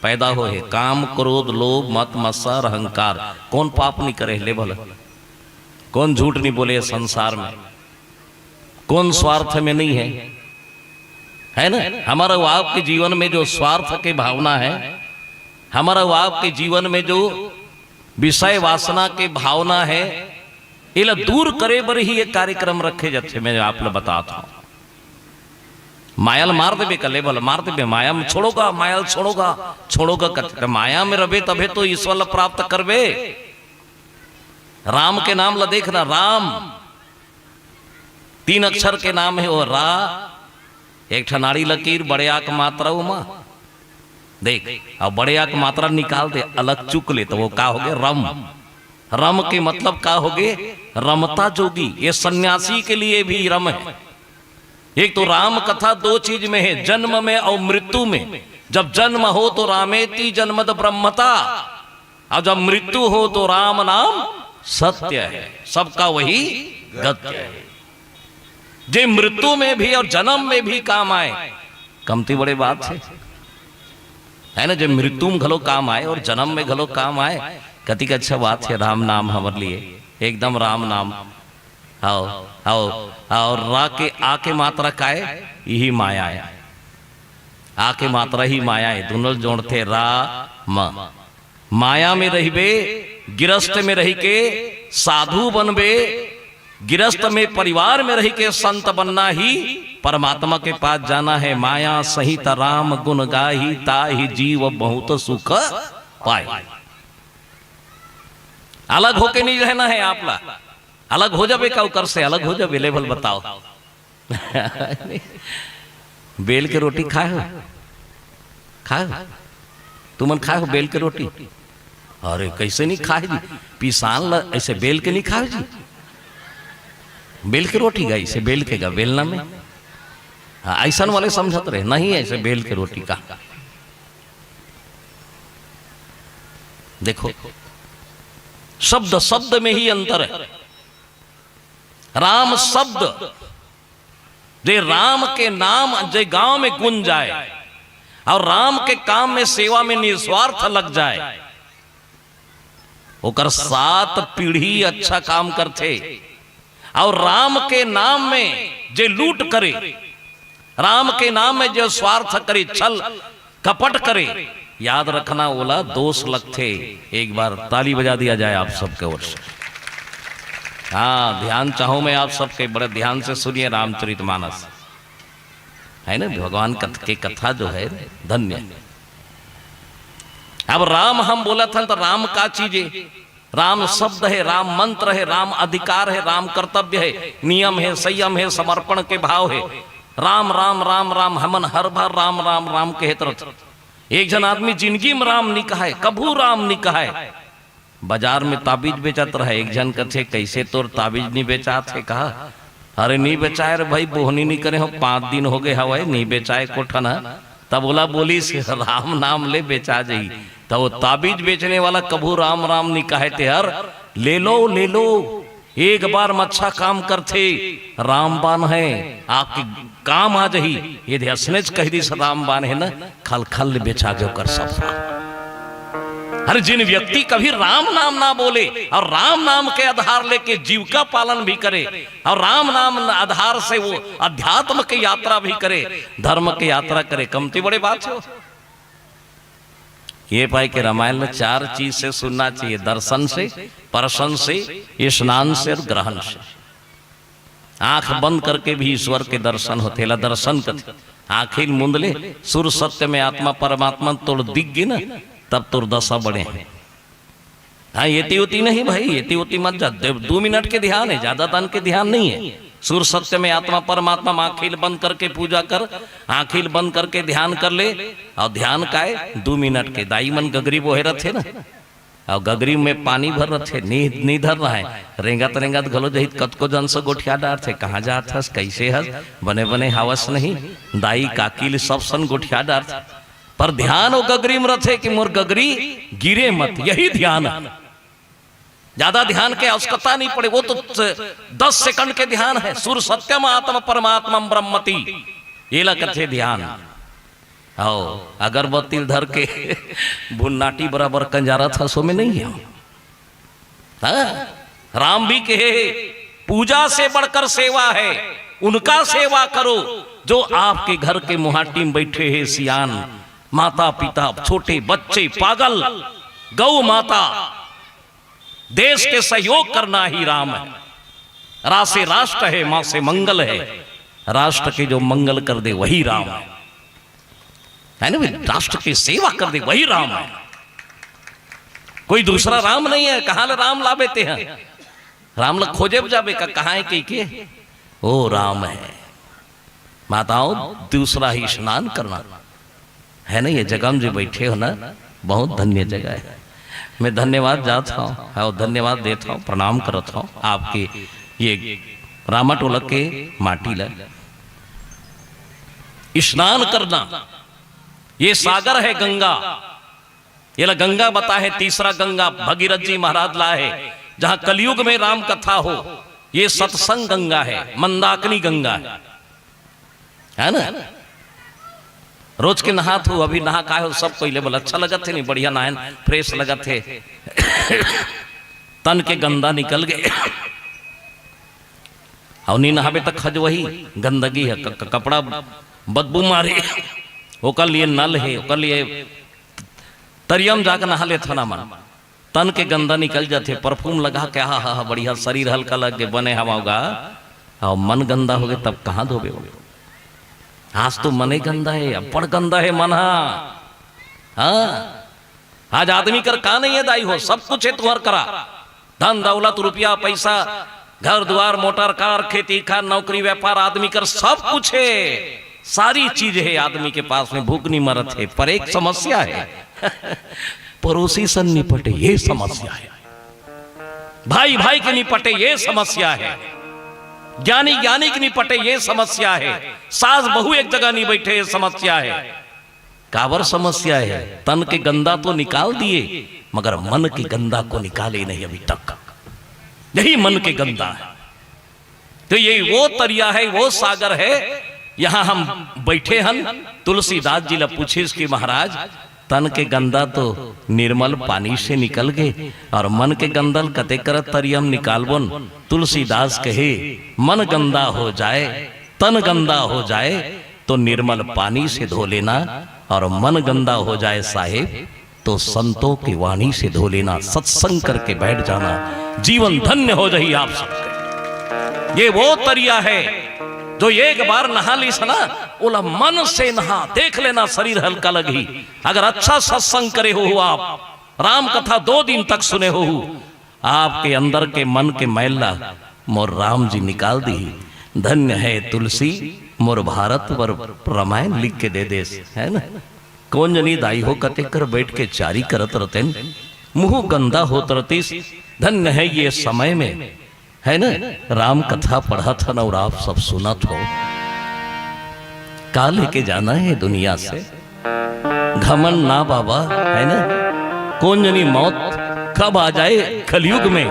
पैदा होए हे, काम, क्रोध, लोभ, मत, मत्सर, अहंकार। कौन पाप नहीं करे ले भला? कौन झूठ नहीं बोले ये संसार में? कौन स्वार्थ में नहीं है? है ना? हमारा वो आपके जीवन में जो स्वार्थ की भावना है, हमारा वो आपके जीवन में जो विषय वासना की भावना है, इला दूर करे बर ही ये कार्यक्रम रखे जाते, मैं आप ला बतात हूँ। माया ल मार देबे, कले बल मार देबे, माया में छोड़ोगा, माया ल छोड़ोगा, छोड़ोगा कथे, त माया में रबे तभे तो ईश्वर ल प्राप्त करबे। राम के नाम ल देखना, राम तीन अक्षर के नाम है वो रा, एक ठा नाड़ी लकीर, बड़े आ के मात्रा उमा। देख, अब बड़े आ के मात्रा निकाल दे, अलग चुक ले, तो वो का होगे? रम। रम के मतलब का होगे? रमता जोगी। ये सन्यासी के लिए भी रम है। एक तो राम कथा दो चीज में है, जन्म में और मृत्यु में। जब जन्म हो तो रामेति जन्मद ब्रह्मता, और जब मृत्यु हो तो राम नाम सत्य है, सबका वही गत्य है। जे मृत्यु में भी और जन्म में भी काम आए, कमती बड़े बात है, है ना? जे मृत्यु में घलो काम आए और जन्म में घलो काम आए, कतिक अच्छा बात है राम नाम हमर लिए, एकदम राम नाम। आओ, आओ, और रा के, आ के मात्रा काय? यही माया है। आ के मात्रा ही माया है, दोनों जोड़ते रा म। माया में रहिबे, गिरस्त में रहि के साधु बनबे, गिरस्त में, परिवार में रहि के संत बनना ही परमात्मा के पास जाना है। माया सहित राम गुण गाही, ताही जीव बहुत सुख पाए। अलग होके नहीं रहना है आप ला। अलग हो जाबे का ओकर से? अलग हो जाबे, ले भल बताओ। बेल के रोटी खाए हो? खाए हो? तुमन खाए हो बेल के रोटी? अरे, कैसे नहीं खाए जी? पिसान ला ऐसे बेल के नहीं खाए जी? बेल के रोटी गा, ऐसे बेल के गा, बेलना में। हाँ, ऐसन वाले समझत रहे, नहीं, ऐसे बेल के रोटी का। देखो, शब्द शब्द में ही अंतर है। राम शब्द, जे राम के नाम जे गांव में गूंज जाए और राम के काम में, सेवा में निस्वार्थ लग जाए, ओकर सात पीढ़ी अच्छा काम करथे। और राम के नाम में जे लूट करे, राम के नाम में जो स्वार्थ करे, छल कपट करे, याद रखना, ओला दोष लगथे। एक बार ताली बजा दिया जाए आप सबके ओर से। हाँ, ध्यान चाहूं मैं आप सबके, बड़े ध्यान से सुनिए रामचरितमानस, है ना, भगवान कथ-, के कथा जो है, धन्य। अब राम हम बोलत हन, तो राम का चीज है? राम शब्द है, राम मंत्र है, राम अधिकार है, राम कर्तव्य है, नियम है, संयम है, समर्पण के भाव है। राम, राम, राम, राम, हमन हर बार राम, राम, राम कहत रहत। एक झन आदमी जिंदगी में राम नहीं कहाय, कभू राम नहीं कहाय। बाजार में ताबीज बेचत रहे, एक झन कथे, "कैसे तोर ताबीज नहीं बेचात है?" कहा, "अरे नहीं बेचाय रे भाई, बोहनी नहीं करे हो, पांच दिन हो गए हवय, नहीं बेचाय कोठन ह।" तब ओला बोलिस, "राम नाम ले बेचा जही।" तब वो ताबीज बेचने वाला कभू राम राम नहीं कहे ते हर, "ले लो, ले लो, एक बार म अच्छा काम करथे, रामबान है, आपके काम आ जही।" ये दे असनेच कह दिस, "रामबान है ना, खल खल ले बेचा के ओकर सब।" अरे, जिन व्यक्ति कभी राम नाम ना बोले और राम नाम के आधार लेके जीविका पालन भी करे और राम नाम आधार से वो अध्यात्म की यात्रा भी करे, धर्म की यात्रा करे, कमती बड़े बात हो। ये पाए के रामायण में चार चीज से सुनना चाहिए: दर्शन से, परसन से, स्नान से और ग्रहण से। आंख बंद करके भी ईश्वर के दर्शन होथे, एला दर्शन कथे। आंखिल मुंद ले, सुर सत्य में आत्मा परमात्मा तोर दिख गे ना, तब तोर दशा बड़े है। हाँ, एती ओती नहीं भाई, एती ओती मत जा। दे-, दो मिनट के ध्यान है, ज्यादा दन के ध्यान नहीं है। सुर सत्य में आत्मा परमात्मा में आंखिल बंद करके पूजा कर, आंखिल बंद करके ध्यान कर ले। और ध्यान काय, दो मिनट के। दाई मन गगरी बोहे रथे ना, और गगरी में पानी भर रथे, नी, नी धरना है। रेंगत रेंगत घलो जहित कतको जन से गोठिया डारथे, "कहाँ जात हस, कैसे हस, बने बने हावस नहीं?" दाई काकी ले सब सन गोठिया डारथे। पर ध्यान वो गगरी में रथे कि मोर गगरी गिरे मत, यही ध्यान है। ज्यादा ध्यान के आवश्यकता नहीं पड़े, वो तो दस सेकंड के ध्यान है। सुर सत्यम आत्म परमात्मम ब्रह्मति, ये ला कथे ध्यान। आओ, अगरबत्ती धर के भुन्नाटी बराबर कंजारत हस, ओमे नहीं है। हाँ? राम भी कहे, पूजा से बढ़कर सेवा है, उनका सेवा करो जो आपके घर के मुहाटी में बैठे हैं सियान, माता पिता, छोटे बच्चे, पागल, गौ माता, देश के सहयोग करना ही राम है। रा से राष्ट्र है, माँ से मंगल है। राष्ट्र के जो मंगल कर दे वही राम है, है ना भाई? राष्ट्र की सेवा कर दे वही राम है, कोई दूसरा राम नहीं है। कहाँ ले राम लाबे तें? राम ला खोजे जाबे का, कहाँ है कहिके? ओ राम है। माताओं, दूसरा ही स्नान करना है ना, ये जगह में जो बैठे हो ना, बहुत धन्य जगह है। मैं धन्यवाद जात हूँ, और धन्यवाद देत हूँ, प्रणाम करत हूँ आपके ये रामाटोला के माटी ला। स्नान करना, ये सागर है गंगा, ये ला गंगा बता है, तीसरा गंगा भगीरथ जी महाराज ला है, जहाँ कलयुग में राम कथा हो, ये सत्संग गंगा है, मंदाकिनी गंगा है, है ना? रोज के नहात हो, अभी नहा का हो, सब कोई ले बोला अच्छा लगत है, नहीं बढ़िया नहायन, फ्रेश लगत है। तन के गंदा निकल गए। और नहीं नहाबे तक खज वही गंदगी है, क-, क-, कपड़ा बदबू मारे, ओकर लिए नल है, ओकर लिए तरिया में जाके नहा लेथन हमन। तन के गंदा निकल जाथे, परफ्यूम लगा के, हा, हा, हा, बढ़िया, शरीर हल्का लग के बने हवा होगा, और मन गंदा हो गए, तब कहाँ धोबे हो? आज तो मने गंदा है, अब्बड़ गंदा है मन हा। हाँ, आज आदमी कर का नहीं है दाई हो, सब कुछ है तुम्हार करा, धन दौलत, रुपया पैसा, घर द्वार, मोटर कार, खेती खार, नौकरी व्यापार, आदमी कर सब कुछ है, सारी चीज है आदमी के पास में। भूख नहीं मरत है, पर एक समस्या है। पड़ोसी सन निपटे, ये समस्या है। भाई भाई के निपटे, ये समस्या है। ज्ञानी ज्ञानी के निपटे, ये समस्या है। सास बहू एक जगह नहीं बैठे, ये समस्या है। काबर समस्या है? तन के गंदा तो निकाल दिए, मगर मन के गंदा को निकाले नहीं अभी तक। यही मन के गंदा है। तो ये वो तरिया है, वो सागर है, यहाँ हम बैठे हन। तुलसीदास जी ला पूछिस कि महाराज, तन के गंदा तो निर्मल पानी से निकल गए, और मन के गंदा ल कते करत तरिया म निकालबोन? तुलसीदास कहे, मन गंदा हो जाए, तन गंदा हो जाए, तो निर्मल पानी से धो लेना, और मन गंदा हो जाए साहेब, तो संतों की वाणी से धो लेना, सत्संग करके बैठ जाना, जीवन धन्य हो जाही आप सबके। ये वो तरिया है, जो एक बार नहा लीस ना, ओला मन से नहा, देख लेना, शरीर हल्का लगही। अगर अच्छा सत्संग करे हो आप, राम कथा दो दिन तक सुने हो, आपके अंदर के मन के मैल ला मोर राम जी निकाल दी। धन्य है तुलसी, मोर भारत बर रामायण लिख के दे देस, है ना? कोन जनी दाई हो कते कर बैठ के चारी करत रतेन, मुंह गंदा होत रतिस। धन्य है ये समय में, है ना, राम कथा पढ़त हन और आप सब सुनत हो। का लेके जाना है दुनिया से? घमंड ना बाबा, है ना? कोन जनी मौत कब आ जाए कलयुग में,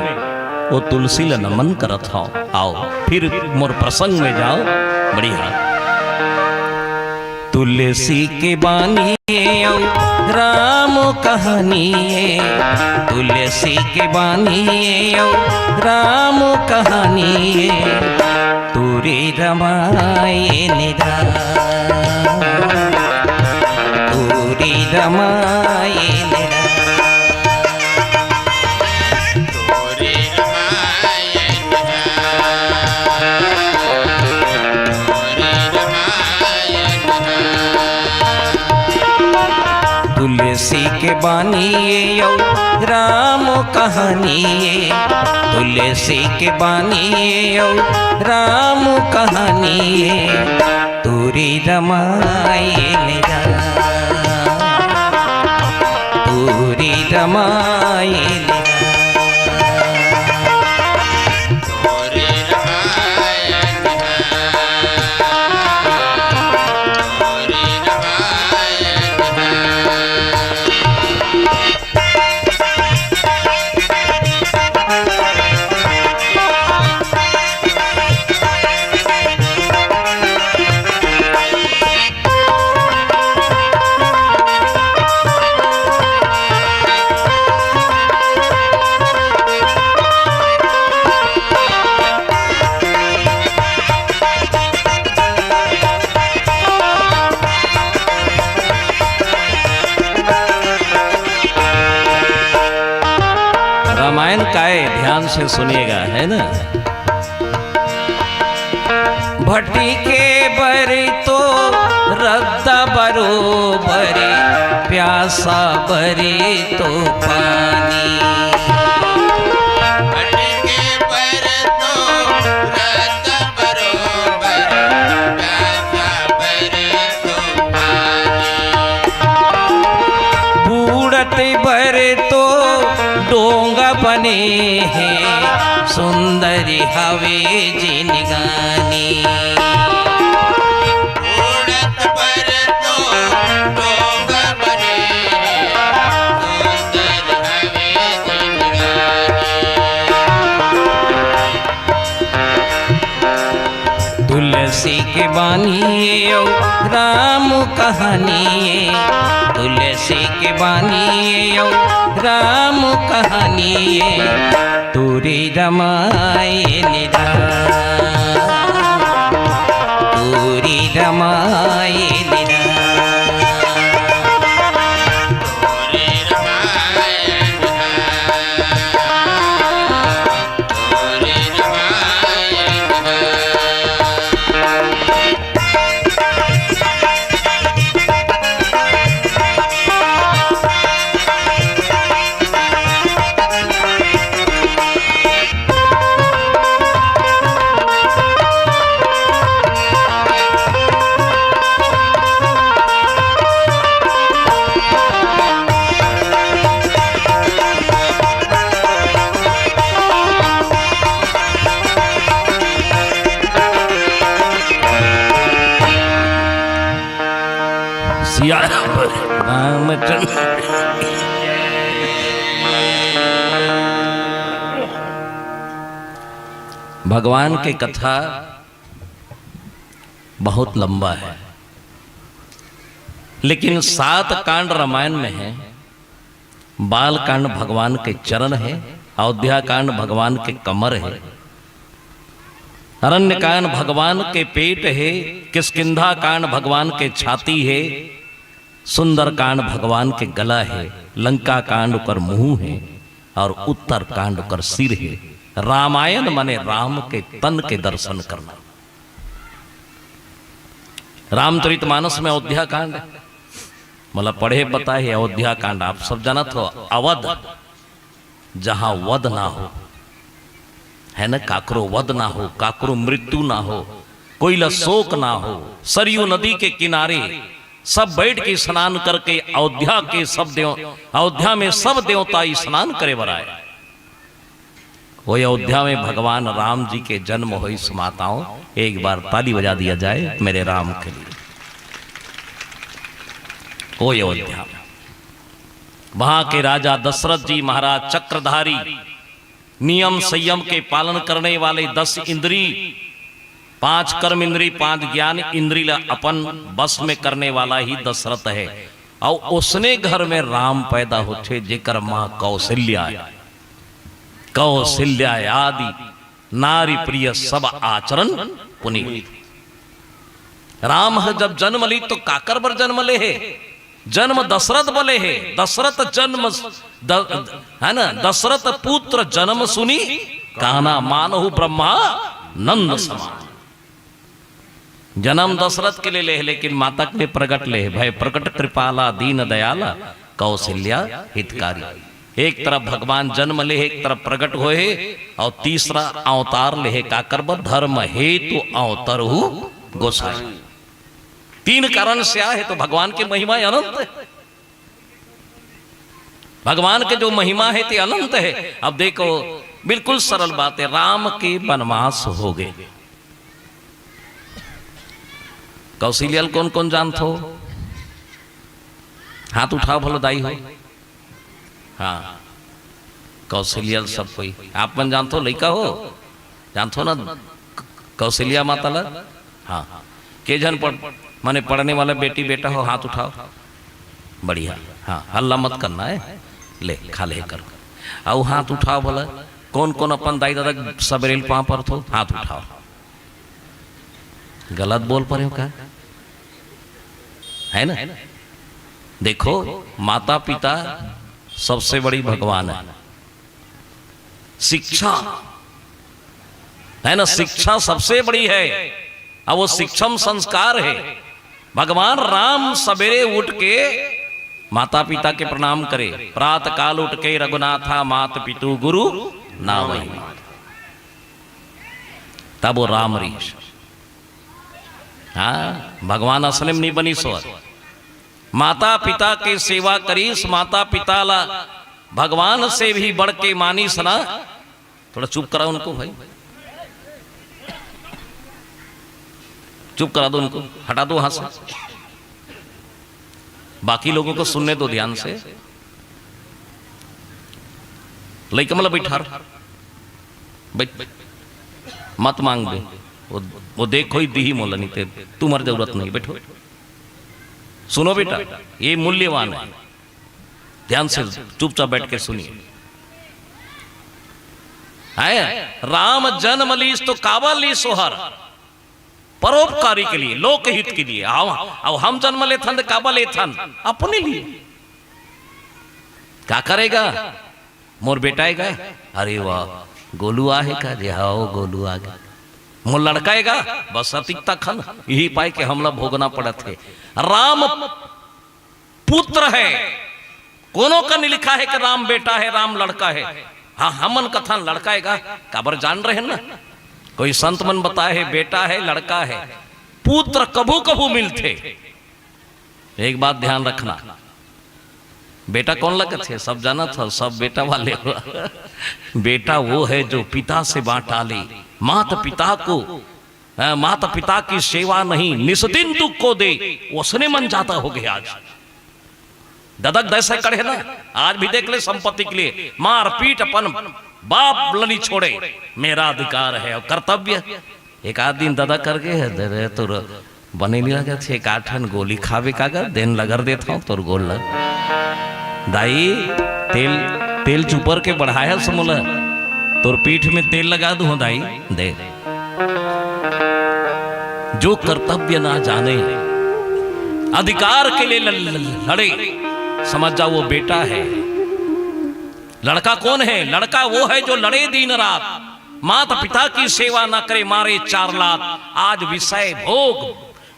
वो तुलसी ला नमन करत हव। आओ, फिर मोर प्रसंग में जाओ। बढ़िया। तुलसी के बानी ए अउ राम कहानी ए, तुलसी के बानी ए अउ राम कहानी ए। तोरे रमायन रा, तोरे रमायन रा। तोरे रमायन रा, तोरे रमायन रा। तुलसी के बानी ए अउ राम कहानी ए, तुलसी के बानी ए अउ राम कहानी ए, तोरे रमायन रा, तोरे रमायन रा। काय, ध्यान से सुनिएगा, है ना? भटके बर तो रद्दा बरोबर, प्यासा बरे तो पानी। भटके बर तो रद्दा बरोबर, प्यासा बरे तो पानी। बूड़त बर तो डोंगा बने हे, सुंदरी हवे जिनगानी। बूड़त बर तो डोंगा बने हे, सुंदरी हवे जिनगानी। तुलसी के बानी अउ राम कहानी, तुलसी के बानी अउ राम कहानी, तोरे रमायन राम, तोरे रमायन राम। सिया रामचंद्र। भगवान के कथा बहुत लंबा है, लेकिन सात कांड रामायण में है। बाल कांड भगवान के चरण है, अयोध्या कांड भगवान के कमर है, अरण्य कांड भगवान के पेट है, किष्किंधा कांड भगवान के छाती है, सुंदर कांड भगवान के गला है, लंका कांड ओकर मुंह है और उत्तर कांड ओकर सिर है। रामायण माने राम के तन के दर्शन करना। रामचरित मानस में अयोध्या कांड, मतलब पढ़े पता है अयोध्या कांड, आप सब जानत हो। अवध, जहां वध ना हो, है ना, काकरो वध ना हो, काकरो मृत्यु ना हो, कोई ला शोक ना हो, सरयू नदी के किनारे सब बैठ के स्नान करके अयोध्या के सब देव-, अयोध्या में सब देवता स्नान करे बर आए। वो अयोध्या में भगवान राम जी के जन्म होइस माताओं, एक बार ताली बजा दिया जाए मेरे राम के लिए। वो अयोध्या, वहां के राजा दशरथ जी महाराज चक्रधारी, नियम संयम के पालन करने वाले, दस इंद्री, पांच कर्म इंद्री, पांच ज्ञान इंद्री ला अपन बस में करने वाला ही दशरथ है। अउ ओसने घर में राम पैदा होथे, जेकर मां कौशल्या है। कौशल्या आदि नारी प्रिय सब आचरण पुनीत। राम ह जब जन्म ली तो काकर बर जन्म ले हे? जन्म दशरथ बर ले हे। दशरथ जन्म द-, है ना, दशरथ पुत्र जन्म सुनी काना मानहु ब्रह्मा नंद समान। जन्म दशरथ के लिए ले हे, लेकिन माता के लिए प्रगट ले हे। भय प्रगट कृपाला दीन दयाला कौशल्या हितकारी। एक तरफ भगवान जन्म ले हे, एक तरफ प्रगट होए हे, और तीसरा अवतार ले हे। काकर बर? धर्म हेतु अवतरहु गोसाई। तीन कारण से आए हे, तो भगवान के महिमा अनंत है। भगवान के जो महिमा है ते अनंत है। अब देखो, बिल्कुल सरल बात है, राम के वनवास हो गए। कौशल्या ल कोन कोन जानथो? हाथ उठाओ भलो दाई हो। हाँ, कौशल्या ल सब कोई आप मन जानथो, लइका हो, जानथो ना कौशल्या माता ला? हाँ, के झन पढ़, माने पढ़ने वाला बेटी बेटा हो, हाथ उठाओ। बढ़िया। हाँ, हल्ला मत करना है, ले खा ले कर। अउ हाथ उठाओ भला, कोन कोन अपन दाई ददा सबेरे ल पाँव परथो, हाथ उठाओ। गलत बोल परे हो का? है ना? देखो, माता पिता सबसे बड़ी भगवान है। शिक्षा, है ना, शिक्षा सबसे बड़ी है। अब वो शिक्षम संस्कार है। भगवान राम सवेरे उठ के माता पिता के प्रणाम करे, प्रात काल उठ के रघुनाथा मात पितु गुरु नावई। तब वो राम रीस। हाँ, भगवान असने में नहीं बनी सोर। माता पिता के सेवा करीस, माता पिता ला भगवान से भी बढ़ के मानीस ना। थोड़ा चुप कराओ उनको भाई, चुप करा दो उनको, हटा दो वहां से। बाकी लोगों को सुनने दो ध्यान से। लइका मला बैठा रह, बैठ, मत मांग दे। वो, वो देखो ही दी ही मोला, नहीं ते तुम्हारी जरूरत नहीं। बैठो, सुनो बेटा, ये मूल्यवान है। ध्यान से चुपचाप बैठ के सुनिए। है, राम जन्म लीस तो काबर लीस ओहर? परोपकारी के लिए, लोकहित के लिए। अब, अब हम जन्म लेथन तो काबर लेथन? अपने लिए। का करेगा? मोर बेटा आएगा? अरे वाह, गोलू आहे का? जे हाँ, गोलू आ गया। मोर लड़का आएगा? बस अतिक तक हन, यही पाए कि हमला भोगना पड़त है। राम पुत्र है, कोनो का नहीं लिखा है कि राम बेटा है, राम लड़का है। हाँ, हमन कथन लड़का आएगा, काबर जान रहे ना, कोई संत मन बताए है, बेटा है, लड़का है। पुत्र कभू कभू मिलथे। एक बात ध्यान रखना, बेटा कौन लगत है, सब जानत हो, सब बेटा वाले हो। बेटा वो है जो पिता से बांटा ले, माता पिता को, अ, माता पिता की सेवा नहीं, निस दिन दुख को दे, ओसने मन जादा हो गया आज। ददक दइसे कड़े ना, आज भी देख ले, संपत्ति के लिए मारपीट अपन बाप ल नी छोड़े, मेरा अधिकार है और कर्तव्य। एक आध दिन ददा कर गे हे, दे रे, तोर बने नहीं लगे थे, एक आध ठन गोली खावे का गा, देन लगर देत हूँ तोर गोल लग। दाई, तेल, तेल चुपर के बढ़ाया समोला, तोर पीठ में तेल लगा दूँ दाई, दे। जो कर्तव्य ना जाने, अधिकार के लिए ल-, ल-, लड़े, समझ जाओ वो बेटा है। लड़का कौन है? लड़का वो है जो लड़े दिन रात, माता पिता की सेवा न करे, मारे चार लात। आज विषय भोग,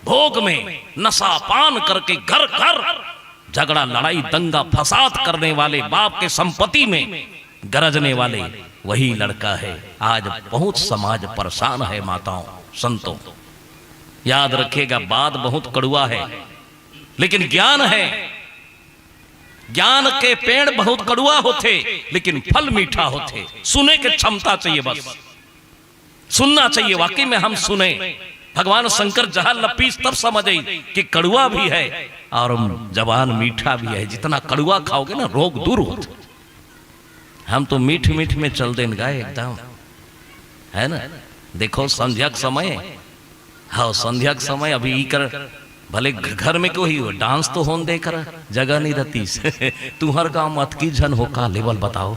भोग में नशा पान करके घर घर झगड़ा, लड़ाई, दंगा, फसाद करने वाले, बाप के संपत्ति में गरजने वाले वही लड़का है। आज बहुत समाज परेशान है, माताओं, संतों, याद रखिएगा, बात बहुत कड़ुआ है, लेकिन ज्ञान है। ज्ञान के पेड़ बहुत कड़ुआ होथे, लेकिन फल मीठा होथे। सुने के क्षमता चाहिए, बस सुनना चाहिए, वाकई में हम सुने। भगवान शंकर जहर ल पीस तब समझ आई कि कड़ुआ भी है और जबान मीठा भी है। जितना कड़ुआ खाओगे ना, रोग दूर होथे। हम तो मीठ मीठ में चल देन गाए एकदम, है ना? देखो संध्या के समय, हाँ, संध्या के समय अभी ई कर, भले घ-, घर में कोई हो, डांस तो होन दे कर, जगह नहीं रहतीस। तुम्हर गांव में अतकी झन हो का लेवल बताओ,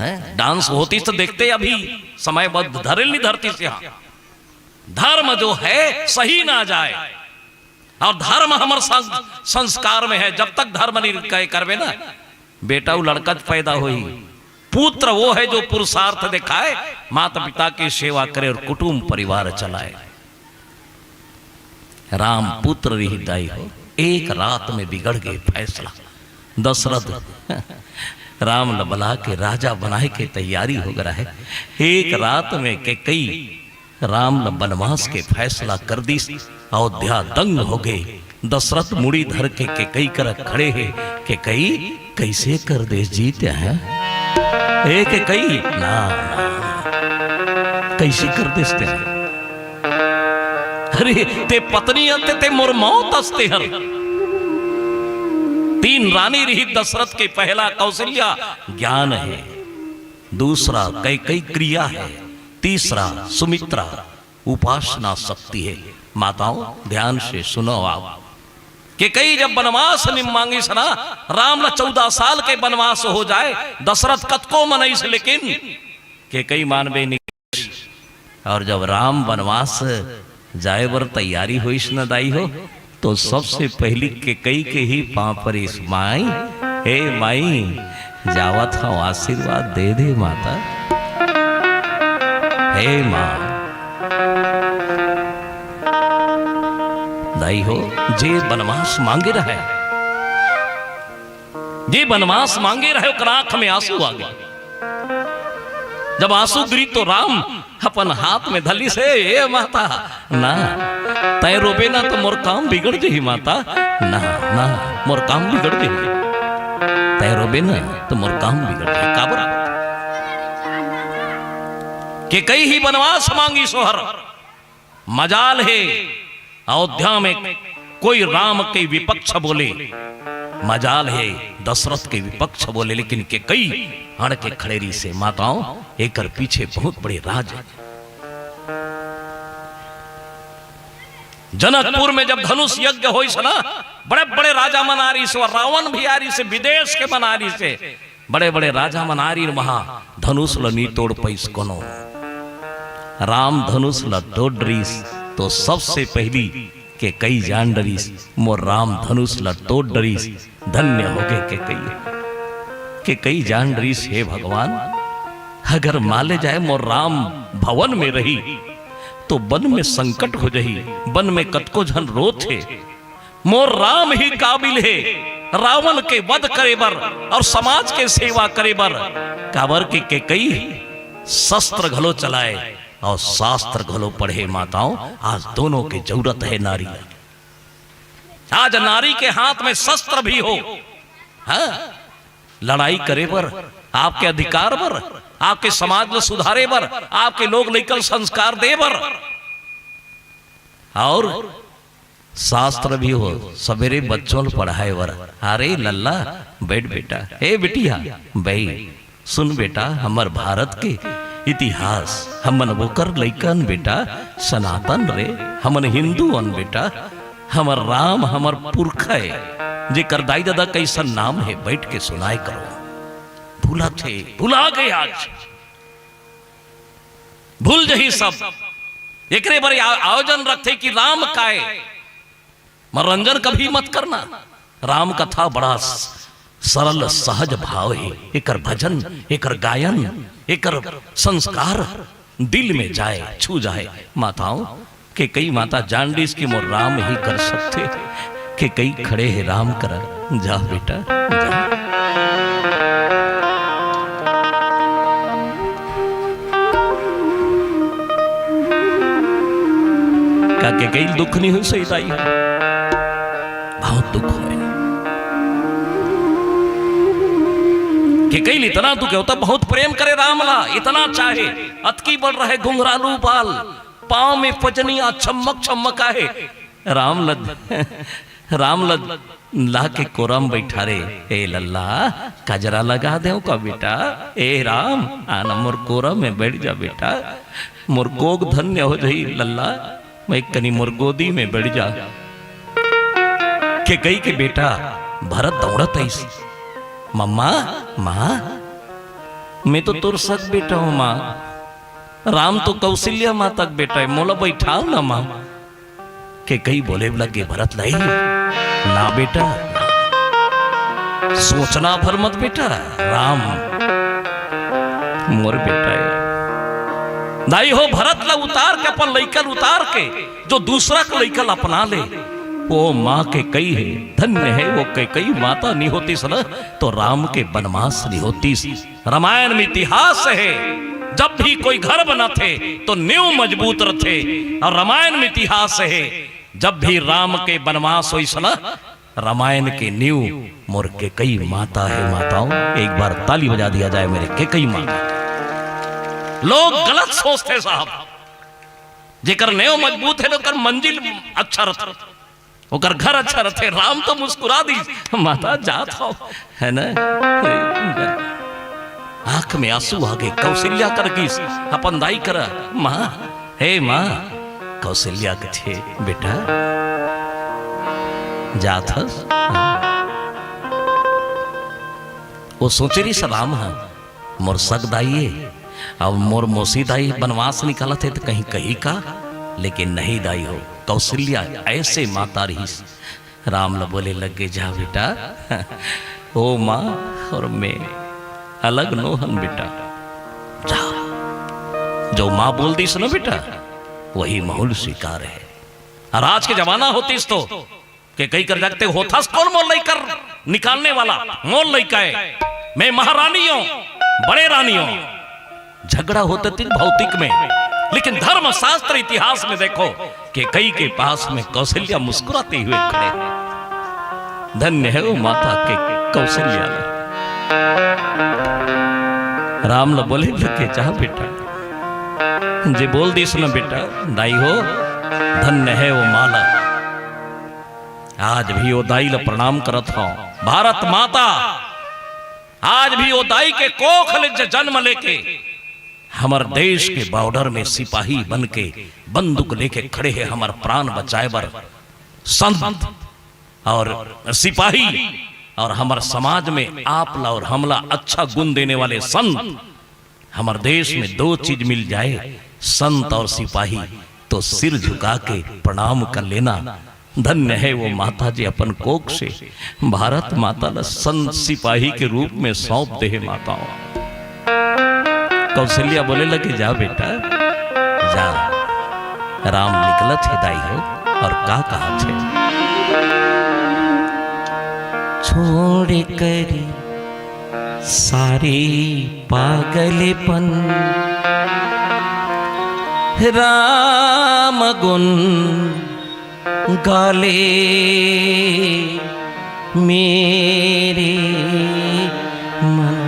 हैं? डांस होतीस तो देखते अभी, समय बहुत धरेल नहीं धरतीस यहाँ। धर्म जो है सही ना जाए, और धर्म हमर सं-, संस्कार में है। जब तक धर्म नहीं कहे करबे ना, बेटा वो लड़का च पैदा होही। पुत्र वो है जो पुरुषार्थ दिखाए, माता पिता की सेवा करे और कुटुंब परिवार चलाए। राम पुत्र रिहिस दाई हो, एक रात में बिगड़ गे फैसला। दशरथ राम ल बला के राजा बनाए के तैयारी हो गया है। एक रात में कैकई राम ल बनवास के फैसला कर दिस। अयोध्या दंग हो गे। दशरथ मुड़ी धर के कैकई करा खड़े हे। कैकई, कैसे कर देस जी तें? ए कैकई, ना, ना, ना। कैसे कर देस तें? अरे, तें पत्नी अंते, तें मोर मौत अस तें हर। तीन रानी रही दशरथ के, पहला कौशल्या, ज्ञान है, दूसरा कैकई, क्रिया है, तीसरा सुमित्रा, उपासना शक्ति है। माताओं, ध्यान से सुनो आप। कैकई जब बनवास निम मांगिस ना, राम ला चौदह साल के बनवास हो जाए, दशरथ कतको मनईस, लेकिन कैकई मानबे नहीं। और जब राम बनवास जाए बर तैयारी होइस न दाई हो, तो सबसे पहली कैकई के ही पांव परिस, माई, हे माई, जावत हव, आशीर्वाद दे दे माता। हे माँ, दाई हो, जे बनवास मांगे रहे, जे बनवास मांगे रहे, ओकर आंख में आंसू आ गए। जब आंसू गिरी तो राम अपन हाथ में धलिस हे, "ए माता, ना, तैं रोबे ना तो मोर काम बिगड़ जही माता, ना, ना, मोर काम बिगड़ जही, तैं रोबे ना तो मोर काम बिगड़ जही।" काबर? केकई ही बनवास मांगिस ओहर। मजाल हे, अयोध्या में कोई राम के विपक्ष बोले, मजाल हे, दशरथ के विपक्ष बोले, लेकिन केकई अड़ के खड़े रहिस हे। माताओं, एकर पीछे बहुत बड़े राज हे। जनकपुर में जब धनुष यज्ञ होइस ना, बड़े-बड़े राजा मन आ रहिस हे, रावण भी आ रहिस हे, विदेश के मन आ रहिस हे, बड़े-बड़े राजा मन आ रहिस हे, वहां धनुष ल नी तोड़ पाइस कोनो। राम धनुष ल तोड़ डरिस, तो सबसे पहिली केकई जान डरिस, मोर राम धनुष ल तोड़ डरिस, धन्य होगे केकई। केकई जान डरिस, हे भगवान, अगर माले जाए मोर राम भवन में रही, तो वन में संकट हो जही, वन में कतको झन रोत हे। मोर राम ही काबिल हे रावण के वध करे बर और समाज के सेवा करे बर, काबर के केकई शस्त्र घलो चलाए और शास्त्र घलो पढ़े। माताओं, आज दोनों के जरूरत हे नारी। आज नारी के हाथ में शस्त्र भी हो, हाँ, लड़ाई करे बर, आपके अधिकार बर, आपके समाज ल सुधारे बर, आपके लोग लइका ल संस्कार दे बर, और शास्त्र भी हो, सबेरे बच्चों ल पढ़ाए बर। अरे लल्ला, बैठ बेटा, हे बिटिया, बैठ। सुन बेटा, हमर भारत के इतिहास, हमन ओकर लइका अन बेटा, सनातन रे, हमन हिंदू अन बेटा, हमर राम हमर पुरखा ए, जेकर दाई ददा कइसन नाम हे, बैठ के सुनाए करो। भुलाथे, भुला गे आज, भूल जही सब। एकरे बर आ-, आयोजन रखथे कि राम काय मनोरंजन कभी मत करना। राम कथा बड़ा स-, सरल सहज भाव हे। एकर भजन, एकर गायन, एकर संस्कार दिल में जाए, छू जाए। माताओं, केकई माता जान डरिस कि मोर राम ही कर सकथे। केकई खड़े हे राम करा, जा बेटा, जा। का केकई ल दुख नहीं होइस हे दाई? बहुत दुख होय। केकई ल इतना दुख हे, ओ त बहुत प्रेम करे राम ला, इतना चाहे, अतकी बड़ रहे घुंघरालू बाल, पाँव में पजनिया छमक छमक आहे। राम ल, राम ल ला के कोरा म बइठारे, ए लल्ला, कजरा लगा देंव का बेटा? ए राम, आना मोर कोरा में बइठ जा बेटा, मोर कोग धन्य हो जही लल्ला, मैं कनी मोर गोदी में बइठ जा। केकई के बेटा भरत दौड़त आइस, मम्मा, माँ, मैं तो तोर सग बेटा हूँ माँ, राम तो कौशल्या माता के बेटा हे, मोला बइठाव ना माँ। केकई बोले लगे भरत ल, ना बेटा, सोचना भर मत बेटा, राम मोर बेटा हे। दाई हो, भरत ल उतार के, अपन लइका ल उतार के, जो दूसरा के लइका ल अपना ले, ओ माँ केकई हे, धन्य हे ओ केकई। माता नी होतिस न, तो राम के बनवास नी होतिस। रामायण में इतिहास हे, जब भी कोई घर बनथे तो नींव मजबूत रथे। और रामायण में इतिहास हे, जब भी राम के बनवास होइस न, रामायण के नींव मोर केकई माता हे। माताओं, एक बार ताली बजा दिया जाए मेरे केकई माता। लोग गलत सोचथे साहब, जेकर नींव मजबूत हे, ओकर मंजिल अच्छा रथे। ओकर घर अच्छा रथे। राम तो मुस्कुरा दिस, माता जात हव, हे ना? आंख में आंसू आ गे। कौशल्या करा गिस, अपन दाई करा, माँ, हे माँ, कौशल्या कथे, बेटा, जात हस? ओ सोचे रिहिस राम ह, मोर सग दाई ए, अब मोर मौसी दाई बनवास निकालत हे त कहीं कही का? लेकिन नहीं दाई हो, कौशल्या ऐसे माता रिहिस। राम ल बोले लगे, जा बेटा, ओ माँ और मैं अलग नो हन बेटा, जा। जो माँ बोल दिस ना बेटा, वही महूल स्वीकार हे। अउ आज के जमाना होतिस तो के कई कर जागते होथस, कौन मोर लइका निकालने वाला? मोर लइका हे, मैं महारानी हूँ, बड़े रानी हूँ। झगड़ा होतिस भौतिक में, लेकिन धर्म शास्त्र इतिहास में देखो, केकई के पास में कौशल्या मुस्कुराते हुए खड़े। धन्य हे वो माता के कौशल्या। राम ल बोले लगे, जा बेटा, जे बोल दिस न बेटा, दाई हो, धन्य हे वो माँ ल। आज भी वो दाई ल प्रणाम करत हौं। भारत माता, आज भी वो दाई के कोख ले ज-, जन्म लेके हमर देश के बॉर्डर में सिपाही बन के बंदूक लेके खड़े हे हमर प्राण बचाए बर संत अउ सिपाही, अउ हमर समाज में आप ला अउ हमला अच्छा गुण देने वाले संत। हमर देश में दो चीज मिल जाए, संत अउ सिपाही, तो सिर झुका के प्रणाम कर लेना। धन्य हे वो माता जे अपन कोख से भारत माता ला संत सिपाही के रूप में सौंप दे हे माताओं। कौशल्या बोले लगे, जा बेटा, जा। राम निकलत हे दाई हो, अउ का कहत हे? छोड़ कर सारी पागलपन, राम गुण गा ले मेरे मन।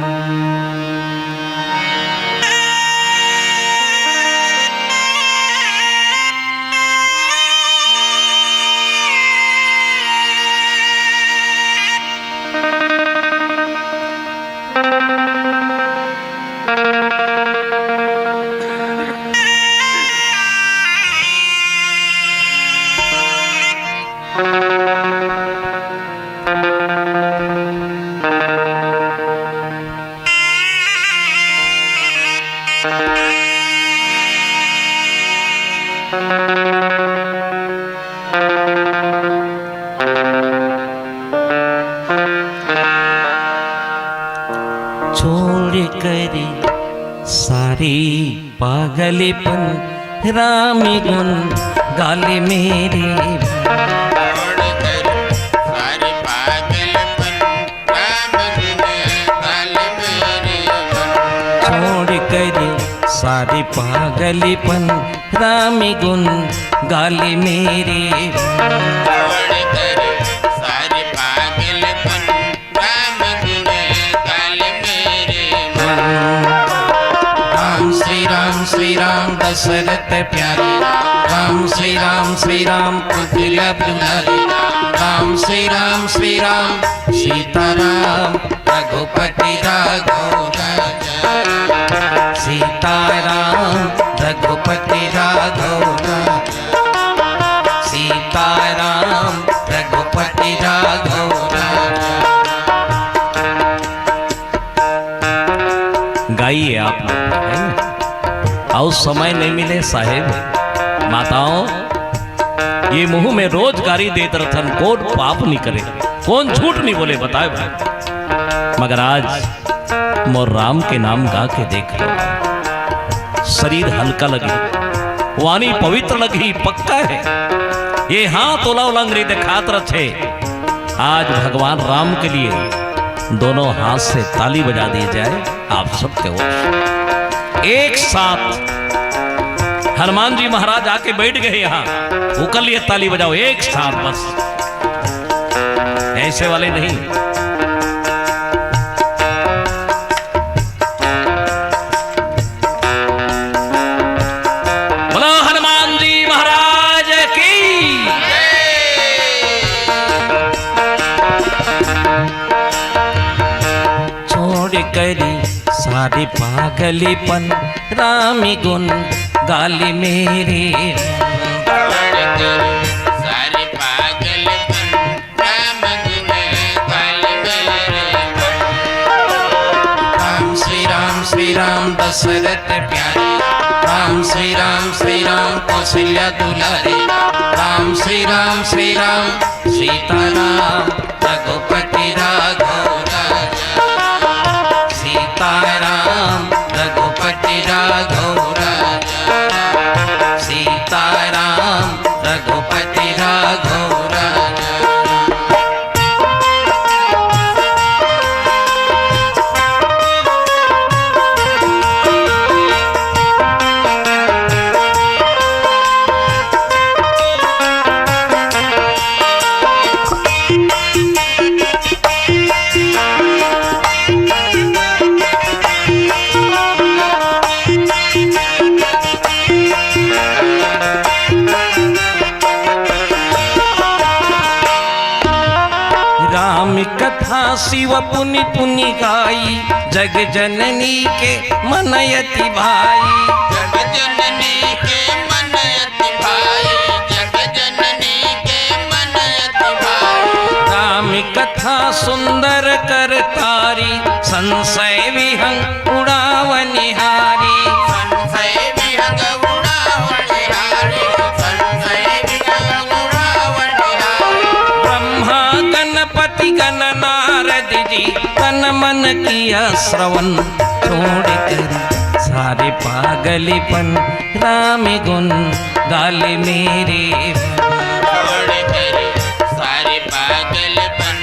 छोड़ कर सारी पागलपन, राम गुण गा ले मेरे। छोड़ कर सारी पागलपन, राम गुण गा ले मेरे। छोड़ कर सारी पागलपन, राम गुण गा ले मेरे। छोड़ कर सारी पागलपन, राम गुण गा ले मेरे मन। राम श्री राम श्री राम दशरथ प्यारे राम। राम श्री राम श्री राम कौशल्या दुलारे राम। राम श्री राम श्री राम सीताराम रघुपति राघव राजा। सीताराम रघुपति राघव राजा। सीताराम रघुपति राघव राजा। गाइए आप लोग, है ना? अउ समय नहीं मिले साहेब, माताओं, ये मुंह में रोज गारी देत रथन, कौन पाप नहीं करे, कौन झूठ नहीं बोले, बताए भाई। मगर आज मोर राम के नाम गा के देख लो, शरीर हल्का लगे, वाणी पवित्र लगी, पक्का है। ये हाथ ओला ओला अंगरी दिखात रथे। आज भगवान राम के लिए दोनों हाथ से ताली बजा दी जाए, आप सबके ओर से। एक साथ हनुमान जी महाराज आके बैठ गए यहाँ, ओकर लिए ताली बजाओ एक साथ बस, ऐसे वाले नहीं। बोलो हनुमान जी महाराज की। छोड़ करी सारी पागलीपन, राम गुण गाली मेरे। छोड़ करी सारी पागलीपन, राम गुण गाली मेरे। राम श्री राम श्री राम दशरथ प्यारे, राम श्री राम श्री राम कौशल्या दुलारे, राम श्री राम श्री राम सीताराम रघुपति राघव राजा। सीताराम रघुपति राघव राजा। राम कथा शिव पुनि पुनि गाई, जग जननी के मन अति भाई। जग जननी के मन अति भाई, जग जननी के मन अति भाई। राम कथा सुंदर कर तारी, संशय विहंग उड़ावनिहारी। संशय विहंग उड़ावनिहारी, संशय विहंग उड़ावनिहारी। ब्रह्मा गणपति गण नारद जी, तन मन किया श्रवण। छोड़ कर सारे पागलपन, राम गुण गाले मेरे। छोड़ कर सारे पागलपन,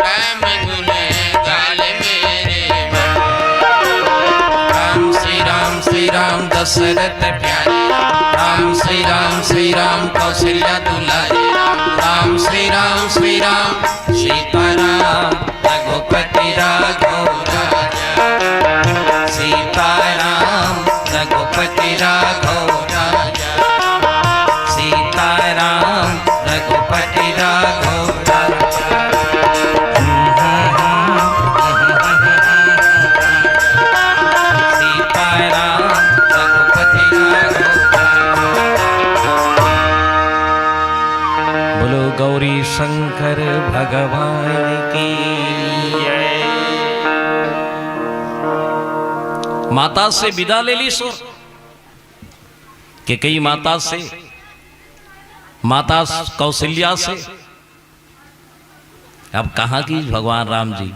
राम गुण गाल मेरे मन। राम श्री राम श्री राम दशरथ प्यारे राम, राम श्री राम श्री राम कौशल्या दुलारे राम, राम श्री राम श्री राम सीताराम रघुपति राघव राजा। सीताराम रघुपति राघव राजा। सीताराम रघुपति राघव राजा। सीताराम रघुपति राघव राजा। बोलो गौरी शंकर भगवान की जय। माता से विदा ले ली सो, कैकेयी माता से, माता कौशल्या से। अब कहाँ की भगवान राम जी?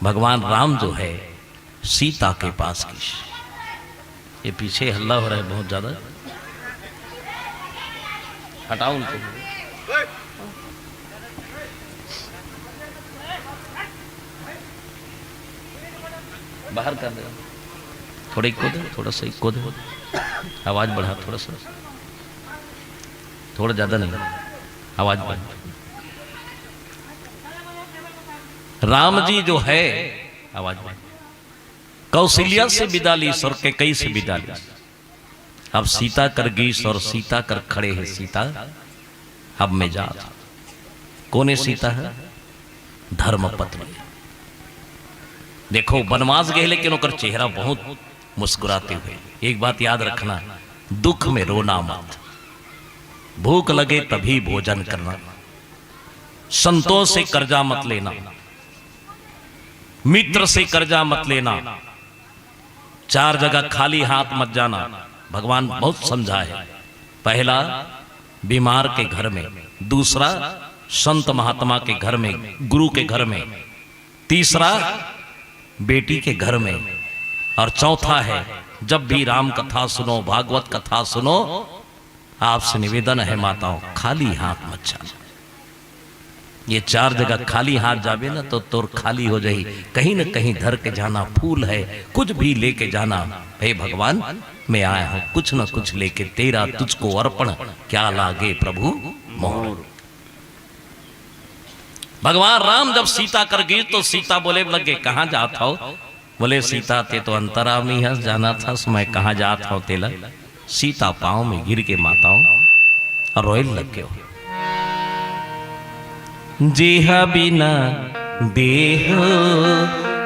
भगवान राम जो है, सीता के पास की। ये पीछे हल्ला हो रहा है बहुत ज्यादा, हटाओ उनको, बाहर कर दे। थोड़ा इको दे, थोड़ा सा इको दे, आवाज बढ़ा थोड़ा सा, थोड़ा ज्यादा नहीं, आवाज बढ़ा। राम जी जो है, आवाज बढ़ा। कौशल्या से विदा ली और कैकेयी से विदा ली। अब सीता कर गीस और सीता कर खड़े है सीता। अब मैं जात हूं। कोने सीता है? धर्म पत्नी। देखो, बनवास गए लेकिन ओकर चेहरा बहुत मुस्कुराते हुए। एक बात याद रखना, दुख में रोना मत, भूख लगे तभी भोजन करना, संतोष से कर्जा मत लेना, मित्र से कर्जा मत लेना, चार जगह खाली हाथ मत जाना। भगवान बहुत समझा है। पहला, बीमार के घर में, दूसरा, संत महात्मा के घर में, गुरु के घर में, तीसरा, बेटी के घर में, और चौथा है, जब भी राम कथा सुनो, भागवत कथा सुनो, आपसे निवेदन है माताओं, खाली हाथ मत जाना। ये चार जगह खाली हाथ जाबे ना तो तोर खाली हो जाही। कहीं न कहीं धर के जाना, फूल है, कुछ भी लेके जाना। हे भगवान, मैं आया हूं कुछ न कुछ लेके, तेरा तुझको अर्पण, क्या लागे प्रभु मोर। भगवान राम जब सीता कर गीस तो सीता बोले लगे, कहां जात हव? बोले, सीता, ते तो अंतरामी हस, जानत हस मैं कहां जात हंव तेला। सीता पांव में गिर के माताओं और रोए लग गयो। जेह बिना देह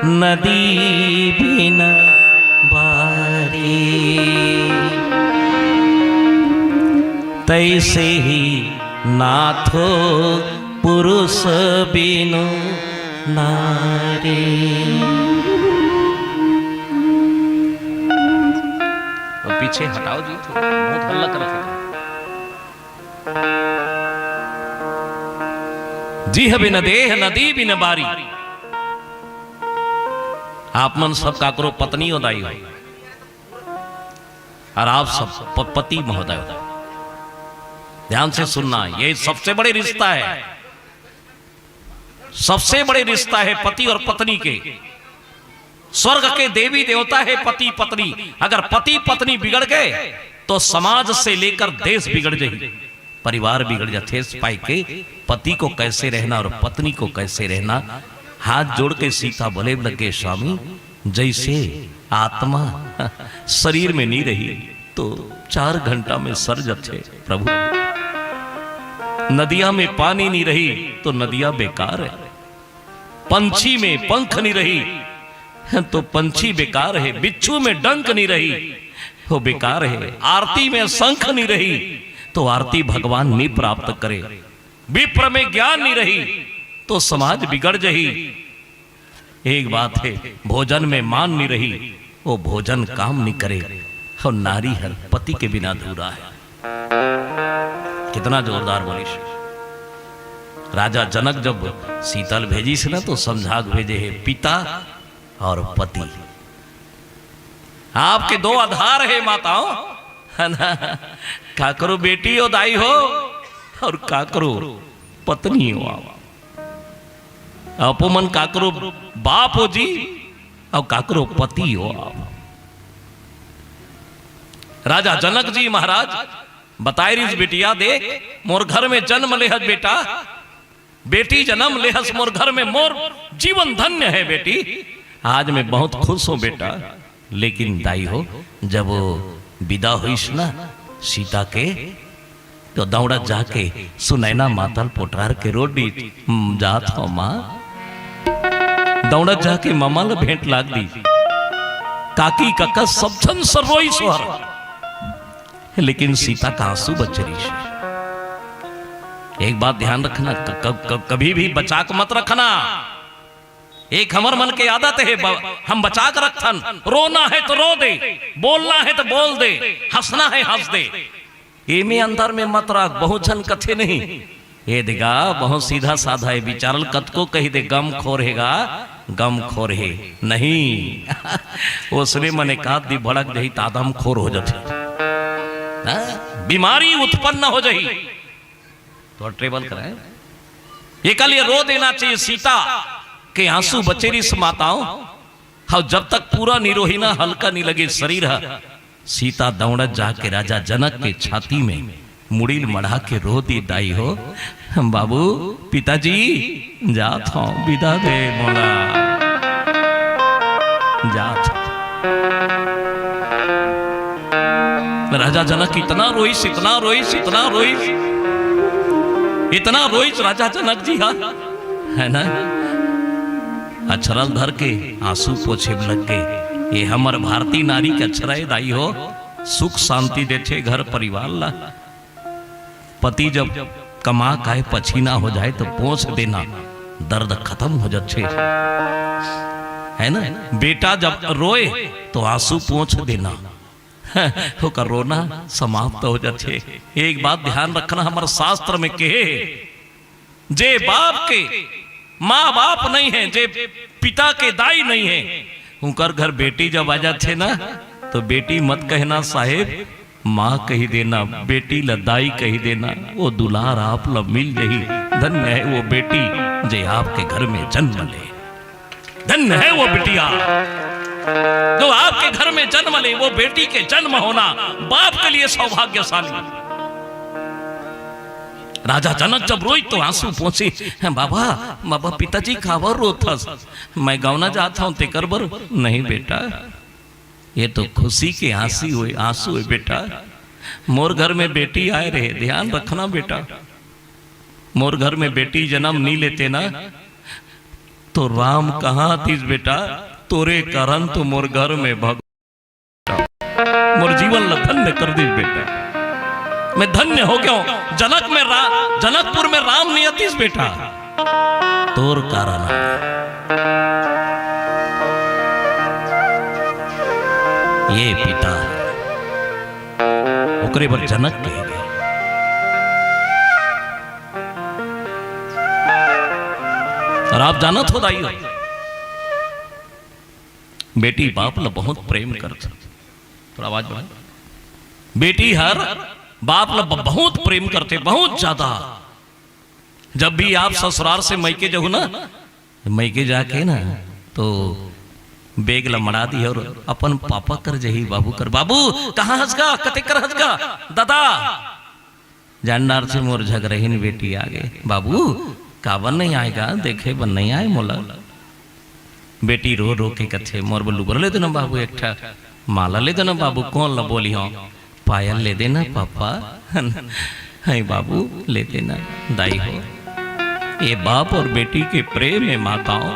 नदी बिना बारी, तैसे ही नाथो पुरुष बिनु नारी। तो पीछे हटाओ जी, थोड़ा बहुत हल्ला कर रखे। जिह बिन देह नदी बिन बारी। आप मन सब काकरो पत्नी हो दाई हो, और आप सब प-, पति महोदय हो। ध्यान से सुनना, ये सबसे बड़े रिश्ता है। सबसे बड़े रिश्ता है पति और पत्नी के। स्वर्ग के देवी देवता है पति पत्नी। अगर पति पत्नी बिगड़ गए तो समाज से लेकर देश बिगड़ जाए, परिवार बिगड़ जाते। इस पाई के पति को कैसे रहना और पत्नी को कैसे रहना। हाथ जोड़ के सीता बोले लगे, स्वामी, जैसे आत्मा शरीर में नहीं रही तो चार घंटा में सर जथे प्रभु। नदिया में पानी नहीं रही तो नदिया बेकार है, पंछी में पंख नहीं रही तो पंछी बेकार है, बिच्छू में डंक नहीं रही तो बेकार है, आरती में शंख नहीं रही तो आरती भगवान नहीं प्राप्त करे, विप्र में ज्ञान नहीं रही तो समाज बिगड़ जही। एक बात है, भोजन में मान नहीं रही, वो भोजन काम नहीं करे, और नारी हर पति के बिना अधूरा है। कितना जोरदार बोलिस। राजा जनक जब सीता ल भेजिस ना, तो समझा के भेजे हे पिता और पति। आपके दो आधार है माताओं, है ना? काकरो बेटी हो दाई हो, और काकरो पत्नी हो आप। आपो मन काकरो बाप हो जी, और काकरो पति हो आप। राजा जनक जी महाराज बताए रिस, "बेटिया देख, मोर घर में जन्म लेहस बेटा, बेटी जन्म लेहस मोर घर में, मोर जीवन धन्य है बेटी, आज मैं बहुत खुश हूँ बेटा।" लेकिन दाई हो, जब वो विदा होइस ना सीता के, तो दौड़त जाके सुनैना माता ल पोटरार के रो दिस, "हम्म, जात हौं माँ।" दौड़त जाके ममा ल भेंट लाग दिस। काकी कका सब झन सरोइस हर, लेकिन सीता का आंसू बचे रिस। एक बात ध्यान रखना, क-, क-, क-, कभी भी बचा के मत रखना। एक हमर मन के आदत है, ब-, हम बचा के रखथन, रोना है तो रो दे, बोलना है तो बोल दे, हंसना है हंस दे। एमे अंदर में मत रख, बहुत झन कथे नहीं। ए देगा, बहुत सीधा साधा है, विचारल कतको कही दे, "गम खोर हेगा, गम खोर हे।" नहीं। ओसने मन एकाध दी भड़क जही, त आदम खोर हो जथे। हाँ? बीमारी उत्पन्न हो जही। तो ट्रेवल कराए। ये कल ये रो देना चाहिए, सीता के आंसू बचे रिस माताओं। हाँ, जब तक पूरा नहीं रोही ना, हल्का नहीं लगे शरीर है। सीता दौड़त जाके राजा जनक के छाती में मुड़ी ल मढ़ा के रो दी, "दाई हो, बाबू, पिताजी, जात हौं, विदा दे मोला, जात हौं।" राजा जनक इतना रोइस, इतना रोइस, इतना रोइस, इतना रोइस राजा जनक जी, हाँ, है ना? अक्षरा ल धर के आंसू पोछे लग गए। ये हमर भारतीय नारी के अक्षरा हे दाई हो, सुख शांति देथे घर परिवार ला। पति जब कमा खाए पछीना हो जाए तो पोंछ देना, दर्द खत्म हो जाथे, है ना? बेटा जब रोए तो आंसू पोंछ देना, ओकर रोना समाप्त हो जाथे। एक बात ध्यान रखना, हमर शास्त्र में कहे हे, जे बाप के माँ बाप नहीं है, जे पिता के दाई नहीं है, उनकर घर बेटी जब आ जाथे ना, तो बेटी मत कहना साहेब, माँ कही देना, बेटी ल दाई कही देना, वो दुलार आप ल मिल जही। धन्य है वो बेटी जे आपके घर में जन्म ले, धन्य है वो बिटिया जो आपके घर में जन्म ले। वो बेटी के जन्म होना बाप के लिए सौभाग्यशाली। राजा जनक जब रोई तो आंसू पोंछे, "बाबा, बाबा, पिताजी काबर रोथस? मैं गौना जात हौं तेकर बर।" "नहीं बेटा, ये तो खुशी के आंसू हे, आंसू हे बेटा। मोर घर में बेटी आए रहे, ध्यान रखना बेटा। मोर घर में बेटी जन्म नहीं लेते ना, तो राम कहाँ आतीस बेटा? तोरे कारण तो मोर घर में भग मोर जीवन ल धन्य कर दिस बेटा। मैं धन्य हो गया हूं। जनक में रा-, जनकपुर में राम नहीं आतीस बेटा, तोर कारण आए। ये पिता हे, ओकरे बर जनक कहे गे। और आप जानत हो दाई हो, बेटी बाप ल बहुत प्रेम करथे। थोड़ा आवाज बढ़ा। बेटी हर बाप ल ब-, बहुत प्रेम करथे, बहुत ज्यादा। जब भी आप ससुराल से मइके जाहू ना, मइके जाके ना, तो बेग ल मड़ा दी और अपन पापा कर जही, बाबू कर, "बाबू, कहाँ हस गा? कते कर हस गा? दादा।" जान डारथे मोर झगरहिन बेटी आगे। "बाबू, काबर नहीं आए गा? देखे बर नहीं आए मोला?" बेटी रो रो के कथे, "मोर बर लुगरा ले देना बाबू, एक ठा माला ले देना बाबू।" "कोन ला बोली हो?" "पायल ले देना पापा।" हे बाबू, ले देना दाई हो। ये बाप और बेटी के प्रेम हे माताओं,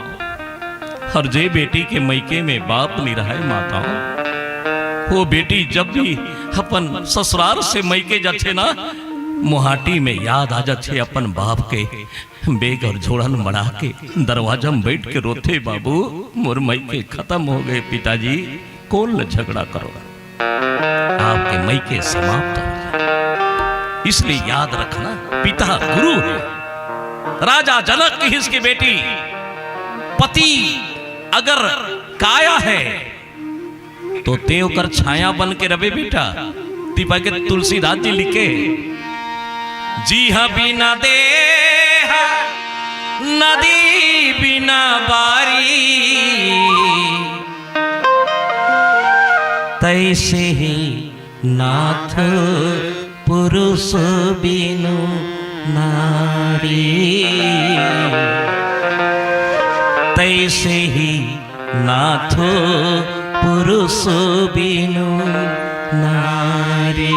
और जे बेटी के मइके में बाप नइ रहय माताओं, वो बेटी जब भी अपन ससुरार से मइके जाथे ना, मुहाटी में याद आ जाथे अपन बाप के। बेग और झोला ल मड़ा के दरवाजा में बइठ के रोथे, "बाबू, मोर मइके खतम हो गे पिताजी, कोन ले झगड़ा करों?" आपके मइके समाप्त हो जाय। इसलिए याद रखना, पिता गुरु हे। राजा जनक कहिस के बेटी, पति अगर काया हे, तो तें ओकर छाया बन के रबे बेटा। तिपा के तुलसीदास जी लिखे, "जिहा बिना देह नदी बिना बारी, तैसे ही नाथ पुरुष बिनु नारी।" तैसे ही नाथ पुरुष बिनु नारी।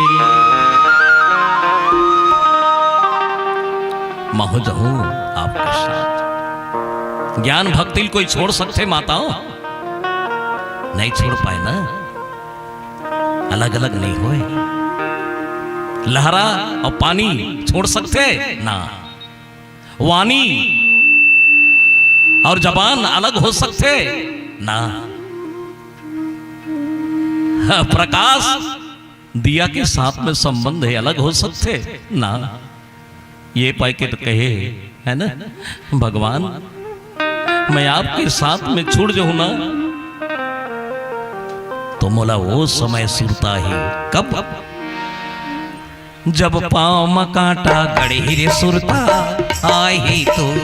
महूं जहूं आपके साथ। ज्ञान भक्ति ल कोई छोड़ सकथे माताओं? नइ छोड़ पाय ना, अलग-अलग नइ होय। लहरा अउ पानी छोड़ सकथे ना। वाणी अउ जबान अलग हो सकथे ना। प्रकाश दिया के साथ में संबंध हे, अलग हो सकथे ना। ये पाय के तो कहे हे, हे ना, "भगवान, मैं आपके साथ में छूट जाहूं ना, तो मोला वो समय सुरता आही।" कब? "जब पांव म कांटा गड़ही रे सुरता आही तो,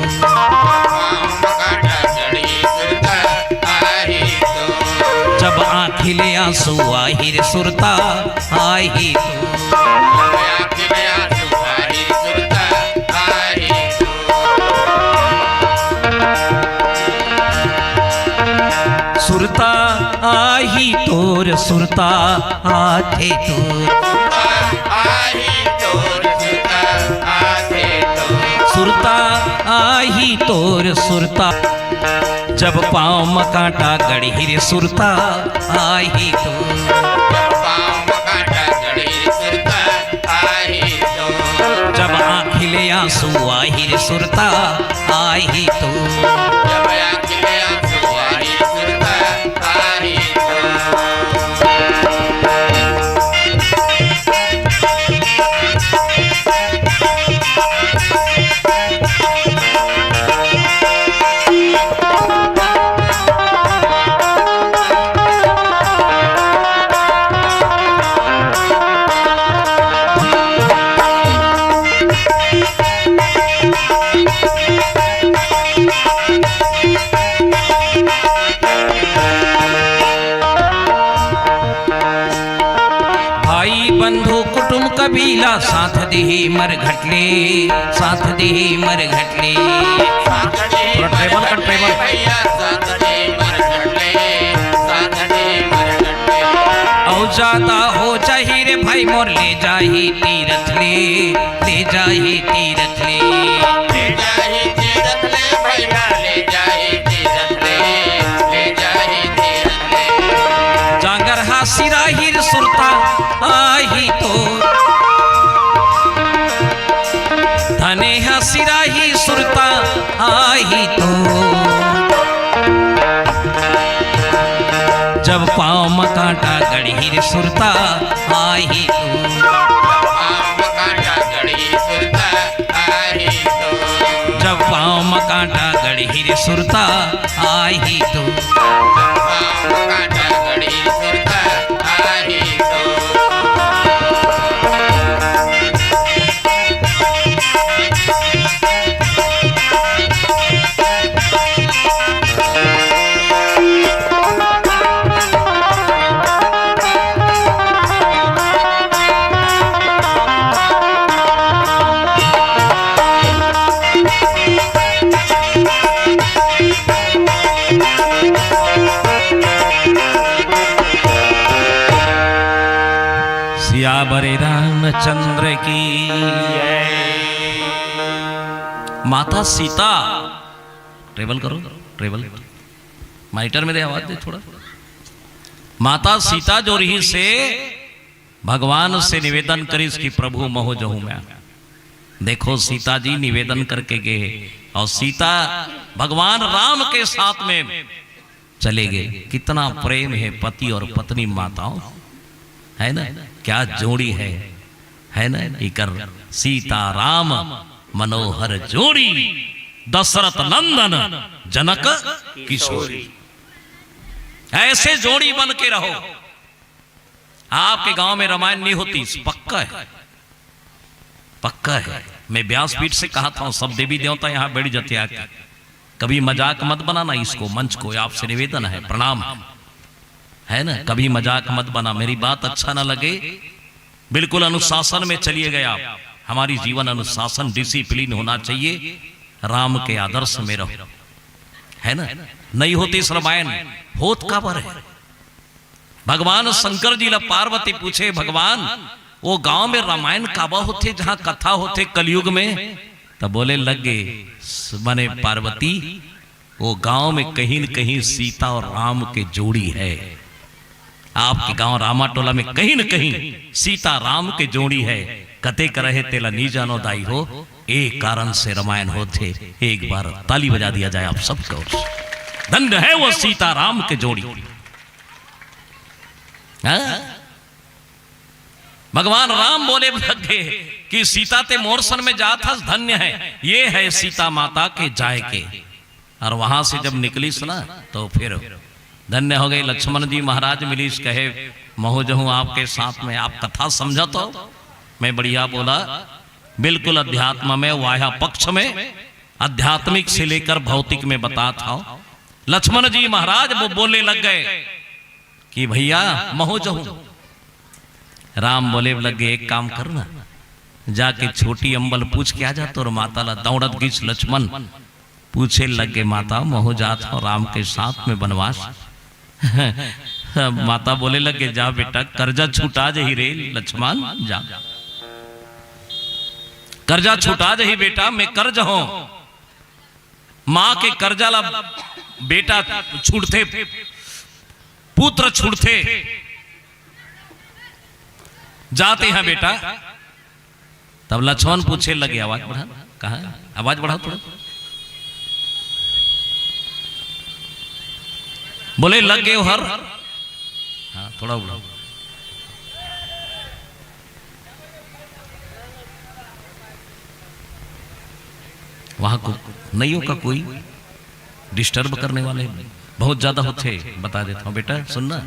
जब आँखी ले आंसू आही रे सुरता आही तो।" सुरता आही तोर सुरता आथे तोर। सुरता आही तोर सुरता। जब पांव म कांटा गड़ही रे सुरता आही तो। जब पांव म कांटा गड़ही रे सुरता आही तो। जब आँखी ले आंसू आही रे सुरता आही तो। जब आँखी ले आंसू आही रे सुरता आही तो। भाई बंधु कुटुम कबीला साथ दिही मरघट ले, साथ दिही मरघट ले। थोड़ा treble कर, treble। अउ जादा हो जाही रे भाई मोर, ले जाही तीरथ ले, ले जाही तीरथ ले। ले जाही तीरथ ले भैया, ले जाही तीरथ ले, ले जाही तीरथ ले। जांगर हा सिराही रे सुरता आही तो। धने हा सिराही सुरता आही तो। जब पांव म कांटा गड़ही रे सुरता आही तो। जब पांव म कांटा गड़ही रे सुरता आही तो। जब पांव म कांटा गड़ही रे सुरता आही तो। जब पांव म कांटा गड़ही रे सुरता आही तो। सियावर रामचंद्र की। माता सीता, ट्रेवल करो, ट्रेवल, माइटर में दे, आवाज दे थोड़ा। माता सीता जो रहिस हे भगवान से निवेदन करिस कि प्रभु महूं जहूं मैं। देखो सीता जी निवेदन करके गे हे अउ सीता भगवान राम के साथ में चले गे। कितना प्रेम हे पति अउ पत्नी माताओं, हे ना? क्या जोड़ी हे, हे ना? इकर सीता राम मनोहर जोड़ी, दशरथ नंदन जनक किशोरी। ऐसे जोड़ी बन के रहो। आपके गांव में रामायण नहीं होतिस, पक्का हे, पक्का हे। मैं व्यासपीठ से कहत हंव, सब देवी देवता यहां बैठ जाते आके। कभी मजाक मत बनाना इसको, मंच को, आपसे निवेदन हे, प्रणाम हे, हे ना? कभी मजाक मत बना, मेरी बात अच्छा ना लगे, बिल्कुल अनुशासन में चलिए गए आप। हमारी जीवन अनुशासन, डिसिप्लिन होना चाहिए, राम के आदर्श में रहो, हे ना? नहीं होतिस रामायण, होत काबर हे? भगवान शंकर जी ला पार्वती पूछे, "भगवान, वो गांव में रामायण काबर होथे, जहां कथा होथे कलयुग में?" त बोले लगे, स-, माने पार्वती, वो गांव में कहीं न कहीं सीता अउ राम के जोड़ी हे। आपके गांव रामाटोला में कहीं न कहीं सीता राम के जोड़ी हे। कतेक रहे तेला नी जानो दाई हो, ए कारण से रामायण होथे। एक बार ताली बजा दिया जाए आप सबको। धन्य हे वो सीता राम के जोड़ी। हाँ? भगवान राम बोले लगे कि सीता ते मोर संग में जात हस, धन्य हे, ये हे सीता माता के जाय के। अउ वहां से जब निकलिस ना, तो फिर धन्य हो गई। लक्ष्मण जी महाराज मिलिस, कहे, "महूं जहूं आपके साथ में, आप कथा समझत हो?" मैं बढ़िया बोला, बिल्कुल अध्यात्म में, वाया पक्ष में, आध्यात्मिक से लेकर भौतिक में बतात हंव। लक्ष्मण जी महाराज वो बोले लग गए कि भैया, महूं जहूं। राम बोले लगे, "एक काम कर ना, जाके छोटी अम्बल पूछ के आ जा तोर माता ला।" दौड़त गिस लक्ष्मण, पूछे लगे, "माता, महूं जात हंव राम के साथ में बनवास।" माता बोले लगे, "जा बेटा, करजा छुटा जही रे लक्ष्मण, जा। करजा छुटा जही बेटा, मैं कर्ज हंव।" मां के करजा ला बेटा छुड़थे, पुत्र छुड़थे, जाते हैं बेटा। तब लक्ष्मण पूछे लगे, आवाज बढ़ा, कहां आवाज बढ़ा थोड़ा, बोले लगे हर, हां थोड़ा बढ़ा। वहां को नहीं होगा कोई डिस्टर्ब करने वाले, बहुत ज्यादा होते। बता देता हूं बेटा, सुनना,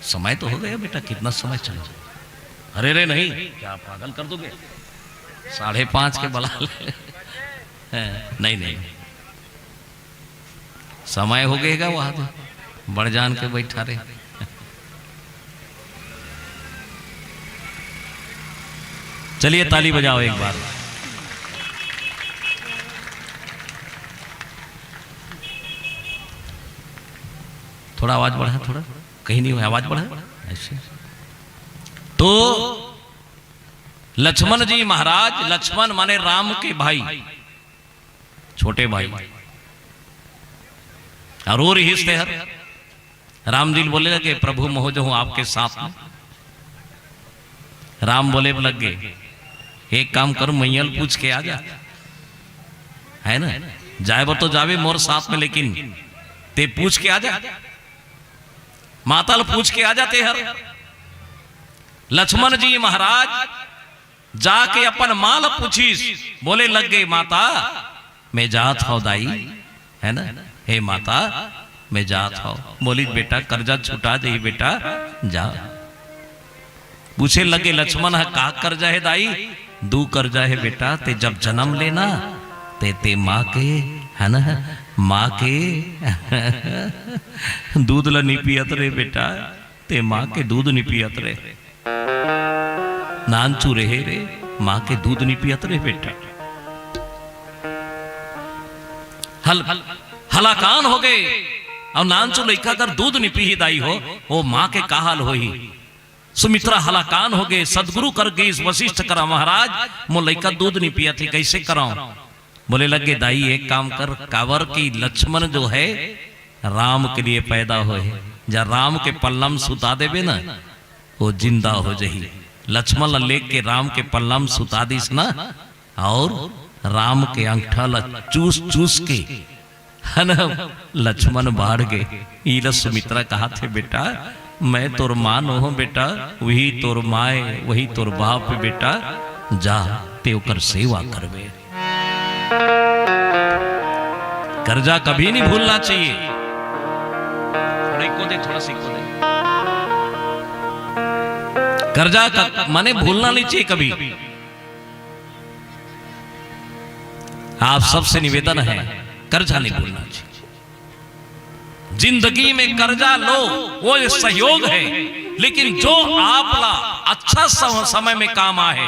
समय तो हो गया बेटा, कितना समय चला? अरे रे नहीं, क्या पागल कर दोगे? साढ़े पांच के बला ले। नहीं, नहीं, समय हो गएगा, वहां तो बढ़ जान के बैठा रहे। चलिए, ताली बजाओ एक बार। थोड़ा आवाज बढ़ा, थोड़ा कहीं नहीं हुआ, आवाज बढ़ा ऐसे। तो लक्ष्मण जी महाराज, लक्ष्मण माने राम के भाई, छोटे भाई, अउ रो रिहिस तेहर। राम जी बोले लगे, "प्रभु महूं जहूं आपके साथ में।" राम बोले लगे, "एक काम कर, मइया ल पूछ के आ जा, है ना? जाए बर तो जाबे मोर साथ में, लेकिन ते पूछ के आ जा, माता ल पूछ के आ जा तेहर।" लक्ष्मण जी महाराज जाके अपन मां ल पूछिस, बोले लगे, "माता, मैं जात हंव दाई, है ना, हे माता, मैं जात हंव।" बोलिस, "बेटा, करजा छुटा जही बेटा, जा।" पूछे लगे लक्ष्मण ह, "का करजा हे दाई?" "दू करजा हे बेटा, ते जब जनम ले ना, ते, ते मां के, है ना, मां के दूध ल नी पियत रे बेटा, ते मां के दूध नी पियत रे।" नानचू रहे रे, मां के दूध नी पियत रे बेटा। हल-, हलाकान हो गे, अउ नानचू लइका अगर दूध नी पीही दाई हो, ओ मां के का हाल होही? सुमित्रा हलाकान हो गे, सतगुरु कर गिस वशिष्ठ करा, "महाराज, मोर लइका दूध नी पियत हे, कइसे करंव?" बोले लगे, दाई, एक काम कर, काबर कि लक्ष्मण जो है, राम के लिए पैदा होए हे। जा राम के पल्ला म सुता देबे ना, वो जिंदा हो जही। लक्ष्मण ला लेके राम के पल्ला म सुता दिस ना, और राम के अंगठा ला चूस चूस के, है ना, लक्ष्मण बाढ़ गे। इला सुमित्रा कहाथे, बेटा, मैं तोर माँ नोहूँ बेटा, वही तोर माय, वही तोर बाप हे बेटा, जा ते ओकर सेवा करबे। कर्जा कभी नहीं भूलना चाहिए। थोड़ा इको दे, थोड़ा सा इको दे। कर्जा का माने भूलना नहीं चाहिए कभी। आप सबसे निवेदन है, कर्जा नहीं भूलना चाहिए। जिंदगी में कर्जा लो, वो एक सहयोग है, लेकिन जो आपला अच्छा सम-, समय में काम आहे,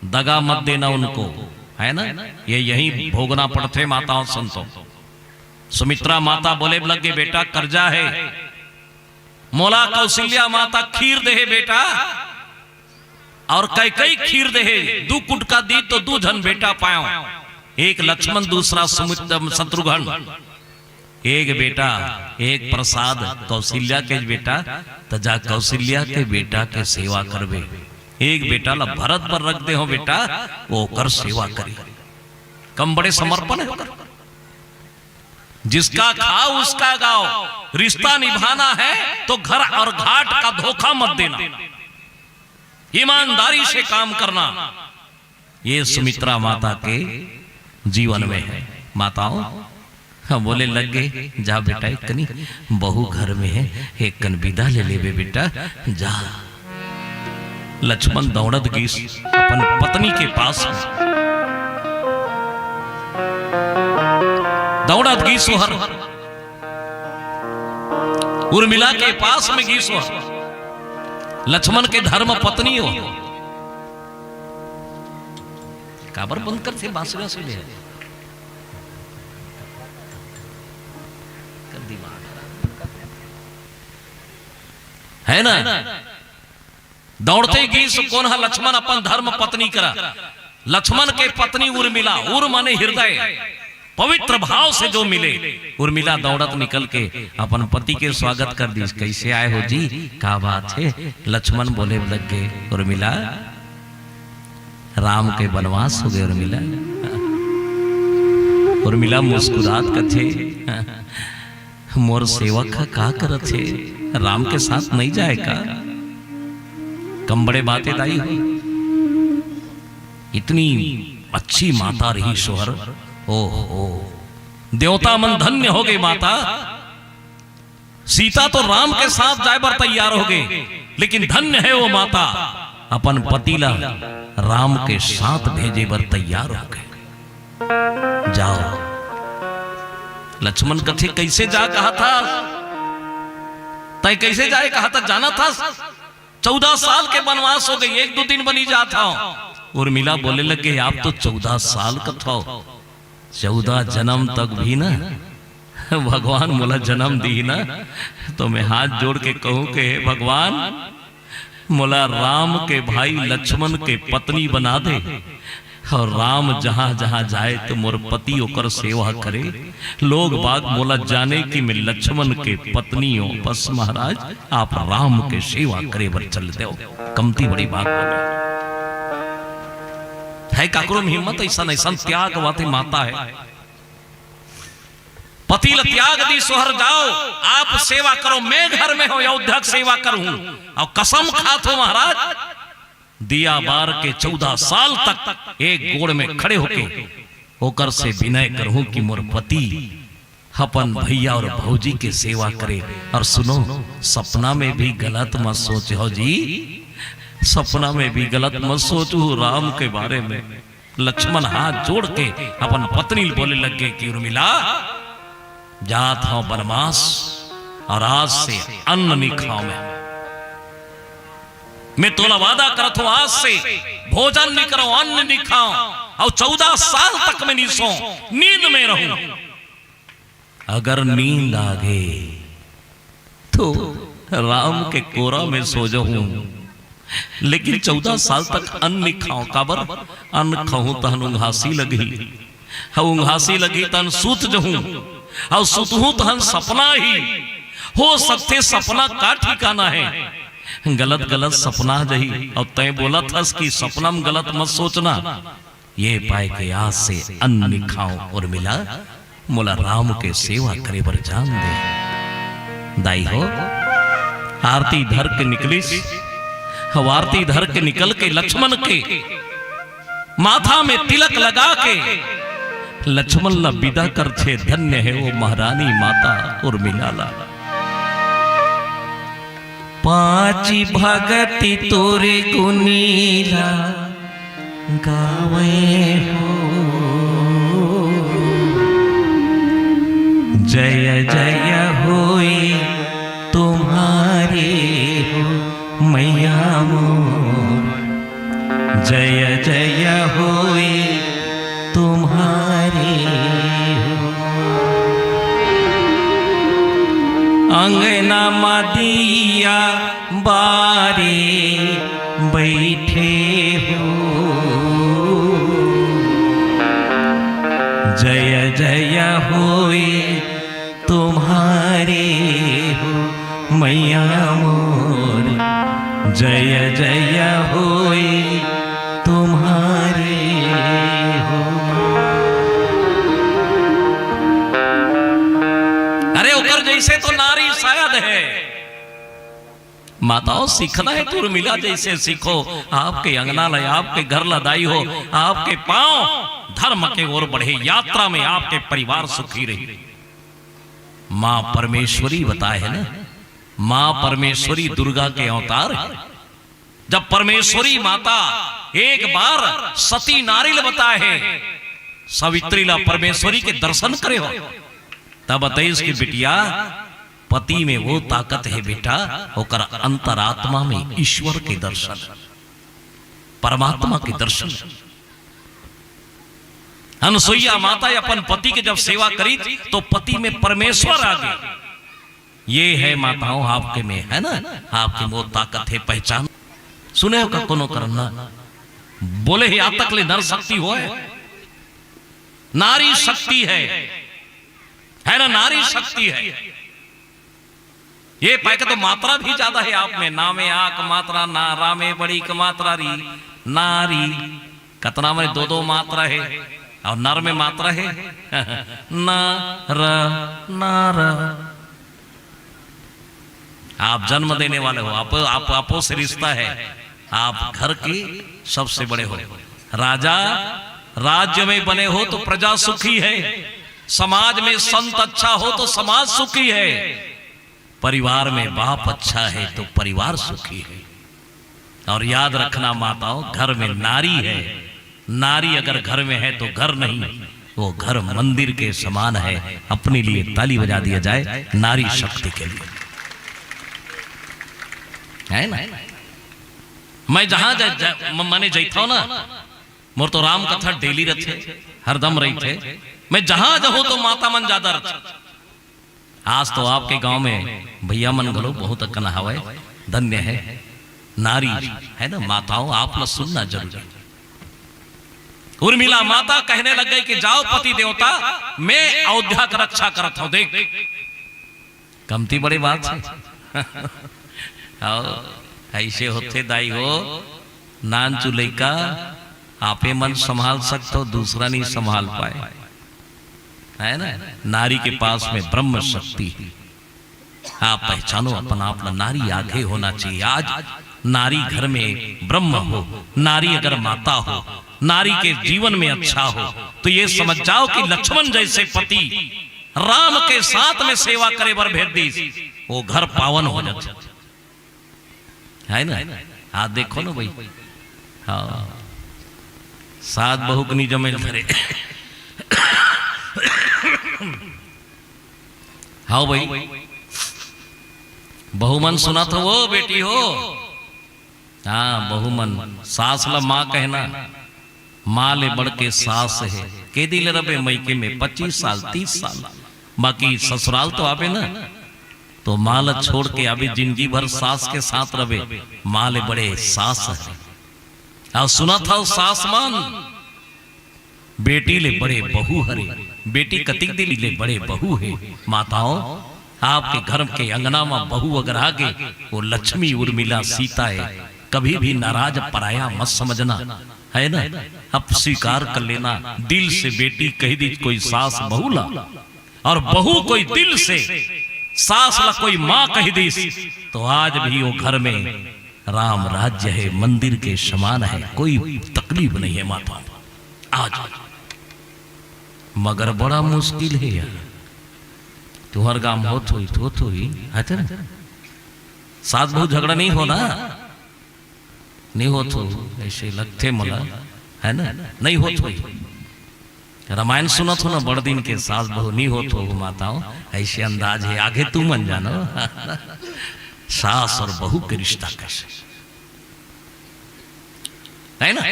दगा मत देना उनको, है ना? ये यही भोगना पड़थे माताओं संतों। सुमित्रा माता बोले लगे, बेटा, कर्जा है, मोला कौशल्या माता खीर देहे बेटा, और कैकई खीर देहे, दू कुटका दी तो दू झन बेटा पायो, एक लक्ष्मण, दूसरा सुमित-, शत्रुघ्न। एक बेटा, एक प्रसाद कौशल्या के बेटा, त जा कौशल्या के बेटा के सेवा करबे। एक बेटा ला भरत बर रख दे हो बेटा, वो ओकर सेवा करी। कम बड़े समर्पण है ओकर। जिसका खाओ उसका गाओ, रिश्ता निभाना है तो घर और घाट का धोखा मत देना, ईमानदारी से काम करना। ये सुमित्रा माता के जीवन में है। माताओं, हाँ, बोले लगे, जा बेटा, एक कनी बहू घर में है, एक कन विदा ले लेबे बेटा, जा। लक्ष्मण दौड़त गीस अपन पत्नी के पास में। दौड़त गीस ओहर उर्मिला के पास में गीस ओहर। लक्ष्मण के धर्म पत्नी हो। काबर बंद करथे बांसुरी सुने? कर दिमाग खराब। है ना? दौड़ते गीस कोन हा? लक्ष्मण अपन धर्म पत्नी करा। लक्ष्मण के पत्नी उर्मिला, उर माने हृदय, पवित्र भाव से जो मिले। उर्मिला दौड़त निकल के अपन पति के स्वागत कर दीस। कैसे आए हो जी? का बात है? लक्ष्मण बोले लग गए, उर्मिला, राम के बनवास हो गए उर्मिला। उर्मिला मुस्कुरात कथे, मोर सेवक ह का करत हे? राम के साथ नहीं जाए का? कम बड़े बात हे दाई हो। इतनी अच्छी माता रही सोहर। ओहो, देवता मन धन्य हो गए माता। सीता तो राम के साथ जाए बर तैयार हो गए, लेकिन धन्य है वो माता, अपन पति ला राम के साथ भेजे बर तैयार हो गए। जाओ। लक्ष्मण कथे, कैसे जा कहा था? तय कैसे जाए कहा था? जाना था, चौदह साल के बनवास हो गए, एक दो दिन बनी जात हव। उर्मिला बोले लगे, आप तो चौदह साल कथव, चौदह जन्म तक भी ना भगवान मोला जन्म दी ना, तो मैं हाथ जोड़ के कहूं कि हे भगवान, मोला राम के भाई लक्ष्मण के पत्नी बना दे, और राम जहां जहां जाए तो मोर पति ओकर सेवा करे, लोग बाग मोला जाने कि मैं लक्ष्मण के पत्नी हूं। बस महाराज, आप राम के सेवा करे बर चल देव। कमती बड़ी बात बोले। है काकरो में हिम्मत? ऐसा ऐसा त्याग वाते माता है। पति ल त्याग दी सोहर, जाओ, आप सेवा करो, मैं घर में हो अयोध्या के सेवा करूं। और कसम खात हो महाराज, दिया बार के चौदह साल तक एक गोड़ में खड़े होके ओकर से विनय करहूं कि मोर पति अपन भैया और भौजी के सेवा करे। और सुनो, सपना में भी गलत मत सोच हो जी, सपना में भी गलत मत सोचू राम के बारे में। लक्ष्मण हाथ जोड़ के अपन पत्नी ल बोले लग गए कि उर्मिला, जात हव बनवास और आज से अन्न नहीं खाओ मैं। मैं तोला वादा करत हूं, आज से भोजन नहीं करो, अन्न नहीं खाओ और चौदह साल तक मैं नहीं सो, नींद में रहूं। अगर नींद आ गई तो राम के कोरा में सो जाऊं, लेकिन चौदह साल तक अन्न नहीं खाओ। काबर? अन्न खाऊं तहन उंघासी लगही, हव उंघासी लगही तहन सूत जहूं, अउ सुतहूं तहन सपना ही। हो सकथे सपना का ठिकाना हे, गलत गलत सपना जही। अउ तैं बोलत हस कि सपना म गलत मत सोचना। ये पाय के आज से अन्न नी खांव उर्मिला, मोला राम के सेवा करे बर जान दे। दाई हो, आरती धर के निकलिस, अउ आरती धर के निकल के लक्ष्मण के माथा में तिलक लगा के लक्ष्मण ला बिदा करथे। धन्य हे वो महारानी माता उर्मिला ला। पांच भगति तोरे गुनी ला गावे हो। जय जय होए तुम्हारे हो मैया मोर। जय जय होए तुम्हारे हो। अंगना मा दिया बारे बैठे हो। जय जय होए तुम्हारे हो मैया मोर। जय जय होए तुम्हारे हो। अरे ओकर जइसे तो नारी शायद हे। माताओं, सीखना हे तो उर्मिला जइसे सीखो। आपके अंगना ला, आपके घर ला दाई हो, आपके पांव धर्म के ओर बढ़े, यात्रा में आपके परिवार सुखी रही। मां परमेश्वरी बताए हे ना, मां परमेश्वरी दुर्गा के अवतार हे। जब परमेश्वरी माता एक बार सती नारी ल बताए हे, सावित्री ला परमेश्वरी के दर्शन करे हो, तब बताइस कि बिटिया, पति में वो ताकत हे बेटा, ओकर अंतरात्मा में ईश्वर के दर्शन, परमात्मा के दर्शन। अनसुईया माता अपन पति के जब सेवा करी तो पति में परमेश्वर आ गे। ये हे माताओं आपके में, हे ना, आपके में वो ताकत हे, पहचान। सुने हो का कोनो करना? बोले हे, आज तक ले नर शक्ति होय, नारी शक्ति हे, हे ना, नारी शक्ति हे। ये पाय के तो मात्रा भी ज्यादा हे आप में, ना में आ के मात्रा, ना, रा में बड़ी के मात्रा, री, नारी। कतना में दो दो मात्रा हे, अउ नर में मात्रा हे। ना, र, ना, र। आप जन्म देने वाले हो, आप, आप, आपो से रिश्ता हे, आप घर की सबसे बड़े हो। राजा राज्य में बने हो तो प्रजा सुखी हे, समाज में संत अच्छा हो तो समाज सुखी हे, परिवार में बाप अच्छा हे तो परिवार सुखी हे। अउ याद रखना माताओं, घर में नारी हे, नारी अगर घर में हे तो घर नहीं, वो घर मंदिर के समान हे। अपने लिए ताली बजा दिया जाए नारी शक्ति के लिए, हे ना? मैं जहां जा, जा, म-, मने जइथव ना, मोर तो राम कथा daily रथे, हरदम रहिथे। मैं जहां जाहूं तो माता मन ज्यादा रथे। आज तो आपके गांव में भैया मन घलो बहुत अकन हवय, धन्य हे। नारी हे ना, माताओं, आप ला सुनना जरूरी। उर्मिला माता कहने लग गई कि जाओ पति देवता, मैं अयोध्या का रक्षा करत हंव। देख, कमती बड़े बात हे। अउ अइसे होथे दाई हो, नानचु लइका आपे मन संभाल सकथव, दूसरा नहीं संभाल पाए, हे ना? नारी के पास में ब्रह्म शक्ति हे। आप पहचानो अपन आप ला, नारी आगे होना चाहिए। आज नारी घर में ब्रह्म हो, नारी अगर माता हो, नारी के जीवन में अच्छा हो, तो ये समझ जाओ कि लक्ष्मण जैसे पति राम के साथ में सेवा करे बर भेज दीस, वो घर पावन हो जाथे। हे ना? आज देखो ना भाई, हाँ, सास बहू के नी जमे धरे। हाँ भाई, बहू मन सुनत हो, वो बेटी हो, हाँ, बहू मन, सास ला माँ कहना, माँ ले बढ़ के सास हे। के दिन ले रबे मइके में? पच्चीस साल, तीस साल, बाकी ससुराल तो आबे ना, तो माँ ला छोड़ के आबे, जिंदगी भर सास के साथ रबे, माँ ले बड़े सास हे। अउ सुनत हव सास मन, बेटी ले बड़े बहू हरे, बेटी कतिक दिन ले बड़े बहू हे। माताओं, आपके घर के अंगना म बहू अगर आगे, वो लक्ष्मी उर्मिला सीता हे। कभी भी नाराज पराया मत समझना, है ना? अब स्वीकार कर लेना, दिल से बेटी कह दी कोई सास बहू ला, और बहू कोई दिल से सास ला कोई माँ कह दीस, तो आज भी वो घर में राम राज्य है, मंदिर के समान है, कोई तकलीफ नहीं है माता। आज मगर बड़ा मुश्किल है यार, तुहर गांव होत होई तो होत होई, है ना? सास बहू झगड़ा नहीं हो ना, नहीं होत हो, ऐसे लगथे मोला, है ना? नहीं होत होई। रामायण सुनत हो ना, बड़ दिन के सास बहू नहीं होत हो, माताओं, ऐसे अंदाज है, आगे तुमन जानो। सास और बहू के रिश्ता कैसे, है ना?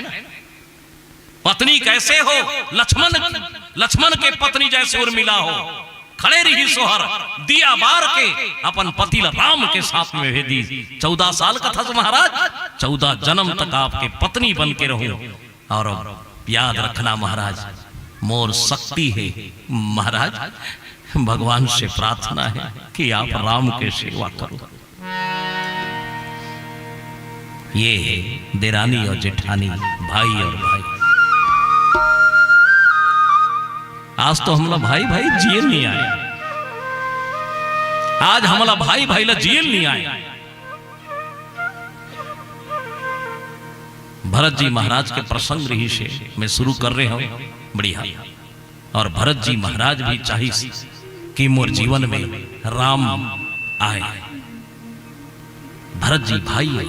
पत्नी कैसे हो? लक्ष्मण, लक्ष्मण के पत्नी जैसे उर्मिला हो। खड़े रही सोहर, दिया बार के अपन पति ला राम के साथ में भेजी। चौदह साल का था महाराज, चौदह जन्म तक आपके पत्नी बन के रहूं। और याद रखना महाराज, मोर शक्ति है महाराज, भगवान से प्रार्थना है कि आप राम के सेवा करो। ये है देरानी और जेठानी, भाई और भाई। आज तो हमला भाई भाई जियल नहीं आय, आज हमला भाई भाई ला जियल नहीं आय। भरत जी महाराज के प्रसंग रहिसे, मैं शुरू कर रहे हूं। बढ़िया। और भरत जी महाराज भी चाहिस कि मोर जीवन में राम आय। भरत जी भाई है।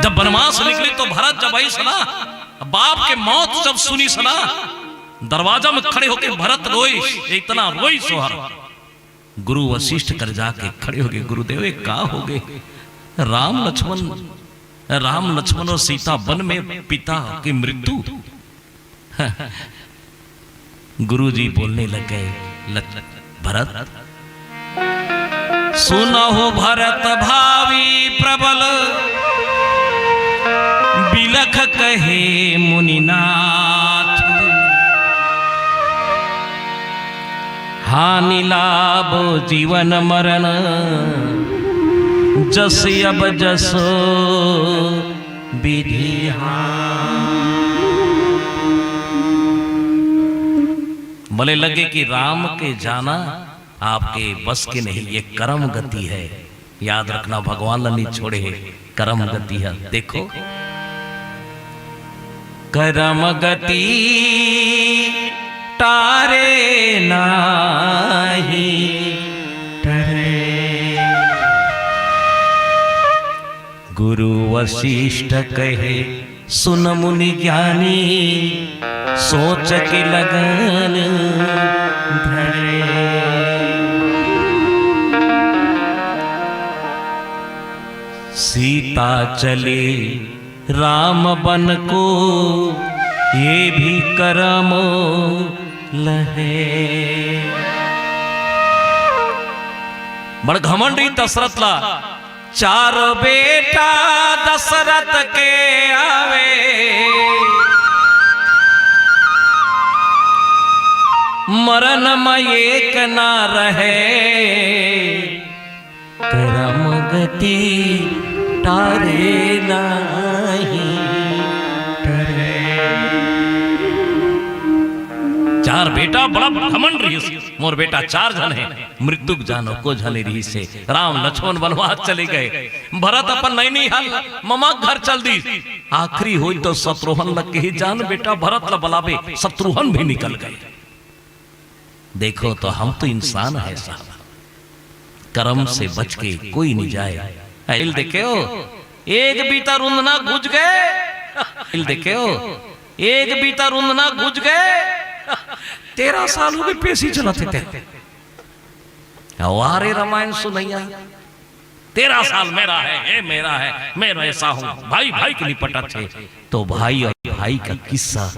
जब वनवास निकली तो भरत जब आइस ना, बाप के मौत जब सुनिस ना, दरवाजा में खड़े होके भरत रोइस, इतना रोइस सोहर। गुरु वशिष्ठ कर जाके खड़े होके, गुरुदेव, ये का होगे? राम लक्ष्मण, राम लक्ष्मण और सीता वन में, पिता की मृत्यु। गुरु जी बोलने लग गए, लच-, भरत, सुनहु भरत भावी प्रबल, बिलख कहे मुनिनाथ। हानि लाभ जीवन मरण, जस अब जसो विधि हाथ। बोले लगे कि राम के जाना आपके बस के नहीं, ये कर्म गति है। याद रखना, भगवान ला नहीं छोड़े है, कर्म गति है। देखो, कर्म गति टारे नाही टरे। गुरु वशिष्ठ कहे सुन मुनि ज्ञानी, सोच के लगन धरे। सीता चले राम बन को, ये भी करम लहे। बड़ घमंडी दशरथ ला, चार बेटा दशरथ के आवे, मरण म एक ना रहे, करम गति टारे नाही टरे। चार बेटा, बड़ा घमंड रहिस, मोर बेटा चार झन हे, मृत्युक जानो को झने रहिसे। राम लक्ष्मण वनवास चले गए, भरत अपन नैनिहाल ममा घर चल दी। आखिरी होई तो शत्रुघ्न लग के ही जान बेटा भरत ला बलावे, शत्रुघ्न भी निकल गए। देखो तो हम तो इंसान है साहब, कर्म से बच के कोई नहीं जाए। इल देखे हो, एक बीता रुंधना गुज गए। इल देखे हो, एक बीता रुंधना गुज गए। तेरह साल हो गए पेशी चलाते थे। वारे रामायण सुनैया, तेरह साल मेरा है, ये मेरा है, मैं ऐसा हूँ, भाई भाई के निपटत थे। तो भाई और भाई का किस्सा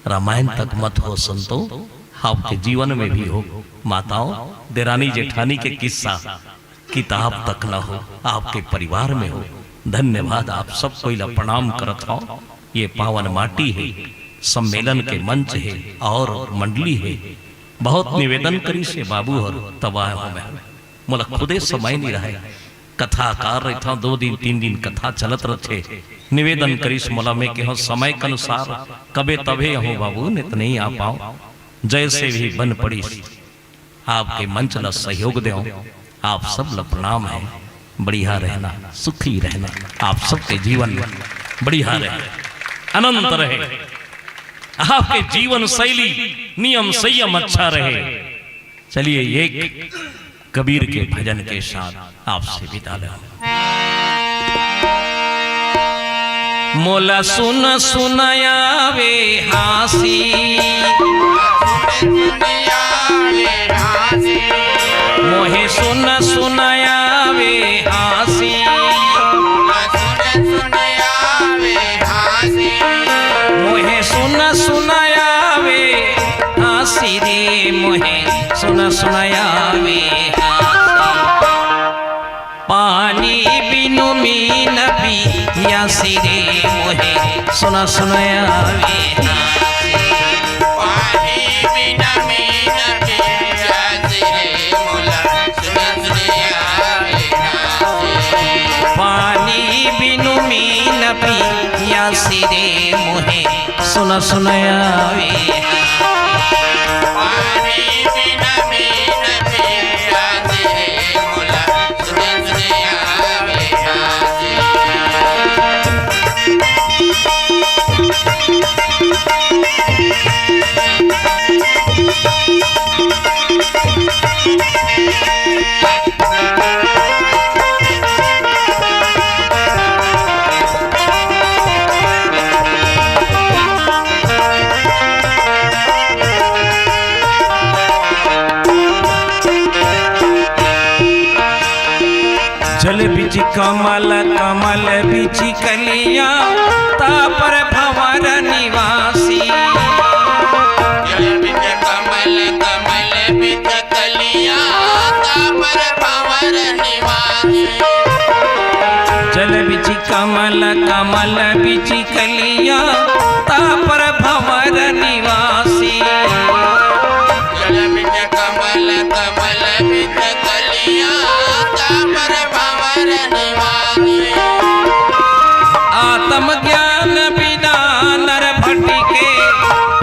रामायण तक मत हो संतो, आपके जीवन में भी हो। माताओं, देरानी जेठानी के किस्सा किताब तक न हो, आपके परिवार में हो। धन्यवाद, आप सब कोई ला प्रणाम करत हो। ये पावन माटी है, सम्मेलन के मंच हे और मंडली हे। बहुत निवेदन करिस हे बाबू हर, तब आए हों मैं। मोला खुदे समय नइ रहय, कथाकार रहिथंव, दो दिन तीन दिन कथा चलत रहिथे। निवेदन करिस मोला, मैं केहेंव समय के अनुसार कभे तभे आहूं बाबू, नइ त नइ आ पांव। जइसे भी बन पड़िस, आपके मंच ला सहयोग देंव। आप सब ला प्रणाम हे। बढ़िया रहना, सुखी रहना, आप सबके जीवन बढ़िया रहे, अनंत रहे। आपके जीवन शैली, नियम संयम अच्छा रहे। चलिए, एक कबीर के भजन के साथ आपसे विदा लेंव। मोला सुन सुन आवे हाँसी, मोहे सुन सुन आवे हाँसी, मोहे सुन सुन आवे हाँसी रे, मोहे सुन सुन आवे हाँसी। पानी बिनु मीन पियासी रे, मोहे सुन सुन आवे हाँसी। पानी बिनु मीन पियासी रे, मोला सुन सुन आवे हाँसी। पानी बिनु मीन पियासी रे, मोहे सुन सुन आवे। पानी बिना मीन पियासी रे, मोला सुन सुन आवे हाँसी। जल बिच कमल, कमल बिच कलिया, ता पर भंवर निवासी। जल बिच कमल, कमल बिच कलिया, ता पर भंवर निवासी। जल बिच कमल, कमल बिच कलिया, ता पर भंवर निवासी। जल बिच कमल, कमल बिच कलिया, ता पर भंवर निवासी। आत्म ज्ञान बिना नर भटके,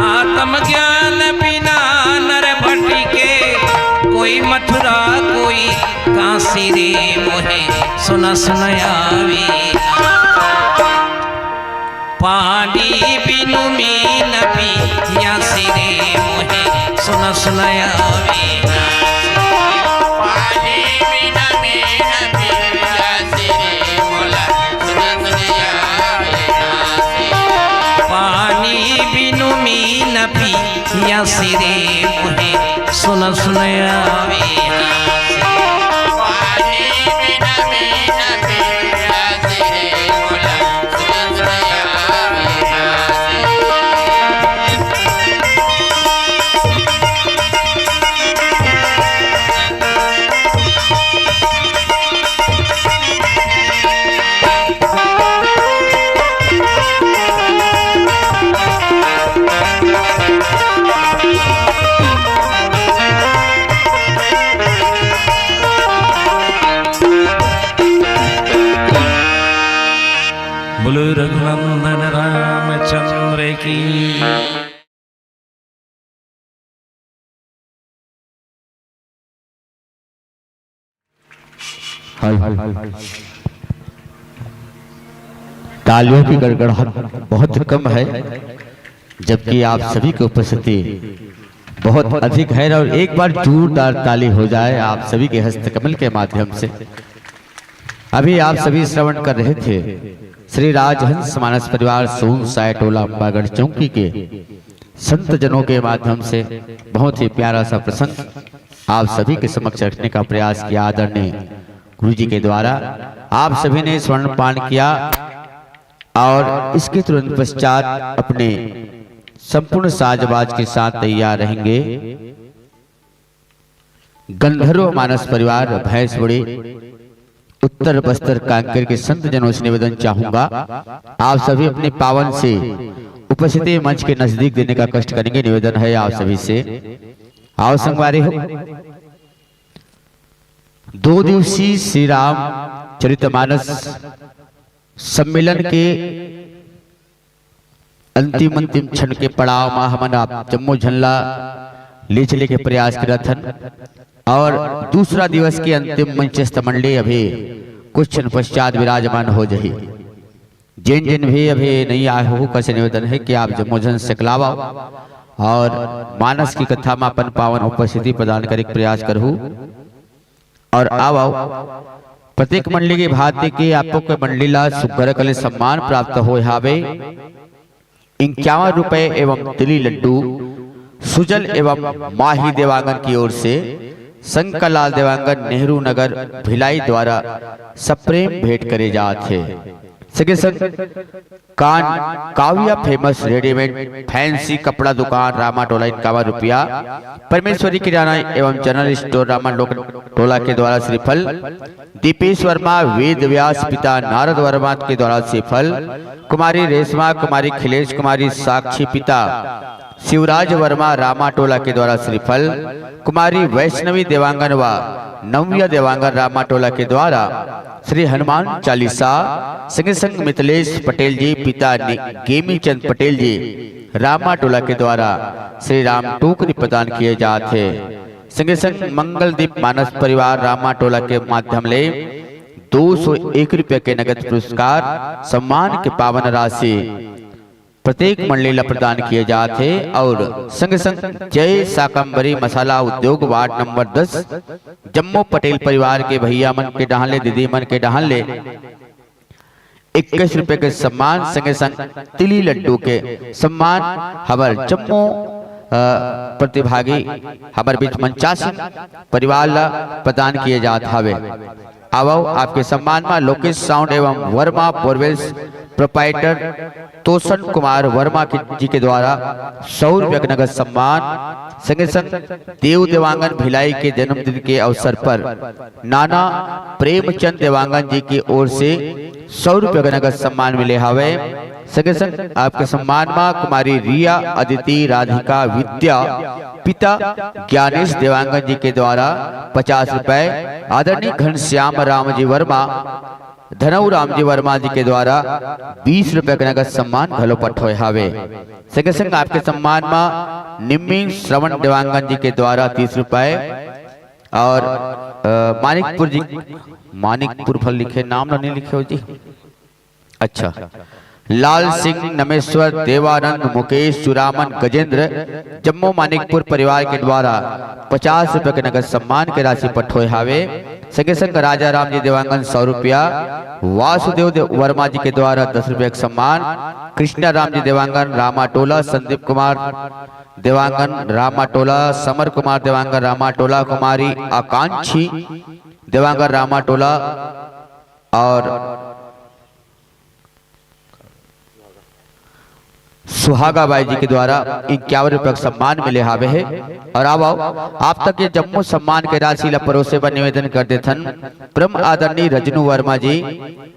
आत्म ज्ञान बिना नर भटके, कोई मथुरा कोई काशी रे, मोहे सुन सुन आवे। पानी बिनु मीन पियासी रे, मोहे सुन सुन आवे। पानी बिनु मीन पियासी रे, मोला सुन सुन आवे। पानी बिनु मीन पियासी रे, मोहे सुन सुन आवे। पानी बिनु मीन पियासी रे, मोला बोलो रघुनंदन रामचंद्र की। हेलो। तालियों की गड़गड़ाहट बहुत कम है, जबकि आप सभी की उपस्थिति बहुत अधिक है। और एक बार जोरदार ताली हो जाए आप सभी के हस्तकमल के माध्यम से। अभी आप सभी श्रवण कर रहे थे श्री राजहंस मानस परिवार सोनसाय टोला अम्बागढ़ चौकी के संत जनों के माध्यम से बहुत ही प्यारा सा प्रसंग आप सभी के समक्ष रखने का प्रयास किया आदरणीय गुरु जी के द्वारा। आप सभी ने स्वर्ण पान किया और इसके तुरंत पश्चात अपने संपूर्ण साजबाज के साथ तैयार रहेंगे गंधर्व मानस परिवार भैंसबड़ी उत्तर बस्तर कांकेर के संत जनों से निवेदन चाहूंगा, आप सभी अपने पावन से उपस्थिति मंच के नजदीक देने का कष्ट करेंगे। निवेदन है आप सभी से, आओ संगवारी हो, दो दिवसीय श्री राम चरितमानस सम्मेलन के अंतिम अंतिम क्षण के पड़ाव मा हमन आप जम्मो झन ला ले चले के प्रयास करत हन। और दूसरा दिवस के अंतिम मंचस्थ मंडली अभी कुछ क्षण पश्चात विराजमान हो जही। जेन जेन भी अभी नहीं आए हो, कसे निवेदन है कि आप जम्मो झन सकलाव और मानस की कथा मा अपन पावन उपस्थिति प्रदान करे के प्रयास करहू। और आव, आव, प्रत्येक मंडली के भांति के आपो के मंडली ला सुग्घर कले सम्मान प्राप्त होय हावे। इक्यावन रुपए एवं तिली लड्डू सुजल एवं माही देवांगन की ओर से शंकर लाल देवांगन, नेहरू नगर, भिलाई द्वारा सप्रेम भेंट करे जात हे। संगे संग कान काव्या फेमस रेडीमेड फैंसी कपड़ा दुकान रामा टोला, इक्यावन रुपया। परमेश्वरी किराना एवं जनरल स्टोर रामा टोला के द्वारा श्रीफल। दीपेश वर्मा वेद व्यास पिता नारद वर्मा के द्वारा श्रीफल। कुमारी रेशमा कुमारी खिलेश कुमारी साक्षी पिता शिवराज वर्मा रामा टोला के द्वारा श्रीफल। कुमारी वैष्णवी देवांगन व नव्या देवांगन रामा टोला के द्वारा श्री हनुमान चालीसा। संगे संग मिथिलेश पटेल जी पिता ने-, गेमी चंद पटेल जी रामा टोला के द्वारा श्री राम टोकरी प्रदान किए जात हे। संगे संग मंगलदीप मानस परिवार रामा टोला के माध्यम ले दो सौ एक रुपया के नगद पुरस्कार सम्मान के पावन राशि प्रत्येक मंडली ला प्रदान किए जात हे। और संग संग जय शाकंभरी मसाला उद्योग वार्ड नंबर दस जम्मो पटेल परिवार के भैया मन के डहान ले, दीदी मन के डहान ले इक्कीस रुपए के सम्मान, संगे संग तिली लड्डू के सम्मान हमर जम्मो, अ, प्रतिभागी हमर बीच मंचासीन परिवार ला प्रदान किए जात हवे। आवव, आपके सम्मान मा लोकेश साउंड एवं वर्मा बोरवेल्स प्रोप्राइटर तोषण कुमार वर्मा के, जी के द्वारा सौ रुपया के नगद सम्मान, संगे संग देव देवांगन भिलाई के जन्मदिन के अवसर पर नाना प्रेमचंद देवांगन जी की ओर से सौ रुपया के नगद सम्मान मिले हवे। संगे संग आपके सम्मान मा कुमारी रिया, अदिति, राधिका, विद्या, पिता ज्ञानेश देवांगन जी के द्वारा पचास रुपए, आदरणीय घनश्याम राम जी वर्मा, धनऊ राम जी वर्मा जी के द्वारा बीस रुपए के नगद सम्मान घलो पठोय हावे। संगे संग आपके सम्मान मा निम्मी श्रवण देवांगन जी के द्वारा तीस रुपए और, अ, मानिकपुर जी, मानिकपुर भर लिखे, नाम ला नहीं लिखे हो जी। अच्छा, लाल सिंह, नमेश्वर, देवानंद, मुकेश, चुरामन, गजेंद्र, जम्मो मानिकपुर परिवार के द्वारा पचास रुपया के नगद सम्मान के राशि पठोय हावे। संगे संग राजा राम जी देवांगन सौ रुपया, वासुदेव देव वर्मा जी के द्वारा दस रुपया के सम्मान, कृष्णा राम जी देवांगन रामा टोला, संदीप कुमार देवांगन रामा टोला, समर कुमार देवांगन रामा टोला, कुमारी आकांक्षी देवांगन रामा टोला और सुहागा बाई जी के द्वारा इक्यावन रुपया के सम्मान मिले हावे हे। और आवव, आप तक ये जम्मो सम्मान के राशि ला परोसे बर निवेदन कर देथन। परम आदरणीय रजनू वर्मा जी,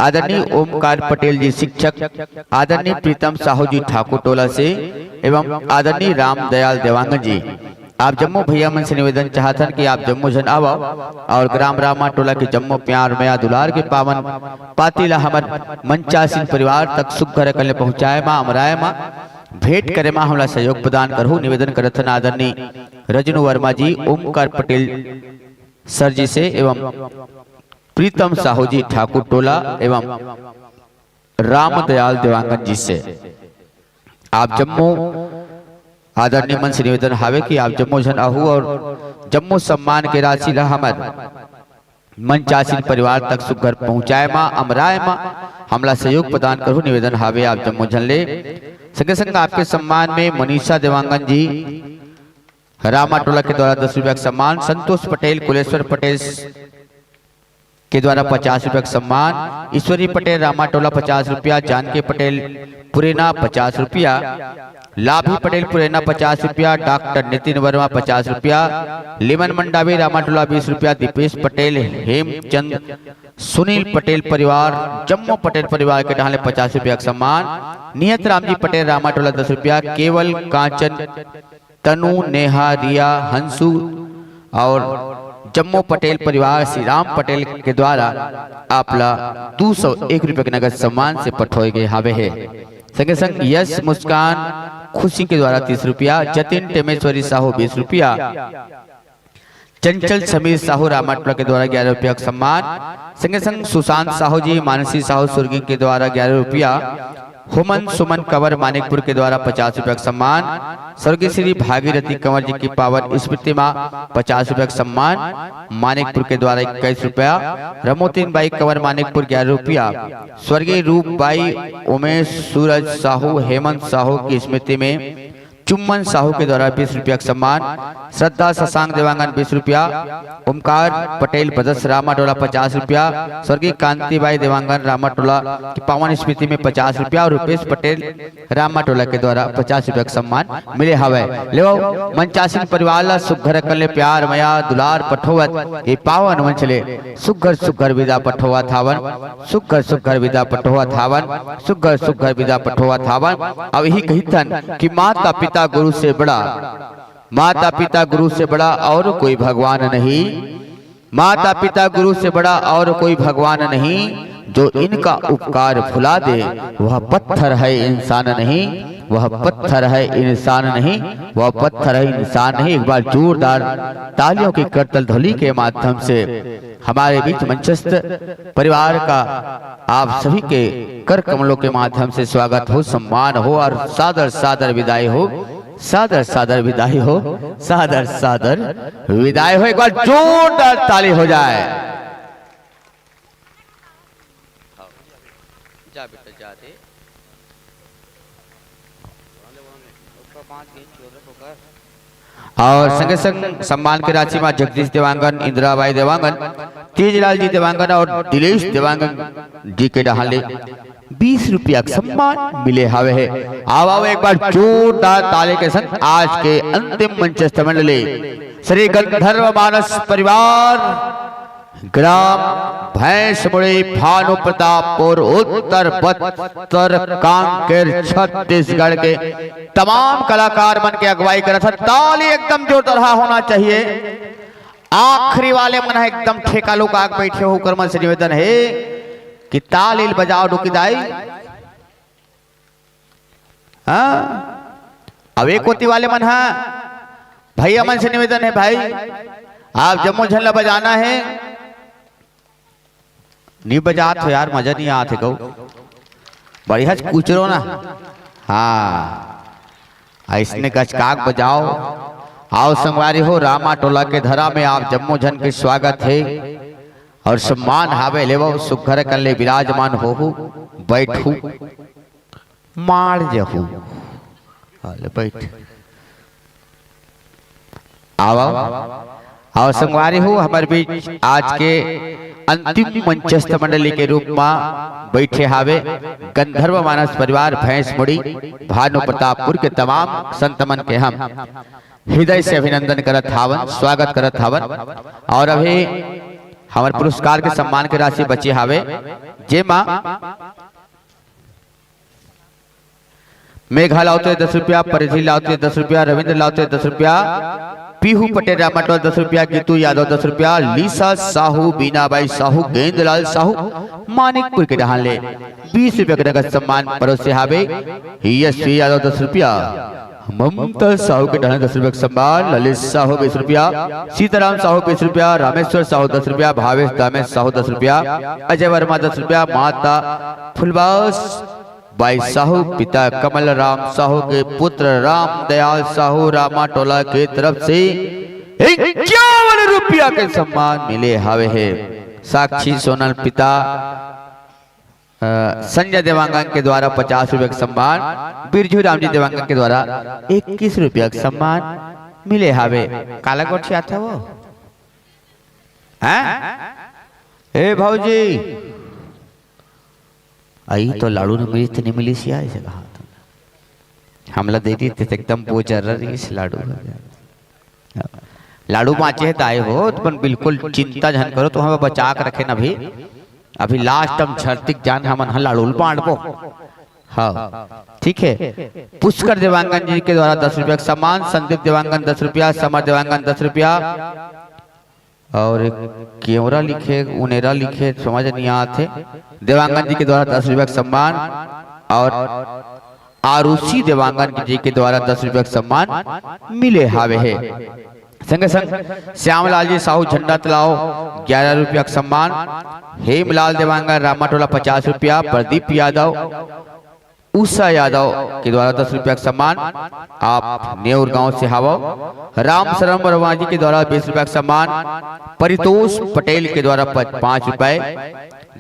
आदरणीय ओमकार पटेल जी शिक्षक, आदरणीय प्रीतम साहू जी ठाकुर टोला से एवं आदरणीय रामदयाल देवांगन जी, आप जम्मो भैया मन से निवेदन चाहथन कि आप जम्मो झन आवव और ग्राम रामा टोला के जम्मो प्यार, मया, दुलार के पावन पाती ला हमर मंचासीन परिवार तक सुग्घर कले पहुंचाए मा, अमराए मा, भेंट करे मा हमला सहयोग प्रदान करहु। निवेदन करथन आदरणीय रजनू वर्मा जी, ओमकार पटेल सर जी से एवं प्रीतम साहू जी ठाकुर टोला एवं रामदयाल देवांगन जी से। आप जम्मो आदरणीय मन से निवेदन हावे कि आप जम्मो झन आहू और जम्मो सम्मान के राशि ला हमर मंचासीन परिवार तक सुग्घर पहुंचाए मा, अमराए मा हमला सहयोग प्रदान करहु, निवेदन हावे आप जम्मो झन ले। संगे संग आपके सम्मान में मनीषा देवांगन जी रामा टोला के द्वारा दस रुपया के सम्मान, संतोष पटेल, कुलेश्वर पटेल के द्वारा पचास रुपया के सम्मान, ईश्वरी पटेल रामा टोला पचास रुपया, जानकी पटेल पुरेना पचास रुपया, लाभी पटेल पुरैना पचास रुपया, डॉक्टर नितिन वर्मा पचास रुपया, लिमन मंडावी रामाटोला बीस रुपया, दीपेश पटेल, हेमचंद, सुनील पटेल परिवार, जम्मो पटेल परिवार के डहान ले पचास रुपया के सम्मान, नियत रामजी पटेल रामाटोला दस रुपया, केवल कांचन, तनु, नेहा, रिया, हंसू और जम्मो पटेल परिवार श्री राम पटेल के द्वारा आप ला दू सौ एक रुपया के नगद सम्मान से पठोए गे हावे हे। संगे संग यश मुस्कान खुशी के द्वारा तीस रुपया, जतिन टेमेश्वरी साहू बीस रुपया, चंचल समीर साहू रामाटोला के द्वारा ग्यारह रुपया के सम्मान, संगे संग सुशांत साहू जी, मानसी साहू सुरगी के द्वारा ग्यारह रुपया, हुमन सुमन कंवर मानिकपुर के द्वारा पचास रुपया के सम्मान, स्वर्गीय श्री भागीरथी कंवर जी की पावन स्मृति मा पचास रुपया के सम्मान, मानिकपुर के द्वारा इक्कीस रुपया, रमोतीन बाई कंवर मानिकपुर ग्यारह रुपया, स्वर्गीय रूप बाई, उमेश सूरज साहू, हेमंत साहू की स्मृति में चुम्मन साहू के द्वारा बीस रुपया के सम्मान, श्रद्धा शशांक देवांगन बीस रुपया, ओमकार पटेल ब्रदर्स रामाटोला पचास रुपया, स्वर्गीय कांतिबाई देवांगन रामाटोला की पावन स्मृति में पचास रुपया और रुपेश पटेल रामाटोला के द्वारा पचास रुपया के सम्मान मिले हवय। लेवव, मंचासीन परिवार ला सुघर अकन ले प्यार, मया, दुलार पठोवत ये पावन मंच ले सुघर सुघर विदा पठोवत हावन, सुघर सुघर विदा पठोवत हावन, सुघर सुघर विदा पठोवत हावन। अब यही कहिथन कि माता पिता गुरु से बड़ा, माता पिता गुरु से बड़ा और कोई भगवान नहीं, माता पिता गुरु से बड़ा और कोई भगवान नहीं, जो इनका उपकार भुला दे, वह पत्थर है, इंसान नहीं, वह पत्थर है, इंसान नहीं, वह पत्थर है, इंसान नहीं। एक बार जोरदार तालियों की करतल ध्वनि के माध्यम से हमारे बीच मंचस्थ परिवार का आप सभी के कर कमलों के माध्यम से स्वागत हो, सम्मान हो और सादर सादर विदाई हो, सादर सादर विदाई हो, सादर सादर विदाई हो। एक बार जोरदार ताली हो जाए। जा बेटा, जा दे। और संगे संग सम्मान के राशि मा जगदीश देवांगन, इंदिराबाई देवांगन, तेजलाल जी देवांगन और दिलेश देवांगन जी के डहान ले बीस रुपया के सम्मान मिले हावे हे। आवा, आवा, एक बार जोरदार ताली के संग आज के अंतिम मंचस्थ मंडली श्री गंधर्व मानस परिवार, ग्राम भैंसमुड़ी, भानु प्रतापपुर, उत्तर बस्तर, कांकेर, छत्तीसगढ़ के तमाम कलाकार मन के अगुवाई करत हे। ताली एकदम जोरदार होना चाहिए। आखिरी वाले मन ह एकदम ठेका लुका के बैठे हो, ओकर मन से निवेदन हे कि ताली ल बजाव डुकी दाई। हाँ, अब एक कोती वाले मन ह भैया मन से निवेदन हे, भाई आप जम्मो झन ला बजाना हे। नी बजात हो यार, मजा नी आत हे गऊ। बढ़िया से कुचरो ना। हाँ, अइसने गचकाक बजाव। आव संगवारी हो, रामा टोला के धरा में आप जम्मो झन के स्वागत हे और सम्मान हावे। लेवव, सुघर कर ले विराजमान होहू, बैठू, माड़ जहू। हाँ, ले बैठ। आवा, आवा संगवारी हो, हमर बीच आज के अंतिम मंचस्थ मंडली के रूप मा बैठे हावे गंधर्व मानस परिवार भैंसमुड़ी भानु प्रतापपुर के तमाम संत मन के हम हृदय से अभिनंदन करत हावन, स्वागत करत हावन। और अभी हमर पुरस्कार के सम्मान के राशि बचे हावे, जेमा मेघा लावते दस रुपया, परिधि लावते दस रुपया, रविंद्र लावते दस रुपया, पीहू पटेल रामटोल दस रुपया, गीतू यादव दस रुपया, लीसा साहू, बीनाबाई साहू, गेंदलाल साहू मानिकपुर के डहान ले बीस रुपया के नगद सम्मान परोसे हावे। यशवी यादव दस रुपया, ममता साहू के डहान दस रुपया के सम्मान, ललित साहू बीस रुपया, सीताराम साहू बीस रुपया, रामेश्वर साहू दस रुपया, भावेश दामेश साहू दस रुपया, अजय वर्मा दस रुपया, माता फुलबास बाई साहू, पिता कमल राम साहू के पुत्र राम दयाल साहू रामा टोला के तरफ से इक्यावन रुपया के सम्मान मिले हावे हे। साक्षी सोनल पिता, अ, संजय देवांगन के द्वारा पचास रुपया के सम्मान, बिरजू राम जी देवांगन के द्वारा इक्कीस रुपया के सम्मान मिले हावे। काला गोठियात हे वो? हैं? ए भौजी, अई तो लाड़ू नइ मिलिस त नइ मिलिस या, अइसे कहा था। हमला दे दी ते एकदम बोजर रहिस लाडू। लाडू बाँचे हे दाई हो, तुमन बिल्कुल चिंता झन करो, तो हमें बचा के रखे न अभी। अभी लास्ट हम झरतिक जान हमन ह लाडू ल बाँटबो। हाँ, ठीक है। पुष्कर देवांगन जी के द्वारा दस रुपया का सम्मान, संदीप देवांगन दस रुपया, समर देवांगन दस रुपया और एक केवरा लिखे, उनेरा लिखे, समझ नहीं आत हे। देवांगन जी के द्वारा दस रुपया का सम्मान और आरुषि देवांगन जी के द्वारा दस रुपया का सम्मान मिले हावे हे। संगे संग श्यामलाल जी साहू झंडा तलाव ग्यारह रुपया का सम्मान, हेमलाल देवांगन रामाटोला पचास रुपया, प्रदीप यादव, उषा यादव के द्वारा दस रुपया का सम्मान, आप नेउर गांव से हावव। राम शरण वर्मा जी के द्वारा बीस रुपया का सम्मान, परितोष पटेल के द्वारा प-, पाँच रुपए,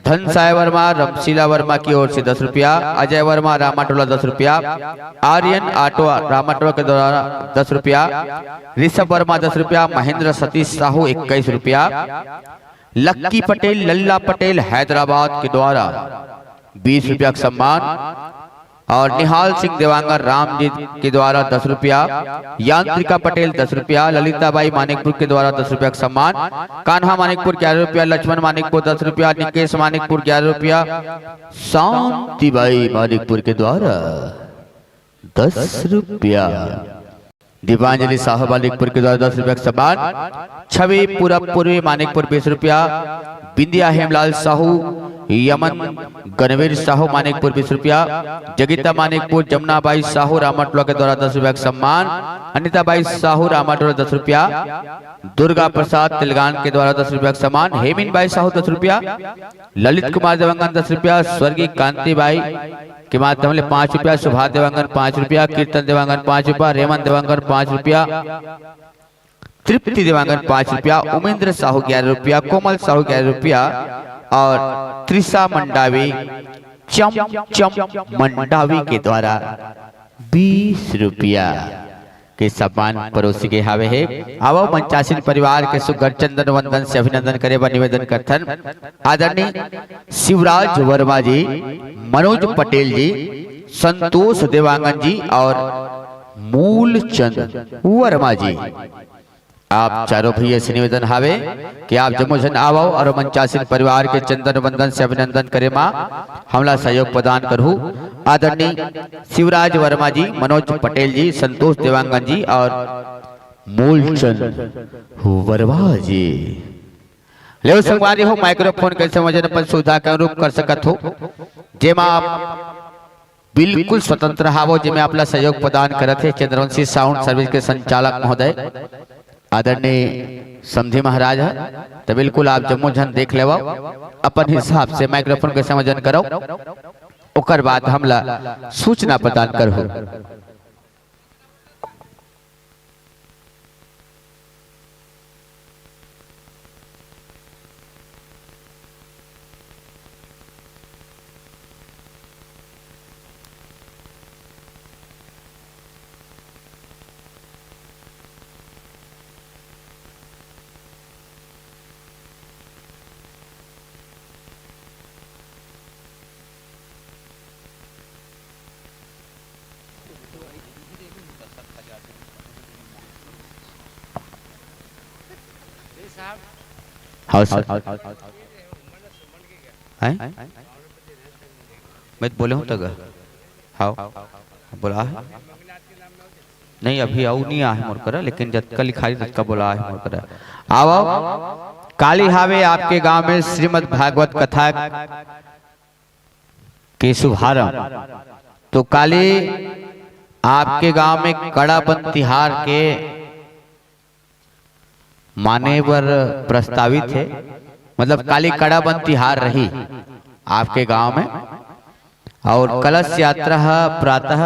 धनसाय वर्मा, रमशीला वर्मा की ओर से दस रुपया, अजय वर्मा, रामाटोला दस रुपया, आर्यन ऑटो रामाटोला के द्वारा दस रुपया, ऋषभ वर्मा दस रुपया, महेंद्र सतीश साहू इक्कीस रुपया, लक्की पटेल, लल्ला पटेल हैदराबाद के द्वारा बीस रुपया का सम्मान और निहाल सिंह देवांगन राम जी के द्वारा दस रुपया, यांत्रिका पटेल दस रुपया, ललिता बाई मानिकपुर के द्वारा दस रुपया का सम्मान, कान्हा मानिकपुर ग्यारह रुपया, लक्ष्मण मानिकपुर दस रुपया, निकेश मानिकपुर ग्यारह रुपया, शांति बाई मानिकपुर के द्वारा दस रुपया, दीपांजलि साहू मानिकपुर के द्वारा दस रुपया का सम्मान, छवि पूरब पूर्वी मानिकपुर बीस रुपया, बिंदिया हेमलाल साहू, यमन गणवीर साहू मानिकपुर बीस रुपया, जगीता मानिकपुर, जमुना बाई साहू रामाटोला के द्वारा दस रुपया का सम्मान, अनिता बाई साहू रामाटोला दस रुपया, दुर्गा प्रसाद तिलगान के द्वारा दस रुपया का सम्मान, हेमिन बाई साहू दस रुपया, ललित कुमार देवांगन दस रुपया, स्वर्गीय कांति बाई के माध्यम ले पाँच रुपया, सुभाष देवांगन पाँच रुपया, कीर्तन देवांगन पाँच रुपया, रेमन देवांगन पाँच रुपया, तृप्ति देवांगन पाँच रुपया, उमेंद्र साहू ग्यारह रुपया, कोमल साहू ग्यारह रुपया और त्रिशा मंडावी, चम चम मंडावी के द्वारा बीस रुपया के सम्मान परोसी गे हावे हे। आवव मंचासीन परिवार के सुग्घर चंदन वंदन से अभिनंदन करे बर निवेदन करथन। आदरणीय शिवराज वर्मा जी, मनोज पटेल जी, संतोष देवांगन जी और मूलचंद वर्मा जी, आप चारों भैया से निवेदन हावे कि आप जम्मो झन आवव और मंचासीन परिवार के चंदन वंदन से अभिनंदन करे मा हमला सहयोग प्रदान करहू। आदरणीय शिवराज वर्मा जी, मनोज पटेल जी, संतोष देवांगन जी और मूलचंद वर्मा जी। लेव संगवारी हो, माइक्रोफोन कइसे वजन अपन सुविधा के अनुरूप कर सकत हो, जेमा आप बिल्कुल स्वतंत्र हावव, जेमे आपला सहयोग प्रदान करत हे चंद्रवंशी साउंड सर्विस के संचालक महोदय आदरणीय समधी महाराज ह। त बिल्कुल आप जम्मो झन देख लेवव, अपन हिसाब से माइक्रोफोन के संयोजन करव, ओकर बाद हमला सूचना प्रदान करहू। हाँ सर। हैं? मैं तो बोले हूँ तक। हाँ, बोला है। नहीं, अभी अउ नहीं आहे मोर करा, लेकिन जतका लिखाई ततका बोला आहे मोर करा। आवा, काली हावे आपके गांव में श्रीमद् भागवत कथा के शुभारंभ। तो काली आपके गांव में कड़ाबंद तिहार के माने बर प्रस्तावित हे, मतलब काली कड़ाबंद तिहार रही आपके गांव में। और कलश यात्रा ह प्रातः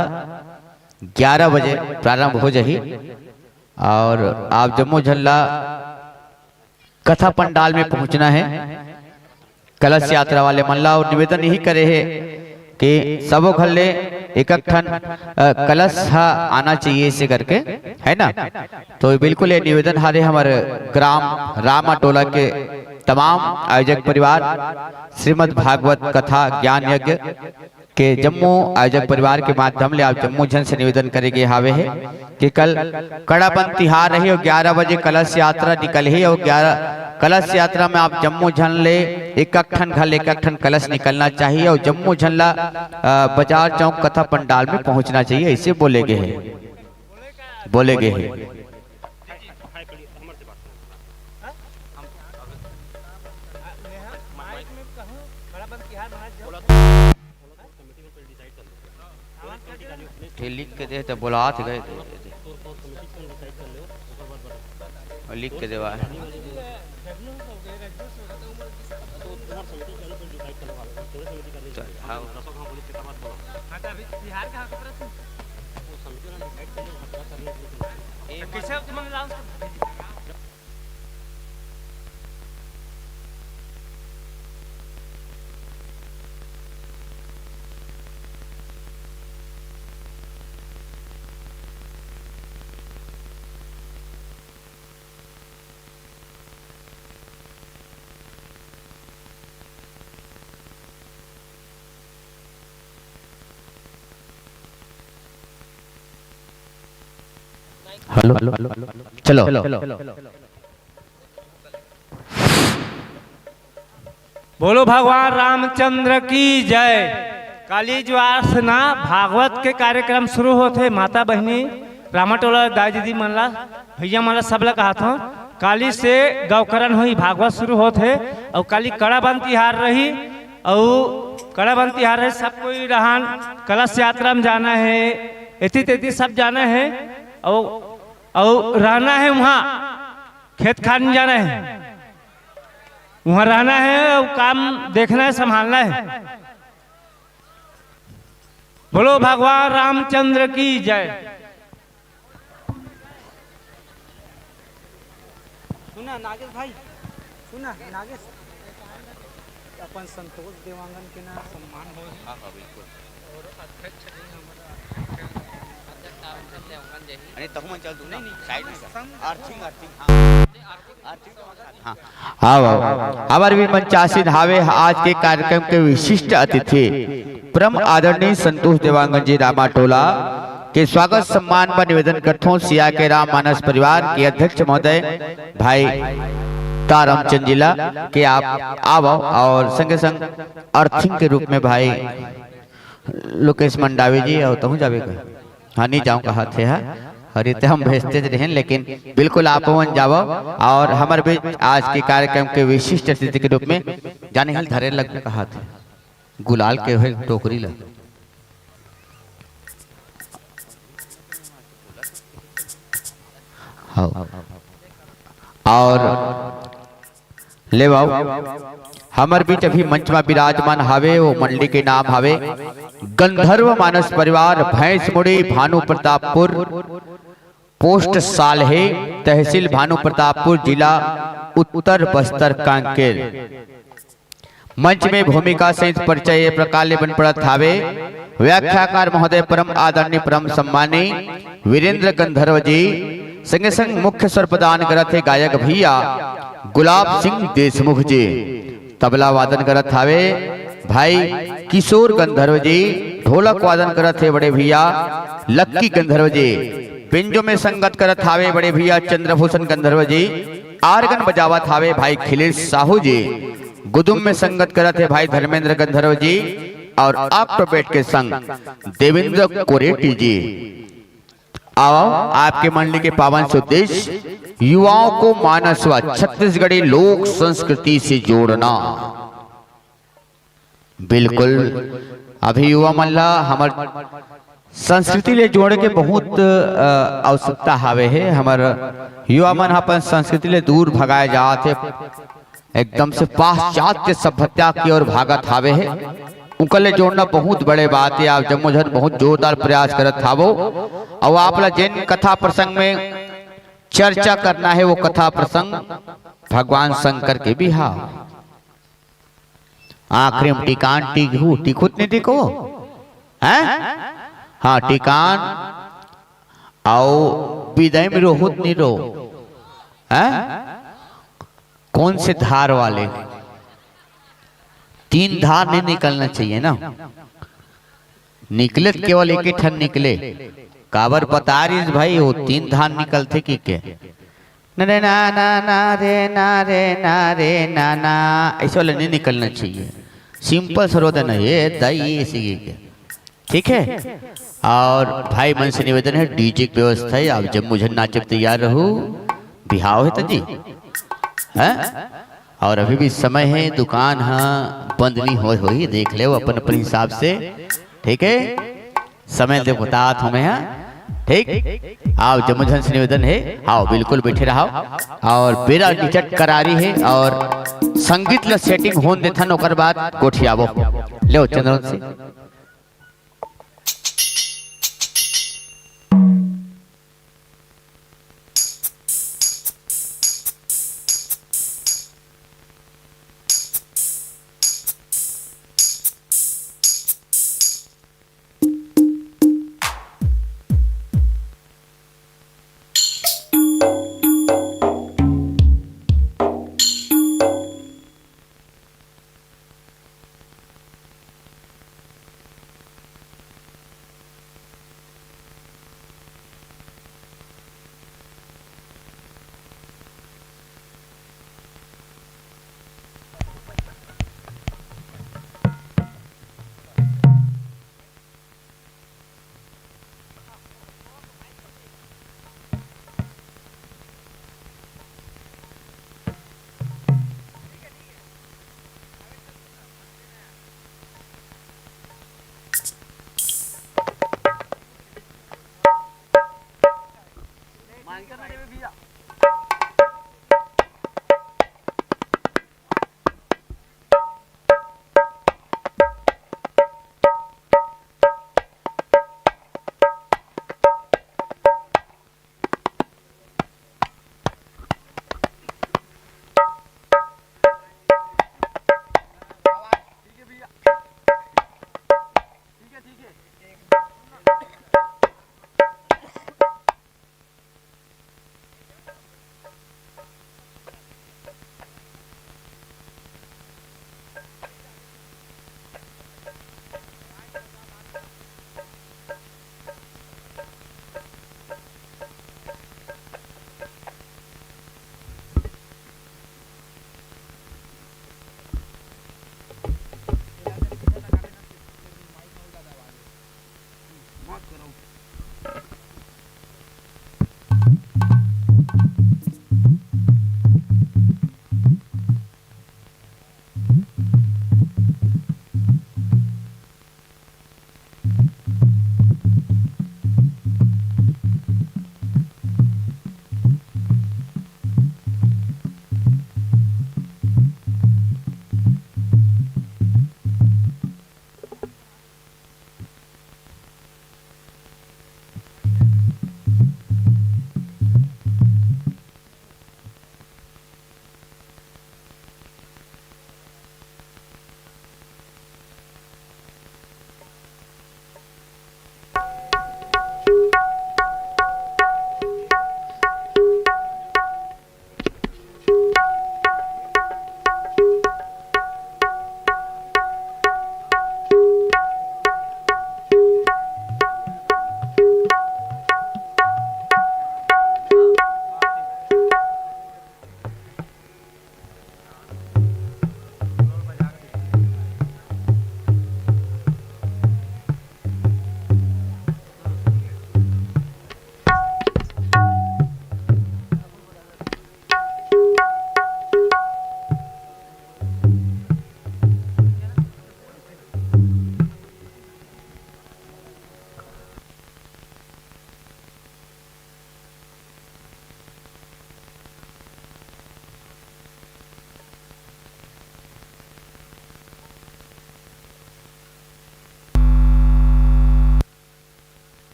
ग्यारह बजे प्रारंभ हो जाही और आप जम्मो झन ला कथा पंडाल में पहुंचना है। कलश यात्रा वाले मन ला और निवेदन यही करे हे कि सबो घर ले एक एक ठन, अ, कलश ह आना चाहिए, इसे करके, है ना? तो बिल्कुल ये निवेदन हरे हमर ग्राम रामा टोला के तमाम आयोजक परिवार, श्रीमद् भागवत कथा ज्ञान यज्ञ के जम्मो आयोजक परिवार के माध्यम ले आप जम्मो झन से निवेदन करे गे हावे हे कि कल कड़ाबंद तिहार रही अउ ग्यारह बजे कलश यात्रा निकलही अउ ग्यारह, कलश यात्रा में आप जम्मो झन ले एक एक ठन घर ले एक एक ठन कलश निकलना चाहिए अउ जम्मो झन ला, अ, बाजार चौक कथा पंडाल में पहुंचना चाहिए, ऐसे बोले गे हे, बोले गे हे। ये लिख के दे, तो बोलात गए थे। और लिख के देवा है। चल, हाँ। हेलो, चलो। बोलो भगवान रामचंद्र की जय। काली जुआर से ना भागवत के कार्यक्रम शुरू होथे। माता बहिनी, रामाटोला दाई दीदी मन ला, भैया मन ला, सब ला कहत हौं, काली से गौकरण होही, भागवत शुरू होथे। अउ काली कड़ाबंद तिहार रही, अउ कड़ाबंद तिहार रही, सब कोई रहन, कलश यात्रा में जाना हे, एती तेती सब जाना हे, अउ, अउ रहना हे उहाँ। खेत खार में जाना हे, उहाँ रहना हे अउ काम देखना हे, संभालना हे। बोलो भगवान रामचंद्र की जय। सुना नागेश भाई, सुना नागेश, अपन संतोष देवांगन के ना सम्मान हो। हाँ, हाँ, बिल्कुल। अरे, तहु मन चल तू, नहीं, नहीं, side में जा। अर्थिंग, अर्थिंग, हाँ। हाँ, आओ, आओ। हमर भी मंचासीन हावे आज के कार्यक्रम के विशिष्ट अतिथि परम आदरणीय संतोष देवांगन जी रामाटोला के स्वागत सम्मान बर निवेदन करथों सिया के राम मानस परिवार के अध्यक्ष महोदय भाई तारामचंद जी ला के आप आवो और संगे संग अर्थिंग के रूप में भाई लोकेश मंडावी जी, अउ तहूँ जाबे का? हाँ, नहीं जाऊँ कहा थे, हाँ? अरे, ते हम भेजते रहेन, लेकिन बिल्कुल आप मन जावो। और हमर बीच आज के कार्यक्रम के विशिष्ट अतिथि के रूप में जाने हिल धरे लग कहा थे, गुलाल के हुए टोकरी ला। हाँ। और ले बाबू, हमर बीच अभी मंच में विराजमान हावे, वो मंडली के नाम हावे गंधर्व मानस परिवार, भैंसमुड़ी, भानु प्रतापपुर, पोस्ट साल्हे, तहसील भानु प्रतापपुर, जिला उत्तर बस्तर कांकेर। मंच में भूमिका सहित परिचय ये प्रकार ले बन पड़त हावे। व्याख्याकार महोदय परम आदरणीय परम सम्मानी वीरेंद्र गंधर्व जी, संगे संग मुख्य स्वर प्रदान करत हे गायक भैया गुलाब सिंह देशमुख जी, तबला वादन करत हावे भाई किशोर गंधर्व जी, ढोलक वादन करत हे बड़े भैया लक्की गंधर्व जी, बेंजो में संगत करत हावे बड़े भैया चंद्रभूषण गंधर्व जी, आर्गन बजावत हावे भाई खिलेश साहू जी, गुदुम में संगत करत हे भाई धर्मेंद्र गंधर्व जी, और ऑक्टोबेट के संग देवेंद्र कोरेटी जी। आओ, आपके मंडली के पावन से उद्देश्य युवाओं को मानस व छत्तीसगढ़ी लोक संस्कृति से जोड़ना। बिल्कुल, अभी युवा मन ला हमर संस्कृति ले जोड़े के बहुत, अ, आवश्यकता हावे हे। हमर युवा मन ह अपन संस्कृति ले दूर भगाए जात हे, एकदम से पाश्चात्य सभ्यता की ओर भागत हावे हे। उनकर ले जोड़ना बहुत बड़े बात हे। आप जम्मो झन बहुत जोरदार प्रयास करत हावो। अउ आप ला जेन कथा प्रसंग में चर्चा करना हे, वो कथा प्रसंग भगवान शंकर के भी हाव। आखिरी में टिकान टिकहू, टिकहू त नहीं टिकहू? हैं? हाँ, टिकान अउ बिदाई में रोहू त नहीं रो। हैं? कौन से धार वाले? तीन धार नहीं निकलना चाहिए ना। निकले त केवल एके ठन निकले। काबर बता रिस भाई, वो तीन धान निकलथे कि के? न रे ना ना ना रे ना रे ना रे ना ना, ऐसे वाला नहीं निकलना चाहिए। सिंपल सरोदन है ये दाई, ये सीखे के। ठीक है, और भाई मन से निवेदन है, डीजे की व्यवस्था है, आप जम्मो झन नाचे तैयार रहू। बिहाव है तो जी, हैं? और अभी भी समय है, दुकान ह बंद नहीं होय होही, देख ले अपन अपन हिसाब से। ठीक है, समय दे बतात हूँ मैं, हाँ? ठीक, आप जम्मो झन से निवेदन है, आओ बिल्कुल बैठे रहो। और बेरा निचट करारी है और संगीत ला सेटिंग होन देथन, ओकर बाद गोठियाबो। ले चंद्रन से।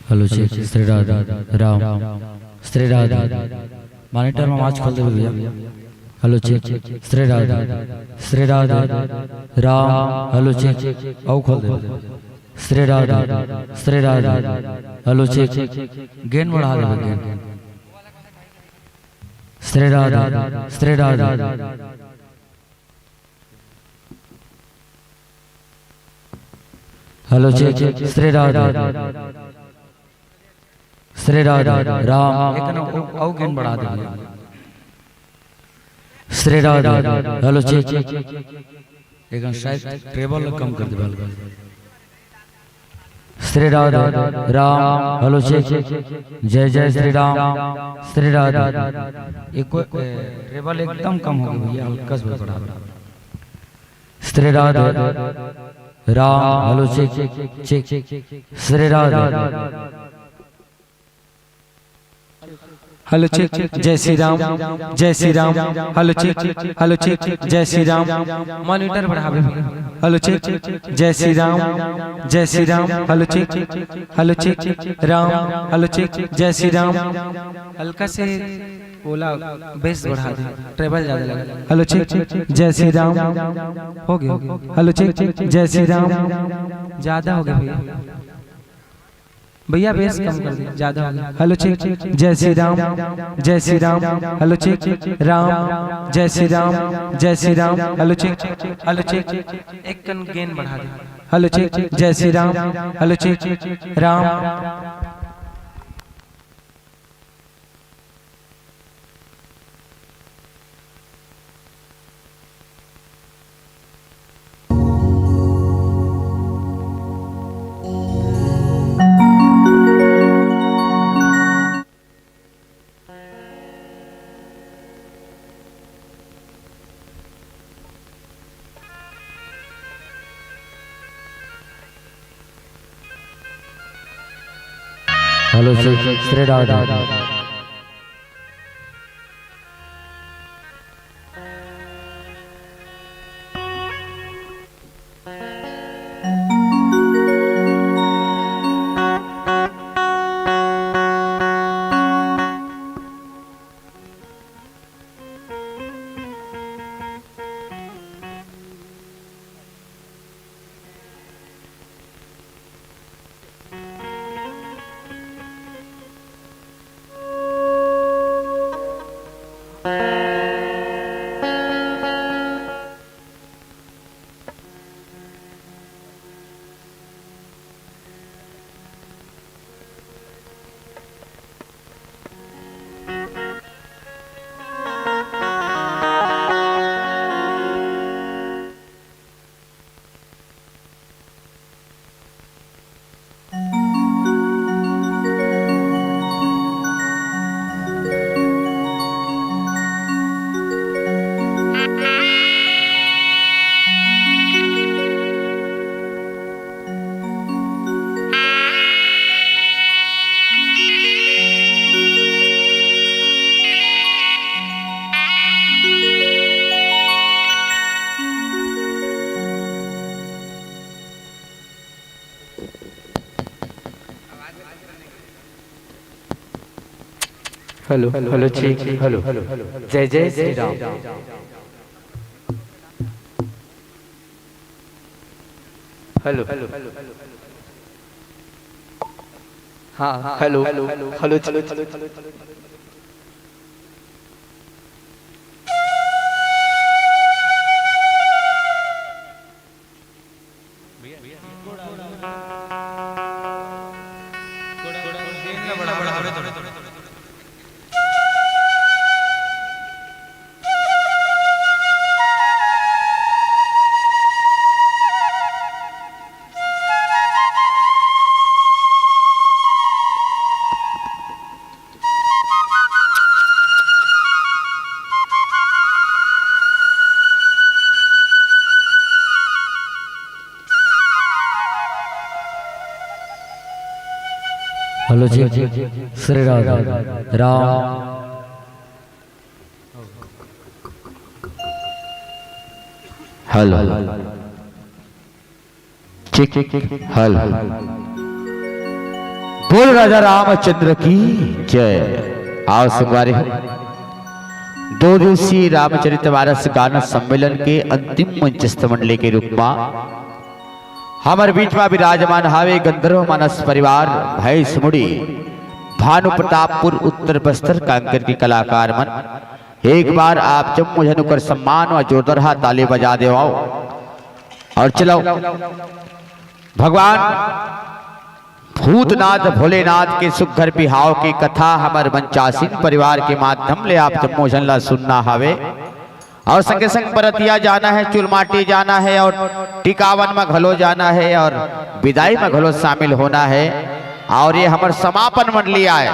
Hello check, Shri Radhe Ram, Shri Radhe. Monitor में आवाज खोल देबे भैया। हेलो चेक, श्री राधे, श्री राधे राम। हेलो चेक, अउ खोल देबे। श्री राधे, श्री राधे। हेलो चेक, गेन बढ़ा देबे, गेन। श्री राधे, श्री राधे। हेलो चेक, श्री राधे, श्री राधे राम। एक ना, अउ, अउ गेन बढ़ा देबे। Shri Radhe, hello check. एक शायद ट्रेबल कम कर देबे हल्का। Shri Radhe Ram, hello check. जय जय श्री राम, श्री राधे। एको, ए, ट्रेबल एकदम कम हो गया भैया, हल्का से बढ़ा दो। Shri Radhe Ram, hello check, check. Shri Radhe. Hello check, जय श्री राम, जय Shri Ram. Hello check, hello check, जय श्री राम। मॉनिटर बढ़ावे भैया। हेलो चेक, जय श्री राम, जय Shri Ram. Hello check, hello check, Ram. Hello check, जय श्री राम। हल्का से बोला, बेस बढ़ा दे, ट्रेबल ज्यादा लगा। हेलो चेक, जय श्री राम। हो गया, हो गया। हेलो चेक, जय श्री राम। ज्यादा हो गया भैया। भैया, बेस कम कर दे, ज्यादा हो गया। हेलो चेक, जय श्री राम, जय श्री राम। हेलो चेक, राम, जय श्री राम, जय Shri Ram. Hello check, hello check, एक कन गेन बढ़ा दे। हेलो चेक, जय Shri Ram. Hello check, Ram. Hello check, Shri Radhe. Hello, hello, check, hello. जय जय श्री राम। हेलो। हाँ, हेलो, हेलो, हेलो। हेलो जी, श्री राम राम। हेलो। एक, एक, हल। बोल राजा रामचंद्र की जय। आओ संगवारी हो, दो दिवसीय रामचरित मानस गान सम्मेलन के अंतिम मंचस्थ मंडली के रूप मा हमर बीच मा विराजमान हावे गंधर्व मानस परिवार, भैंसमुड़ी, भानु प्रतापपुर, उत्तर बस्तर, कांकेर के कलाकार मन। एक बार आप जम्मो झन ओकर सम्मान मा जोरदार हा ताली बजा देवाओ। और चलो, भगवान भूतनाथ भोलेनाथ के सुघर बिहाव के कथा हमर मंचासीन परिवार के माध्यम ले आप जम्मो झन ला सुनना हवे। और संगे संग बरतिया जाना है, चुलमाटी जाना है और टिकावन में घलो जाना है और विदाई में घलो शामिल होना है। और ये हमर समापन मंडली आए,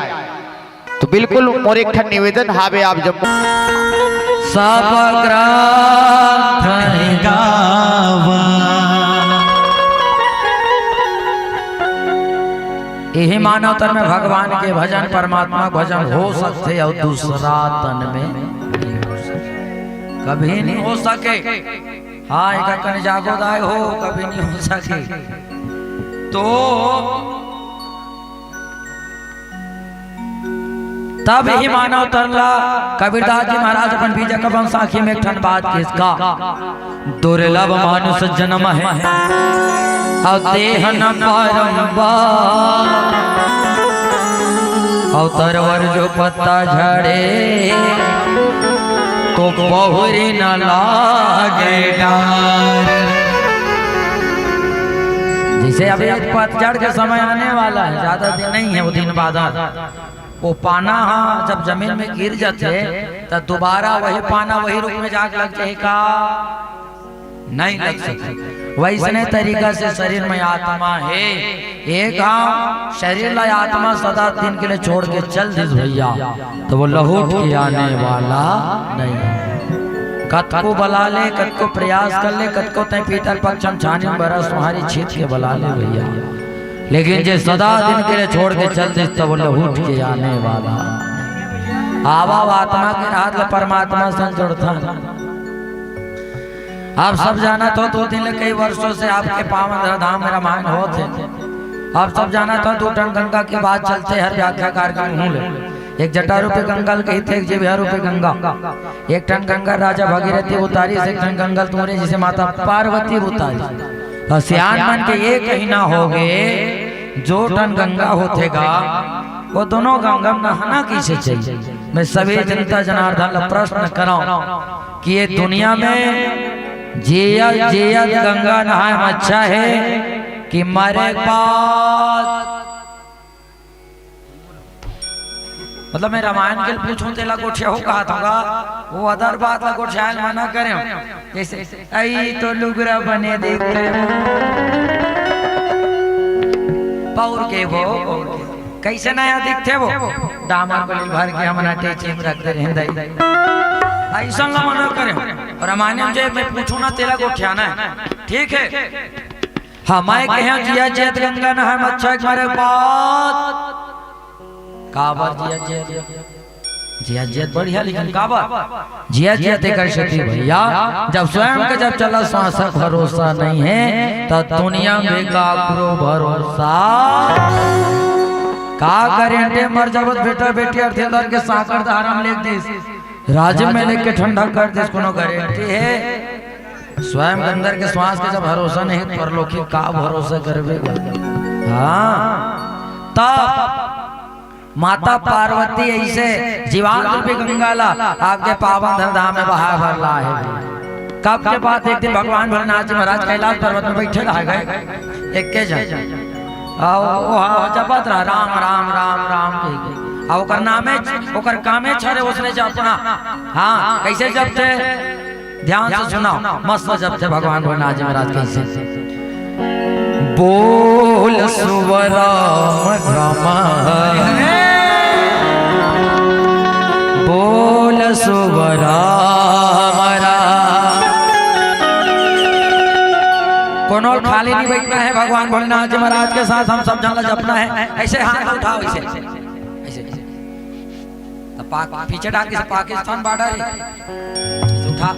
तो बिल्कुल मोर एक ठन निवेदन हावे, आप जब सब ग्रंथ गावा। यही मानव तन में भगवान के भजन, परमात्मा के भजन हो सकथे और दूसरा तन में नहीं हो सके, कभी नहीं हो सके। हाँ, एक कन जागो दाय हो, कभी नहीं हो सके। तो तब ही मानव तन ला कबीरदास जी महाराज अपन बीजा कबन साखी में एक ठन बात किहिस का, दुर्लभ मानुष जन्म है, अउ देह न बारंबार, अउ तरवर जो पत्ता झड़े, तो बहुरी न लागे डार। जैसे अभी एक पतझड़ के समय आने वाला है, ज्यादा दिन नहीं है, वो दिन बाद आ वो पाना हा जब जमीन में गिर जाथे, त दोबारा वही पाना वही रूप में जाके लग जाए का? नहीं लग सकते। वैसने तरीका से शरीर में आत्मा है, एक घाव शरीर ला आत्मा सदा दिन के लिए छोड़ के चल दिस भैया, तो वो लहुट के आने वाला नहीं है। कतको बला ले, कतको प्रयास कर ले, कतको तय पीतर पक्षम छानी बरस तुम्हारी छीत के बला ले भैया, लेकिन जे सदा दिन के लिए छोड़ के चल दिस, तब लहुट के आने वाला। आवा आत्मा के हाथ ले परमात्मा संग जोड़थन। आप सब जानत हो, दो दिन ले कई वर्षों से आपके पावन धाम में रामायण होत हे। आप सब जानत हो, दो ठन गंगा के बात चलथे हर व्याख्या कार्यक्रम हूँ ले। एक जटा रूपी गंगा ल कहिथे, एक जीवा रूपी गंगा। एक ठन गंगा राजा भागीरथी उतारिस, एक ठन गंगा ल तुंहरे जैसे माता पार्वती उतारिस। त सियान मन के ये कहिना होगे, जो ठन गंगा होथे गा, वो दोनों गंगा में नहाना कैसे चाहिए? मैं सभी जनता जनार्दन ला प्रश्न करौं कि ये दुनिया में जियत जियत गंगा नहाए में अच्छा है कि मरे के बाद? मतलब मैं रामायण के पूछूं तेला गोठिया हो कहा था, वो अदर बात ला गोठियाल मना करे। जैसे, "आई तो लुगरा बने दिखथे वो।" पौर के वो, पौर के। कैसे नया दिखथे वो? डामर गोली भर के हमन टेची में रख दे रहे हैं दाई। ऐसा ला मना करे। और रामायण जे मैं पूछूं ना, तेला गोठियाना है। ठीक है? हाँ, मैं कहे जियत जियत गंगा नहाए में अच्छा एक मरे के बाद। काबर जियत जियत? जियत जियत बढ़िया, लेकिन काबर? जियत जियत एकर सेती भैया, जब स्वयं के जब चला सांस भरोसा नहीं है, त दुनिया में काकरो भरोसा। का गारंटी मर जावत बेटा बेटी अर्थी धर के सांकड़ धारा में लेग दिस, राज में लेके ठंडा कर दिस, कोनो गारंटी है? स्वयं अंदर के श्वास के जब भरोसा नहीं, परलोकी का भरोसा करबे? हाँ, तब माता पार्वती ऐसे जीवांत रूपी गंगा ला आपके पावन धन धाम में बहा भर ला है। कब के बात, एक दिन भगवान भोलेनाथ जी महाराज कैलाश पर्वत में बैठे रह गए, एक के जन। आ, वो, वो जपत रहा, "राम, राम, राम, राम," कह के। आ, ओकर नामे, ओकर कामे छरे उसने जपना। हाँ, कैसे जपते? ध्यान से सुनाओ, मस्त जपथे भगवान भोलेनाथ जी महाराज कैसे। बोल सुवराम राम, बोल सुवराम राम। कोनो खाली नहीं बैठना है, भगवान भोलेनाथ जी महाराज के साथ हम सब जन ला जपना है। ऐसे हाथ उठाओ, ऐसे, ऐसे। तो पाक, पीछे डाल के पाकिस्तान बॉर्डर है। उठा,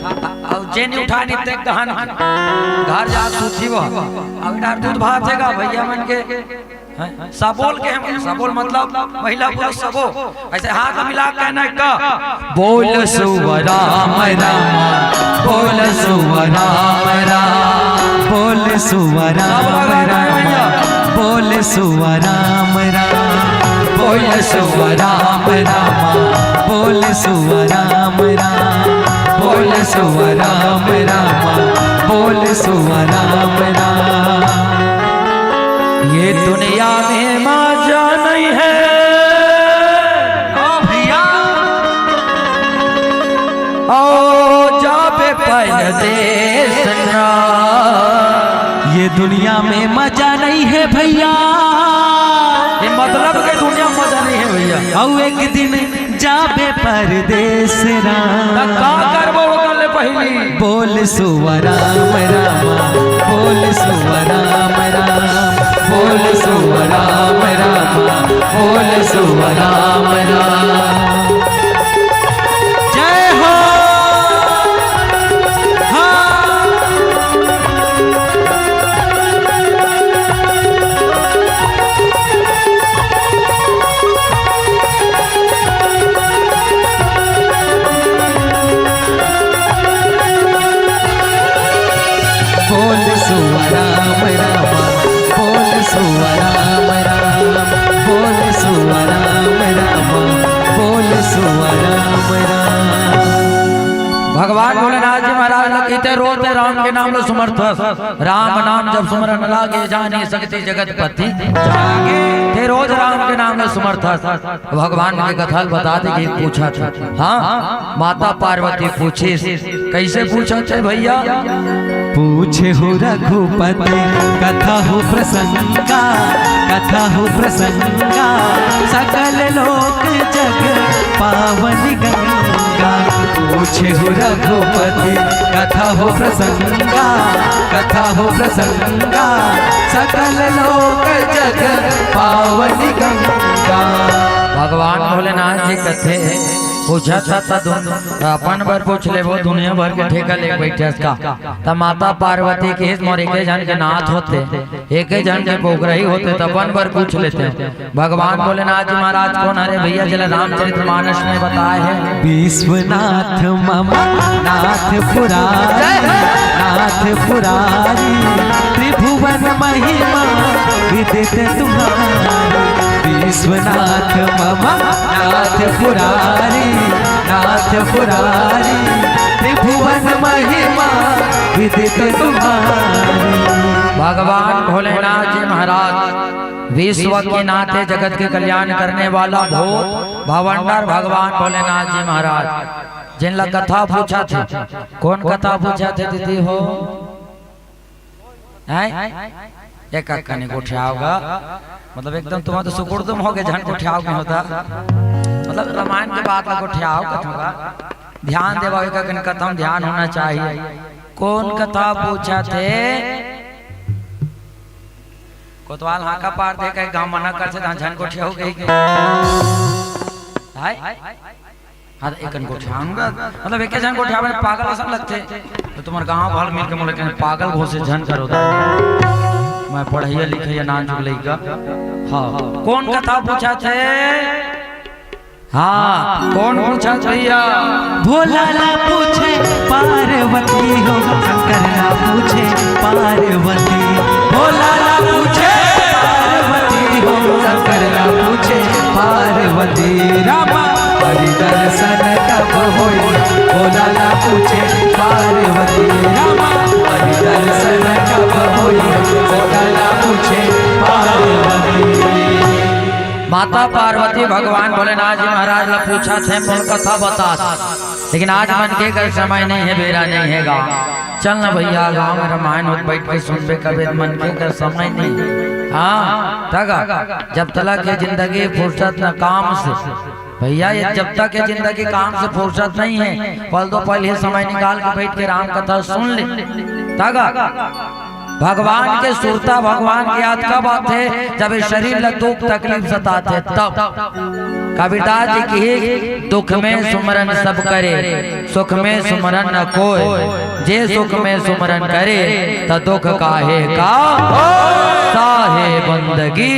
अउ जे नहीं उठा, नहीं ते गहन घर जा सूती वो। अब डर दूध भात है का भैया मन के? हैं? सबोल के हम, सबोल मतलब महिला पुरुष सबो। ऐसे हाथ मिला के कहना है का? बोल सुव राम राम, बोल सुव राम राम, बोल सुव राम राम, बोल सुव राम राम, बोल सुव राम राम, बोल सुव राम राम, बोल सुव राम राम, बोल सुव राम राम। ये दुनिया में मजा नहीं है। ओ भैया, ओ जाबे परदेस ना। ये दुनिया में मजा नहीं है भैया। ये मतलब के दुनिया में मजा नहीं है भैया। अउ एक दिन जाबे परदेस ना। त का करबो ओकर ले पहिली? बोल सुव राम राम, बोल सुव राम राम, बोल सुव राम राम, बोल सुव राम राम। जय हो। हाँ। बोल सुव राम राम, बोल सुव राम राम, बोल सुव राम राम, बोल सुव राम राम। भगवान भोलेनाथ जी महाराज ल कहिथे, रोज ते राम के नाम ल सुमरथस। राम नाम जब सुमरन लागे, जानी सकती जगत पति जागे। ते रोज राम के नाम ल सुमरथस। भगवान के कथा ल बता दे के पूछत हे। हाँ, माता पार्वती पूछिस, कइसे पूछत हे भैया? पूछेहु रघुपति कथहु प्रसंगा, कथहु प्रसंगा, सकल लोक जग पावन गंगा। पूछेहु रघुपति कथहु प्रसंगा, कथहु प्रसंगा, सकल लोक जग पावन गंगा। भगवान भोलेनाथ जी कथे, पूछत हे त दुन-, अपन बर पूछ लेबो, दुनिया भर के ठेका लेके बइठे हस का? त माता पार्वती कहिस, मोर एके झन के नाथ होते, एके झन के पोगरही होते, त अपन बर पूछ लेते। भगवान भोलेनाथ जी महाराज कोन हरे भैया, जेला रामचरित मानस में बताए हे। विश्वनाथ मम नाथ पुरारी, नाथ पुरारी, त्रिभुवन महिमा विदित तुम्हारी। विश्वनाथ मम नाथ पुरारी, नाथ पुरारी, त्रिभुवन महिमा विदित तुम्हारी। भगवान भोलेनाथ जी महाराज विश्व के नाथ हे, जगत के कल्याण करने वाला भूत भवंडर भगवान भोलेनाथ जी महाराज, जेन ला कथा पूछत हे। कोन कथा पूछत हे दीदी हो? हैं? एक कनी गोठियाव गा। मतलब एकदम तुम तो सुकुड़दुम हो गे, झन गोठियाव नहीं होता। मतलब रामायण के बात ला गोठियाव कथों गा। ध्यान देवा, एक कनी कथा म ध्यान होना चाहिए। कोन कथा पूछत हे? कोतवाल हाका पार दे कहे गाँव मना करथे, तहाँ झन गोठियाहू कही के। हाय? हाँ, त एकन गोठियाहूँ गा। मतलब, एके झन गोठियावे में पागल असन लगथे। त तुम्हर गाँव भर मिल के मोला कहे, "पागल घोसे झन करो दा। मैं पढ़इया लिखइया नानचुक लइका।" हाँ, कोन कथा पूछत हे? हाँ, कोन पूछत भैया? भोला ला पूछे पार्वती हो, शंकर ला पूछे पार्वती। भोला ला पूछे पार्वती हो, शंकर ला पूछे पार्वती। रामा हरि दर्शन कब होई? भोला ला पूछे पार्वती। रामा हरि दर्शन कब होई? शंकर ला पूछे पार्वती। माता पार्वती भगवान भोलेनाथ जी महाराज ला पूछत हे, मोला कथा बतात। लेकिन आज मनखे कर समय नहीं हे, बेरा नहीं हे गा। चल ना भैया, गाँव में रामायण होत, बइठ के सुनबे करबे, त मनखे कर समय नहीं। हाँ, तगा, जब तलक हे जिंदगी फुरसत न काम से। भैया, ये जब तक हे जिंदगी काम से फुरसत नहीं हे, पल दो पल ही समय निकाल के बइठ के राम कथा सुन ले। तगा, भगवान के सुरता, भगवान के याद कब आथे? जब ये शरीर ला दुख तकलीफ सताथे तब। कबीरदास जी कहिस, "दुख में सुमरन सब करे, सुख में सुमरन न कोय, जे सुख में सुमरन करे, त दुख काहे का, साहे बंदगी।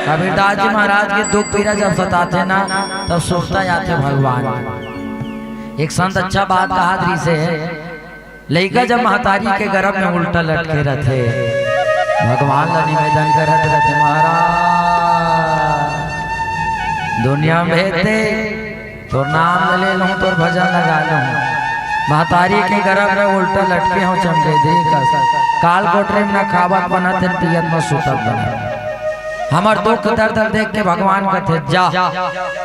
कबीरदास जी महाराज के दुख पीरा जब सताथे ना, तब सुरता आथे भगवान। एक संत अच्छा बात कहा दृश्य है, लइका जब महतारी के गर्भ में उल्टा लटके रथे, भगवान ला निवेदन करत रथे, महाराज, दुनिया में भेजते, तोर नाम ले लूं, तोर भजन लगा लूं। महतारी के गर्भ में उल्टा लटके हो चमकेदरी कस। काल कोठरी में न खावत बनत हे, पियत में सुतत बनत। हमर दुख दर्द देख के भगवान कथे, जा,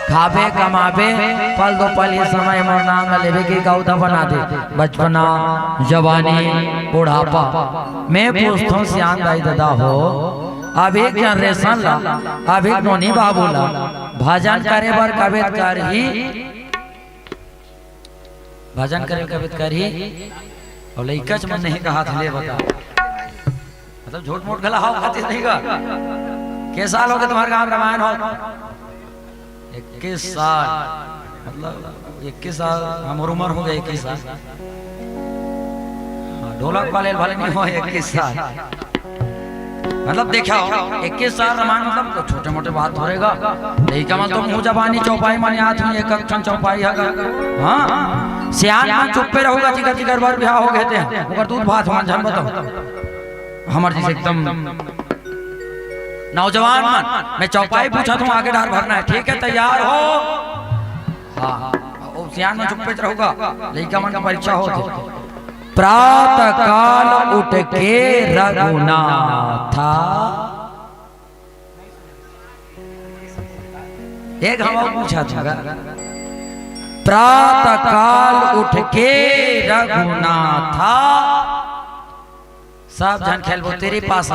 खाबे कमाबे, पल दो पल ये समय मोर नाम ल लेबे के गौधा बना दे। बचपना, जवानी, बुढ़ापा। मैं पूछथों सियान दाई ददा हो, अभी generation ला, अभी नोनी बाबू ला, भजन करे बर कबे त करही, भजन करे कबे त करही, अउ लइका च मन नहीं कहा था, ले बता। मतलब झूठ मूठ घला हाव खातिर नहीं का। के साल हो गए तुम्हारे गांव रामायण हो? इक्कीस साल। मतलब इक्कीस साल, हमर उम्र हो गए इक्कीस साल। हाँ, ढोलक वाले भले नहीं हो इक्कीस साल। मतलब देखा हो, इक्कीस साल रामायण मतलब तो छोटे मोटे बात थोड़े गा। लइका मन तो मुंह जबानी चौपाई मन याद हुई, एक अक्षर चौपाई है। हाँ, सियान मन चुप्पे रहूगा, जिकर जिकर बार ब्याह हो गए थे, ओकर दूध भात मन झन बताओ। हमर जैसे एकदम नौजवान मन, मैं चौपाई पूछा तुम आगे डार भरना है, ठीक है, तैयार हो? हाँ, हाँ, ओ सियान मन चुप्पे रहूगा, लइका मन का परीक्षा होत हे। प्रातः काल उठ के रघुनाथा, एक हम पूछा था, प्रातः काल उठ के रघुनाथा, सब झन खेलबो तेरे पास आ।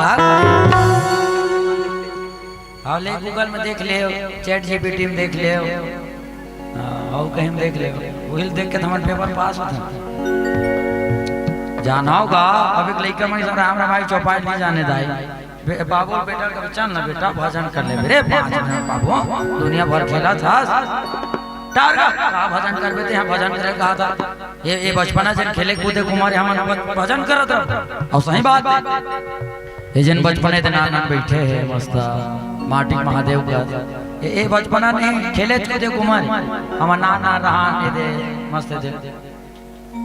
हाँ, ले Google में देख ले, ChatGPT में देख ले, हाँ, अउ कहीं में देख ले, वही देख के तो हमर पेपर पास होता। जाना होगा, अब एक लइका मन सब राम रमाई चौपाई नहीं जाने दाई। बे-, बाबू बेटा कभी चल ना बेटा, भजन कर ले। रे पाँच मिनट बाबू, दुनिया भर खेला था। टारगा, का भजन करबे ते, यहाँ भजन करे कहा था। ये, ये बचपना जन खेले कूदे कुमार, हम भ-, भजन करत रहो। अउ सही बात है। ये जन बचपने ते नान नान बैठे हैं मस्त, माटी महादेव का। ये, ये बचपना नहीं खेले कूदे कुमार, हम नान नान रहा, ये दे, मस्त दे।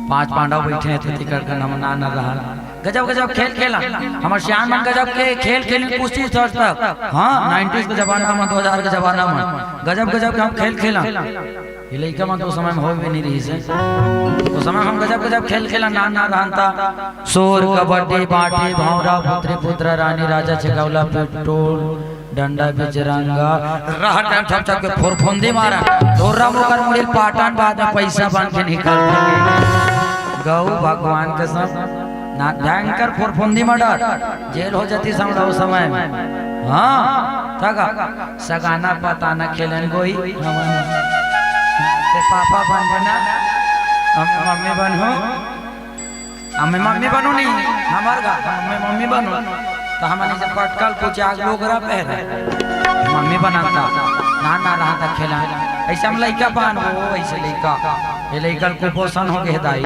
पांच पांडव बैठे हैं, तिथि करकन हम नान नान रहा। गजब गजब खेल खेला। हमर सियान मन गजब के खेल खेले, कुश्ती सर तक। हाँ, नाइंटीज़ के जमाना में, दो हज़ार के जमाना में गजब गजब के हम खेल खेला। ये लइका मन तो समय में होवे नहीं रही से। तो समय हम गजब गजब खेल खेला, नान नान रहन ता। सोर, कबड्डी, बांटी, भौंरा, पुत्री, पुत्रा, रानी, राजा, छेगौला, पिटोल, डंडा, बिचरंगा, रह टन ठप ठप के फोरफुंदी मारा। धोरा मुकर मुड़िल पाटन बाद में पैसा बन के निकल। गौ भगवान कसम, ना भयंकर फोरफुंदी मर्डर, जेल हो जाती समझ लो उस समय में। हाँ, तक सगाना पता न खेलन गोई, हमन ते पापा बन बना, हम मम्मी बनहूँ, हम मम्मी बनू नहीं, हमर गा, हम मम्मी बनू, तो हमन से पटकल कुछ आग लोग रह पहले, मम्मी बनता, ना ना रहा था खेला, ऐसे हम लइका पान हो, ऐसे लइका, ये लइका कुपोषण हो गए दाई,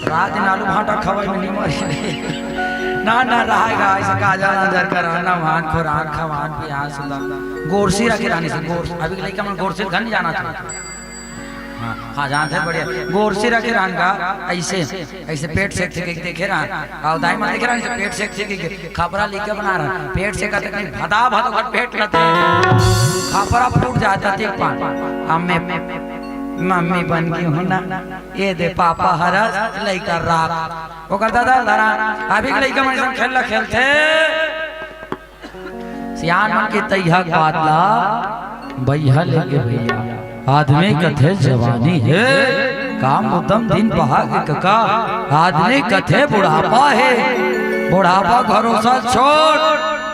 रात दिन आलू भाटा खवाई में नहीं मरी, ना ना रहेगा, ऐसे काजा नजर कर, ना मान खुरान खवान पियान सुदा, गोरसी रखे रहने से, गोर, अभी के लइका मन गोरसी घर नहीं जाना था। हाँ, हाँ, जानते हैं, बढ़िया। गोरसी रखे रहन का, ऐसे, ऐसे पेट सेक सेक के देखे रहन। और दाई मन देखे रहन, ऐसे पेट सेक सेक के खपरा लेके बना रहन। पेट सेक तक नहीं, भदा भद ओकर पेट रहते। खपरा फूट जाता, देख पान। अब मैं मम्मी बन गई हूँ ना, ये दे पापा हरस, लइका राख। ओकर दादा धरा, अभी के लइका मन संग खेलला खेलथे। सियान मन के तइहा के बात ला बइहा लेगे भैया। आदमी कथे जवानी हे, काम उतम दिन बहाग कका। आदमी कथे बुढ़ापा हे, बुढ़ापा भरोसा छोड़।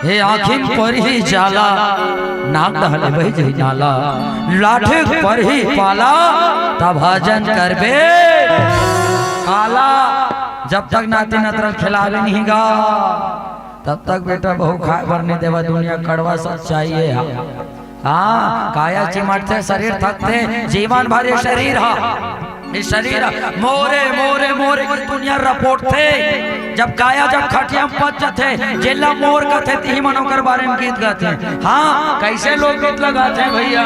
हे आँखिन परही जाला, नाक डहले बही जही नाला। लाठी परही पाला, तब भजन करबे काला। जब तक नाती नतरन खिलावे नहीं गा, तब तक बेटा बहू खाए बर नहीं देवा। दुनिया कड़वा सच्चाई हे। हाँ, काया चिमटथे, शरीर थकथे, जीवन भर ये शरीर ह, ये शरीर ह, मोरे, मोरे, मोरे के दुनिया रपोटथे। जब काया जब खटिया म पच जथे, जेला मोर कथे, तिही मन ओकर बारे म गीत गाथे। हाँ, कइसे लोकगीत ल गाथे भइया।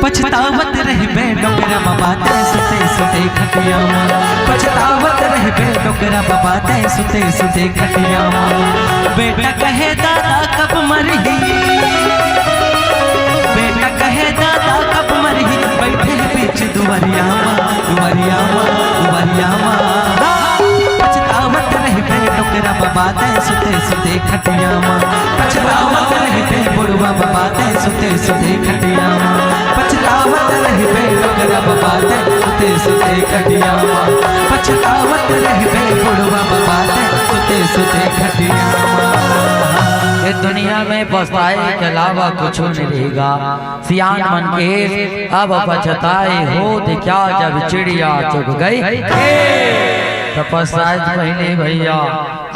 पछतावत रहिबे डोकरा बाबा तैं सुते सुते खटिया म। पछतावत रहिबे डोकरा बाबा तैं सुते सुते खटिया म। बेटा कहे दादा कब मरही, बेटा कहे दादा कब मरही, बइठे बीच दुवरिया म, दुवरिया म, दुवरिया म। पछतावत रहिबे डोकरा बाबा तैं सुते सुते खटिया म। पछतावत रहिबे बुढ़वा बाबा तैं सुते सुते खटिया म। पछतावत रहिबे डोकरा बाबा तैं सुते सुते खटिया म। पछतावत रहिबे बुढ़वा बाबा तैं सुते सुते खटिया म। ये दुनिया में पछताए के अलावा कुछू नइ रहेगा। सियान मन के अब पछताए होत क्या, जब चिड़िया चुग गई खेत। त पछताए त पहिली भइया,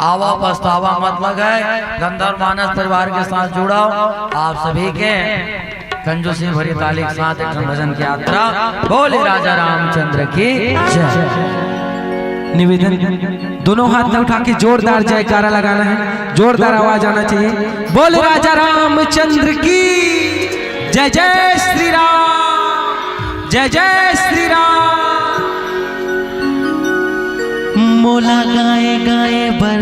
आवा पछतावा मत लगय। गंधर्व मानस परिवार के साथ जुड़व। आप सभी के कंजूसी भरी ताली के साथ एक ठन भजन की यात्रा। बोले राजा रामचंद्र की जय। निवेदन, दोनों हाथ न उठा के जोरदार जयकारा लगाना है, जोरदार आवाज आना चाहिए। बोले राजा रामचंद्र की जय, जय श्री राम, जय जय श्री राम। मोला गाए गाए बर,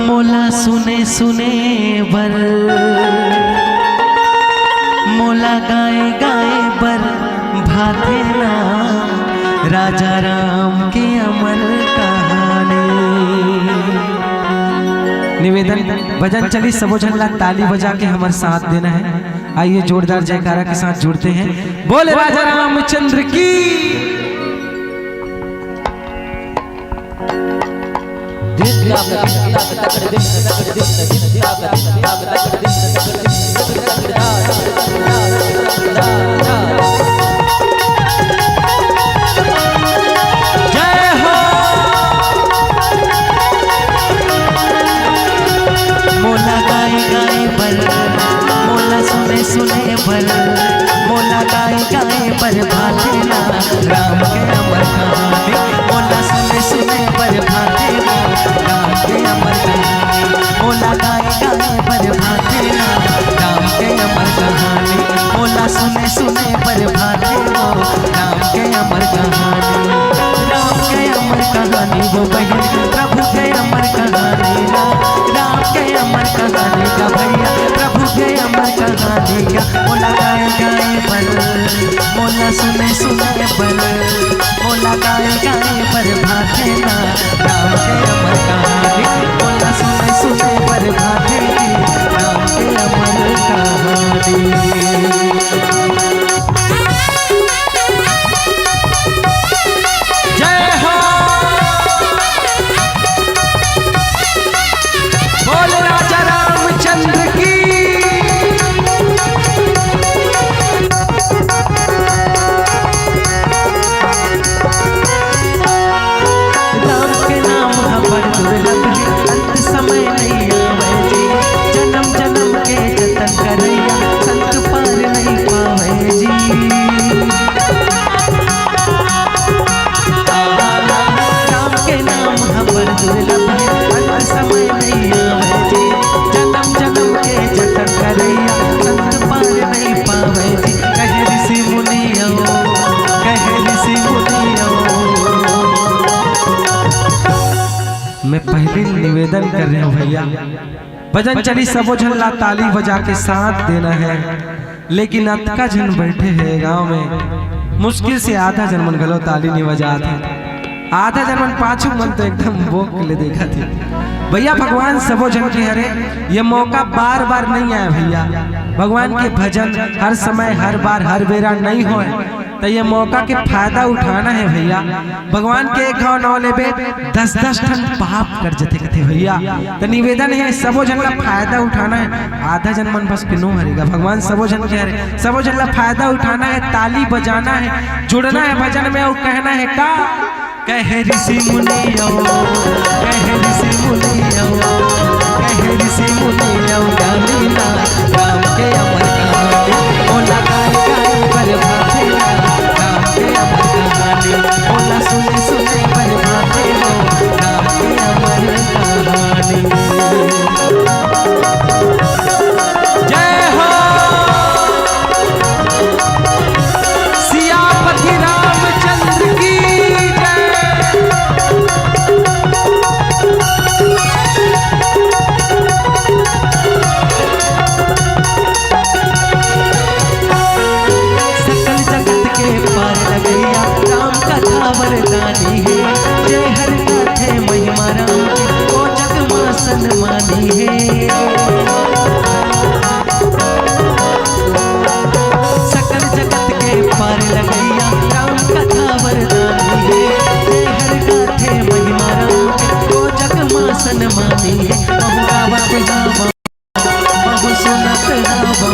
मोला सुने सुने बर, मोला गाए गाए बर भाथे ना राजा राम के अमर कहानी। निवेदन, भजन चली, सबो झन ला ताली बजा के हमर साथ देना है। आइए, जोरदार जयकारा के साथ जुड़ते हैं। बोले राजा रामचंद्र की। जय हो। मोला गाए गाए बर, मोला सुने सुने बर, मोला गाए गाए बर भाथे ना राम के अमर कहानी। मोला सुने सुने बर भाथे ना राम के अमर कहानी। मोला गाए गाए बर भाथे ना राम के अमर कहानी। मोला सुने सुने बर भाथे ना राम के अमर कहानी। राम के अमर कहानी वो बहिन, प्रभु के अमर कहानी ना। राम के अमर कहानी का भइया, प्रभु के अमर कहानी का। मोला गाए गाए बर, मोला सुने सुने बर, मोला गाए गाए बर भाथे ना राम के अमर कहानी। मोला सुने सुने बर भाथे ना राम के अमर कहानी। जय हो। बोल राजा रामचंद्र की। राम के नाम ह बड़ दुर्लभ हे, अंत समय नइ आवे जी। जन्म जन्म के जतन करइया, संत पार नइ पावे जी। राम के नाम ह बड़ दुर्लभ हे, अंत समय नइ आवे जी। जन्म जन्म के जतन करइया, संत पार नइ पावे जी। कहे ऋषि मुनि अउ, कहे ऋषि मुनि अउ। मैं पहले निवेदन कर रहे हूँ भइया, भजन चली, सबो झन ला ताली बजा के साथ देना है। लेकिन अतका झन बइठे हे गांव में, मुश्किल से आधा झन मन घलो ताली नइ बजात हे। आधा झन मन पाछू मन तो एकदम बोक ले देखत हे। भइया, भगवान सबो झन के हरे, ये मौका बार बार नइ आय भइया। भगवान के भजन हर समय, हर बार, हर बेरा नइ होय। त ये मौका के फायदा उठाना हे भइया। भगवान के एक घाव नाव लेबे, दस दस ठन पाप कट जथे कथे भइया। त निवेदन हे, सबो झन ला फायदा उठाना हे। आधा झन मन बस के नो हरे गा, भगवान सबो झन के हरे, सबो झन ला फायदा उठाना हे, ताली बजाना हे, जुड़ना हे भजन में अउ कहना हे का। कहे ऋषि मुनि अउ, कहे ऋषि मुनि अउ, कहे ऋषि मुनि अउ ज्ञानी ना, राम के अमर कहानी। ओला गाय गाय बर भाथे ना, राम के अमर कहानी। ओला सुने सुने बर भाथे ना, राम के अमर कहानी। जय हो। सियापति रामचंद्र की जय। सकल जगत के पार लगैया, राम कथा वरदानी हे। जय हर गाथे महिमा राम के, ओ जग मा सन्मानी हे। सकल जगत के पार लगैया, राम कथा वरदानी हे। जय हर गाथे महिमा राम के, ओ जग मा सन्मानी हे। महु गावत गावा, महु सुनत गावा,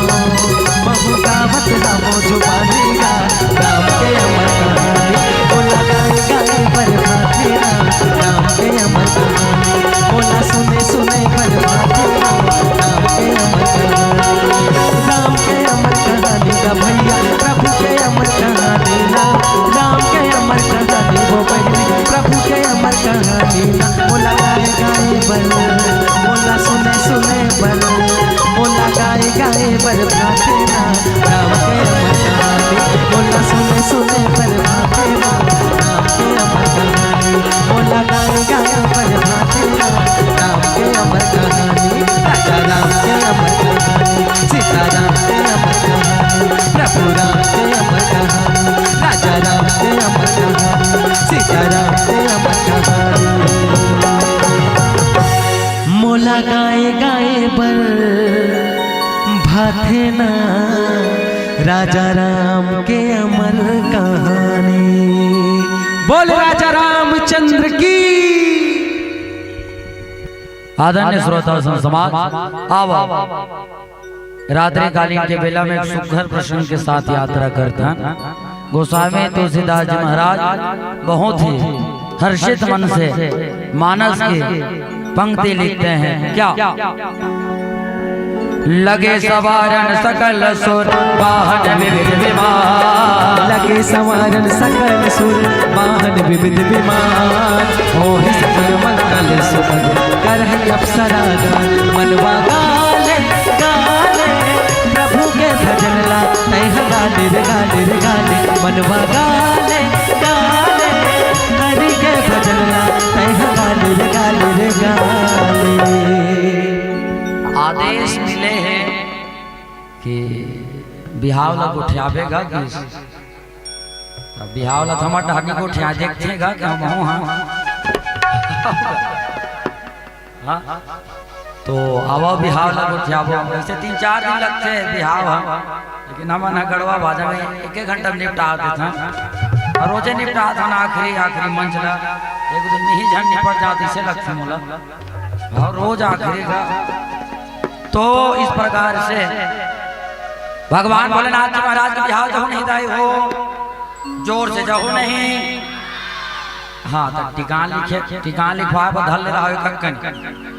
महु गावत गावा जुबानी गा, राम के अमर कहानी। ओला गाए गाए बर भाथे राम, राम के अमर कहानी। ओला सुने सुने बर भाथे राम, राम के अमर कहानी। राम के अमर कहानी गा भैया, प्रभु के अमर कहानी ना। राम के अमर कहानी वो बहिनी, प्रभु के अमर कहानी ना। ओला गाए गाए बर, ओला सुने सुने बर, ओला गाए गाए बर भाथे ना। राम के अमर कहानी, ओला सुने सुने बर भाथे ना। राम के अमर कहानी, ओला गाए गाए बर भाथे ना। राम के अमर कहानी, राजा राम के अमर कहानी, सीता राम के अमर कहानी, प्रभु राम के अमर कहानी, राजा राम के अमर कहानी, सीता राम के अमर कहानी। मोला गाए गाए बर भाथे ना, राजा राम के अमर कहानी। बोल राजा रामचंद्र की। आदरणीय श्रोता संत समाज, आवा रात्रिकालीन के बेला में एक सुघर प्रसंग के साथ यात्रा करथन। गोस्वामी तुलसीदास जी महाराज बहुत ही हर्षित मन से मानस की पंक्ति लिखते हैं। क्या? लगे संवारन सकल सुर वाहन विविध विमान। लगे संवारन सकल सुर वाहन विविध विमान। होहि सकल मंगल सुभग करहि अप्सरा गान। मनवा गाले गाले प्रभु के भजन ला, तैं ह गाले रे गाले रे गाले। मनवा गाले गाले हरि के भजन ला, तैं ह गाले रे गाले रे गाले। आदेश मिले हे कि बिहाव ला गोठियाबे गा कि अब बिहाव ला थमा टहनी गोठिया देखथे गा कि हम हूँ, हाँ। हाँ? तो आवा बिहाव ला गोठियाबो। वैसे तीन चार दिन लगथे बिहाव ह, लेकिन हमन ह गड़वा बाजा में एक एक घंटा में निपटा देथन। अउ रोजे निपटाथन आखिरी, आखिरी मंच ला। एक दिन में ही झन निपट जात, इसे लगथे मोला। अउ रोज आखिरी का। तो इस प्रकार से भगवान भोलेनाथ जी महाराज के बिहाव जहू नहीं दाई हो, जोर से जहू नहीं। हाँ, तो टिकान लिखे, टिकान लिखवाए बर धर ले रहा हो कक्कन।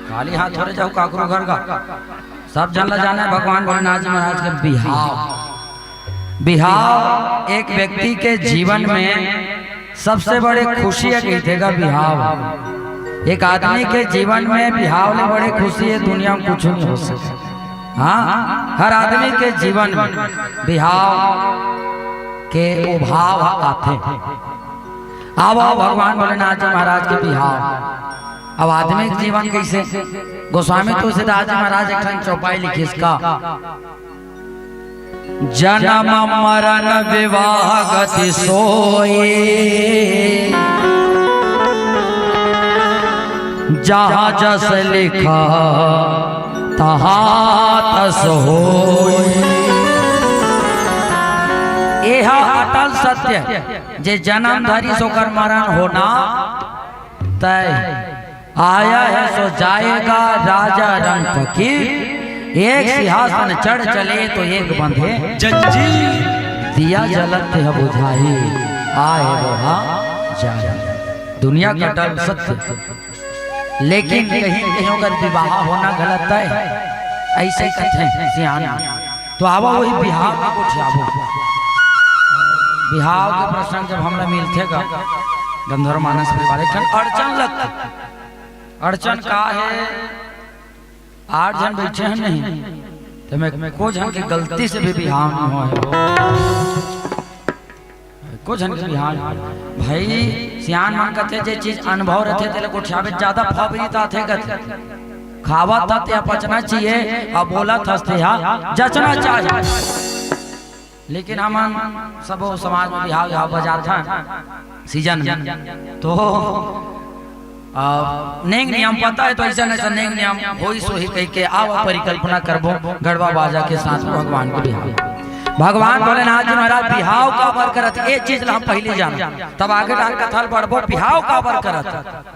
खाली हाथ थोड़े जाहू काकरो घर का। सब जन ला जाने भगवान भोलेनाथ जी महाराज के बिहाव। बिहाव एक व्यक्ति के जीवन में सबसे बड़े खुशी हे कहिथे गा बिहाव। एक आदमी के जीवन में बिहाव ले बड़े खुशी हे दुनिया में कुछ नहीं हो सके। हाँ, हर आदमी के जीवन में बिहाव के उभाव ह आथे। आवा भगवान भोलेनाथ जी महाराज के बिहाव। अब आदमी के जीवन कइसे? गोस्वामी तुलसीदास जी महाराज एक ठन चौपाई लिखिस का, जनम मरन विवाह गति सोई, जहाँ जस लिखा तहाँ तस होई। एहा अटल सत्य, जे जनम धरिस ओकर मरन होना तय। आया है सो जाएगा राजा रंग फकीर, एक सिंहासन चढ़ चले तो एक बंधे जंजीर। दिया जलत है बुझाही, आए वहाँ जाए। दुनिया का डर सत्य, लेकिन कहीं कहीं अगर विवाह होना गलत है, ऐसे कथे सियान। तो आवा वही बिहाव के गोठियाबो। बिहाव के प्रसंग जब हमरा मिलथे गा, गंधर्व मानस परिवार, एक ठन अड़चन लगथे। अड़चन का है? आठ झन बैठे हैं नहीं, तो मैं को झन के गलती से भी बिहाव नहीं होय। को झन के बिहाव, भाई, सियान मन कथे, जे चीज अनुभव रथे, तेला गोठियाबे, ज्यादा फबरी त आथे कथे। खावत ह ते पचना चाहिए, अब बोलत हस ते हा जचना चाहिए। लेकिन हमन सबो समाज में बिहाव, बिहाव बजाथन सीजन में, तो अब नेंग नियम पता है, तो ऐसा ऐसा नेंग नियम होई सोही कह के आवा परिकल्पना करबो, गड़वा बाजा के साथ में भगवान के बिहाव। भगवान भोलेनाथ जी महाराज बिहाव काबर करत, ये चीज ला हम पहली जान, तब आगे डाल कथा ल बढ़बो, बिहाव काबर करत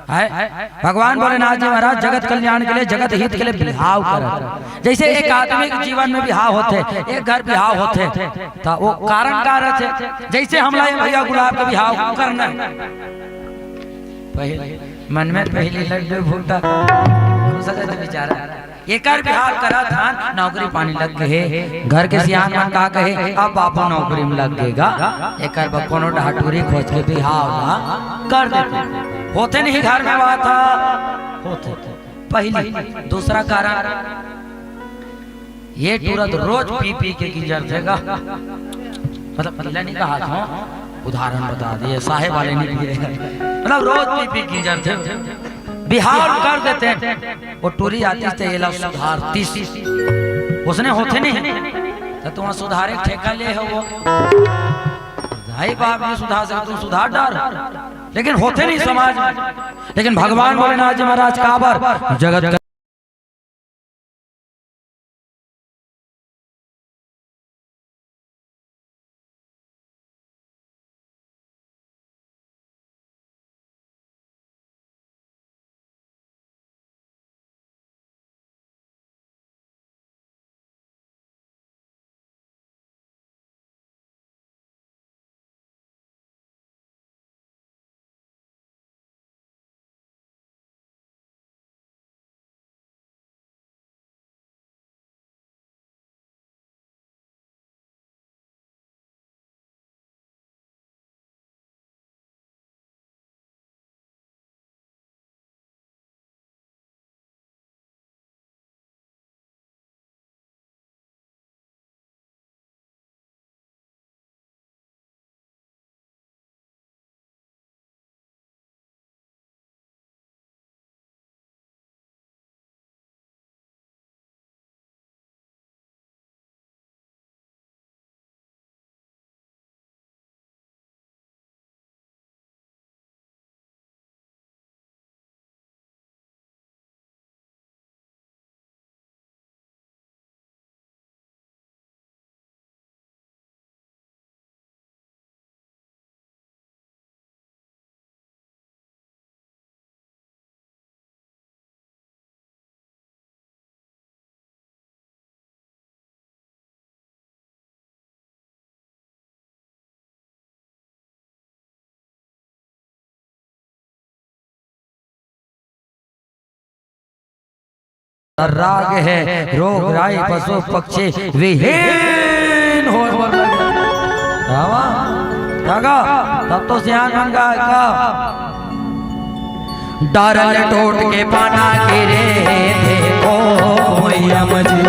है। भगवान भोलेनाथ जी महाराज जगत कल्याण के लिए, जगत हित के लिए बिहाव करत। जैसे एक आदमी के जीवन में बिहाव होथे, एक घर बिहाव होथे, त वो कारण का रहथे? जैसे हमला ये भैया गुलाब के बिहाव करना है, पहले मन में पहली लड्डू फूटा, हम सजत बेचारा, एकर बिहाव करत हन, नौकरी पानी लग गे हे। घर के सियान मन का कहे, अब बापू नौकरी में लग गे गा, एकर बर कोनो डहार टूरी खोज के बिहाव ला कर देते। होथे नहीं घर में बात ह, होथे। पहली, दूसरा कारण, ये टूरा तो रोज पी पी के गिंजरथे गा। मतलब पीला नहीं कहा था, उदाहरण बता दिए, साहेब वाले नहीं पी रहे, मतलब रोज पी पी गिंजरथे, बिहाव कर देते। वो टूरी आतिस ते एला सुधारतिस, उसने होथे नहीं, त तुम सुधारे के ठेका ले हो वो। भाई बाप नहीं सुधार सके, तुम सुधार डार। लेकिन होथे नहीं समाज में। लेकिन भगवान भोलेनाथ जी महाराज काबर जगत राग है, रोग राई पशु पक्षी विहीन हो। रावा, रागा, तब तो सियान मन का, का? डारल टोट के पाना गिरे, देखो भुइया मजी।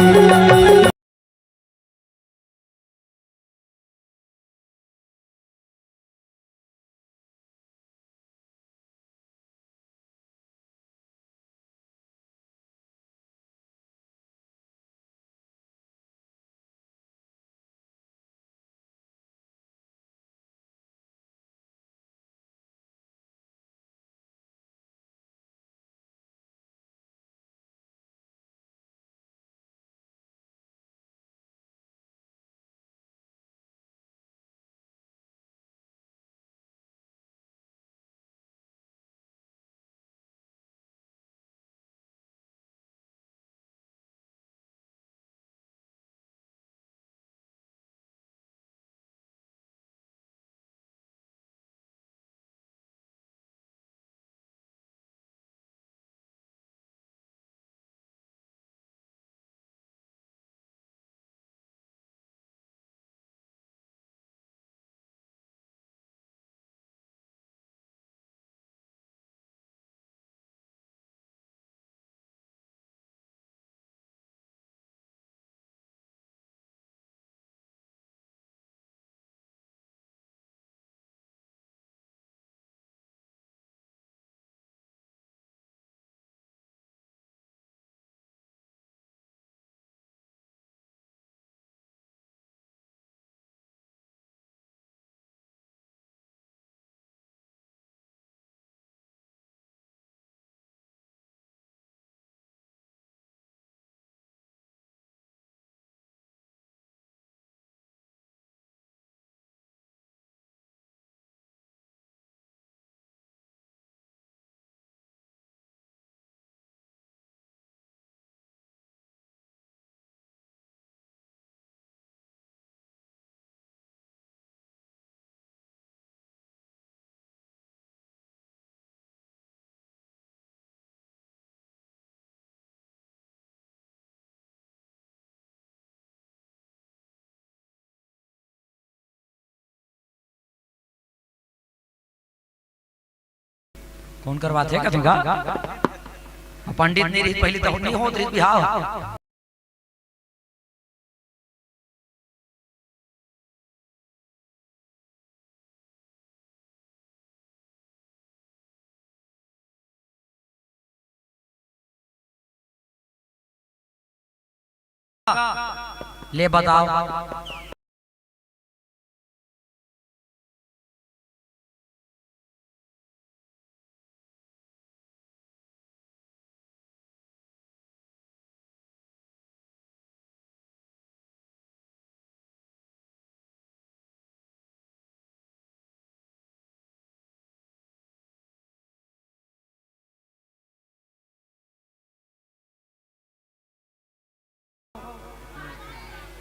फोन करवाथे का तुमका? पंडित नहीं रही, पहली तो नहीं होत रही बिहाव। ले बताओ।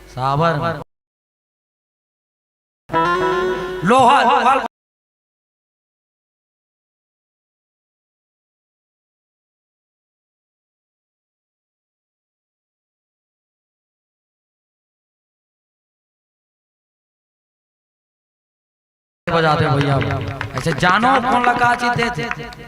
साबर। लोहा, लोहा। बजाते भैया, ऐसे जानो कौन लगा चीज देते।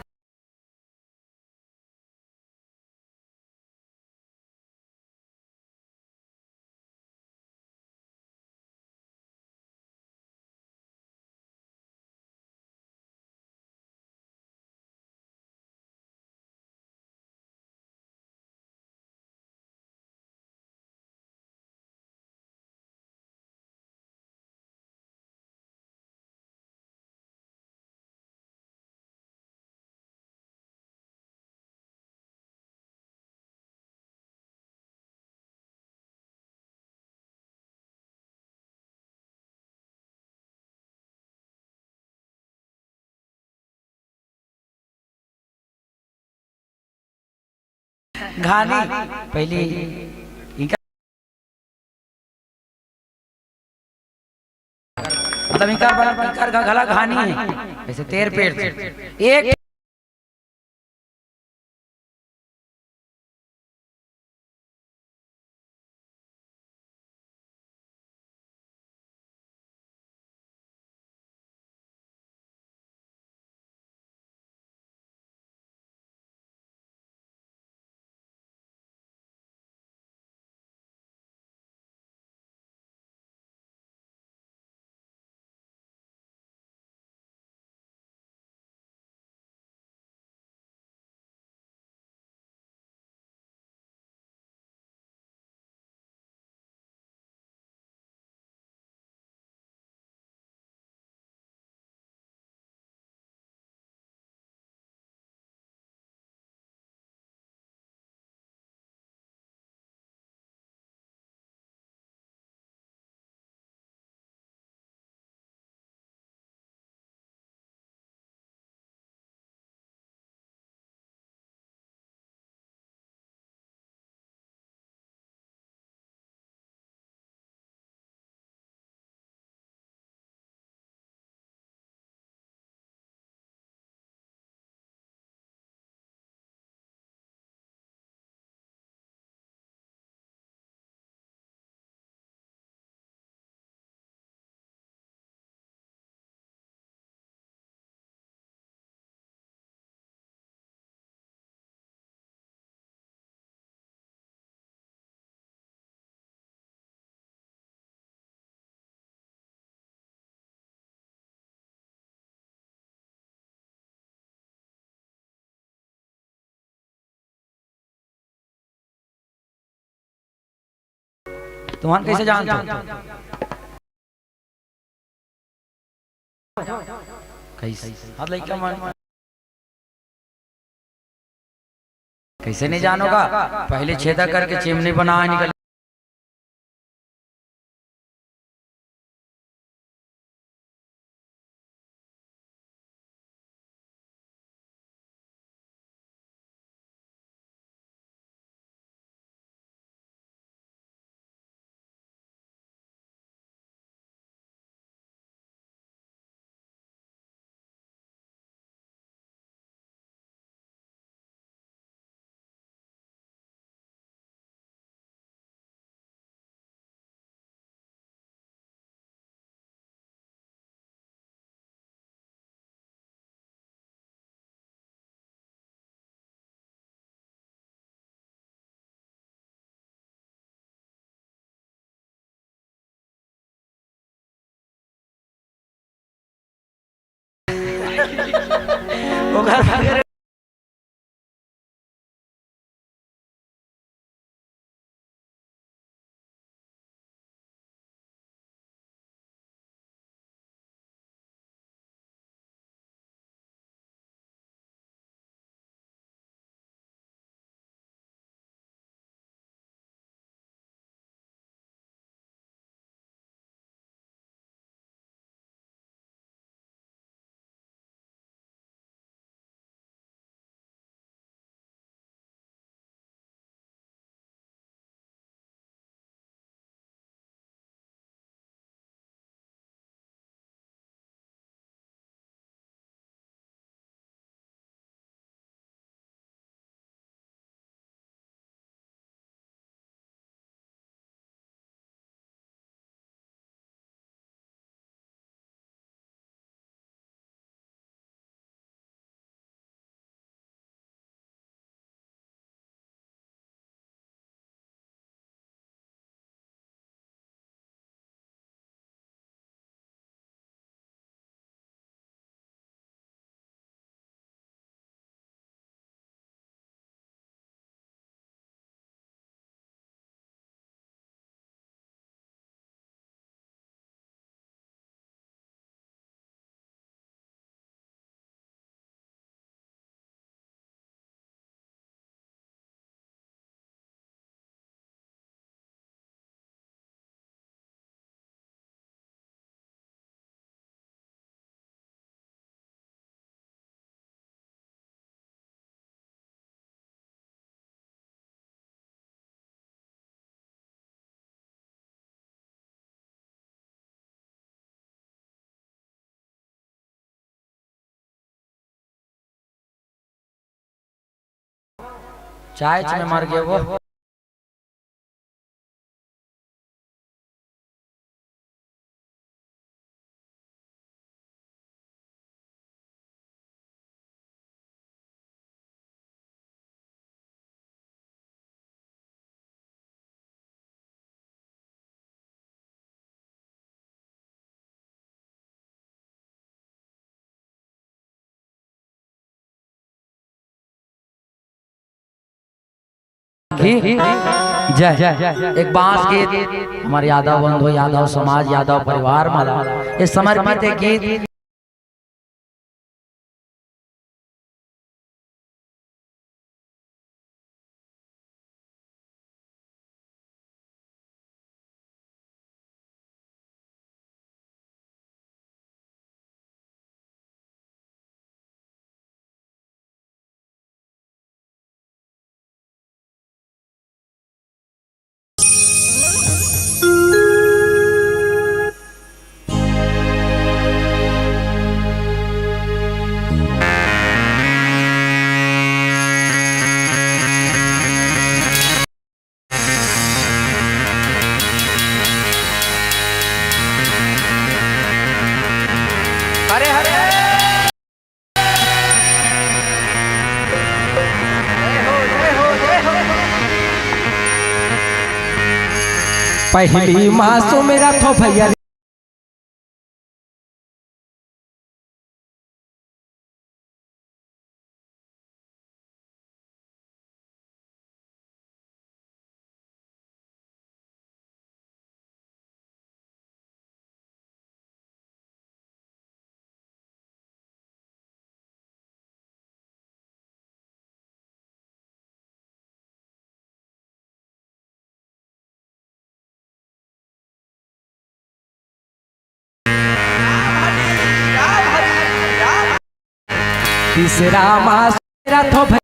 घानी पहली इनका, मतलब इनका, इनका घला घानी है, ऐसे तेर पेड़ से एक तुमन कैसे जानते हो? कैसे? हाँ, लइका मन। कैसे नहीं जानोगा? पहले छेदा करके चिमनी बना निकल। ओकर बाद चाय च में मर गए वो। की जय। एक बांस गीत हमारे यादव बंधु, यादव समाज, यादव परिवार मला ये समर्पित एक गीत। पहली माँ सुमिरत हो भैया। तीसरा मास रथो भै-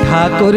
ठाकुर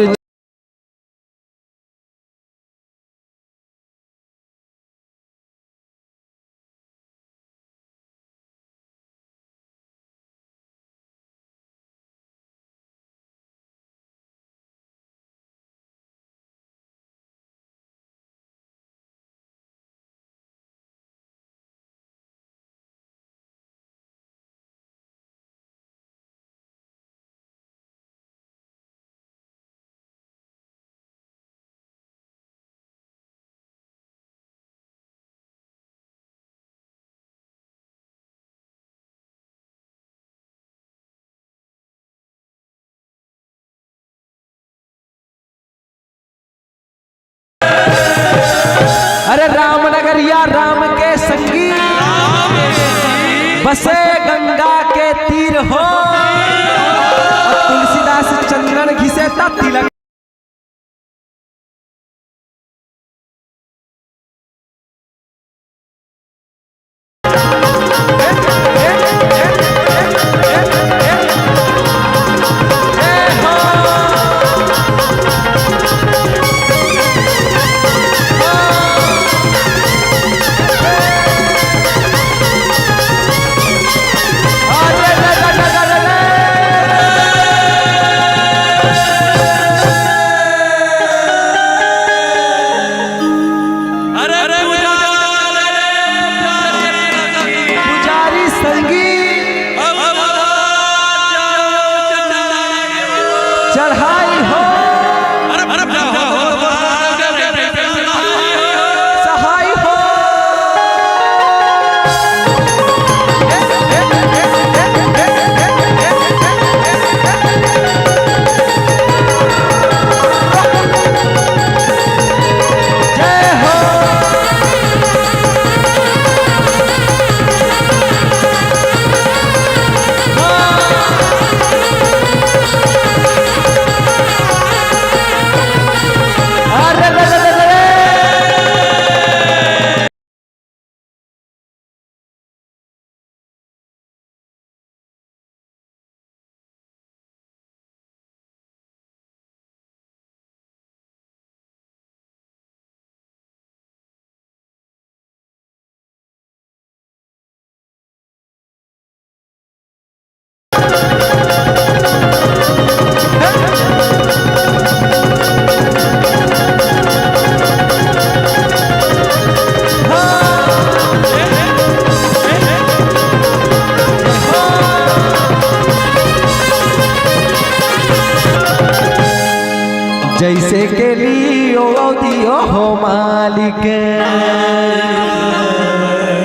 अरे रामनगरिया राम के संगी, बसे गंगा के तीर हो, अउ तुलसीदास चंदन घिसे त तिलक। अरे पुजारी संगी, चढ़ाई हो। सहाय हो। जय हो। जैसे के लियो दियो हो मालिक,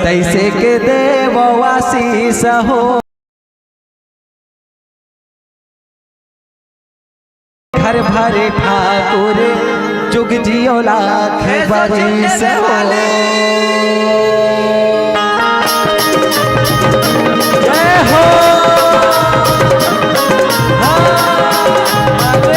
तैसे के देव आशीष हो। घर भरे ठाकुर जुग जियो लाख बरिस हो। जय हो। हाँ।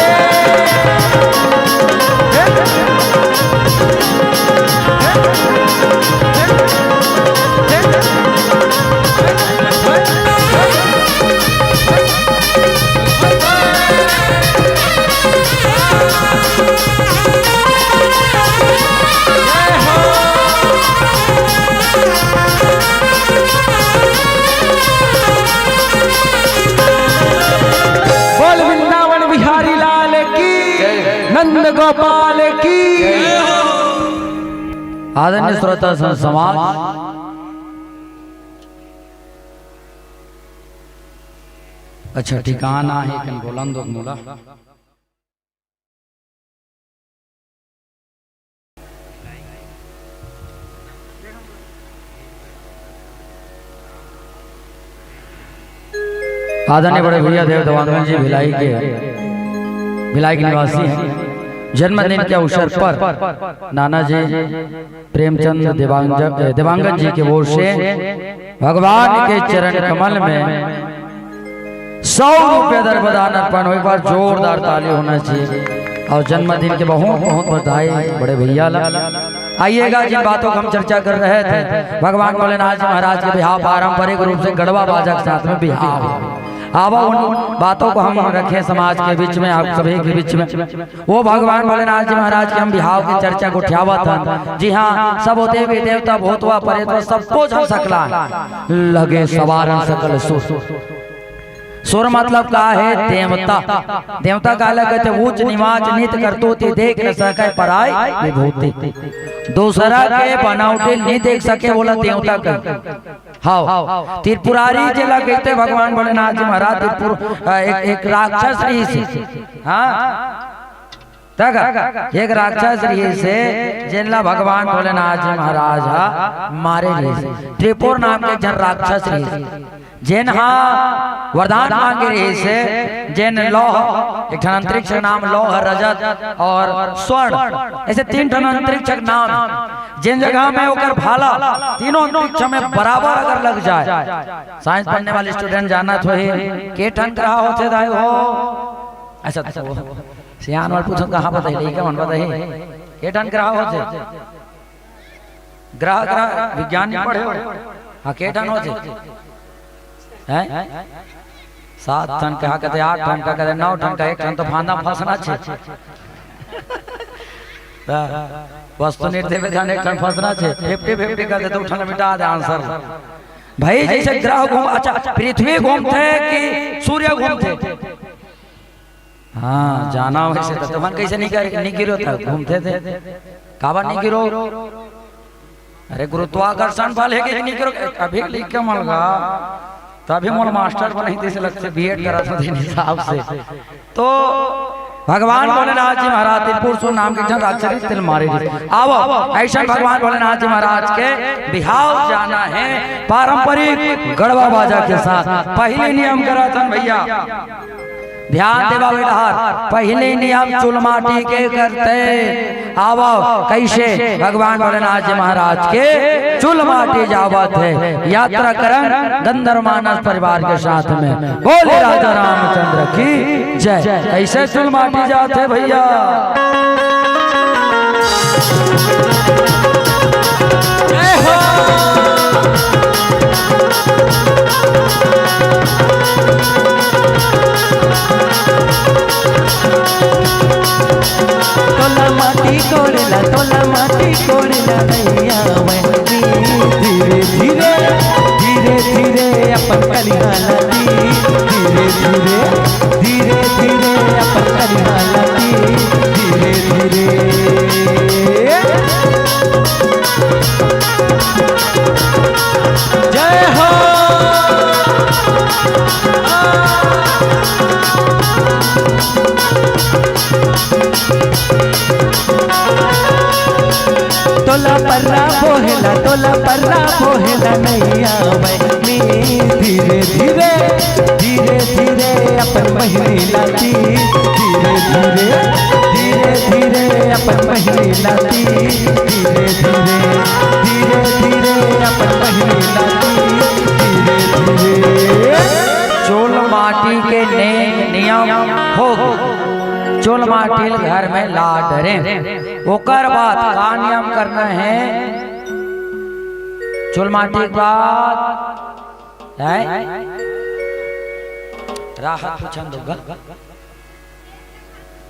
गोपाल की। आदरणीय श्रोता संत समाज, अच्छा ठिकाना हे कन बोलन दो मोला। आदरणीय बड़े भैया देव देवांगन जी भिलाई के, भिलाई के निवासी हैं। जन्मदिन के अवसर पर नानाजी प्रेमचंद देवांग-, देवांगन जी के ओर से भगवान के चरण कमल में सौ रुपया दर्पदान अर्पण हो। एक बार जोरदार ताली होना चाहिए। और जन्मदिन के बहुत बहुत बधाई बड़े भैया ला। आइएगा, जिन बातों को हम चर्चा कर रहे थे, भगवान भोलेनाथ जी महाराज के बिहाव, पारंपरिक रूप से गढ़वा बाजा के साथ में बिहाव। आवा उन बातों को हम रखें समाज के बीच में, आप सभी के बीच में। वो भगवान भोलेनाथ जी महाराज के हम बिहाव की चर्चा को उठावत हन। जी हाँ, सब देवी देवता, भूतवा परेतवा, सबको झन सकला लगे सवारन सकल सुर। सुर मतलब का हे? देवता। देवता काला कथे? ऊंच निवाच नीत करतूती, देख न सके पराई विभूति। दूसरा के बनावटी नहीं देख सके, वोला देवता कहे। हाव, त्रिपुरारी जेला कहिथे भगवान भोलेनाथ जी महाराज, त्रिपुर-, अ, एक, एक राक्षस रहिस हे। हाँ, तक एक राक्षस रहिस हे, जेन ला भगवान भोलेनाथ जी महाराज हा मारे रहिस हे। त्रिपुर नाम के एक झन राक्षस रहिस हे, जेन हा वरदान मांगे रहिस हे, जेन लौह, एक ठन अंतरिक्ष के नाम लौह, रजत और स्वर्ण, ऐसे तीन ठन अंतरिक्ष के नाम, जेन जगह में ओकर भाला तीनों अंतरिक्ष में बराबर अगर लग जाए, साइंस पढ़ने वाले स्टूडेंट जानत होही, के ठन ग्रह होथे दाई हो? अच्छा, तो वो सियान वाले पूछो, कहाँ बताही, लइका मन बताही, के ठन ग्रह होथे? ग्रह, ग्रह विज्ञान नहीं पढ़े हो? हाँ, के ठन होथे? हैं? सात ठन कहा कहते, आठ ठन कहा कहते, नौ ठन कहा, एक ठन तो फांदा फंसना छे। त वस्तु नहीं देवे जाने, एक ठन फंसना छे, फिफ्टी फिफ्टी कर दे, दो ठन मिटा दे आंसर। भाई, जैसे ग्रह घूम, अच्छा, पृथ्वी घूमथे कि सूर्य घूमथे? हाँ, जाना वैसे तो तुमन कैसे नहीं कर, नहीं गिरो था, घूमथे ते। काबर नहीं गिरो? अरे, गुरुत्वाकर्षण बल हे कि नहीं गिरो? अभी लिख के मलगा, तभी मोर मास्टर बनही तइसे लगथे, बीएड करा था दिन हिसाब से। तो भगवान भोलेनाथ जी महाराज त्रिपुर सुर नाम के झन राक्षस तिल मारे जी। आवो, ऐसा भगवान भोलेनाथ जी महाराज के बिहाव जाना हे पारंपरिक गढ़वा बाजा के साथ। पहले नियम करा था भैया, ध्यान देवा बेटा, पहले नियम चुलमाटी के करथे। आवो, कैसे भगवान भोलेनाथ जी महाराज के चुलमाटी जावत हे, यात्रा करन गंधर्व मानस परिवार के साथ में। बोले राजा रामचंद्र की जय। कैसे चुलमाटी जात हे भैया? जय हो। तोला माटी कोड़ेला, तोला माटी कोड़ेला नइ आवय। धीरे धीरे, धीरे धीरे अपन कलिहा ला दी। धीरे धीरे, धीरे धीरे अपन कलिहा ला दी। धीरे धीरे। जय हो। तोला पर्रा बोहेला, तोला पर्रा बोहेला नइ आवय। धीरे धीरे, धीरे धीरे अपन बहिनी ला दी। धीरे धीरे, धीरे धीरे अपन बहिनी ला दी। धीरे धीरे, धीरे धीरे अपन बहिनी ला दी। धीरे धीरे। चुलमाटी के ने-, नियम हो। चुलमाटी घर में ला डरे, ओकर बाद का नियम करना हे? चुलमाटी के बाद हैं? राहत पूछन दोगा।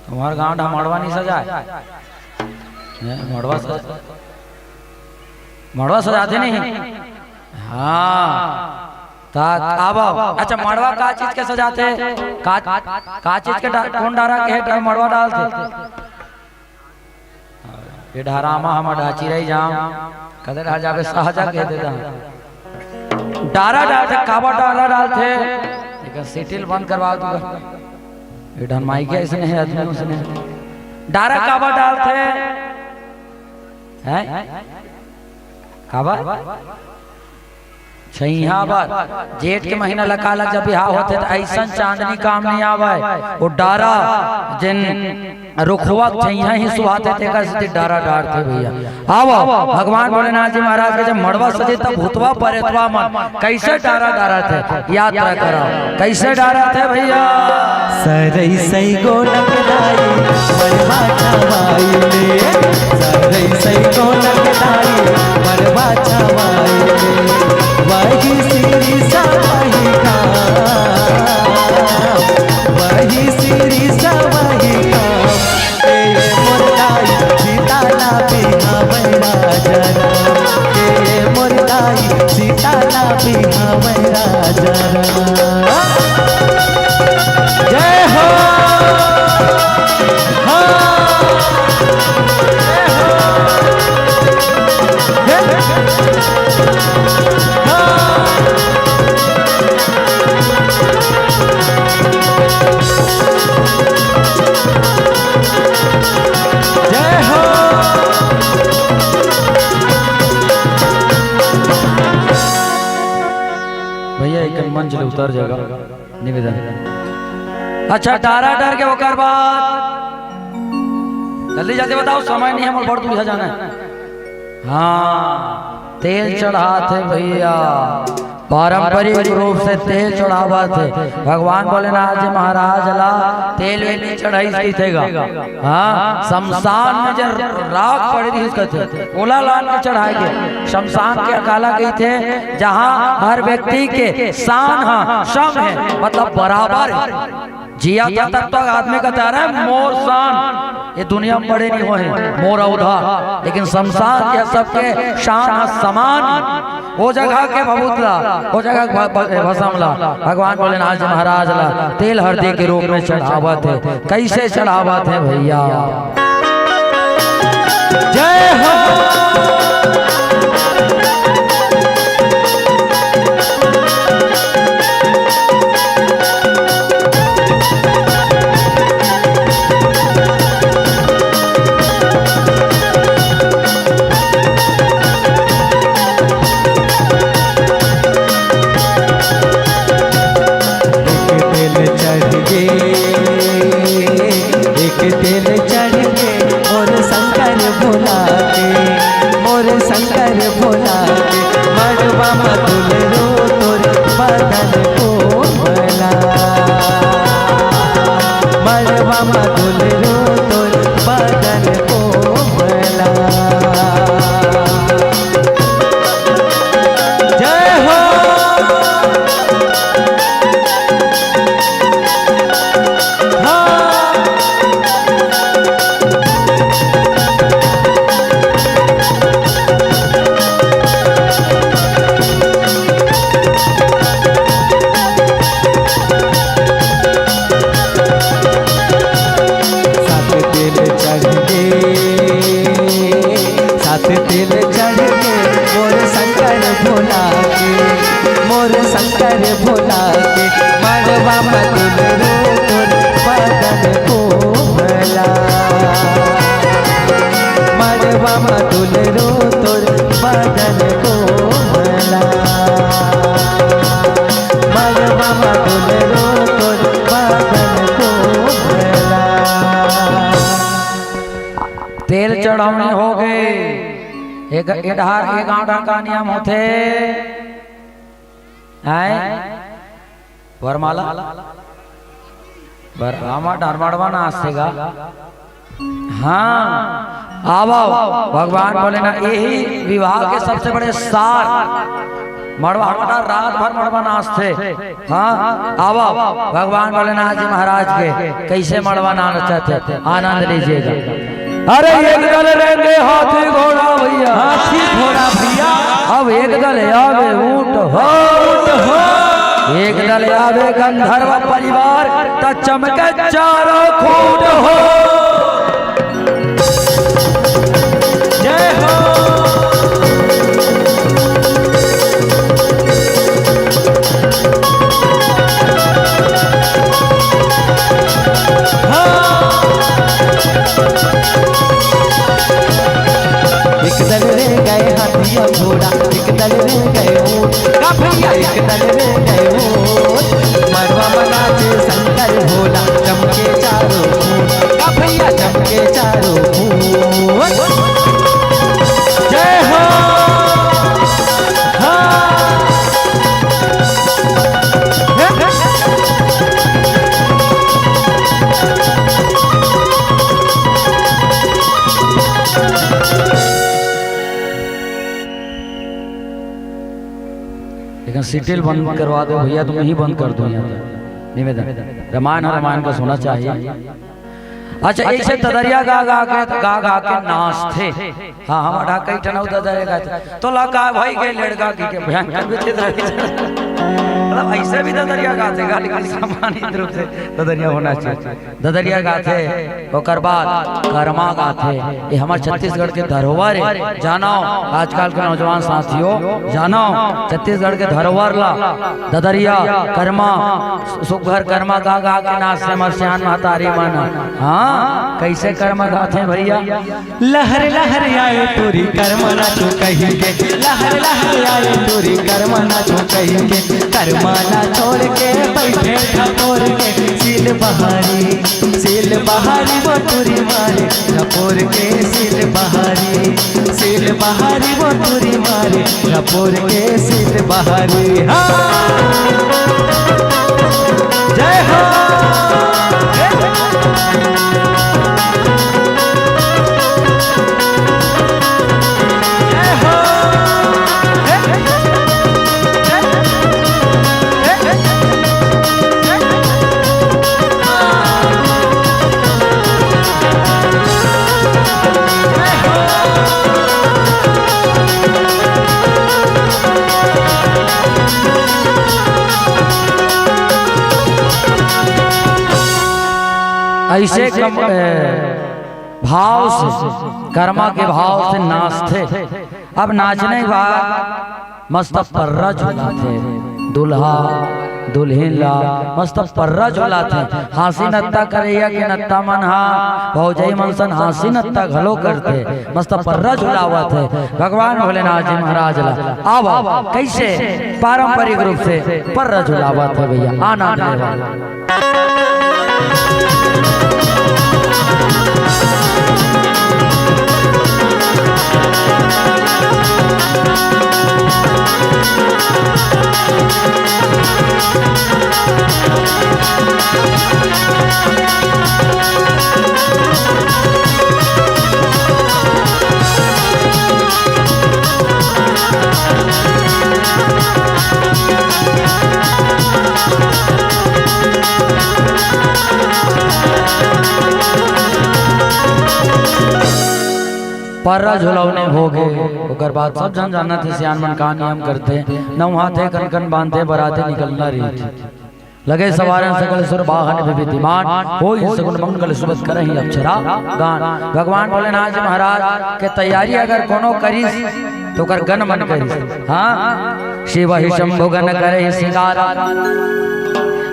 तुम्हर गांव ढा मड़वा नहीं सजाय? हैं, मड़वा सजा-, मड़वा सजाथे नहीं? हाँ। ता अब, अच्छा, मड़वा का चीज के सजाथे? का, का चीज के डा-, कोन डारा के हे मड़वा डालथे? ये डहरामा हम डाची रही जाम, कदे रह जाबे साजा कह देता। डारा डालथे, काबर डारा डालथे? एकर सेटिल बंद करवा तू। ये डहर माई के ऐसे नहीं, आदमी उसने। डारा काबर डालथे? हैं? काबर? छइहां बर। जेठ के महीना ल काला जब बिहाव होथे त अइसन चांदनी काम नइ आवय। ओ डारा जेन रुखवा के छइहां ही सुहाथे तेकर सेती डारा डारथे भइया। आवव, भगवान भोलेनाथ जी महाराज के जब मड़वा सजे तब भूतवा परेतवा मन कइसे डारा डारथे, यात्रा करव, कइसे डारथे भइया। सरई सई गोलक दाई, मड़वा छवाई ले। सरई सई गोलक दाई, मड़वा छवाई ले। वही सिरी सवही काम, वही सिरी सवही काम। ए मोर दाई, सीता ला बिहावै राजा राम। ए मोर दाई, सीता ला बिहावै राजा राम। जय हो। हाँ। जय हो। जय। हाँ। जय हो। भइया, एक मंच ले उतर जाएगा। निवेदन। अच्छा, डारा डार के ओकर बाद जल्दी जल्दी बताओ, समय नहीं है, हमर बड़ दूरिहा जाना है। हाँ, तेल चढ़ाथे भइया, पारंपरिक रूप से तेल चढ़ावत हे। भगवान भोलेनाथ जी महाराज ला तेल वेल नहीं चढ़ाइस कहिथे गा। हाँ, शमशान में जब राख पड़े रहिस कथे, ओला लान के चढ़ाए गे। शमशान के काला कहिथे, जहाँ हर व्यक्ति के शान ह सम हे, मतलब बराबर हे। जिया था तब तक आदमी कहथे, "अरे मोर शान, ये दुनिया में बड़े नहीं होए, मोर अवधा।" लेकिन शमशान के सबके शान ह समान। ओ जगह के भभूत ला, ओ जगह के भ-, भ-, भसम ला, भगवान भोलेनाथ जी महाराज ला तेल हरदी के रूप में चढ़ावत हे। कइसे चढ़ावत हे भइया? जय हो। एक तेल चढ़ गे, एक तेल चढ़ गे, मोर शंकर भोला के, मोर शंकर भोला के, मड़वा म दुलरू तोर बदन कोमला, मड़वा म दुलरू तोर बदन कोमला। जय हो। हाँ। सात तेल चढ़ गे, सात तेल चढ़ गे, मोर शंकर भोला के, मोर शंकर भोला के, मड़वा म दुलरू तोर बदन कोमला, मड़वा म दुलरू तोर बदन कोमला, मड़वा म दुलरू तोर बदन कोमला। तेल चढ़ौनी हो गे। एक, ए डहार के गांव डहार का नियम होथे। आय? वरमाला? बर-, आमा डहार मड़वा नाचथे गा। हाँ, आवा, भगवान भोलेनाथ, यही विवाह के सबसे बड़े सार। मड़वा, हमारा रात भर मड़वा नाचथे। हाँ, आवा, भगवान भोलेनाथ जी महाराज के कैसे मड़वा नाचत हे, आनंद लीजिएगा। अरे एक दल रेंगे हाथी घोड़ा भैया, हाथी घोड़ा भैया। अब एक दल आवे ऊंट हो, ऊंट हो। एक दल आवे गंधर्व परिवार, त चमके चारों खूंट हो। भोला एक दल में गए हो, का भैया एक दल में गए हो। मनवा मना के शंकर भोला चमके चारों ओर, का भैया चमके चारों ओर। जय हो। हाँ। लेकिन सीरियल बंद करवा दो भैया, तुम ही बंद कर दो यहाँ पे। निवेदन, रामायण है, रामायण का होना चाहिए। अच्छा, ऐसे ददरिया गा गा के, गा गा के नाचथे। हाँ, हम अढ़ा कई ठन अउ ददरिया गाथे। तो ला का भाई के लड़का की के भयंकर विचित्र, मतलब ऐसे भी ददरिया गाथे गा, लेकिन सम्मानित रूप से ददरिया होना चाहिए। ददरिया गाथे, ओकर बाद करमा गाथे। ये हमर छत्तीसगढ़ के धरोहर हे। जानव, आजकल के नौजवान साथियों, जानव, छत्तीसगढ़ के धरोहर ला, ददरिया, करमा, सुग्घर करमा गा गा के नाचथे हमर सियान महतारी मन। हाँ, कैसे करमा गाथे भैया? लहर लहर आए टूरी करमा नाचो कहि के, लहर लहर आए टूरी करमा नाचो कहि के, करमा ला छोड़ के बैठे ठपोर के सील बहारी, सील बहारी वो टूरी मारे ठपोर के सील बहारी, सील बहारी वो टूरी मारे ठपोर के सील बहारी। हाँ। जय हो। ऐसे कम, ए, भाव से, करमा के भाव से नाचथे। अब नाचने के बाद मस्त पर्रा झुलाथे, दूल्हा दुल्हिन ला मस्त पर्रा झुलाथे। हाँसी नत्ता करइया के नत्ता मन हा भौजई मन सन हाँसी नत्ता घलो करथे, मस्त पर्रा झुलावत हे। भगवान भोलेनाथ जी महाराज ला अब कैसे पारंपरिक रूप से पर्रा झुलावत हे भैया, आनंद लेवा। पर्रा झुलौने होगे, ओकर बाद सब झन जानत हे, सियान मन का नियम करथे, नउहाथे, कनकन बांधथे, बराते निकलना रहिथे। लगे सवारन सकल सुर वाहन विविधमान, होई सगुन मंगल सुभग करहीं अक्षरा गान। भगवान भोलेनाथ जी महाराज के तैयारी अगर कोनो करिस, तो ओकर गन मन करिस। हाँ, शिव ही शंभु गन करहीं सिंगारा।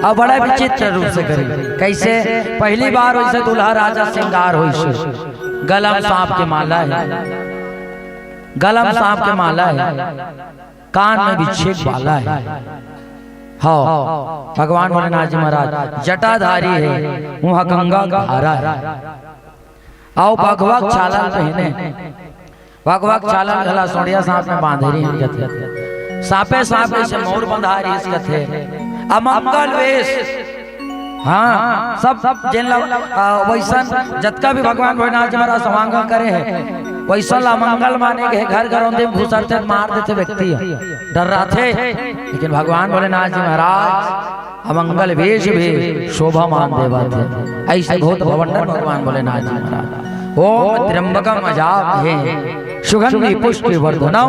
अब बड़ा विचित्र रूप से करी। कैसे? पहली बार वैसे दूल्हा राजा सिंगार होइस। गला म सांप के माला हे, गला म सांप के माला हे, कान में बिच्छे के बाला हे। हाँ, भगवान भोलेनाथ जी महाराज जटाधारी हे, उहाँ गंगा के धारा हे। अउ भगवा के छाला ल पहिने, भगवा के छाला ल घला सोंड़िया सांप में बांधे रिहिस कथे। सांपे सांप जइसे मउर बंधा रिहिस कथे। अमंगल वेश, हाँ, सब जेन ला, आ, वइसन जतका भी भगवान भोलेनाथ जी महाराज सवांगा करे हे, वइसन ला अमंगल माने गे हे। घर घरोंदे म घुसरथे त मार देथे व्यक्ति ह, डर्राथे। लेकिन भगवान भोलेनाथ जी महाराज अमंगल वेश भी शोभा मान देवत हे। अइसे बहुत भवंडर भगवान भोलेनाथ जी महाराज। ओम त्र्यंबकम यजामहे सुगंधि पुष्टि वर्धनम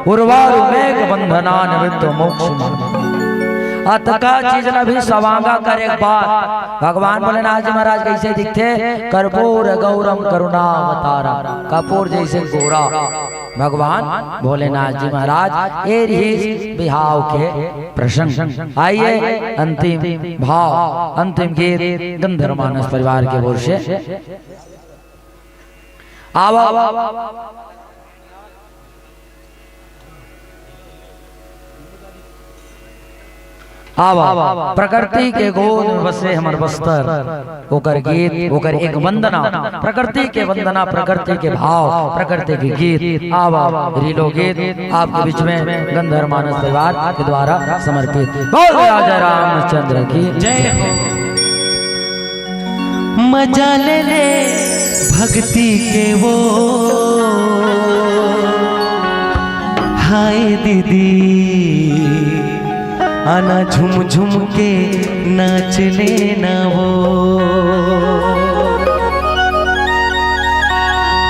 उर्वारु मेघ बंधना निवृत्त मोक्ष। अतका चीज ला भी सवांगा करे के बाद भगवान भोलेनाथ जी महाराज कइसे दिखथे? कर्पूर गौरम करुणावतारम, कपूर जइसे गोरा भगवान भोलेनाथ जी महाराज। ए रिहिस बिहाव के प्रसंग। आइए अंतिम भाव, अंतिम गीत गंधर्व मानस परिवार के ओर से। आवा, आवा, आवा, आवा। आवा, प्रकृति के गोद में बसे हमर बस्तर, ओकर गीत, ओकर एक वंदना, प्रकृति के वंदना, प्रकृति के भाव, प्रकृति के गीत। आवा, रीलो गीत आपके बीच में गंधर्व मानस परिवार के द्वारा समर्पित। बोल राजा रामचंद्र की जय हो। मजा ले ले भक्ति के वो, हाय दीदी, आना झूम झूम के नाच लेना वो।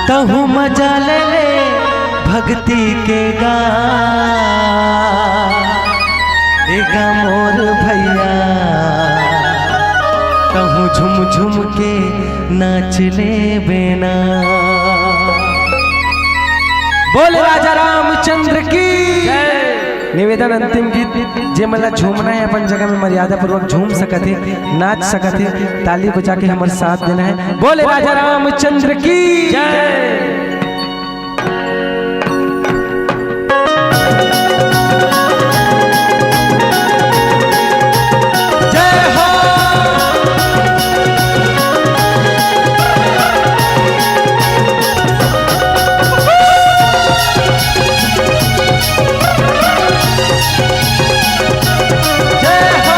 तहु मजा ले ले भक्ति के गा, ए गा मोर भैया, तहु झूम झूम के नाच लेबे ना। बोल राजा रामचंद्र की जय। निवेदन, अंतिम गीत, जे मन ला झूमना हे, अपन जगह में मर्यादा पूर्वक झूम सकत हे, नाच सकत हे, ताली बजा के हमर साथ देना हे। बोल राजा रामचंद्र की जय। जय हो। जय हो।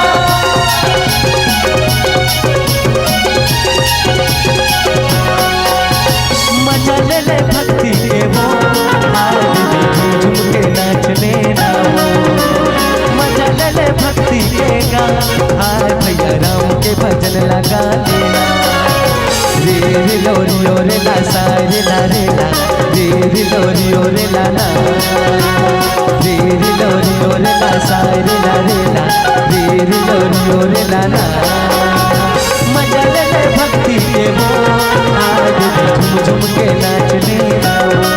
मजा ले ले भक्ति के वो, हाय दीदी झूम झूम के नाच लेना वो। मजा ले ले भक्ति के गा, हाय भैया राम के भजन लगा लेना। रे रे लो रे ओ रे ला, साय रे ला रे ला, रे रे लो रे ओ रे ला ना। रे रे लो रे ओ रे ला, साय रे ला रे ला, रे रे लो रे ओ रे ला ना। मजा ले ले भक्ति के वो, आज झूम झूम के नाच लेना वो।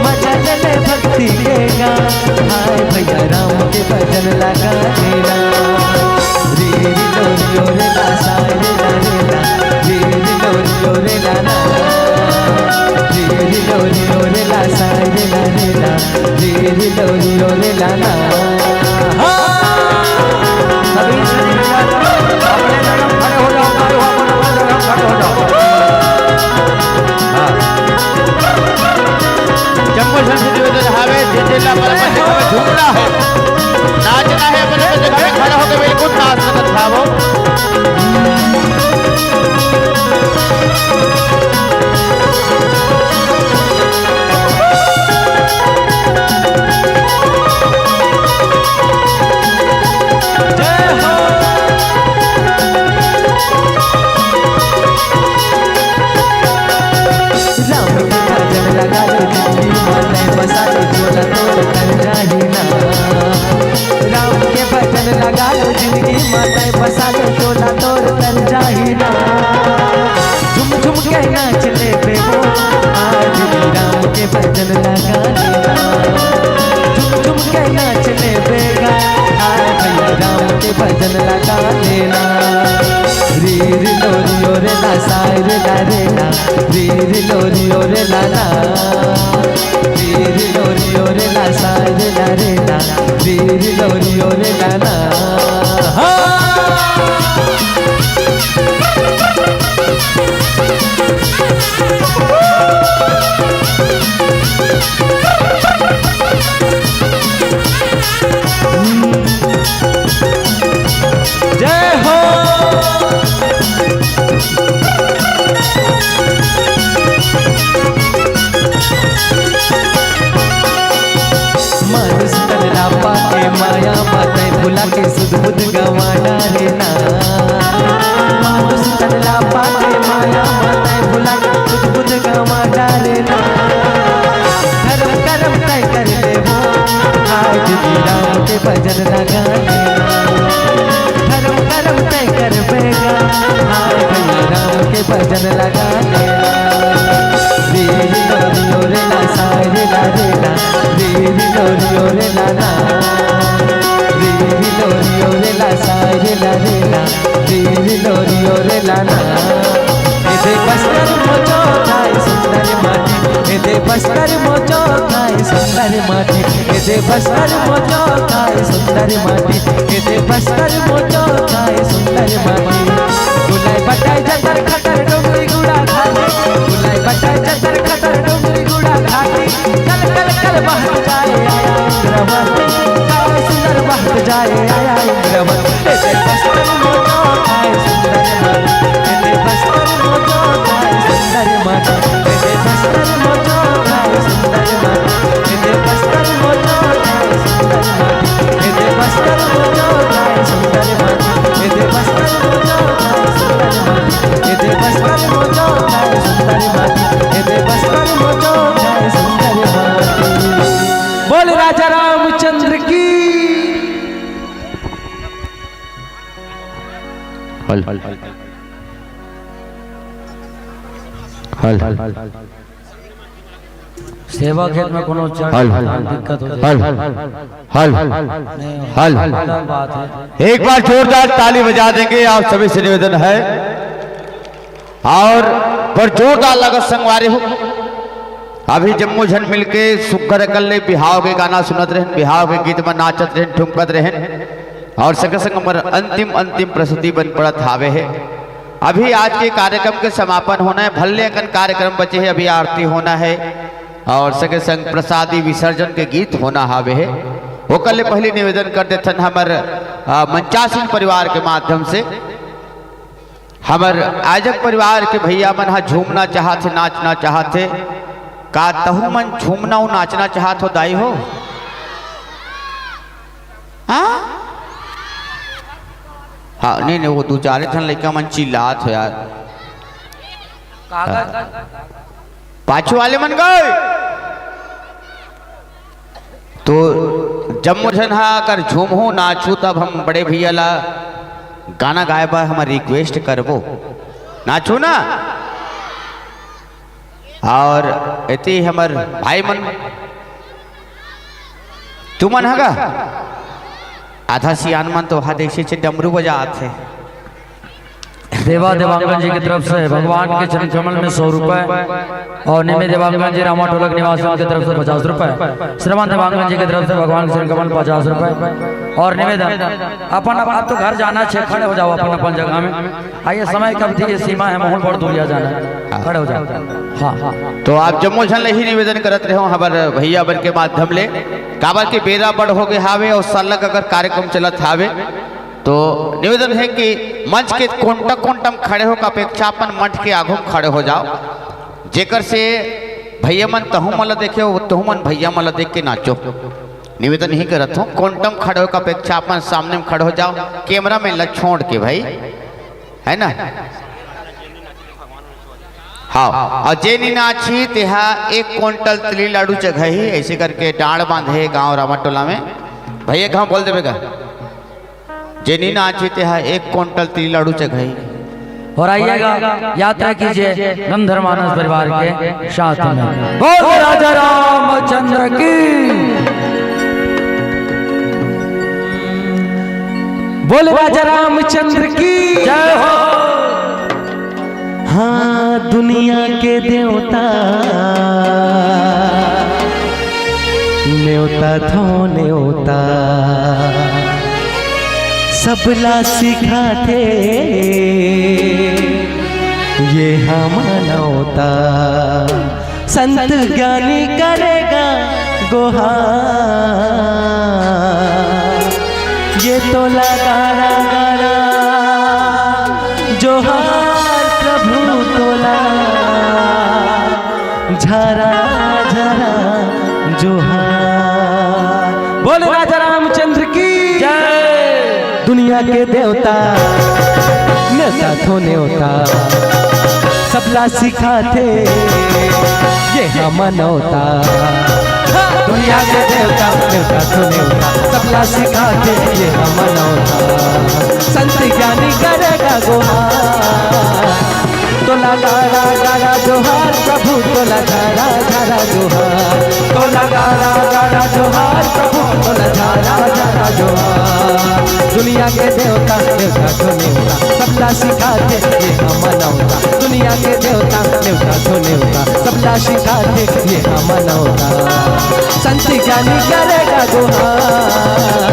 मजा ले ले भक्ति के गा, हाय भैया राम के भजन लगा लेना। रे रे लो रे ओ रे ला, साय रे ला रे ला, रे रे लो रे ओ रे ला ना। रे रे लो रे ओ रे ला, साय रे ला रे ला, रे रे लो रे ओ रे ला ना। हाँ। सभी अपने जगह खड़े हो जाओ, खड़े हो, अपन, अपन जगह खड़े हो जाओ। हाँ। जम्मू संस्कृति में तो हावे, जे जे ला पर अपन जगह में झूमना हे, नाचना हे, अपन अपन जगह में खड़ा होके बिल्कुल नाच सकत हावो। जय हो। राम के भजन लगा लो जिंदगी माँ, तै बसा लो झोला तोर तर जाही ना। राम के भजन लगा लो जिंदगी माँ, तै बसा लो झोला तोर तर जाही ना। झुम झुम के नाच लेबे वो, आज भी राम के भजन लगा लेना। झुम झुम के नाच लेबे गा, आज भी राम के भजन लगा लेना। रे रे लो रे ओ रे ला, साय रे ला रे ला, रे रे लो रे ओ रे ला ना। रे रे लो रे ओ रे ला, साय रे ला रे ला, रे रे लो रे ओ रे ला ना। हाँ। जय हो। मानुष तन ला पाके माया माँ तै भुला के सुध बुध गवा डारे ना। मानुष तन ला पाके माया माँ तै भुला के सुध बुध गवा डारे ना। धर्म करम तै कर ले वो, आज भी राम के भजन लगा लेना। धर्म करम तै करबे गा, हाय भैया राम के भजन लगा लेना। रे रे लो रे ओ रे ला, साय रे ला रे ला, रे रे लो रे ओ रे ला ना। रे रे लो रे ओ रे ला, साय रे ला रे ला, रे रे लो रे ओ रे ला ना। ए दे बस्तर मो चौथाई सुंदर माटी, ए दे बस्तर मोजो काय सुंदर माटी, ए दे बस्तर मोजो काय सुंदर माटी, ए दे बस्तर मोजो काय सुंदर माटी। बुलाय बटाय जतर खतर डोंगरी गुड़ा घाटी, बुलाय बटाय जतर खतर डोंगरी गुड़ा घाटी। कल कल कल बहत जाए आया इंद्रावती, काय सुंदर बहत जाए आया इंद्रावती। ए दे बस्तर मोजो काय सुंदर माटी, ए दे बस्तर मोजो काय सुंदर माटी। बोल राजा रामचंद्र की। हल हल हल। सेवा खेत में कोनो चढ़ हल। दिक्कत हो जाए। हल हल। नहीं, हल। अलग बात है। एक बार जोरदार ताली बजा देंगे, आप सभी से निवेदन है। और पर जोरदार लगत संगवारी हो, अभी जम्मो झन मिलके सुग्घर अकन ले बिहाव के गाना सुनत रहेन, बिहाव के गीत में नाचत रहेन, ठुमकत रहेन। और संगे संग हमर अंतिम, अंतिम प्रस्तुति बन पड़त हावे हे। अभी आज के कार्यक्रम के समापन होना है, भल्ले अकन कार्यक्रम बचे हे, अभी आरती होना है और संगे संग प्रसादी विसर्जन के गीत होना हावे हे। ओकर ले पहले निवेदन कर देथन हमर, अ, मंचासीन परिवार के माध्यम से, हमर आयोजक परिवार के भैया मन ह झूमना चाहत हे, नाचना चाहत हे। का तहू मन झूमना अउ नाचना चाहत हो दाई हो? हाँ? हाँ, नहीं, नहीं, वो दू चार ठन लइका मन चिल्लात हो यार। कागज। पाछू वाले मन गए। तो जम्मो झन हा अगर झूमहू, नाचहू, तब हम बड़े भैया ला गाना गाए बर हमर request करबो। नाचहू ना? और एती हमर भाई मन, तुमन ह गा? आधा सियान मन तो हा देखे छे डमरू बजात हे। देवा देवांगन जी की तरफ से भगवान के चरण कमल में सौ रुपए और निमे देवांगन जी रामा टोलक निवासियों की तरफ से पचास रुपए, श्रवण देवांगन जी की तरफ से भगवान के चरण कमल पचास रुपए और निवेदन अपन, अब आप तो घर जाना छे, खड़े हो जाओ अपन अपन जगह में। आइए, समय कब थी ये सीमा है, माहौल बहुत दूरिया जाना है, खड़े हो जाओ। हाँ, हाँ। तो आप जम्मो झन ले ही निवेदन करत रहो हमर भैया बन के माध्यम ले, काबर के बेरा बड़ हो गए हावे और सलग अगर कार्यक्रम चलत हावे, तो निवेदन है कि मंच के कोंटा कोंटा में खड़े हो के अपेक्षा अपन मंच के आगू में खड़े हो जाओ, जेकर से भैया मन तहु मन ला देखे, तहु मन भैया मन ला देख के नाचो। निवेदन ही करत हो, कोंटा में खड़े हो के अपेक्षा अपन सामने में खड़े हो जाओ, कैमरा मैन ला छोड़ के भाई, है ना? हाँ, और जे नी नाची तेहा एक कुंटल तिली लाडू चघही, ऐसे करके डांड़ बांधे गांव रामाटोला में। भैया, गांव बोल देबे गा। जे नी नाची तेहा एक कुंटल तिली लाडू चघई। और आइएगा, यात्रा कीजिए गंधर्व मानस परिवार के साथ में। बोल राजा रामचंद्र की, बोल राजा रामचंद्र की जय हो। हाँ, दुनिया के देवता नेवता थो नेवता, सबला सिखाथे ये हा मानवता। संत ज्ञानी करेगा गोहार, ये तोला गाड़ा गाड़ा जोहार प्रभु तोला, झरा झरा जोहार। बोल राजा रामचंद्र की जय। दुनिया के देवता नेवता थो नेवता, सबला सिखाथे ये हा मानवता। दुनिया के देवता नेवता थो नेवता, सबला सिखाथे ये हा मानवता। संत ज्ञानी करेगा गोहार, तोला गाड़ा गाड़ा जोहार प्रभु, तोला झरा झरा जोहार। तोला गाड़ा गाड़ा जोहार प्रभु, तोला झरा झरा जोहार। दुनिया के देवता नेवता थो नेवता, सबला सिखाथे ये हा मानवता। दुनिया के देवता नेवता थो नेवता, सबला जा सिखाथे ये हमन अवतार। संत ज्ञानी करे गा गुहार।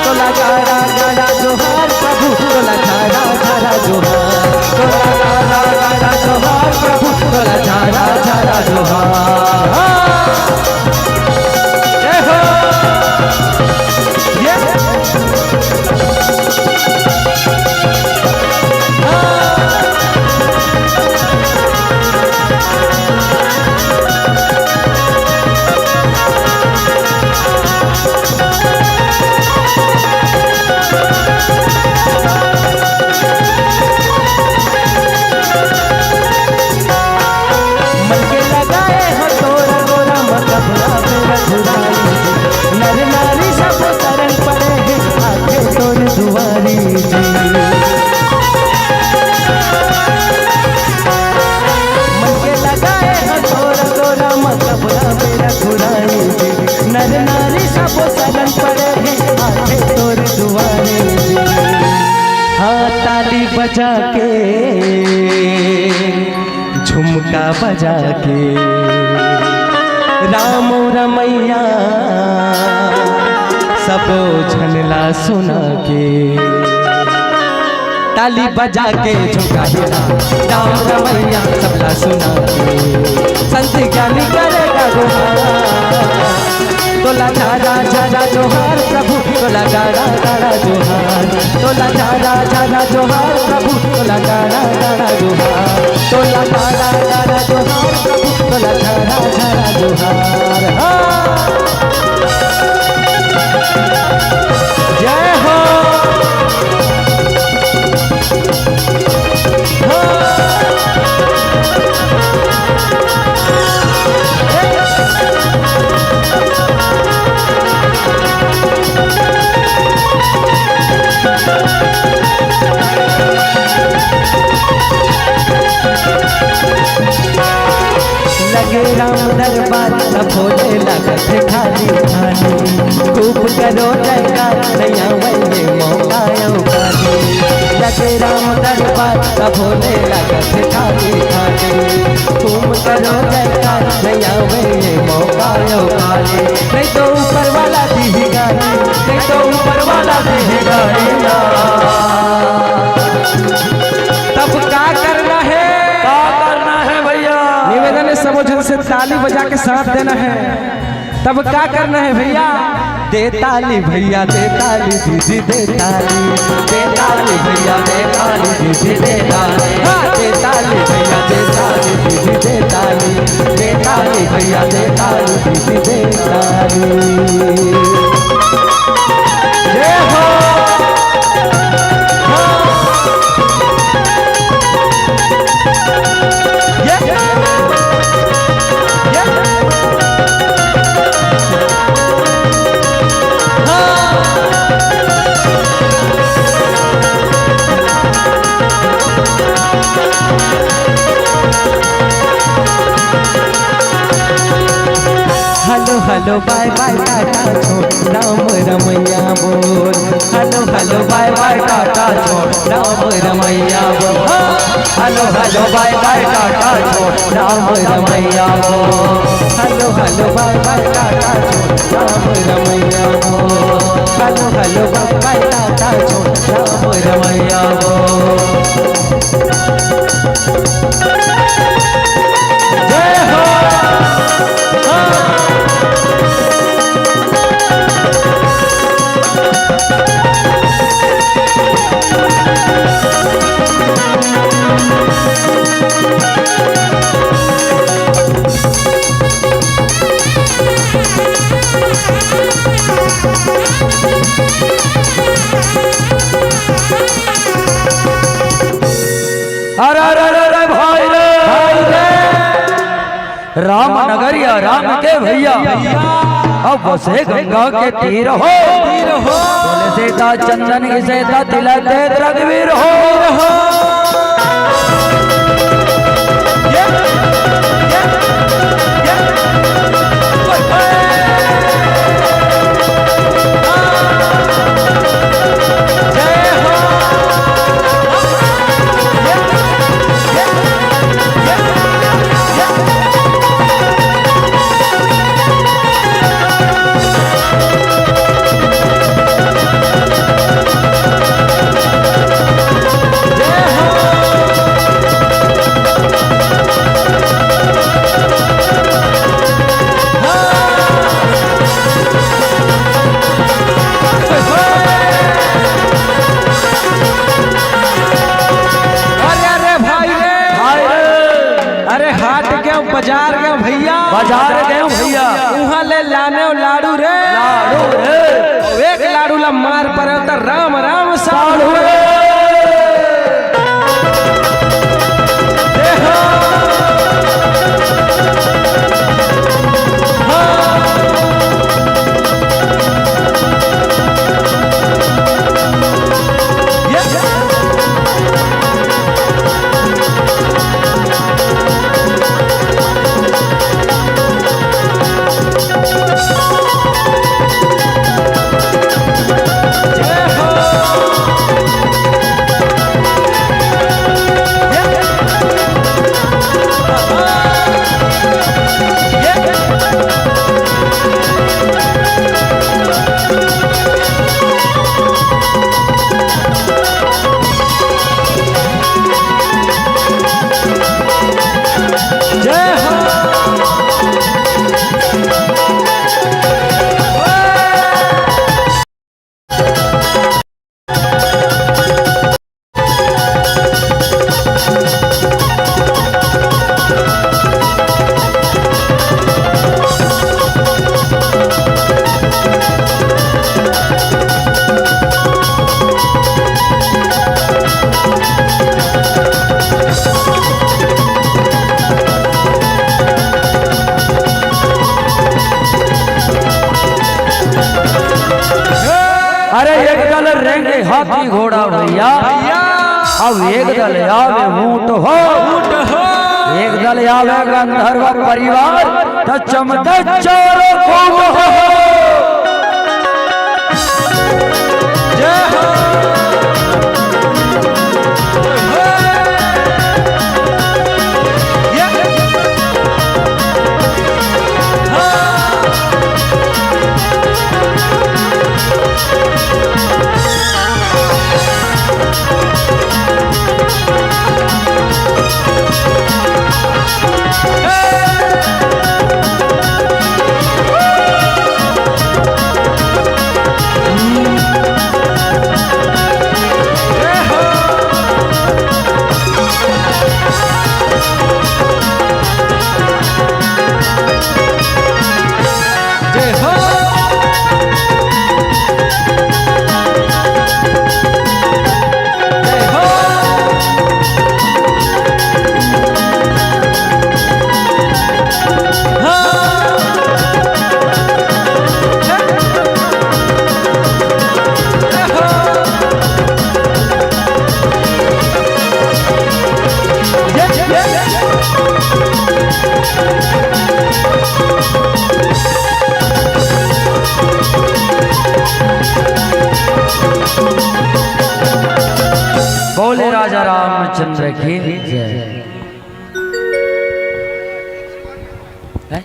तोला गाड़ा गाड़ा जोहार प्रभु, तोला झाड़ा झाड़ा जोहार। तोला गाड़ा गाड़ा जोहार प्रभु, तोला झाड़ा झाड़ा जोहार। हाँ। जय हो। ये। हाँ। मन के लगाए हो तोर गोरा म कपड़ा पे रघुराई जी। नर नारी सब शरण पड़े हे आके तोर दुआरी जी। मन के लगाए हो तोर गोरा म कपड़ा पे रघुराई जी। नर नारी सब शरण पड़े हे आके तोर दुआरी जी। हाँ, ताली बजा के, झुमका बजा के, राम रमैया सबो झन ला सुना के। ताली बजा के झुमका हिला, राम रमैया सबला सुना के। संत ज्ञानी करे गा गुहार। तोला झारा झारा जोहार प्रभु, तोला गाड़ा गाड़ा जोहार। तोला झारा झारा जोहार प्रभु, तोला गाड़ा गाड़ा जोहार। तोला गाड़ा गाड़ा जोहार प्रभु, तोला झारा झारा जोहार। हाँ। जय हो। लगे राम दरबार त भोले लगत खाली खाली। खूब करो जयकार, नैया वैये मौका अउ खाली। लगे राम दरबार त भोले लगत खाली खाली। खूब करो जयकार, नैया वैये मौका अउ खाली। नहीं तो ऊपर वाला दीही गारी, नहीं तो ऊपर वाला दीही गारी ना। तब का करना है? का करना है भैया? निवेदन है, सबो झन से ताली बजा के साथ देना है। तब का करना है भैया? दे ताली भैया, दे ताली दीदी, दे ताली। दे ताली भैया, दे ताली दीदी, दे ताली। हाँ, दे ताली भैया, दे ताली दीदी, दे ताली। दे ताली भैया, दे ताली दीदी, दे ताली। जय हो। हेलो हेलो बाय बाय टाटा छोड़, राम रमैया बोल। हेलो हेलो बाय बाय टाटा छोड़, राम रमैया बोल। हेलो हेलो बाय बाय टाटा छोड़, राम रमैया बोल। हेलो हेलो बाय बाय टाटा छोड़, राम रमैया बोल। हेलो हेलो बाय बाय टाटा छोड़, राम रमैया बोल। जय हो। अरे, अरे, अरे, अरे, भाई रे। भाई रे। राम नगरिया राम के भैया। भैया। अब बसे गंगा के तीर हो। तीर हो। बोले सीता चंदन की सीता तिलक दे रघुवीर हो। तीर हो। ये, ये, ये। जय हो। बाजार गए भैया। बाजार गए भैया। उहाँ ले लाने लाडू रे। लाडू रे। एक लाडू ला मार परे त राम राम साढ़ू रे। अरे एक दल रेंगे हाथी घोड़ा भैया, अब एक दल आवे ऊंट हो। ऊंट हो। एक दल आवे गंधर्व परिवार, त चमके चारों कूट हो। जय हो। बोले राजा रामचंद्र की जय। हैं?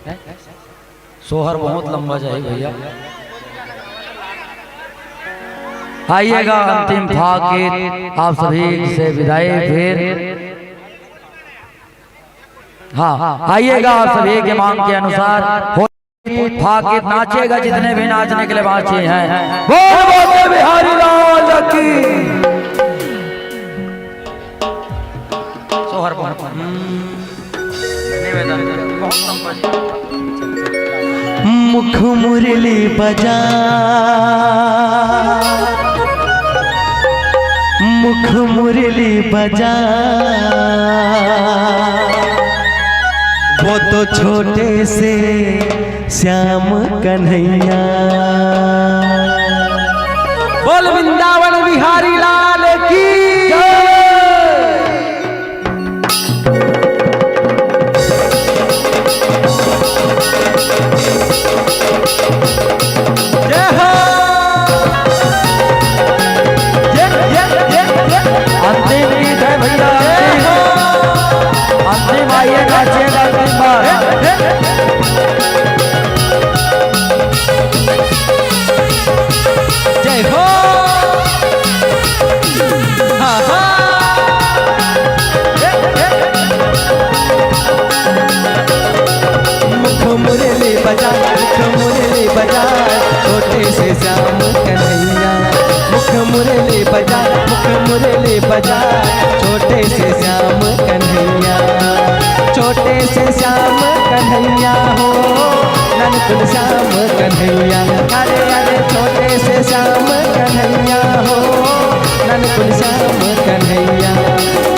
सोहर बहुत लंबा जाही भैया। आइएगा अंतिम फाग गीत, आप सभी से विदाई फिर। हाँ, आइएगा आप सभी के मांग के अनुसार हो-, फाग गीत नाचेगा, जितने भी नाचने के लिए बाँचे हैं। बोल बोलते बिहारी लाल की। सोहर बहुत, हम्म, निवेदन, बहुत लंबा। मुख मुरली बजा, मुख मुरली बजा, वो तो छोटे से श्याम कन्हैया। बोल वृंदावन बिहारी लाल की जय। जय हो। जय, जय, जय, जय। अंतिम गीत है भैया, अंतिम। अंतिम आइए, नाचिएगा अंतिम बार। जय हो। कन्हैया हो, ननकुन श्याम कन्हैया। अरे अरे छोटे से श्याम कन्हैया हो, ननकुन श्याम कन्हैया।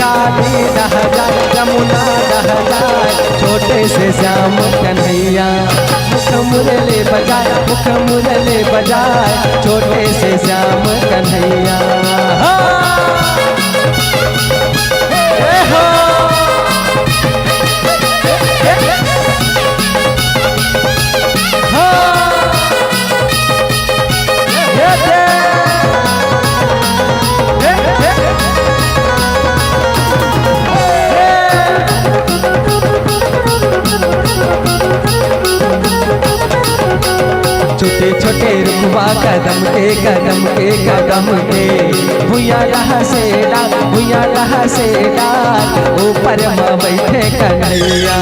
काली दह जाए, जमुना दह जाए, छोटे से श्याम कन्हैया। मुख मुरली बजाए, मुख मुरली बजाए, छोटे से श्याम कन्हैया। हाँ। ए हो। हाँ। ये दे। ए, ए। छोटे छोटे रुखवा कदम के, कदम के, कदम के, भुइयां लहसे डार, भुइयां लहसे डार, ऊपर म बइठे कन्हैया।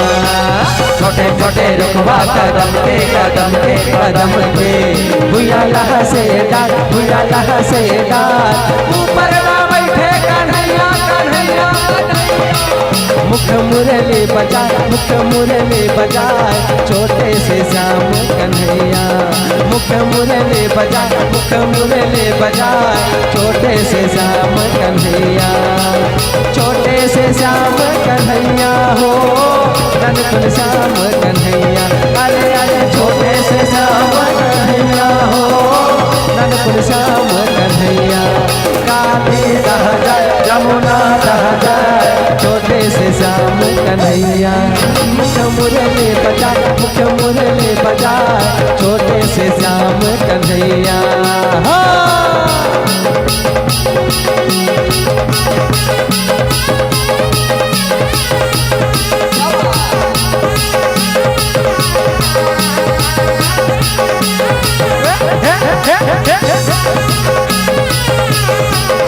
छोटे छोटे रुखवा कदम के, कदम के, कदम के, भुइयां लहसे डार, भुइयां लहसे डार, ऊपर म बइठे कन्हैया, कन्हैया, कन्हैया। मुख मुरली बजाए, मुख मुरली बजाए, छोटे से श्याम कन्हैया। मुख मुरली बजाए, मुख मुरली बजाए, छोटे से श्याम कन्हैया। छोटे से श्याम कन्हैया हो, ननकुन श्याम कन्हैया। अरे अरे छोटे से श्याम कन्हैया हो, ननकुन श्याम कन्हैया। काली दह जाए, जमुना दह जाए, छोटे से श्याम कन्हैया। मुख मुरली बजाए, मुख मुरली बजाए, छोटे से श्याम कन्हैया। हाँ।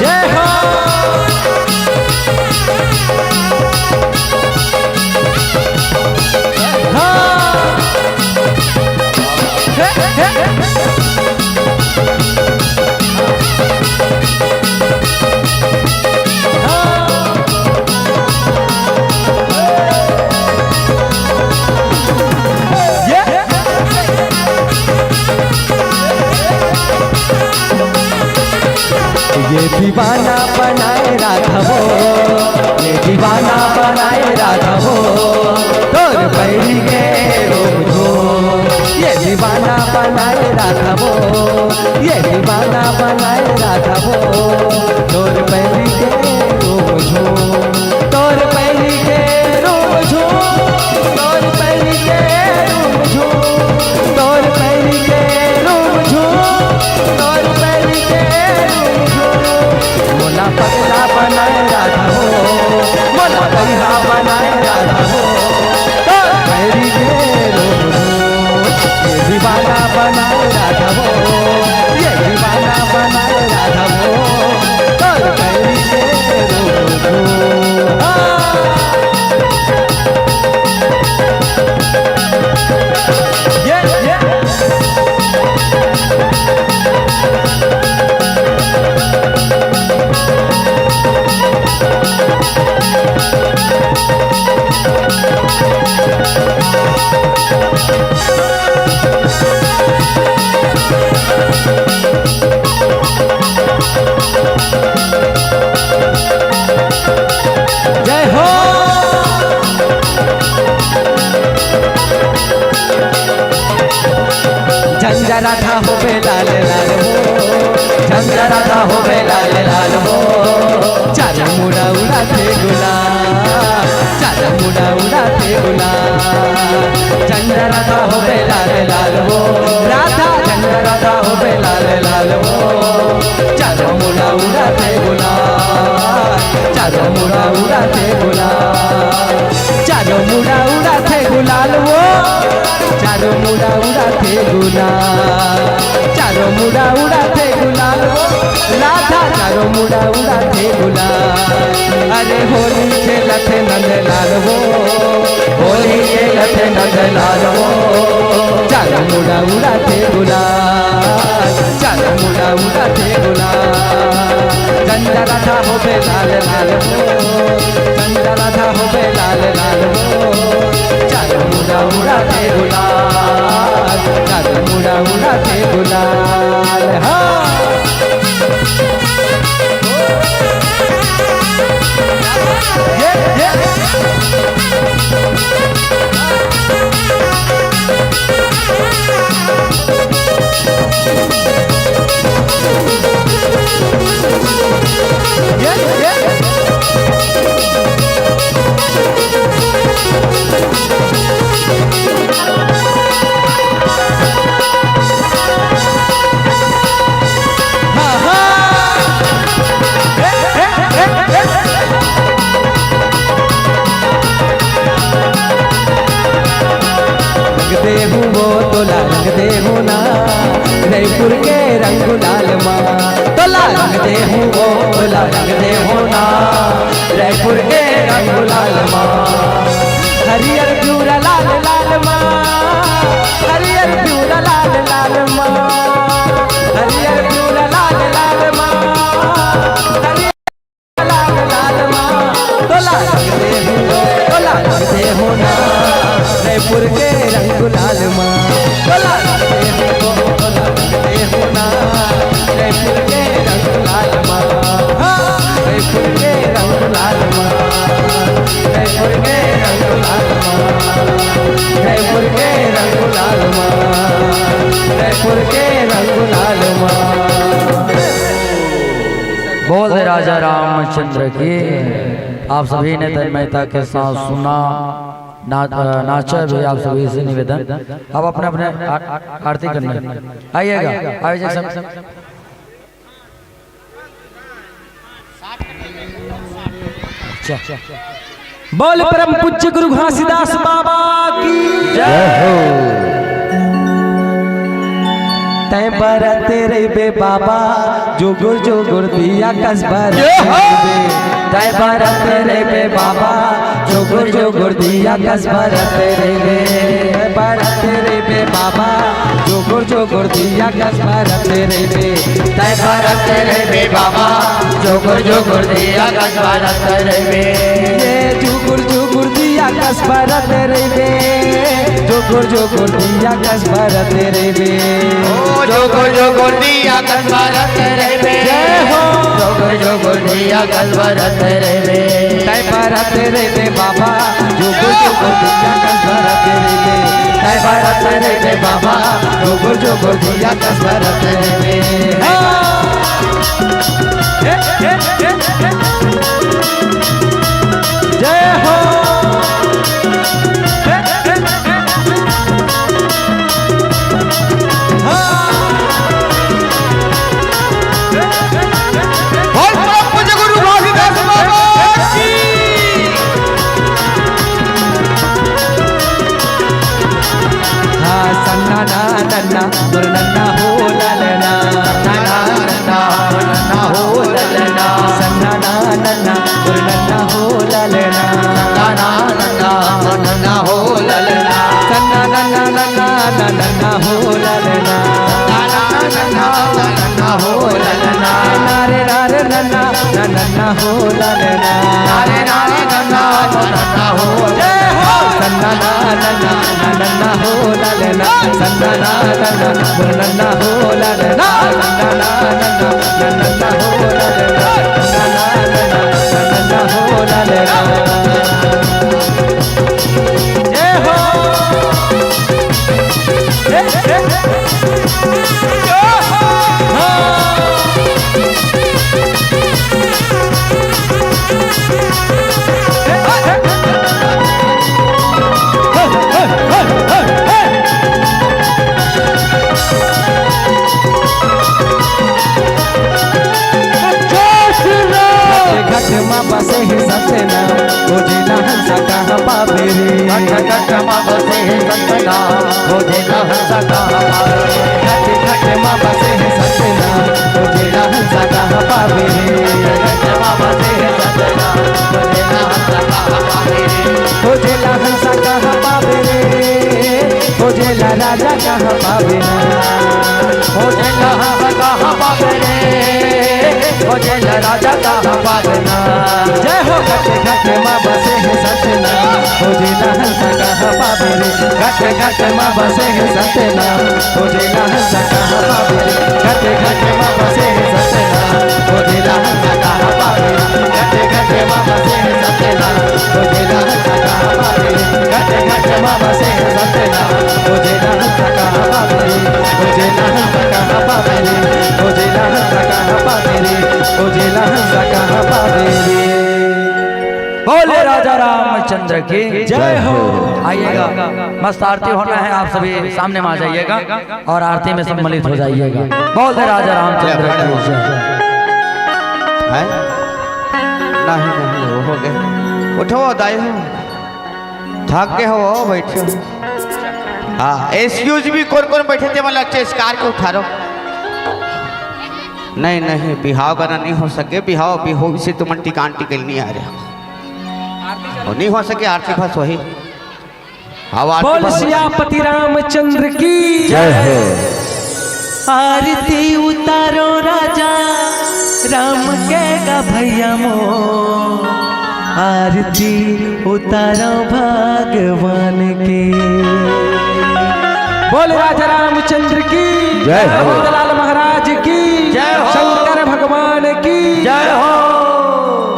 जय हो। हाँ। ये दीवाना बनाए राधा वो, ये दीवाना बनाए राधा वो, तोर पैरी के रोम झूम। ये दीवाना बनाए राधा वो, ये दीवाना बनाए राधा वो, तोर पैरी के रोम झूम, तोर पैरी के रोम झूम, तोर पैरी के रोम झूम, तोर पैरी के रोम झूम, तोर पैरी के रोम झूम। मोला पगला बनाए राधा वो, मोला बैहा बनाए राधा वो, तोर पैरी के रोम झूम। ये दीवाना बनाए राधा वो, ये दीवाना बनाए राधा वो, तोर पैरी के रोम झूम। हाँ। ये, ये। जय हो। झंझरा था हो बे लाल लाल हो, झंझरा था हो बे लाल लाल हो, चारों मुड़ा उड़ाथे गुलाल, चारों मुड़ा उड़ाथे गुलाल। झंझरा था हो बे लाल लाल हो, राधा झंझरा था हो बे लाल लाल हो, चारों मुड़ा उड़ाथे गुलाल, चारों मुड़ा उड़ाथे गुलाल, चारों मुड़ा उड़ाथे गुलाल वो, चारों मुड़ा उड़ाथे गुलाल, चारों मुड़ा उड़ाथे गुलाल वो, राधा चारों मुड़ा उड़ाथे गुलाल। अरे होली खेलथे नंदलाल वो, होली खेलथे नंदलाल वो, चारों मुड़ा उड़ाथे गुलाल, चारों मुड़ा उड़ाथे गुलाल। झंझरा था हो बे लाल लाल वो, झंझरा था हो बे लाल लाल वो, चारों मुड़ा उड़ाते गुलाल, चांद उड़ा उड़ाते गुलाल। हाँ। ये, ये। ये, ये। रंग दे हूँ वो तोला, रंग दे हूँ ना, रईपुर के रंग गुलाल मा। तोला रंग दे हूँ वो तोला, रंग दे हूँ ना, रईपुर के रंग गुलाल मा। हरियर पिवरा लाल लाल मा, हरियर पिवरा लाल लाल मा, हरियर पिवरा लाल लाल मा, हरियर लाल लाल मा। तोला रंग दे हूँ, तोला रंग दे हूँ ना, रईपुर के रंग गुलाल मा। तोला रंग दे हूँ, तोला रंग दे हूँ ना, रईपुर के रंग गुलाल मा। हाँ, रईपुर के रंग गुलाल मा, रईपुर के रंग गुलाल मा, रईपुर के रंग गुलाल मा, रईपुर के रंग गुलाल मा। बोल दे राजा रामचंद्र की। आप सभी ने तन्मयता के साथ सुना, ना-, अ, नाचा भी। आप सभी से निवेदन, अब अपने अपने आ-, आ-, आरती करनी। आइएगा, आइए जी, सब। अच्छा। बोल परम पूज्य गुरु घासीदास बाबा की जय हो। तैं बरत रहिबे बाबा, जोगुर जोगुर दिया कस बरत जय हो। रहिबे। तैं बरत रहिबे बाबा, जोगुर जोगुर दिया कस बरत रहिबे। तैं बरत रहिबे बाबा, जोगुर जोगुर दिया कस बरत रहिबे। तैं बरत रहिबे बाबा, जोगुर जोगुर दिया कस बरत रहिबे। ये जुगुर जुगुर दिया कस बरत रहिबे, जुगुर जुगुर दिया कस बरत रहिबे। ओ जुगुर जुगुर दिया कस बरत रहिबे। जय हो। जुगुर जुगुर दिया कस बरत रहिबे। तैं बरत रहिबे बाबा, जुगुर जुगुर दिया कस बरत रहिबे। तैं बरत रहिबे बाबा, जुगुर जुगुर दिया कस बरत रहिबे। हाँ। जय हो। हाँ। बोल परम पूज्य गुरु घासीदास बाबा की। हाँ, सन्ना ना नन्ना, मोर नन्ना हो ललना। सन्ना ना नन्ना, मोर नन्ना हो ललना। सन्ना ना नन्ना, मोर नन्ना हो ललना। सन्ना ना नन्ना, मोर नन्ना हो ललना। सन्ना नन्ना नन्ना, ना नन्ना हो ललना। सन्ना ना नन्ना, ना नन्ना हो ललना। ना रे ना रे नन्ना, ना नन्ना हो ललना। ना रे ना रे नन्ना, ना नन्ना हो। जय हो। सन्ना ना नन्ना, ना नन्ना हो ललना। सन्ना ना नन्ना, ना नन्ना हो ललना। सन्ना ना नन्ना, ना नन्ना हो ललना। सन्ना ना नन्ना, ना नन्ना हो ललना। जय हो। घट घट मा बसे हे सतना, खोजेला हंसा कहाँ पाबे रे। घट घट मा बसे हे सतना, खोजेला हंसा कहाँ पाबे रे। घट घट मा बसे हे सतना, खोजेला हंसा कहाँ पाबे रे। घट घट मा बसे हे सतना, खोजेला हंसा कहाँ पाबे रे। खोजेला हंसा कहाँ पाबे रे, खोजेला राजा कहाँ पाबे ना। खोजेला हंसा कहाँ पाबे रे, खोजेला राजा कहाँ पाबे ना। जय हो। घट घट मा बसे हे सतना, खोजेला हंसा कहाँ पाबे रे। घट मा बसे हे सतना, ओ जेला हंसा कहाँ पावे रे। घट घट मा बसे हे सतना, ओ जेला हंसा कहाँ पावे रे। घट घट मा बसे हे सतना, ओ जेला हंसा कहाँ पावे रे। घट घट मा बसे हे सतना, ओ जेला हंसा कहाँ पावे रे। ओ जेला हंसा कहाँ पावे रे। ओ जेला हंसा कहाँ पावे रे। ओ जेला हंसा कहाँ पावे रे। बोले राजा रामचंद्र की जय हो। आइएगा, मस्त आरती होना है, आप सभी सामने में आ जाइएगा और आरती में सम्मिलित हो जाइएगा। बोल दे राजा रामचंद्र की जय। हैं? नहीं, नहीं, वो हो गए। उठो, दाई हो। थक गए हो, बैठो। हाँ, excuse me, कौन कौन बैठे थे, मतलब, चेस कार के उठारो। नहीं, नहीं, बिहाव गाना नहीं हो सके, बिहाव भी हो, इसे तुमन टिकान टिकल नहीं आ रहा। और नहीं हो सके, आरती बस वही। हाँ, आरती बोल बस वही। सियापति रामचंद्र की जय हो। आरती उतारो राजा राम के गा भैया मोर, आरती उतारो भगवान के। बोल राजा रामचंद्र की जय हो। नंदलाल महाराज की जय हो। शंकर भगवान की जय हो।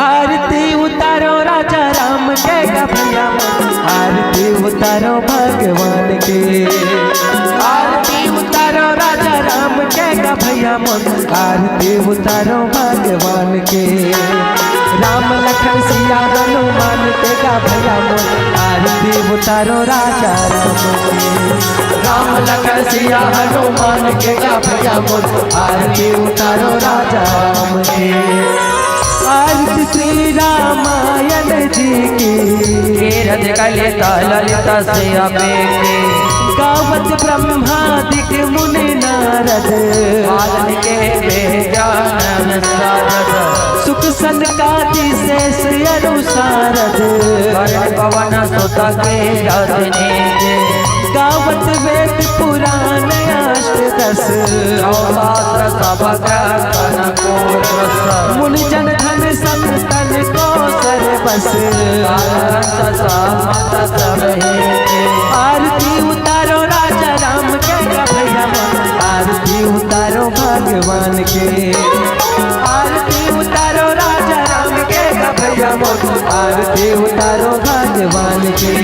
आरती उतारो राजा राम के गा भैया मोर, आरती उतारो भगवान के। आरती उतारो राजा राम के गा भैया मोर, आरती उतारो भगवान के। राम लखन सिया हनुमान के गा भैया मोर, आरती उतारो राजा राम के। राम लखन सिया हनुमान के गा भैया मोर, आरती उतारो राजा राम के। आरती श्री रामायण जी की। कीरत कलित ललित श्री अपेखे। गावत ब्रह्मादिक मुनि नारद। वाल्मीकि वेद ज्ञान सारद। सुख सनकादि शेष अनु सारद। वरुण पवन सुत कीरत नीक। गावत वेद पुराण अष्ट दस। नौ शास्त्र सब ग्रंथन को रस। मुनि जन धन संतन को सर बस। सारंग सहमत सब हे। आरती उतारो राजा राम के गा भैया मोर, आरती उतारो भगवान के। आरती उतारो राजा राम के गा भैया मोर, आरती उतारो भगवान के।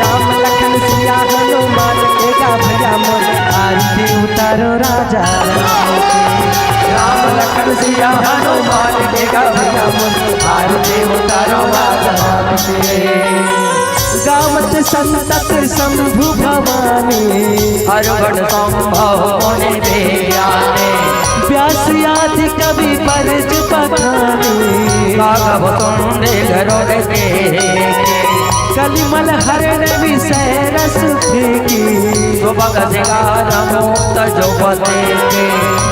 राम लखन सिया हनुमान के गा भैया मोर, आरती उतारो राजा राम के। राम लखन सिया हनुमान के गा भैया मोर, आरती उतारो राजा राम के। गावत संतत शंभु भवानी। अरुगण संभव मुनि बियाने। व्यास आदि कवि परज बखानी। गागव तुंदिल रोग के। कलिमल हरण विषय रस फेंकी। सुभग सिंगार मुक्त जो बते के।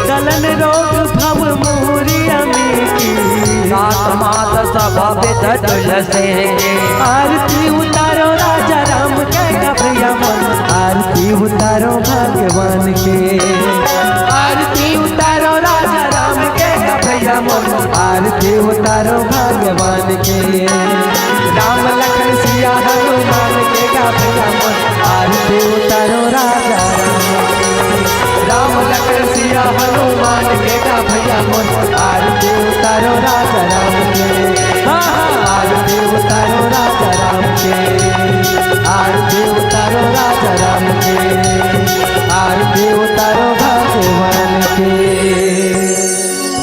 गलन रोग भव मोरी अमी की। नाथ माथ सब विध तुलसी के। आरती उतारो राजा राम के गा भैया मोर, आरती उतारो भगवान के। आरती उतारो राजा राम के गा भैया मोर, आरती उतारो भगवान के। राम लखन सिया हनुमान के गा भैया मोर, आरती उतारो राजा राम के। राम लखन सिया हनुमान के गा भैया मोर, आरती उतारो राजा राम के। हाँ, हाँ। आरती उतारो राजा राम के। आरती उतारो राजा राम के। आरती उतारो भगवान के।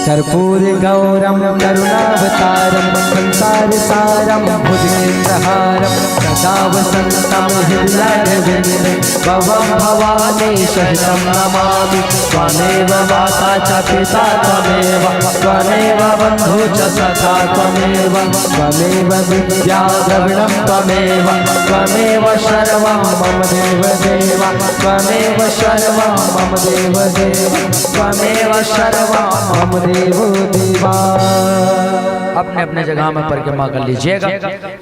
कर्पूर गौरम करुणावतारम संसार सारम भुजगेंद्रहारम सदा वसंतम हृदयारविंदे भवम भवानी सहितम नमामि त्वमेव माता च पिता त्वमेव त्वमेव बंधु च सखा त्वमेव त्वमेव विद्या द्रविणम त्वमेव त्वमेव सर्वम मम देव देव त्वमेव सर्वम मम देव देव त्वमेव सर्वम मम देव देवा। अपने अपने जगह में परिक्रमा कर लीजिएगा।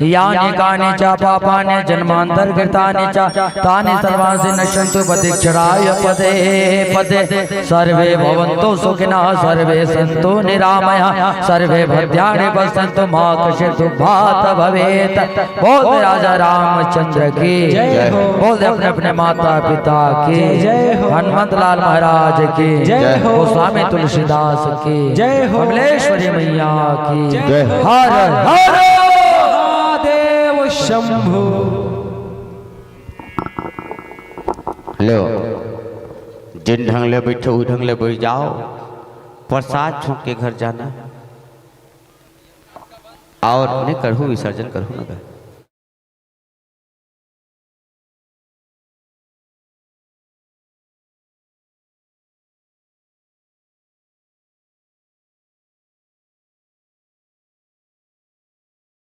यानि कानि च पाप जन्मांतर कृतानि च तानि सर्वांसि नश्यंतु पदे क्षणाय पदे पदे। सर्वे भवंतु सुखिनः सर्वे संतु निरामयाः सर्वे भद्राणि पश्यंतु मा कश्चित् दुःख भाग् भवेत्। बोल दे राजा रामचंद्र की। जय हो। बोल दे अपने अपने माता पिता की। जय जय हो। हनुमंत लाल महाराज की। जय हो। गोस्वामी तुलसीदास की। जय हो। कमलेश्वरी मैया की। जय हो। हर हर महादेव शंभु। लो, जिन ढंग ले बैठे, उही ढंग ले बैठ जाओ। प्रसाद छोंक के घर जाना। और नहीं करहु, विसर्जन करहु ना गा।